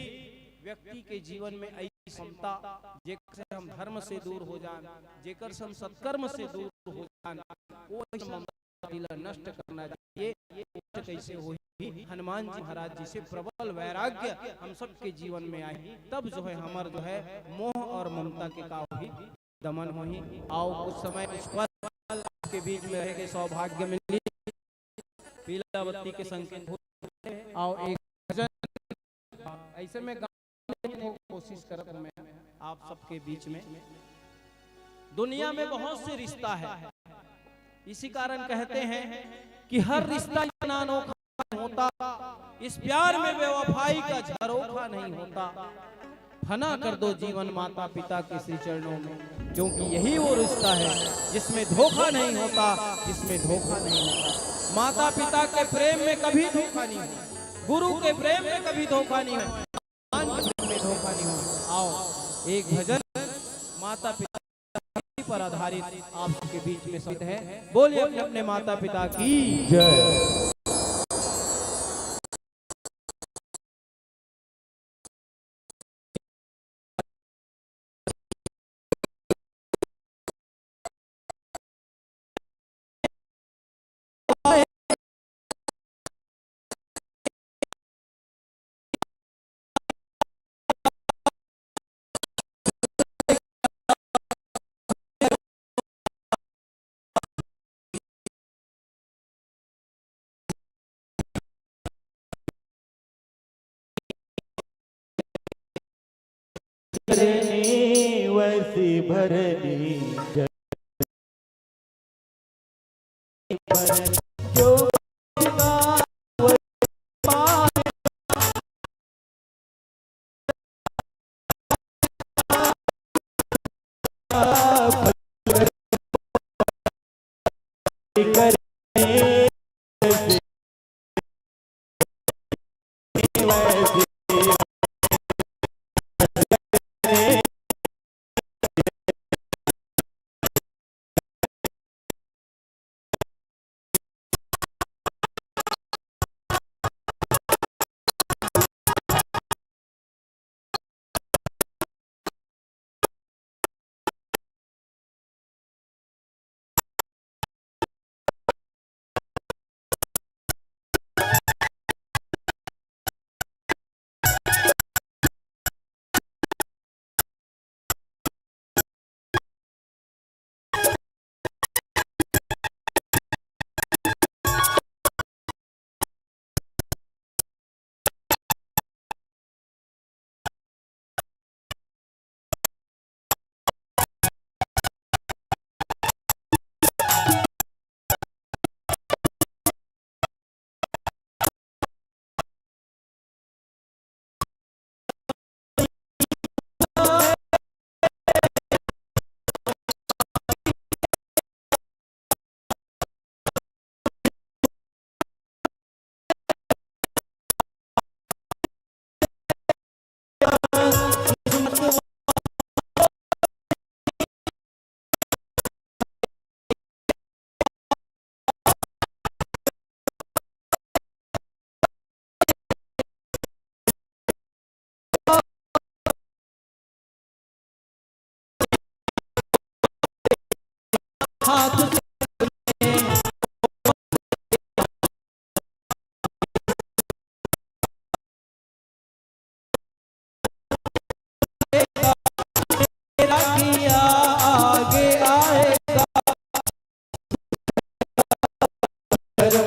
व्यक्ति के जीवन में ऐसी ममता, जेकर से हम धर्म से दूर हो जान, जेकर से हम सत्कर्म से दूर हो जान, वो ऐसी ममता ला नष्ट करना चाहिए। ये नष्ट कैसे होही? हनुमान जी महाराज जी से प्रबल वैराग्य हम सबके जीवन में आए, तब जो है हमर जो है मोह और ममता के का होही, दमन होही। आओ कुछ समय, कुछ पल आपके बीच में रह के सौभाग्य मिली, पीला बत्ती के संकेत हो। आओ एक भजन, ऐसे में गाने की कोशिश करत हूं मैं आप सबके बीच में। दुनिया में बहुत से रिश्ता है, इसी कारण कहते हैं कि हर रिश्ता इतना अनोखा नहीं होता, इस प्यार में बेवफाई का झरोखा नहीं होता। फना कर दो जीवन माता पिता के श्री चरणों में, क्योंकि यही वो रिश्ता है जिसमें धोखा नहीं होता, जिसमें धोखा नहीं होता। माता पिता के प्रेम में कभी धोखा नहीं होता, गुरु के प्रेम में कभी धोखा नहीं होता, भगवान के प्रेम में धोखा नहीं होता। आओ, एक भजन माता पिता पर आधारित आप सबके बीच में समर्पित है। बोलिए अपने अपने माता पिता की जय। करनी वसी भरनी जग भरनी। जो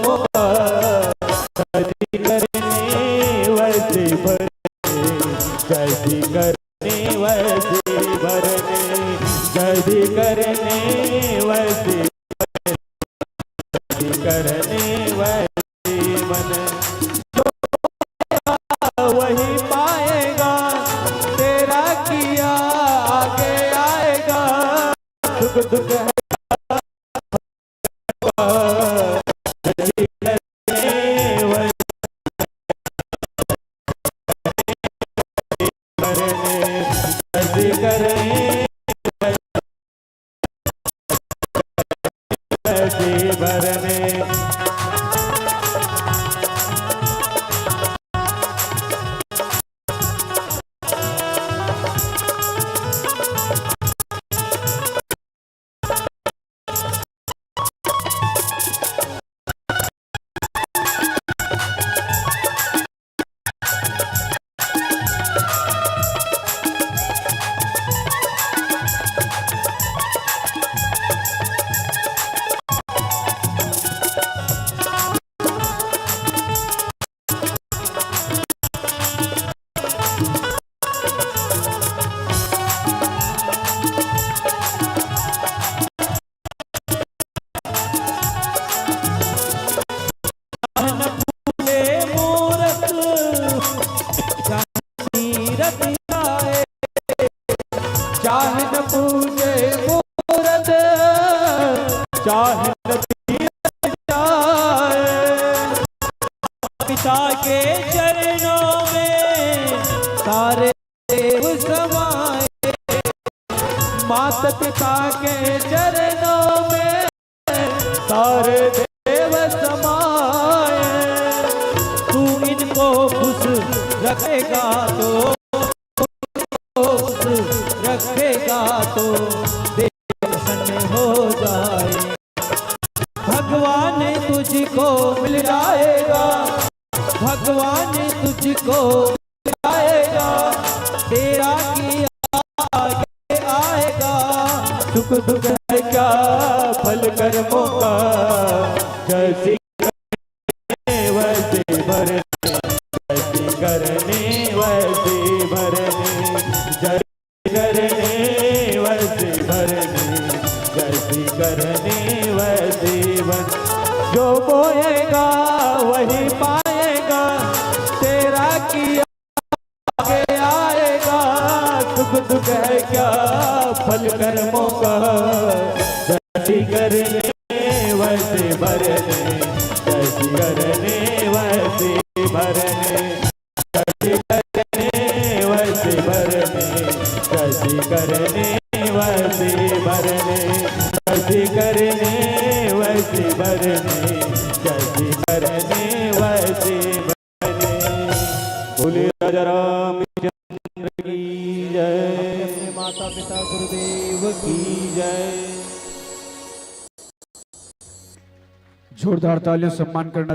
मौका, जैसी करनी वैसी भरनी, जैसी करनी वैसी भरनी, जैसी करनी वैसी, जैसी करनी वैसी मन। जो वही पाएगा, तेरा किया आगे आएगा। सुख दुख है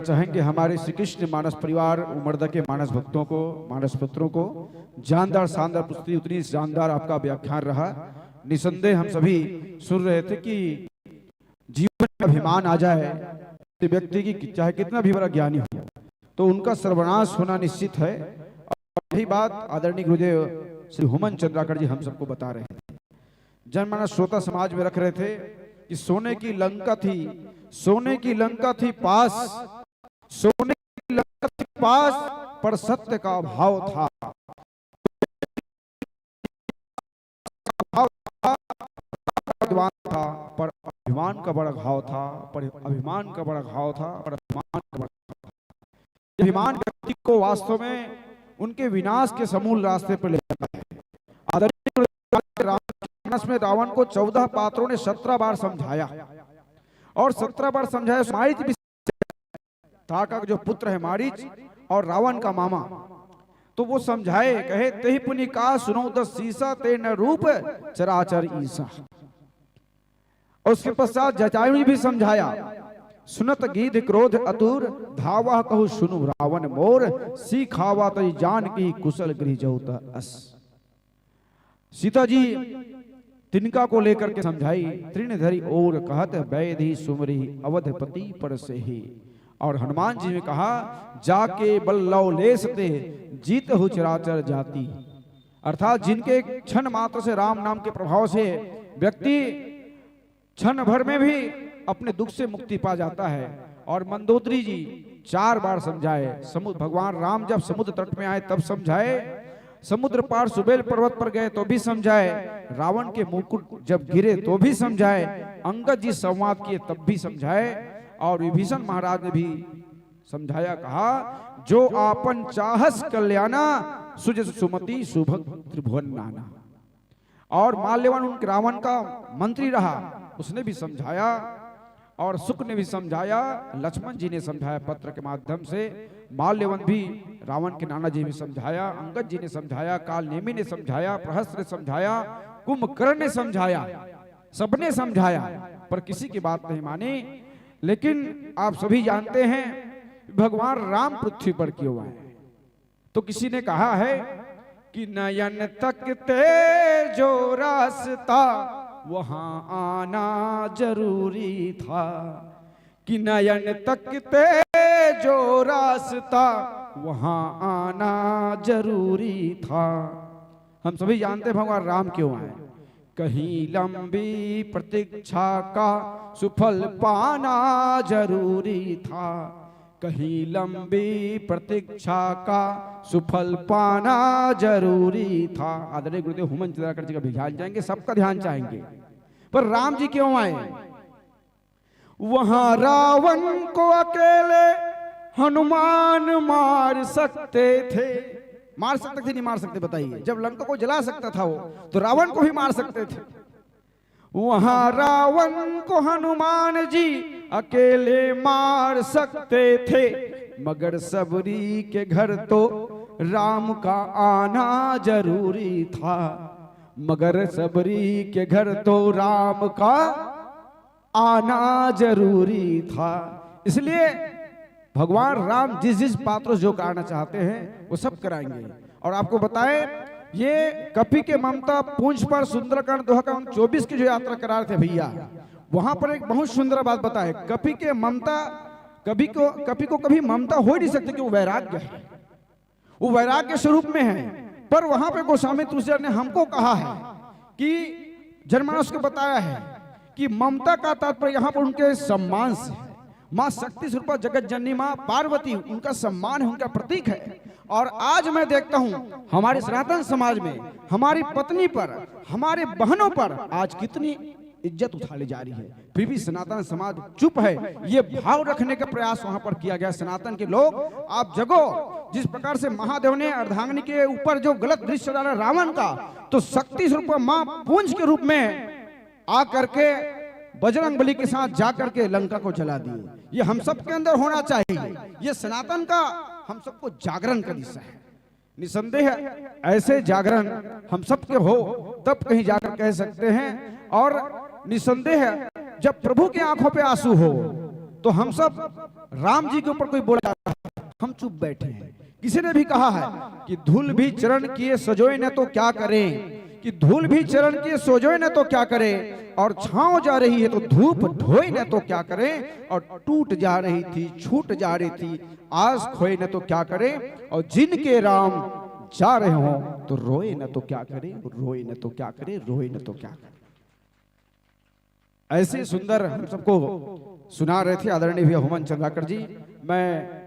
चाहेंगे हमारे श्री कृष्ण मानस परिवार उमरदा के मानस भक्तों को, मानस पुत्रों को। जानदार, शानदार प्रस्तुति, उतनी जानदार आपका व्याख्यान रहा। निसंदेह हम सभी सुन रहे थे कि जीवन में अभिमान आ जाए तो व्यक्ति की, चाहे कितना भी बड़ा ज्ञानी हो, तो उनका सर्वनाश होना निश्चित है। और यही बात आदरणीय गुरुदेव श्री हुमन चंद्राकर जी हम सबको बता रहे थे। जनमानस श्रोता समाज में रख रहे थे कि सोने की लंका थी, सोने की लंका थी पास, सोने की लंका थी पास, पर सत्य का अभाव था। अभाव था, विद्वान था, पर अभिमान का बड़ा घाव था, पर अभिमान का बड़ा घाव था, पर अभिमान का बड़ा घाव था। अभिमान व्यक्ति को वास्तव में उनके विनाश के समूल रास्ते पर ले जाता है। आदरणीय रामचरितमानस में रावण को चौदह पात्रों ने सत्रह बार समझाया, और सत्रह बार समझाया। मारिच भी, ताका का जो पुत्र है मारिच और रावण का मामा, तो वो समझाए, कहे, "तेहि पुनि कहा सुनौ दस सीसा, ते न रूप चराचर ईसा।" और उसके पश्चात जटायु ने भी समझाया, "सुनत गीध क्रोध अतुर, धावा कहु सुनु रावण मोर, सीखावा तज जानकी कुशल गृह जौत अस।" सीता जी तिनका को लेकर के समझाई, "तृण धरि ओर कहत, बैधि सुमरि अवधपति परसेहि।" और हनुमान जी ने कहा, "जाके बल लव लेस ते, जीतहु चराचर जाति।" अर्थात जिनके क्षण मात्र से राम नाम के प्रभाव से व्यक्ति क्षण भर में भी अपने दुख से मुक्ति पा जाता है। और मंदोदरी जी चार बार समझाए, समुद्र, भगवान राम जब समुद्र तट में आए तब समझाए, समुद्र पार सुबेल पर्वत पर गए तो भी समझाए, रावण के मुकुट जब गिरे तो भी समझाए, अंगद जी संवाद किए तब भी समझाए, और विभीषण महाराज ने भी समझाया, कहा, "जो आपन चाहस कल्याणा, सुजस सुमति सुभग त्रिभुवन नाना।" और माल्यवन उनके, रावण का मंत्री रहा, उसने भी समझाया, और शुक ने भी समझाया, लक्ष्मण जी ने समझाया पत्र के माध्यम से, माल्यवन भी, रावण के नाना जी भी समझाया, अंगद जी ने समझाया, काल नेमी ने समझाया, प्रहस्त ने समझाया, कुंभकर्ण ने समझाया, सबने समझाया, पर किसी की बात नहीं मानी। लेकिन आप सभी जानते हैं, भगवान राम पृथ्वी पर क्यों आए? तो किसी ने कहा है कि नयन तकते जो रास्ता, वहां आना जरूरी था, कि नयन तकते जो रास्ता, वहां आना जरूरी था। हम सभी जानते हैं भगवान राम क्यों आए। कहीं लंबी प्रतीक्षा का सुफल पाना जरूरी था, कहीं लंबी प्रतीक्षा का सुफल पाना जरूरी था। आदरणीय गुरुदेव हुमन चंद्राकर जी का भी ध्यान चाहेंगे, सबका ध्यान चाहेंगे, पर राम जी क्यों आए? वहां रावण को अकेले हनुमान मार सकते थे। मार सकते थे, नहीं मार सकते, बताइए? जब लंका को जला सकता था वो, तो रावण को भी मार सकते थे। वहां रावण को हनुमान जी अकेले मार सकते थे, मगर सबरी के घर तो राम का आना जरूरी था, मगर सबरी के घर तो राम का आना जरूरी था। इसलिए भगवान राम जिस जिस पात्रों से जो कराना चाहते हैं, वो सब कराएंगे। और आपको बताएं, ये कपि के ममता पूंछ पर सुंदरकांड दोहा क्रमांक चौबीस की जो यात्रा करा रहे थे भैया, वहां पर एक बहुत सुंदर बात बताए। कपि के ममता, कवि को, कपि को कभी ममता हो ही नहीं सकती, क्योंकि वो वैराग्य है, वो वैराग्य स्वरूप में है। पर वहां पे गोस्वामी तुलसीदास ने हमको कहा है कि जनमानस को बताया है कि ममता का तात्पर्य यहाँ पर उनके सम्मान से है। माँ शक्ति स्वरूपा जगत जननी माँ पार्वती उनका सम्मान है, उनका प्रतीक है। और आज मैं देखता हूँ हमारे सनातन समाज में हमारी पत्नी पर, हमारे बहनों पर आज कितनी इज्जत उछाली जा रही है, फिर भी सनातन समाज चुप है। ये भाव रखने का प्रयास वहां पर किया गया। सनातन के लोग, आप जगो। जिस प्रकार से महादेव ने अर्धांगिनी के ऊपर जो गलत दृश्य डाला रावण का, तो शक्ति स्वरूप मां पूंछ के रूप में आ करके बजरंग बली के साथ जा करके लंका को जला दिए। ये हम सब के अंदर होना चाहिए। ये सनातन का हम सबको जागरण का दिशा है। निसंदेह ऐसे जागरण हम सबके हो, तब कहीं जाकर कह सकते हैं। और निसंदेह जब प्रभु के आंखों पे आंसू हो, तो हम सब राम जी के ऊपर कोई बोला, हम चुप बैठे हैं। किसी ने भी कहा है कि धूल भी चरण किए सजोए न तो क्या करें, कि धूल भी चरण किए सजोए न तो क्या करें, और छांव जा रही है तो धूप ढोए न तो क्या करें, और टूट जा रही थी, छूट जा रही थी, आस खोए न तो क्या करें, और जिनके राम जा रहे हों तो रोए न तो क्या करें, रोए न तो क्या करें, रोए न तो क्या करें। ऐसे सुंदर हम सबको सुना रहे थे आदरणीय भैया हुमन चंद्राकर जी। मैं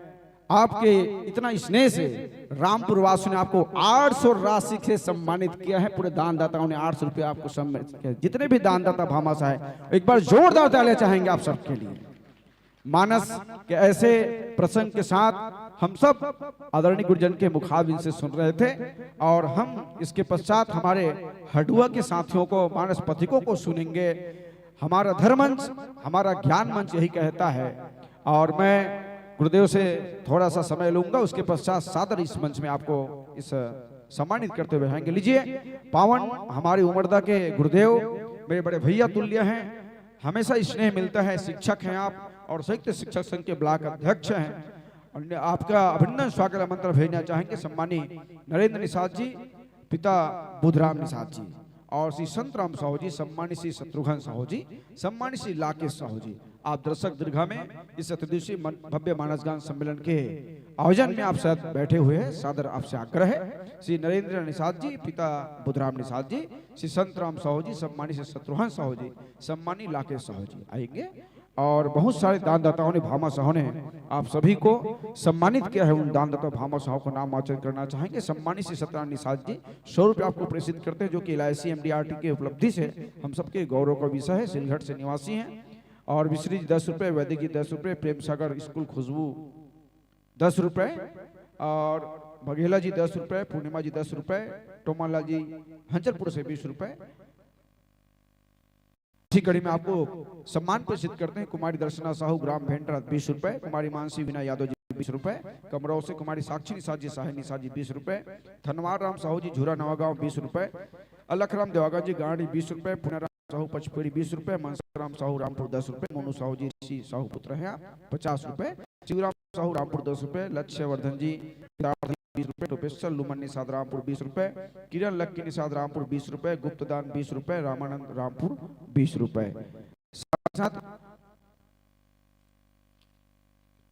आपके इतना स्नेह से, रामपुर वासियों ने आपको आठ सौ राशि से सम्मानित किया है, पूरे दानदाताओं ने आठ सौ रुपये आपको सम्मानित किया है। जितने भी दानदाता भामाशाह है, एक बार जोरदार तालियां चाहेंगे आप सबके लिए। मानस के ऐसे प्रसंग के साथ हम सब आदरणीय गुरुजन के मुखारविंद से सुन रहे थे, और हम इसके पश्चात हमारे हडुआ के साथियों को, मानस पथिकों को सुनेंगे। हमारा धर्म मंच, हमारा ज्ञान मंच यही कहता है। और मैं गुरुदेव से थोड़ा सा समय लूंगा, उसके पश्चात सादर इस मंच में आपको इस सम्मानित करते हुए आएंगे। लीजिए, पावन हमारे उमरदा के गुरुदेव, मेरे बड़े भैया तुल्य हैं, हमेशा स्नेह मिलता है। शिक्षक हैं आप और संयुक्त शिक्षक संघ के ब्लॉक अध्यक्ष हैं। और आपका अभिनंदन स्वागत मंत्र भेजना चाहेंगे सम्मानी नरेंद्र निषाद जी, पिता बुधराम निषाद जी, और श्री संतराम साहू जी, सम्मानित श्री शत्रुघ्न साहू जी, सम्मानित श्री लाकेश साहू जी, आप दर्शक दीर्घा में इस अतिदिवसीय मन-, भव्य मानस गान सम्मेलन के आयोजन में आप सब बैठे हुए हैं, सादर आपसे आग्रह है। श्री नरेंद्र निषाद जी, पिता बुधराम निषाद जी, श्री संतराम साहू जी, सम्मानित श्री शत्रुघ्न साहू जी, सम्मानित लाकेश साहू जी आएंगे। और बहुत सारे दानदाताओं ने, भामा साहू ने आप सभी को सम्मानित किया है। उन दानदाता भामा साहू का नाम वाचन करना चाहेंगे। सम्मानित श्री सत्यनारायण निषाद जी सौ रुपये आपको प्रेषित करते हैं, जो कि L I C M D R T की उपलब्धि से हम सबके गौरव का विषय है। सिलघट से निवासी हैं। और मिश्री जी दस रुपये, वैदिक जी दस रुपये, प्रेम सागर स्कूल खुशबू दस रुपये, और बघेला जी दस रुपये, पूर्णिमा जी दस रुपये, टोमालाल जी हंचलपुर से बीस रुपये। इसी कड़ी में आपको सम्मान प्रेषित करते हैं। कुमारी दर्शना साहू, ग्राम भेंटरा, बीस रुपए। कुमारी मानसी वीणा यादव जी, बीस रुपए। कमरौसे कुमारी साक्षी निषाद जी, साहिल निषाद जी, बीस रुपए। धनवार राम साहू जी, झूरा नवागांव, बीस रुपए। अलख राम देवागा जी, गांडी, बीस रुपए। पुनाराम साहू पचपेड़ी, बीस रुपए। मनसा राम साहू रामपुर, दस रुपए। मोनू साहू जी, ऋषि साहू पुत्र हैं, पचास रुपए। शिवराम साहू रामपुर, दस रुपए। लक्ष्यवर्धन जी, बीस रुपए। टोपेश्वर लुमन निषाद रामपुर, बीस रुपए। किरण लक्की निषाद रामपुर, बीस रुपए। गुप्तदान, बीस रुपए। रामानंद रामपुर, बीस रुपए। साथ साथ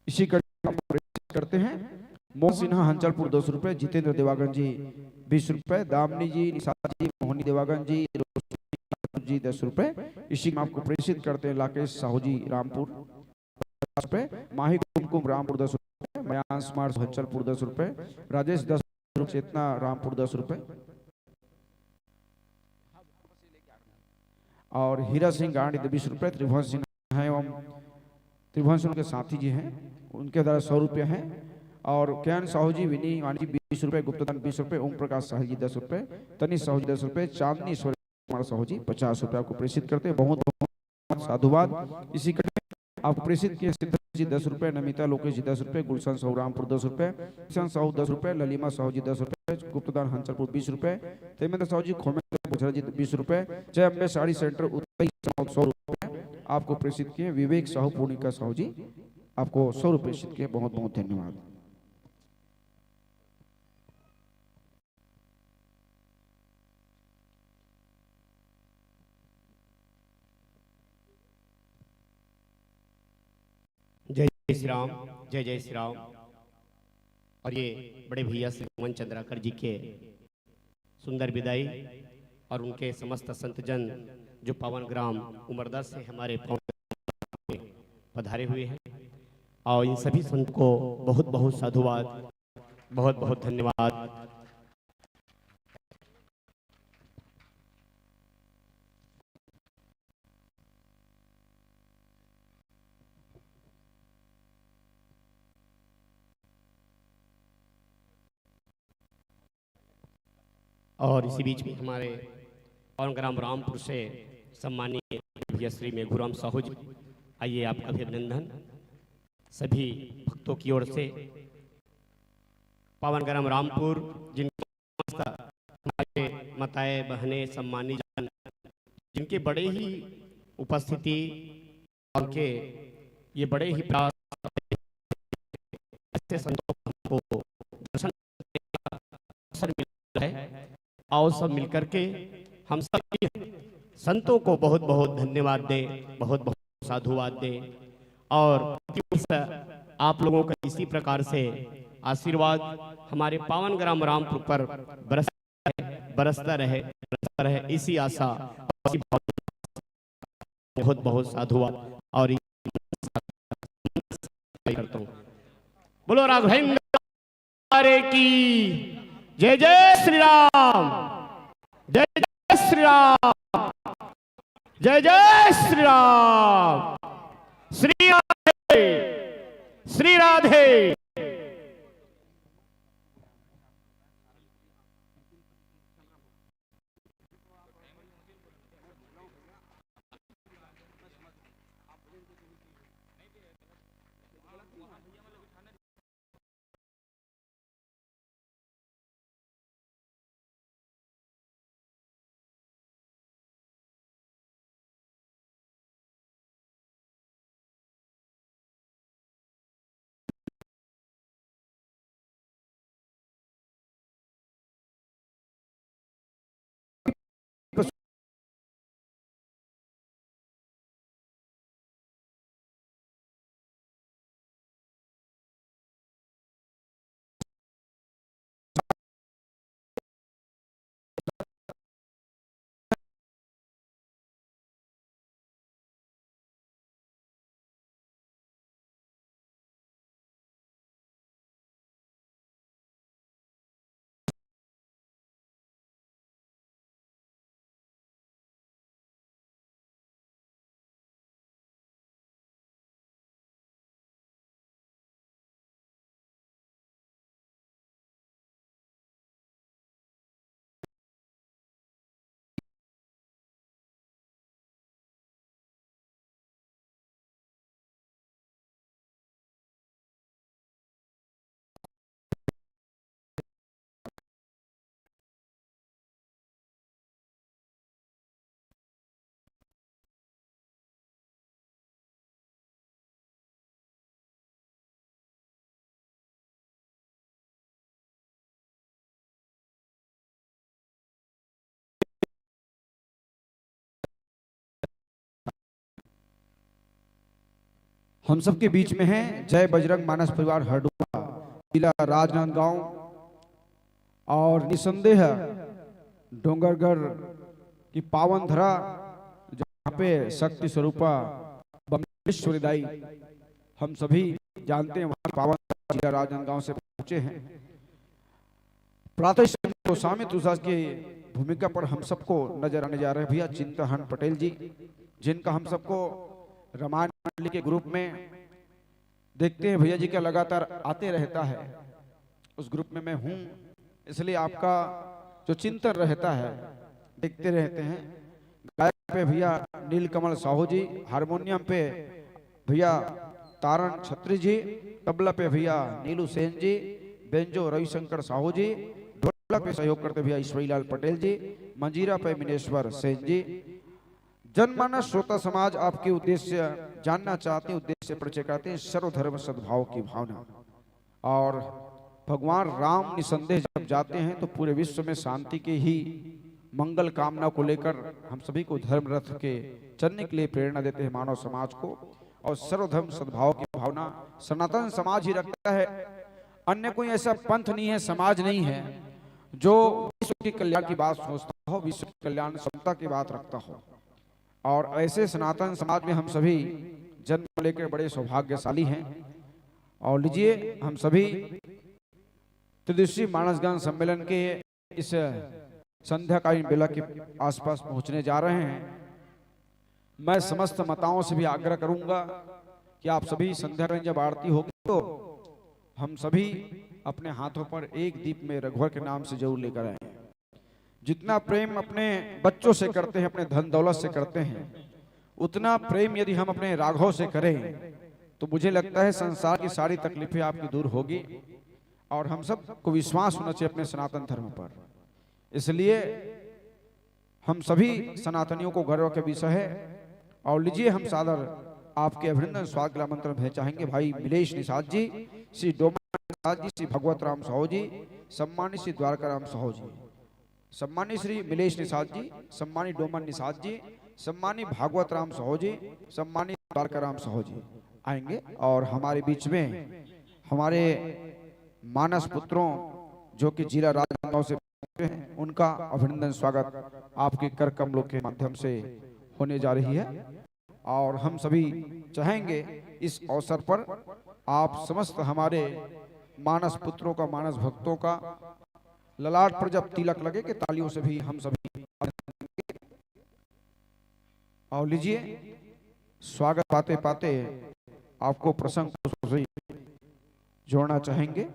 इसी कड़ी में हम प्रेषित करते हैं मोहन सिन्हा हंचलपुर, दस रुपए। जितेंद्र देवागन जी, बीस रुपए। दामिनी जी निषाद जी, मोहनी देवागन जी, रोशनी जी, दस रुपए। इसी में आपको प्रेषित करते हैं लाकेश साहू जी रामपुर, पचास रुपए। माही कुमकुम रामपुर, दस रुपए। मयांश मार हंचलपुर, दस रुपए। राजेश, दस रुपए। चेतना रामपुर, दस रुपए। और हीरा सिंह गांडी, बीस रुपए। त्रिभुवन सिंह हैं एवं त्रिभुवन सिंह उनके साथी जी हैं, उनके द्वारा सौ रुपये हैं। और कयान साहू जी, विनी वाणी जी, बीस रुपये। गुप्तदान, बीस रुपये। ओम प्रकाश साहू जी, दस रुपये। तनिष साहू जी, दस रुपये। चांदनी सुरेश कुमार साहू जी, पचास रुपये आपको प्रेषित करते हैं। बहुत बहुत साधुवाद। इसी कड़ी में आपको प्रेषित किए सिद्धेश जी, दस रुपये। नमिता लोकेश जी, दस रुपये। गुलशन साहू रामपुर, दस रुपये। किशन साहू, दस रुपये। ललिमा साहू जी, दस रुपये। गुप्तदान हंसलपुर, बीस रुपये। देवेंद्र साहू जी, खोमेंद्र बुझरा जी, बीस रुपये। जय अम्बे साड़ी सेंटर उत्तरी, सौ रुपये आपको प्रेषित किए। विवेक साहू, पूर्णिका साहू जी, आपको सौ रुपये प्रेषित किए। बहुत बहुत धन्यवाद। जय जय श्री राम, जय जय श्री राम। और ये बड़े भैया श्री मोहन चंद्राकर जी के सुंदर विदाई और उनके समस्त संतजन जो पावन ग्राम उमरदा से हमारे पावन ग्राम में पधारे हुए हैं, और इन सभी संत को बहुत बहुत साधुवाद, बहुत बहुत धन्यवाद। और इसी बीच में हमारे पावन ग्राम रामपुर से सम्मानित भैया श्री मेघूराम साहू जी, आइए, आपका भी अभिनंदन। सभी भक्तों की ओर से पावन ग्राम रामपुर, जिनको हमारे माताएं, बहनें, सम्मानित जन, जिनके बड़े ही उपस्थिति और उनके ये बड़े ही प्रयास, ऐसे संतों को हमको दर्शन करने का अवसर मिला है। आओ, सब मिलकर के हम सब संतों को बहुत बहुत धन्यवाद दें, बहुत बहुत साधुवाद दें। और आप लोगों का इसी प्रकार से आशीर्वाद हमारे पावन ग्राम रामपुर पर बरसता रहे, बरसता रहे, बरसता रहे, इसी आशा और इसी भावना। बहुत बहुत साधुवाद। और करता हूँ, बोलो राघवेंद्र की जय। जय श्री राम, जय जय श्री राम, जय जय श्री राम। श्री राधे, श्री राधे। हम सबके बीच में हैं जय बजरंग मानस परिवार हरडोहा, जिला राजनांदगांव, और निसंदेह डोंगरगढ़ की पावन धरा, जहाँ पे शक्ति स्वरूपा बम्लेश्वरी दाई, हम सभी जानते हैं, वहाँ पावन जिला राजनांदगांव से पहुँचे हैं। प्रातः गोस्वामी तुलसीदास की भूमिका पर हम सबको नजर आने जा रहे हैं भैया चिंताहन पटेल जी, जिनका हम सबको रामायण मंडली के ग्रुप में देखते हैं। भैया जी का लगातार आते रहता है, उस ग्रुप में मैं हूँ, इसलिए आपका जो चिंतन रहता है, देखते रहते हैं। गायक पे भैया नीलकमल साहू जी, हारमोनियम पे भैया तारण छत्री जी, तबला पे भैया नीलू सेन जी, बेंजो रविशंकर साहू जी, ढोलक पे सहयोग करते भैया ईश्वरीलाल पटेल जी, मंजीरा पे मिनेश्वर सेन जी। जनमानस श्रोता समाज आपके उद्देश्य जानना चाहते हैं, उद्देश्य परिचय कराते हैं, सर्वधर्म सद्भाव की भावना। और भगवान राम निसंदेह जब जाते हैं तो पूरे विश्व में शांति के ही मंगल कामना को लेकर हम सभी को धर्म रथ के चलने के लिए प्रेरणा देते हैं मानव समाज को। और सर्वधर्म सद्भाव की भावना सनातन समाज ही रखता है, अन्य कोई ऐसा पंथ नहीं है, समाज नहीं है जो विश्व के कल्याण की बात सोचता हो, विश्व के कल्याण समता की बात रखता हो। और ऐसे सनातन समाज में हम सभी जन्म लेकर बड़े सौभाग्यशाली हैं। और लीजिए, हम सभी त्रिदिशीय मानस गान सम्मेलन के इस संध्याकालीन बेला के आसपास पहुंचने जा रहे हैं। मैं समस्त माताओं से भी आग्रह करूंगा कि आप सभी संध्याकालीन जब आरती होगी तो हम सभी अपने हाथों पर एक दीप में रघुवर के नाम से जरूर लेकर आए। जितना प्रेम अपने बच्चों से करते हैं, अपने धन दौलत से करते हैं, उतना प्रेम यदि हम अपने राघव से करें तो मुझे लगता है संसार की सारी तकलीफें आपकी दूर होगी। और हम सबको विश्वास होना चाहिए अपने सनातन धर्म पर। इसलिए हम सभी सनातनियों को गर्व का विषय है। और लीजिए, हम सादर आपके अभिनंदन स्वागत के लिए आमंत्रण भेज चाहेंगे भाई मिलेश निषाद जी, श्री डोमन निषाद जी, श्री भगवत राम साहू जी, सम्मानित श्री द्वारका राम साहू जी, सम्मानित श्री मिलेश निषाद जी, सम्मानित डोमन निषाद जी, सम्मानित भागवत राम साहू जी, सम्मानित द्वारका राम साहू जी आएंगे और हमारे बीच में हमारे मानस पुत्रों जो कि जिला राजनांदगांव से हैं, उनका अभिनंदन स्वागत आपके कर कमलों के माध्यम से होने जा रही है। और हम सभी चाहेंगे इस अवसर पर आप समस्त हमारे मानस पुत्रों का, मानस भक्तों का ललाट पर जब तिलक लगे कि तालियों से भी हम सभी। और लीजिए, स्वागत पाते पाते आपको प्रसंग से जोड़ना चाहेंगे।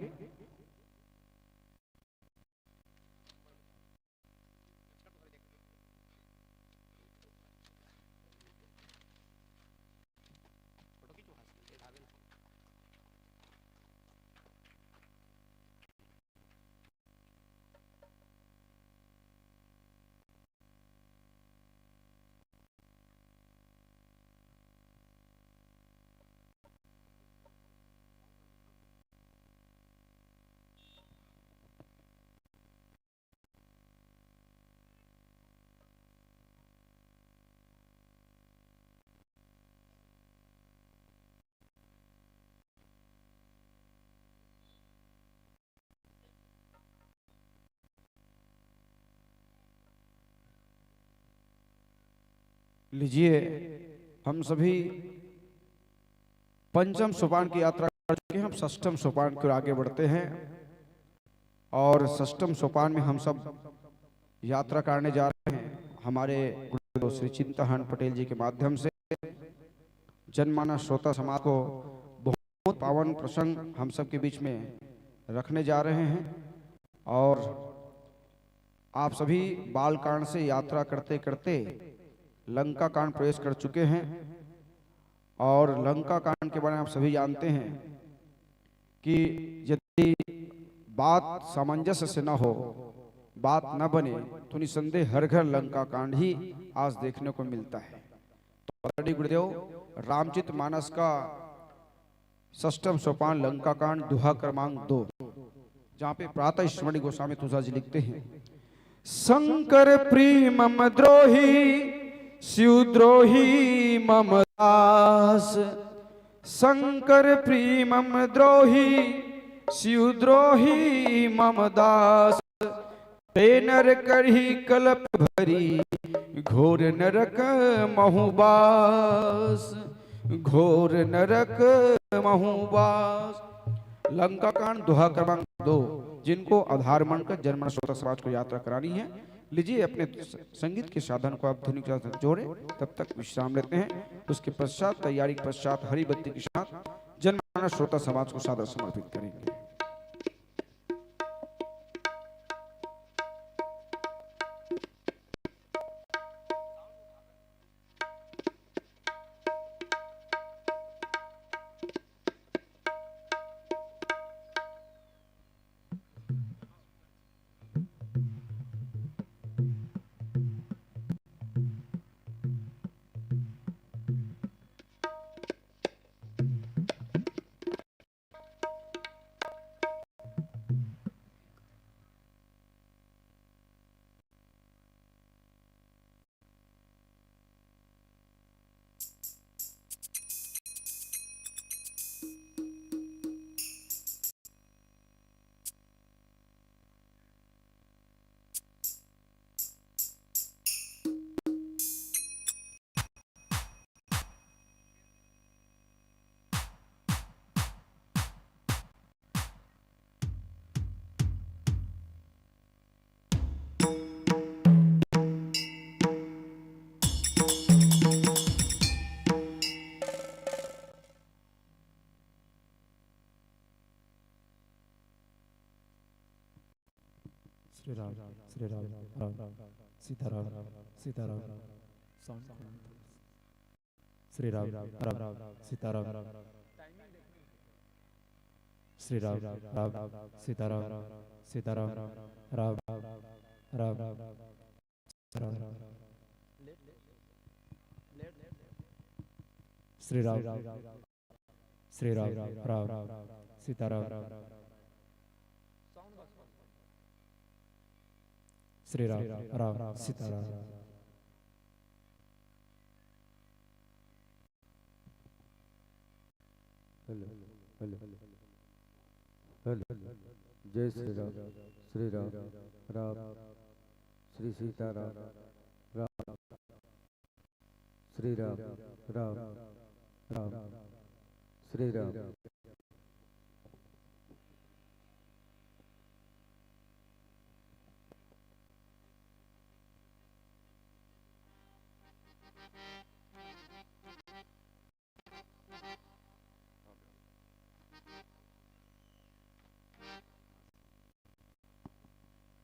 लीजिए, हम सभी पंचम सोपान की यात्रा कर चुके हैं, हम षष्ठम सोपान की ओर आगे बढ़ते हैं। और षष्ठम सोपान में हम सब यात्रा करने जा रहे हैं। हमारे गुरुदेव श्री चिंताहन पटेल जी के माध्यम से जनमानस श्रोता समाज को बहुत पावन प्रसंग हम सबके बीच में रखने जा रहे हैं। और आप सभी बालकांड से यात्रा करते करते लंका कांड प्रवेश कर चुके हैं। और लंका कांड के बारे में आप सभी जानते हैं कि यदि बात सामंजस्य से न हो, बात न बने, तो निसंदेह हर घर लंका कांड ही आज देखने को मिलता है। तो आदरणीय गुरुदेव, रामचरित मानस का षष्ठम सोपान लंका कांड, दोहा क्रमांक दो, जहाँ पे प्रातः शिरोमणि गोस्वामी तुलसीदास जी लिखते हैं, शंकर प्रिय मम द्रोही, शिव द्रोही मम दास, शंकर प्रिय मम द्रोही, शिव द्रोही मम दास। ते नर करही कलप भरी, घोर नरक महु बास। घोर नरक महु बास। लंका कांड, दोहा क्रमांक दो। जिनको आधार मानकर जनमानस श्रोता समाज को यात्रा करानी है, लीजिए, अपने स-, संगीत के साधन को आप ध्वनि के साथ जोड़ें, तब तक विश्राम लेते हैं। उसके पश्चात, तैयारी के पश्चात, हरी बत्ती के साथ जनमानस श्रोता समाज को सादर समर्पित करेंगे। Shri Ram, Shri Ram, Ram, Sitaram, Sitaram. Shri Ram, Ram, Sitaram. Shri Ram, Ram, Sitaram, Sitaram, Ram, Ram, Ram. Shri Ram, Shri Ram, Ram, Sitaram. Shri Ram, Ram, Sitaram. Hello, hello, hello. जय Shri Ram, Shri Ram, Ram, Shri Sitaram, Ram, Shri Ram, Ram, Ram, Shri Ram.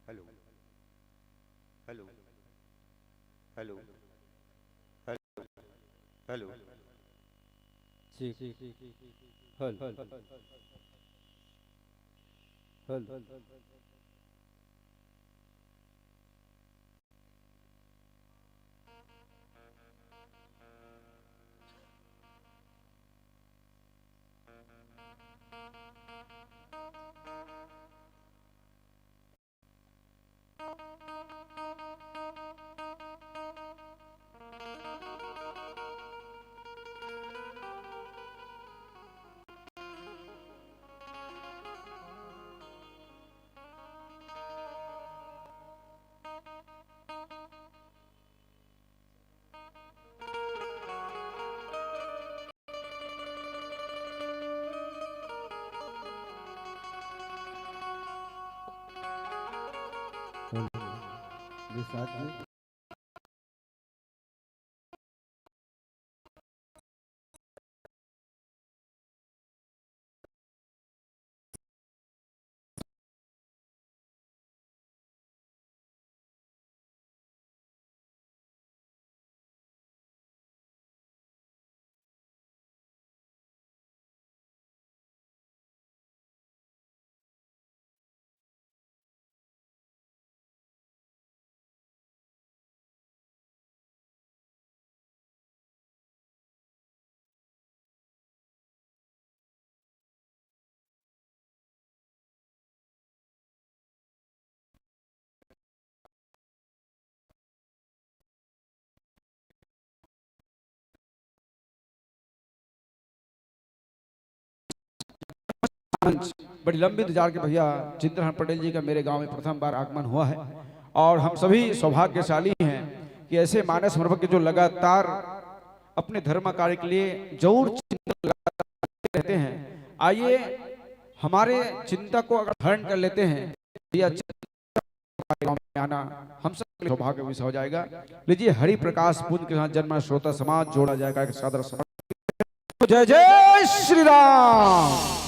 Hello, hello, hello, hello, hello. ठीक, ठीक, ठीक, ठीक, ठीक। Hello, hello, hello. हेलो, ये साथ में। मंच बड़ी लंबी इंतजार के भैया चित्रहन पटेल जी का मेरे गांव में प्रथम बार आगमन हुआ है और हम सभी सौभाग्यशाली हैं कि ऐसे मानस समर्पक के जो लगातार अपने धर्म कार्य के लिए जरूर चिंतन लगाते रहते हैं। आइए, हमारे चिंता को अगर हरण कर लेते हैं, भैया चिंता हमारे गांव में आना हम सब के लिए सौभाग्य विषय हो जाएगा। लीजिए, हरि प्रकाश पुंज के साथ जन्म श्रोता समाज जोड़ा जाएगा एक सादर समर्पण। जय जय श्री राम।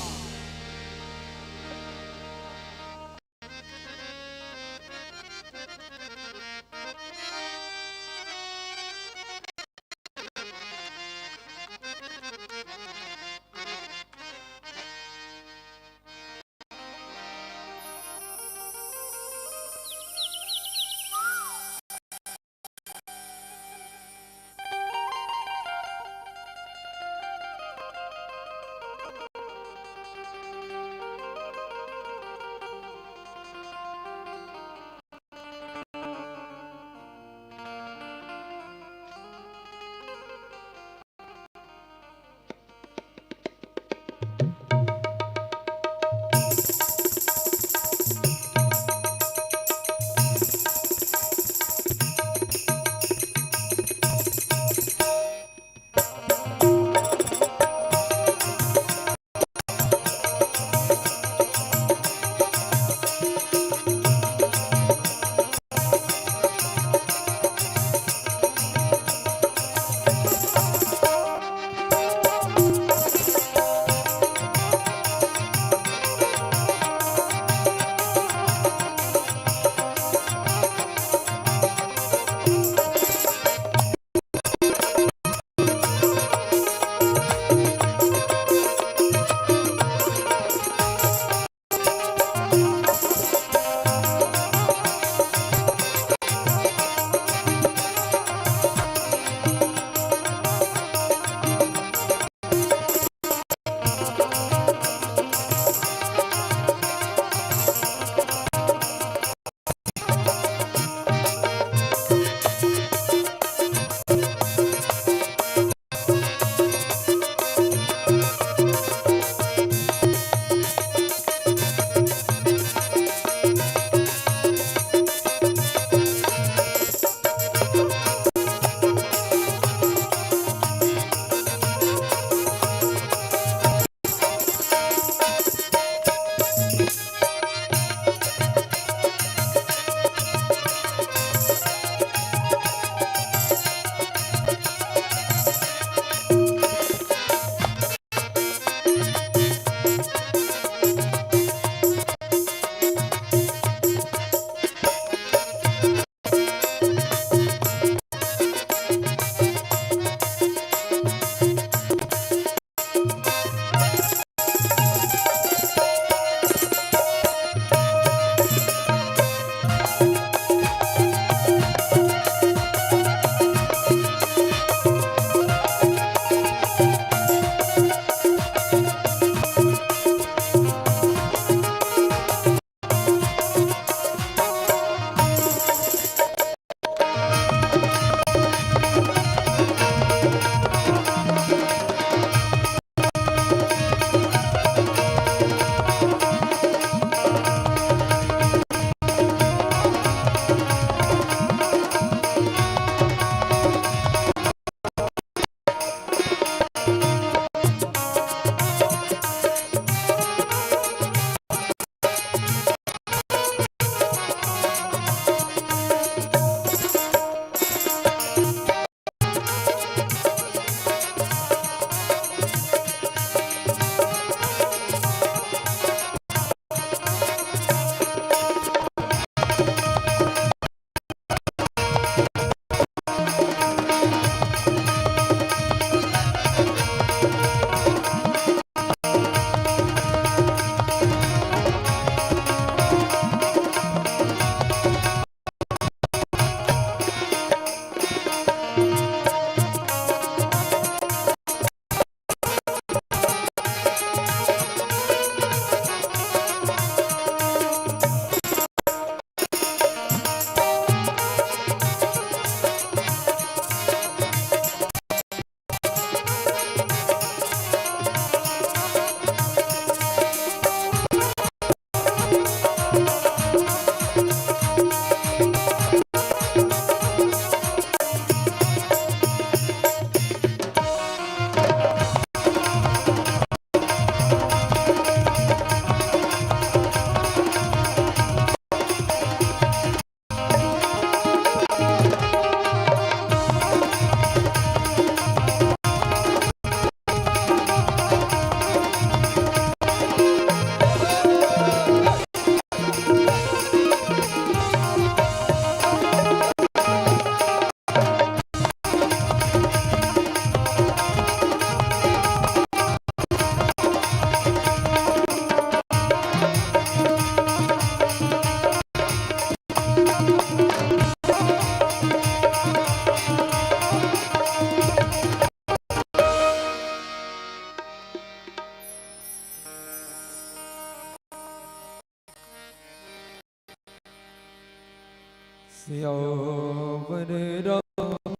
सियावर राम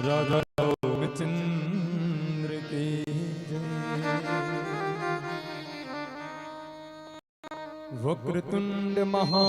राजा रामचंद्र की जय। वक्रतुंड महा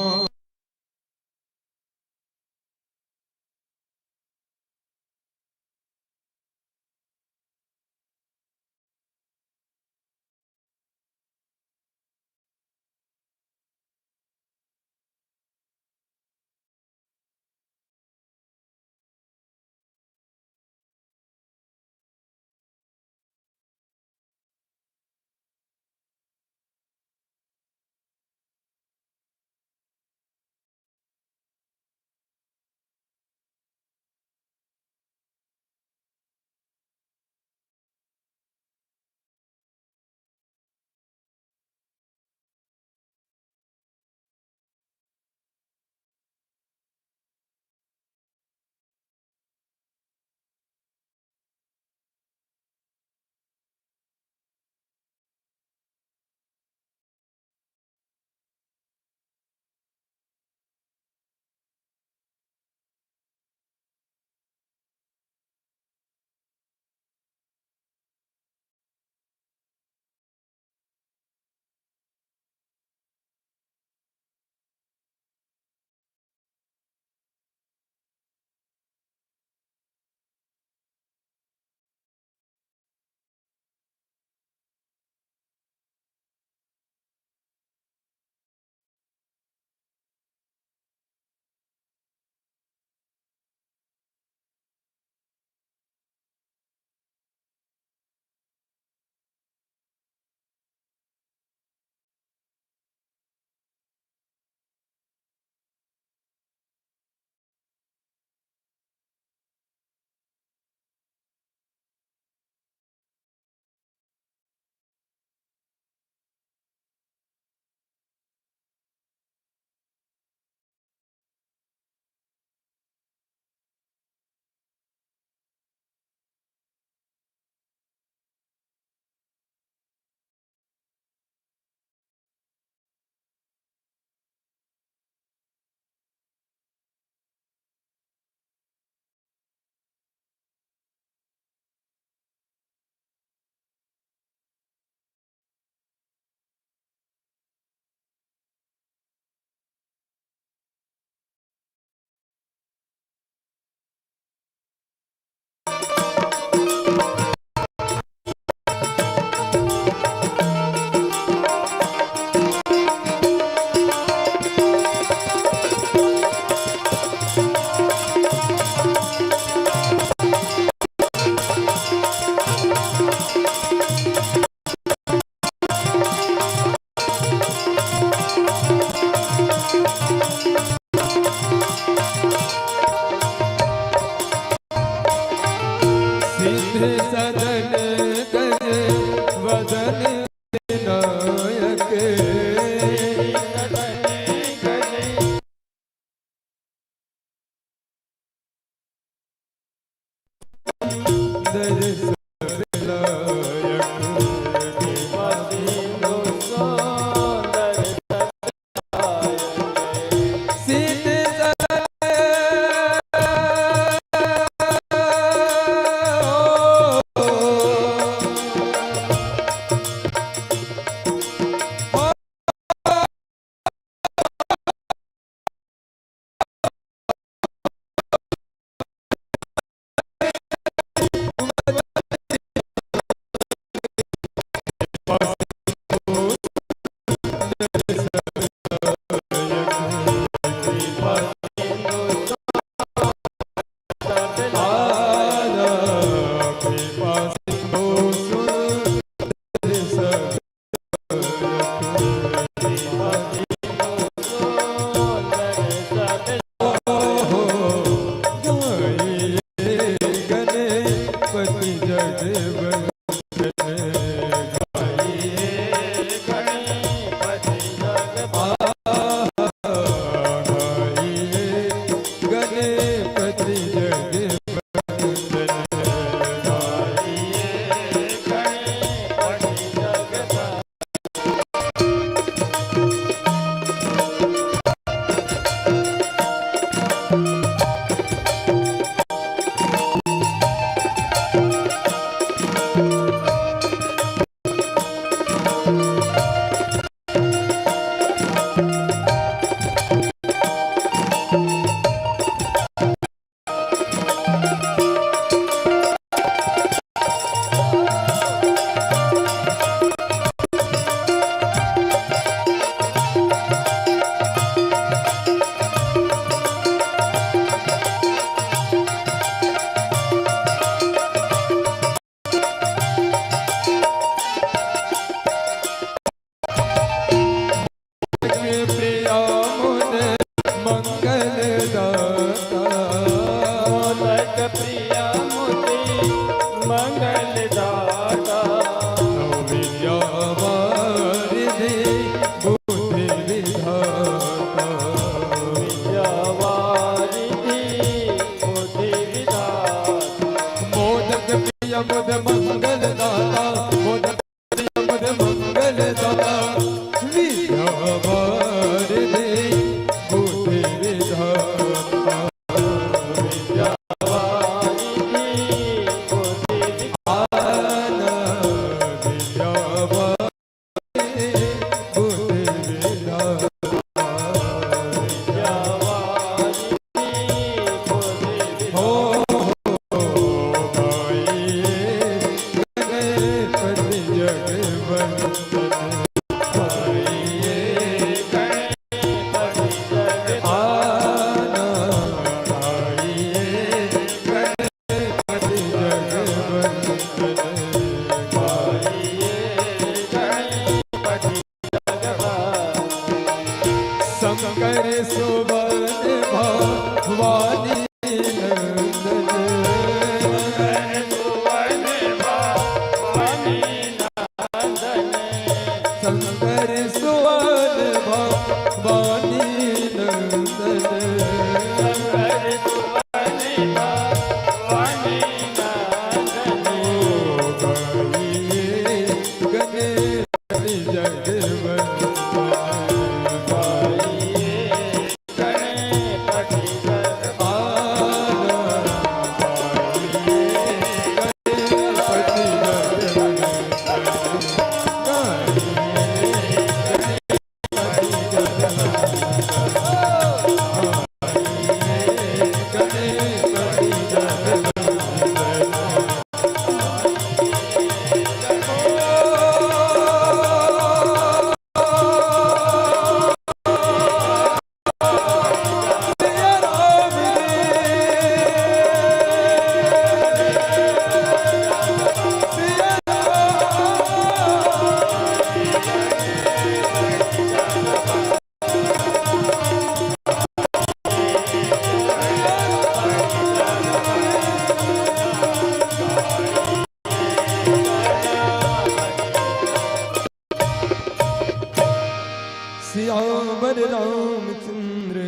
सिद्ध सदन गज वदन विनायक। मंगल दाता। विद्या वारिधि बुद्धि विधाता। विद्या वारिधि बुद्धि विधाता। मोदक प्रिय मुद मंगल दाता। मोदक प्रिय मुद मंगल दाता। विद्या वारिधि बुद्धि विधाता। शंकर सुवन भवानी नंदन। शंकर सुवन भवानी नंदन। गणेश जगवंदन। सियावर रामचंद्र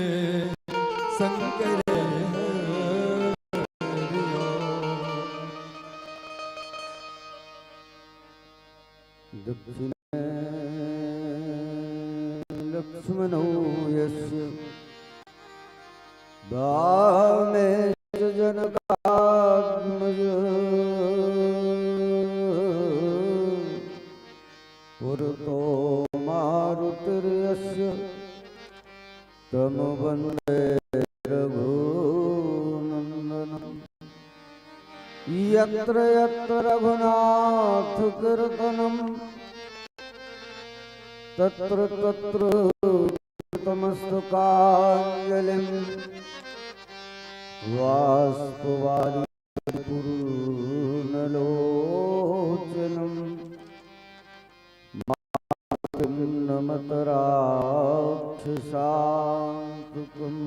शंकर हरि ओम। दक्षिण लक्ष्मणो यस्य वामे च जनकात्मज। पुरतो मारुतिर्यस्य तं वन्दे रघुनन्दनम्। यत्र यत्र रघुनाथकीर्तनं तत्र तत्र कृतमस्तकाञ्जलिं। बाष्पवारि पूर्णलोचनं मारुतिं नमत राक्षसान्तकम्।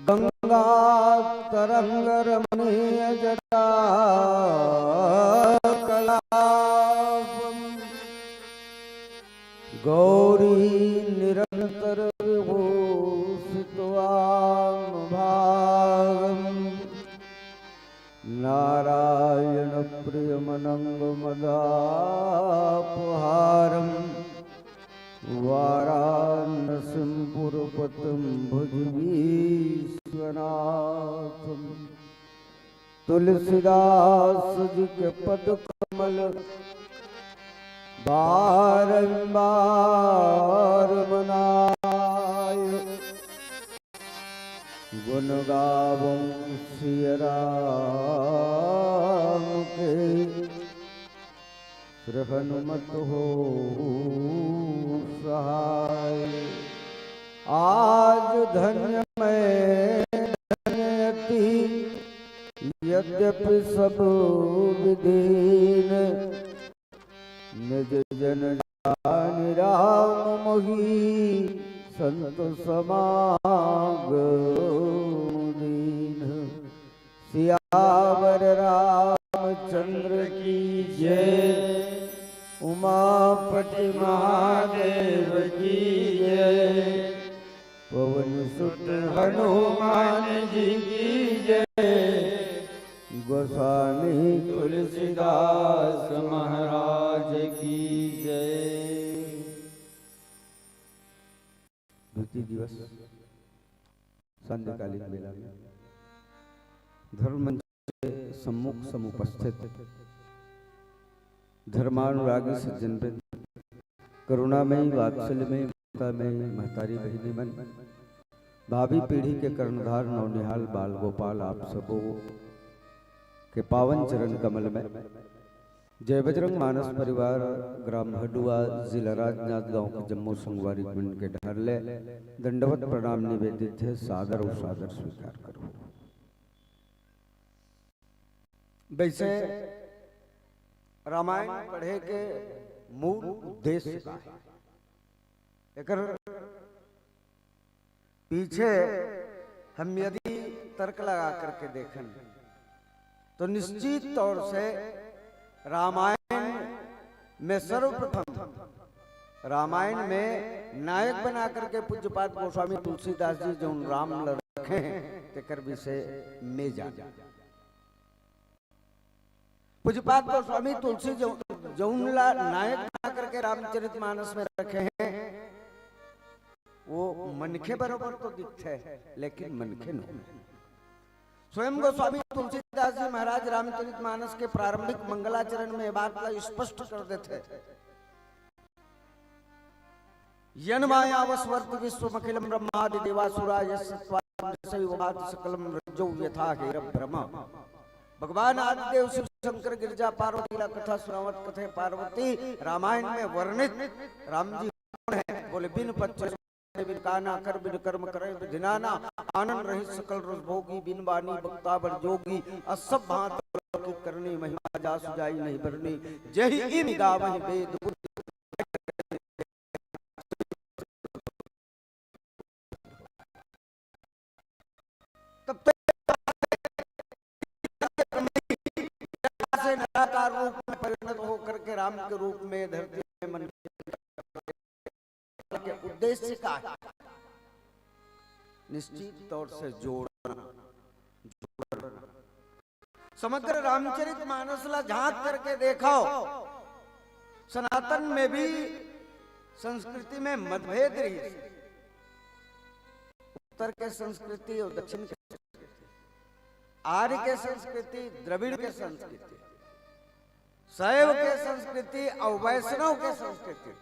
गङ्गातरङ्गरमणीयजटाकलापम्। गौरीनिरन्तरविभूषितवामभागम्। नारायणप्रियमनङ्गमदापहारम्। वाराणसीं पुरपतिं भज विश्वनाथम्। तुलसीदास जी के पद कमल बारंबार मनाय। गुण गावों सिय राम के, श्री हनुमत हो सहाय। आज धन्य मैं धन्य अति, यद्यपि सब विधीन। निज जन जान राम मोहि, संत समागम दीन। सियावर राम चंद्र की जय, उमापति महादेव की जय, पवन सुत हनुमान जी की जय, गोस्वामी तुलसीदास महाराज की जय। द्वितीय दिवस सांध्यकालीन बेला में धर्म मंच के सम्मुख समुपस्थित धर्मानुरागी सज्जन वृंद, करुणामयी, वात्सल्यमयी, ममतामयी महतारी बहिनी मन, भावी पीढ़ी के कर्णधार नौनिहाल बाल गोपाल, आप सबो के पावन चरण कमल में जय बजरंग मानस परिवार, ग्राम हडुआ, जिला राजनांदगांव के जम्मो संगवारी मन के डहर ले दंडवत प्रणाम निवेदित हे, सादर अउ सादर स्वीकार करो। वैसे रामायण पढ़े के मूल उद्देश्य का है, एकर पीछे हम यदि तर्क लगा करके देखें तो निश्चित तौर से रामायण में सर्वप्रथम रामायण में नायक बना करके पूज्यपाद गोस्वामी तुलसीदास जी जौन राम ल रखे हैं, तेकर विषय में जान। पूज्यपाद गोस्वामी तुलसी जौ-, जौन ला नायक बना करके रामचरित मानस में रखे हैं, वो मनखे बरोबर तो दिखते हैं, लेकिन मनखे नो। स्वयं गोस्वामी तुलसीदास जी महाराज रामचरित मानस के प्रारंभिक मंगलाचरण में ये बात ला स्पष्ट कर देते हैं। यन मायावसवर्त विश्वमखिलं ब्रह्मादि देवासुरा यस्सत्त्वादिशैव भाति सकलं रज्जौ यथा हेरभ्रम। भगवान आदिदेव शिव शंकर गिरजा पार्वती ला कथा सुनावत कथे पार्वती रामायण में वर्णित राम जी कौन है? बोले बिन पच्च बिन काना कर बिन कर्म करे विधि नाना। आनंद रहित सकल रस भोगी बिन बानी बक्ता बड़ जोगी। असब भांत करनी महिमा जासु जाई नहीं बरनी। जहि इम गावहि वेद तब तो से निराकार रूप में परिणत होकर के राम के रूप में धरती में मन के उद्देश्य का है? निश्चित तौर से जोड़ना, जोड़ना। समग्र रामचरित मानस ला झांक करके देखो, सनातन में भी संस्कृति में मतभेद रही। उत्तर के संस्कृति और दक्षिण के संस्कृति, आर्य के संस्कृति, द्रविड़ के संस्कृति, शैव के संस्कृति और वैष्णव के संस्कृति।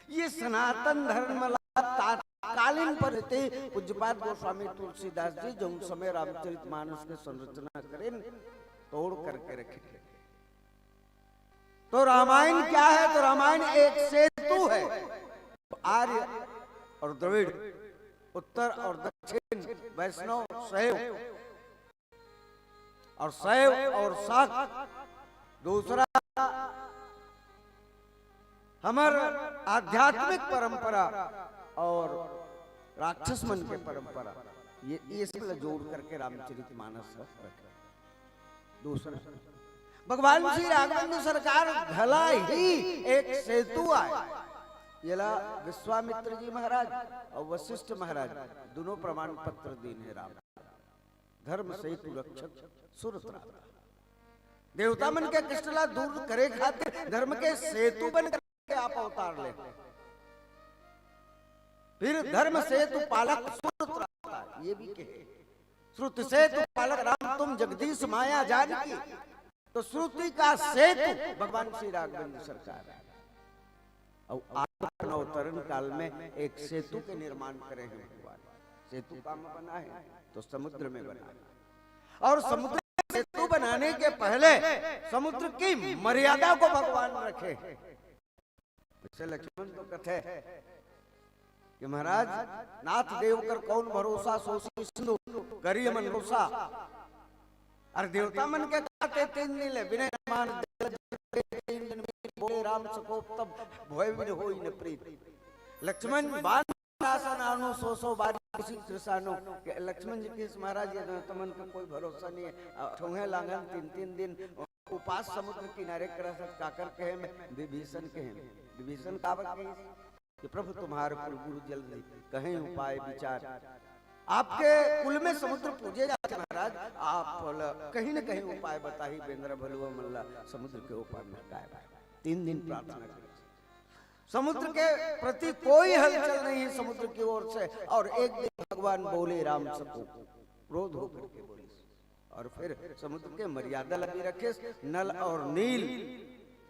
ये सनातन धर्म ला तात्कालीन परिस्थिति पूज्यपाद गोस्वामी तुलसीदास जी जौन समय रामचरित मानस के संरचना करें, तोड़ करके रखे। तो रामायण क्या है? तो रामायण एक सेतु है। आर्य और द्रविड़, उत्तर और दक्षिण, वैष्णव, शैव और शैव और शाक्त। दूसरा हमर आध्यात्मिक परंपरा और राक्षस मन के परंपरा, ये, ये सब ला जोड़ करके रामचरित मानस रखे। दूसरा, भगवान श्री राघवेंद्र सरकार घला ही एक सेतु आय। येला विश्वामित्र जी महाराज और वशिष्ठ महाराज दोनों प्रमाण पत्र दीन हे राम। धर्म सेतु रक्षक सुर त्राता। देवता मन के कष्ट ला दूर करे खातिर धर्म के सेतु बन करके आप अवतार ले। फिर धर्म सेतु पालक सुर त्राता, ये भी कहे। श्रुति सेतु पालक राम तुम जगदीश माया जानकी। तो श्रुति का सेतु भगवान श्री राघवेंद्र सरकार है। और आर्य अवतरण काल में एक सेतु के निर्माण करे हैं भगवान। सेतु कहाँ में बना है? तो समुद्र में बना है। और समुद्र में सेतु बनाने के पहले समुद्र की मर्यादा को भगवान रखे। जैसे लक्ष्मण तो कथे कि महाराज, नाथ देव कर कौन भरोसा, सोसी सिंधु करिय मन रोसा। अरे देवता मन के कहते तीन दिन ले, विनय मान तीन दिन में बोले राम सकोप, तब भय विन होई न प्रीत। लक्ष्मण बाण आसन आनो, सौ सौ बारी किसी कृषानो। लक्ष्मण जी के महाराज, ये देवता मन का कोई भरोसा नहीं है। ठोंगे लांगन तीन तीन दिन उपास समुद्र किनारे करत हस, काकर कहे में? विभीषण कहे में। विभीषण काबर कहे कि प्रभु तुम्हार कुल गुरु जल कहें उपाय विचार। आपके कुल में समुद्र पूजे जाथे महाराज, आप ल-, कहीं न कहीं उपाय बताही, बेंदरा भलुआ मन ला समुद्र के ऊपर में काय बाय। तीन दिन प्रार्थना करी। समुद्र के प्रति कोई हलचल नहीं है समुद्र की ओर से। और एक दिन भगवान बोले राम से को, क्रोध होकर के बोले, और फिर समुद्र के मर्यादा ला भी रखे। नल और नील,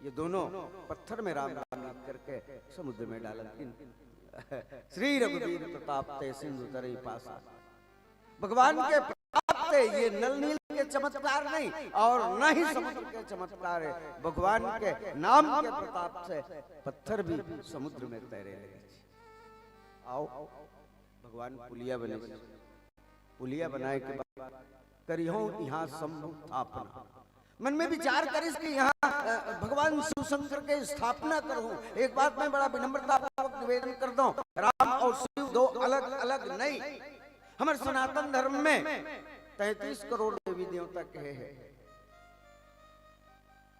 ये दोनों पत्थर में राम राम लिख करके समुद्र में डालत दिन। श्री रघुवीर प्रताप ते सिंधु तरई पासा। भगवान के प्रताप से ये नल नील के चमत्कार नहीं और न ही समुद्र के चमत्कार है। भगवान के नाम के प्रताप से पत्थर भी समुद्र में तैरे लगे। आओ, भगवान पुलिया बने, पुलिया बनाए के बाद करिहौं यहाँ शंभु स्थापना। मन में विचार करिस कि यहाँ, अ, भगवान शिव शंकर के स्थापना करूं। एक बात मैं बड़ा विनम्रतापूर्वक निवेदन करता हूँ, राम और शिव दो अलग अलग नहीं। हमारे सनातन धर्म में तैंतीस करोड़ देवी देवता कहे हैं।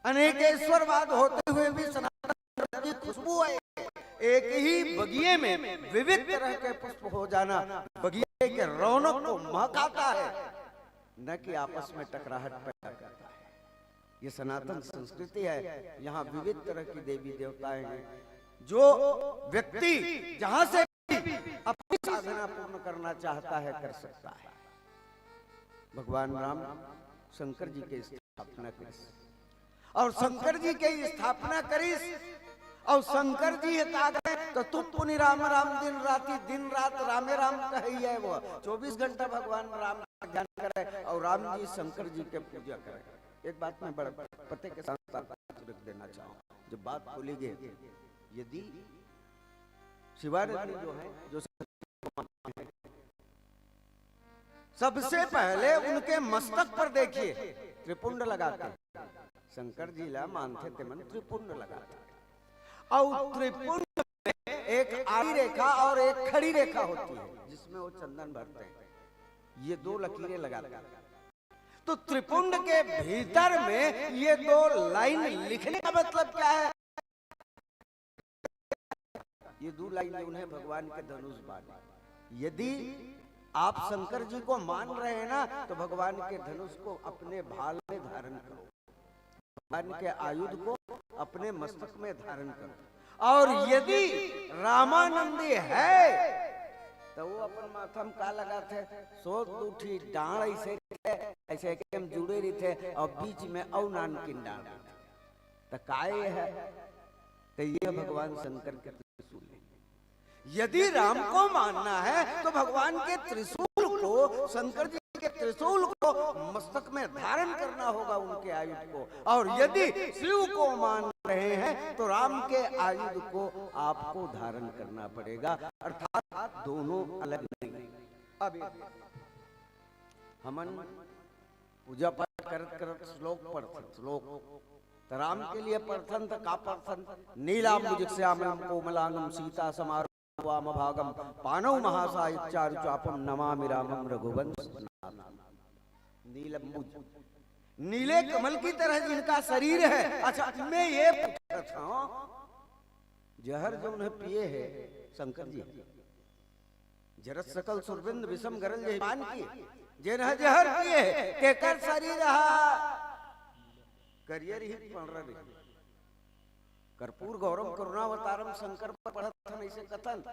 अनेकेश्वरवाद होते हुए भी सनातन धर्म की खुशबू है। एक ही बगिए में विविध तरह के पुष्प हो जाना बगिए के रौनक को महकाता है, न कि आपस में टकराहट पैदा करता है। ये सनातन संस्कृति है। यहाँ विविध तरह की देवी देवताएं हैं। जो व्यक्ति जहां से भी अपनी साधना पूर्ण करना चाहता है, कर सकता है। भगवान राम शंकर जी के स्थापना करिस और शंकर जी के स्थापना करिस और शंकर जी का कहे तो तुम पुनि राम राम दिन राति, दिन रात रामे राम कहैया है। वो चौबीस घंटा भगवान राम का ध्यान करे और राम जी शंकर जी के पूजा करे। एक बात मैं बड़ा पते के साथ साथ रख देना चाहूँ, जब बात बोली गई, यदि शिवानंद जो है, जो सबसे पहले उनके मस्तक पर देखिए, त्रिपुंड लगाते हैं। शंकर जी ला मानथे ते मन त्रिपुंड लगाथे। और त्रिपुंड में एक आड़ी रेखा और एक खड़ी रेखा होती है, जिसमें वो चंदन भरते हैं। ये दो लकीरें लगाते हैं। तो त्रिपुंड के भीतर में ये दो लाइन लिखने का मतलब क्या है? ये दो लाइन जो उन्हें भगवान के धनुष बाण है। यदि आप शंकर जी को मान रहे हैं ना, तो भगवान के धनुष को अपने भाल में धारण करो, भगवान के आयुध को अपने मस्तक में धारण करो। और यदि रामानंदी है, तो वो अपन माथा में का लगाथे? सो दू ठी डांड़ ऐसे, ऐसे के हम जुड़े रहिथे और बीच में अउ नानकिन डांड़ रहिथे। त काय है? तो ये भगवान शंकर के त्रिशूल है। यदि राम को मानना है तो भगवान के त्रिशूल को, शंकर जी के त्रिशूल को मस्तक में धारण करना होगा, उनके आयुध को। और यदि शिव को मान रहे हैं तो राम के आयुध को आपको धारण करना पड़ेगा, अर्थात दोनों अलग नहीं। अब हमन पूजा पाठ करत करत श्लोक पढ़थन, श्लोक त राम के लिए पढ़थन त का पढ़थन? नीलांबुज श्यामलम कोमलांगम सीता समारूढ़ वाम भागम पानौ महासाय चारु चापम नमामि रामम रघुवंश नाथम। नीलंबुज, नीले कमल की तरह जिनका शरीर है। अच्छा, मैं ये पूछत हूँ, जहर जो उन्हें पिए है शंकर जी, जरत सकल सुरबिंद विषम गरल जहि पान किए, जेन ह जहर पिए हे, तेकर शरीर ह करिया रही, पंडरा रही। कर्पूर गौरम करुणावतारम शंकर पर पढ़त हन, ऐसे कथन।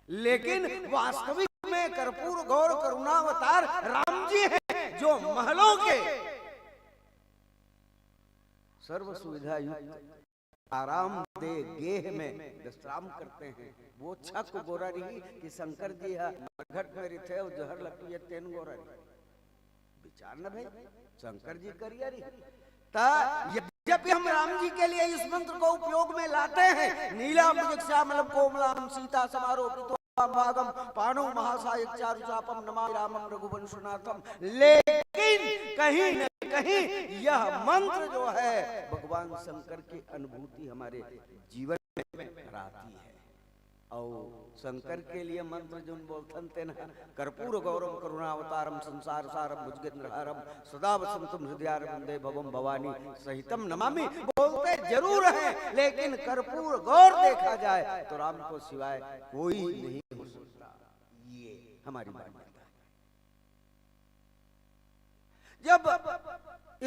लेकिन वास्तविक में कर्पूर गौर करुणावतार राम जी हैं, जो महलों के सर्व सुविधा युक्त आरामदेह गेह में विश्राम करते हैं। वो छक गोरा रही कि शंकर जी ह मरघट में रहिथे अउ जहर ल पिए तेन गोरा रही। विचार न भाई, शंकर जी करिया रही। त यद्यपि हम राम जी के लिए इस मंत्र को उपयोग में लाते हैं, नीलांबुज श्यामलम कोमलांगम सीता समारूढ़ भागम पानौ महासाय चारु चापम नमामि रामम रघुवंशनाथम। लेकिन कहीं न कहीं यह मंत्र जो है, भगवान शंकर की अनुभूति हमारे जीवन में कराती है। अउ शंकर के लिए मंत्र जोन बोलथन तेन ह, कर्पूर गौरम करुणावतारम संसार सारम भुजगेंद्रहारम सदा वसंतम हृदयारविंदे भवम भवानी सहितम नमामि। बोलते जरूर हैं, लेकिन कर्पूर गौर देखा जाए तो राम को सिवाय कोई नहीं हो सकता। ये हमारी मान्यता है। जब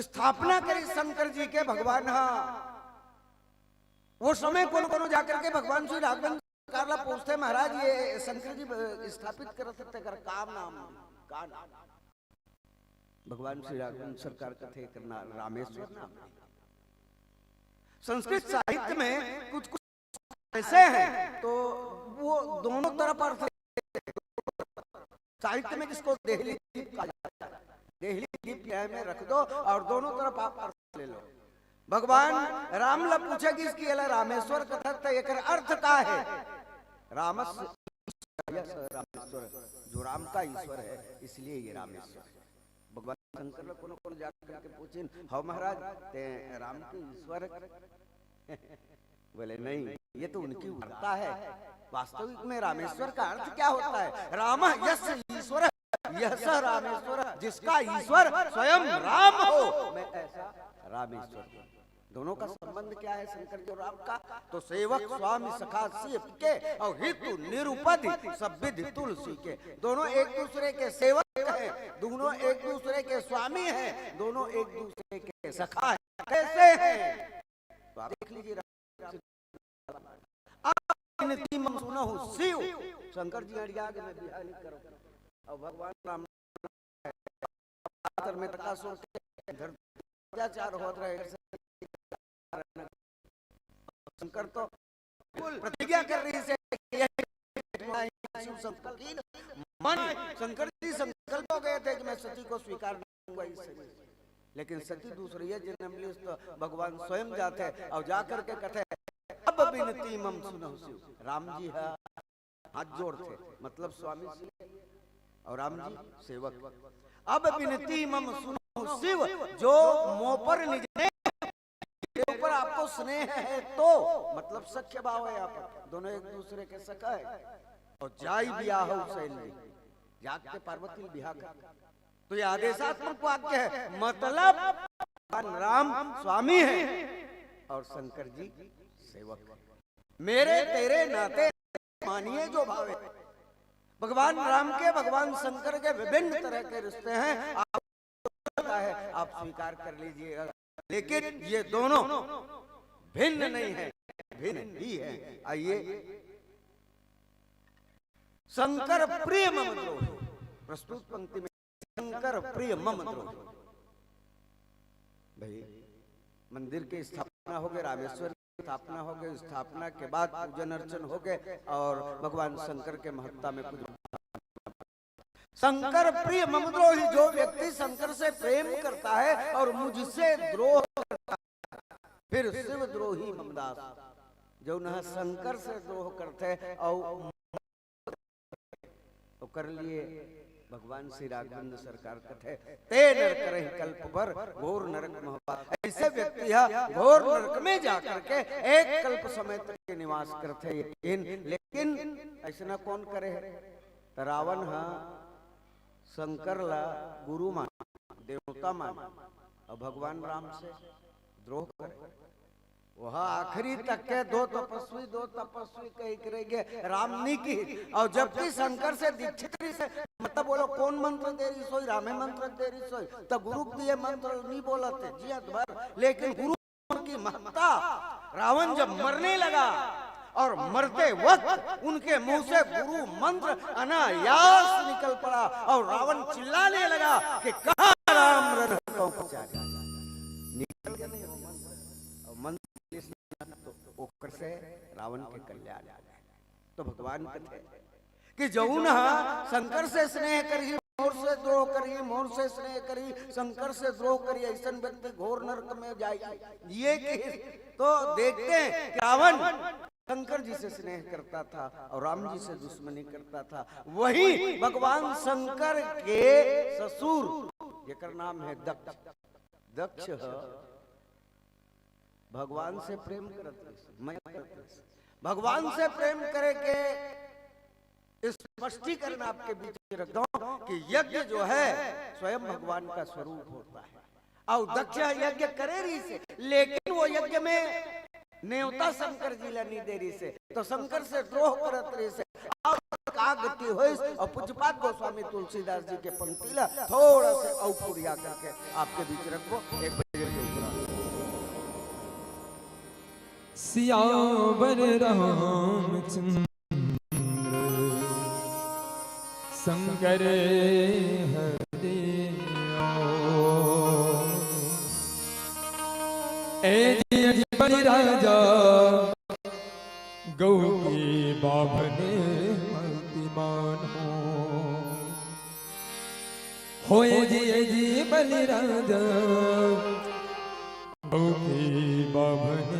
स्थापना करी शंकर जी के भगवान हा, वो समय कोनो कोनो जाकर के भगवान श्री राघवेंद्र सरकार ला पूछथे, "महाराज, ये शंकर जी ब-, स्थापित करत हे, तेकर का नाम, का नाम?" भगवान श्री राघवेंद्र सरकार कथे, "एकर ना-, रामेश्वर नाम हे।" संस्कृत साहित्य में कुछ कुछ ऐसे हैं, तो वो दोनों तरफ अर्थ, साहित्य में जिसको देहली द्वीप कहा जाता है, देहली द्वीप न्याय में रख दो और दोनों तरफ आप अर्थ ले लो। भगवान राम ला पूछे कि इसकी एला रामेश्वर कथत, तो एकर अर्थ का है? रामस्य यश रामेश्वर, जो राम का ईश्वर है, इसलिए ये रामेश्वर है। भगवान शंकर ला कोनो कोनो जाकर के पूछिन, "हव महाराज, ते राम के ईश्वर?" बोले, "नहीं, ये तो उनकी वार्ता है। वास्तविक में रामेश्वर का अर्थ क्या होता है? राम यस्य ईश्वर, यश रामेश्वर, जिसका ईश्वर स्वयं राम हो, मैं ऐसा रामेश्वर हूँ।" दोनों का संबंध क्या है शंकर जी और राम का? तो सेवक स्वामी सखा शिव के और हित निरुपधि सब विधि तुलसी के। दोनों एक दूसरे के सेवक हैं, दोनों एक दूसरे के स्वामी हैं, दोनों एक दूसरे के सखा हैं। कैसे हैं? तो आप देख लीजिए, राम से, "अब विनती मम सुनहु शिव।" शंकर जी अड़िया के मैं बिहानी करो। और भगवान राम में तका सुन के धरती अत्याचार होत रहे। शंकर तो बिल्कुल प्रतिज्ञा कर रही से कि यही शिव शंकर की मन, शंकर जी संकल्प हो गए थे कि मैं सती को स्वीकार नहीं करूंगा इस शरीर से। लेकिन सती दूसरी है जन्म ली, तो भगवान स्वयं जाते हैं और जाकर के कहते हैं, "अब विनती मम सुनहु शिव।" राम जी है, हाथ जोड़ते, मतलब स्वामी श्री, और राम जी सेवक। "अब विनती मम सुनहु शिव, जो मोपर निज नेह, के ऊपर आपको स्नेह है तो", मतलब सख्य भाव है, आप दोनों एक दूसरे के सखा है। "और जाई बियाह सैल ली", जाग के पार्वती बियाह कर। तो ये आदेशात्मक वाक्य है, मतलब भगवान राम स्वामी है और शंकर जी सेवक है। मेरे तेरे नाते मानिए जो भावे। भगवान राम के, भगवान शंकर के विभिन्न तरह के रिश्ते हैं, आप, आप स्वीकार कर लीजिएगा, लेकिन ये दोनों भिन्न नहीं है, भिन्न ही है। आइए, शंकर प्रिय मम द्रोही, प्रस्तुत पंक्ति में शंकर प्रिय मम द्रोही। भाई, मंदिर की स्थापना हो गई, रामेश्वर की स्थापना हो गई, स्थापना के बाद पूजन अर्चन हो गए और भगवान शंकर के महत्ता में कुछ, शंकर प्रिय मम द्रोही, जो व्यक्ति शंकर से प्रेम करता है और मुझसे द्रोह करता है, फिर शिव द्रोही मम दास, जो न शंकर से द्रोह करते और ओकर लिए भगवान श्री राघवेंद्र सरकार कथे, "ते नर करहि कल्प भर, घोर नरक महपार।" ऐसे व्यक्ति हा घोर नरक में जाकर के एक कल्प समय तक के निवास करथे, लेकिन, लेकिन ऐसना कौन करे है? तो रावण हा शंकर ला गुरु मान, देवता मान, और भगवान राम से द्रोह करे। वह आखिरी तक के दो तपस्वी, दो तपस्वी कही के रह गए, राम नहीं की। और जबकि शंकर से दीक्षित रही से, मतलब बोलो, कौन मंत्र दे रही सोई? रामे मंत्र दे रही सोई। तो गुरु के दिए मंत्र नहीं बोलते जियत भर, लेकिन गुरु की महत्ता। रावण जब मरने लगा और मरते वक्त उनके मुंह से गुरु मंत्र अनायास निकल पड़ा और रावण चिल्लाने लगा कि "कहाँ राम रन तो पहुंचा दिया।" निकल गया नहीं वो मंत्र। और मंत्र तो ओकर से रावण के कल्याण हो गए। तो भगवान कथे कि जौन हा शंकर से स्नेह करही, मोर से द्रोह करही, मोर से स्नेह करही, शंकर से द्रोह करही, ऐसन व्यक्ति घोर नरक में जाई। ये कि तो देखते हैं कि रावण शंकर जी से स्नेह करता था और राम जी से दुश्मनी करता था। वहीं भगवान शंकर के ससुर, जेकर नाम है दक्ष, दक्ष ह भगवान से प्रेम करत रहिस, मया करत रहिस। भगवान से प्रेम करे के स्पष्टीकरण आपके बीच रख दूं कि यज्ञ जो है, स्वयं भगवान का स्वरूप होता है। और दक्ष यज्ञ करे रहिसे, लेकिन वो यज्ञ में नेवता शंकर जी ला नहीं दे रहिसे, तो शंकर से द्रोह करत रहिसे। और का गति होइस, और पूज्यपाद गोस्वामी तुलसीदास जी के पंक्ति ला थोड़ा से और फुरिया करके आपके बीच रखबो, एक बजे के उपरांत। सियावर रामचंद्र शंकर हरि। ए जी, ए जी बलि राजा, गौ के बाभन मति मानो। होए जी, ए जी बलि राजा, गौ के बाभन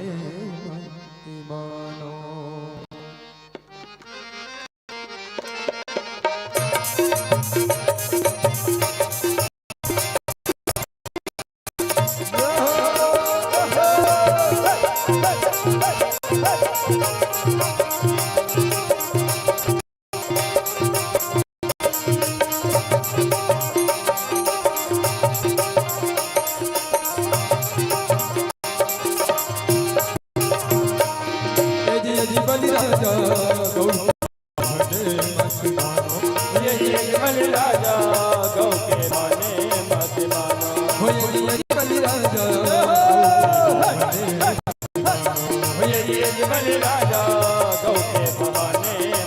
मति मानो। ए जी, ए जी बलि राजा, गौ के बाभन मति मानो। ए जी, ए जी बलि राजा, गौ के बाभन मति मानो। हो ए जी, ए जी बलि राजा, हो ए जी, ए जी बलि राजा, गौ के बाभन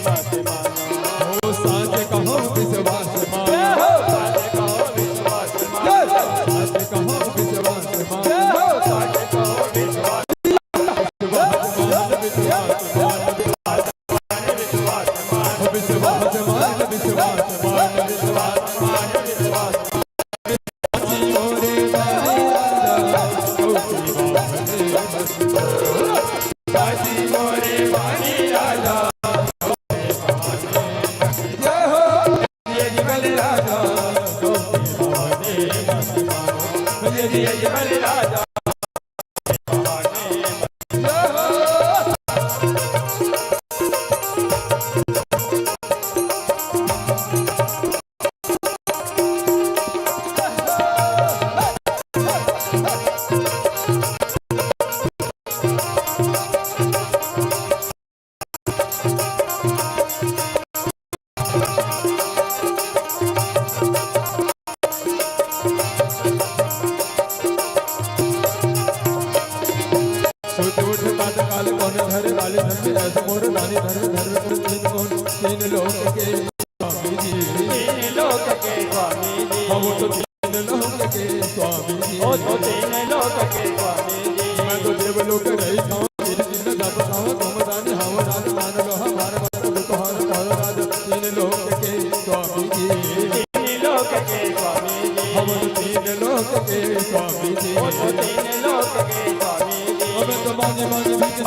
मति मानो। हो साँच कहो विश्वास मानो। हो साँच कहो विश्वास मानो। साँच कहो विश्वास मानो। हो साँच कहो विश्वास सुत उठ प्रात काल कौन धरे, वाले धर्म ऐसे मोर दानी धर्म, धर्म गुरु तीन कौन, तीन लोक के स्वामी जी। तीन लोक के स्वामी जी। हम तो तीन लोक के स्वामी जी। ओ तो तीन लोक के स्वामी जी। मैं तो देवलोक रही था, तीन दिन जप था, तुम दानी हव राज, मान लो हमार बात, दुख हर करो राज, तीन लोक के स्वामी जी। तीन लोक के स्वामी जी। हम तो तीन लोक के स्वामी जी। ओ तो तीन लोक के स्वामी जी। हम तो मांगी मांगी भीख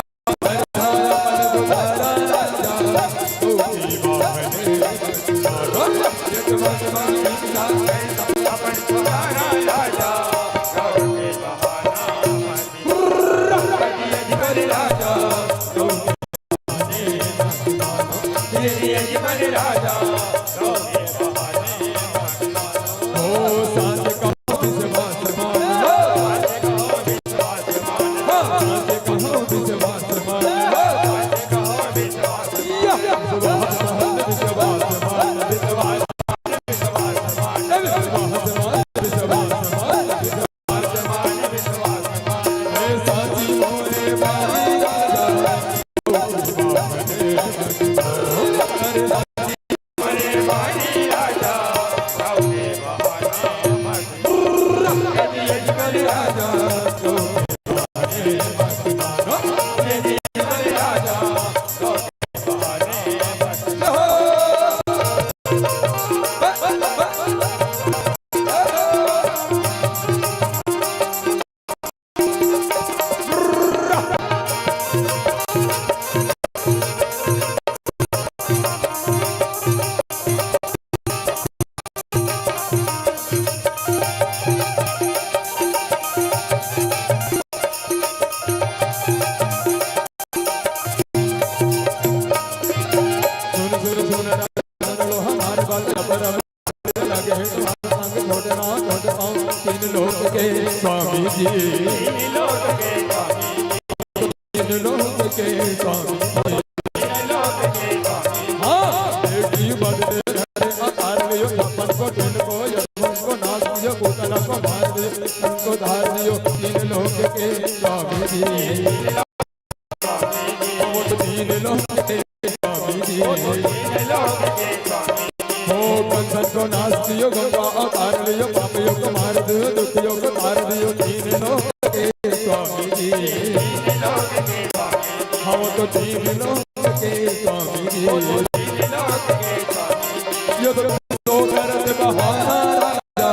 लोक के स्वामी। हाँ, बेटी बदले धरे अवतार लियो, छप्पन को चूर्ण को, यमन को नाश दियो, पूतना को मार दियो, उनको धार दियो, तीन लोक के स्वामी जी। वो तो तीन लोक के स्वामी जी। हो कंचन को नाश दियो, गंगा अवतार लियो, पापियों को मार दियो, दुखियों को तार दियो, तीन लोक के स्वामी जी। हाँ, वो तो तीन लोक के स्वामी जी। ये तो दो करत बहाना राजा,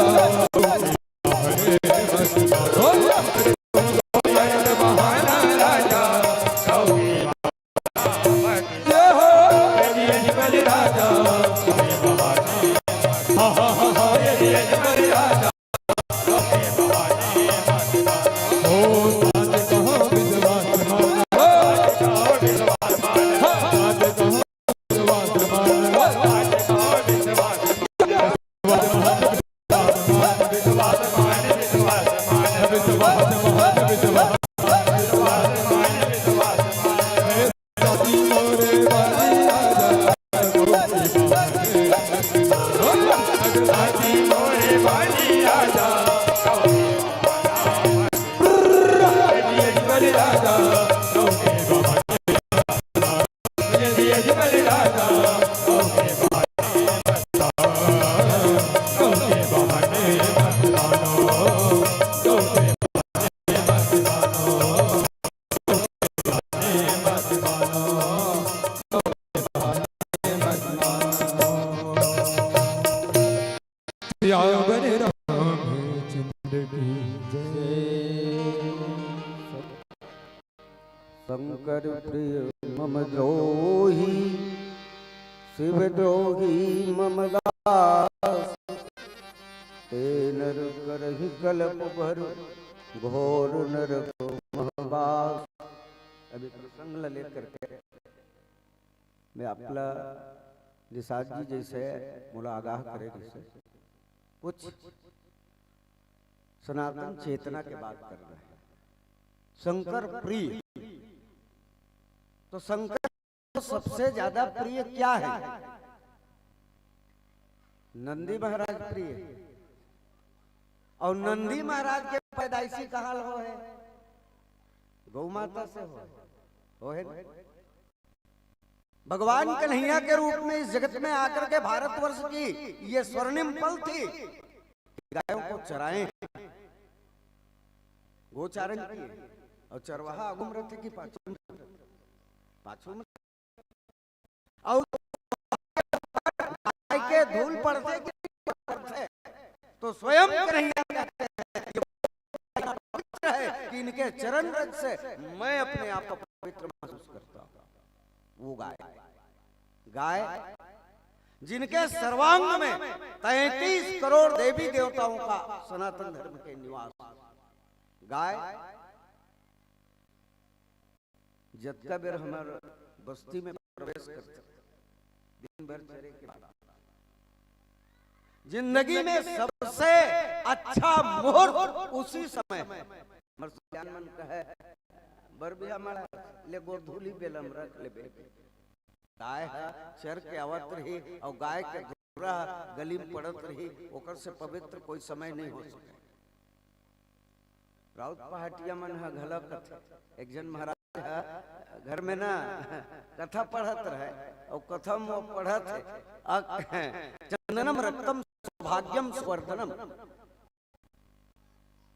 सियावर रामचंद्र की जय। शंकर प्रिय मम द्रोही, शिव द्रोही मम दास। ते नर करहि कलप भर, घोर नरक महबास। अभी प्रसंग ला लेकर के मैं आपला निषाद जी जैसे मोला आगाह करे रहिसे, कुछ सनातन चेतना के बात करना है। शंकर प्रिय, तो शंकर को सबसे ज्यादा प्रिय क्या है? नंदी महाराज प्रिय। और नंदी महाराज के पैदाइशी कहाँ हो है? गौ माता से हो, हो है ना? भगवान कन्हैया के रूप में इस जगत में आकर के भारतवर्ष की ये स्वर्णिम पल थी, गायों को चराए, गोचारण किए, और चरवाहा आगू में रहते कि पाछू में? पाछू में। और गाय के धूल पड़ते कि पड़ते, तो स्वयं कन्हैया कहते हैं, ये पवित्र है कि इनके चरण रज से मैं अपने आप को पवित्र महसूस करता हूँ। वो गाय, गाय जिनके सर्वांग में तैंतीस करोड़ देवी देवताओं का सनातन धर्म के निवास, गाय जतका बेर हमर बस्ती में प्रवेश करथे, दिन भर चरे के बाद जिंदगी में सबसे अच्छा मुहूर्त उसी समय है। हमर सियान मन कहे, "बर बिहा माड़ा ले गोधूली बेलम रख लेबे।" गाय ह चर के आवत रही और गाय के गोबरा गली में पड़त रही, ओकर से पवित्र कोई समय नहीं हो सके। राउत पहाटिया मन ह घला कथे, एक झन महाराज ह घर में ना कथा पढ़त रहे, और कथा में वो पढ़त है, अक-, "चंदनम रक्तम सौभाग्यम सुवर्धनम।"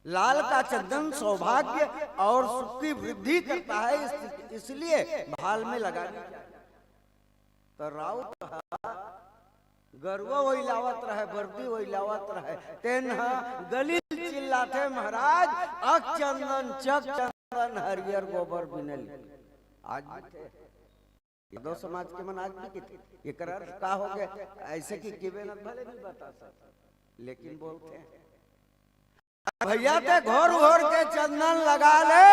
लाल का चंदन सौभाग्य और सुख की वृद्धि करता है, इस-, इसलिए भाल में लगाने का। तो राउत ह गरुवा वही लावत रहे, बरदी वही लावत रहे, तेन ह गली चिल्लाथे, "महाराज, अक चंदन, चक चंदन, हरियर गोबर बिनल।" आज भी थे। यादव समाज के मन आज भी किथे। एकर अर्थ का हो गया? ऐसे कि किबे न भले नहीं बता सकते, लेकिन बोलते हैं। भैया ते घोर घोर के चंदन लगा ले,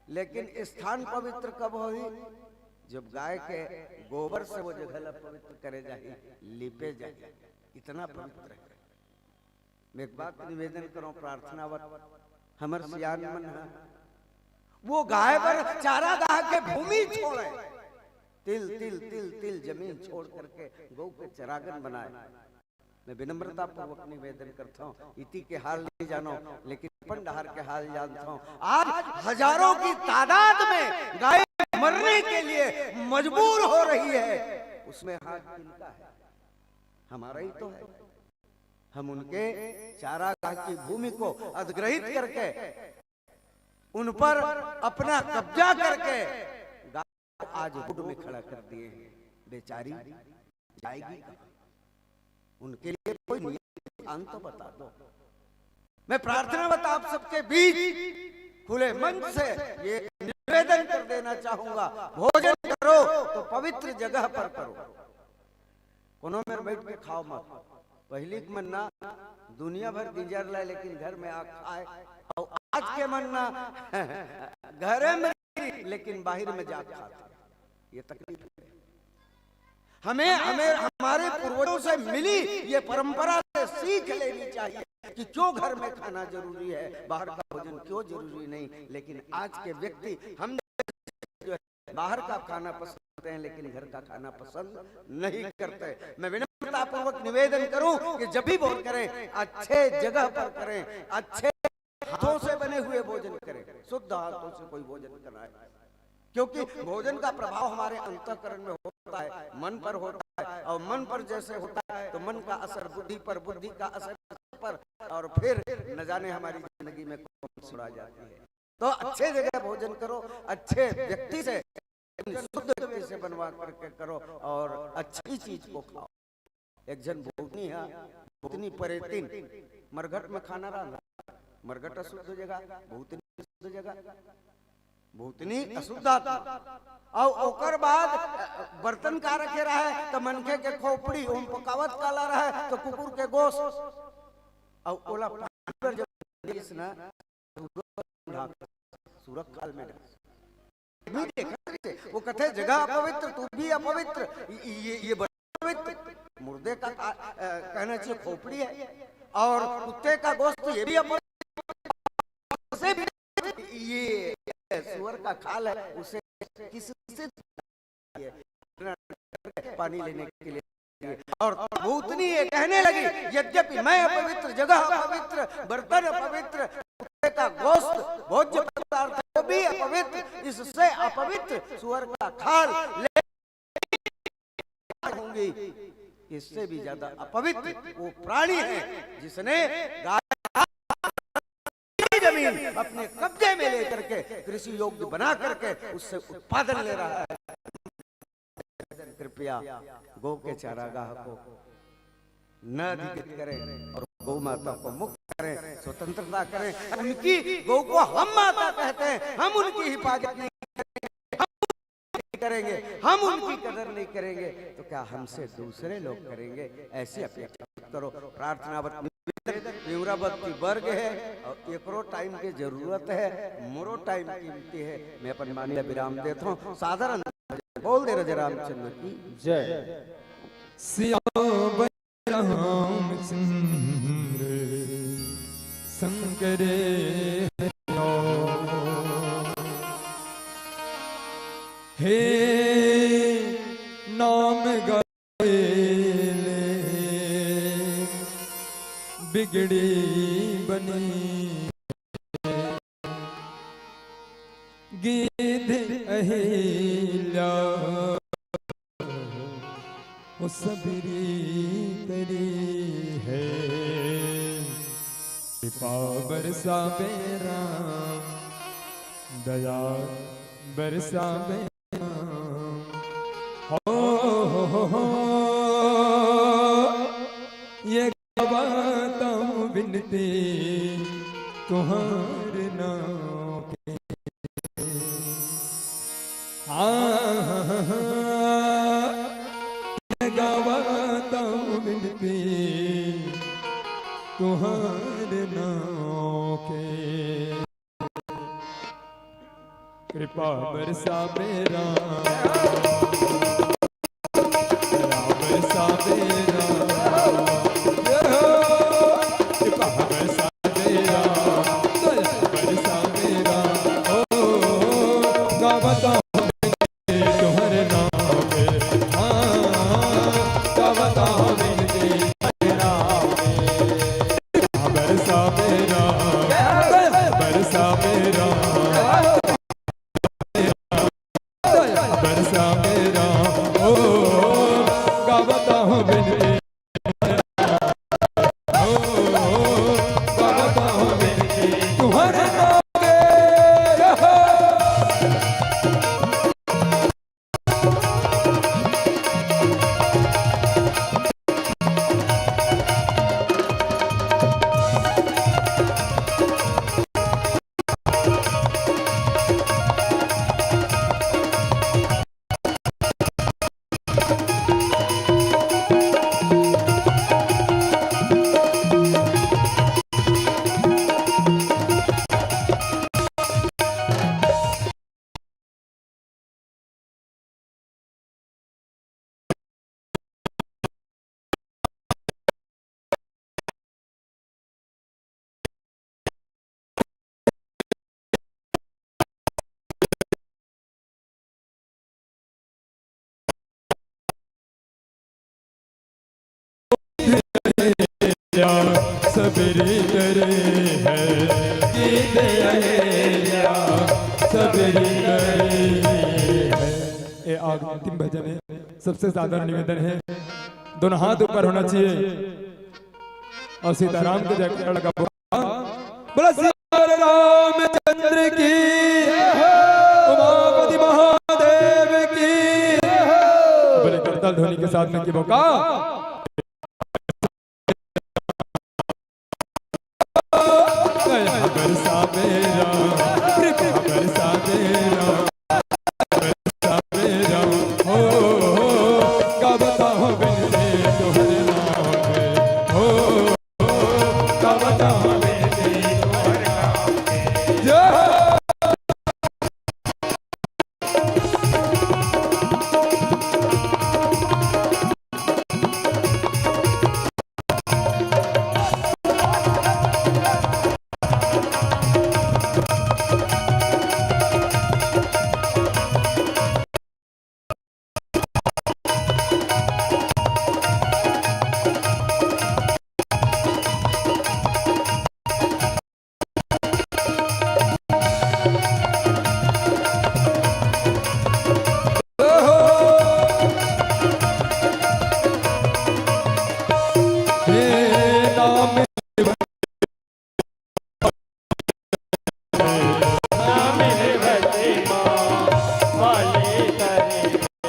लेकिन स्थान पवित्र कब होही? जब गाय के गोबर से वो जगह ला पवित्र करे जाही, लिपे जाही, इतना पवित्र है। मैं एक बात निवेदन करूं, प्रार्थना बर, हमर सियान मन ह वो गाय बर चारागाह के भूमि छोड़े, तिल तिल तिल तिल जमीन छोड़ करके गौ के चरागन बनाए। मैं विनम्रता पूर्वक निवेदन करता हूँ, इति के हाल नहीं जानो, लेकिन अपन डहर के हाल जानता हूँ। आज हजारों की तादाद में गाय मरने के लिए मजबूर हो रही है, उसमें हाथ किनका है? हमारा ही तो है। हम उनके चारागाह की भूमि को अधिग्रहित करके उन पर अपना कब्जा करके गाय को आज रोड में खड़ा कर दिए हैं। बेचारी जाएगी कहाँ? उनके लिए कोई नियत स्थान तो बता दो। मैं प्रार्थनावत आप सबके बीच खुले मन से ये निवेदन कर देना चाहूंगा, भोजन करो तो पवित्र जगह पर करो। कोनो मेर बैठ के खाओ मत। पहिली के मन ना दुनिया भर गिंजर लाए, लेकिन घर में आ खाए। और आज के मन ना घरे में, लेकिन बाहर में जा खाते। ये तकलीफ है। हमें, हमें हमारे पूर्वजों से मिली ये परंपरा से सीख लेनी चाहिए कि क्यों घर में खाना जरूरी है, बाहर का भोजन क्यों जरूरी नहीं। लेकिन आज के व्यक्ति हम जो है, बाहर का खाना पसंद करते हैं, लेकिन घर का खाना पसंद नहीं करते। मैं विनम्रतापूर्वक निवेदन करूं कि जब भी भोजन करें, अच्छे जगह पर करें, अच्छे हाथों से बने हुए भोजन करें, शुद्ध हाथों से कोई भोजन कराए, क्योंकि भोजन का प्रभाव हमारे अंतःकरण में होता है, मन पर होता है, और मन पर जैसे होता है तो मन का असर बुद्धि पर, बुद्धि का असर पर, और फिर न जाने हमारी जिंदगी में कौन सी आ जाती है। तो अच्छे जगह भोजन करो, अच्छे व्यक्ति से, शुद्ध व्यक्ति से बनवा करके करो, और अच्छी चीज को खाओ। एक झन भूतनी है, भूतनी परेतिन मरघट में खाना रांधा। मरघट अशुद्ध जगह, भूतनी अशुद्ध जगह, भूतनी अशुद्ध आत्मा। और ओकर बाद बर्तन का रखे रहे तो मनखे के खोपड़ी, ओम पकावत काला रहे तो कुकुर के गोश्त। और ओला पानी पर जब दिस ना, सूरत काल में ढाल। आदमी देखत रहिथे, वो कथे, "जगह अपवित्र, तू भी अपवित्र, ये, ये, ये बड़ा पवित्र।" मुर्दे का, अ, कहना चाहिए खोपड़ी है, और कुत्ते का गोश्त, ये भी अपवित्र, उसे भी, ये सुअर का खाल है, उसे किससे पानी लेने के लिए। और भूतनी ये कहने लगी, "यद्यपि मैं अपवित्र, जगह अपवित्र, बर्तन अपवित्र, कुत्ते का गोश्त, भोज्य पदार्थ वो भी अपवित्र, इससे अपवित्र सुअर का खाल ले होंगी, इससे भी ज्यादा अपवित्र वो प्राणी है जिसने गाय जमीन अपने कब्जे में लेकर के कृषि योग्य बना करके उससे उत्पादन ले रहा है।" कृपया गौ के चारागाह को न अधिकृत करें और गौ माता को मुक्त करें, स्वतंत्रता करें। उनकी गौ को हम माता कहते हैं, हम उनकी हिफाजत नहीं करेंगे, हम उनकी कदर नहीं करेंगे, तो क्या हमसे दूसरे लोग करेंगे? ऐसी अपेक्षा मत करो। प्रार्थनावत निवेदन, पिंवरावत की वर्ग है और एकरो टाइम के जरूरत है, मोरो टाइम कीमती है। मैं अपन वाणी ला विराम देत हूँ। साधारण बोल दे राजा रामचंद्र की जय। सियावर रामचंद्र संग रे। हे नाम गाए ले बिगड़ी बनी गीध अहिल्या, वो सबरी करी है। कृपा बरसावे राम, दया बरसावे राम। हो, हो, हो, हो, ये गावत हूँ विनती तुम्हारे नाम की। हाँ, हाँ, हाँ, हाँ, ये गावत हूँ विनती तुम्हारे नाम की। कृपा बरसावे राम, दया बरसावे राम, कृपा बरसावे राम, दया बरसावे राम। ओ, बरसा मेरा, बरसा मेरा, ओ, गावता हूँ विनती, ओ, गावता हूँ विनती, तुम्हारे नाम के। सबरी करे है, गीत अहेल्या सबरी करे है। ये अंतिम भजन है, सबसे ज्यादा निवेदन है, दोनों हाथ ऊपर होना चाहिए और सीताराम के जयकारा लगा। बोला सियावर रामचंद्र की, उमापति महादेव की। बोले करताल ध्वनि के साथ में की बोका। बरसा मेरा, बरसा मेरा, बरसा मेरा, हो, हो, गावता हूँ विनती तुम्हारे नाम पे, हो, हो, गावता हूँ विनती तुम्हारे नाम पे। जय हो।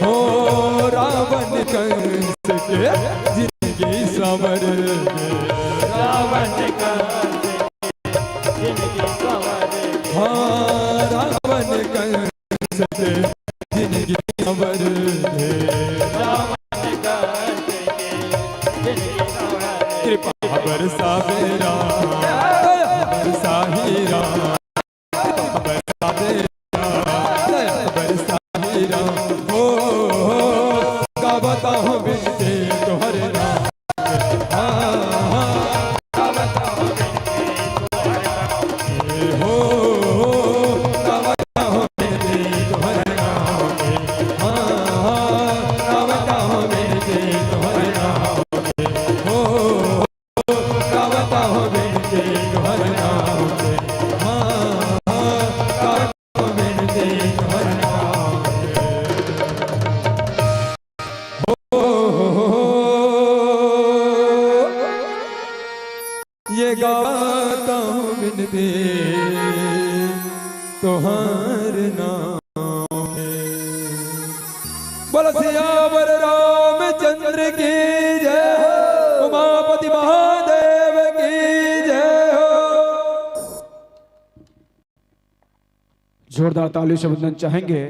हो रावण कंस के जिंदगी संवर गए। रावण कंस के जिंदगी संवर गए। हाँ, रावण कंस के जिंदगी संवर गए। रावण कंस के जिंदगी संवर गए। कृपा बरसा मेरा, बरसा हीरा। बरसा दे, बरसा हीरा, हो, हो, गावता हूँ विनती तोहरे नाम के। हाँ, हाँ, गावता हूँ विनती तोहरे नाम के। हो, हो, गावता हूँ विनती तोहरे नाम के। हाँ, हाँ, गावता हूँ विनती तोहरे नाम के। हो, गावता हूँ विनती तुम्हारे नाम पे। हाँ, हाँ, गावता हूँ विनती तुम्हारे नाम पे। हो, हो, हो, हो। ये गावता हूँ विनती तुम्हारे नाम पे। बोल सियावर रामचंद्र की जय हो, उमापति महादेव की जय हो। जोरदार ताली से वंदन चाहेंगे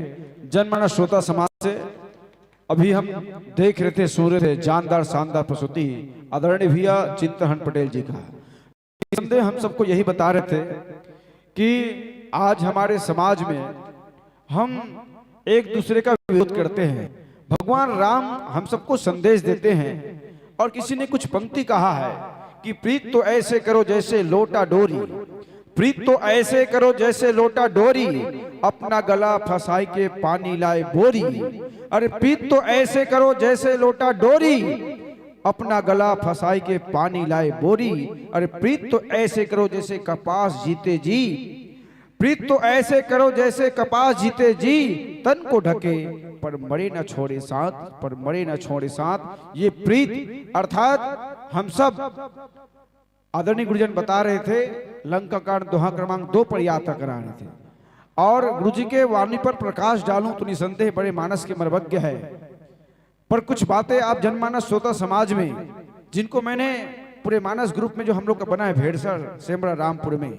जनमानस श्रोता समाज से। अभी हम देख रहे थे, सुन रहे थे जानदार शानदार प्रस्तुति आदरणीय भैया चित्रहन पटेल जी का। संदेह हम सबको यही बता रहे थे कि आज हमारे समाज में हम एक दूसरे का विरोध करते हैं। भगवान राम हम सबको संदेश देते हैं और किसी ने कुछ पंक्ति कहा है कि प्रीत तो ऐसे करो जैसे लोटा डोरी, प्रीत तो ऐसे करो जैसे लोटा डोरी, अपना गला फंसाई के पानी लाए बोरी। अरे प्रीत तो ऐसे करो जैसे लोटा डोरी, अपना गला फंसाई के पानी लाए बोरी। अरे प्रीत तो ऐसे करो जैसे कपास जीते जी, प्रीत तो ऐसे करो जैसे कपास जीते जी तन को ढके, पर मरे न छोड़े साथ, पर मरे न छोड़े साथ। ये प्रीत अर्थात हम सब, आदरणीय गुरुजन बता रहे थे, लंका कांड दोहा क्रमांक दो पर यात्रा करा रहे थे, और गुरु जी के वाणी पर प्रकाश डालूं तो निसंदेह बड़े मानस के मर्मज्ञ है। पर कुछ बातें आप जनमानस श्रोता समाज में, जिनको मैंने पूरे मानस ग्रुप में जो हम लोग का बना है भेड़सर सेमरा रामपुर में,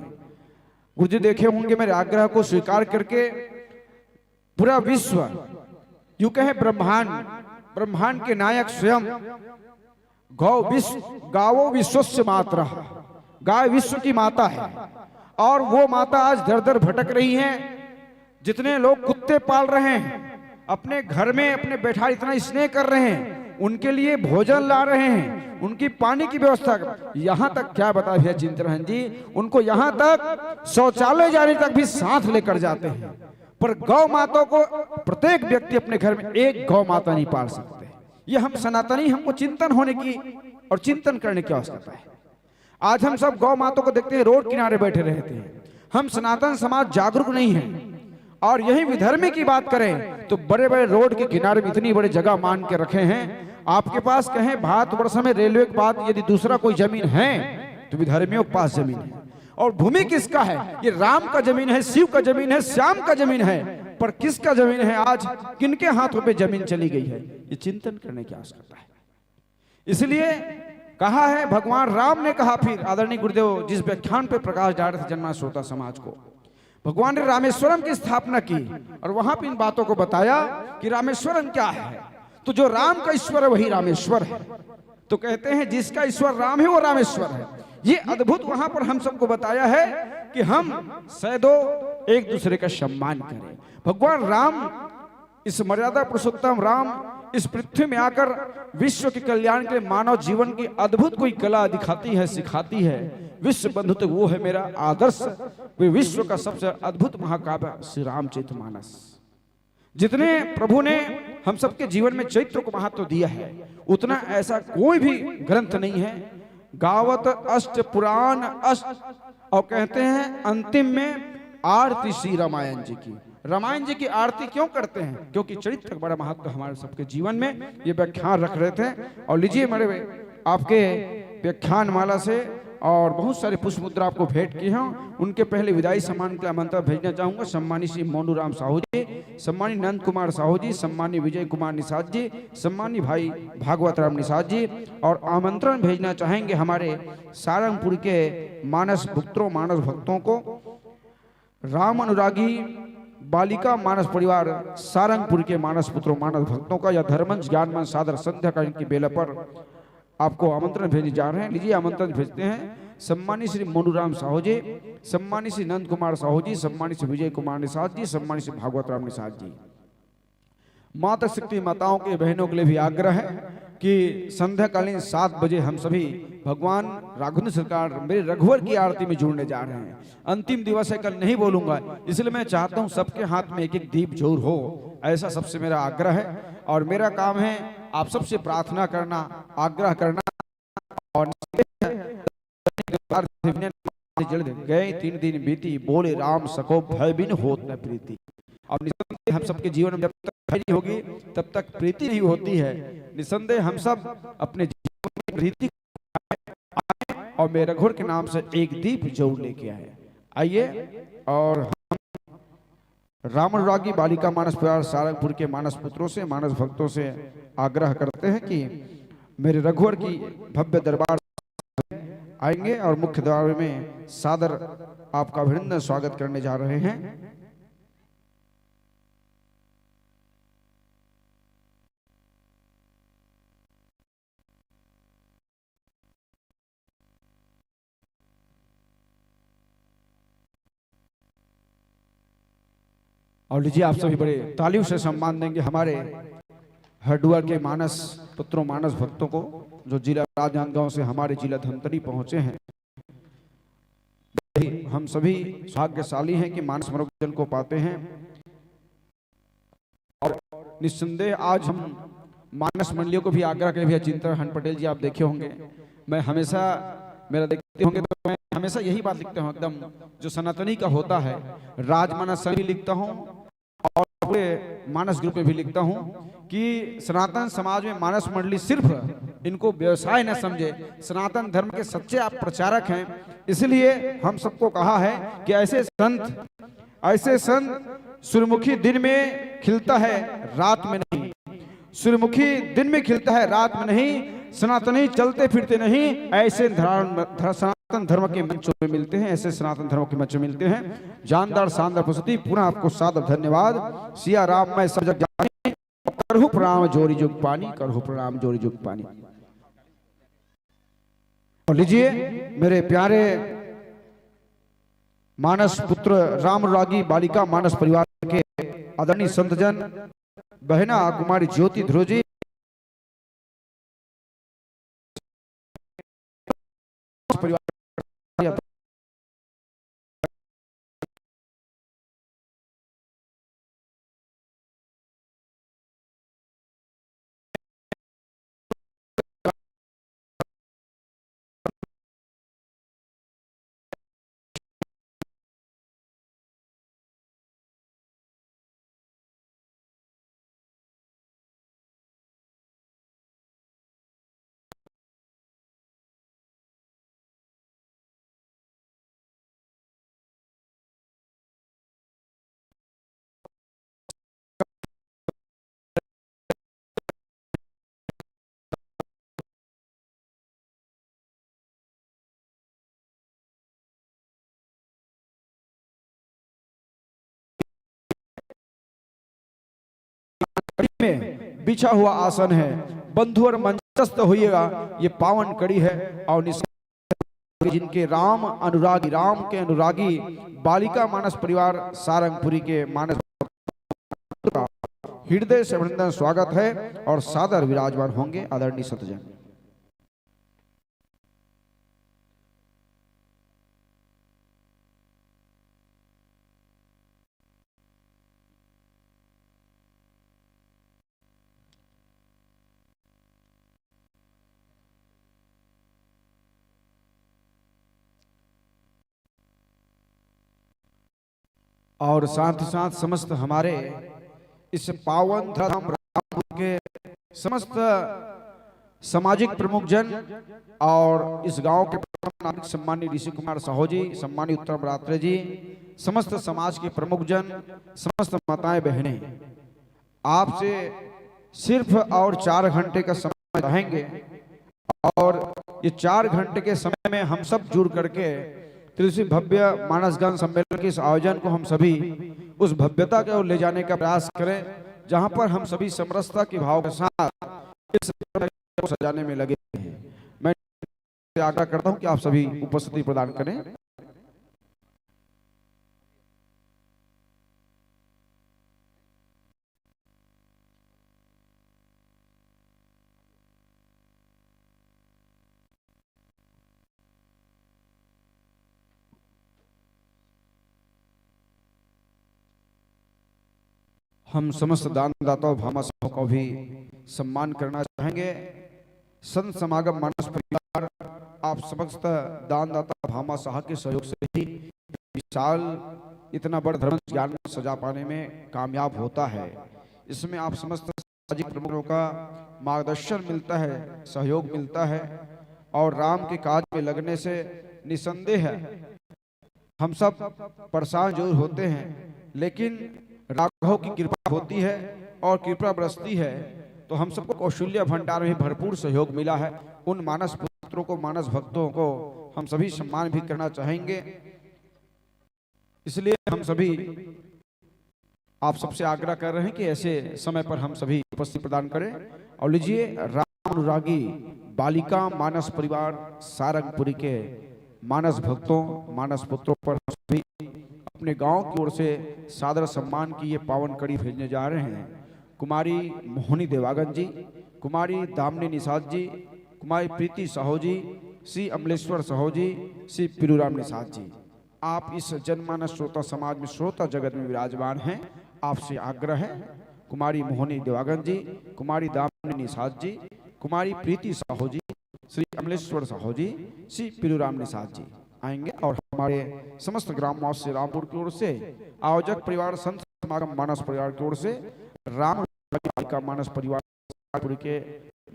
गुरु जी देखे होंगे, मेरे आग्रह को स्वीकार करके पूरा विश्व, यूं कहें ब्रह्मांड, ब्रह्मांड के नायक स्वयं गौ विश्व, गावो विश्वस्य मातरः, गाय विश्व की माता है। और वो माता आज दर दर भटक रही है। जितने लोग कुत्ते पाल रहे हैं, अपने घर में अपने बैठा इतना स्नेह कर रहे हैं, उनके लिए भोजन ला रहे हैं, उनकी पानी की व्यवस्था कर, यहाँ तक क्या बता भैया चिंतन जी, उनको यहाँ तक शौचालय जाने तक भी साथ लेकर जाते हैं। पर गौ माता को प्रत्येक व्यक्ति अपने घर में एक गौ माता नहीं पाल सकते। ये हम सनातनी, हमको चिंतन होने की और चिंतन करने की आवश्यकता है। आज हम सब गौ माता को देखते हैं, रोड किनारे बैठे रहते हैं। हम सनातन समाज जागरूक नहीं है। और यही विधर्मी की बात करें तो बड़े बड़े रोड के किनारे में इतनी बड़ी जगह मान के रखे हैं। आपके पास कहें भारतवर्ष में रेलवे के बाद यदि दूसरा कोई जमीन है तो विधर्मियों के पास जमीन है। और भूमि किसका है? ये राम का जमीन है, शिव का जमीन है, श्याम का जमीन है, पर किसका जमीन है? आज किनके हाथों पे जमीन चली गई है, ये चिंतन करने की आवश्यकता है। इसलिए कहा है, भगवान राम ने कहा, फिर आदरणीय गुरुदेव जिस व्याख्यान पे प्रकाश डाल रहे थे जनमानस श्रोता समाज को, भगवान ने रामेश्वरम की स्थापना की और वहां पे इन बातों को बताया कि रामेश्वरम क्या है। तो जो राम का ईश्वर है वही रामेश्वर है। तो कहते हैं जिसका ईश्वर राम है वो रामेश्वर है। ये अद्भुत वहां पर हम सबको बताया है कि हम सैदो एक दूसरे का सम्मान करें। भगवान राम, इस मर्यादा पुरुषोत्तम राम इस पृथ्वी में आकर विश्व के कल्याण के लिए मानव जीवन की अद्भुत कोई कला दिखाती है, सिखाती है। विश्व बंधु तो वो है मेरा आदर्श। वे विश्व का सबसे अद्भुत महाकाव्य श्री रामचरित मानस। जितने प्रभु ने हम सबके जीवन में चरित्र को महत्व दिया है, उतना ऐसा कोई भी ग्रंथ नहीं है। गावत अष्ट पुराण अष्ट, और कहते हैं अंतिम में आरती श्री रामायण जी की। रामायण जी की आरती क्यों करते हैं? क्योंकि चरित्र का बड़ा महत्व हमारे सबके जीवन में। ये व्याख्यान रख रहे थे। और लीजिए, मेरे आपके व्याख्यान माला से और बहुत सारे पुष्प मुद्रा आपको भेंट की हैं। उनके पहले विदाई सम्मान के लिए आमंत्रण भेजना चाहूंगा सम्मानित श्री मोनू राम साहू जी, सम्मानित नंद कुमार साहू जी, सम्मानित विजय कुमार निषाद जी, सम्मानित भाई भागवत राम निषाद जी, और आमंत्रण भेजना चाहेंगे हमारे सारंगपुर के मानस पुत्रों, मानस भक्तों को। राम अनुरागी बालिका मानस परिवार सारंगपुर के मानस पुत्रों, मानस भक्तों का यह धर्मंच ज्ञानमंच सादर संध्या का इनकी बेला पर आपको आमंत्रण भेजे जा रहे हैं। लीजिए, आमंत्रण भेजते हैं सम्मानित श्री मोनूराम साहू जी, सम्मानित श्री नंद कुमार साहू जी, सम्मानित श्री विजय कुमार निषाद जी, सम्मानित श्री भागवत राम निषाद जी। माता शक्ति माताओं के बहनों के लिए भी आग्रह है कि संध्याकालीन सात बजे हम सभी भगवान राघवेंद्र सरकार मेरे रघुवर की आरती में जुड़ने जा रहे हैं। अंतिम दिवस है, कल नहीं बोलूंगा, इसलिए मैं चाहता हूं सबके हाथ में एक एक दीप जरूर हो, ऐसा सबसे मेरा आग्रह है। और मेरा काम है आप सबसे प्रार्थना करना, आग्रह करना। और जल गए तीन दिन बीती, बोले राम सको भय बिन होत न प्रीति। और निसंदेह हम सबके जीवन में जब तक भय नहीं होगी, तब तक प्रीति नहीं होती है। निसंदेह हम सब अपने जीवन में प्रीति आए और मेरे रघुवर के नाम से एक दीप जरूर लेके आए। आइए, और हम राम अनुरागी बालिका मानस परिवार सारंगपुर के मानस पुत्रों से, मानस भक्तों से आग्रह करते हैं कि मेरे रघुवर की भव्य दरबार आएंगे और मुख्य द्वार में सादर आपका अभिनंदन स्वागत करने जा रहे हैं। और लीजिए, आप सभी बड़े तालियों से सम्मान देंगे हमारे हडुआ के मानस पुत्रों, मानस भक्तों को, जो जिला राजनांदगांव से हमारे जिला धमतरी पहुंचे हैं। हम सभी सौभाग्यशाली हैं कि मानस मनोरंजन को पाते हैं। और निस्संदेह आज हम मानस मंडलियों को भी आग्रह करें, भैया चिंतन हन पटेल जी, आप देखे होंगे, मैं हमेशा मेरा देखते होंगे तो मैं हमेशा यही बात लिखता हूँ, एकदम जो सनातनी का होता है, राजमानस में भी लिखता हूँ और पूरे मानस ग्रुप में भी लिखता हूँ कि सनातन समाज में मानस मंडली सिर्फ इनको व्यवसाय न समझे, सनातन धर्म के सच्चे आप प्रचारक हैं। इसलिए हम सबको कहा है कि ऐसे संत, ऐसे संत सूर्यमुखी दिन में खिलता है, रात में नहीं। सूर्यमुखी दिन में खिलता है, रात में नहीं। सनातनी चलते फिरते नहीं, ऐसे धर्म, धर-, सनातन धर्म के मंचों में मिलते हैं, ऐसे सनातन धर्म के मंचों में मिलते हैं। जानदार शानदार प्रस्तुति, पुनः आपको सादर धन्यवाद। सिया राम मैं सब जग जानी, करहु प्रणाम जोरी जुग पानी, करहु प्रणाम जोरी जुग पानी। और लीजिए मेरे प्यारे मानस पुत्र राम अनुरागी बालिका मानस परिवार के आदरणीय संतजन, बहना कुमारी ज्योति ध्रुव जी, परिवार में बिछा हुआ आसन है। बंधु और मंचस्थ होइएगा, ये पावन कड़ी है। और निस- जिनके राम अनुरागी, राम के अनुरागी बालिका मानस परिवार सारंगपुरी के मानस का हृदय से अभिनंदन, स्वागत है और सादर विराजमान होंगे आदरणीय सतजन। और साथ ही साथ समस्त हमारे इस पावन धर्म रामपुर के समस्त सामाजिक प्रमुख जन और इस गांव के प्रथम नागरिक सम्माननीय ऋषि कुमार साहू जी, सम्माननीय उत्तम रात्रे जी, समस्त समाज के प्रमुख जन, समस्त माताएं बहनें, आपसे सिर्फ और चार घंटे का समय चाहेंगे और ये चार घंटे के समय में हम सब जुड़ करके त्रिदिवसीय भव्य मानस गान सम्मेलन के इस आयोजन को हम सभी उस भव्यता की ओर ले जाने का प्रयास करें, जहां पर हम सभी समरसता के भाव के साथ इस को सजाने में लगे हैं। मैं आग्रह करता हूं कि आप सभी उपस्थिति प्रदान करें। हम समस्त दानदाता भामाशाह का भी सम्मान करना चाहेंगे। संत समागम मानस परिवार, आप समस्त दानदाता भामाशाह के सहयोग से ही विशाल इतना बड़ा धर्म ज्ञान सजा पाने में कामयाब होता है। इसमें आप समस्त सामाजिक प्रमुखों का मार्गदर्शन मिलता है, सहयोग मिलता है और राम के काज में लगने से निसंदेह हम सब परेशान जरूर होते हैं, लेकिन राघव की कृपा होती है और कृपा बरसती है, तो हम सबको कौशल्या भंडार में भरपूर सहयोग मिला है। उन मानस पुत्रों को, मानस भक्तों को हम सभी सम्मान भी करना चाहेंगे। इसलिए हम सभी आप सबसे आग्रह कर रहे हैं कि ऐसे समय पर हम सभी उपस्थिति प्रदान करें। और लीजिए, राम अनुरागी बालिका मानस परिवार सारंगपुरी के मानस भक्तों, मानस पुत्रों पर हम सभी अपने गांव की ओर से सादर सम्मान की ये पावन कड़ी भेजने जा रहे हैं। कुमारी मोहनी देवागन जी, कुमारी दामिनी निषाद जी, कुमारी प्रीति साहू जी, श्री अमलेश्वर साहू जी, श्री पीरूराम निषाद जी, आप इस जनमानस श्रोता समाज में, श्रोता जगत में विराजमान हैं। आपसे आग्रह है, कुमारी मोहनी देवागन जी, कुमारी दामिनी निषाद जी, कुमारी प्रीति साहू जी, श्री कमलेश्वर साहू जी, श्री पीरूराम निषाद जी आएंगे और हमारे समस्त ग्रामवासी रामपुर की ओर से, आयोजक परिवार संत समागम मानस परिवार की ओर से राम बालिका मानस परिवार रामपुर के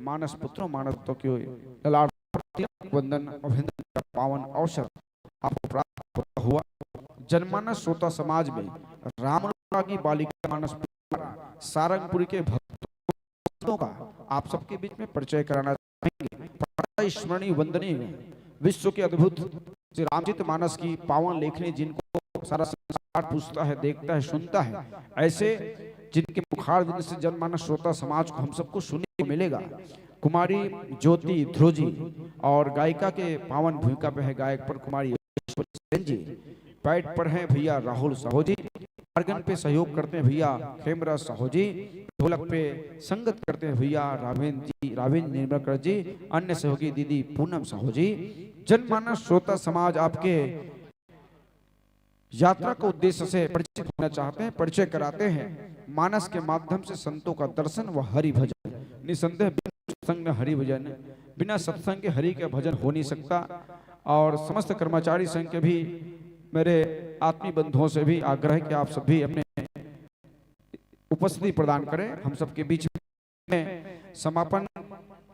मानस पुत्रों, मानस पुत्रों के ललाट वंदन अभिनंदन का पावन अवसर आपको प्राप्त हुआ। जनमानस श्रोता समाज में राम अनुरागी बालिका मानस परिवार सारंगपुर के भक्तों का आप सबके बीच में परिचय कराना चाहेंगे। परम स्मरणीय वंदनीय विश्व के अद्भुत श्री रामचरित मानस की पावन लेखनी, जिनको सारा संसार पूछता है, देखता है, सुनता है, ऐसे जिनके मुखारविंद से जनमानस श्रोता समाज को, हम सबको सुनने को मिलेगा। कुमारी ज्योति ध्रुव जी और गायिका के पावन भूमिका पे है गायक पर कुमारी सेन जी, पैड पर हैं भैया राहुल साहू जी, ऑर्गन पे सहयोग करते हैं भैया खेमराज साहू जी, ढोलक पे संगत करते हैं भैया राघवेंद्र जी, राघवेंद्र निर्मलकर जी, अन्य सहयोगी दीदी पूनम साहू जी। जनमानस श्रोता समाज आपके यात्रा के उद्देश्य से परिचित होना चाहते हैं, परिचय कराते हैं। मानस के माध्यम से संतों का दर्शन व हरि भजन। निसंदेह बिना सत्संग में हरि भजन, बिना सत्संग के हरि का भजन हो नहीं सकता। और समस्त कर्मचारी संघ के भी मेरे आत्मीय बंधुओं से भी आग्रह है कि आप सभी अपने उपस्थिति प्रदान करें हम सबके बीच में। समापन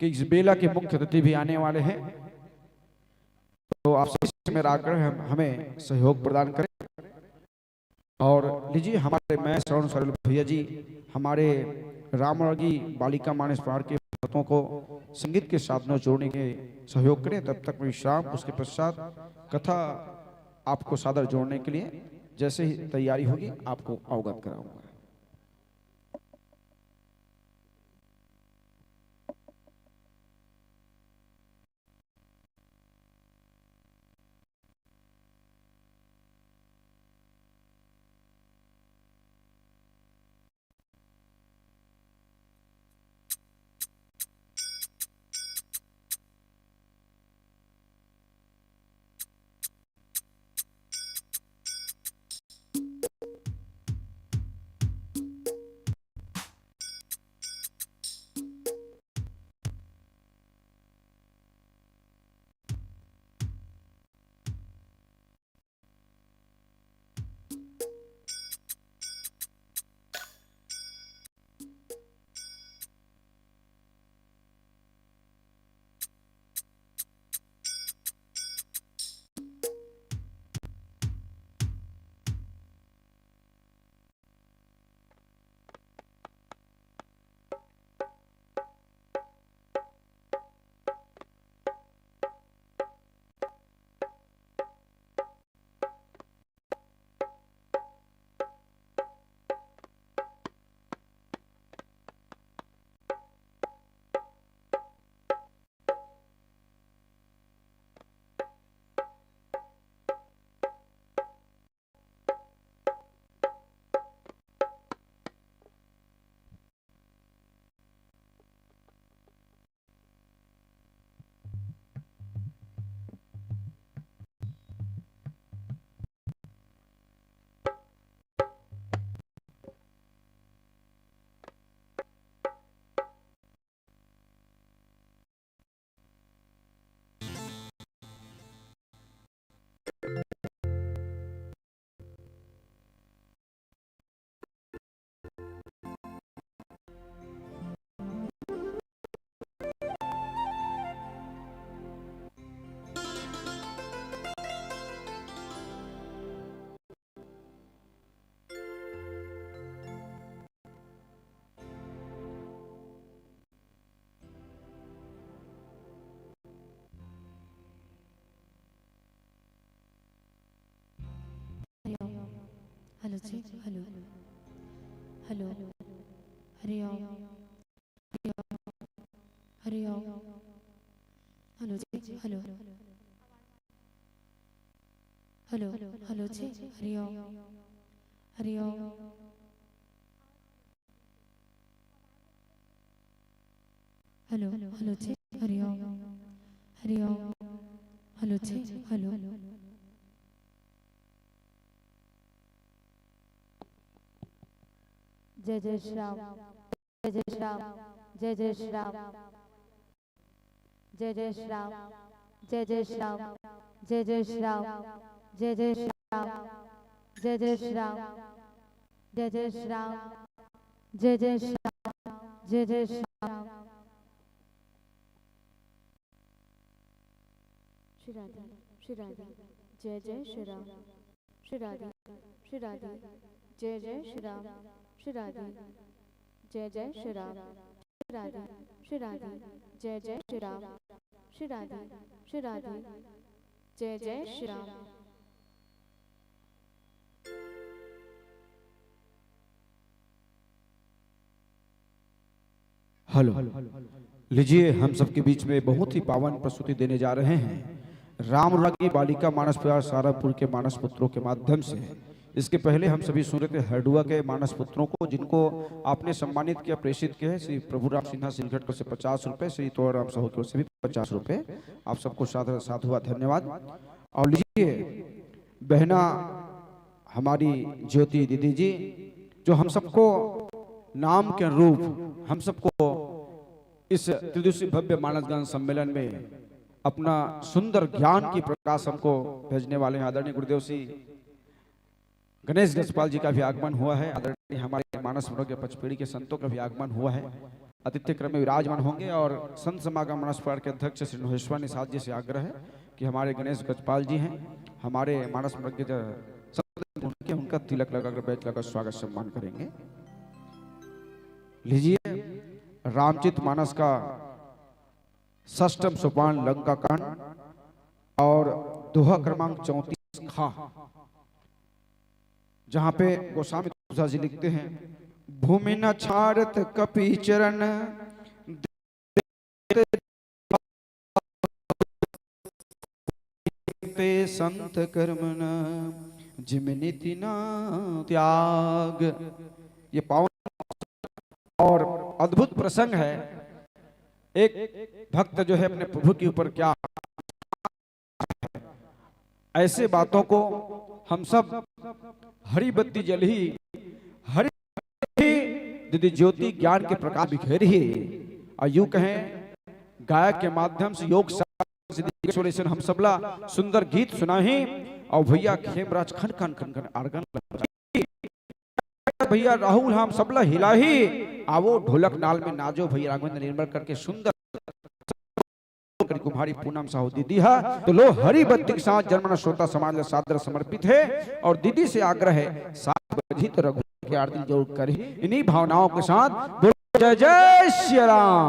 के इस बेला के मुख्य अतिथि भी आने वाले हैं, तो आप सभी से मेरा आग्रह है, हम, हमें सहयोग प्रदान करें। और लीजिए, हमारे मैं श्रवण सरोज भैया जी, हमारे रामरागी बालिका मानस परिवार के भक्तों को संगीत के साधनों जोड़ने के सहयोग करें। तब तक विश्राम, उसके पश्चात कथा आपको सादर जोड़ने के लिए जैसे ही तैयारी होगी, आपको अवगत कराऊंगा। हेलो जी, हेलो, हेलो, हरि ओम, हरि ओम, हरि ओम। हेलो जी, हेलो, हेलो, हेलो जी, हरि ओम, हरि ओम। हेलो, हेलो जी, हरि ओम, हरि ओम। हेलो जी, हेलो। जय जय श्री राम, जय जय श्री राम, जय जय श्री राम। जय जय श्री राम, जय जय श्री राम, जय जय श्री राम, जय जय श्री राम, जय जय श्री राम, जय जय श्री राम, जय जय श्री राम, जय जय श्री राम। श्री राधे, श्री राधे, जय जय श्री राम। श्री राधे, श्री राधे, जय जय श्री राम। श्री राधे, जय जय श्री राम। श्री राधे, श्री राधे, जय जय श्री राम। श्री राधे, श्री राधे, जय जय श्री राम। हेलो, लीजिए, हम सबके बीच में बहुत ही पावन प्रस्तुति देने जा रहे हैं राम रागी बालिका मानस परिवार सारंगपुर के मानस पुत्रों के माध्यम से। इसके पहले हम सभी सुन रहे थे हरडुआ के मानस पुत्रों को, जिनको आपने सम्मानित किया, प्रेषित किया है श्री प्रभु राम सिन्हा सिलघट को से पचास रुपए, श्री तोड़ राम साहू की ओर से भी पचास रुपए। आप सबको साध-, साधुवाद, धन्यवाद। और लीजिए, बहना हमारी ज्योति दीदी जी, जो हम सबको नाम के अनुरूप, हम सबको इस त्रिदिवसीय भव्य मानस गान सम्मेलन में अपना सुंदर ज्ञान की प्रकाश हमको भेजने वाले हैं आदरणीय गुरुदेव श्री गणेश गजपाल जी का भी आगमन हुआ है। आदरणीय हमारे मानस मनोज्ञ पचपेड़ी के संतों का भी आगमन हुआ है। आतिथ्य क्रम में विराजमान होंगे और संत समागम मानस परिवार के अध्यक्ष श्री नोहेश्वर निषाद जी से आग्रह है कि हमारे गणेश गजपाल जी हैं, हमारे मानस मनोज्ञ संत, उनके, उनका तिलक लगाकर, बैच लगाकर स्वागत सम्मान करेंगे। लीजिए, रामचरित मानस का षष्ठम सोपान लंका कांड और दोहा क्रमांक चौंतीस खा, जहां पे गोस्वामी तुलसीदास जी लिखते हैं, भूमि न छाड़त कपि चरण, ते संत कर्म न जिम निति न त्याग। ये पावन और अद्भुत प्रसंग है। एक भक्त जो है अपने प्रभु के ऊपर क्या, ऐसे बातों को हम सब हरी बत्ती जल ही, हरी ही दीदी ज्योति ज्ञान के प्रकाश बिखेर ही। और यूं कहें, गायक के माध्यम से योग साधना से हम सबला सुंदर गीत सुना ही। और भैया खेमराज खन खन खन खन आर्गन भैया राहुल हम सबला हिलाही। आवो ढोलक नाल में नाजो भैया राघवेंद्र निर्मल करके सुंदर करी कुम्हारी पूनम साहू दीदी हा। तो लो हरी बत्ती के साथ जनमन श्रोता समाज ला सादर समर्पित है और दीदी से आग्रह है सात बजे तो रघु के आरती जरूर करी। इन्हीं भावनाओं के साथ बोलो जय जय श्री राम।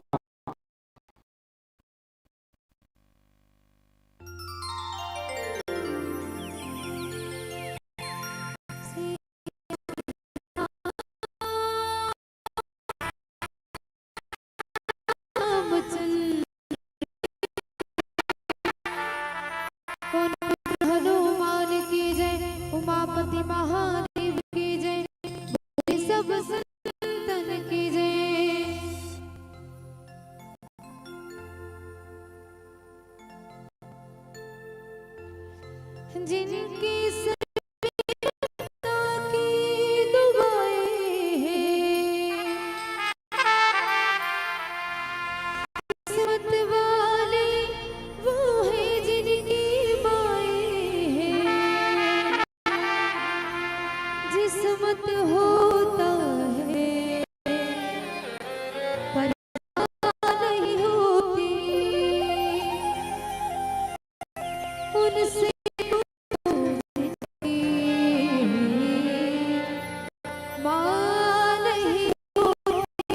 हनुमान की जय, उमापति महादेव की जय, बोले सब संतन की जय। जिनकी सदा की दुआएं हैं, किस्मत वाले वो हैं जिनकी माएं हैं। जिस्मत होता है पर नहीं होती, उनसे माँ नहीं होती।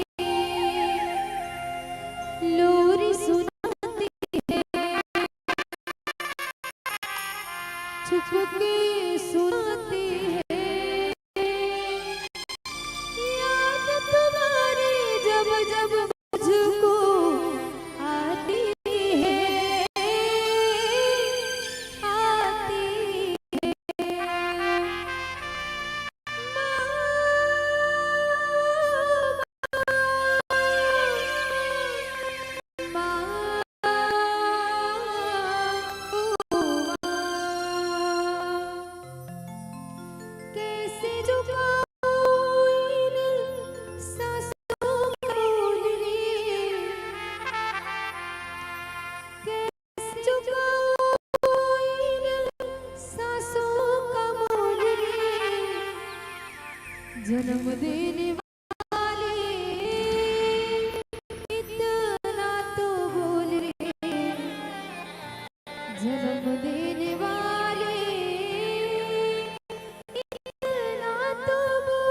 लोरी सुनाती है, छुप के सुनाती है। जन्म देने वाली, इतना तो बोल रे, जन्म देने वाली, इतना तो बोल।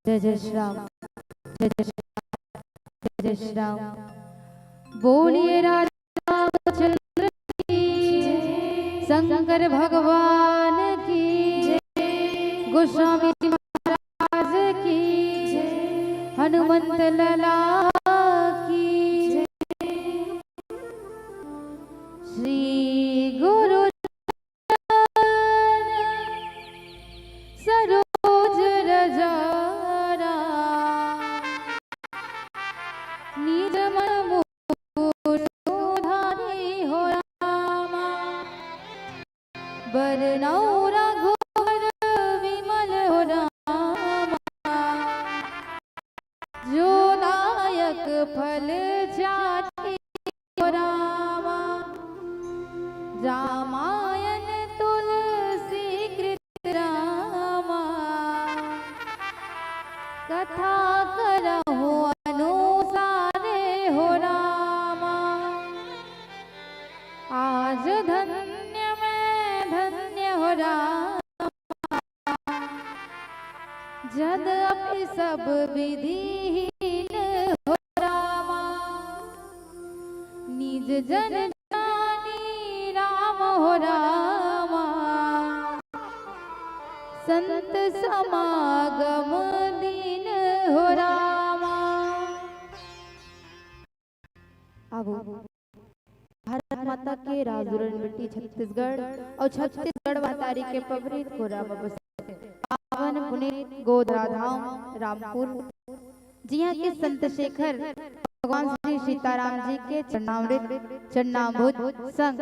जय जय श्री राम, जय जय श्री राम, जय जय श्री राम। बोलिए राजा रामचंद्र की जय, शंकर भगवान की जय, गोस्वामी जी महाराज की जय, हनुमंत लाला की जय। श्री गुरु सरोज रजारा, निज मन मुकुर धारी हो रामा। बरनउँ रघुवर विमल हो रामा। जो दायक फल चारि हो रामा, रामायण तुलसी कृत रामा। कथा करहु अनुसारे हो रामा। आज धन्य मैं धन्य हो रामा। जद अपि सब विधिहीन हो रामा। निज जन जानी राम हो रामा। संत समागम दीन हो रामा। आगू। भारत माता के राजदुरन बेटी छत्तीसगढ़ अउ छत्तीसगढ़ महतारी के पवित्र कोरा म बसे पावन पुनीत गोधरा धाम रामपुर, जिहां के संत शेखर भगवान श्री सीताराम जी के चरणामृत चरणाम्बुज संग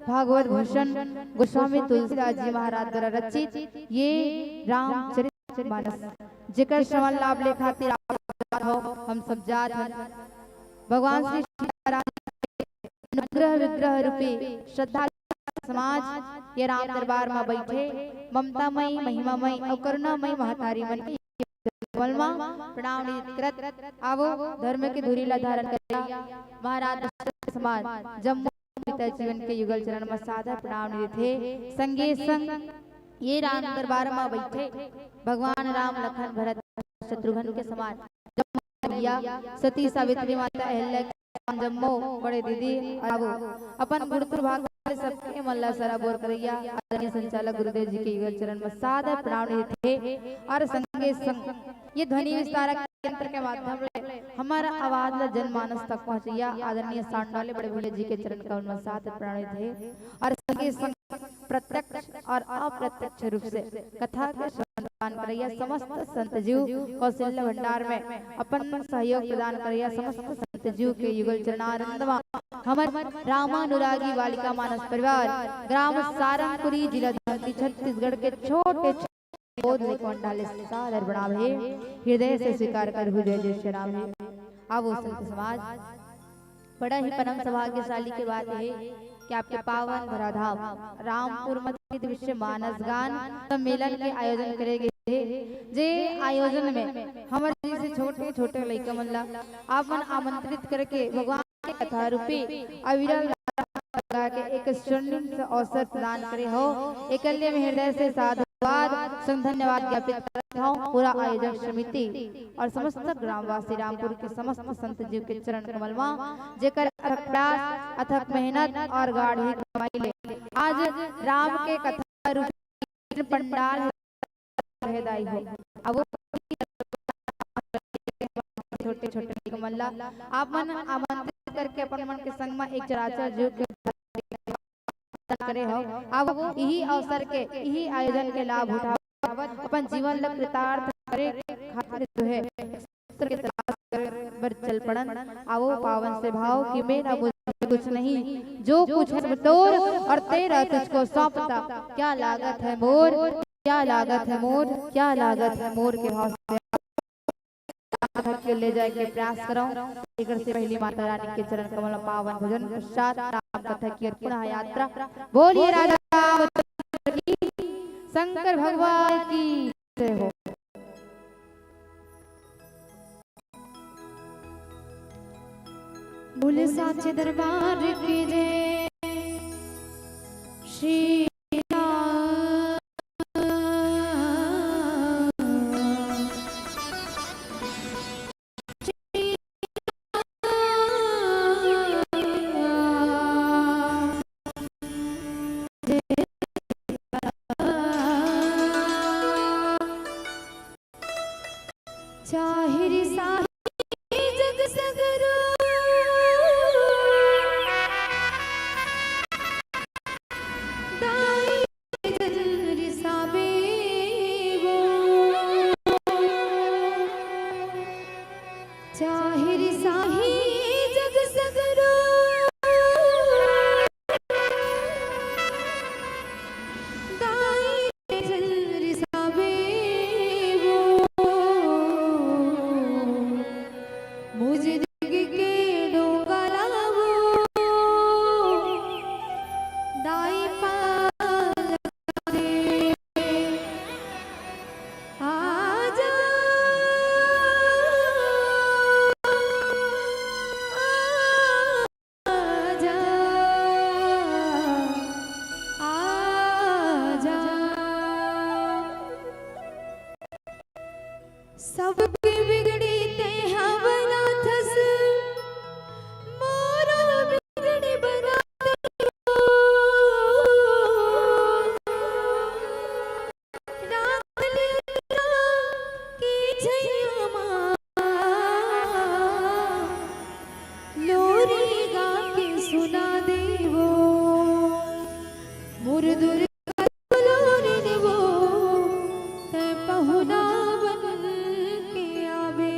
भागवत भूषण गोस्वामी तुलसीदास जी महाराज द्वारा रचित ये रामचरित मानस, जेकर श्रवण लाभ ले खातिर आप जात हो, हम सब जात हन। भगवान श्री सीताराम अनुग्रह विग्रह रूपी श्रद्धा समाज ये राम दरबार म बइठे, ममतामयी, महिमामयी अउ करुणामयी महतारी मन के कमल म प्रणाम निवेदित करत आवो, धर्म के धुरी ला धारण करइया महाराज दशरथ समाज जम्मो पिता जीवन के युगल चरण म सादर प्रणाम निवेदित हे। संगे संग ये राम दरबार म बइठे भगवान राम, लखन, भरत, शत्रुघ्न के समान जम्मो भैया, सती सावित्री माता अहिल्या के जम्मो बड़े दीदी, आवो अपन गुरुकुल भाग वाले सबके मन ला सराबोर करइया आदरणीय संचालक गुरुदेव जी के युगल चरण म सादर प्रणाम निवेदित हे। और संगे संग ये ध्वनि विस्तारक यंत्र के माध्यम ले हमर आवाज ला जनमानस तक पहुंचइया आदरणीय sound वाले बड़े भैया जी के चरण कमल म सादर प्रणाम निवेदित हे। और संगे संग प्रत्यक्ष और अप्रत्यक्ष रूप से कथा के श्रवण दान करइया समस्त संत जीव, कौशल्य भंडार में अपन सहयोग प्रदान करइया समस्त संत जीव के युगल चरणारविंद म हमर रामानुरागी बालिका मानस परिवार, ग्राम सारंगपुरी, जिला झांसी, छत्तीसगढ़ के छोटे छोटे बोध लेके मंडा ले सादर प्रणाम हे, हृदय से स्वीकार करहु जय जय श्री राम हे। आवो संत समाज, बड़ा ही परम सौभाग्यशाली के बात हे कि आपके पावन धराधाम रामपुर म दृश्य मानस गान सम्मेलन के आयोजन करे गे हे, जे आयोजन में हमर जइसे छोटे छोटे लइका मन ला आप मन आमंत्रित करके भगवान के कथा रूपी अविरल धारा लगा के एक स्वर्णिम से अवसर प्रदान करे हो। एकर ले मैं हृदय से साधुवाद संग धन्यवाद ज्ञापित करत हूँ पूरा आयोजक समिति और समस्त ग्रामवासी रामपुर के समस्त संत जीव के चरण कमल मा, जेकर अथक प्रयास, अथक मेहनत और गाढ़ी कमाई ले आज राम के कथा रूपी पंडाल हे दाई हो। अब वो छोटे छोटे मन ला आप मन आमंत्रित करके अपन मन के संग मा एक चराचर जीव के करे हो। अब इही अवसर के, इही आयोजन के लाभ उठावत अपन जीवन ला कृतार्थ करे खातिर जो है के तलाश करे बर चल पड़न। आवो पावन से भाव कि मेरा मुझे कुछ नहीं, जो कुछ है सब तोर और तेरा तुझको सौंपता। क्या लागत है मोर, क्या लागत है मोर, क्या लागत है मोर के भाव से कथा के ले जाए के प्रयास करो। एकर से पहली माता रानी के चरण कमल पावन भजन पश्चात राम कथा की और पुनः यात्रा। बोलिए राजा रामचंद्र की, शंकर भगवान की जय हो। बोले साचे दरबार की जय। श्री राम। चाहे रे साही जग सगरो, दाई जन रिसावे वो। चाहे रे साही जग सगरो, दाई जन रिसावे वो। मुझे जग के डोंगा लावो, दाई पालक दे। आजा, आजा, आजा। सबके बिगड़ी ते हवला थस, मोरो बिगड़ी बना दे। रात ले की छैया मा लोरी गा के सुना देवो। मोर दुर्गा लोरी देवो, तै पहुना बन के आवे।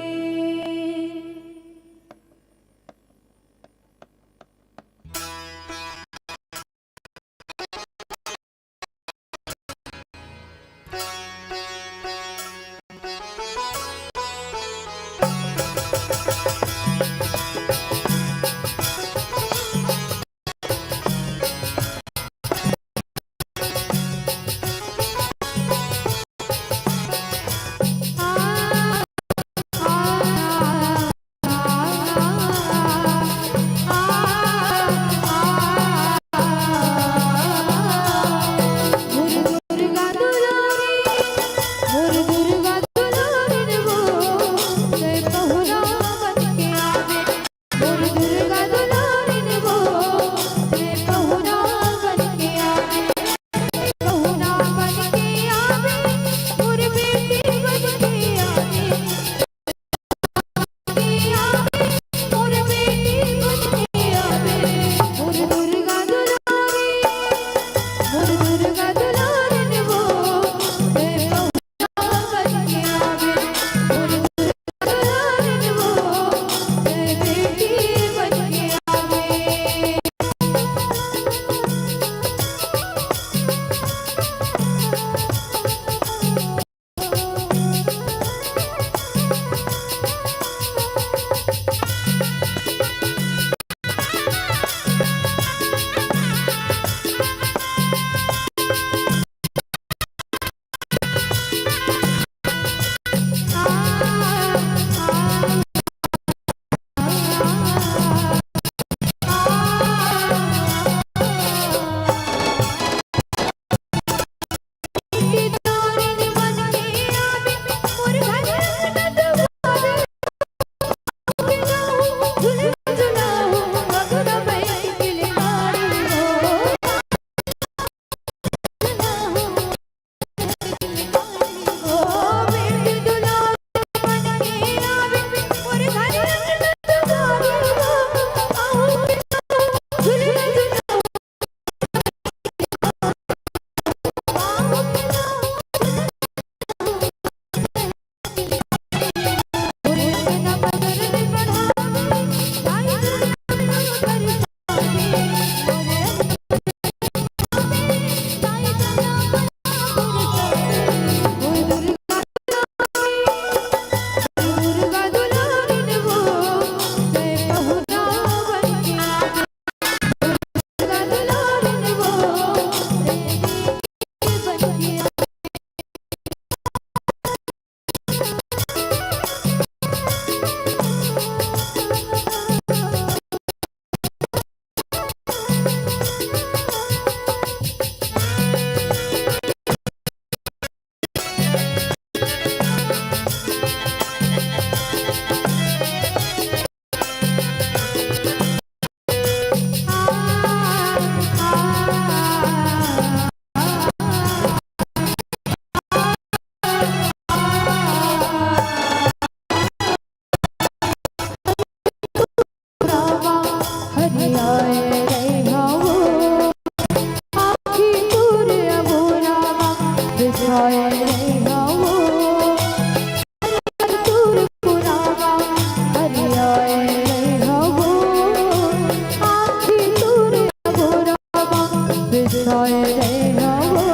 बिसोए रहे हो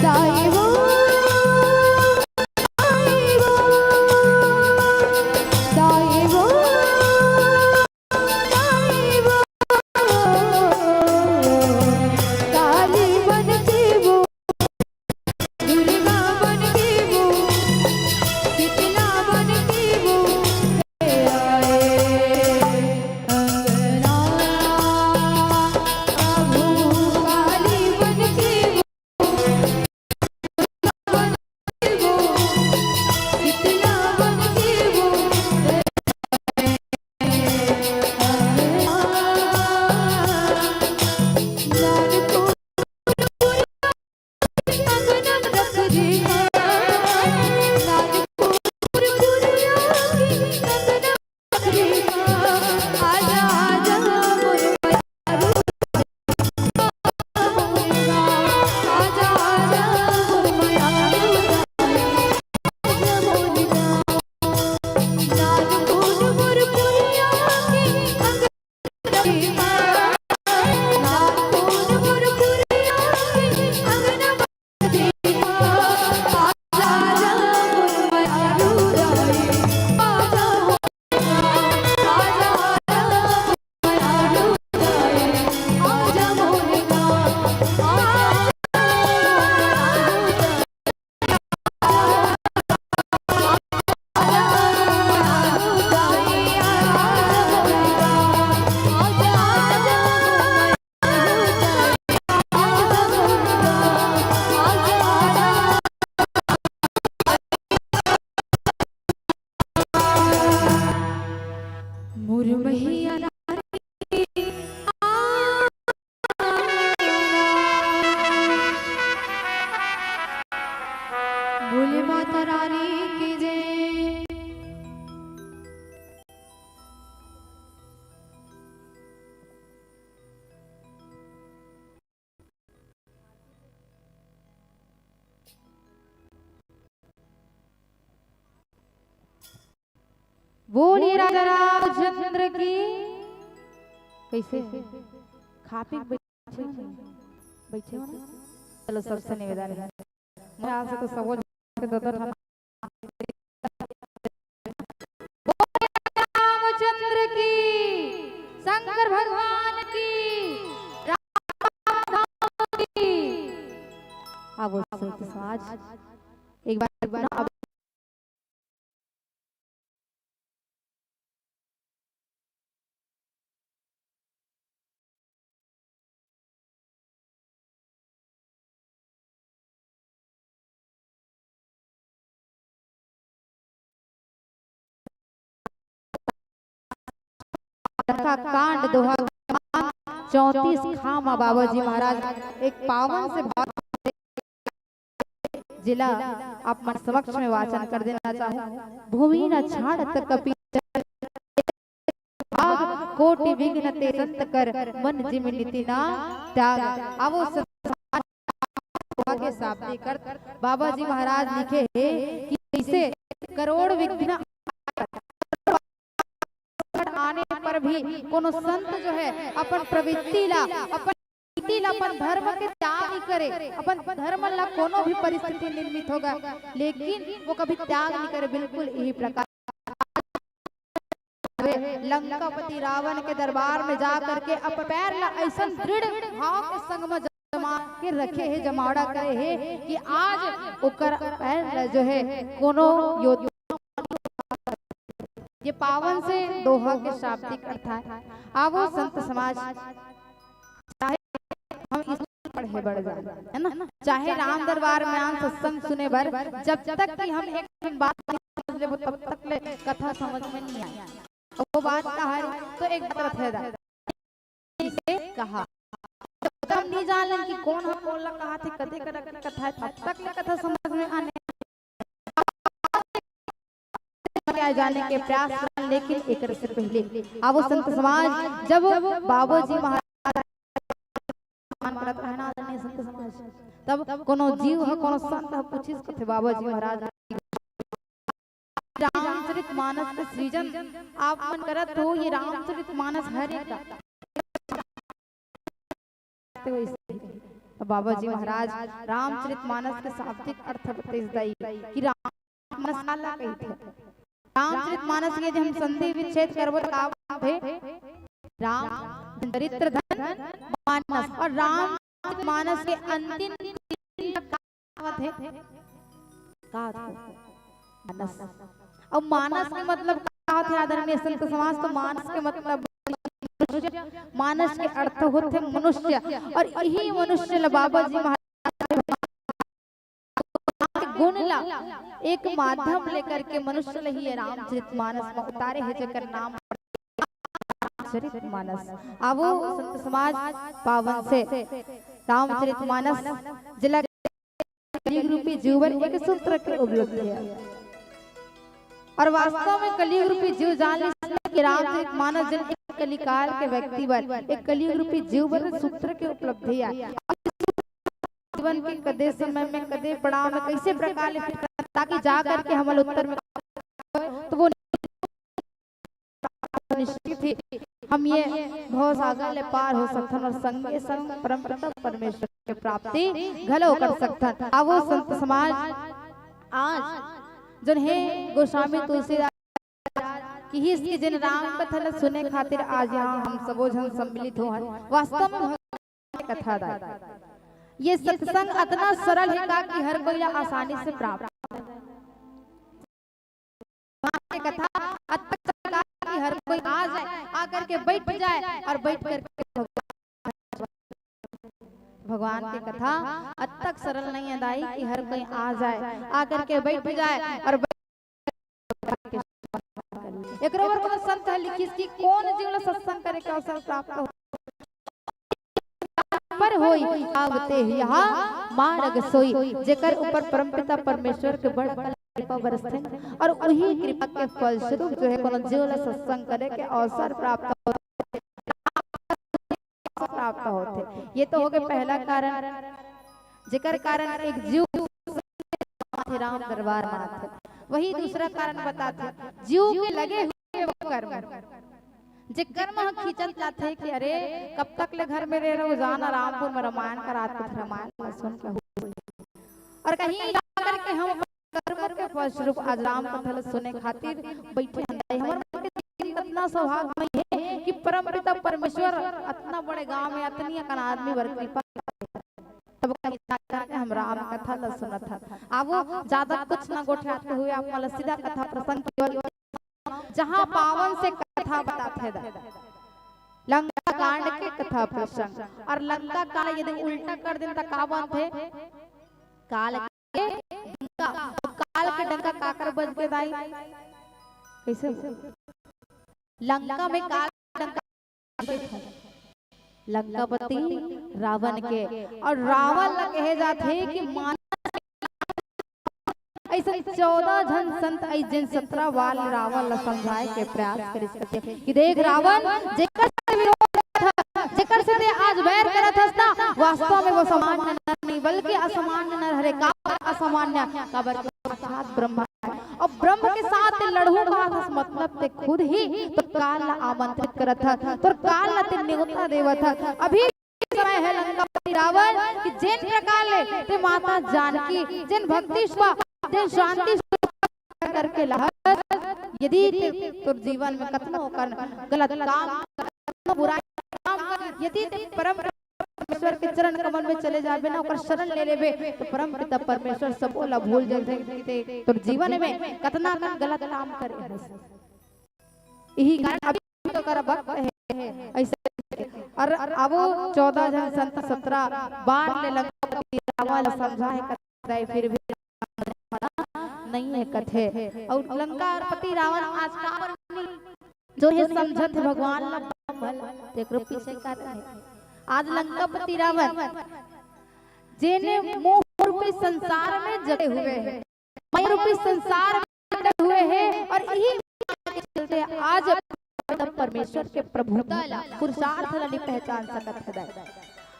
दाई वो, दाई वो, दाई वो, दाई वो। काली बन के वो, दुर्गा बन के वो, शीतला बन के वो, आए अंगना। प्रभु काली बन के वो, दुर्गा बन के वो, शीतला बन के वो, अंगना। मोर मैया रानी, बोले माता रानी की जय। बोलिए राजा रामचंद्र की। कैसे? खा पी के बैठे हो ना? बैठे हो ना? चलो, सबसे निवेदन है, मैं आपसे तो सबो झन के दो दो ठन। बोलिए रामचंद्र की, शंकर भगवान की, राम धाम की। अब उस समाज एक बार, एक बार ना, अब का कांड दोहा चौंतीस खां म बाबा जी महाराज एक पावन से भाव जिला आप मन समक्ष में वाचन कर देना चाहूं। भूमि न छाड़ तक कपि भाग, कोटि विघ्न ते संत कर, मन जिम नीति ना त्याग। अब उस दोहा के शाब्दिक अर्थ बाबा जी महाराज लिखे हे कि जैसे करोड़ विघ्न आने पर भी कोनो संत जो है अपन प्रवृत्ति ला, अपन नीति ला, अपन धर्म के त्याग नहीं करे, अपन धर्म ला कोनो भी परिस्थिति निर्मित होगा, लेकिन वो कभी त्याग नहीं करे। बिल्कुल यही प्रकार लंकापति रावण के दरबार में जा करके अपन पैर ला ऐसन दृढ़ भाव के संग में जमा के रखे हे, जमावड़ा करे हे कि आज ओकर पैर ला जो है कोनो योद्धा ये पावन से दोहा के शाब्दिक अर्थ आय। आवो संत समाज, चाहे हम स्कूल पढ़े बर जान, है ना, चाहे राम दरबार में आन सत्संग सुने बर, जब तक कि हम एक ठन बात नहीं समझ लेबो, तब तक ले कथा समझ में नहीं आए। वो बात कहा है, तो एक बात रथे दा, इसे कहा, तब नहीं जान कि कौन है, कौन ला कहा थे, कदे कर कथा है, तब तक ले कथा समझ में आने आ जाने के प्रयास करन, लेकिन एकर से पहले आवो संत समाज, जब बाबा जी महाराज सम्मान करत रहना आदरणीय संत समाज, तब कोनो जीव ह, कोनो संत ह पूछिस कथे बाबा जी महाराज रामचरित मानस के सृजन आप मन करत हो, ये रामचरित मानस हरे का? तो वैसे ही। तो बाबा जी महाराज रामचरित मानस के शाब्दिक अर्थ बतेस दाई कि राम मानस काला कहिथे। रामचरित मानस के यदि हम संधि विच्छेद करबो त का होथे? राम चरित्र धन मानस। और रामचरित मानस के अंतिम तीन का होथे? का होथे? मानस। अब मानस के मतलब का होथे आदरणीय संत समाज? तो मानस के मतलब मनुष्य, मानस के अर्थ होथे मनुष्य। और यही मनुष्य ल बाबा जी महाराज गुण ला एक माध्यम लेकर के मनुष्य ल ही ये रामचरित मानस में उतारे हे, जेकर नाम चरित मानस। आवो संत समाज पावन से रामचरित मानस जिला कलयुग रूपी जीवन एक सूत्र के उपलब्धि है। और वास्तव में कलयुग रूपी जीव जान ली कि रामचरित मानस जन एक कलिकाल के व्यक्ति बर एक कलयुग रूपी जीव बर सूत्र के उपलब्धि है। जीवन के कदे समय में, कदे पड़ाव में, कैसे प्रकार ले fit करना, ताकि जा करके हमन उत्तर में, तो वो निश्चित ही हम ये भव सागर ले पार हो सकथन और संगे संग परमपिता परमेश्वर के प्राप्ति घलो कर सकथन। आवो संत समाज, आज जोन हे गोस्वामी तुलसीदास किहिस कि जिन राम कथा ल सुने खातिर आज यहाँ हम सबो झन सम्मिलित हो हन, वास्तव में भगवान के कथा दाय। ये सत्संग अतना सरल हे का कि हर कोई ला आसानी से प्राप्त हो। भगवान के कथा अतना सरल हे का कि हर कोई आ जाए, आकर के बैठ जाए और बैठ करके भगवान भगवान के कथा अतक सरल नहीं है दाई कि हर कोई आ जाए, आकर के बैठ जाए और बैठ के एकरो बर कोनो संत ह लिखिस कि कोन जीव ल सत्संग करे के अवसर प्राप्त हो? पर होई आवते ही यहाँ मार्ग सोई, जेकर ऊपर परमपिता परमेश्वर के बड़ कृपा बरसथे और उही कृपा के फलस्वरूप जो है कोनो जीव ल सत्संग करे के अवसर प्राप्त हो प्राप्त होथे। ये तो हो गए पहला कारण, जेकर कारण एक जीव आथे राम दरबार में आथे। वही दूसरा कारण बताथे जीव के लगे हुए वो कर्म, जे कर्म ह खींचत लाथे कि अरे कब तक ले घर में रह रहो, जाना रामपुर में रामायण करात कुछ रामायण ला सुन के हो। और कहीं जा करके हम कर्म के फलस्वरूप आज राम कथा ल सुने खातिर बैठे हन। हमर मन के दिन कतना सौभाग्यमय हे कि परमपिता परमेश्वर अतना बड़े गांव में अतनी अकन आदमी बर कृपा, तब कहीं जाकर के हम राम कथा ल सुनत हन। आवो ज्यादा कुछ न गोठियाते हुए आप मन ल सीधा कथा प्रसंग की ओर, जहां पावन से कथा बताथे दा लंका कांड के कथा प्रसंग। और लंका कांड यदि उल्टा कर देन त का बनथे? काल के डंका। तो काल के डंका काकर बज के दाई? कैसे हो? लंका में काल के डंका बजे थे। लंकापति रावण के। और रावण ला कहे जाथे कि मानस ऐसे चौदह झन संत आई जिन सत्रह बार रावण ला समझाए के प्रयास करिस करथे कि देख रावण, जेकर से विरोध करत हस, जेकर से ते आज बैर करत हस ना, वास्तव में वो सामान्य नर नहीं बल्कि असामान्य नर हरे। काबर असामान्य? काबर के साक्षात ब्रह्मा हे। अब ब्रह्म के साथ ते लड़हू कहत हस, मतलब ते खुद ही तो काल ला आमंत्रित करत हस, तो काल ला ते न्योता देवत हस। अभी समय हे लंकापति रावण कि जेन प्रकार ले ते माता जानकी, जेन भक्ति सुभा, जेन शांति सुभा करके लाहस, यदि ते तोर जीवन में कतनो ओकर गलत काम, कतनो बुराई काम, यदि ते परम परमेश्वर के चरण कमल में चले जाबे ना, ओकर शरण ले लेबे, तो परम पिता परमेश्वर सबो ला भूल जथे कि ते तोर जीवन में कतना कन गलत काम करे हस। यही कारण अभी तो कर भक्त हे, ऐसे। और अब वो चौदह झन संत सत्रह बार ले लंकापति रावण ला समझा हे, कथे फिर भी नहीं हे कथे। और लंकापति रावण आज काबर नहीं जो हे समझत हे भगवान ला, ब्रह्म ला, तेकरो पीछे कारण हे। आज लंकापति रावण जेने मोह रूपी संसार में जकड़े हुए हे, माया रूपी संसार में जकड़े हुए हे, और यही माया के चलते आज परमेश्वर के प्रभुता ला, पुरुषार्थ ला नहीं पहचान सकत हे।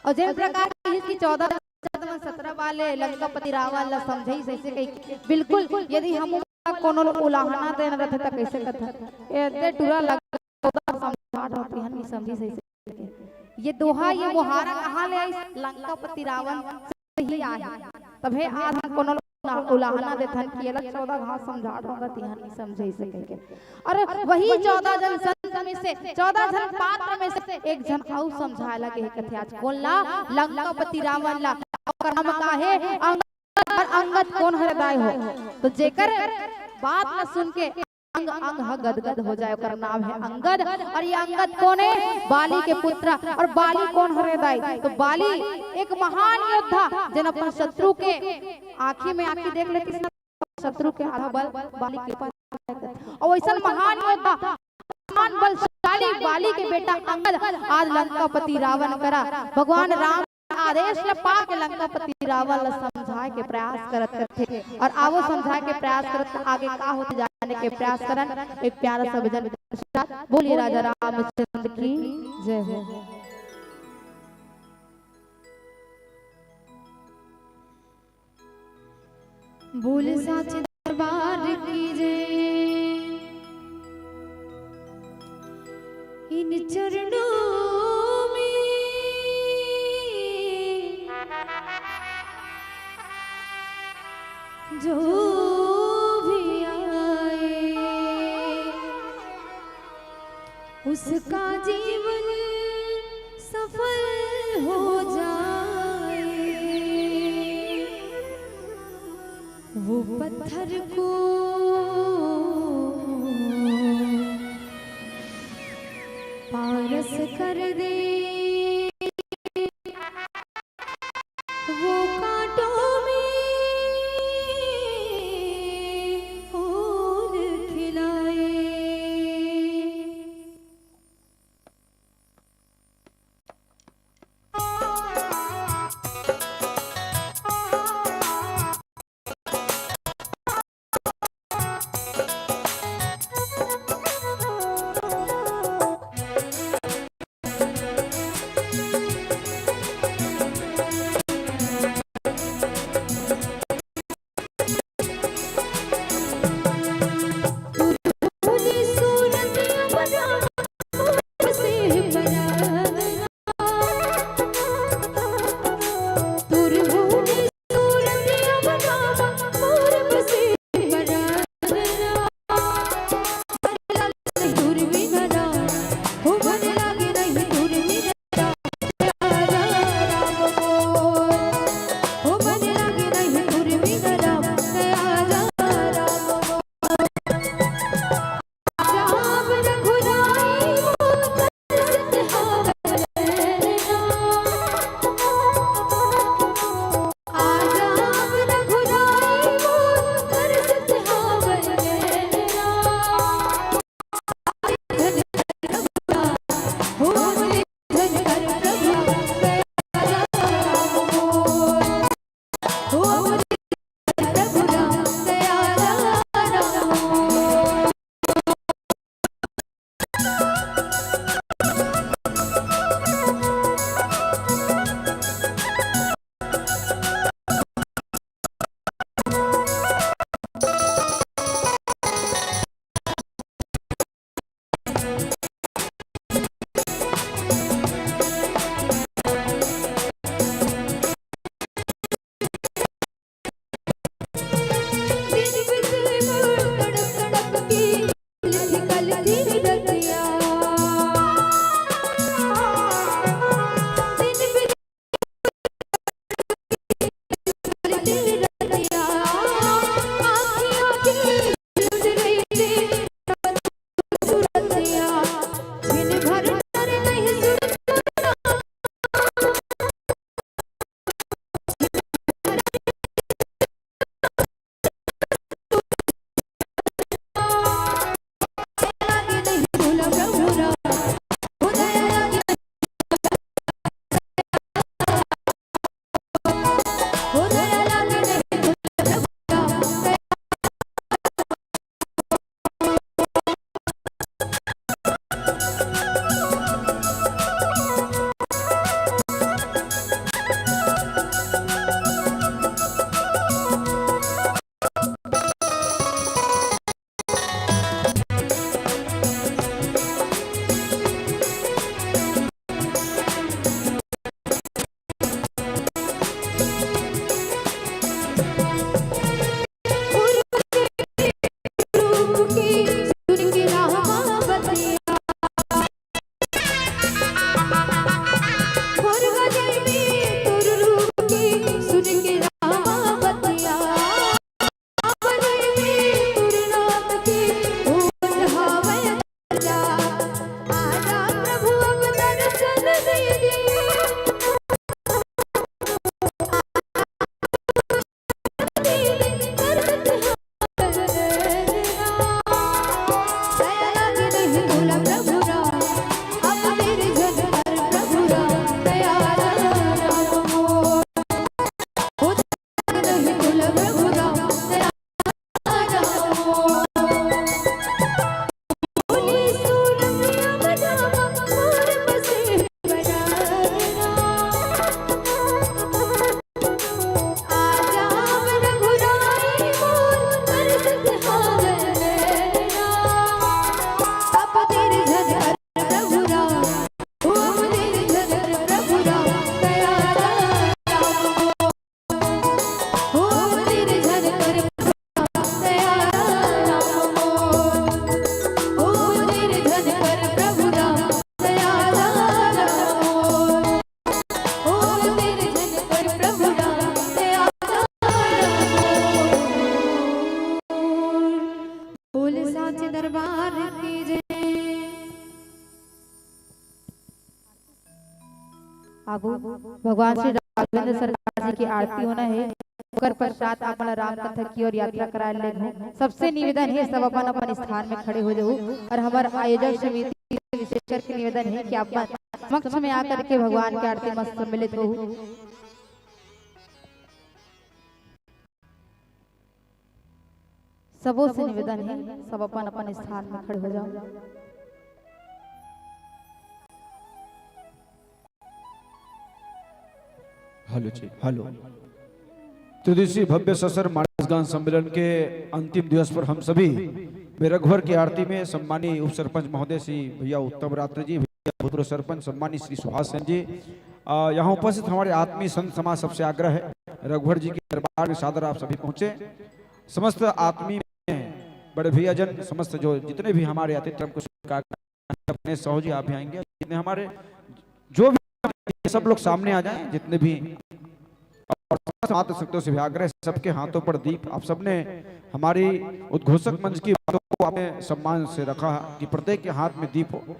और जेन प्रकार के हित की चौदह सत्रह वाले लंकापति रावण ला समझाइस, ऐसे कही, बिल्कुल, यदि हम कोनो ला उलाहना देन रहते, त कैसे कहते? ए, दे टूरा लग, समझात होती हन, नहीं समझी सही से। ये दोहा, ये मुहारा कहाँ ले आइस? लंकापति रावण से ही आए। तभे आज हम कोनो ला उलाहना देथन कि एला चौदह घाव समझात हों गा, तिहां नइ समझे सके के। अउ वही चौदह झन संत में से, चौदह झन पात्र में से एक झन अउ समझाए ला गे हे कथे आज। कोन ला? लंकापति रावण ला। ओकर नाम का हे? अंगद। अउ अंगद कोन हरे दाई हो? तो जेकर बात ला सुन के अंग अंग ह गदगद हो जाए, ओकर नाम हे अंगद। अउ ये अंगद कोन हे? बाली के पुत्र। अउ बाली कोन हरे दाई? तो बाली एक महान योद्धा, जेन अपन शत्रु के आँखी में आँखी देख लेतिस ना, शत्रु के आधा बल बाली के ऊपर। अउ वइसन महान योद्धा, महान बलशाली बाली के बेटा अंगद आज लंकापति रावण करा भगवान राम आदेश ल पा के लंकापति रावण ल समझाए के प्रयास करत रथे। अउ आवो समझाए के प्रयास करत, आगे का होथे जाने के प्रयास करन। एक प्यारा सा भजन। बोलिए राजा रामचंद्र की जय हो। बोल साचे दरबार की जय। इन चरणों में जो भी आए, उसका जीवन सफल हो जाए। वो पत्थर को पारस कर दे, वो कांटों में फूल खिलाए। बाबू, भगवान श्री राघवेंद्र सरकार जी की आरती होना है, ओकर पश्चात आप मन ला राम कथा की ओर यात्रा कराए लेगहूँ। सबसे निवेदन है, सब अपन अपन स्थान में खड़े हो जाहू और हमर आयोजक समिति से विशेष करके निवेदन है कि आप मन समक्ष में आकर के भगवान के आरती में सम्मिलित हो। सबो से निवेदन है, सब अपन अपन स्थान में खड़े हो जाओ। हेलो जी, हेलो। त्रिदिशीय भव्य सशर मानस गान सम्मेलन के अंतिम दिवस पर हम सभी रघुवर की आरती में सम्मानित उप सरपंच महोदय श्री भैया उत्तम रात्र जी, भैया भूतपूर्व सरपंच सम्मानित श्री सुभाष सेन जी, अ, यहाँ उपस्थित हमारे आत्मीय संत समाज, सबसे आग्रह है, रघुवर जी के दरबार में सादर आप सभी पहुँचे। समस्त आत्मीय बड़े भैया जन, समस्त जो जितने भी हमारे आतिथ्य को स्वीकार अपने साहू जी आप भी आएंगे, जितने हमारे जो भी, सब लोग सामने आ जाएं, जितने भी, और समस्त मातृ शक्तियों से भी आग्रह, सबके हाथों पर दीप। आप सबने हमारी उद्घोषक मंच की बातों को आपने सम्मान से रखा कि प्रत्येक के हाथ में दीप हो।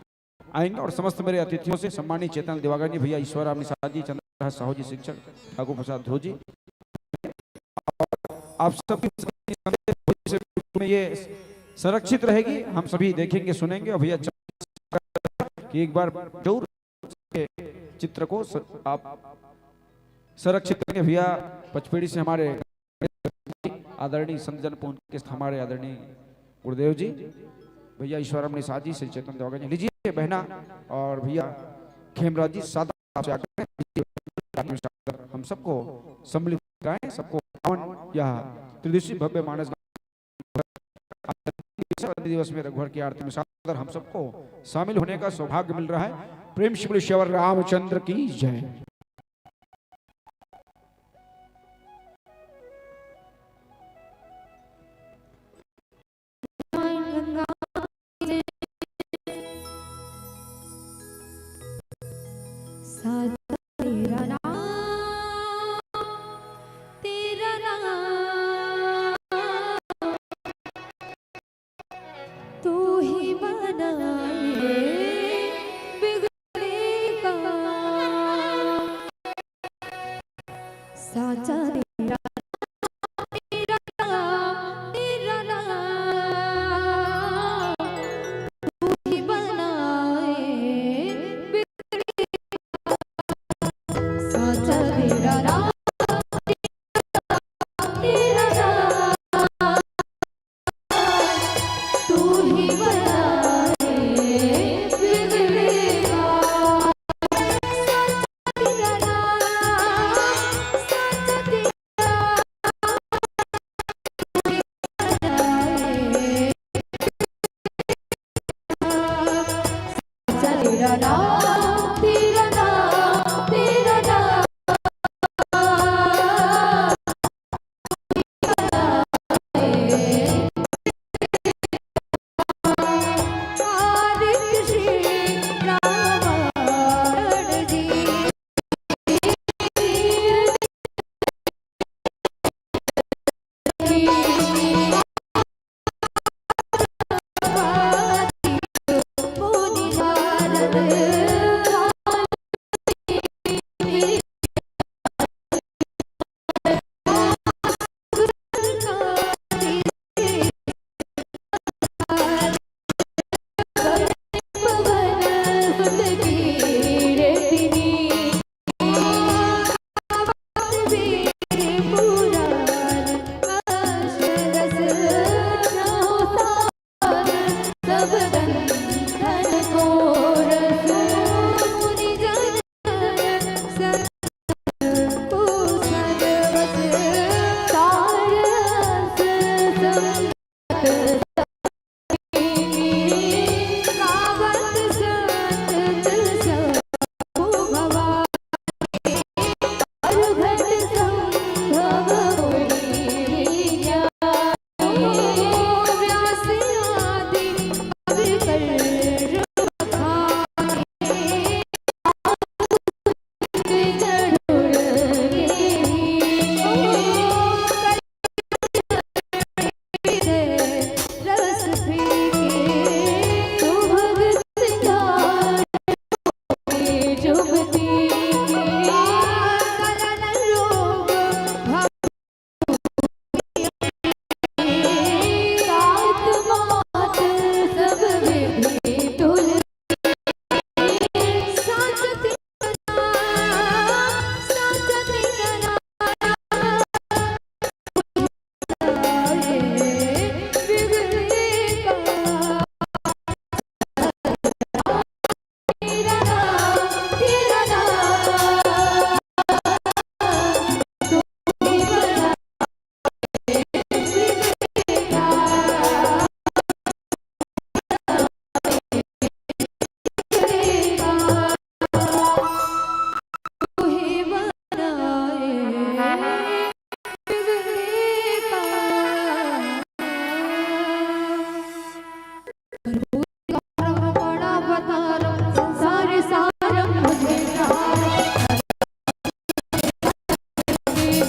आएंगे और समस्त मेरे अतिथियों से सम्मानित चेतन दिवाकर जी, भैया ईश्वर राम निषाद जी, चंद्रहास साहू जी, शिक्षक ठाकुर प्रसाद ध्रुव जी, आप सबकी में ये संरक्षित रहेगी। हम सभी देखेंगे, सुनेंगे। और भैया कि एक बार जरूर चित्र को स-, आप संरक्षित करेंगे। भैया पचपेड़ी से हमारे आदरणीय संत जन पहुंच के हमारे आदरणीय गुरुदेव जी, भैया ईश्वरम निषाद जी, श्री चेतन देवागन जी, लीजिए बहना और भैया खेमराज जी, सादर आपसे आग्रह है, हम सबको सम्मिलित कराएं, सबको पावन यह त्रिदिशीय भव्य मानस दिवस में रघुवर की आरती में सादर हम सबको शामिल होने का सौभाग्य मिल रहा है। प्रेम से बोलिए श्री रामचंद्र की जय।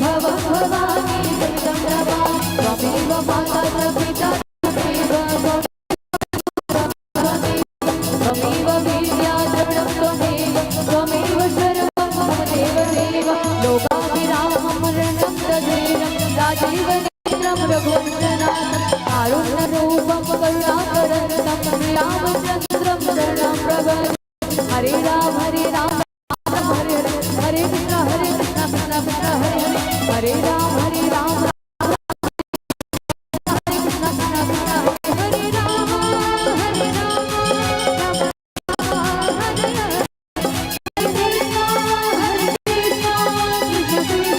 भवं भवानी भयं भवानी त्वमेव माता च पिता च त्वमेव त्वमेव विद्या द्रविणं त्वमेव त्वमेव सर्वं मम देव देव। लोकाभिरामं मरणं गजेन्द्रं राजीवनेत्रं रघुवंशनाथं कारुण्यरूपं करुणाकरं तं श्रीरामचन्द्रं शरणं प्रपद्ये। हरे राम हरे राम हरे हरे हरे कृष्णा हरे कृष्णा कृष्णा कृष्णा हरे हरे हरे राम हरे राम हरे कृष्णा कृष्णा कृष्णा हरे हरे राम हरे राम राम राम हरे हरे हरे कृष्णा हरे कृष्णा कृष्णा कृष्णा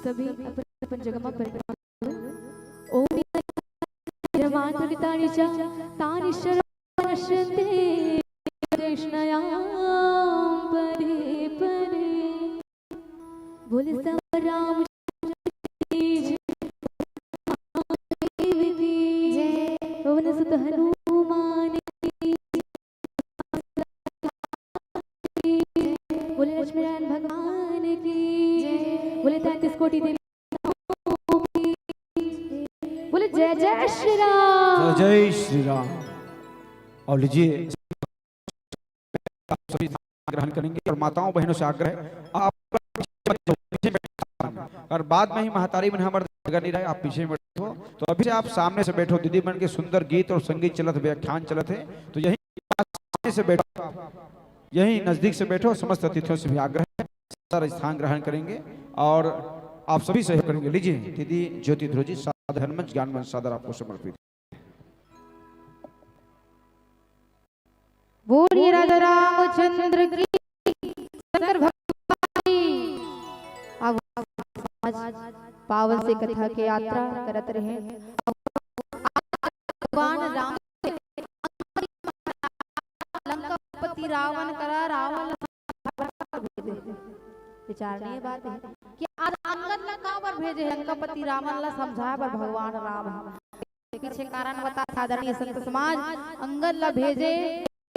सभी अपन अपन जगह में परिक्रमा करो। ओम। यजमानकृतानि च तानि सर्वाणि नश्यन्ते तृष्णयां परे परे। बोले सब राम की जय। पवन सुत हनुमान की जय। बोले लक्ष्मीनारायण भगवान की जय। बोले तैंतीस कोटि देवी की। बोले जय जय श्री राम। जय जय श्री राम। और लीजिए, आप सभी ग्रहण करेंगे और माताओं बहनों से आग्रह है, आप पीछे मत जाओ, पीछे बैठो। और बाद में ही महतारी मन हमर जगह नहीं रहे, आप पीछे में बैठो। तो अभी से आप सामने से बैठो, दीदी मन के सुंदर गीत और संगीत चलत, व्याख्यान चलत है, तो यही सामने से बैठो, यही नजदीक से बैठो। समस्त अतिथियों से भी आग्रह है, सर स्थान ग्रहण करेंगे और आप सभी सहयोग करेंगे। लीजिए दीदी ज्योति ध्रुव जी, सादर हनुमंच ज्ञान मंच सादर आपको समर्पित। बोलिए राजा रामचंद्र की, शंकर भगवान की। अब समाज पावन से कथा के यात्रा करत रहे। अब भगवान राम लंकापति रावण करा रावण ला भेजे। विचारणीय बात है कि आज अंगद ला काबर भेजे हे लंकापति रावण ला समझाए बर भगवान राम ह। पीछे कारण बता था आदरणीय संत समाज, अंगद ला भेजे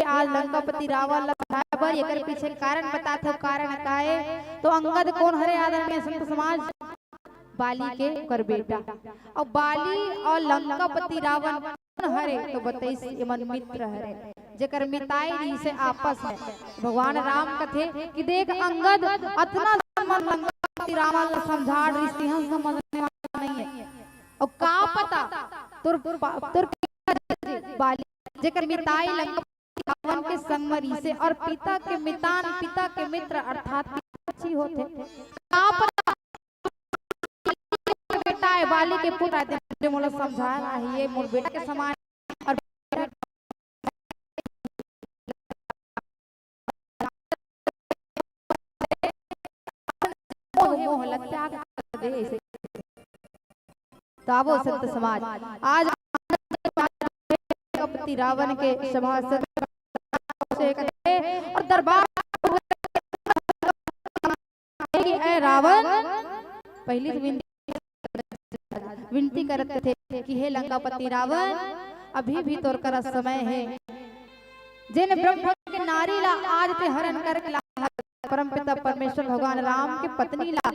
आज लंकापति रावण ला समझाए बर, एकर पीछे कारण बता थे। कारण का है तो अंगद कौन हरे आदरणीय संत समाज? बाली के ओकर बेटा। अउ बाली अउ लंकापति रावण कौन हरे? तो बतइस, एमन मित्र हरे, जेकर मिताई रहिसे आपस में। भगवान राम कथे कि देख अंगद, अतना मन लंकापति रावण ला समझा रहिस, तेहा समझने वाला नहीं है। अउ का पता तोर पा-, तोर पिता जी बाली, जेकर मिताई लंकापति रावण के संग म रहिसे और पिता के मितान, पिता के मित्र अर्थात पिता जी होथे। का पता बेटा ए बाली के पुत्र आय, तेन मोला समझाय आही, ये मोर बेटा के समान और मोह, मोह ला त्याग कर दे। ऐसे तो आवो संत समाज, आज लंकापति रावण के सभा से और दरबार कि ए रावण, पहली तो विनती, विनती करत थे कि हे लंकापति रावण, अभी भी तोर करा समय हे। जेन ब्रह्म के नारी ला आज ते हरण करके ला, परमपिता परमेश्वर भगवान राम के पत्नी ला,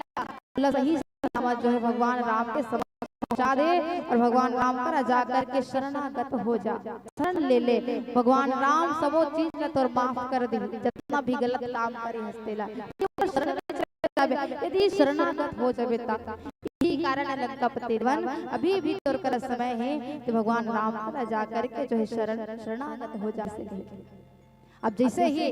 ला सही सलामत जो है भगवान राम के समक्ष पहुंचा दे और भगवान राम करा जा करके शरणागत हो जा, शरण ले ले। भगवान राम सबो चीज ला तोर माफ कर दी, जतना भी गलत काम करे हस तेला। केवल शरण में चले जाबे, यदि शरणागत हो जाबे ता। यही कारण है लंकापति रावण, अभी भी तोर करा समय है कि भगवान राम करा जा करके जो है शरण, शरणागत हो जा सके। अब जैसे ही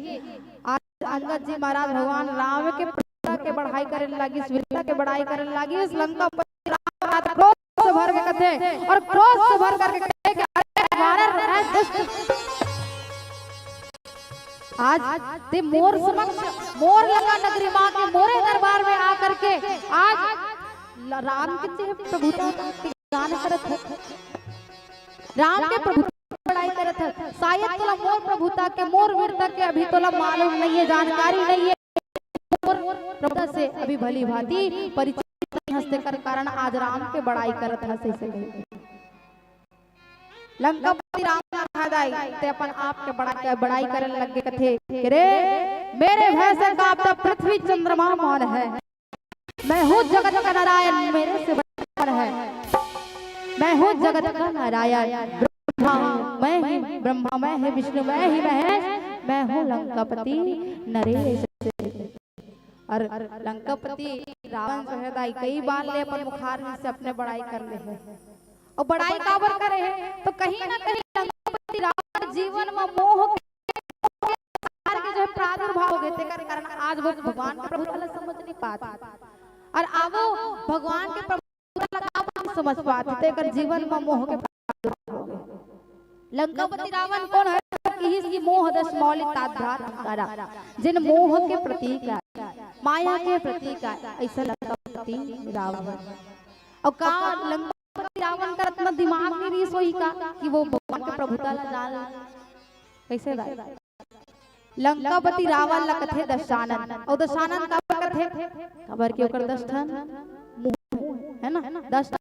आज अंगद जी महाराज भगवान राम के प्रतिष्ठा के बढ़ाई करे लागिस, वीरता के बढ़ाई करे लागिस, लंकापति राम महाराज क्रोध से भर के कथे और क्रोध से भर करके कथे कि अरे हमारा दुष्ट, आज ते मोर समक्ष, मोर लंका नगरी मा के मोरे दरबार में आकर के आज ल-, राम के जे प्रभुता के गान करत है। राम के प्रभुता के बड़ाई करत हस। शायद तोला मोर प्रभुता के, मोर वीरता के अभी तोला मालूम नइ हे, जानकारी नइ हे। मोर प्रभुता से अभी भली भांति परिचित नइ हस, तेकर कारण आज राम के बड़ाई करत हस, अइसे कहिके। लंकापति रावण कहत हे, "ते अपन आप के बड़ा, के बड़ाई करे लग गे," कथे, "रे, मेरे भय से कांपता पृथ्वी चंद्रमा मौन है।" मैं हूँ जगत का नारायण, मेरे से बड़ा कौन है? मैं हूँ जगत का नारायण, ब्रह्मा मैं ही, ब्रह्मा मैं ही, विष्णु मैं ही महेश, मैं हूँ लंकापति नरेश। और लंकापति रावण जो हे दाई, कई बार ले अपन मुखार से अपने बड़ाई कर ले हे। अउ बड़ाई काबर करे हे? तो कहीं ना कहीं लंकापति रावण जीवन में मोह के के जो है प्रादुर्भाव होगे, तेकर कारण आज वो भगवान के प्रभुता ला समझ नहीं पात हे। और अब वो भगवान के प्रभुता ला काबर नहीं समझ पात हे, तेकर जीवन में मोह के प्रादुर्भाव होगे। लंकापति रावण कोन हरे? किहिस कि मोह दस मौलि तात भ्रात अंगारा, जेन मोह के प्रतीक आय, माया के प्रतीक आय, अइसन लंकापति रावण हे। अउ का लंकापति रावण कर अतना दिमाग नइ रिहिस होही का कि वो भगवान के प्रभुता ला जान ले? कइसे दाई? लंकापति रावण ला कथे दशानन। अउ दशानन काबर कथे? काबर कि ओकर दस ठन मुंह हे ना, दस ठन,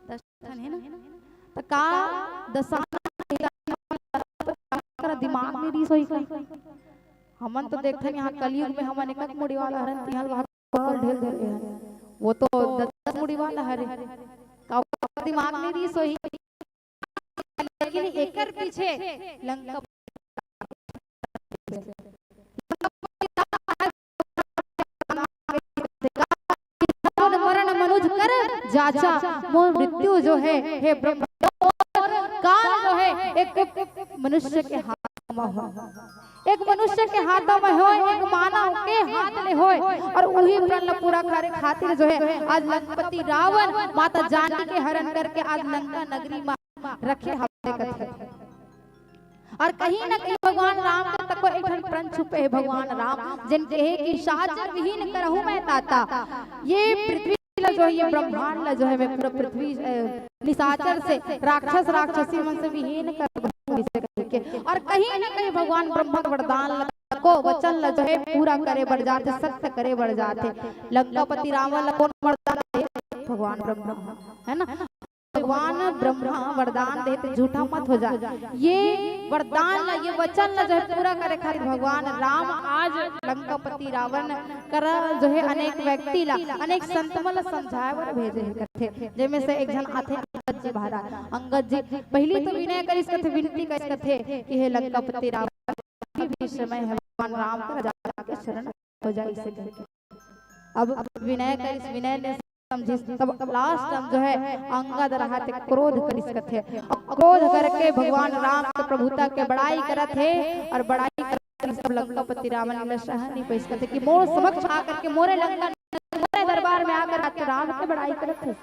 दस ठन हे ना। त का दशानन कर दिमाग नइ रिहिस होही का? हमन तो देखथन यहाँ कलयुग में हमन एकक मुड़ी वाला हरन, तिहां ल वहाँ कपाल ढील देथे हन। वो तो दस मुड़ी वाला हरे। का ओकर दिमाग नइ रिहिस होही? लेकिन एकर पीछे लंका मरण मनुज कर जाचा, मोर मृत्यु जो हे, हे ब्रह्म, काल जो हे, एक मनुष्य के हाथ में हो, एक मनुष्य के हाथ में हो, एक मानव के हाथ ले होय, अउ उही प्रण ला पूरा करे खातिर जो हे, आज लंकापति रावण माता जानकी के हरण करके आज लंका नगरी में रखे हवे कथे। अउ कहीं ना कहीं भगवान राम के तको एक ठन प्रण छुपे हे। भगवान राम जेन कहे कि "साचर विहीन करहूं मैं ताता", ये पृथ्वी ला जो हे, ये ब्रह्मांड ला जो हे, मैं पूरा पृथ्वी, अ, निशाचर से, राक्षस राक्षसी मन से विहीन कर दूं इसे कहिके। अउ कहीं ना कहीं भगवान ब्रह्मा के वरदान ला, तको वचन ला जो हे पूरा करे बर जाथे, सत्य करे बर जाथे। लंकापति रावण ला कोन वरदान दे? भगवान ब्रह्मा, हे ना? भगवान ब्रह्मा वरदान देथे, झूठा मत हो जा। ये वरदान ला, ये वचन ला जो हे पूरा करे खातिर भगवान राम आज लंकापति रावण करा जो हे अनेक व्यक्ति ला, अनेक संत मन ला समझाए बर भेजे हे कथे, जेमे से एक झन आथे अंगद जी महाराज। अंगद जी पहिली तो विनय करिस कथे, विनती करिस कथे कि "हे लंकापति रावण, अभी भी समय हे, भगवान राम करा जाके शरण हो जाए" इसे कहिके। अब विनय करिस, विनय नइ समझिस, तब लास्ट में जो हे अंगद रहा ते क्रोध करिस कथे। अउ क्रोध करके भगवान राम के प्रभुता के बड़ाई करत हे अउ बड़ाई करत हे, तब लंकापति रावण ला सहन नइ पइस कथे कि मोर समक्ष आकर के मोरे लंका, मोरे दरबार में आकर के राम के बड़ाई करत हे।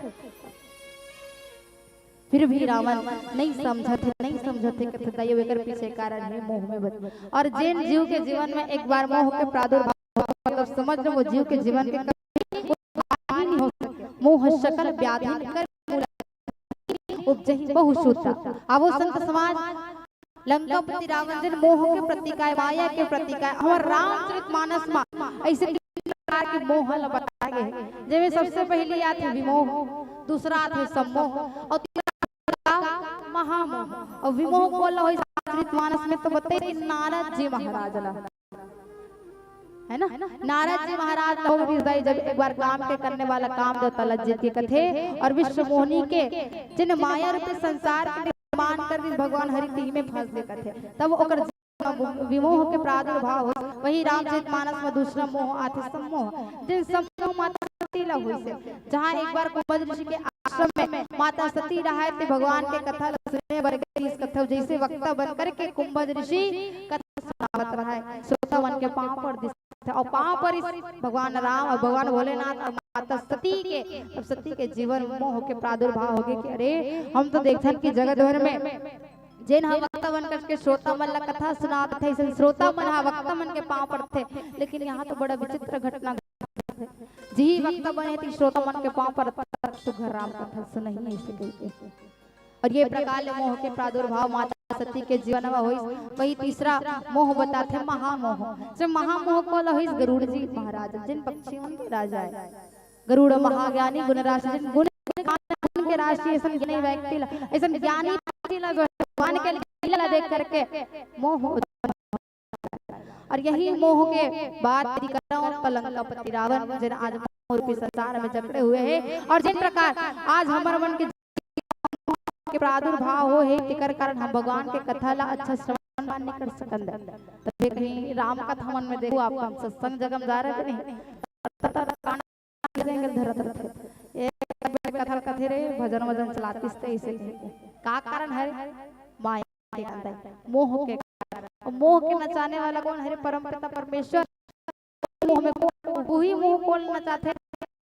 फिर भी रावण नइ समझत हे, नइ समझत हे, कथे, "दाई, एकर पीछे कारण हे मोह में बंध।" अउ जेन जीव के जीवन में एक बार मोह के प्रादुर्भाव होथे, मतलब समझ लो, वो जीव के जीवन के कभी उद्धार ही नइ हो सके। "मोह सकल व्याधि कर मूल उपजही बहु सूता।" आवो संत समाज, लंकापति रावण जेन मोह के प्रतीक आय, माया के प्रतीक आय, हमर रामचरित मानस म अइसे तीन प्रकार के मोह ल बताए गे हे, जेमे सबसे पहिली आथे विमोह, दूसरा आथे सम्मोह अउ तीसरा आथे महामोह। अउ विमोह कोन ल होइस रामचरित मानस में, तो बताइस कि नारद जी महाराज ला, हे ना, नारद जी महाराज ला होइस दाई, जब एक बार काम के करने वाला काम देवता ला जीत के कथे अउ विश्व मोहिनी के जेन माया रूपी संसार के निर्माण कर दिस भगवान हरि, तिही में फंस गे कथे। तब ओकर जीवन म विमोह के प्रादुर्भाव होइस। वही रामचरित मानस म दूसरा मोह आथे सम्मोह। जेन सम्मोह माता सती ला होइस हे, जहाँ एक बार कुंभज ऋषि के आश्रम में माता सती रहय ते भगवान के कथा ला सुने बर गे रिहिस कथे, जइसे वक्ता बन करके कुंभज ऋषि कथा सुनावत रहय, श्रोता मन के पाँव पर दिस अउ पाँव परिस भगवान राम अउ भगवान भोलेनाथ अउ माता सती के, तब सती के जीवन मोह के प्रादुर्भाव होगे कि अरे, हम तो देखथन कि जगत भर में जेन ह वक्ता बन करके श्रोता मन ला कथा सुनात हे, अइसन श्रोता मन ह वक्ता मन के पाँव परथे, लेकिन यहाँ तो बड़ा विचित्र घटना घटत हे। जिही वक्त बने ती श्रोता मन के पांव परत सुघर राम कथा सुनही अइसे कहिके। अउ ये प्रकार ले मोह के प्रादुर्भाव माता सती के जीवन म होइस। वही तीसरा मोह बताथे महामोह। जे महामोह कोला होइस, गरुड़ जी महाराज जिन पक्षी मन के राजा हे, गरुड़ महाज्ञानी गुण राशि जिन गुण गुण के राशि अइसन ज्ञानी व्यक्ति ला, अइसन ज्ञानी व्यक्ति ला जो भगवान के लीला ला देख करके मोह उत्पन्न होता है। अउ यही मोह के बात यदि करंव त लंकापति रावण जेन आज मोह रूपी संसार में जकड़े हुए हे अउ जिन प्रकार आज हमर मन के के प्रादुर्भाव होहे, तेकर कारण हम भगवान के कथा ला अच्छा श्रवण पान नइ कर सकन। तभे कहीं राम कथा मन में देखो, आप हम सत्संग जगह म जा रहे नहीं, धरत रथे। एक बेर कथा कथे रे, भजन वजन चलातिस ते इसे। का कारण हरे? माया के कारण, मोह के कारण। अउ मोह के नचाने वाला कोन हरे? परमपिता परमेश्वर। मोह में को-, उही मोह कोन नचाथे?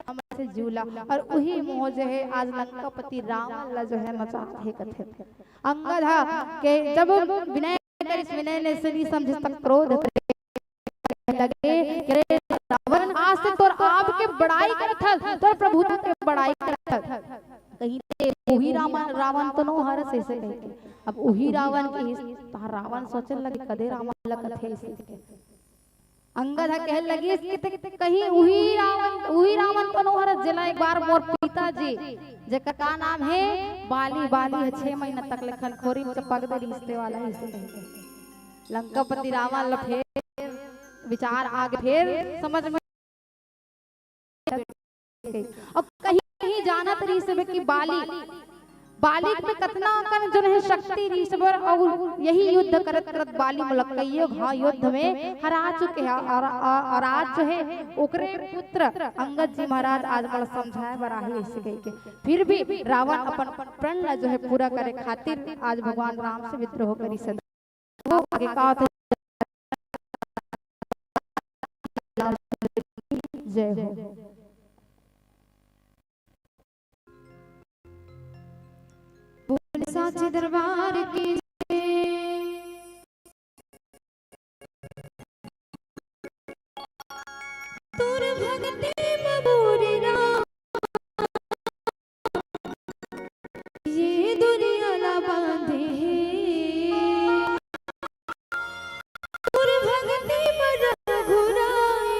हमर से जीव ला। अउ उही मोह जो हे आज लंकापति रावण ला जो हे नचाथे कथे। अंगद ह के जब विनय करिस, विनय ने से नहीं समझिस त क्रोध करे लगे, "अरे रावण, आज से तोर आप के बड़ाई करत हस, तोर प्रभुता के बड़ाई करत हस।" कहिथे, "उही रावण, रावण तो नो हरस," अइसे कहिके। अब उही रावण कहिस, त रावण सोचे लगे, "कदे रावण ला कथे?" अइसे कहिके। अंगद ह कहे लगिस कि ते कहीं उही रावण, उही रावण तो नो हरस, जेला एक बार मोर पिताजी, जेकर का नाम हे, बाली, बाली ह छह महीना तक ले खनखोरी म चपक दे रिहिस ते वाला हे, अइसे कहिके। लंकापति रावण ल फेर विचार आगे, फेर समझ में। अउ कहीं, कहीं जानत रहिस हवे कि बाली, बाली में कतना अकन जो हे शक्ति रहिस हवे, अउ यही युद्ध करत करत बाली मुलक्कइयो घाव युद्ध में हरा चुके हे। अउ, अउ, अउ आज जो हे ओकरे पुत्र अंगद जी महाराज आज मोला समझाए बर आही अइसे कहिके। फिर भी रावण अपन प्रण ला जो हे पूरा करे खातिर आज भगवान राम से विद्रोह करिस हे। आगे का होथे? जय हो। बोल साचे दरबार की जय। तोर भक्ति म मोर राम ये दुनिया ला बांधे हे। तोर भक्ति म रघुराई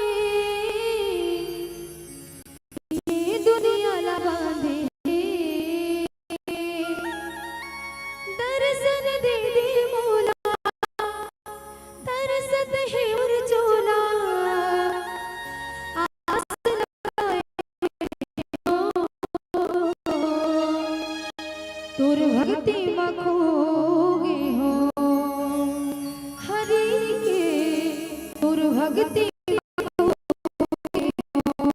ये दुनिया ला बांधे हे। दर्शन दे दे मोला, तरसत हे मोर चोला, आस लगाए हो। तोर भक्ति म खो गे हो, हरि के तोर भक्ति म खो गे हो।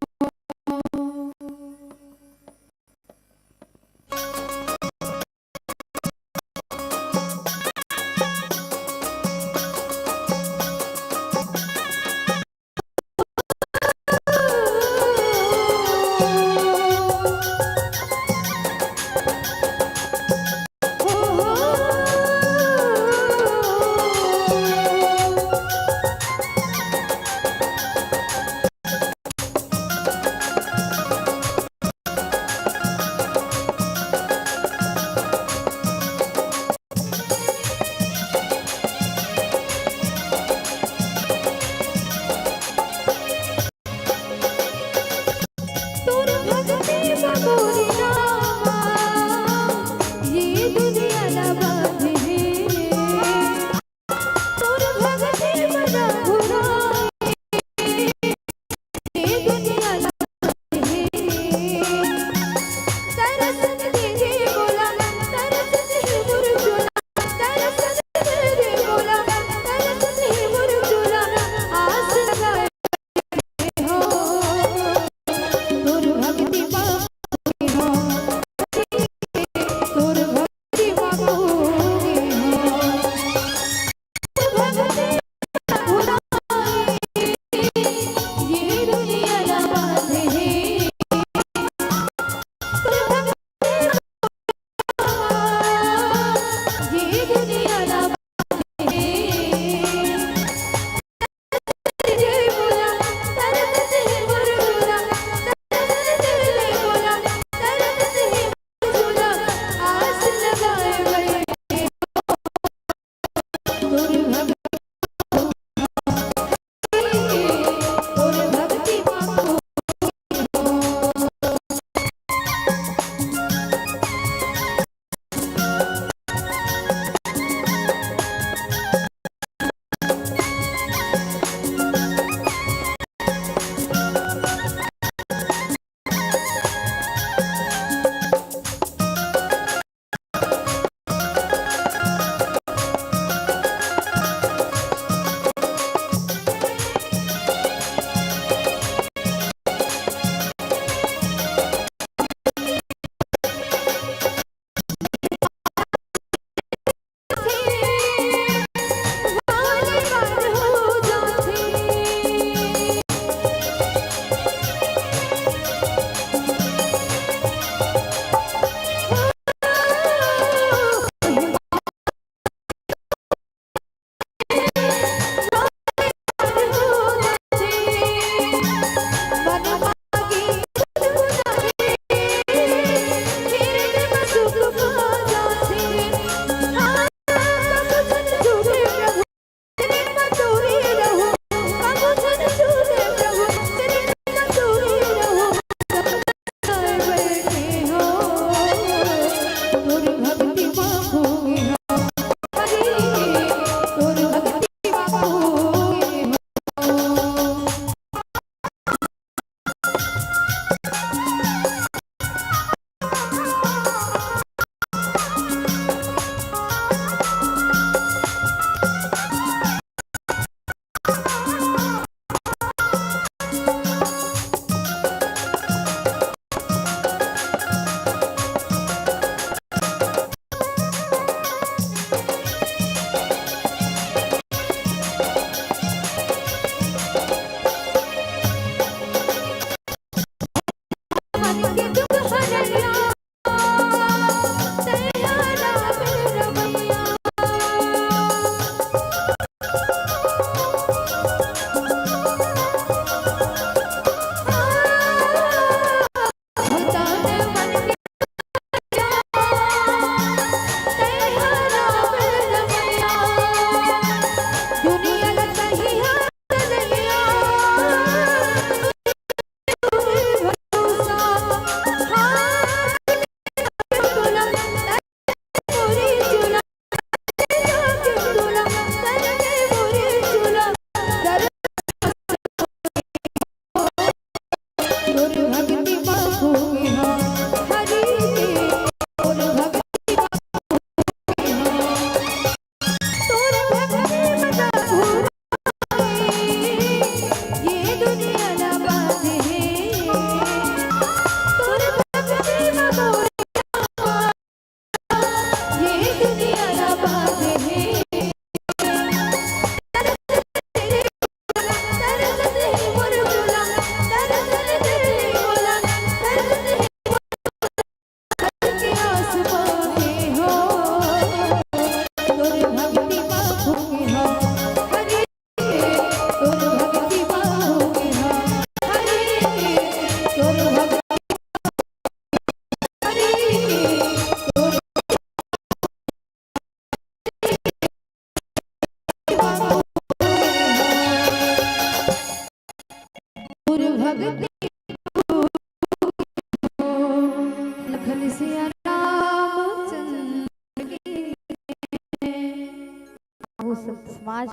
समाज।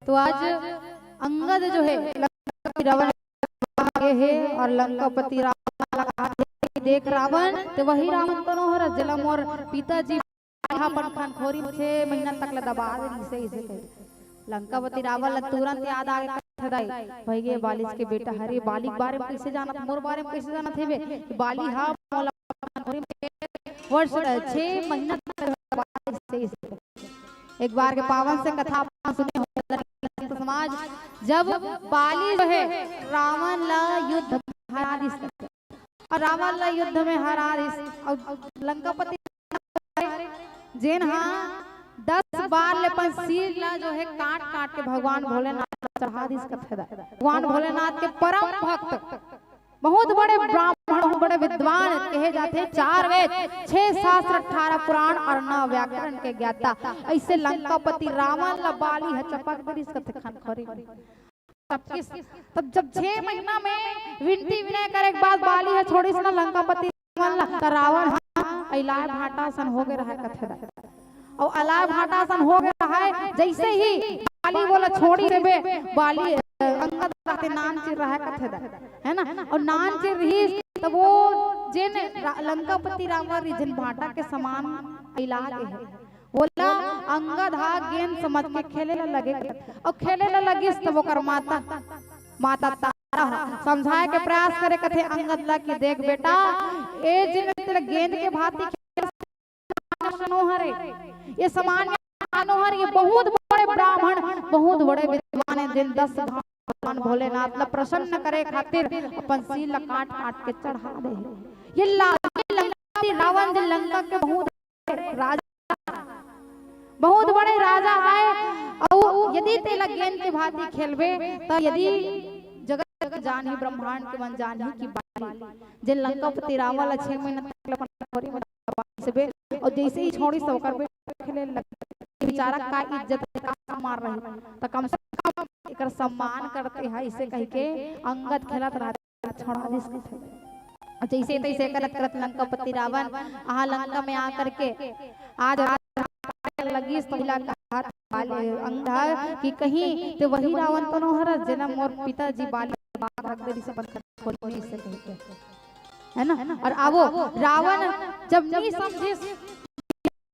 तो आज अंगद जो है, लंकापति रावण आगे है और लंकापति रावण ला कहा थे, "देख रावण, ते वही रावण तो नो हरस, जेला मोर पिताजी ह अपन खनखोरी में छह महीना तक ले दबा दे रिहिसे," इसे कहे। लंकापति रावण ला तुरंत याद आ गे, "कथे दाई, भई गे बाली के बेटा हरे, बाली के बारे में कइसे जानत, मोर बारे में कइसे जानत हे बे? बाली ह मोला खनखोरी में वर्ष, छह महीना तक ले दबा दे रिहिसे," इसे कहे। एक बार के पावन से कथा आप सुने हो, समाज, जब बाली जो है रावण ला युद्ध में हरा दिस और रावण ला युद्ध में हरा दिस और लंकापति जेन हा दस बार ले अपन सिर ला जो है काट काट के भगवान भोलेनाथ ला चढ़ा दिस कथे दा। भगवान भोलेनाथ के परम भक्त बहुत बड़े ब्राह्मण, बहुत बड़े विद्वान कहे जाथे, चार वेद, छह शास्त्र, अठारह पुराण और नौ व्याकरण के ज्ञाता। अइसे लंकापति रावण ला बाली ह चपक दे रिहिस कथे खनखोरी में। तब किस, तब जब छह महीना में विनती विनय करे के बाद बाली ह छोड़िस ना लंकापति रावण ला, त रावण ह अइलाय भाटा असन हो गे रहय कथे दा। अउ अलाय भाटा असन हो गे रहय, जइसे ही बाली ओला छोड़िस बे, बाली, अंगद ला ते नानचिर रहय कथे दा, है ना? अउ नानचिर रिहिस, त ओ जेन रा-, लंकापति रावण रिहिस, जेन भाटा के समान अइला गे हे, ओला अंगद ह गेंद समझ के खेले ला लगे, अउ खेले ला लगिस, तब ओकर माता, माता तारा ह समझाय के प्रयास करे कथे अंगद ला कि देख बेटा, ए जेन तेला गेंद के भांति खेले ला नो हरे, ये समान नो हरे, ये बहुत बड़े ब्राह्मण, बहुत बड़े विद्वान हे, जेन दस भगवान भोलेनाथ ला प्रसन्न करे खातिर अपन सिर ला काट काट के चढ़ा दे हे। ये ला-, ये लंकापति रावण जेन लंका के बहुत बड़े राजा, बहुत बड़े राजा आय, अउ यदि तेला गेंद के भांति खेलबे, त यदि जगत के जानही, ब्रह्मांड के मन जानही कि बाली, जेन लंकापति रावण ला छह महीना तक ले अपन खनखोरी में दबा दिस बे, अउ जइसे ही छोड़िस त ओकर बेटा खेले लगे। बेचारा का इज्जत, का सम्मान रही, त कम से कम एकर सम्मान करते ह, इसे कहिके अंगद खेलत रहत छोड़ा दिस कथे। अउ जइसे तइसे करत करत लंकापति रावण अहा लंका में आ करके आज रात लगिस, पहिला कहा बाली अंगद कि कहीं ते वही रावण तो नो हरस, जेन मोर पिताजी बाली बाग रख दे रिहिस अपन खनखोरी में, इसे कहिके, है ना? अउ आवो, रावण जब नी समझिस,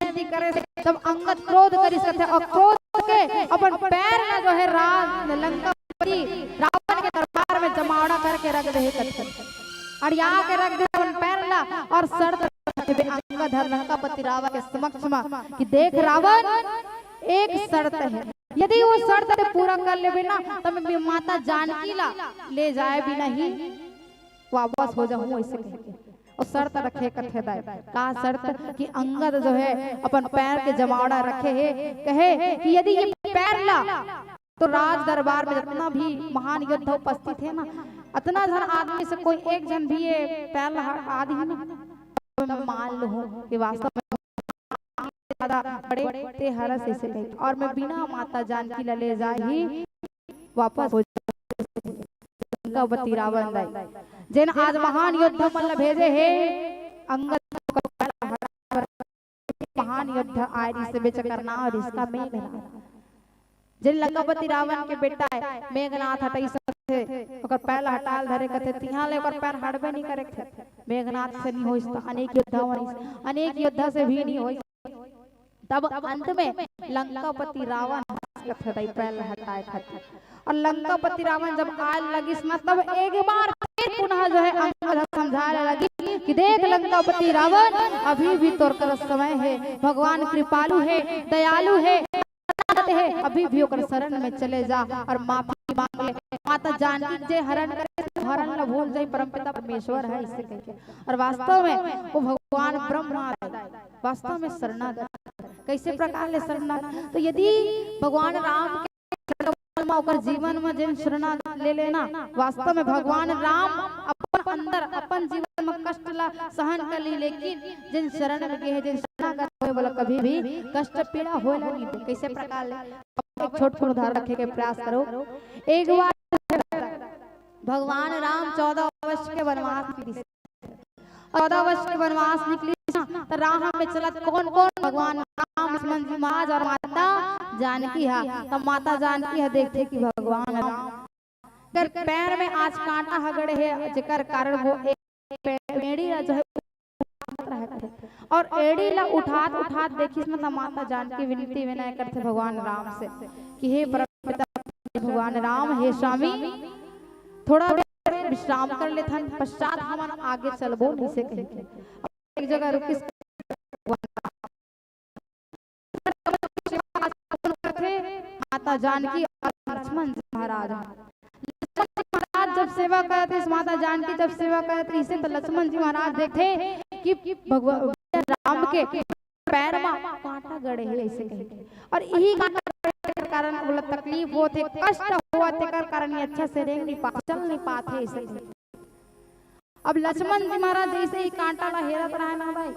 विनती करे, तब अंगद क्रोध करिस कथे, अउ क्रोध के अपन पैर ला जो है राज लंकापति रावण के दरबार में जमावड़ा करके रख दे हे कथे। अउ या के रख दे अपन पैर ला अउ शर्त रखे बे अंगद ह लंकापति रावण के समक्ष में कि देख रावण, एक शर्त हे, यदि ओ शर्त ते पूरा कर लेबे ना, त मैं माता जानकी ला ले जाए बिना ही वापस हो जाहूं, ऐसे कहिके। अउ शर्त रखे कथे दाई। का शर्त? कि अंगद जो है अपन पैर के जमावड़ा रखे हे, कहे कि यदि ये पैर ला तो राज दरबार में जितना भी महान योद्धा उपस्थित हे ना, अतना झन आदमी से कोई एक झन भी ये पैर ला हटा दिही ना, तो मैं मान लूं कि वास्तव में ज्यादा बड़े ते हरस, ऐसे कहिके। और मैं बिना माता जानकी ला ले जाही वापस हो जाहूं। लंकापति रावण दाई, जेन आज महान योद्धा मन ला भेजे हे, अंगद महान योद्धा आय रिहिसे, बेचकरना अउ रिहिसे मेघनाथ। जेन लंकापति रावण के बेटा हे, मेघनाथ हटइस कथे, ओकर पैर ला हटा ल धरे कथे, तिहां ले ओकर पैर हटबे नइ करे कथे। मेघनाथ से नइ होइस त अनेक योद्धा मन, अनेक योद्धा से भी नइ होइस। तब अंत में लंकापति रावण हटइस कथे दाई पैर ला हटाय खातिर। अउ लंकापति रावण जब आय लगिस ना, तब एक बार फिर पुनः जो है अंगद समझाय लगिस कि देख लंकापति रावण, अभी भी तोर करा समय हे, भगवान कृपालु हे, दयालु हे, हे, अभी भी ओकर शरण में चले जा अउ माफी मांग ले। माता जानकी जे हरण करे, हरण ला भूल जाई, परमपिता परमेश्वर हे, ऐसे कहिके। अउ वास्तव में वो भगवान ब्रह्मा हे, वास्तव में शरणागत। कैसे प्रकार ले शरणागत? तो यदि भगवान राम के शरण म ओकर जीवन म जेन शरणागत ले लेना, वास्तव में भगवान राम अपन अंदर, अपन जीवन म कष्ट ला सहन कर ली, लेकिन जेन शरण में गे हे, जेन शरणागत होय, बोला कभी भी कष्ट पीड़ा होय ला नहीं दे। कैसे प्रकार ले? एक छोट कुन उदाहरण रखे के प्रयास करो। एक बार भगवान राम चौदह वर्ष के वनवास निकलिस। चौदह वर्ष के वनवास निकलिस ना, त राह में चलत कौन कौन? भगवान राम, लक्ष्मण जी महाराज अउ माता जानकी हा। त माता जानकी हा देखथे कि भगवान राम कर पैर में आज कांटा ह गड़े हे, जेकर कारण वो एक पे-, एड़ी ला जो है उठात रहत हे। अउ एड़ी ला उठात उठात देखिस ना, त माता जानकी विनती विनय करथे भगवान राम से कि हे परमपिता भगवान राम, हे स्वामी, थोड़ा देर विश्राम कर लेथन, पश्चात हमन आगे चलबो, ऐसे कहिके। एक जगह रुकिस करथे माता जानकी अउ लक्ष्मण जी महाराज। लक्ष्मण जी महाराज जब सेवा करत रहिस, माता जानकी जब सेवा करत रहिस, त लक्ष्मण जी महाराज देखथे कि भगवान राम के पैर म कांटा गड़े हे, ऐसे कहिके। अउ इही कांटा गड़े के कारण ओला तकलीफ होत हे, कष्ट होवत हे, तेकर कारण ये अच्छा से रेंग नहीं पात, चल नहीं पात हे, ऐसे कहिके। अब लक्ष्मण जी महाराज जैसे ही कांटा ला हेरत रहे ना भाई,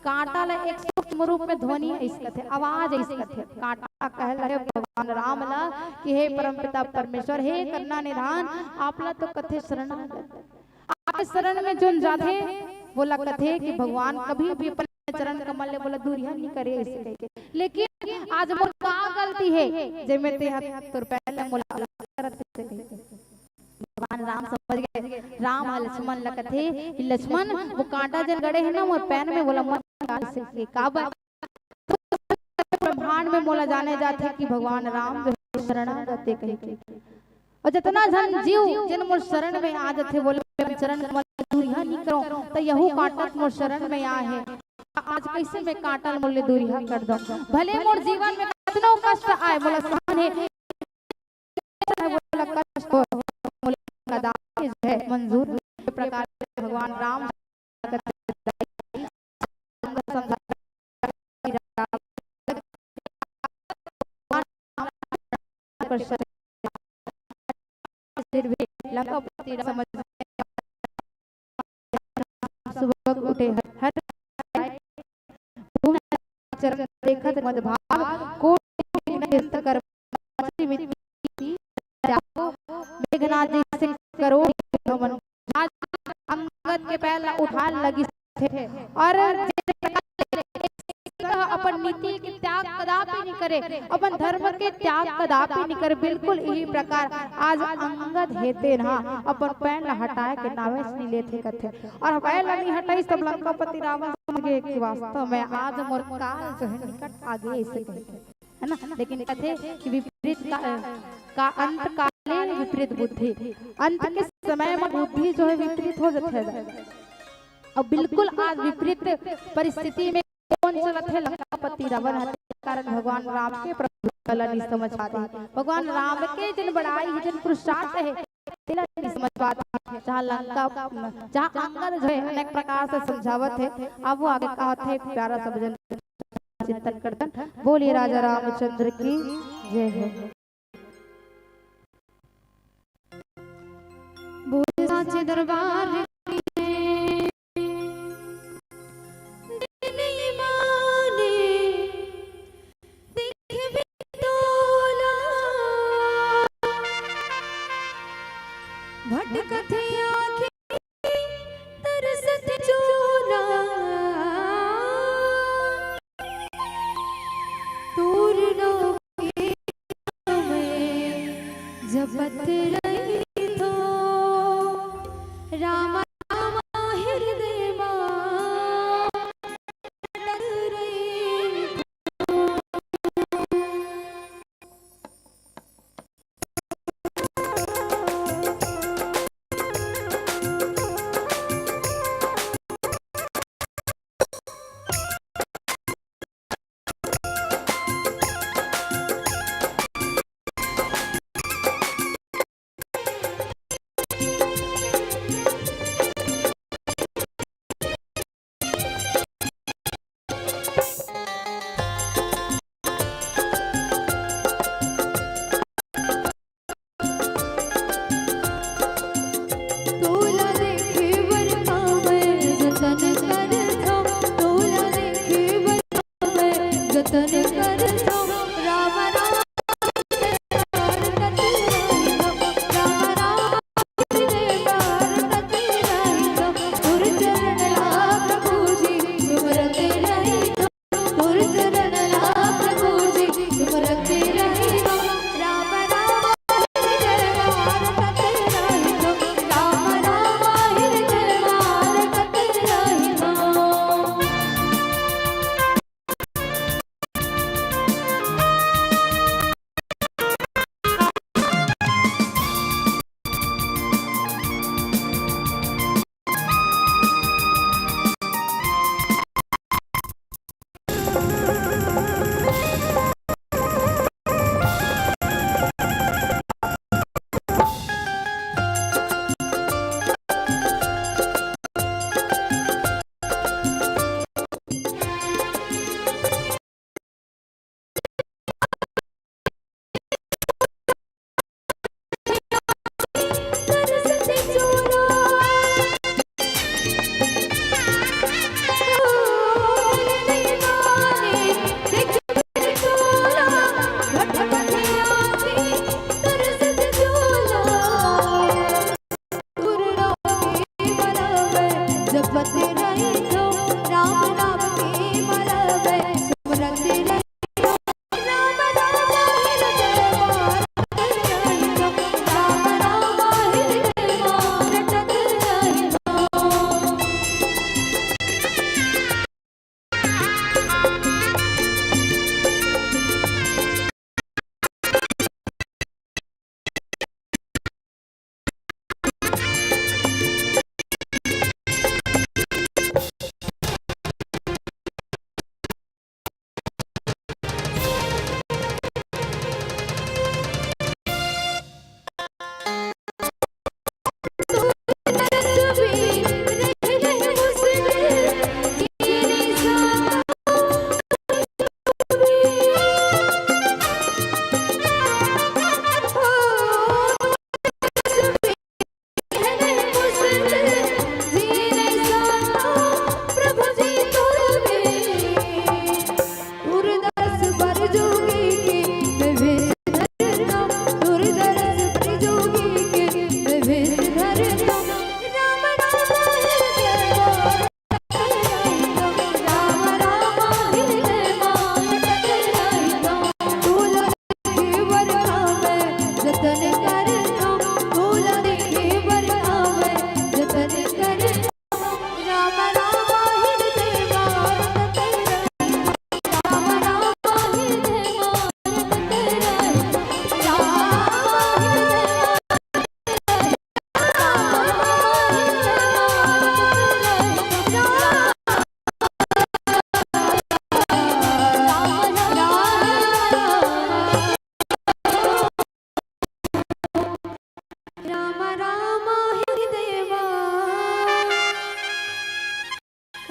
कांटा ला एक सूक्ष्म रूप में ध्वनि अइस कथे, आवाज अइस कथे। कांटा कहे लगे भगवान राम ला कि हे परमपिता परमेश्वर, हे करुणा निधान, आप ला तो कथे शरणागत, आपके शरण में जोन जाथे, वोला कथे कि भगवान कभी भी अपन चरण कमल ले बोला दूरिहा नहीं करे, ऐसे कहिके। लेकिन आज मोर का गलती हे, जेमे ते हा तोर पैर ले मोला अलग करत हे, ऐसे कहिके। भगवान राम समझ गे। राम ह लक्ष्मण ल कथे कि लक्ष्मण, वो कांटा जेन गड़े हे ना मोर पैर में, वोला मत निकाल, ऐसे कहिके। काबर? ब्रह्मांड में मोला जाने जाथे कि भगवान राम जो हे शरणागत हे कहिके। अउ जतना झन जीव जेन मोर शरण में आ जाथे, वोला अपन चरण कमल दूरिहा नहीं करो, त यहू कांटा मोर शरण में आय हे। आज कैसे मैं कांटा ल मोले दूरिहा कर दंव? भले मोर जीवन में कतनो कष्ट आय, मोला सहन हे, मोला कष्ट हो, मोला कदापि जो है मंजूर नहीं। प्रकार से भगवान राम फिर भी लंकापति समझ सुबह उठे हर चरण देखत मद भाव कोटि विघ्न हस्त कर मेघनाथ जी से करोड़ नमन। आज अंगद के पैर ला उठाय लगिस हे। अउ अपन नीति के त्याग कदापि नहीं करे, अपन धर्म के त्याग कदापि नहीं करे। बिल्कुल इही प्रकार आज अंगद हे तेन हा अपन पैर ला हटाय के नावेच नहीं लेथे कथे। अउ पैर ला नहीं हटाइस तब लंकापति रावण समझ गे कि वास्तव में आज मोर काल जो है निकट आ गे, ऐसे कहिथे। है ना? लेकिन कथे कि विपरीत का, का अंत काले विपरीत बुद्धि, अंत के समय में बुद्धि जो है विपरीत हो जाथे। अब बिल्कुल आज विपरीत परिस्थिति में कौन चलत हे? लंकापति रावण हे, कारण भगवान राम के प्रभु ला नहीं समझ पाथे। भगवान राम के जेन बड़ाई हे, जेन पुरुषार्थ हे, तेला नहीं समझ पात हे, जहाँ लंका, जहाँ अंगद जो है अनेक प्रकार से समझावत हे। अब वो आगे कहत हे, प्यारा सब जन चिंतन करथन। बोलिए राजा रामचंद्र की जय हो। बोले साचे दरबार की जय। नहीं माने देखे भी तोला, भटकत आँखें तरसत चोला। तोर नाम के मैं जपत रहिथों, राम राम हृदय मा रटत रहिथों। तोला देखे बर का मैं जतन करथों, तोला देखे बर का मैं जतन करथों। राम राम करत रहिथों, राम राम करत रहिथों। तोर चरण ला प्रभु जी सुमरत रहिथों। तोर चरण ला प्रभु जी सुमरत रहिथों। राम राम हृदय मा रटत रहिथों। राम राम हृदय मा रटत रहिथों। जपत रहिथों, राम नाम के माला में सुमरत रहिथों। राम राम हृदय मा रटत रहिथों, राम राम हृदय मा रटत रहिथों।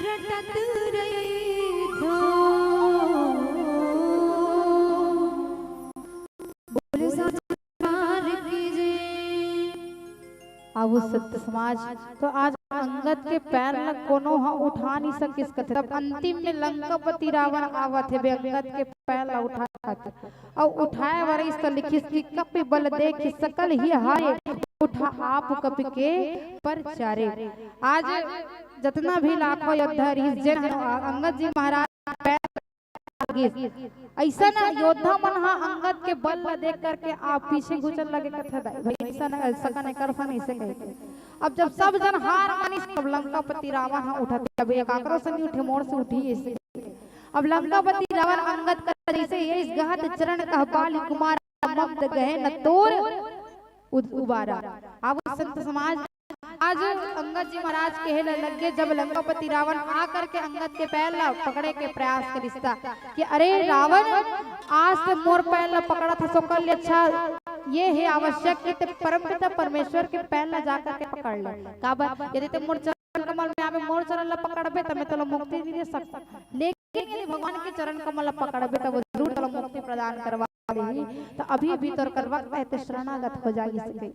रटत रहिथो। बोले साचे दरबार की जय। अब उस संत समाज तो आज अंगद के पैर ल कोनो ह उठा नहीं सकिस कथे। तब अंतिम में लंकापति रावण आवत हे, बे अंगद के पैर ल उठाए खातिर। अउ उठाए बर इस त लिखिस कि कपि बल देखि सकल ही हारे, उठा आप कपि के पर चारे। आज जतना भी लाखों योद्धा रहिस, जेन ह अंगद जी महाराज पैर लगिस। अइसन योद्धा मन ह अंगद के बल ल देख करके आप पीछे घुचन लगे कथे दाई। भाई अइसन सकन एकर सन अइसे कहिके। अब जब सब जन हार मानिस, तब लंकापति रावण ह उठत, अब ये काकरो से नहीं उठे, मोर से उठी अइसे। अब लंकापति रावण अंगद कर जैसे ये इस गहत चरण कह बाली कुमार ममद गहे न तोर उद-, उबारा। अब संत समाज आज अंगद जी महाराज कहे ल लगे, जब लंकापति रावण आ करके अंगद के पैर ला पकड़े के प्रयास करिस ता कि अरे रावण, आज ते मोर पैर ला पकड़त हस, ओकर ले अच्छा ये हे आवश्यक कि ते परमपिता परमेश्वर के पैर ला जा करके पकड़ ले। काबर? यदि ते मोर चरण कमल में आबे, मोर चरण ला पकड़बे, त मैं तोला मुक्ति नहीं दे सकता। लेकिन यदि भगवान के चरण कमल ला पकड़बे, त वो जरूर तोला मुक्ति प्रदान करवा देही। त अभी भी तोर कर वक्त हे, ते शरणागत हो जाही सके।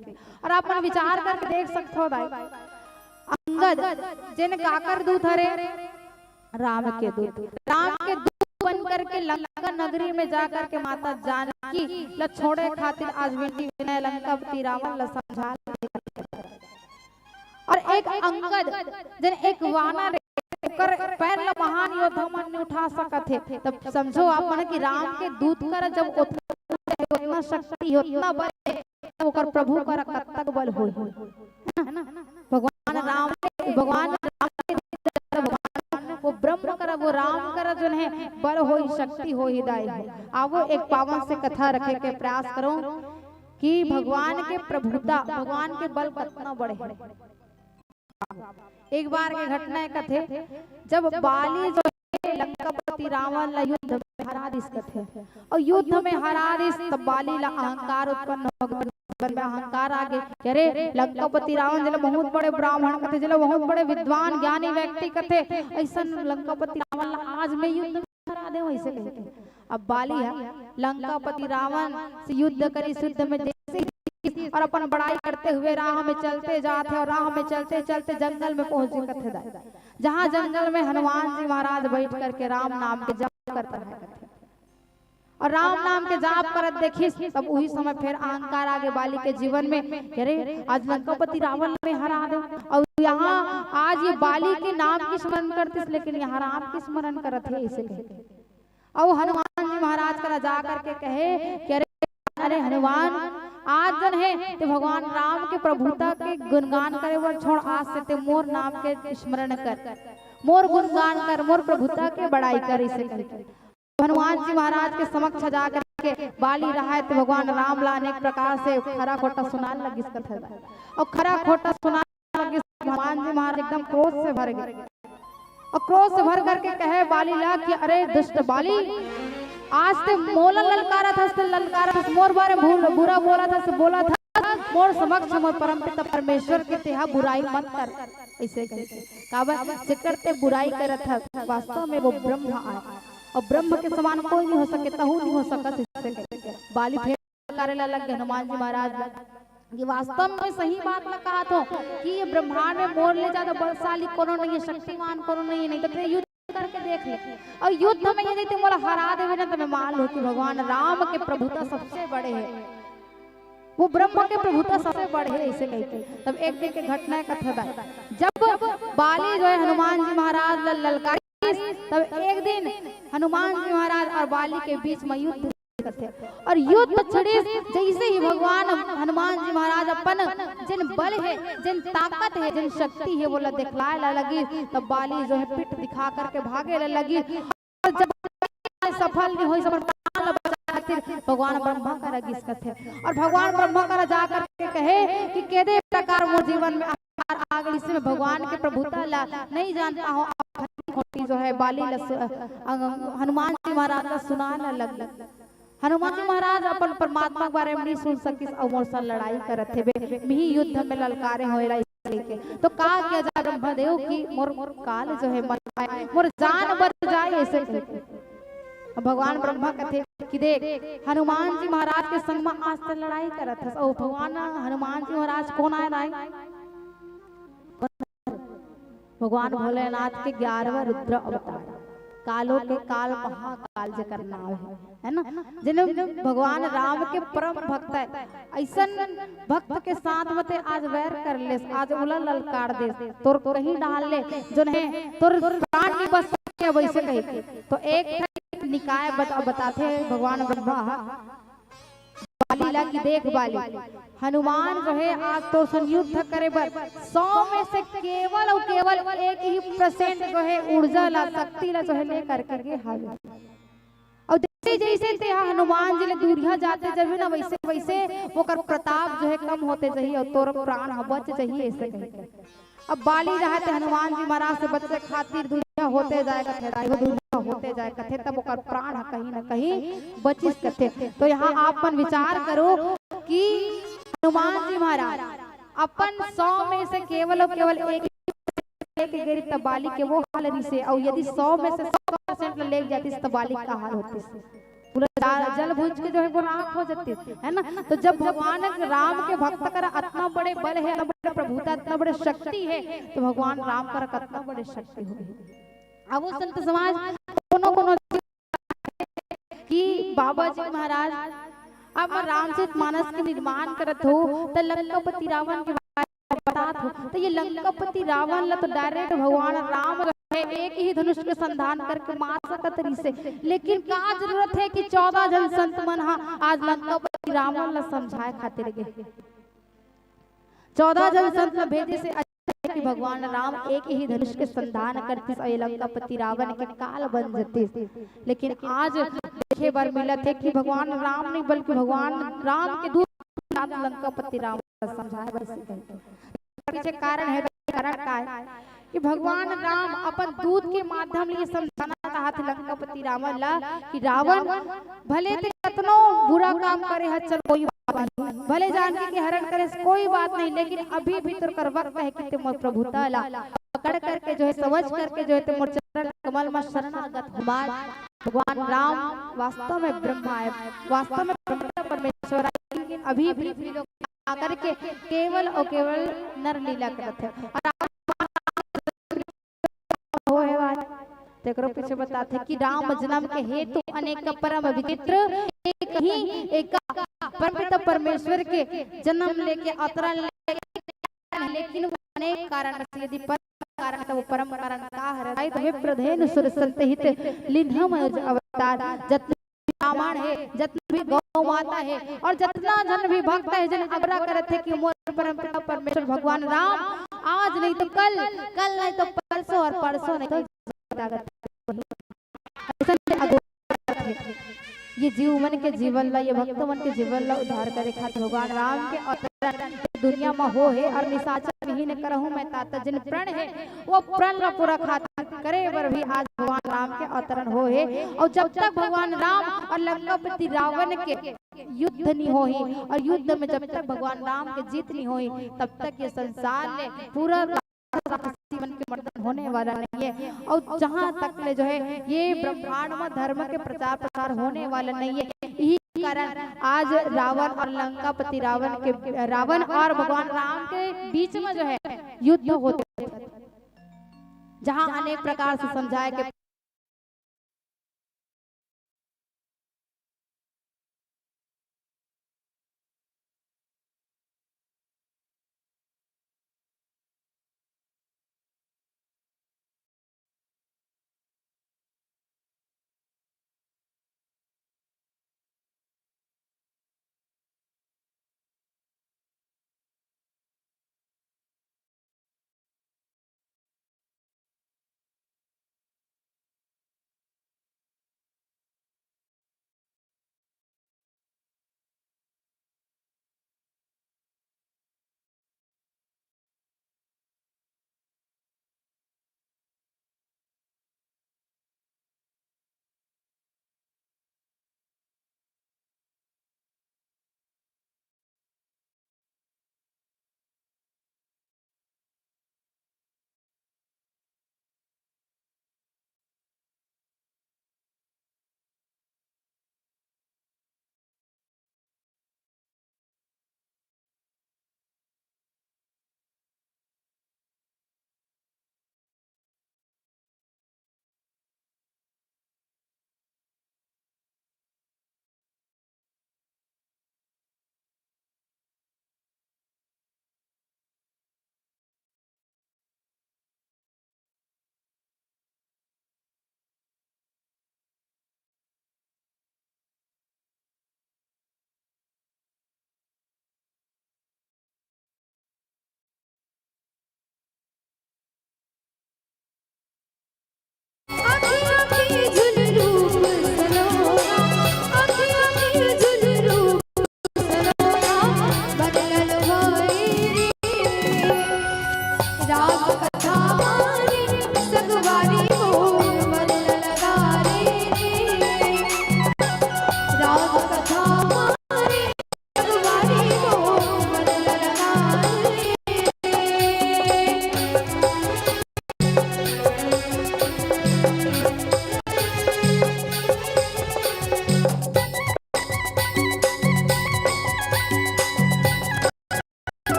अउ आप मन विचार करके देख सकथो दाई, अंगद जेन काकर दूत हरे, राम के दूत, राम के दूत बन करके लंका नगरी में जा करके माता जानकी ल छोड़े खातिर आज विनती विनय लंकापति रावण ल समझा। अउ एक अंगद जेन एक वानर हे, ओकर पैर ल महान योद्धा मन नहीं उठा सकत हे। तब समझो आप मन कि राम के दूत कर जब ओतना, ओतना शक्ति हे, ओतना बल हे, तब ओकर प्रभु कर कतक बल होही, है ना? भगवान राम, भगवान राम के, भगवान वो ब्रह्म कर, वो राम कर जोन हे बल होही, शक्ति होही दाई। आवो एक पावन से कथा रखे के प्रयास करो कि भगवान के प्रभुता, भगवान के बल कतना बड़े हे। एक बार के घटना हे कथे, जब बाली जो हे लंकापति रावण ला युद्ध में हरा दिस कथे, अउ युद्ध में हरा दिस, तब बाली ला अहंकार उत्पन्न हो गे, मन में अहंकार आ गे कि अरे लंकापति रावण जेला बहुत बड़े ब्राह्मण कथे, जेला बहुत बड़े विद्वान ज्ञानी व्यक्ति कथे, अइसन लंकापति रावण ला आज मैं युद्ध में हरा देवं, अइसे कहिके। अब बाली ह लंकापति रावण से युद्ध करिस, युद्ध में जैसे ही अउ अपन बड़ाई करते हुए राह में चलते जात हे अउ राह में चलते चलते जंगल में पहुंच गे कथे दाई, जहां जंगल में हनुमान जी महाराज बैठ करके राम नाम के जप करत रहे कथे। अउ राम नाम के जाप करत देखिस, तब उही समय फिर अहंकार आ गे बाली के जीवन में कि अरे आज लंकापति रावण ला हरा देवं। अउ यहाँ आज ये बाली के नाम के स्मरण करतिस, लेकिन यहाँ राम के स्मरण करत हे, अइसे कहे। अउ हनुमान जी महाराज करा जा करके कहे कि अरे, अरे हनुमान, आज जोन हे ते भगवान राम के प्रभुता के गुणगान करे बर छोड़, आज से ते मोर नाम के स्मरण कर, मोर गुणगान कर, मोर प्रभुता के बड़ाई कर, अइसे कहिके। हनुमान जी महाराज के समक्ष जा करके बाली रहाय ते भगवान राम ला अनेक प्रकार से खरा खोटा सुनान लगिस कथे। अउ खरा खोटा सुनान लगिस, हनुमान जी महाराज एकदम क्रोध से भर गे। अउ क्रोध से भर करके कहे बाली ला कि अरे दुष्ट बाली, आज ते मोला ललकारत हस, ते ललकारत हस, मोर बारे में भूल, बुरा बोलत हस, बोलत हस, मोर समक्ष मोर परमपिता परमेश्वर के तेहा बुराई मत कर, अइसे कहिके। काबर? जेकर ते बुराई करत हस, वास्तव में वो ब्रह्म आय, अउ ब्रह्म के समान कोई नहीं हो सके, तहूं नहीं हो सकस, अइसे कहिके। बाली फेर ललकारे ला लग गे हनुमान जी महाराज ला कि वास्तव में सही बात ला कहत हों कि ये ब्रह्मांड में मोर ले ज्यादा बलशाली कोनो नहीं हे, शक्तिमान कोनो नहीं हे, नहीं तो ते युद्ध करके देख ले। अउ युद्ध में यदि ते मोला हरा देबे ना, त मैं मान लूं कि भगवान राम के प्रभुता सबसे बड़े हे, वो ब्रह्म के प्रभुता सबसे बड़े हे, अइसे कहिके। तब एक दिन के घटना हे कथे दाई, जब बाली जो हे हनुमान जी महाराज ल ललकारिस, तब एक दिन हनुमान जी महाराज अउ बाली के बीच में युद्ध करथे। अउ युद्ध छिड़िस, जइसे ही भगवान हनुमान जी महाराज अपन जेन बल हे, जेन ताकत हे, जेन शक्ति हे, वोला देखलाय ला लगिस, तब बाली जो हे पीठ दिखा करके भागे ला लगिस। अउ जब सफल नहीं होइस, अपन प्राण ला बचाय खातिर भगवान ब्रह्मा करा गिस कथे। अउ भगवान ब्रह्मा करा जा करके कहे कि केदे प्रकार मोर जीवन में अहंकार आ गे, इसमें भगवान के प्रभुता ला नहीं जान पाहूं, आप फटी खोटी जो हे बाली ला सु-, अ, हनुमान जी महाराज ला सुनान लग हनुमान जी महाराज अपन परमात्मा के बारे में नहीं सुन सकिस अउ मोर संग लड़ाई करत हे बे, मिही युद्ध में ललकारे हों एला, कहिके। तो का किया जाए ब्रह्मा देव कि मोर काल जो है मर जाए, मोर जान बर जाए, ऐसे कहिके। अब भगवान ब्रह्मा कथे कि देख, हनुमान जी महाराज के संग म आज तक लड़ाई करत हस, अउ भगवान हनुमान जी महाराज कोन आय? भगवान भोलेनाथ के ग्यारहवाँ रुद्र अवतार, कालो के काल, महाकाल जेकर नाव है, है ना? जेन भगवान राम के परम भक्त है, अइसन भक्त के साथ म ते आज वैर कर लेस, आज ओला ललकार देस, तोर कहीं डाल ले, जोन है तोर प्राण नहीं बच सके, वैसे कहे। तो एक ठन निकाय बता-, बताथे भगवान ब्रह्मा ह, बाली ला कि देख बाली, हनुमान जो है आज तोर संग युद्ध करे बर सौ में से केवल अउ केवल एक ही percent जो है ऊर्जा ला, शक्ति ला जो है ले करके गे हावे। अउ जैसे जैसे ते ह हनुमान जी ले दूरिहा जाते जबे ना, वैसे वैसे ओकर प्रताप जो है कम होते जही अउ तोर प्राण ह बच जही, ऐसे कहिके। अब बाली रहत हे हनुमान जी महाराज से बचे खातिर दूरिहा होते जाय कथे, दूरिहा होते जाय कथे, तब ओकर प्राण ह कहीं न कहीं बचिस कथे। तो यहाँ आप मन विचार करो कि हनुमान जी महाराज अपन सौ में से केवल अउ केवल एक लेके गे रिहिस त बाली के वो हाल रिहिसे, अउ यदि सौ में से सौ percent ल लेके जातिस त बाली का हाल होतिस? पूरा जा-, जल भूंज के जो है वो राख हो जातिस, है ना? तो जब भगवान राम के भक्त करा अतना बड़े बल है, अतना बड़े प्रभुता, अतना बड़े शक्ति है, तो भगवान राम करा कतना बड़े शक्ति होही। अब वो संत समाज कोनो कोनो कि बाबा जी महाराज अब रामचरित मानस के निर्माण करत हो, त लंकापति रावण के बारे में बतात हो, त ये लंकापति रावण ला तो direct भगवान राम जो है एक ही धनुष के संधान करके मार सकत रिहिसे, लेकिन का जरूरत है कि चौदह झन संत मन हा आज लंकापति रावण ला समझाए खातिर गे? चौदह झन संत ला भेजे से अच्छा है कि भगवान राम एक ही धनुष के संधान करतिस अउ ये लंकापति रावण के काल बन जतिस। लेकिन आज देखे बर मिलत है कि भगवान राम नहीं बल्कि भगवान राम के दूत लंकापति रावण ला समझाए बर सिखाए। पीछे कारण है, कारण का है कि भगवान राम अपन दूत के माध्यम ले समझाना चाहत हे लंकापति रावण ला कि रावण भले ते कतनो बुरा काम करे ह, चल कोई बात नहीं, भले जानकी के हरण करे, कोई बात नहीं, लेकिन अभी भी तोर कर वक्त है कि ते मोर प्रभुता ला पकड़ करके जो है, समझ करके जो है, ते मोर चरण कमल में शरणागत हो। भगवान राम वास्तव में ब्रह्मा है, वास्तव में ब्रह्मा परमेश्वर है, लेकिन अभी भी लोग आकर के केवल और केवल नर लीला करत है। और आप हो हे बात। तेकरो पीछे बताथे कि राम जन्म के हेतु अनेक परम विचित्र, एक ही एक परमपिता परमेश्वर के जन्म लेके अवतरण लेके, लेकिन वो अनेक कारण से, यदि परम कारण, तो वो परम कारण का हरे? तो विप्रधेनु सुर संत हित लीन्हव अवतार। जत ब्राह्मण हे, जतना भी गौ माता हे और जतना झन भी भक्त हे, जेन आग्रह करत हे कि मोर परमपिता परमेश्वर भगवान राम आज नहीं तो कल, कल नहीं तो परसों और परसों नहीं तो अइसन आग्रह करत हे। ये जीव मन के जीवन ला, ये भक्त मन के जीवन ला उद्धार करे खातिर भगवान राम के अवतरण दुनिया म हो हे और निशाचर विहीन करहूं मैं तात, जिन प्रण हे वो प्रण ला पूरा खातिर करे बर भी आज भगवान राम के अवतरण हो हे। और जब तक भगवान राम और लंकापति रावण के युद्ध नहीं होही और युद्ध में जब तक भगवान राम के जीत नहीं होही, तब तक ये संसार ले पूरा राक्षसी मन के मर्दन होने वाला नहीं है। और जहां तक ले जो है ये ब्रह्मांड में धर्म के प्रचार प्रसार होने वाला नहीं है, यही कारण आज रावण और लंकापति रावण के, रावण और भगवान राम के बीच में जो है युद्ध होते, जहां अनेक प्रकार से समझाए के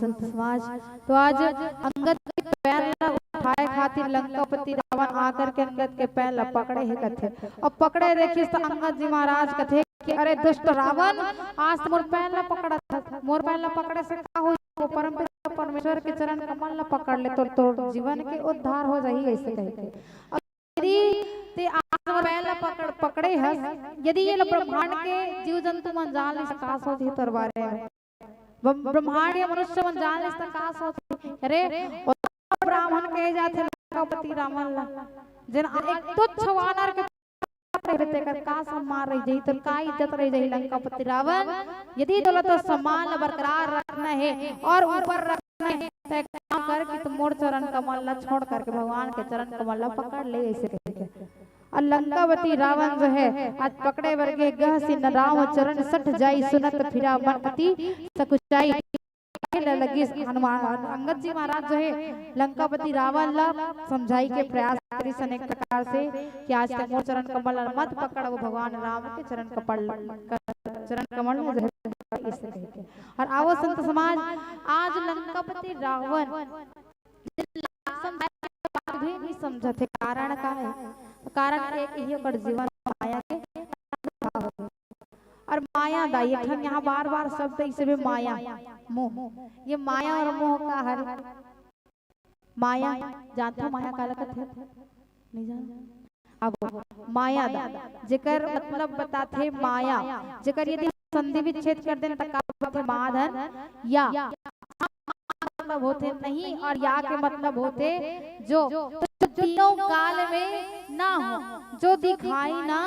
संत समाज, तो आज अंगद के पैर ला उठाए खातिर लंकापति रावण आकर के अंगद के पैर ला पकड़े हे कथे। अब पकड़े देखिस त अंगद जी महाराज कथे कि अरे दुष्ट रावण, आज तो मोर पैर ला पकड़त हस, मोर पैर ला पकड़े से का होही? वो परमपिता परमेश्वर के चरण कमल ला पकड़ ले, तो तोर जीवन के उद्धार हो जाही, ऐसे कहे के। अब यदि ते आज मोर पैर ला पकड़, पकड़े हस, यदि ये ला ब्रह्मांड के जीव जंतु मन जान ले, का सोचही तोर बारे में? ब्रह्म-, ब्रह्मांड या मनुष्य मन जान ले, त का सोचही? अरे, वो ब्राह्मण कहे जाथे लंकापति रावण ला, जेन एक तुच्छ वानर के तेकर का सम्मान रह जाही, तो का इज्जत रह जाही लंकापति रावण? यदि तोला तो सम्मान ला बरकरार रखना हे और ऊपर रखना हे, तो एक काम कर कि तू मोर चरण कमल ला छोड़ करके भगवान के चरण कमल ला पकड़ ले, ऐसे कहे के। और लंकापति रावण जो है, आज पकड़े बर गे, गहसिन राम चरण सठ जाई, सुनत फिरा मन अति सकुचाई। ल-, लगिस हनुमान, अंगद जी महाराज जो है, लंकापति रावण ला समझाई के प्रयास करिस अनेक प्रकार से कि आज तक मोर चरण कमल ला मत पकड़, वो भगवान राम के चरण कमल, चरण कमल में जो है, इस कहे के। और आवो संत समाज, आज लंकापति रावण समझाए के बाद भी नहीं समझत हे, कारण का है? तो कारण एक ही, ओकर जीवन माया के और माया दाई, एक ठन यहाँ बार-बार शब्द इसे भी माया, मोह। ये माया और मोह का हर माया, जानथो माया काला कथे? नहीं जान? अब माया दा, जेकर मतलब बताथे माया, जेकर यदि संधि विच्छेद कर देन त का होथे? माधन या मतलब होथे नहीं, और या के मतलब होथे जो, तो तीनों काल में ना हो, जो दिखाई ना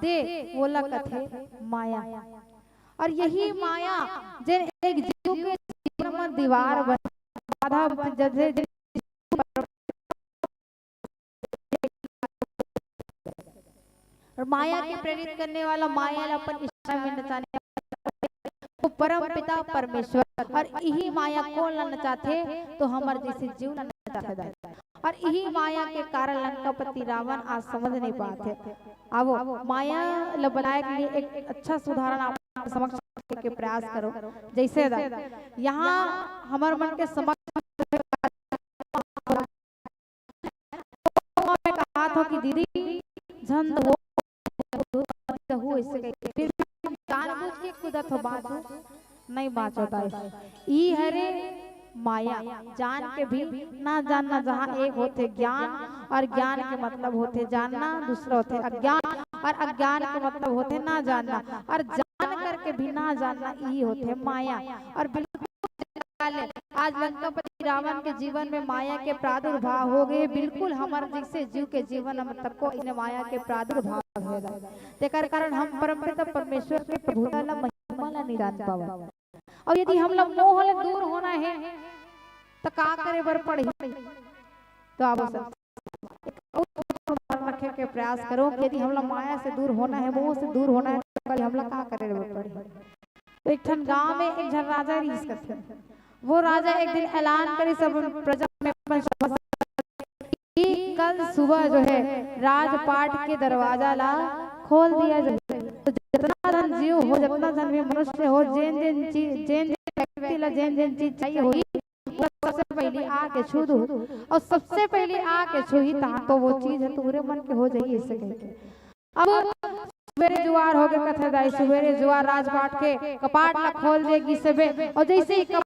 दे, वोला कथे माया। और यही माया जेन एक जीव के जीवन में दीवार बन, बाधा जैसे और माया के प्रेरित करने वाला माया ला अपन इच्छा में नचाने वाला वो परम पिता परमेश्वर। और इही माया कोन ला नचाथे? तो हमर जैसे जीव ला नचाथे दाई। और इही माया के कारण लंकापति रावण आज समझ नहीं पाथे। आवो माया ला बनाए के लिए एक अच्छा उदाहरण आप समक्ष रखे के प्रयास करो। जैसे दाई, यहाँ हमर मन के समक्ष मैं कहा था कि दीदी झन दहू, मत दहू, ऐसे कह के। फिर भी जानबूझ के कूदत हो, बाँचो, नहीं बाँचो दाई। ई हरे माया, जान के भी ना जानना, जहाँ एक होथे ज्ञान और ज्ञान के मतलब होथे जानना, दूसरा होथे अज्ञान और अज्ञान के मतलब होथे ना जानना, और जान करके भी ना जानना, ई होथे माया। और बिल्कुल आज लंकापति रावण के जीवन में माया के प्रादुर्भाव हो गए। बिल्कुल हमर जैसे जीव के जीवन में तको इन्हें माया के प्रादुर्भाव हो गए। तेकर कारण हम परमपिता परमेश्वर के प्रभुता ला, महिमा ला नहीं जान पावा। और यदि हमला मोह ले दूर होना है, तो का करे बर पड़ही? तो आप सब मन रखे के प्रयास करो कि यदि हमला माया से दूर होना है, मोह से दूर होना है, तो पहले हमला का करे बर पड़ही? तो एक ठन गांव में एक झन राजा रिहिस कथे। वो राजा एक दिन ऐलान करिस सब प्रजा में, अपन सभा कि कल सुबह जो है राजपाट के दरवाजा ला खोल दिया जाए। तो जितना जन जीव हो, जितना जन भी मनुष्य हो, जेन जेन चीज, जेन जेन व्यक्ति ला जेन जेन चीज चाहिए होही, वो सबसे पहले आके छू दो। और सबसे पहले आके छूही तहाँ तो वो चीज है, तुम्हरे मन के हो जाही, ऐसे कह के। अब सुबेरे जुआर हो गए कथे दाई, सुबेरे जुआर राजपाट के कपाट ला खोल दे गिस हवे। और जैसे ही कपाट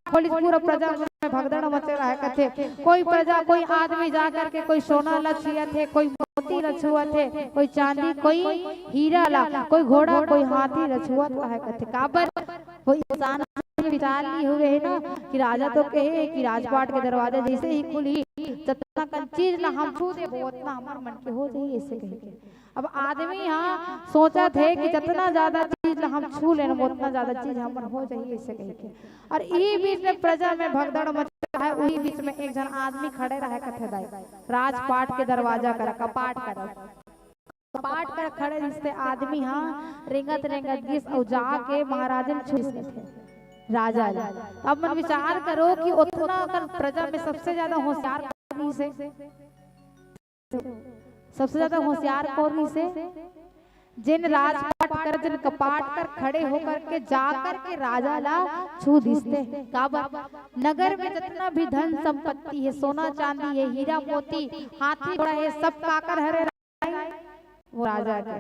खोलिस, पूरा प्रजा मन में भगदड़ मचे रहे कथे। कोई प्रजा, कोई आदमी जा करके कोई सोना ला छुअत हे, कोई मोती ला छुअत हे, कोई चांदी, कोई हीरा ला, कोई घोड़ा, कोई हाथी ला छुअत रहे कथे। काबर? वो इंसान के विचार ली हुए है ना कि राजा तो कहे कि राजपाट के दरवाजा जैसे ही खुली, जतना कन चीज ला हम छू देबो, ओतना हमर मन के हो जाही, ऐसे कहे के। अब आदमी हा सोचत हे कि जतना ज्यादा चीज ला हम छू लेन, ओतना ज्यादा चीज हमर हो जाही, ऐसे कहे के। और इही बीच में प्रजा में भगदड़ मच रहा है, उही बीच में एक झन आदमी खड़े रहे कथे दाई, राजपाट के दरवाजा करा, कपाट करा, कपाट कर खड़े रिहिस ते आदमी हा रेंगत रेंगत गिस अउ जाके महाराजन छुइस कथे राजा ला। अब मन विचार करो कि ओतना कन प्रजा में सबसे ज्यादा होशियार कोन रिहिस हे? सबसे ज्यादा होशियार कोन रिहिस हे? जेन राजपाट कपाट कर, जन कपाट कर खड़े होकर के जा कर के राजा ला छू दिसते। काबर? नगर में जितना भी धन संपत्ति हे, सोना चांदी हे, हीरा मोती, हाथी घोड़ा हे, सब काकर हरे? वो राजा के,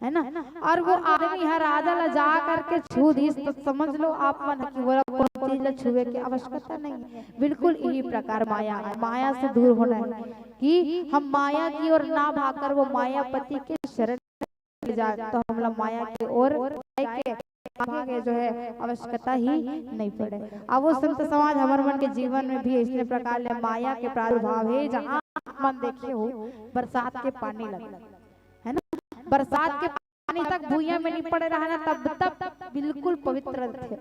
है ना? और वो आदमी ह राजा ला जा करके छू दिस, तो समझ लो आप मन कि वो कोनो चीज ला छुए के आवश्यकता नहीं है। बिल्कुल यही प्रकार माया है, माया से दूर होना है कि हम माया की ओर ना भागकर वो मायापति के शरण में जाए, तो हमला माया की ओर जाए के आगे के जो है आवश्यकता ही नहीं पड़े। अब वो संत समाज हमर मन के जीवन में भी इसने प्रकार ले माया के प्रादुर्भाव हे, जहाँ मन देखे हो बरसात के पानी लगे, है ना? बरसात के पानी तक भुइयां में नहीं पड़े रहा ना, तब तब बिल्कुल पवित्र रहिथे।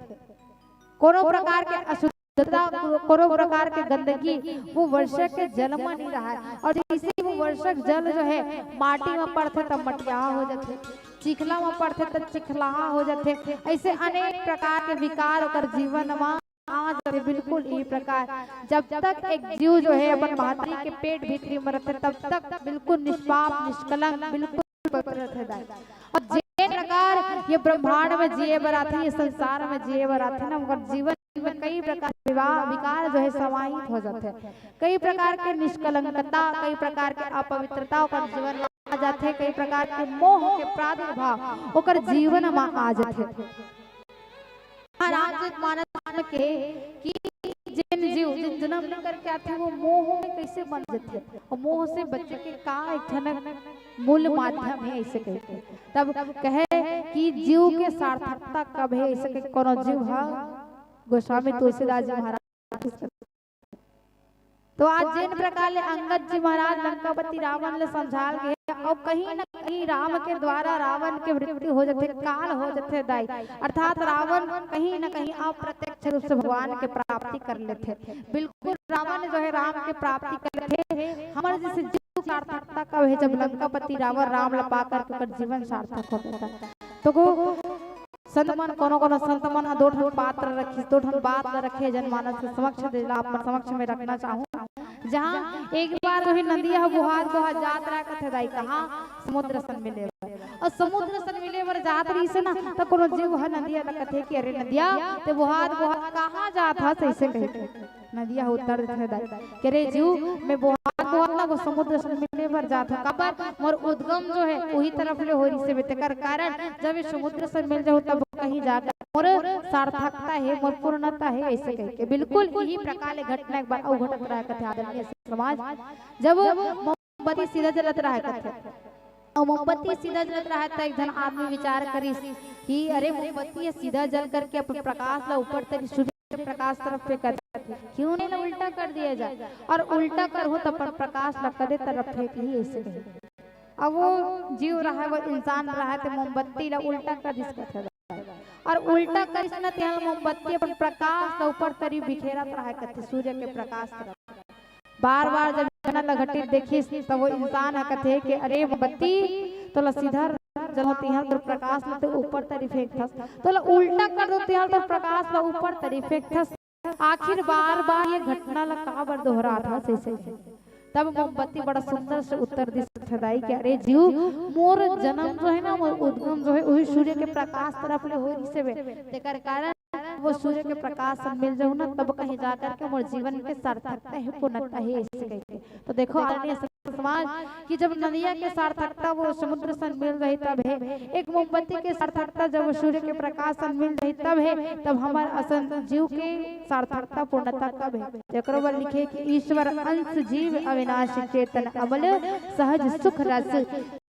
कोनो प्रकार के अशुद्धता, कोनो प्रकार के गंदगी वो वर्षा के जल में नहीं रहा। और जैसे ही वो वर्षा के जल जो है माटी में पड़थे, तब मटिया हो जाथे, चिखला में पड़थे, तब चिखलाहा हो जाथे। ऐसे अनेक प्रकार के विकार ओकर जीवन में आ जाथे। बिल्कुल यही प्रकार जब तक एक जीव जो है अपन महतारी के पेट भीतरी में रथे, तब तक बिल्कुल निष्पाप, निष्कलंक, बिल्कुल पवित्र रथे दाई। और जे प्रकार ये ब्रह्मांड में जिए बर आथे, ये संसार में जिए बर आथे ना, ओकर जीवन में कई प्रकार के विवा-, विकार जो है समाहित हो जाथे। कई प्रकार के निष्कलंकता, कई प्रकार के अपवित्रता ओकर जीवन में आ जाथे, कई प्रकार के मोह के प्रादुर्भाव ओकर जीवन में आ जाथे। महाराज मानस के कि जेन जीव, जेन जन्म लेकर के आथे, वो मोह में कैसे बन जाथे, और मोह से बचे के का एक ठन मूल माध्यम है, ऐसे कहते। तब कहे कि जीव के सार्थकता कब है, ऐसे कहे कोनो जीव ह गोस्वामी तुलसीदास जी महाराज। तो आज जेन प्रकार ले अंगद जी महाराज लंकापति रावण ले समझाल गए, और कहीं न कहीं राम के द्वारा रावण के मृत्यु हो जाथे, काल हो जाथे दाई, अर्थात रावण कहीं न कहीं अप्रत्यक्ष रूप से भगवान के प्राप्ति कर लेथे। बिल्कुल रावण जो है राम के प्राप्ति कर लेथे। हमर जैसे जीव सार्थकता कब है, जब लंकापति रावण राम ला पा करके ओकर जीवन सार्थक हो जाता। तो को संत मन, कोनो कोनो संत मन ह दो ठन पात्र रखिस, दो ठन बात ल रखे जनमानस के समक्ष, जेला आप मन समक्ष में रखना चाहूँ। जहाँ एक बार वही नदिया ह बोहात बोहात जात रहा कथे दाई, कहाँ? समुद्र सन मिले बर। और समुद्र सन मिले बर जात रहिस ना, त कोनो जीव ह नदिया ल कथे कि अरे नदिया, ते बोहात बोहात कहाँ जात हस, ऐसे कहिके। नदिया ह उत्तर देथे दाई, कि अरे जीव, मैं बोहात बोहात ना वो समुद्र से मिले बर जात हूँ। काबर? मोर उद्गम जो है उही तरफ ले हो रहिसे बे, तेकर कारण जब ये समुद्र से मिल जाहूँ तब कहीं जाकर मोर सार्थकता है, मोर पूर्णता है, ऐसे कहिके। बिल्कुल यही प्रकार ले घटना एक बार अउ घटत रहा कथे आदरणीय समाज। जब मोमबत्ती सीधा जलत रहा कथे, अउ मोमबत्ती सीधा जलत रहा त एक झन आदमी विचार करिस कि अरे मोमबत्ती ह सीधा जल करके अपन प्रकाश ला ऊपर तरी सूर्य के प्रकाश तरफ फेंकत हे, क्यों नहीं ला उल्टा कर दिया जाए, और उल्टा करहूँ त अपन प्रकाश ला कदे तरफ फेंकही, ऐसे कहे। अब वो जीव रहा, वो इंसान रहा, ते मोमबत्ती ला उल्टा कर दिस कथे। और उल्टा करिस न, तेहा मोमबत्ती अपन प्रकाश ला ऊपर तरी बिखेरत रहा कथे, सूर्य के प्रकाश तरफ। बार बार जब घटना ला घटित देखिस, त वो इंसान ह कथे कि अरे मोमबत्ती, तोला सीधा जलहूँ तिहां तोर प्रकाश ला ते ऊपर तरी फेंकथस, तोला उल्टा कर दूँ तिहां तोर प्रकाश ला ऊपर तरी फेंकथस। आखिर बार बार ये घटना ला काबर दोहरात हस, ऐसे कहे। तब मोमबत्ती बड़ा सुंदर से उत्तर दिस कथे दाई कि अरे जीव, मोर जन्म जो है ना, मोर उद्गम जो है, वही सूर्य के प्रकाश तरफ ले हो रहिसे बे। तेकर कारण वो सूर्य के प्रकाश से मिल जाहूँ ना, तब कहीं जा करके मोर जीवन के सार्थकता है, पूर्णता है, ऐसे कहिके। तो देखो आदरणीय समाज कि जब नदिया के सार्थकता वो समुद्र से मिल रही तब है, एक मोमबत्ती के सार्थकता जब सूर्य के प्रकाश से मिल रही तब है, तब हमर असन जीव के सार्थकता पूर्णता कब है? तेकरो बर लिखे कि ईश्वर अंश जीव अविनाशी चेतन अमल सहज सुख रस।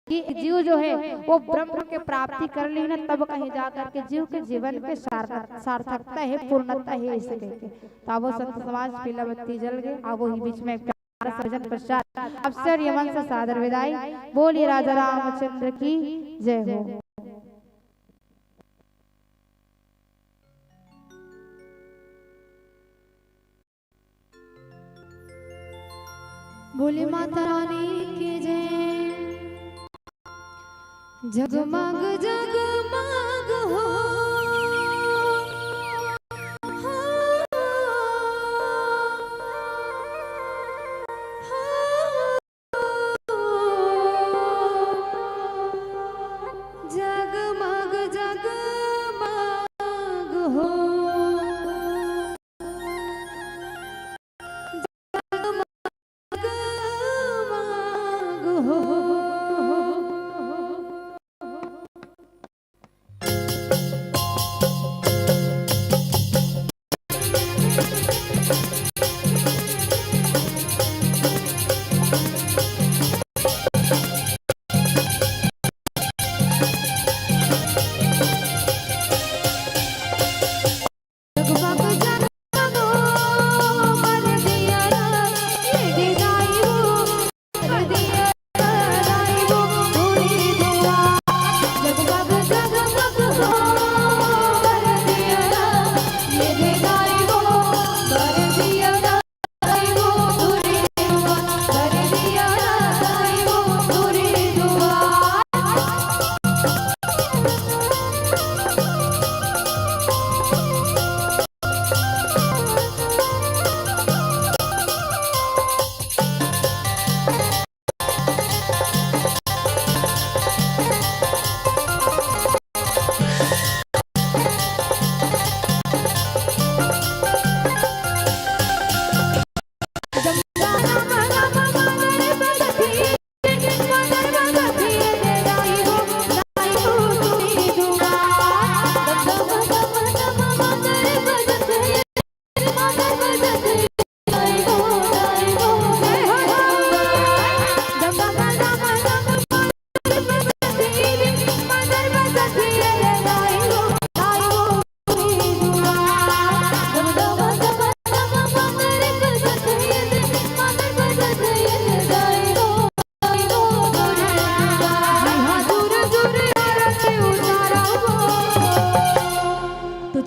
कि जीव जो है वो ब्रह्म के प्राप्ति कर ली ना, तब कहीं जा करके जीव के जीवन के सार-, सार्थकता है, पूर्णता है, ऐसे कहिके। तो आवो संत समाज, पीला बत्ती जल गए, आवो ही बीच में प्यारा सा भजन पश्चात अवसर यमन से सादर विदाई। बोलिए राजा रामचंद्र की जय हो। बोले माता रानी की जय। जगमग जगमग हो। जगमग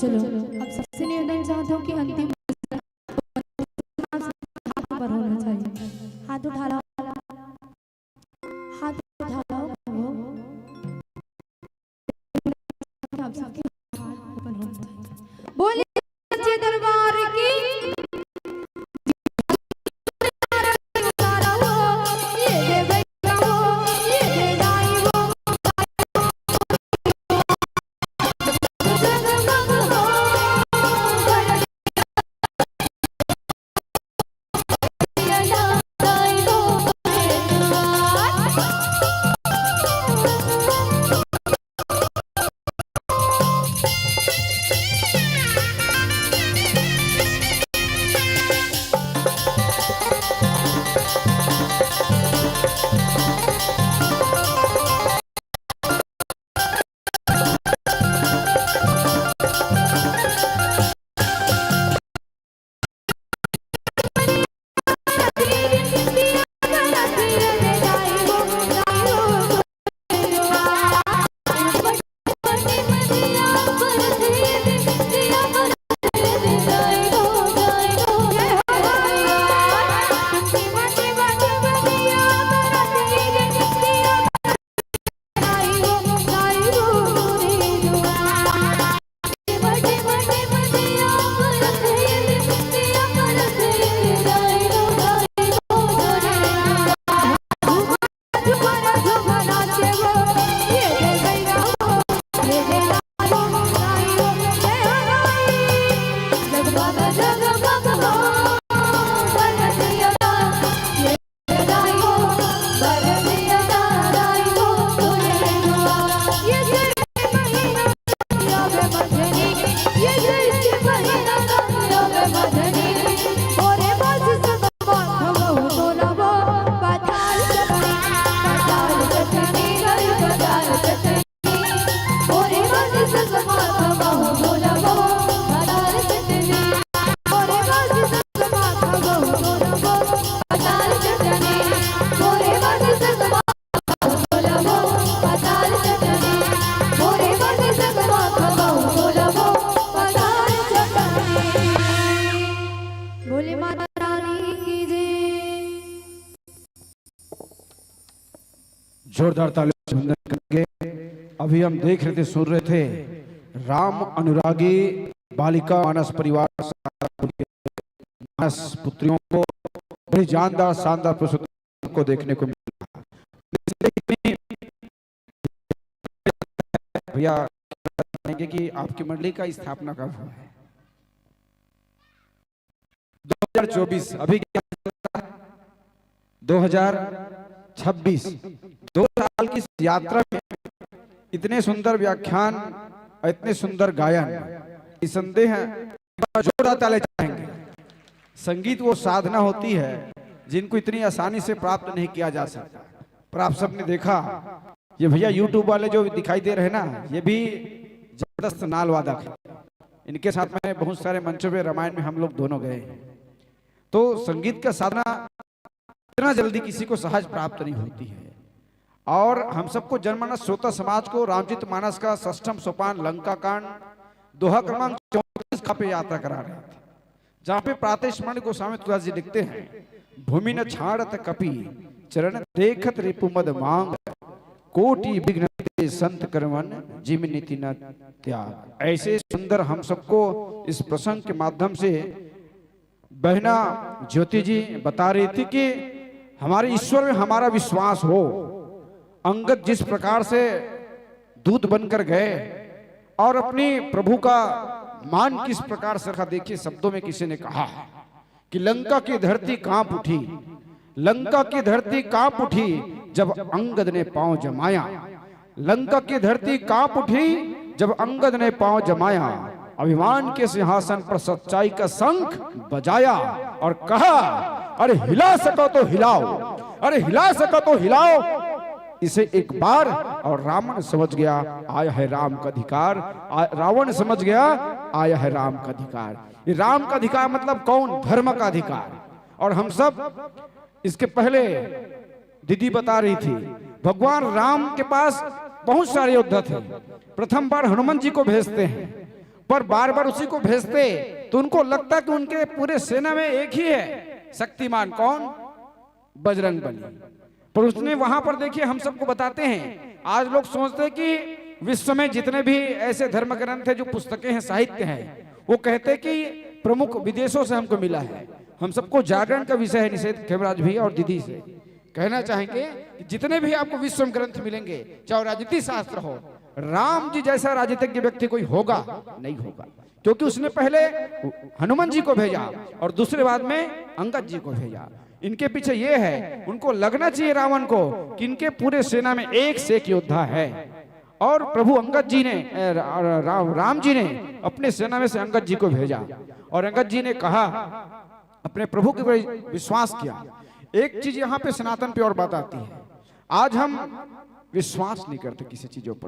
चलो, अब सबसे निवेदन चाहता हूँ कि अंतिम हाथ ऊपर होना चाहिए। हाथ उठा लो, हाथ उठा लो। आप सबके हाथ ऊपर होना चाहिए। बोले सच्चे दरबार की। भोले माता रानी की जय। जोरदार तालियों से अभिनंदन करेंगे। अभी हम देख रहे थे, सुन रहे थे, राम अनुरागी बालिका मानस परिवार, मानस पुत्रियों को बड़ी जानदार, शानदार प्रस्तुति को देखने को मिला। भैया, बताएंगे कि आपकी मंडली का स्थापना कब हुआ है? दो हज़ार चौबीस, अभी क्या चल रहा है? दो हज़ार छब्बीस। दो साल की इस यात्रा में इतने सुंदर व्याख्यान और इतने सुंदर गायन, निसंदेह जोरदार ताले चाहेंगे। संगीत वो साधना होती है जिनको इतनी आसानी से प्राप्त नहीं किया जा सकता। पर आप सबने देखा, ये भैया YouTube वाले जो दिखाई दे रहे हैं ना, ये भी जबरदस्त नाल वादक है। इनके साथ में बहुत सारे मंचों पे रामायण में हम लोग दोनों गए हैं। तो संगीत का साधना इतना जल्दी किसी को सहज प्राप्त नहीं होती है। और हम सबको, जनमानस श्रोता समाज को, रामचरित मानस का षष्ठम सोपान लंका कांड, दोहा क्रमांक चौंतीस का पे यात्रा करा रहे थे, जहाँ पे प्रातः स्मरण गोस्वामी तुलसीदास जी लिखते हैं, भूमि न छाड़त कपि चरण देखत रिपु मद मांग, कोटि विघ्न ते संत करवन जिम निति न त्याग। ऐसे सुंदर हम सबको इस प्रसंग के माध्यम से बहना ज्योति जी बता रही थी कि हमारे ईश्वर में हमारा विश्वास हो। अंगद जिस प्रकार से दूत बनकर गए और अपनी प्रभु का मान किस प्रकार से रखा, देखिए, शब्दों में किसी ने कहा कि लंका की धरती कांप उठी, लंका की धरती कांप उठी जब अंगद ने पांव जमाया। लंका की धरती कांप उठी जब अंगद ने पांव जमाया। अभिमान के सिंहासन पर सच्चाई का शंख बजाया और कहा, "अरे हिला सको तो हिलाओ, अरे हिला सको तो हिलाओ इसे एक बार।" और रावण समझ गया, आया है राम का अधिकार। आ, रावण समझ गया, आया है राम का अधिकार। ये राम का अधिकार मतलब कौन? धर्म का अधिकार। और हम सब, इसके पहले दीदी बता रही थी, भगवान राम के पास बहुत सारे योद्धा थे। प्रथम बार हनुमान जी को भेजते हैं, पर बार बार उसी को भेजते, तो उनको लगता कि उनके पूरे सेना में एक ही है शक्तिमान। कौन? बजरंग बली। पर उसने वहां पर, देखिए, हम सबको बताते हैं, आज लोग सोचते हैं कि विश्व में जितने भी ऐसे धर्म ग्रंथ हैं, जो पुस्तकें हैं, साहित्य हैं, वो कहते हैं कि प्रमुख विदेशों से हमको मिला है। हम सबको जागरण का विषय है निषेध खेमराज भैया और दीदी से कहना चाहेंगे कि जितने भी आपको विश्व में ग्रंथ मिलेंगे, चाहे वो राजनीति शास्त्र हो, राम जी जैसा राजनीतिज्ञ व्यक्ति कोई होगा? नहीं होगा, क्योंकि उसने पहले हनुमान जी को भेजा और दूसरे बाद में अंगद जी को भेजा। इनके पीछे ये है, उनको लगना चाहिए रावण को कि इनके पूरे सेना में एक से एक योद्धा है। और प्रभु अंगद जी ने, ए, रा-, रा-, राम जी ने अपने सेना में से अंगद जी को भेजा और अंगद जी ने कहा, अपने प्रभु के ऊपर विश्वास किया। एक चीज यहाँ पे सनातन प्योर बात आती है, आज हम विश्वास नहीं करते किसी चीजों पर,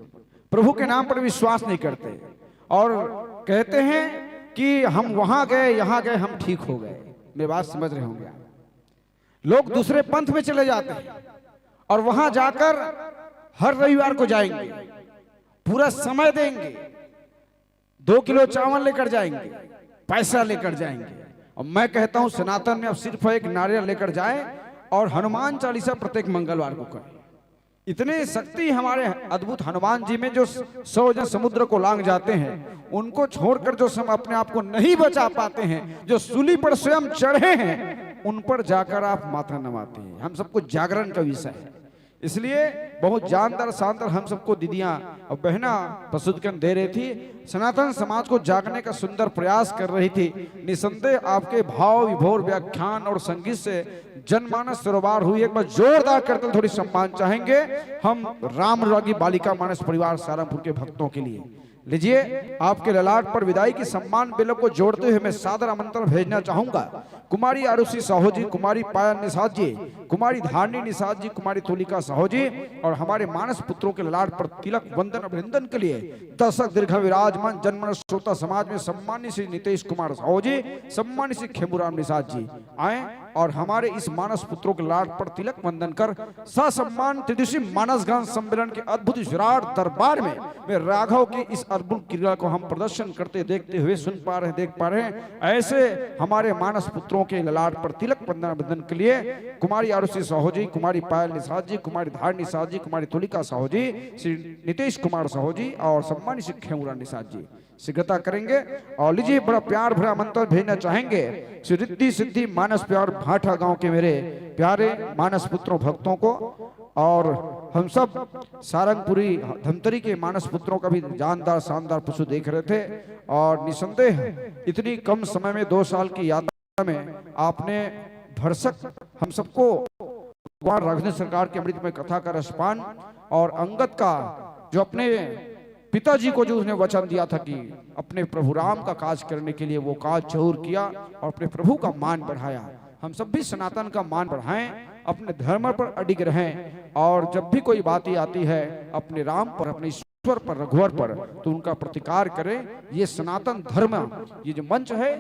प्रभु के नाम पर विश्वास नहीं करते और कहते हैं कि हम वहां गए, यहां गए, हम ठीक हो गए। मेरी बात समझ रहे होंगे आप। लोग दूसरे पंथ में चले जाते हैं और वहां जाकर हर रविवार को जाएंगे, पूरा समय देंगे, दो किलो चावल लेकर जाएंगे, पैसा लेकर जाएंगे। और मैं कहता हूं, सनातन में अब सिर्फ एक नारियल लेकर जाए और हनुमान चालीसा प्रत्येक मंगलवार को करें। इतनी शक्ति हमारे अद्भुत हनुमान जी में, जो सौ जन समुद्र को लांग जाते हैं, उनको छोड़कर जो हम अपने आप को नहीं बचा पाते हैं, जो सूली पर स्वयं चढ़े हैं, उन पर जाकर आप माथा नवाते हैं। हम सबको जागरण का विषय है, इसलिए बहुत जानदार शानदार हम सबको दीदियां और बहना प्रस्तुतिकरण दे रही थी, सनातन समाज को जागने का सुंदर प्रयास कर रही थी। निसंदेह आपके भाव विभोर व्याख्यान और संगीत से जनमानस सरोवर हुई। एक बार जोरदार करताल, थोड़ी सम्मान चाहेंगे हम राम अनुरागी बालिका मानस परिवार सारंगपुर के भक्तों के लिए। लीजिए, आपके ललाट पर विदाई की सम्मान बेलों को जोड़ते हुए मैं सादर आमंत्रण भेजना चाहूंगा कुमारी आरुषि साहू जी, कुमारी पायल निषाद जी, कुमारी धारणी निषाद जी, कुमारी तुलिका साहू जी और हमारे मानस पुत्रों के ललाट पर तिलक वंदन अभिनंदन के लिए दर्शक दीर्घ विराजमान जनमन श्रोता समाज में सम्मानित श्री नितेश कुमार साहू जी, सम्मानित श्री खेमूराम निषाद जी आए और हमारे इस मानस पुत्रों के ललाट पर तिलक वंदन कर ससम्मान त्रिदिशी मानस गान सम्मेलन के अद्भुत इस विराट दरबार में, में राघव की इस अद्भुत क्रीड़ा को हम प्रदर्शन करते, देखते हुए, सुन पा रहे हैं, देख पा रहे हैं। ऐसे हमारे मानस पुत्रों के ललाट पर तिलक वंदन, वंदन के लिए कुमारी आरुषि साहू जी, कुमारी पायल निषाद जी, कुमारी धारणी निषाद जी, कुमारी तुलिका साहू जी, श्री नितेश कुमार साहू जी और सम्मानित श्री खेमूराम निषाद जी शीघ्रता करेंगे। और लीजिए, बड़ा प्यार भरा आमंत्रण भेजना चाहेंगे श्री रिद्धि सिद्धि मानस प्यार भाटा गांव के मेरे प्यारे मानस पुत्रों भक्तों को। और हम सब सारंगपुरी धमतरी के मानस पुत्रों का भी जानदार शानदार पशु देख रहे थे। और निसंदेह इतनी कम समय में, दो साल की यात्रा में, आपने भरसक हम सबको भगवान राघवेंद्र सरकार के अमृतमय कथा का रसपान और अंगद का जो अपने पिताजी को जो उसने वचन दिया था कि अपने प्रभु राम का काज करने के लिए, वो काज जरूर किया और अपने प्रभु का मान बढ़ाया। हम सब भी सनातन का मान बढ़ाएं, अपने धर्म पर अडिग रहें और जब भी कोई बात आती है अपने राम पर, अपने ईश्वर पर, रघुवर पर, तो उनका प्रतिकार करें। ये सनातन धर्म, ये जो मंच है,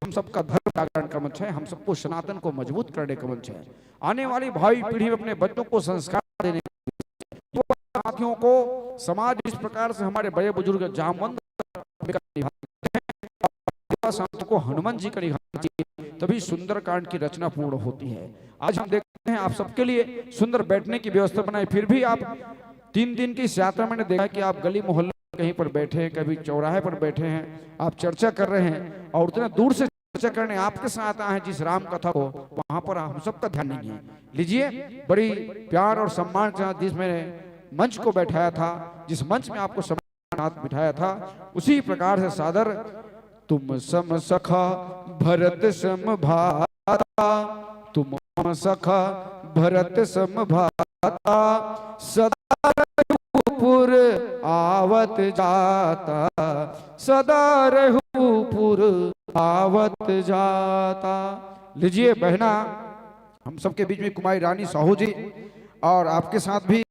हम सबका धर्म जागरण का मंच है, हम सबको सनातन को मजबूत करने का मंच है। आने वाली भावी पीढ़ी में अपने बच्चों को संस्कार देने, युवा साथियों को समाज इस प्रकार से हमारे बड़े बुजुर्ग जामवंत का निभाते हैं, युवा साथियों को हनुमान जी का निभाना चाहिए, तभी सुंदरकांड की रचना पूर्ण होती है। आज हम देखते हैं, आप सबके लिए सुंदर बैठने की व्यवस्था बनाई, फिर भी आप तीन दिन की इस यात्रा में, मैंने देखा कि आप गली मोहल्ले में कहीं पर बैठे हैं, कभी चौराहे पर बैठे हैं, आप चर्चा कर रहे हैं और उतने दूर से चर्चा करने आपके साथ आए हैं जिस राम कथा को, वहां पर हम सबका ध्यान नहीं है। लीजिए, बड़ी प्यार और सम्मान के साथ जिस मैंने मंच को बैठाया था, जिस मंच में आपको सम्मान बिठाया था, उसी प्रकार से सादर तुम सम सखा भरत सम भाता, तुम सखा भरत सम भाता, सदा रघुपुर आवत जाता, सदा रघुपुर आवत जाता। लीजिए बहना, हम सबके बीच में कुमारी रानी साहू जी और आपके साथ भी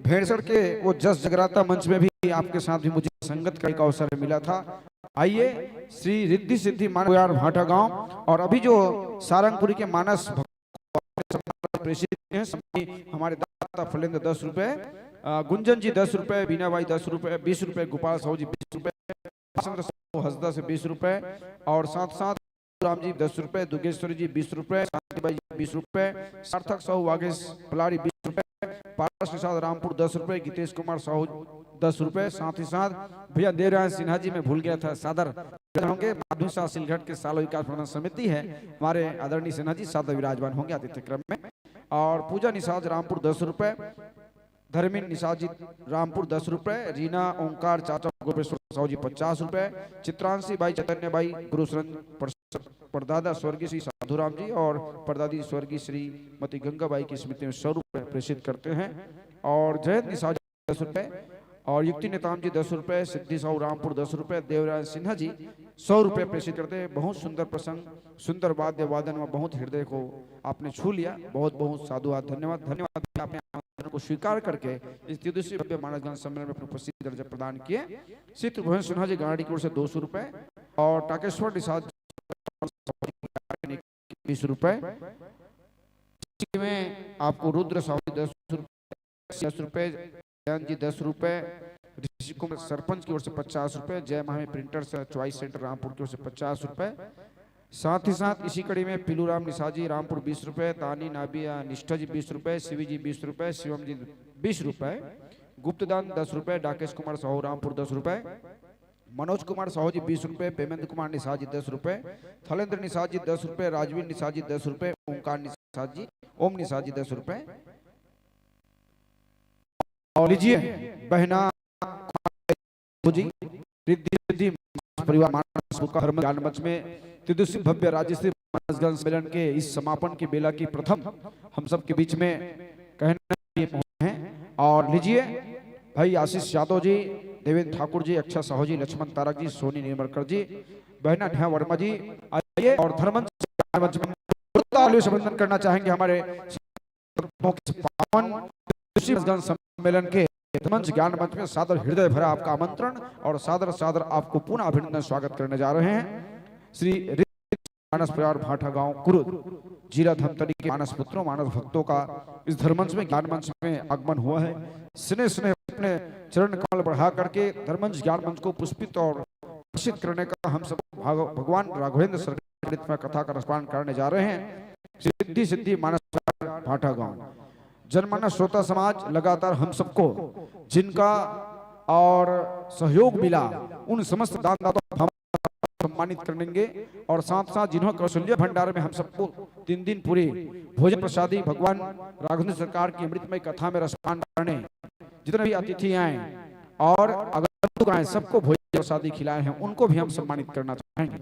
भेड़सर के वो जस जगराता मंच में भी आपके साथ भी मुझे संगत करने का अवसर मिला था। आइए, श्री रिद्धि सिद्धि मानस प्यार भाटा गांव और अभी जो सारंगपुरी के मानस भक्त प्रेषित हैं, सभी हमारे दाता फलेंद्र दस रुपए, अ, गुंजन जी दस रुपए, बीनाबाई दस रुपए, बीस रुपए, गोपाल साहू जी बीस रुपए, पालचंद्र साहू हसदा से बीस रुपए, और साथ साथ राम जी दस रुपए, दुगेश्वरी जी बीस रुपए, शांतिबाई जी बीस रुपए, सार्थक साहू वागेश पलारी बीस रुपए, पारस निषाद रामपुर दस रुपए, गीतेश कुमार साहू दस रुपए। साथ ही साथ भैया देवराज सिन्हा जी, मैं भूल गया था, सादर होंगे माधुरी शाह सिलघट के साल विकास प्रबंधन समिति है, हमारे आदरणीय सिन्हा जी सादर विराजमान होंगे आतिथ्य क्रम में। और पूजा निषाद रामपुर दस रुपए, धर्मेंद्र निषाद जी रामपुर दस रुपए, रीना ओंकार चाचा गोपेश्वर साहू जी पचास रुपए, चित्रांशी बाई, चैतन्य बाई, गुरुशरण परदादा स्वर्गीय श्री साधुराम जी और परदादी स्वर्गीय श्रीमती गंगाबाई की स्मृति में सौ रुपए प्रेषित करते हैं। और जयंत निषाद जी दस रुपए और युक्ति नेताम जी दस रुपए, सिद्धि साहू रामपुर दस रुपए, देवराज सिन्हा जी सौ रुपए प्रेषित करते हैं। बहुत सुंदर प्रसंग, सुंदर वाद्य वादन व बहुत हृदय को आपने छू लिया। बहुत बहुत साधुवाद, धन्यवाद। धन्यवाद कि आपने आमंत्रण को स्वीकार करके इस तेजस्वी भव्य मानस गान सम्मेलन में अपनी उपस्थिति दर्जा प्रदान किए। श्री त्रिभुवन सिन्हा जी गाड़ी की ओर से दो सौ रुपए और टाकेश्वर निषाद बीस रुपए। में आपको रुद्र साहू दस रुपए, दस रुपए, जयंत जी दस रुपए, ऋषि कुमार सरपंच की ओर से पचास रुपए, जय Mahavir printers choice centre Rampur की ओर से पचास रुपए। साथ ही साथ इसी कड़ी में पीलूराम निषाद जी रामपुर बीस रुपए, तानी नाबिया निष्ठा जी बीस रुपए, शिवी जी बीस रुपए, शिवम जी बीस रुपए, गुप्तदान दस रुपए, डाकेश कुमार साहू रामपुर दस रुपए, मनोज कुमार साहू जी बीस रुपए, प्रेमेंद्र कुमार निषाद जी दस रुपए, थलेंद्र निषाद जी दस रुपए, राजवीर निषाद जी दस रुपए, ओमकार निषाद जी, ओम निषाद जी दस रुपए। और लीजिए बहना जी, रिद्धि सिद्धि परिवार मानस का हरमन ज्ञान मंच में तेजस्वी भव्य राज्य श्री मानस गान सम्मेलन के इस समापन की बेला की प्रथम हम सबके बीच में कहने के लिए पहुंचे हैं। और लीजिए भाई आशीष यादव जी, देवेंद्र ठाकुर जी, अक्षय साहू जी, लक्ष्मण तारक जी, सोनी निर्मलकर जी, बहना नेहा वर्मा जी, आइए और धर्मंच मंच में जोरदार तालियों से अभिनंदन करना चाहेंगे हमारे पावन शिव ज्ञान सम्मेलन के मंच, ज्ञान मंच में सादर हृदय भरा आपका आमंत्रण और सादर सादर आपको पुनः अभिनंदन स्वागत करने जा रहे हैं श्री मानस परिवार भाटा गांव कुरुद, जिला धमतरी के मानस पुत्रों, मानस भक्तों का इस धर्मंच में, ज्ञान मंच में आगमन हुआ है। स्नेह स्नेह अपने चरण कमल बढ़ा करके धर्मंच ज्ञान मंच को पुष्पित और हर्षित करने का हम सब भाग-, भगवान राघवेंद्र सरकार के कथा का रसपान करने जा रहे हैं। सिद्धि सिद्धि मानस परिवार भाटा गांव, जनमानस श्रोता समाज लगातार हम सबको जिनका और सहयोग मिला, उन समस्त दानदाता भावना सम्मानित करेंगे और साथ साथ जिन्होंने कौशल्य भंडार में हम सबको तीन दिन पूरे भोजन प्रसादी भगवान राघवेंद्र सरकार की अमृतमय कथा में रसपान करने जितने भी अतिथि आए और आगंतुक आए, सबको भोजन प्रसादी खिलाए हैं, उनको भी हम सम्मानित करना चाहेंगे।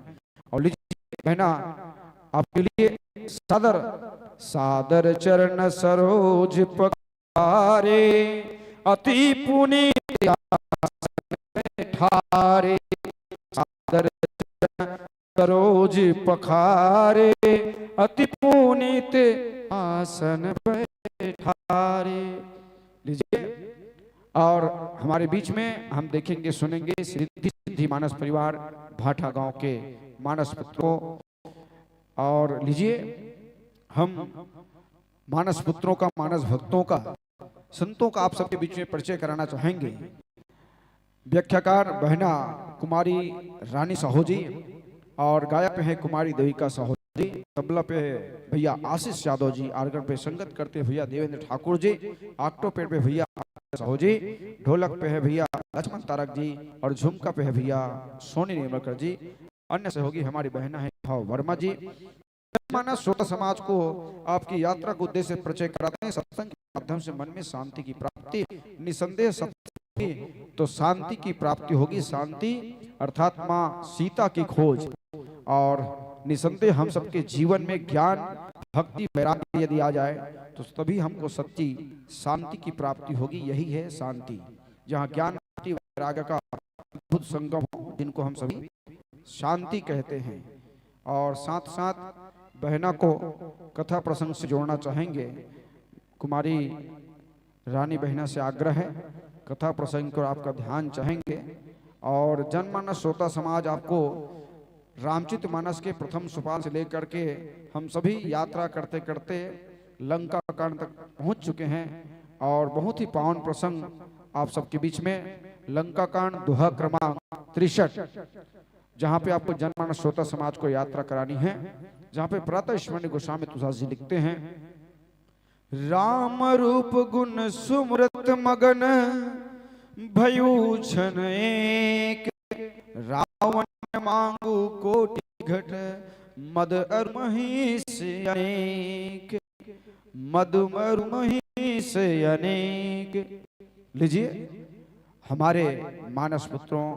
और लीजिए बहना, आपके लिए सादर सादर चरण सरोज पखारे, अति पुनीत आसन ठारे, सादर चरण सरोज पखारे, अति पुनीत आसन बैठारे। लीजिए, और हमारे बीच में हम देखेंगे, सुनेंगे सिद्धि सिद्धि मानस परिवार भाटा गांव के मानस पुत्रों। और लीजिए, हम मानस पुत्रों का, मानस भक्तों का, संतों का आप सबके बीच में परिचय कराना चाहेंगे। व्याख्याकार बहना कुमारी रानी साहू जी और गायक पे है कुमारी देविका साहू जी, तबला पे है भैया आशीष यादव जी, आर्गन पे संगत करते भैया देवेंद्र ठाकुर जी, ऑक्टोपेड पे भैया साहू जी, ढोलक पे है भैया लक्ष्मण तारक जी और झुमका पे है भैया सोनी निर्मलकर जी। अन्य सहयोगी हमारी बहना है भाव वर्मा जी। जनमानस श्रोता समाज को आपकी यात्रा के उद्देश्य से परिचय कराते हैं। सत्संग के माध्यम से मन में शांति की प्राप्ति, निसंदेह सत्संग तो शांति की प्राप्ति होगी। शांति अर्थात माँ सीता की खोज। और निसंदेह हम सबके जीवन में ज्ञान, भक्ति, वैराग्य यदि आ जाए तो तभी हमको सच्ची शांति की प्राप्ति होगी। यही है शांति, जहाँ ज्ञान, भक्ति, वैराग्य का अद्भुत संगम हो, जिनको हम सभी शांति कहते हैं। और साथ साथ बहना को कथा प्रसंग से जोड़ना चाहेंगे। कुमारी रानी बहना से आग्रह है, कथा प्रसंग को आपका ध्यान चाहेंगे। और जनमानस श्रोता समाज आपको रामचरित मानस के प्रथम सोपान से लेकर के हम सभी यात्रा करते करते लंका कांड तक पहुंच चुके हैं और बहुत ही पावन प्रसंग आप सबके बीच में लंका कांड, दोहा क्रमांक तिरसठ, जहां पे आपको जनमानस श्रोता समाज को यात्रा करानी है, जहां पे प्रातः स्मरणीय गोस्वामी तुलसीदास जी लिखते हैं, राम रूप गुण सुमरत मगन भयू छन एक, रावण मांगु कोटि घट मद अरु महीस अनेक, मद अरु महीस अनेक। लीजिए, हमारे मानस पुत्रों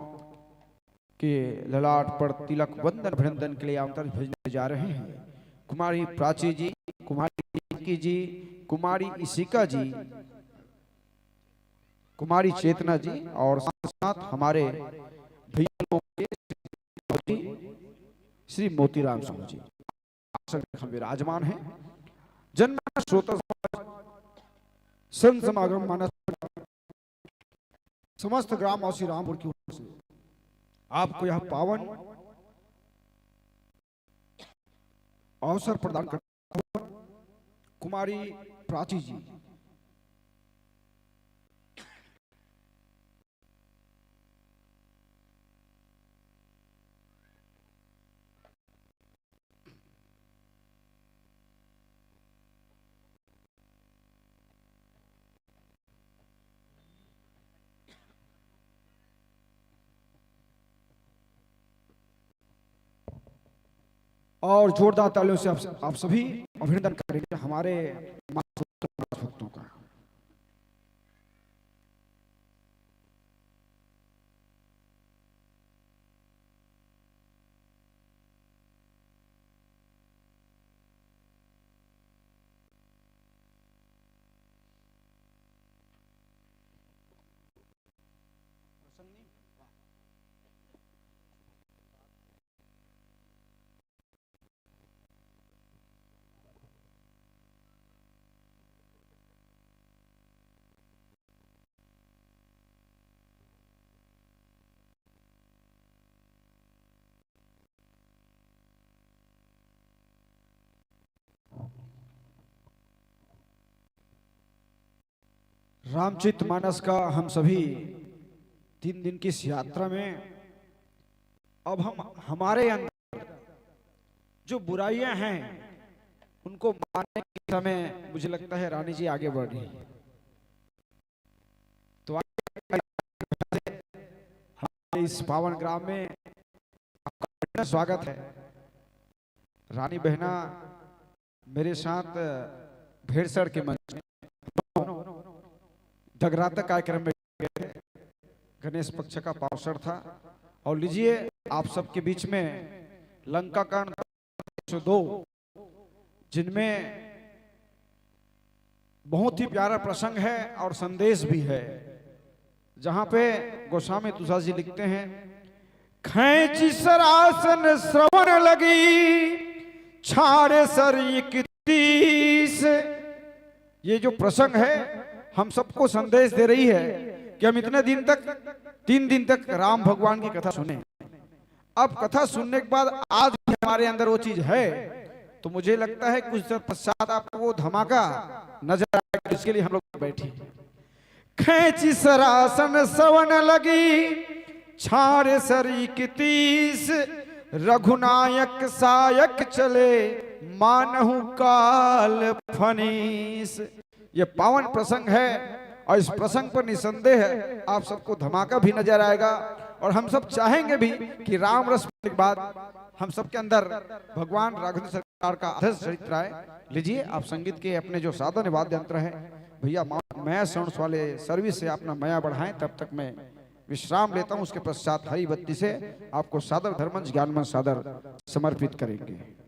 के ललाट पर तिलक वंदन अभिनंदन के लिए आमंत्रण भेजने जा रहे हैं। कुमारी प्राची जी, कुमारी जानकी जी, कुमारी इशिका जी, कुमारी चेतना जी और साथ साथ हमारे भैया लोग के श्री मोतीराम साहू जी आसन में विराजमान हैं। जनमानस श्रोता समाज, संत समागम मानस समस्त ग्रामवासी रामपुर की ओर से आपको यह पावन अवसर प्रदान करता हुआ कुमारी प्राची जी। और जोरदार तालियों से आप, आप सभी अभिनंदन करेंगे हमारे मानस भक्तों का। रामचरित मानस का हम सभी तीन दिन की इस यात्रा में अब हम, हमारे अंदर जो बुराइयां हैं, उनको मारने के समय मुझे लगता है रानी जी आगे बढ़ रही है। तो आइए, हमारे इस पावन ग्राम में आपका स्वागत है। रानी बहना मेरे साथ भेड़सर के मंच में जगराता कार्यक्रम में गए थे। गणेश पक्ष का पावसर था। और लीजिए, आप सबके बीच में लंका कांड दो, जिनमें बहुत ही प्यारा प्रसंग है और संदेश भी है, जहां पे गोस्वामी तुलसीदास जी लिखते हैं, "खैंची सरासन श्रवण लगी, छाड़े सर इकतीस।" ये जो प्रसंग है, हम सबको संदेश दे रही है कि हम इतने दिन तक, तीन दिन तक राम भगवान की कथा सुने। अब कथा सुनने के बाद आज भी हमारे अंदर वो चीज है, तो मुझे लगता है कुछ देर पश्चात आपको वो धमाका नजर आएगा, जिसके लिए हम लोग बैठे हैं। खैंची सरासन श्रवण लगी, छाड़े सर इकतीस, रघुनायक सायक चले, मानहु काल फनीस। ये पावन प्रसंग है और इस प्रसंग पर निसंदेह आप सबको धमाका भी नजर आएगा। और हम सब चाहेंगे भी कि राम रस के बाद हम सबके अंदर भगवान राघवेंद्र सरकार का आदर्श चरित्र आए। लीजिए, आप संगीत के अपने जो साधन वाद्य यंत्र है, भैया, मा-, मया साउंड्स वाले सर्विस से अपना मया बढ़ाएं। तब तक मैं विश्राम लेता हूं, उसके पश्चात हरी बत्ती से आपको सादर धर्मंज ज्ञानमंज सादर समर्पित करेंगे।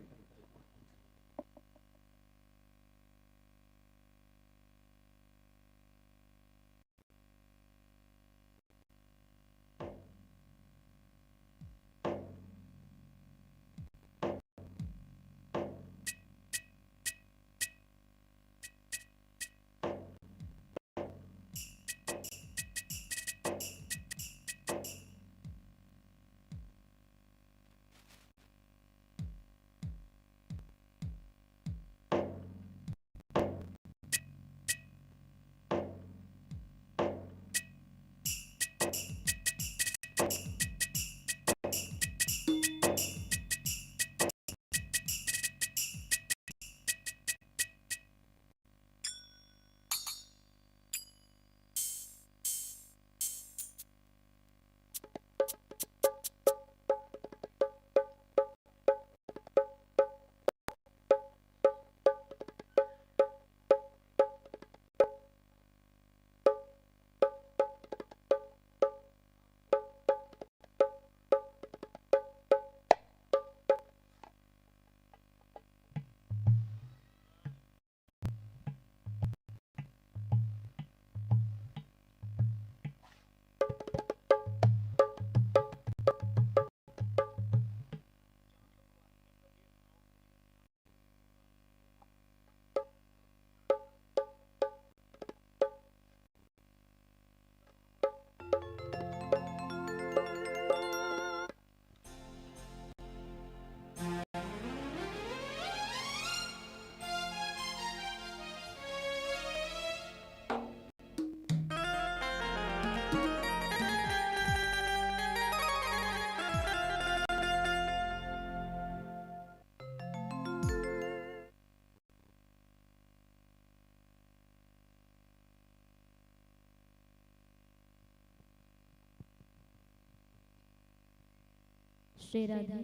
श्री राधे।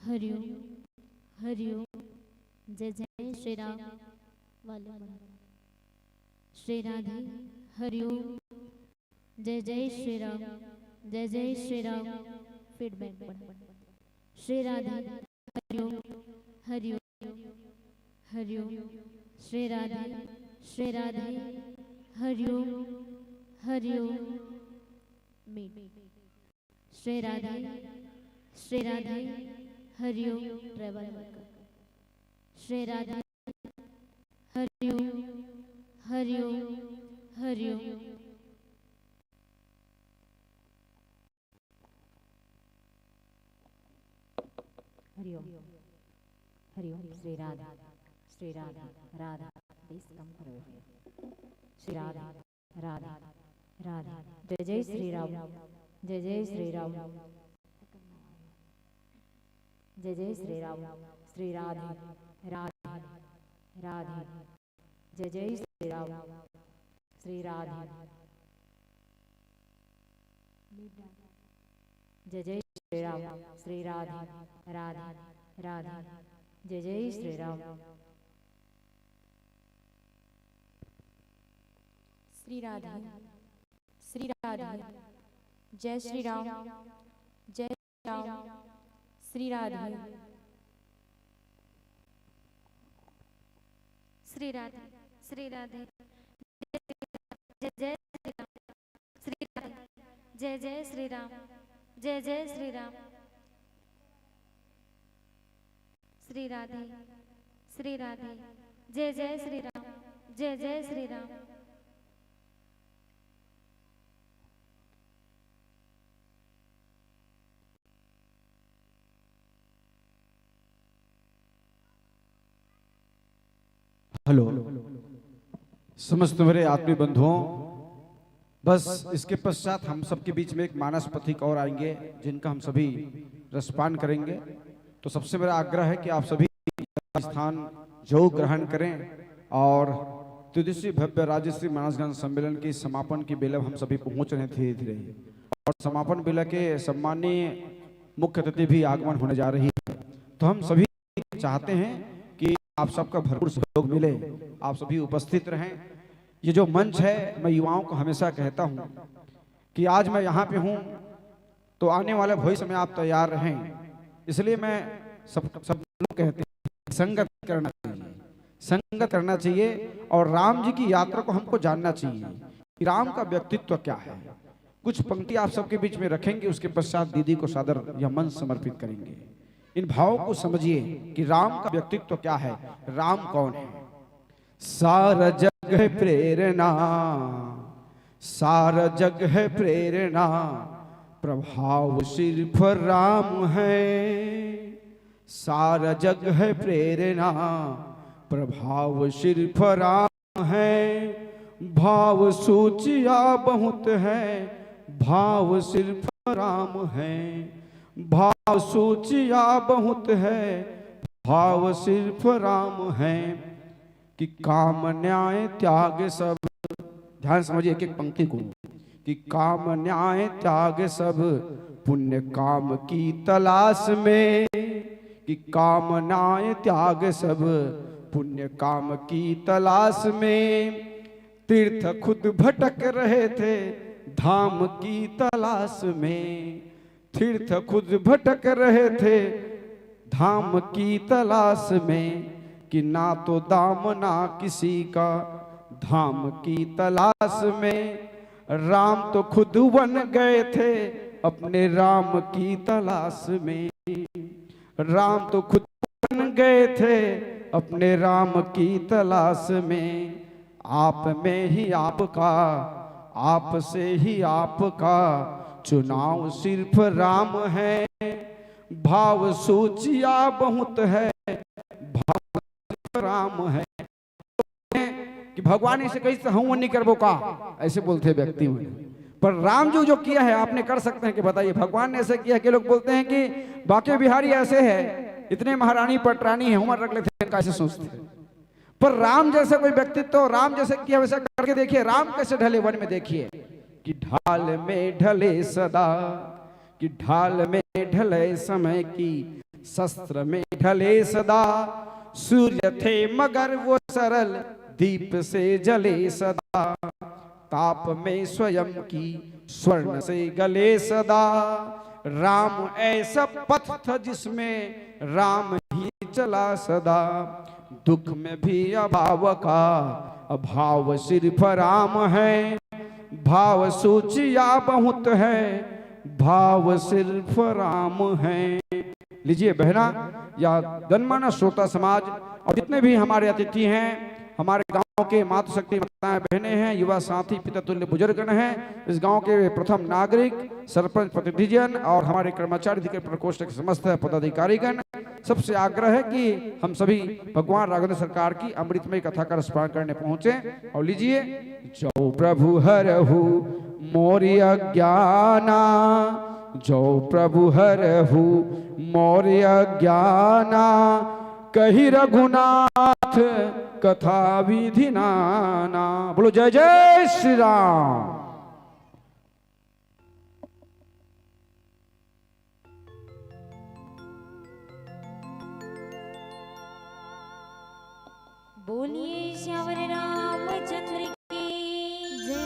हरिओम। हरिओम। जय जय श्री राम वाले मन। श्री राधे। हरिओम। जय जय श्री राम। जय जय श्री राम। फीडबैक पण। Shri Radhe. Hariom. Hariom. Hariom. Shri Radhe. Shri Radhe. Hariom. Hariom. Meet. Shri Radhe. Shri Radhe. Hariom. Travel worker. Shri Radhe. Hariom. Hariom. Hariom. Hariom. Hariom. Shri Radhe. Shri Radhe. Radhe. Bass कम करो। श्री राधे। राधे। राधे। जय जय श्री राम। जय जय श्री राम। जय जय श्री राम। श्री राधे। राधे। राधे। जय जय श्री राम। श्री राधे। जय जय श्री राम। श्री राधे। राधे। राधे। जय जय श्री राम। श्री राधे। श्री राधे। जय श्री राम। जय श्री राम। श्री राधे। श्री राधे। श्री राधे। जय जय श्री राम। श्री राधे। जय जय श्री राम। जय जय श्री राम। श्री राधे। श्री राधे। जय जय श्री राम। जय जय श्री राम। हेलो, समस्त मेरे आत्मीय बंधुओं, बस इसके पश्चात हम सबके बीच में एक मानस पथिक और आएंगे, जिनका हम सभी रसपान करेंगे। तो सबसे मेरा आग्रह है कि आप सभी स्थान जो ग्रहण करें और त्रिदिशीय भव्य राजश्री मानस गान सम्मेलन की समापन की बेला हम सभी पहुंच रहे हैं धीरे धीरे। और समापन बेला के सम्माननीय मुख्य अतिथि भी आगमन होने जा रही है। तो हम सभी चाहते हैं कि आप सबका भरपूर सहयोग मिले, आप सभी उपस्थित रहें। ये जो मंच है, मैं युवाओं को हमेशा कहता हूँ कि आज मैं यहाँ पे हूँ, तो आने वाले भविष्य में आप तैयार रहें। इसलिए मैं सब, सब लोग कहते हैं, संगत करना चाहिए, संगत करना चाहिए। और राम जी की यात्रा को हमको जानना चाहिए कि राम का व्यक्तित्व क्या है। कुछ पंक्ति आप सबके बीच में रखेंगे, उसके पश्चात दीदी को सादर यह मंच समर्पित करेंगे। इन भावों को समझिए कि राम का व्यक्तित्व क्या है, राम कौन है। सारा जग है प्रेरणा, सारा जग है प्रेरणा, प्रभाव सिर्फ राम है। सारा जग है प्रेरणा, प्रभाव सिर्फ राम है। भाव सूचिया बहुत है, भाव सिर्फ राम है। भाव सूचिया बहुत है, भाव सिर्फ राम है। कि काम न्याय त्याग सब, ध्यान समझिए एक एक पंक्ति को, कि काम न्याय त्याग सब पुण्य काम की तलाश में, कि काम न्याय त्याग सब पुण्य काम की तलाश में। तीर्थ खुद भटक रहे थे धाम की तलाश में, तीर्थ खुद भटक रहे थे धाम की तलाश में, कि ना तो दाम ना किसी का धाम की तलाश में। राम तो खुद बन गए थे अपने राम की तलाश में, राम तो खुद बन गए थे अपने राम की तलाश में। आप में ही आपका, आपसे ही आपका चुनाव सिर्फ राम है। भाव सूचिया बहुत है, भाव सिर्फ राम है। कि भगवान ऐसे कही तो हम नहीं करबो का, ऐसे बोलते व्यक्ति में। पर राम जी जो किया है, आपने कर सकते हैं कि बताइए, भगवान ने ऐसे किया कि लोग बोलते हैं कि बाके बिहारी ऐसे है, इतने महारानी पटरानी है, उम्र रख लेते हैं, कैसे सोचते हैं। पर राम जैसा कोई व्यक्तित्व, राम जैसे किया वैसा करके देखिए, राम कैसे ढले वन में, देखिए कि ढाल में ढले सदा, कि ढाल में ढले समय की, शस्त्र में ढले सदा। सूर्य थे मगर वो सरल, दीप से जले सदा। ताप में स्वयं की, स्वर्ण से गले सदा। राम ऐसा पथ था जिसमें राम ही चला सदा। दुख में भी अभाव का अभाव सिर्फ राम है। भाव सूचिया बहुत है, भाव सिर्फ राम है। लीजिए बहना या जनमानस श्रोता समाज और जितने भी हमारे अतिथि हैं, हमारे गांव के मातृशक्ति माताएं बहनें हैं, युवा साथी पिता तुल्य बुजुर्गगण हैं, इस गांव के प्रथम नागरिक, सरपंच प्रतिनिधिजन और हमारे कर्मचारी अधिकारी प्रकोष्ठ के समस्त पदाधिकारीगण, सबसे आग्रह है कि हम सभी भगवान राघवेंद्र सरकार की अमृतमय कथा का रसपान करने पहुंचे। और लीजिए, जो प्रभु हरहु मोर अज्ञाना, जो प्रभु हरहु मोर अज्ञाना, कही रघुनाथ कथा विधि नाना। बोलो जय जय श्री राम। बोलिए श्यावर रामचंद्र की जय।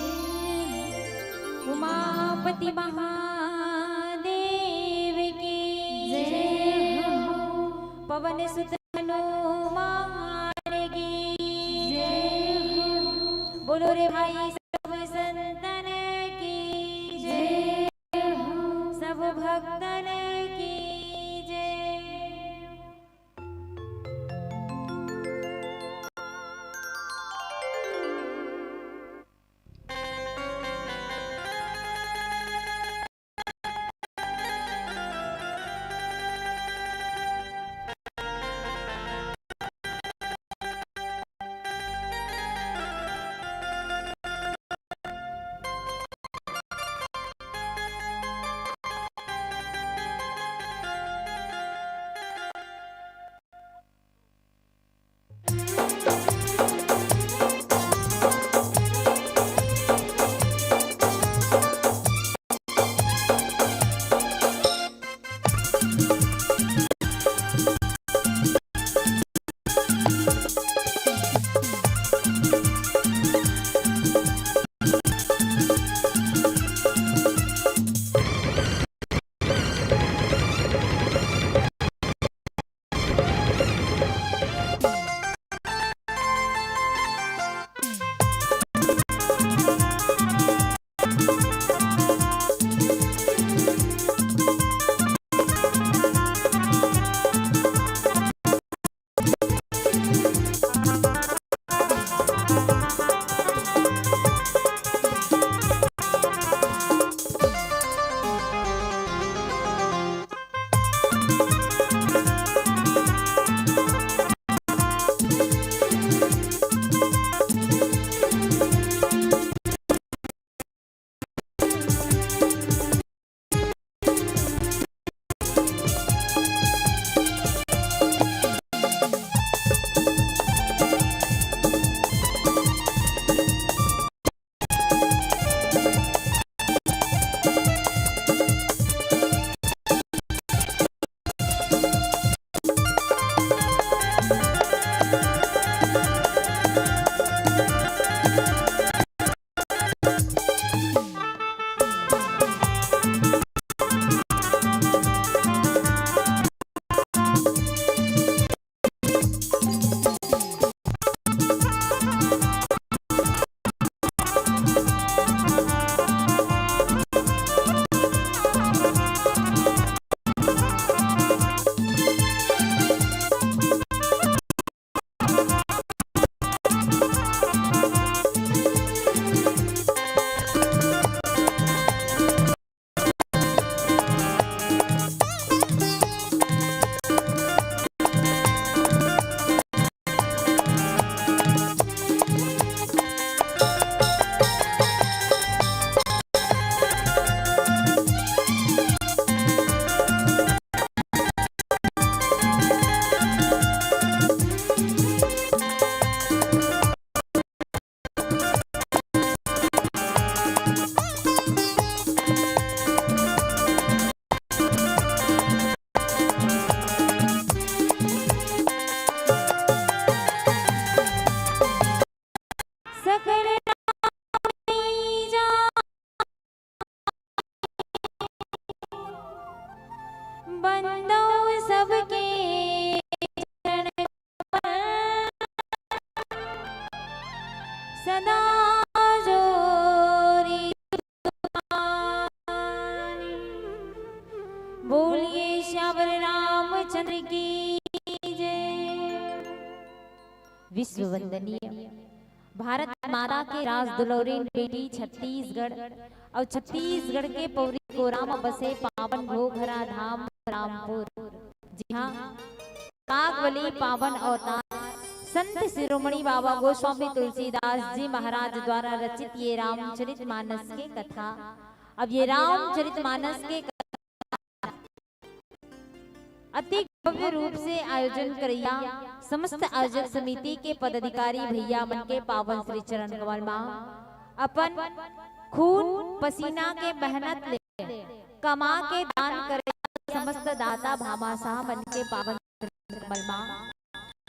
उमापति महादेव की जय हो। पवन सुत हनुमान की जय हो। बोलो रे भाई सब संतन की जय हो। सब भक्तन की जय। दो सबके चरण कमल सदा जोरी। बोलिए श्यावर रामचंद्र की जय। विश्व वंदनीय भारत माता के राज दुलौरिन बेटी छत्तीसगढ़ अउ छत्तीसगढ़ के पौरी कोरा म बसे पावन घोघरा धाम रामपुर, जिहां कागवली पावन अवतार संत शिरोमणि बाबा गोस्वामी तुलसीदास जी महाराज द्वारा रचित ये रामचरित मानस के कथा। अब ये रामचरित मानस के कथा अति भव्य रूप से आयोजन करैया समस्त आयोजक समिति के पदाधिकारी भैया मन के पावन श्री चरण कमल मा अपन खून पसीना के मेहनत ले कमा के दान करैया समस्त दाता भामाशाह मन के पावन श्री चरण कमल मा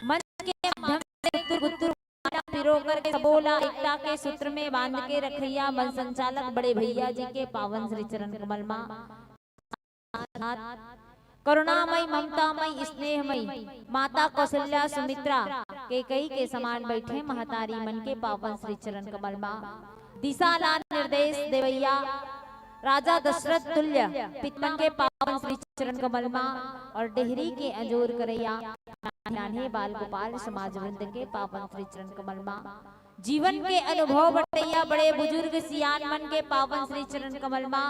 मंच के माध्यम से गुत्तुर गुत्तुर वाला पिरो करके सबो ला एकता के सूत्र में बांध के रखैया मन संचालक बड़े भैया जी के पावन श्री चरण कमल मा करुणामयी, ममतामयी, स्नेहमयी माता कौशल्या, सुमित्रा, कैकई के समान बैठे महतारी मन के पावन श्री चरण कमल मा दिशा ला निर्देश देवैया राजा दशरथ तुल्य पिता मन के पावन श्री चरण कमल मा और डेहरी के अंजोर करैया नान्हे बाल गोपाल समाज वृंद के पावन श्री चरण कमल मा जीवन के अनुभव बटैया बड़े बुजुर्ग सियान मन के पावन श्री चरण कमल मा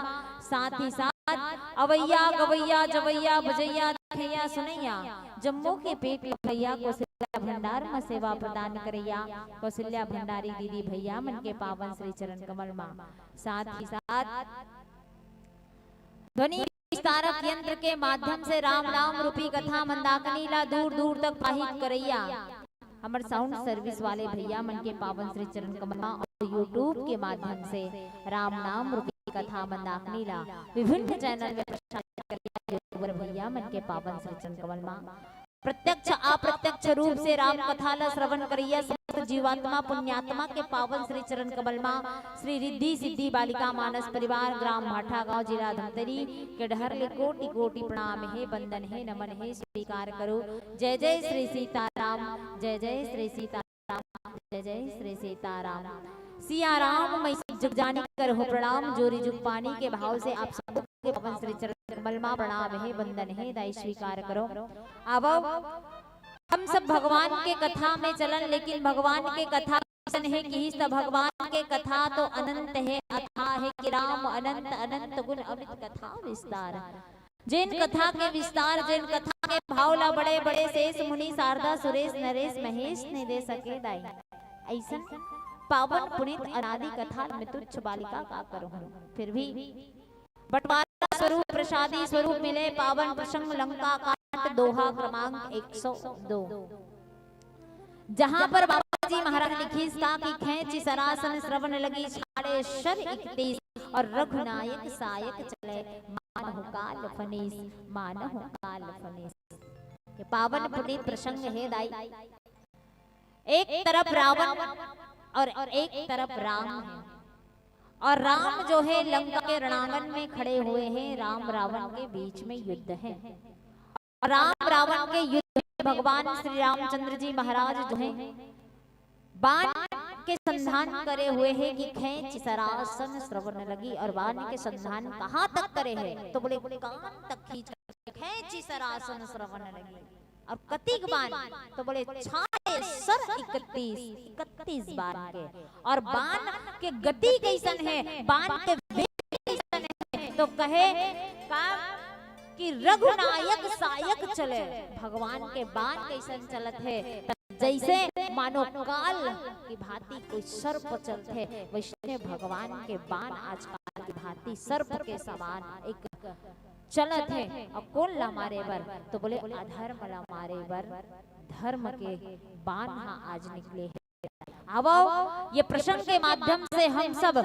साथ ही साथ अवैया गवैया जवैया बजैया देखैया सुनैया जम्मो के पेट लखैया कौशल्या भंडार म सेवा प्रदान करैया कौशल्या भंडारी दीदी भैया मन के पावन श्री चरण कमल मा साथ ही साथ ध्वनि विस्तारक यंत्र के माध्यम से राम नाम रूपी कथा मंदाकिनी ला दूर दूर तक पाहित करैया हमर साउंड सर्विस वाले भैया मन के पावन श्री चरण कमल मा और YouTube के माध्यम से राम नाम रूपी कथा मंदाकिनी ला विभिन्न चैनल में प्रसारित करैया YouTuber भैया मन के पावन श्री चरण कमल मा प्रत्यक्ष अप्रत्यक्ष रूप से राम कथा ला श्रवण करैया समस्त जीवात्मा पुण्यात्मा के पावन श्री चरण कमल मा श्री रिद्धि सिद्धि बालिका मानस परिवार ग्राम भाठा गांव जिला धमतरी के डहर ले कोटि कोटि प्रणाम हे वंदन हे नमन हे स्वीकार करो। जय जय श्री सीताराम। जय जय श्री सीताराम। जय जय श्री सीताराम। सिया राम मैं सब जग जानी कर हो प्रणाम जोरी जुग पानी के भाव से आप सबके पावन श्री चरण कमल मा प्रणाम हे वंदन हे दाई स्वीकार करो। अब हम सब भगवान के कथा में चलन लेकिन भगवान के कथा अइसन हे किहिस त भगवान के कथा तो अनंत हे अथाह हे कि राम अनंत अनंत गुण अमित कथा विस्तार। जेन कथा के विस्तार जेन कथा के भाव ला बड़े बड़े शेष मुनि शारदा सुरेश नरेश महेश ने दे सके दाई। अइसन पावन पुनीत अनादि कथा में तुच्छ बालिका का करहूँ फिर भी बंटवारा स्वरूप प्रसादी स्वरूप मिले पावन प्रसंग लंका कांड दोहा क्रमांक एक सौ दो। जहां पर बाबा जी महाराज लिखिस का कि खेंचि सरासन श्रवण लगी छाड़े सर इकतीस और रघुनायक सायक चले मानहु काल फनीस मानहु काल फनीस। ये पावन पुनीत प्रसंग हे दाई। एक तरफ रावण और एक तरफ राम है और राम जो है लंका के रणांगण में खड़े हुए हैं राम रावण के बीच में युद्ध है। राम रावण के युद्ध में भगवान श्री रामचंद्र जी महाराज जो हैं बाण के संधान करे हुए हैं कि खेंचि सरासन श्रवण लगी और बाण के संधान कहाँ तक करे हैं तो बोले कान तक खींच खेंचि सरासन श्रवण लगी। और कतिक बाण तो बोले छाड़े सर इकतीस इकतीस बाण के। और बाण के गति कैसन है बाण के वेग कैसन है तो कहे का कि रघुनायक सायक चले। भगवान के बाण कैसन चलत है जैसे मानो काल की भांति कोई सर्प चलत है वैसने भगवान के बाण आज काल की भांति सर्प के समान एक चलत हे। अउ कोन ला मारे बर तो बोले अधर्म ला मारे बर धर्म के बाण हा आज निकले हे। आवव ये प्रसंग के माध्यम से हम सब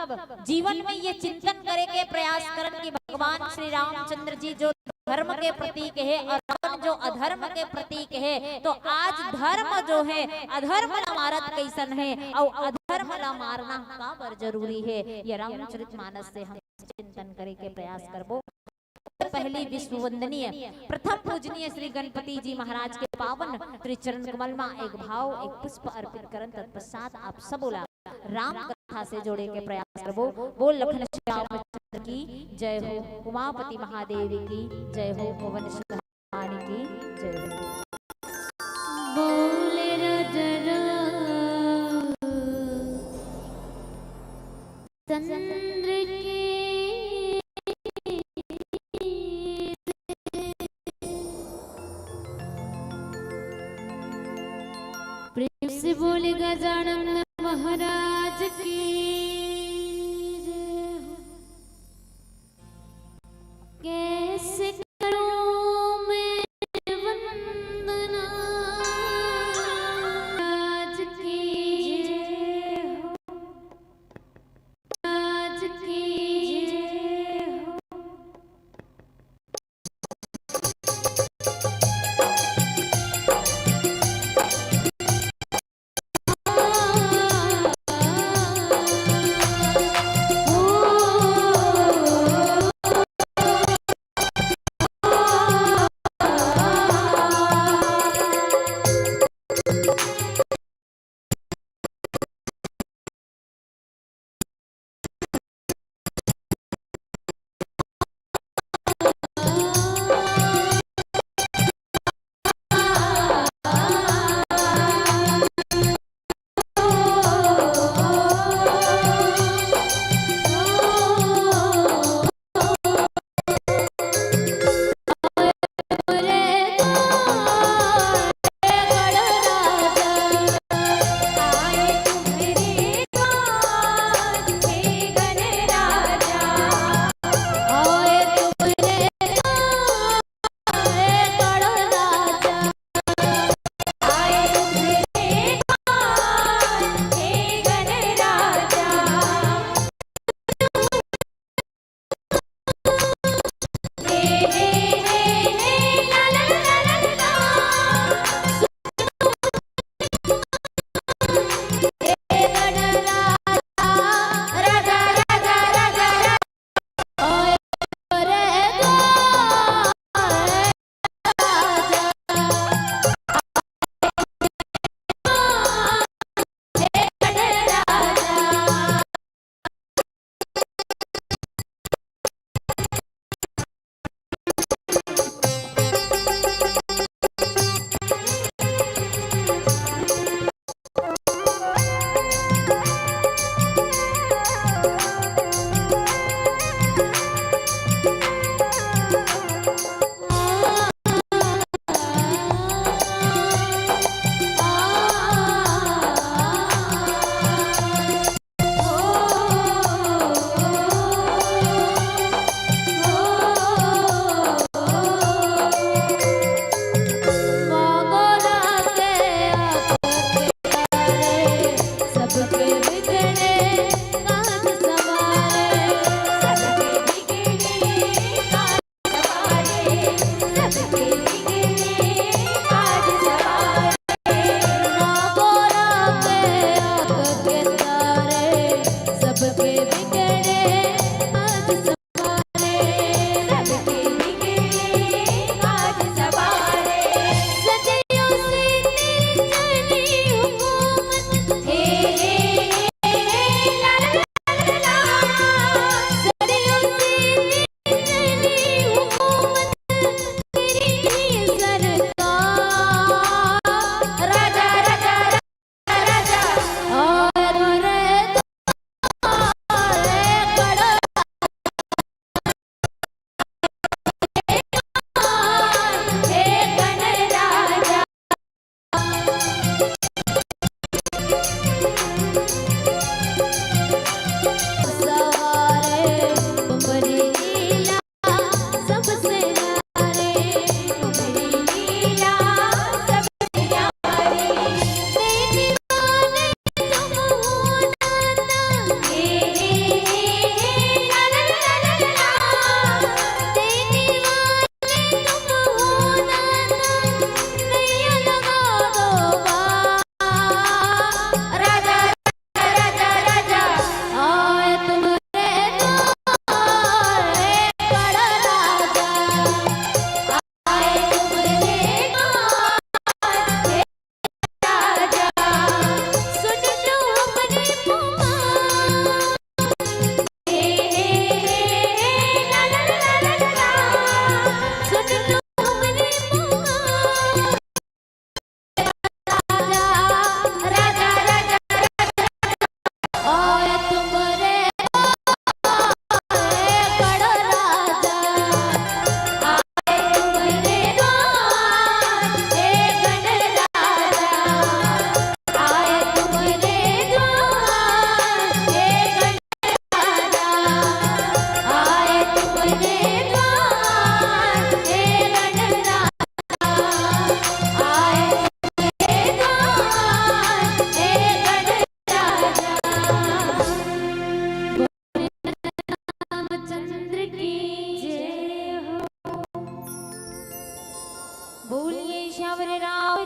जीवन में ये चिंतन करे के प्रयास करन कि भगवान श्री रामचंद्र जी जो धर्म के प्रतीक हे और रावण जो अधर्म के प्रतीक हे तो आज धर्म जो हे अधर्म ला मारत कैसन हे अउ अधर्म ला मारना काबर जरूरी हे ये रामचरित मानस से हम चिंतन करे के प्रयास करबो। सबसे पहली विश्व वंदनीय, प्रथम पूजनीय श्री गणपति जी महाराज के पावन श्री चरण कमल मा एक भाव, एक पुष्प अर्पित करन। तत्पश्चात आप सबो ला राम कथा से जोड़े के प्रयास करबो। बोल लखन श्याम चंद्र की जय हो, उमापति महादेव की जय हो, पवन सिंह भगवान की जय हो। बोल राजा राम चंद्र की प्रेम से बोले गजानन महाराज की जय हो। कैसे करूं मैं वंदना राज की जय हो, राज की जय हो।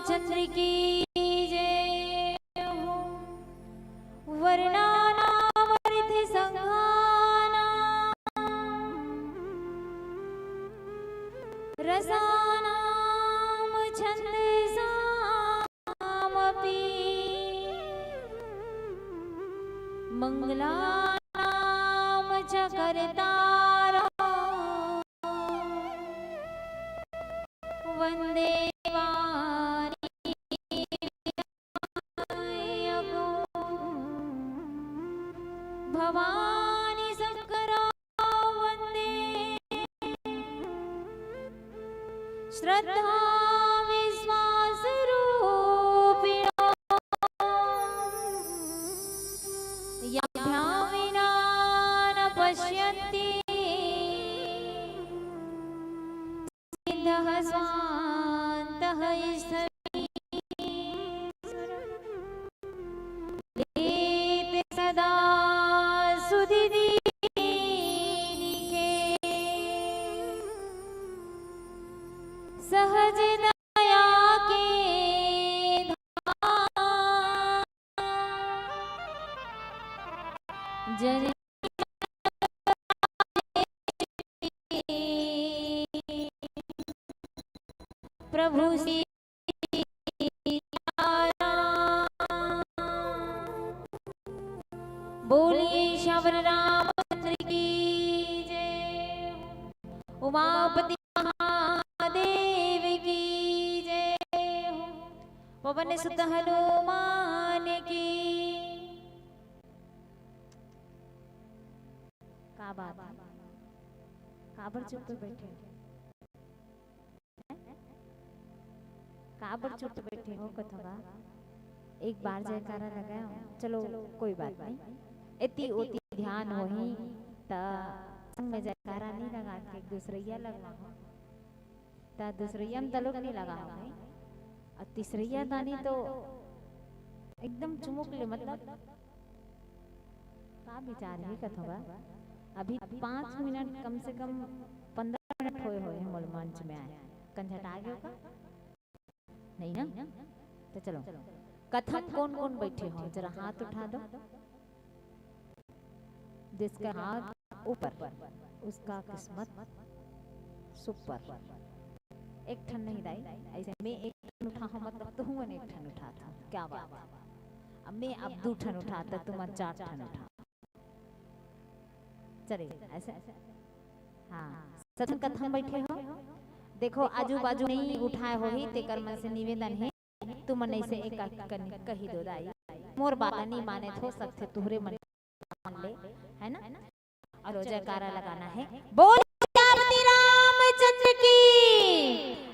रामचंद्र की जय हो। वर्णानामर्थ संघानां रसानां छंदसामपि मंगलानां च कर्तारः वंदे वाणी विनायकः। भवानी शंकरः वंदे श्रद्धा विश्वास रूपिणः। याभ्यां विना न पश्यन्ति सिद्धः स्वान्तः स्थविः। लेप्य सदा सुधि दीनिके सहज दया के धाम। जन प्रभु श्री राम। बोलिए श्यावर रामचंद्र की जय हो। उमापति महादेव की जय हो। पवन सुत हनुमान की। का बात है? काबर चुप बैठे? काबर चुप बैठे हो कथों गा? एक बार जयकारा लगाओ। चलो, कोई बात नहीं, एती ओती ध्यान होही त संग में जयकारा नहीं लगा के एक दूसरैया लगवा हो, त दूसरैया में तलोक नहीं लगा हो भाई। और तीसरैया दानी तो एकदम चुमुक ले, मतलब का विचार हे कथों गा? अभी पाँच मिनट, कम से कम पंद्रह मिनट होए होए हे मोला मंच में आए। कंझटा गे हो का? नहीं ना? तो चलो, कथम कौन कौन बैठे हो, जरा हाथ उठा दो। जिसका हाथ ऊपर, उसका किस्मत सुपर। एक ठन नहीं दाई, ऐसे मैं एक ठन उठा हूँ, मतलब तुमन एक ठन उठा था। क्या बात है? अब मैं अब दू ठन उठा था, तुमन चार ठन उठा। चले, ऐसे। हाँ, सचन कथम बैठे हो। देखो, आजू बाजू नहीं उठाए होही, तेकर मन से निवेदन हे, तुमन ऐसे एक आध कन कही दो दाई। मोर बात नहीं माने तो सकथे, तुहरे मन मान ले, है ना? और जयकारा लगाना है। बोल रामचंद्र की,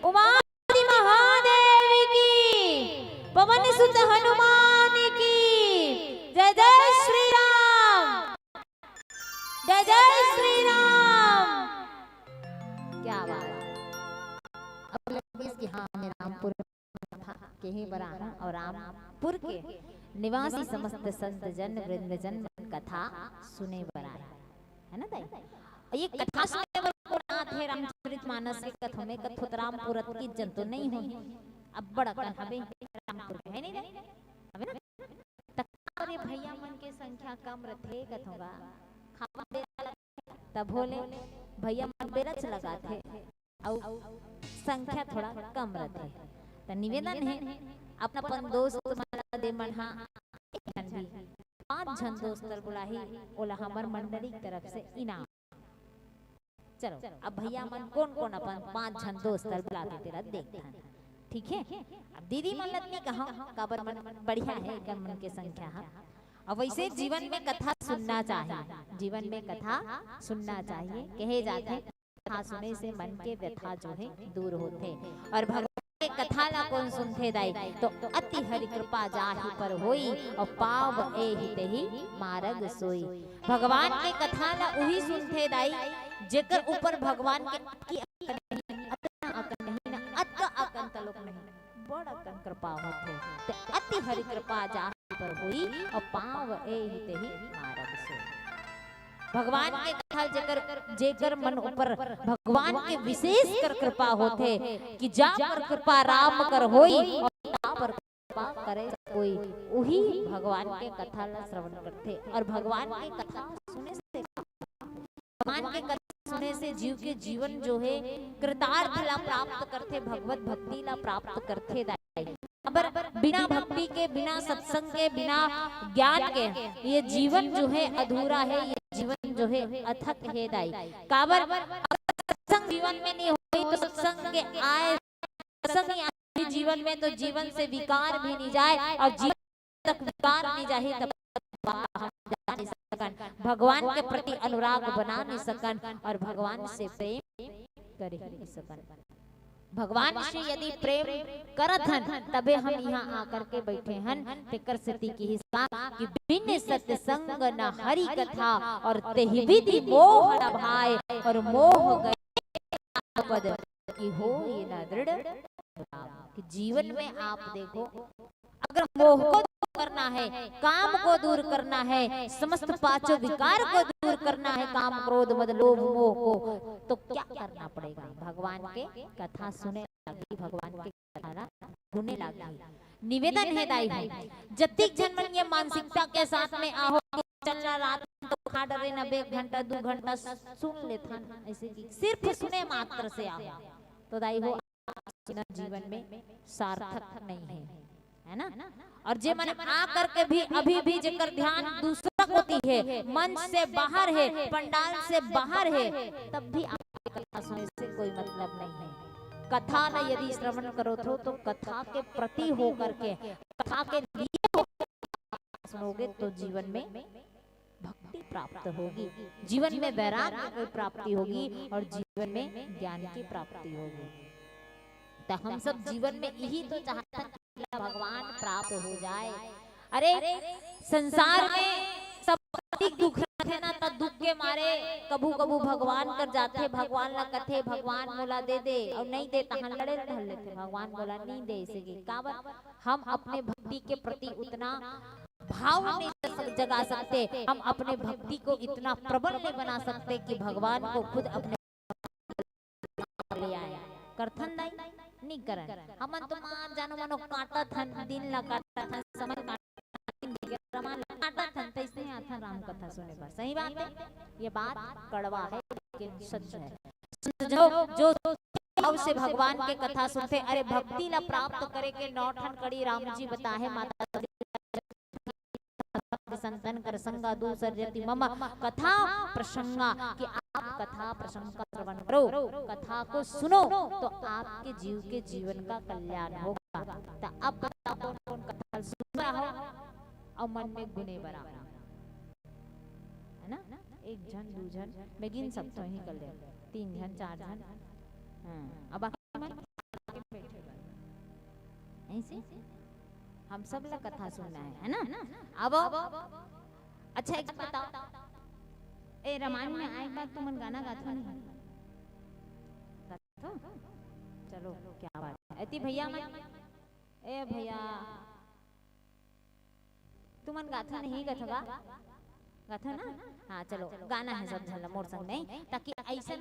उमापति महादेव की, पवन सुत हनुमान की। जय जय श्री राम, जय जय श्री राम। क्या बात। अब लगे कि हाँ, मैं रामपुर कथा केहे बर आहूं और रामपुर के निवासी समस्त संत जन वृंद जन मन कथा सुने बर आए, है ना दाई? और ये कथा सुने बर कोन आथे रामचरित मानस के कथा में? कथों त रामपुर के जन तो नहीं हो, अब्बड़ अकन हवे रामपुर में, है नहीं दाई? हवे ना? त का रे भैया मन के संख्या कम रथे कथों गा, खावा बेरा लगथे, तब होले भैया मन बेरच लगाथे। अउ संख्या थोड़ा कम रथे। त निवेदन हे, अपन अपन दोस्त मन ला दे मन हा एक झन भी पांच झन दोस्त ल बुलाही, ओला हमर मंडली के तरफ से इनाम। चलो, अब भैया मन कोन कोन अपन पांच झन दोस्त ल बुलाथे तेला देखथन, ठीक हे? अब दीदी मन ल त नहीं कहंव, काबर मन बढ़िया हे, एकर मन के संख्या ह। अब वैसे जीवन में कथा सुनना चाहिए, जीवन में कथा सुनना चाहिए, कहे जाथे कथा सुने से मन के व्यथा जो है दूर होथे। और भगवान के कथा ला कोन सुनथे दाई? तो अति हरि कृपा जाहि पर होई, और पाव एहि तेहि मारग सोई। भगवान के कथा ला उही सुनथे दाई, जेकर ऊपर भगवान के अतका अकन नहीं, अतका अकन नहीं ना, अतका अकन तलोक नहीं, बड़ अकन कृपा होथे। ते अति हरि कृपा जाहि पर होई, और पाव एहि तेहि मारग सोई। भगवान के कथा जेकर, जेकर मन ऊपर भगवान के विशेष कर कृपा होथे कि जा पर कृपा राम कर होई और ता पर कृपा करे कोई, उही भगवान के कथा ला श्रवण करथे। और भगवान के कथा सुने से, भगवान के कथा सुने से जीव के जीवन जो हे कृतार्थ ला प्राप्त करथे, भगवत भक्ति ला प्राप्त करथे दाई। अबर बिना भक्ति के, बिना सत्संग के, बिना ज्ञान के ये जीवन जो हे अधूरा हे, ये जीवन जो हे अथक हे दाई। काबर अगर सत्संग जीवन में नहीं होई तो सत्संग के आए, सत्संग नहीं आए जीवन में तो जीवन से विकार भी नहीं जाए और जीवन तक विकार नहीं जाही तब तक हम जा नहीं सकन, भगवान के प्रति अनुराग बना नहीं सकन और भगवान से प्रेम कर ही नहीं सकन। भगवान से यदि प्रेम करत हन तबे हम यहाँ आकर के बैठे हन। तेकर सेती किहिस कि बिन सत्संग न हरि कथा और तेहि विधि मोह न भाए और मोह गए पद कि होई न दृढ़। कि जीवन में आप देखो, अगर मोह को दूर करना है, काम को दूर करना है, समस्त पांचों विकार को दूर करना है, काम, क्रोध, मद, लोभ, मोह को, तो क्या करना पड़ेगा? भगवान के कथा सुने लागी, भगवान के कथा ला गुने लागी। निवेदन हे दाई हो, जतिक झन मन ये मानसिकता के साथ में आहो कि चल ना, रात तो खा डरे ना, बे घंटा दू घंटा सुन लेथन, ऐसे कि सिर्फ सुने मात्र से आहो, तो दाई हो, जीवन में सार्थक नहीं है, है ना? और जे मन आ करके भी अभी भी जेकर ध्यान दूसरा कोती है, मंच से बाहर है, पंडाल से बाहर है, तब भी आपके कथा सुने से कोई मतलब नहीं है। कथा न यदि श्रवण करो थो तो कथा के प्रति होकर के, कथा के लिए होकर के सुनोगे तो जीवन में भक्ति प्राप्त होगी, जीवन में वैराग्य की प्राप्ति होगी और जीवन में ज्ञान की प्राप्ति होगी। तो हम सब जीवन में यही तो चाहते हैं कि भगवान प्राप्त हो जाए। अरे, संसार में सब अधिक दुख रहते ना, तो दुख के मारे कभू कभू भगवान कर जाते, भगवान ला कथे, "भगवान मोला दे दे," और नहीं दे, तहां लड़े धर लेते, "भगवान मोला नहीं दे," इसे की काबर हम अपने भक्ति के प्रति उतना भाव नहीं जग-, जगा सकते, हम अपने भक्ति को इतना प्रबल नहीं बना सकते कि भगवान को खुद अपने ले आए। करथन दाई? नहीं करन। हमन तो मार जानो मानो काटत हन, दिन ला काटत हन, समय काटत हन, दिन वगैरह ला काटत हन, तैसने आथन राम कथा सुने बर। सही बात है, ये बात कड़वा है लेकिन सच है। जो, जो भाव से भगवान के कथा सुनथे, अरे भक्ति ला प्राप्त करे के नौ ठन कड़ी राम जी बताहे, माता संतन कर संगा दूसर जति मम कथा प्रसंगा, कि आप कथा प्रसंग का श्रवण करो, कथा को सुनो तो आपके जीव के जीवन का कल्याण होगा। तो अब बताओ कौन कौन कथा सुन रहा हो और मन में गुने बरा, है ना? एक झन, दू झन, मैं गिन सकता हूँ, यही कर ले, तीन झन, चार झन। हाँ, अब बाकी मन बैठे बर। ऐसे हम सब ला कथा सुनना है, है ना? अब अच्छा, एक बात बताओ, ए, रामायण में आए के बाद तुमन गाना गाथो नहीं? गाथो? चलो, क्या बात है। एती भैया मन, ए भैया, तुमन गाथो नहीं, गाथो गा? गाथो ना? हाँ, चलो, गाना है सब झन ला मोर संग में, ताकि ऐसन,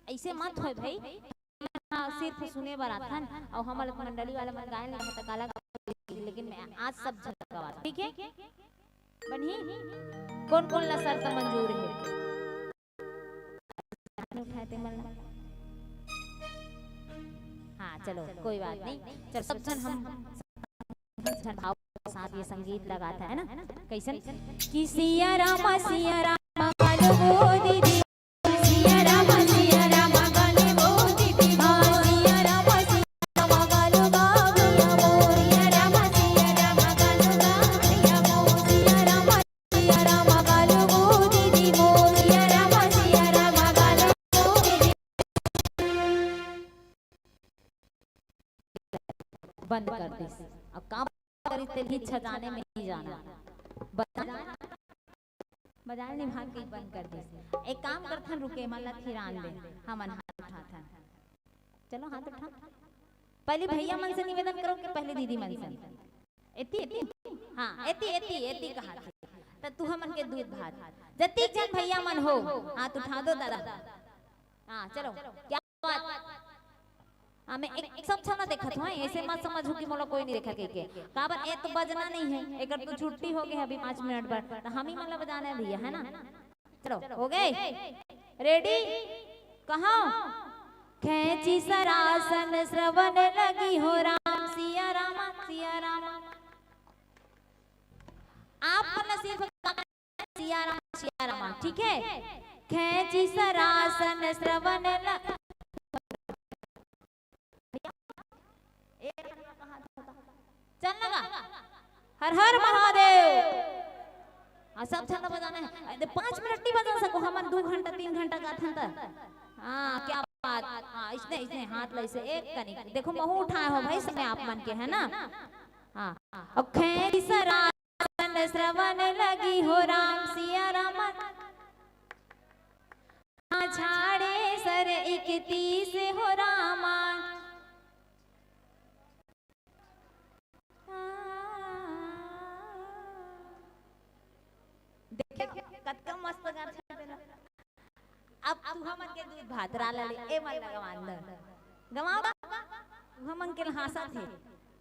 ऐसे मत होए भाई, हाँ, सिर्फ सुने बर आथन, अउ हमर मंडली वाला मन गाए नहीं रहता काला, लेकिन मैं आज सब झन गवात, ठीक है? बनही? कौन कौन ला शर्त मंजूर है? उठाए ते मन ला। हाँ, चलो, कोई बात नहीं। चल, सब झन हम, सब झन भाव के साथ ये संगीत लगाता है ना? कैसन? कि सिया रामा, सिया रामा, कालो वो दीदी। सिया रामा, सिया रामा, कालो वो दीदी। सिया रामा, सिया रामा, कालो गा भैया मोर। सिया रामा, सिया रामा, कालो गा भैया मोर। सिया रामा, सिया रामा, कालो वो दीदी मोर। सिया रामा, सिया रामा, कालो वो दीदी। बंद कर दिस। अब का करी, ते भी छजाने में नहीं जाना। बजाए, बजाए निभाग के बंद कर दिस। एक काम करथन, रुके, मन ला थिरान ले, हमन हाथ उठाथन। चलो, हाथ उठा। पहले भैया मन से निवेदन करो कि पहले दीदी मन से? एती, एती? हाँ, एती, एती, एती कहा थी। त तू हमन के दूध भात। जतिक झन भैया मन हो, हाथ उठा दो दादा। हाँ, चलो, क्या बात। हाँ, मैं एक, एक सब झन देखत हूँ, ऐसे मत समझू कि मोला कोई नहीं देखा कह के। काबर, ए तो बजना नहीं है, एकर तो छुट्टी हो गई अभी पाँच मिनट बर, तो हम ही मन ला बजाना है भैया, है ना? चलो, हो गए? Ready? कहाँ? खेची सरासन श्रवण लगी हो राम, सिया रामा, सिया रामा। आप मन ला सिर्फ सिया रामा, सिया रामा, ठीक है? खेची सरासन श्रवण ल-, चल ना गा। हर हर महादेव। हाँ, सब झन ला बजाना है। अरे, पाँच मिनट नहीं बजा सको, हमन दो घंटा, तीन घंटा गाथन त। हाँ, क्या बात। हाँ, इसने, इसने हाथ ला इसे एक कनिक। देखो, महू उठाए हो भाई, समय आप मन के, है ना? हाँ। अउ खेची सरासन श्रवण लगी हो राम, सिया रामा। हाँ, झाड़े सर इकतीस हो रामा। देखे, कतका मस्त गाथे तेला। अब तुहा मन के दूध भात राला ले, ए मन ला गवान दो। गवाओ बा, तुहा मन के हाँसत हे।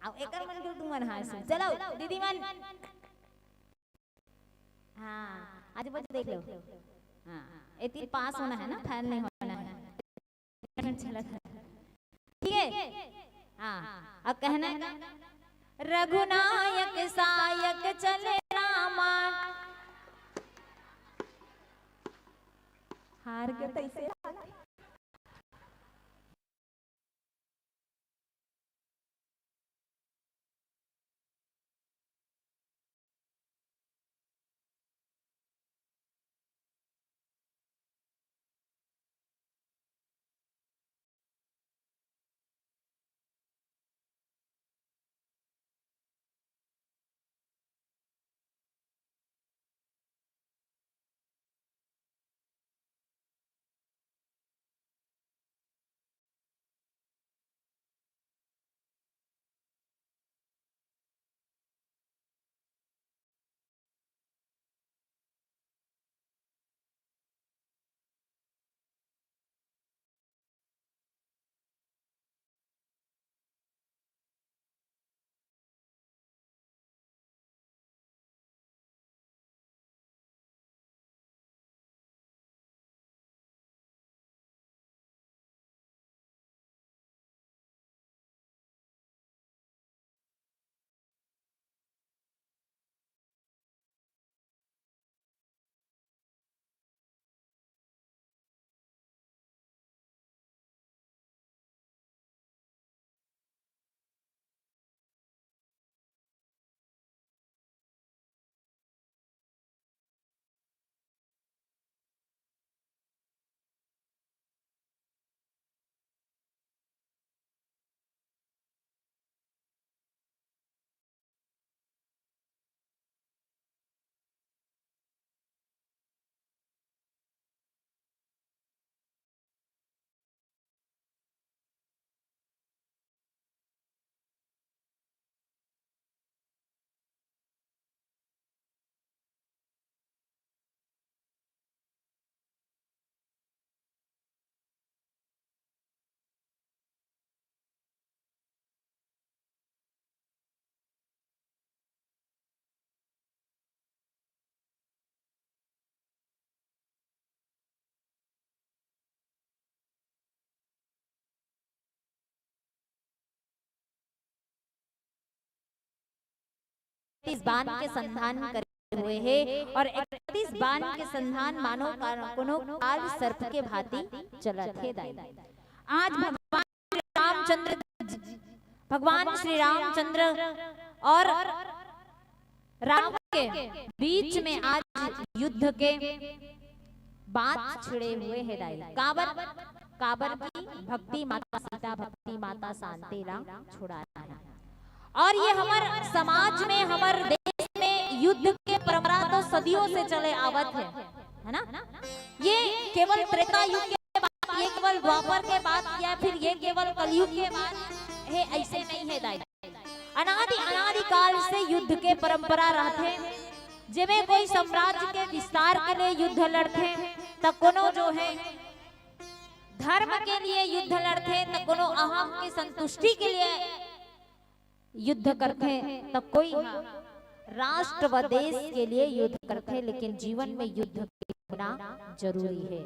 अब एकर मन के तुमन हाँसो। चलो, दीदी मन। हाँ, आज बच्चे देख लो। हाँ, एती पास होना है ना, फेल नहीं होना है। चला था। ठीक है? हाँ, अब कहना है, रघुनायक सायक चले रामा। हार के तैसे इकतीस बान के संधान करे हुए हे और इकतीस बान के संधान मानो का-, कोनो काल सर्प के भांति चलत हे दाई। आज भगवान श्री रामचंद्र, भगवान श्री रामचंद्र और रावण के बीच में आज युद्ध के बात छिड़े हुए हे दाई। काबर, काबर की भक्ति माता सीता, भक्ति माता शांति ला छुड़ाना है। और ये हमर समाज में, हमर देश में युद्ध के परंपरा तो सदियों से चले आवत है, है ना? ये केवल त्रेता युग के बात, ये केवल द्वापर के बात या फिर ये केवल कलयुग के बात है, ऐसे नहीं है दाई। अनादि, अनादि काल से युद्ध के परंपरा रहथे। जेमे कोई साम्राज्य के विस्तार के लिए युद्ध लड़थे, त कोनो जो है धर्म के लिए युद्ध लड़थे, त कोनो अहम के संतुष्टि के लिए युद्ध करथे, त कोई ह राष्ट्र व देश के लिए युद्ध करथे, लेकिन जीवन में युद्ध के होना जरूरी है।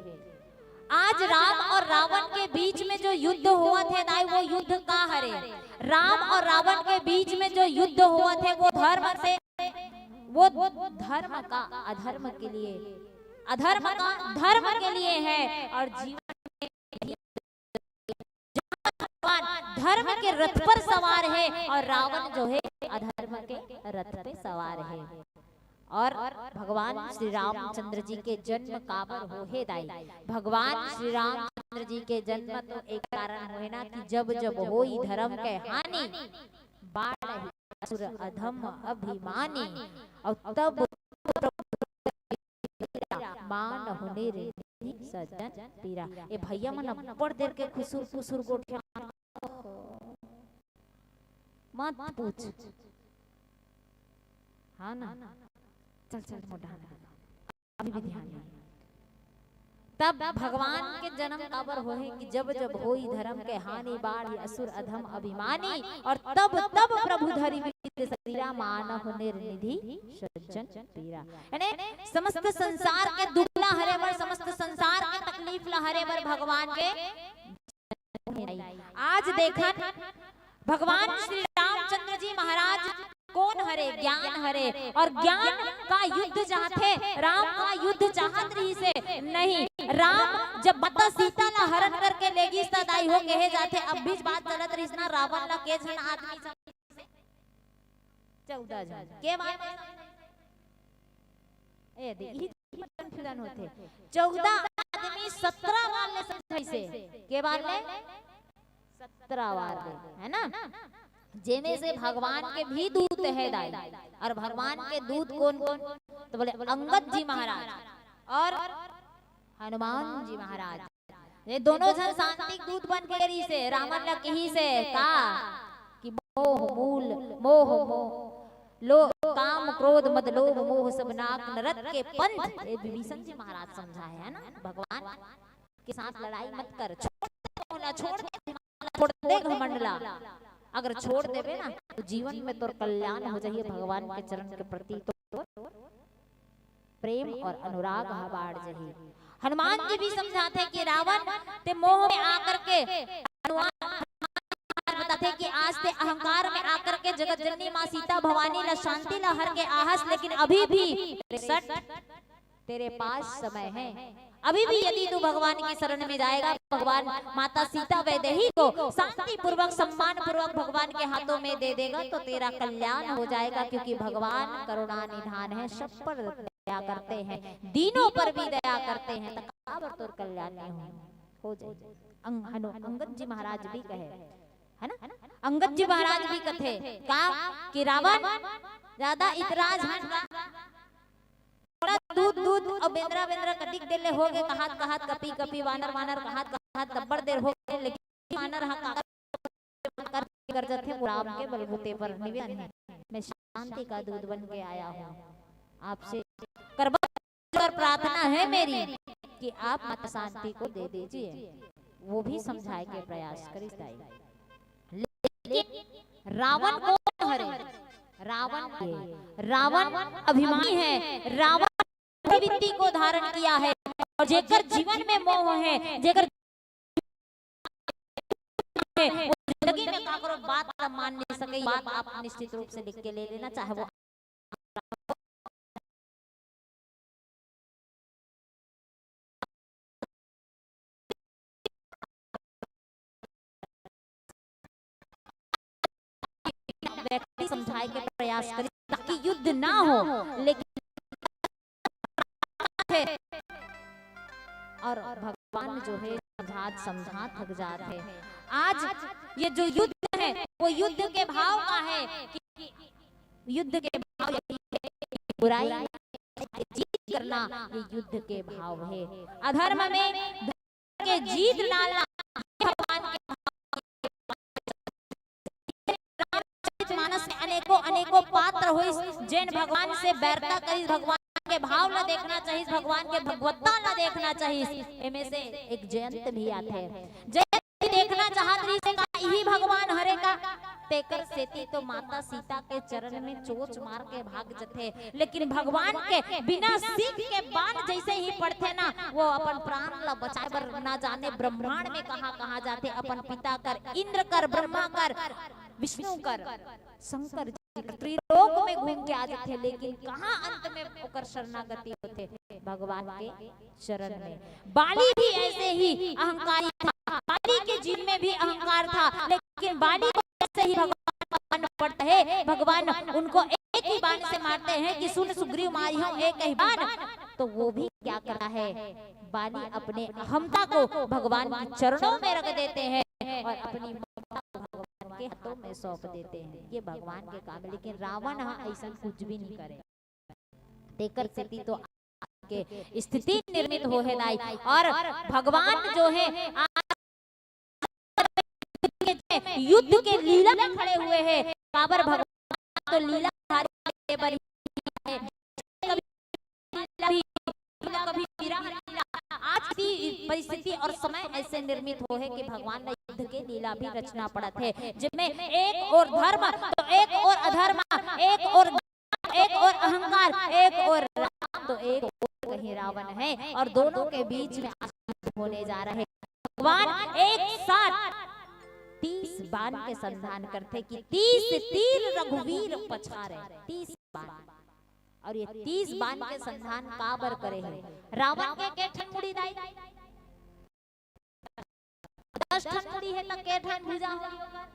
आज राम और रावण के बीच में जो युद्ध होवत हे दाई, वो युद्ध का हरे? राम और रावण के बीच में जो युद्ध होवत हे, वो धर्म से, वो धर्म का अधर्म के लिए, अधर्म का धर्म के लिए है। और जीवन में धर्म के रथ पर सवार है और रावण जो है अधर्म के रथ पे सवार है। और भगवान श्री रामचंद्र जी के जन्म काबर होहे दाई? भगवान श्री रामचंद्र जी के जन्म तो एक कारण होहे ना कि जब जब होई धर्म के हानि, बाढ़ असुर अधम अभिमानी, और तब मानहु निरनिधि सज्जन पीरा। ए भैया मन अब्बड़ देर के खुसुर फुसुर गोठिया मत पूछ। हाँ ना? चल, चल, मोटा। अभी भी ध्यान नहीं। तब भगवान के जन्म काबर होहे कि जब जब होई धर्म के हानि, बाढ़ असुर अधम अभिमानी, और तब तब प्रभु धरि विविध शरीरा, मानहु निरनिधि सज्जन पीरा। यानी समस्त संसार के दुख ला हरे बर, समस्त संसार के तकलीफ ला हरे बर भगवान के आज देखन भगवान श्री रामचंद्र जी महाराज कोन हरे? ज्ञान हरे। और ज्ञान का युद्ध चाहथे, राम का युद्ध चाहत रहिसे नहीं। राम जब माता सीता ला हरण करके ले गिस त दाई हो कहे जाथे, अब भी बात चलत रहिस ना, रावण ला के झन आदमी समझिसे? चौदह झन। के बार ए दे, इही confusion होथे। चौदह आदमी सत्रह बार ले समझाइसे। के बार ले? सत्रह बार ले, है ना? जेमे से भगवान के भी दूत हे दाई। और भगवान के दूत कोन कोन? तो बोले अंगद जी महाराज और हनुमान जी महाराज। ये दोनों झन शांति दूत बन के रहिसे, रावण ला कहिसे का कि मोह मूल, मोह मोह, लो, काम क्रोध मद लोभ मोह सब नाक नरक के पंथ। ये विभीषण जी महाराज समझाए है ना, भगवान के साथ लड़ाई मत कर, छोड़ दे, छोड़ दे घमंड ला। अगर छोड़ देबे ना तो जीवन में तोर कल्याण हो जाही भगवान के चरण के प्रति। तो प्रेम और अनुराग ह बाढ़ जही। हनुमान जी भी समझाथे कि रावण ते मोह में आकर के, हनुमान बताथे कि आज ते अहंकार में आकर के जगत जननी माँ सीता भवानी ला शांति ला हर के आहस, लेकिन अभी भी सट तेरे पास समय है। अभी भी यदि तू भगवान की शरण में जाएगा, भगवान माता सीता वैदेही को शांति पूर्वक, सम्मान पूर्वक भगवान के हाथों में दे देगा तो तेरा कल्याण हो जाएगा, क्योंकि भगवान करुणा निधान है, सब पर दया करते हैं, दीनों पर भी दया करते हैं। तो काबर तोर कल्याण नहीं हो, हो जाए। अंग-, हनु-, अंगद जी महाराज भी कहे, है ना? अंगद जी महाराज भी कथे का कि रावण ज्यादा इतराज हन, थोड़ा दूध दूध अउ बेंदरा बेंदरा कतिक देर ले हो गे, कहात कहात कपी कपी वानर वानर कहात कहात अब्बड़ देर हो गे, लेकिन वानर हा काकर कर जथे, वो राम के बलबूते पर निवेदन है, मैं शांति का दूत बन के आया हूँ, आपसे करबद्ध प्रार्थना है मेरी कि आप माता शांति को दे दीजिए। वो भी समझाए के प्रयास करिस दाई। लेकिन रावण कौन हरे? रावण, रावण अभिमानी है, रावण प्रवृत्ति को धारण किया है, और जेकर जीवन में मोह है, जेकर वो जिंदगी में काकरो बात ला मान नहीं सके। बात आप निश्चित रूप से लिख के ले लेना, चाहे वो व्यक्ति समझाए के प्रयास करी ताकि युद्ध ना हो, लेकिन और भगवान जो है समझात समझात थक जात है। आज ये जो युद्ध है, वो युद्ध के भाव का है कि युद्ध के भाव यही है कि बुराई में जीत करना, ये युद्ध के भाव है। अधर्म में धर्म के जीत डालना, ये भगवान के भाव है। रामचरित मानस में अनेकों अनेकों पात्र होइस, जेन भगवान से बैरता करिस, भगवान के भाव ला देखना चाहिस, भगवान के भगवत्ता ला देखना चाहिस। एमे से एक जयंत भी आथे। जयंत भी देखना चाहत रहिस हे का इही भगवान हरे का? तेकर सेती तो माता सीता के चरण में चोंच मार के भाग जथे। लेकिन भगवान के बिना सीख के बाण जैसे ही पड़थे ना, वो अपन प्राण ला बचाए बर ना जाने ब्रह्मांड में कहाँ-कहाँ जाथे, अपन पिता कर, इंद्र कर, ब्रह्मा कर, विष्णु कर, शंकर जी कर, त्रिलोक में घूम के आ जाथे, लेकिन कहाँ अंत में ओकर शरणागति होथे? भगवान के चरण में। बाली भी ऐसे ही अहंकारी था, बाली के जीवन में भी अहंकार था, लेकिन बाली को ऐसे ही भगवान का बाण पड़ता है, भगवान उनको एक ही बाण से मारते हैं कि सुन सुग्रीव मारिहौं एक ही बाण। तो वो भी क्या करता है? बाली अपने अहमता को भगवान के चरणों में रख देते हैं और अपनी ममता को भगवान के हाथों में सौंप देते हैं। ये भगवान के काम है, लेकिन रावण ह ऐसा कुछ भी नहीं करे। तेकर सेती तो के स्थिति निर्मित हो हे दाई। और भगवान जो है आज युद्ध के लीला में खड़े हुए हैं। काबर भगवान तो लीला धारी के बर ही है। कभी, कभी, कभी विरह लीला। आज की परिस्थिति और समय ऐसे निर्मित हो है कि भगवान ला युद्ध के लीला भी रचना पड़त है, जिसमें एक ओर धर्म तो एक ओर अधर्म, एक ओर एक ओर अहंकार, एक ओर राम, तो एक ओर कहीं रावण है और दोनों के बीच में आज युद्ध होने जा रहे। भगवान एक साथ तीस बाण के संधान करथे कि तीस तीर रघुवीर पछारे, तीस बाण। और ये तीस बाण के संधान काबर करे हे? रावण के के ठन मुड़ी दाई? दस ठन मुड़ी हे त के ठन भुजा होही ओकर?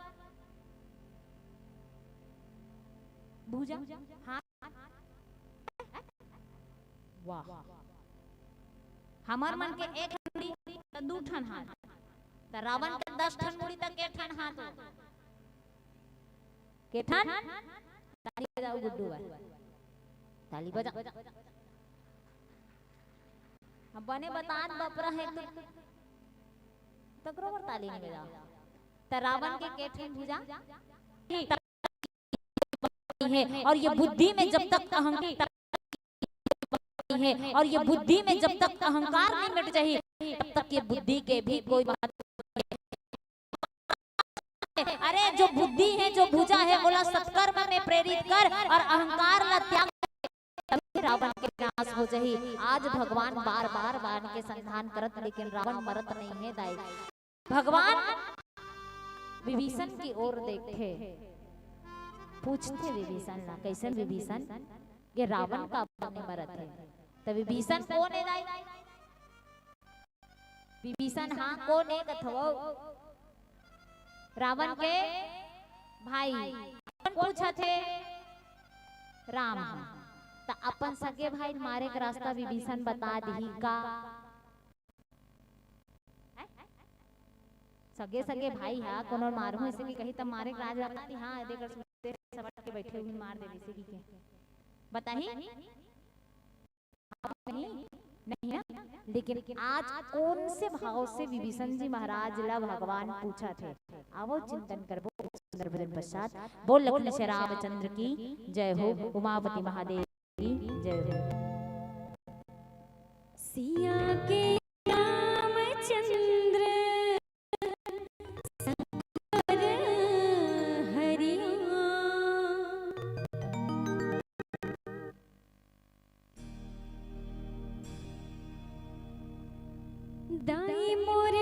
भुजा, हाथ। वाह, हमर मन के एक ठन मुड़ी त दू ठन हाथ, त रावण के दस ठन मुड़ी त के ठन हाथ हो? के ठन? ताली बजाओ गुड्डू भाई, ताली बजा। अब बने बतात बपरा है तो तकरो बर ताली नहीं बजाओ। त रावण के के ठन भुजा? ठीक। है, और ये बुद्धि में जब तक अहंकार है, और ये बुद्धि में जब तक अहंकार नहीं मिट जाही, तब तक ये बुद्धि के भी कोई महत्व नहीं है। अरे, जो बुद्धि है, जो भुजा है, ओला सत्कर्म में प्रेरित कर और अहंकार ला त्याग, तभी रावण के नाश हो जाही। आज भगवान बार बार बाण के संधान करत, लेकिन रावण मरत नहीं है दाई। भगवान विभीषण की ओर देखथे, पूछथे विभीषण ला, "कैसन विभीषण, ये रावण काबर नहीं मरत हे?" त विभीषण कोन ए दाई? विभीषण हाँ कोन ए कथवो? रावण के भाई। कोन पूछत हे? राम ह। त अपन सगे भाई मारे के रास्ता विभीषण बता दिही का? सगे सगे भाई हा कोनो मारहूं अइसे कि कही त मारे के राज रखती, हाँ, देख सुनते सवट के बैठे हुए मार देवे से कि के बताही? नहीं, नहीं ना। लेकिन आज कौन से भाव से विभीषण जी महाराज ला भगवान पूछत हे? आवो चिंतन करबो सुंदर भजन पश्चात। बोल लखन श्री रामचंद्र की जय हो, उमापति महादेव की जय हो। सिया के रामचंद्र संकर हरिया। दाई मोर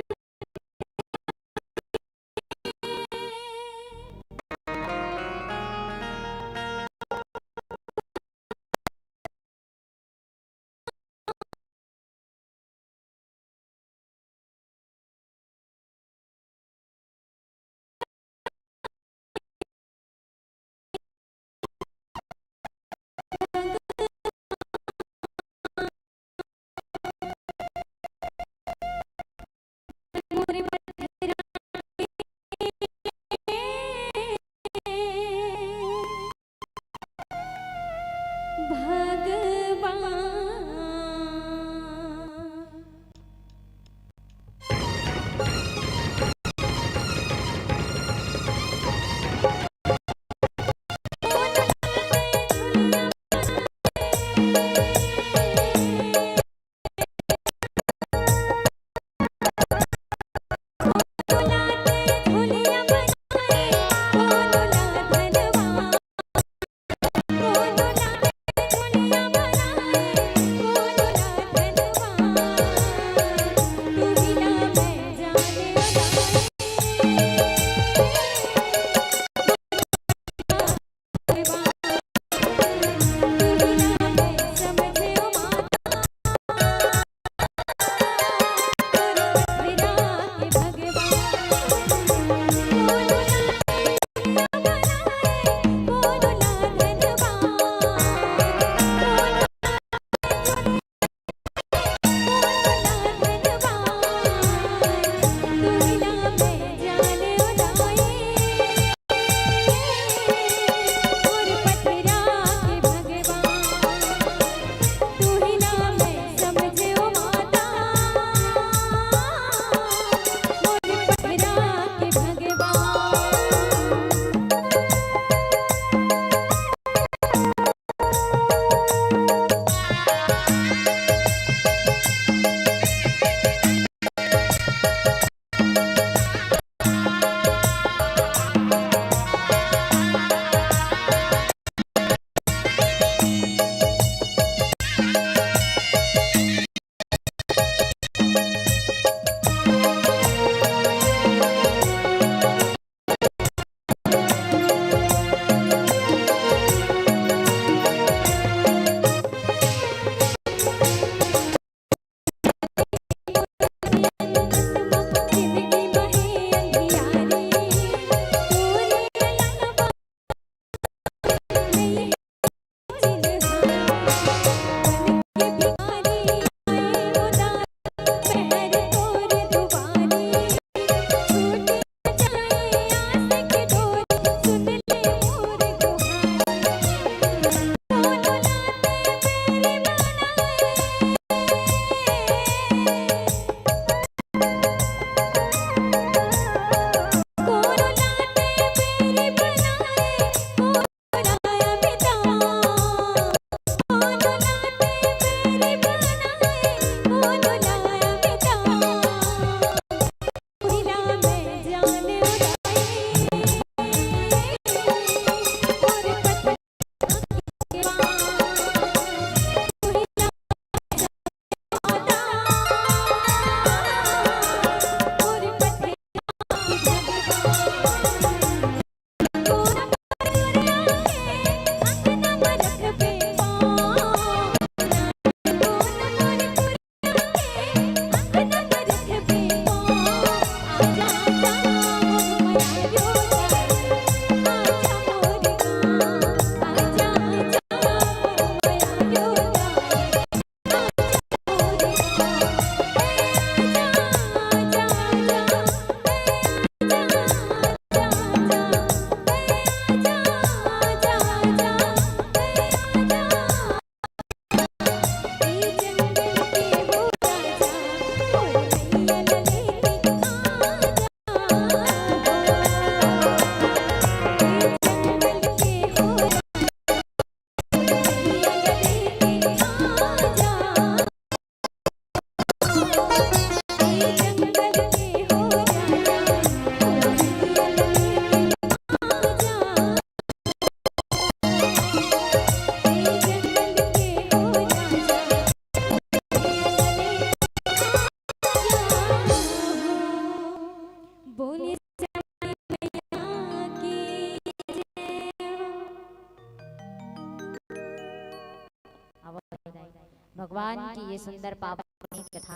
भगवान की ये सुंदर पावन कथा।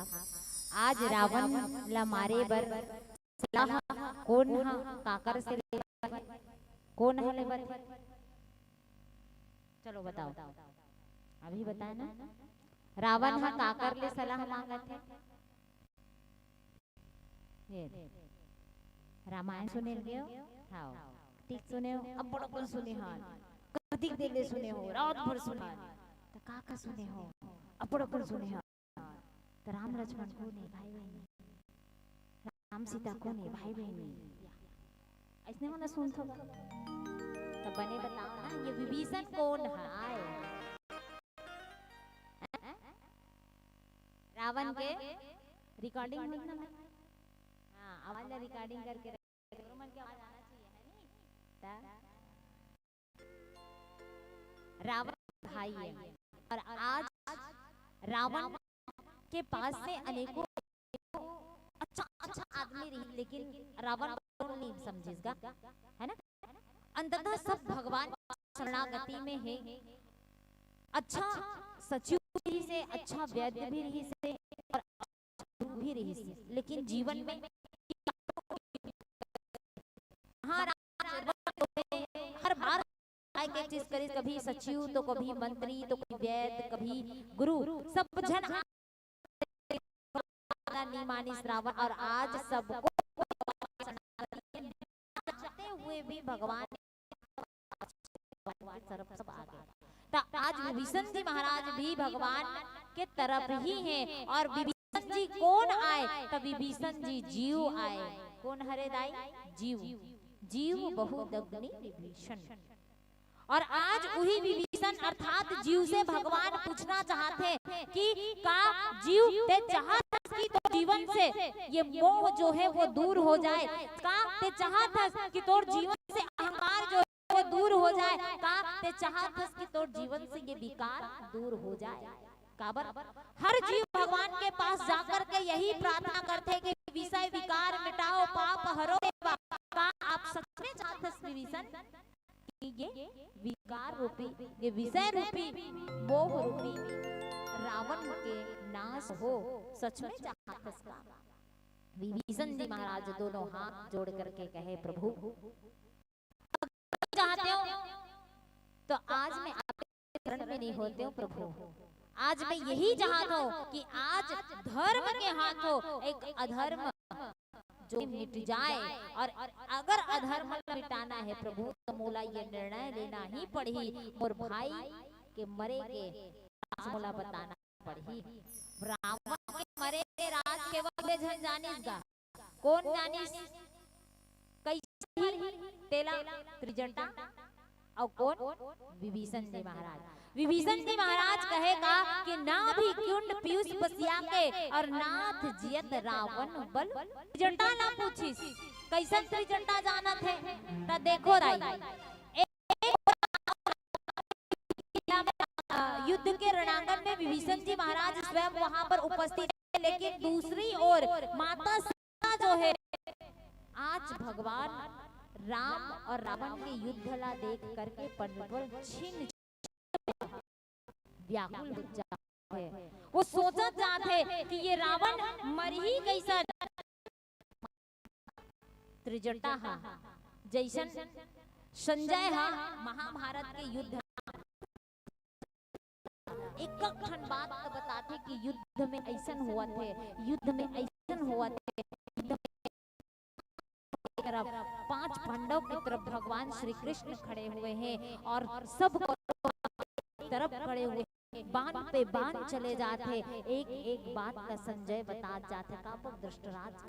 आज रावण ला मारे बर सलाह कोन ह काकर से लेवत हे? कोन ह लेवत हे? चलो बताओ, अभी बताए ना। रावण ह काकर ले सलाह मांगत हे? ये दे। रामायण सुने गए हो? हाँ, ठीक सुने हो? अब्बड़ अकन सुने हन। कतिक देर ले सुने हो? रात भर सुने हन। त का का सुने हो? अब्बड़ अकन सुने हन। त राम लक्ष्मण कोन हे भाई बहिनी? राम सीता कोन हे भाई बहिनी? अइसने मन ला सुनथो गा। त बने बताओ ना, ये विभीषण कोन हे? हैं? रावण के recording होत ना? हाँ, आवाज ला recording करके रख, मन के आवाज आना चाहिए, है नी? त रावण भाई है। और आज रावण के पास से अनेकों अच्छा अच्छा आदमी रही, लेकिन रावण कोन नहीं समझिस गा, है ना? अंततः सब भगवान शरणागति में है। अच्छा सचिव भी रहिसे, अच्छा वैद्य भी रहिसे और अच्छा गुरु भी रहिसे, लेकिन जीवन में हाँ, हर बार काय के चीज करिस, कभी सचिव तो कभी मंत्री तो कभी वैद्य, कभी गुरु, सब झन नहीं मानिस रावण। और आज सबको चाहते हुए भी भगवान भगवान के तरफ सब आ गए। त आज विभीषण जी महाराज भी भगवान के तरफ ही हैं। और विभीषण जी कोन आय? त विभीषण जी जीव आय। कोन हरे दाई? जीव। जीव बहुदग्नि विभीषण। और आज उही विभीषण अर्थात जीव से भगवान पूछना चाहत हे कि का जीव ते चाहत हस कि तोर जीवन से ये मोह जो है वो दूर हो जाए? का ते चाहत हस कि तोर जीवन से अहंकार जो है वो दूर हो जाए? का ते चाहत हस कि तोर जीवन से ये विकार दूर हो जाए? काबर हर जीव भगवान के पास जाकर के यही प्रार्थना करथे कि विषय विकार मिटाओ, पाप हरो देवा। का आप सच में चाहत हस विभीषण कि ये विकार रूपी, ये विषय रूपी, मोह रूपी रावण के नाश हो? सच में चाहत हस का? विभीषण जी महाराज दोनों हाथ जोड़ करके कहे, प्रभु, चाहते हो तो आज मैं आपके शरण में नहीं होते हो प्रभु। आज मैं यही चाहता हूँ कि आज धर्म के हाथों एक अधर्म जो मिट जाए, और अगर अधर्म मिटाना है प्रभु, तो मोला ये निर्णय लेना ही पड़ही। मोर भाई के मरे के राज मोला बताना पड़ही। रावण के मरे के राज केवल झन जानिस गा, कोन जानिस? कइसे ही तेला त्रिजटा अउ कोन? विभीषण जी महाराज। विभीषण जी महाराज कहे का कि नाभि कुंड पीयूष बसिया के और नाथ जियत रावण बल। त्रिजटा ला पूछिस, कइसन त्रिजटा जानत हे? त देखो दाई, एक युद्ध के रणांगन में विभीषण जी महाराज स्वयं वहां पर उपस्थित है, लेकिन दूसरी ओर माता सीता जो है, आज भगवान राम और रावण के युद्ध ला देख करके पनपल छिन व्याकुल हो जात हे। वो सोचत जात हे कि ये रावण मरही कइसन। त्रिजटा हा, जइसन संजय हा महाभारत के युद्ध, एक एक ठन बात तो बताथे कि युद्ध में अइसन होवत हे, युद्ध में अइसन होवत हे, युद्ध में तरफ पांच पांडव की तरफ भगवान श्री कृष्ण खड़े हुए हैं और सब तरफ खड़े हुए हैं। बाण पे बाण चले जात हे। एक एक बात का संजय बतात जात हे, का पर धृतराष्ट्र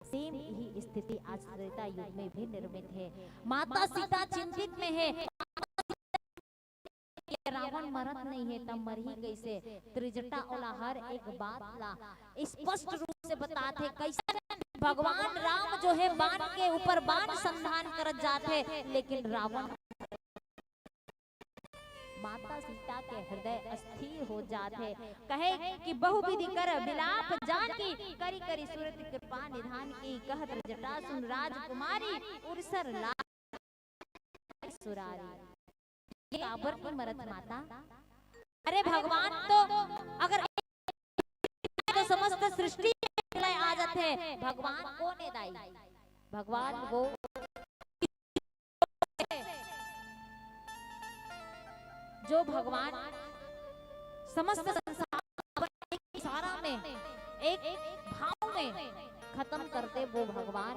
सेम यही स्थिति आज त्रेता युग में भी निर्मित है। माता सीता चिंतित में है, ये रावण मरत नहीं है, तब मरही कैसे? त्रिजटा ओला हर एक बात ला स्पष्ट रूप से बतात हे। कैसे भगवान राम जो है बाण के ऊपर बाण संधान करत जात हे, लेकिन रावण माता सीता के हृदय अस्थिर हो जात हे। कहे कि बहुविधि कर विलाप जानकी, करि करि सुरति कृपा निधान की, कहत जटा सुन राजकुमारी, उरसर लाग सुरारी। ये काबर की मरत माता? अरे भगवान तो अगर तो समस्त सृष्टि में आ जाथे। भगवान कोन हे दाई? भगवान वो जो भगवान समस्त संसार एक इशारा में, एक भाव में खत्म कर दे, वो भगवान।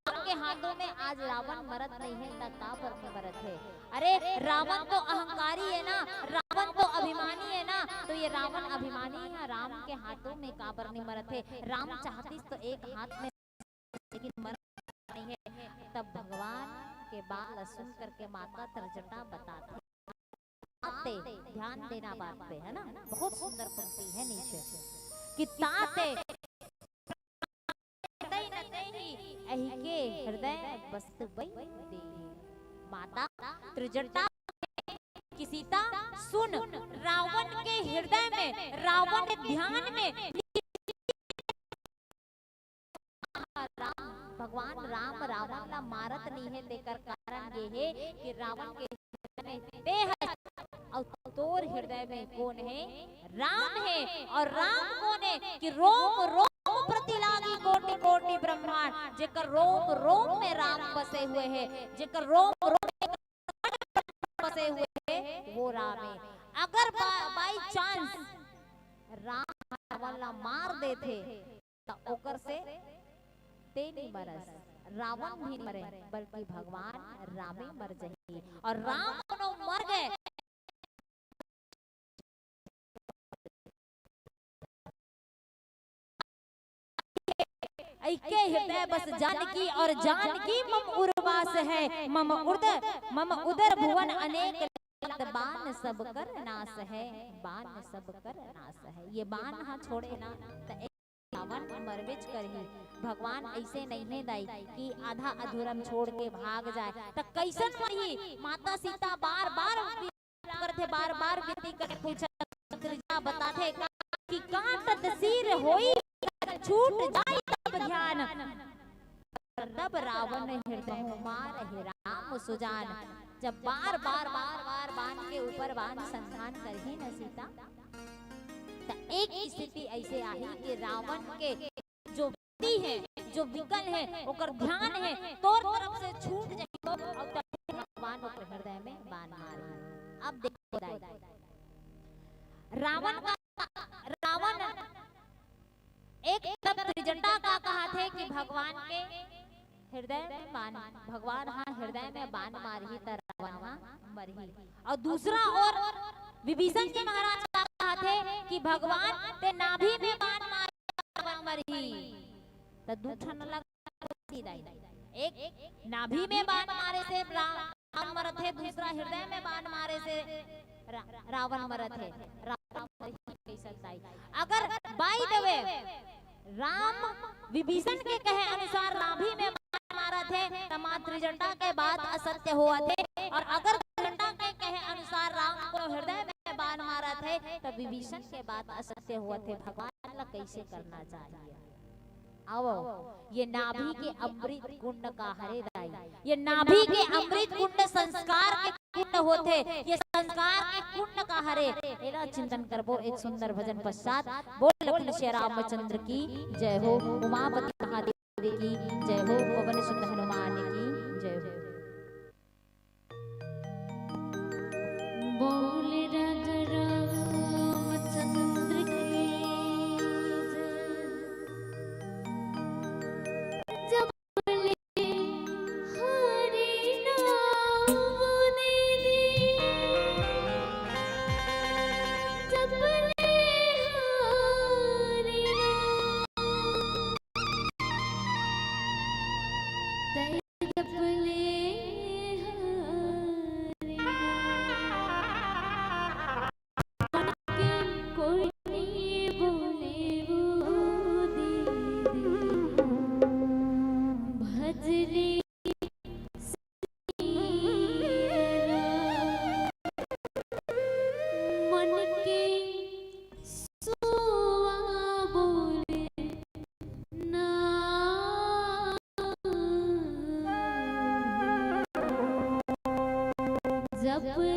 राम के हाथों में आज रावण मरत नहीं है, त काबर नहीं मरत है? अरे रावण तो अहंकारी है ना, रावण तो अभिमानी है ना, तो ये रावण अभिमानी है, राम के हाथों में काबर नहीं मरत है? राम चाहतीस तो एक हाथ में, लेकिन मरत नहीं है। तब भगवान के बात ला सुन करके माता त्रिजटा बताथे, आते ध्यान देना बात पे, है ना? बहुत सुंदर पंक्ति है नीचे कि ताते तई नते ही अहिके हृदय बसत बई देही। माता त्रिजटा कि सीता सुन, रावण के हृदय में, रावण के ध्यान में राम, भगवान राम रावण ला मारत नहीं है, तेकर कारण ये है कि रावण के हृदय में ते हस अउ तोर हृदय में कोन है? राम है। और राम कोन है कि रोम रोम प्रति लागी कोटि कोटि ब्रह्मांड, जेकर रोम रोम में राम बसे हुए हैं, जेकर रोम रोम में बसे हुए हैं, वो राम है। अगर बा-, by chance राम रावण ला मार देथे, त ओकर से ते नहीं मरस, रावण भी मरे, बल्कि भगवान रामे मर जाही। और राम कोनो मर गए, अहिके हृदय बस जानकी, और जानकी मम उरवास है, मम उर्द, मम उदर भुवन अनेक बान सब कर नाश है, बान सब कर नाश है। ये बान हा छोड़े ना, त रावण मरबेच करही। भगवान ऐसे नहीं है दाई कि आधा अधूरा में छोड़ के भाग जाए। त कैसन मरही? माता सीता बार बार करथे, बार बार विनती करके पूछत, त्रिजटा बताथे का कि कांटत सिर होई छूट जाई तब ध्यान। तब रावण हृदय मारहि राम सुजान। जब बार बार बार बार बान के ऊपर बान संधान करही न सीता, त एक स्थिति ऐसे आही कि रावण के जो बुद्धि है, जो विकल है, ओकर ध्यान है, तोर तरफ से छूट जाही तो, अउ तब भगवान ओकर हृदय में बान मारही। अब देखो दाई, रावण का, रावण एक तरफ त्रिजटा का कहाथे कि भगवान के हृदय में बान, भगवान हा हृदय में बान मारही त रावण हा मरही, और दूसरा ओर विभीषण जी महाराज का कहाथे कि भगवान ते नाभि में बान मारही त रावण मरही। त दू ठन अलग सीधा ही एक नाभि में बान मारे से रावण मरत है, दूसरा हृदय में बान मारे से रा-, रावण मरत है। रावण मरही कैसन दाई? अगर by the way Ram Vibhishan के कहे अनुसार नाभि में बान मारत है, त माँ त्रिजटा के बात असत्य होवत है, और अगर त्रिजटा के कहे अनुसार राम को हृदय में बान मारत है, त विभीषण के बात असत्य होवत है। भगवान ला कैसे करना चाहिए? आवो, ये नाभि के अमृत कुंड का हरे दाई, ये नाभि के अमृत कुंड संस्कार के कुंड होथे, ये संस्कार के कुंड का हरे। एला चिंतन करबो एक सुंदर भजन पश्चात। बोल लखन सिया रामचंद्र की जय हो, उमापति महादेव की जय हो, पवन सुत हनुमान की जय हो। बोल राजा रामचंद्र की जय। जब ले हरि नाम ने दे, जब ले हरि नाम। जब ले हरि नाम। कोई नहीं बोले वो दीदी, भजले मन के सोवा बोले ना। जप ले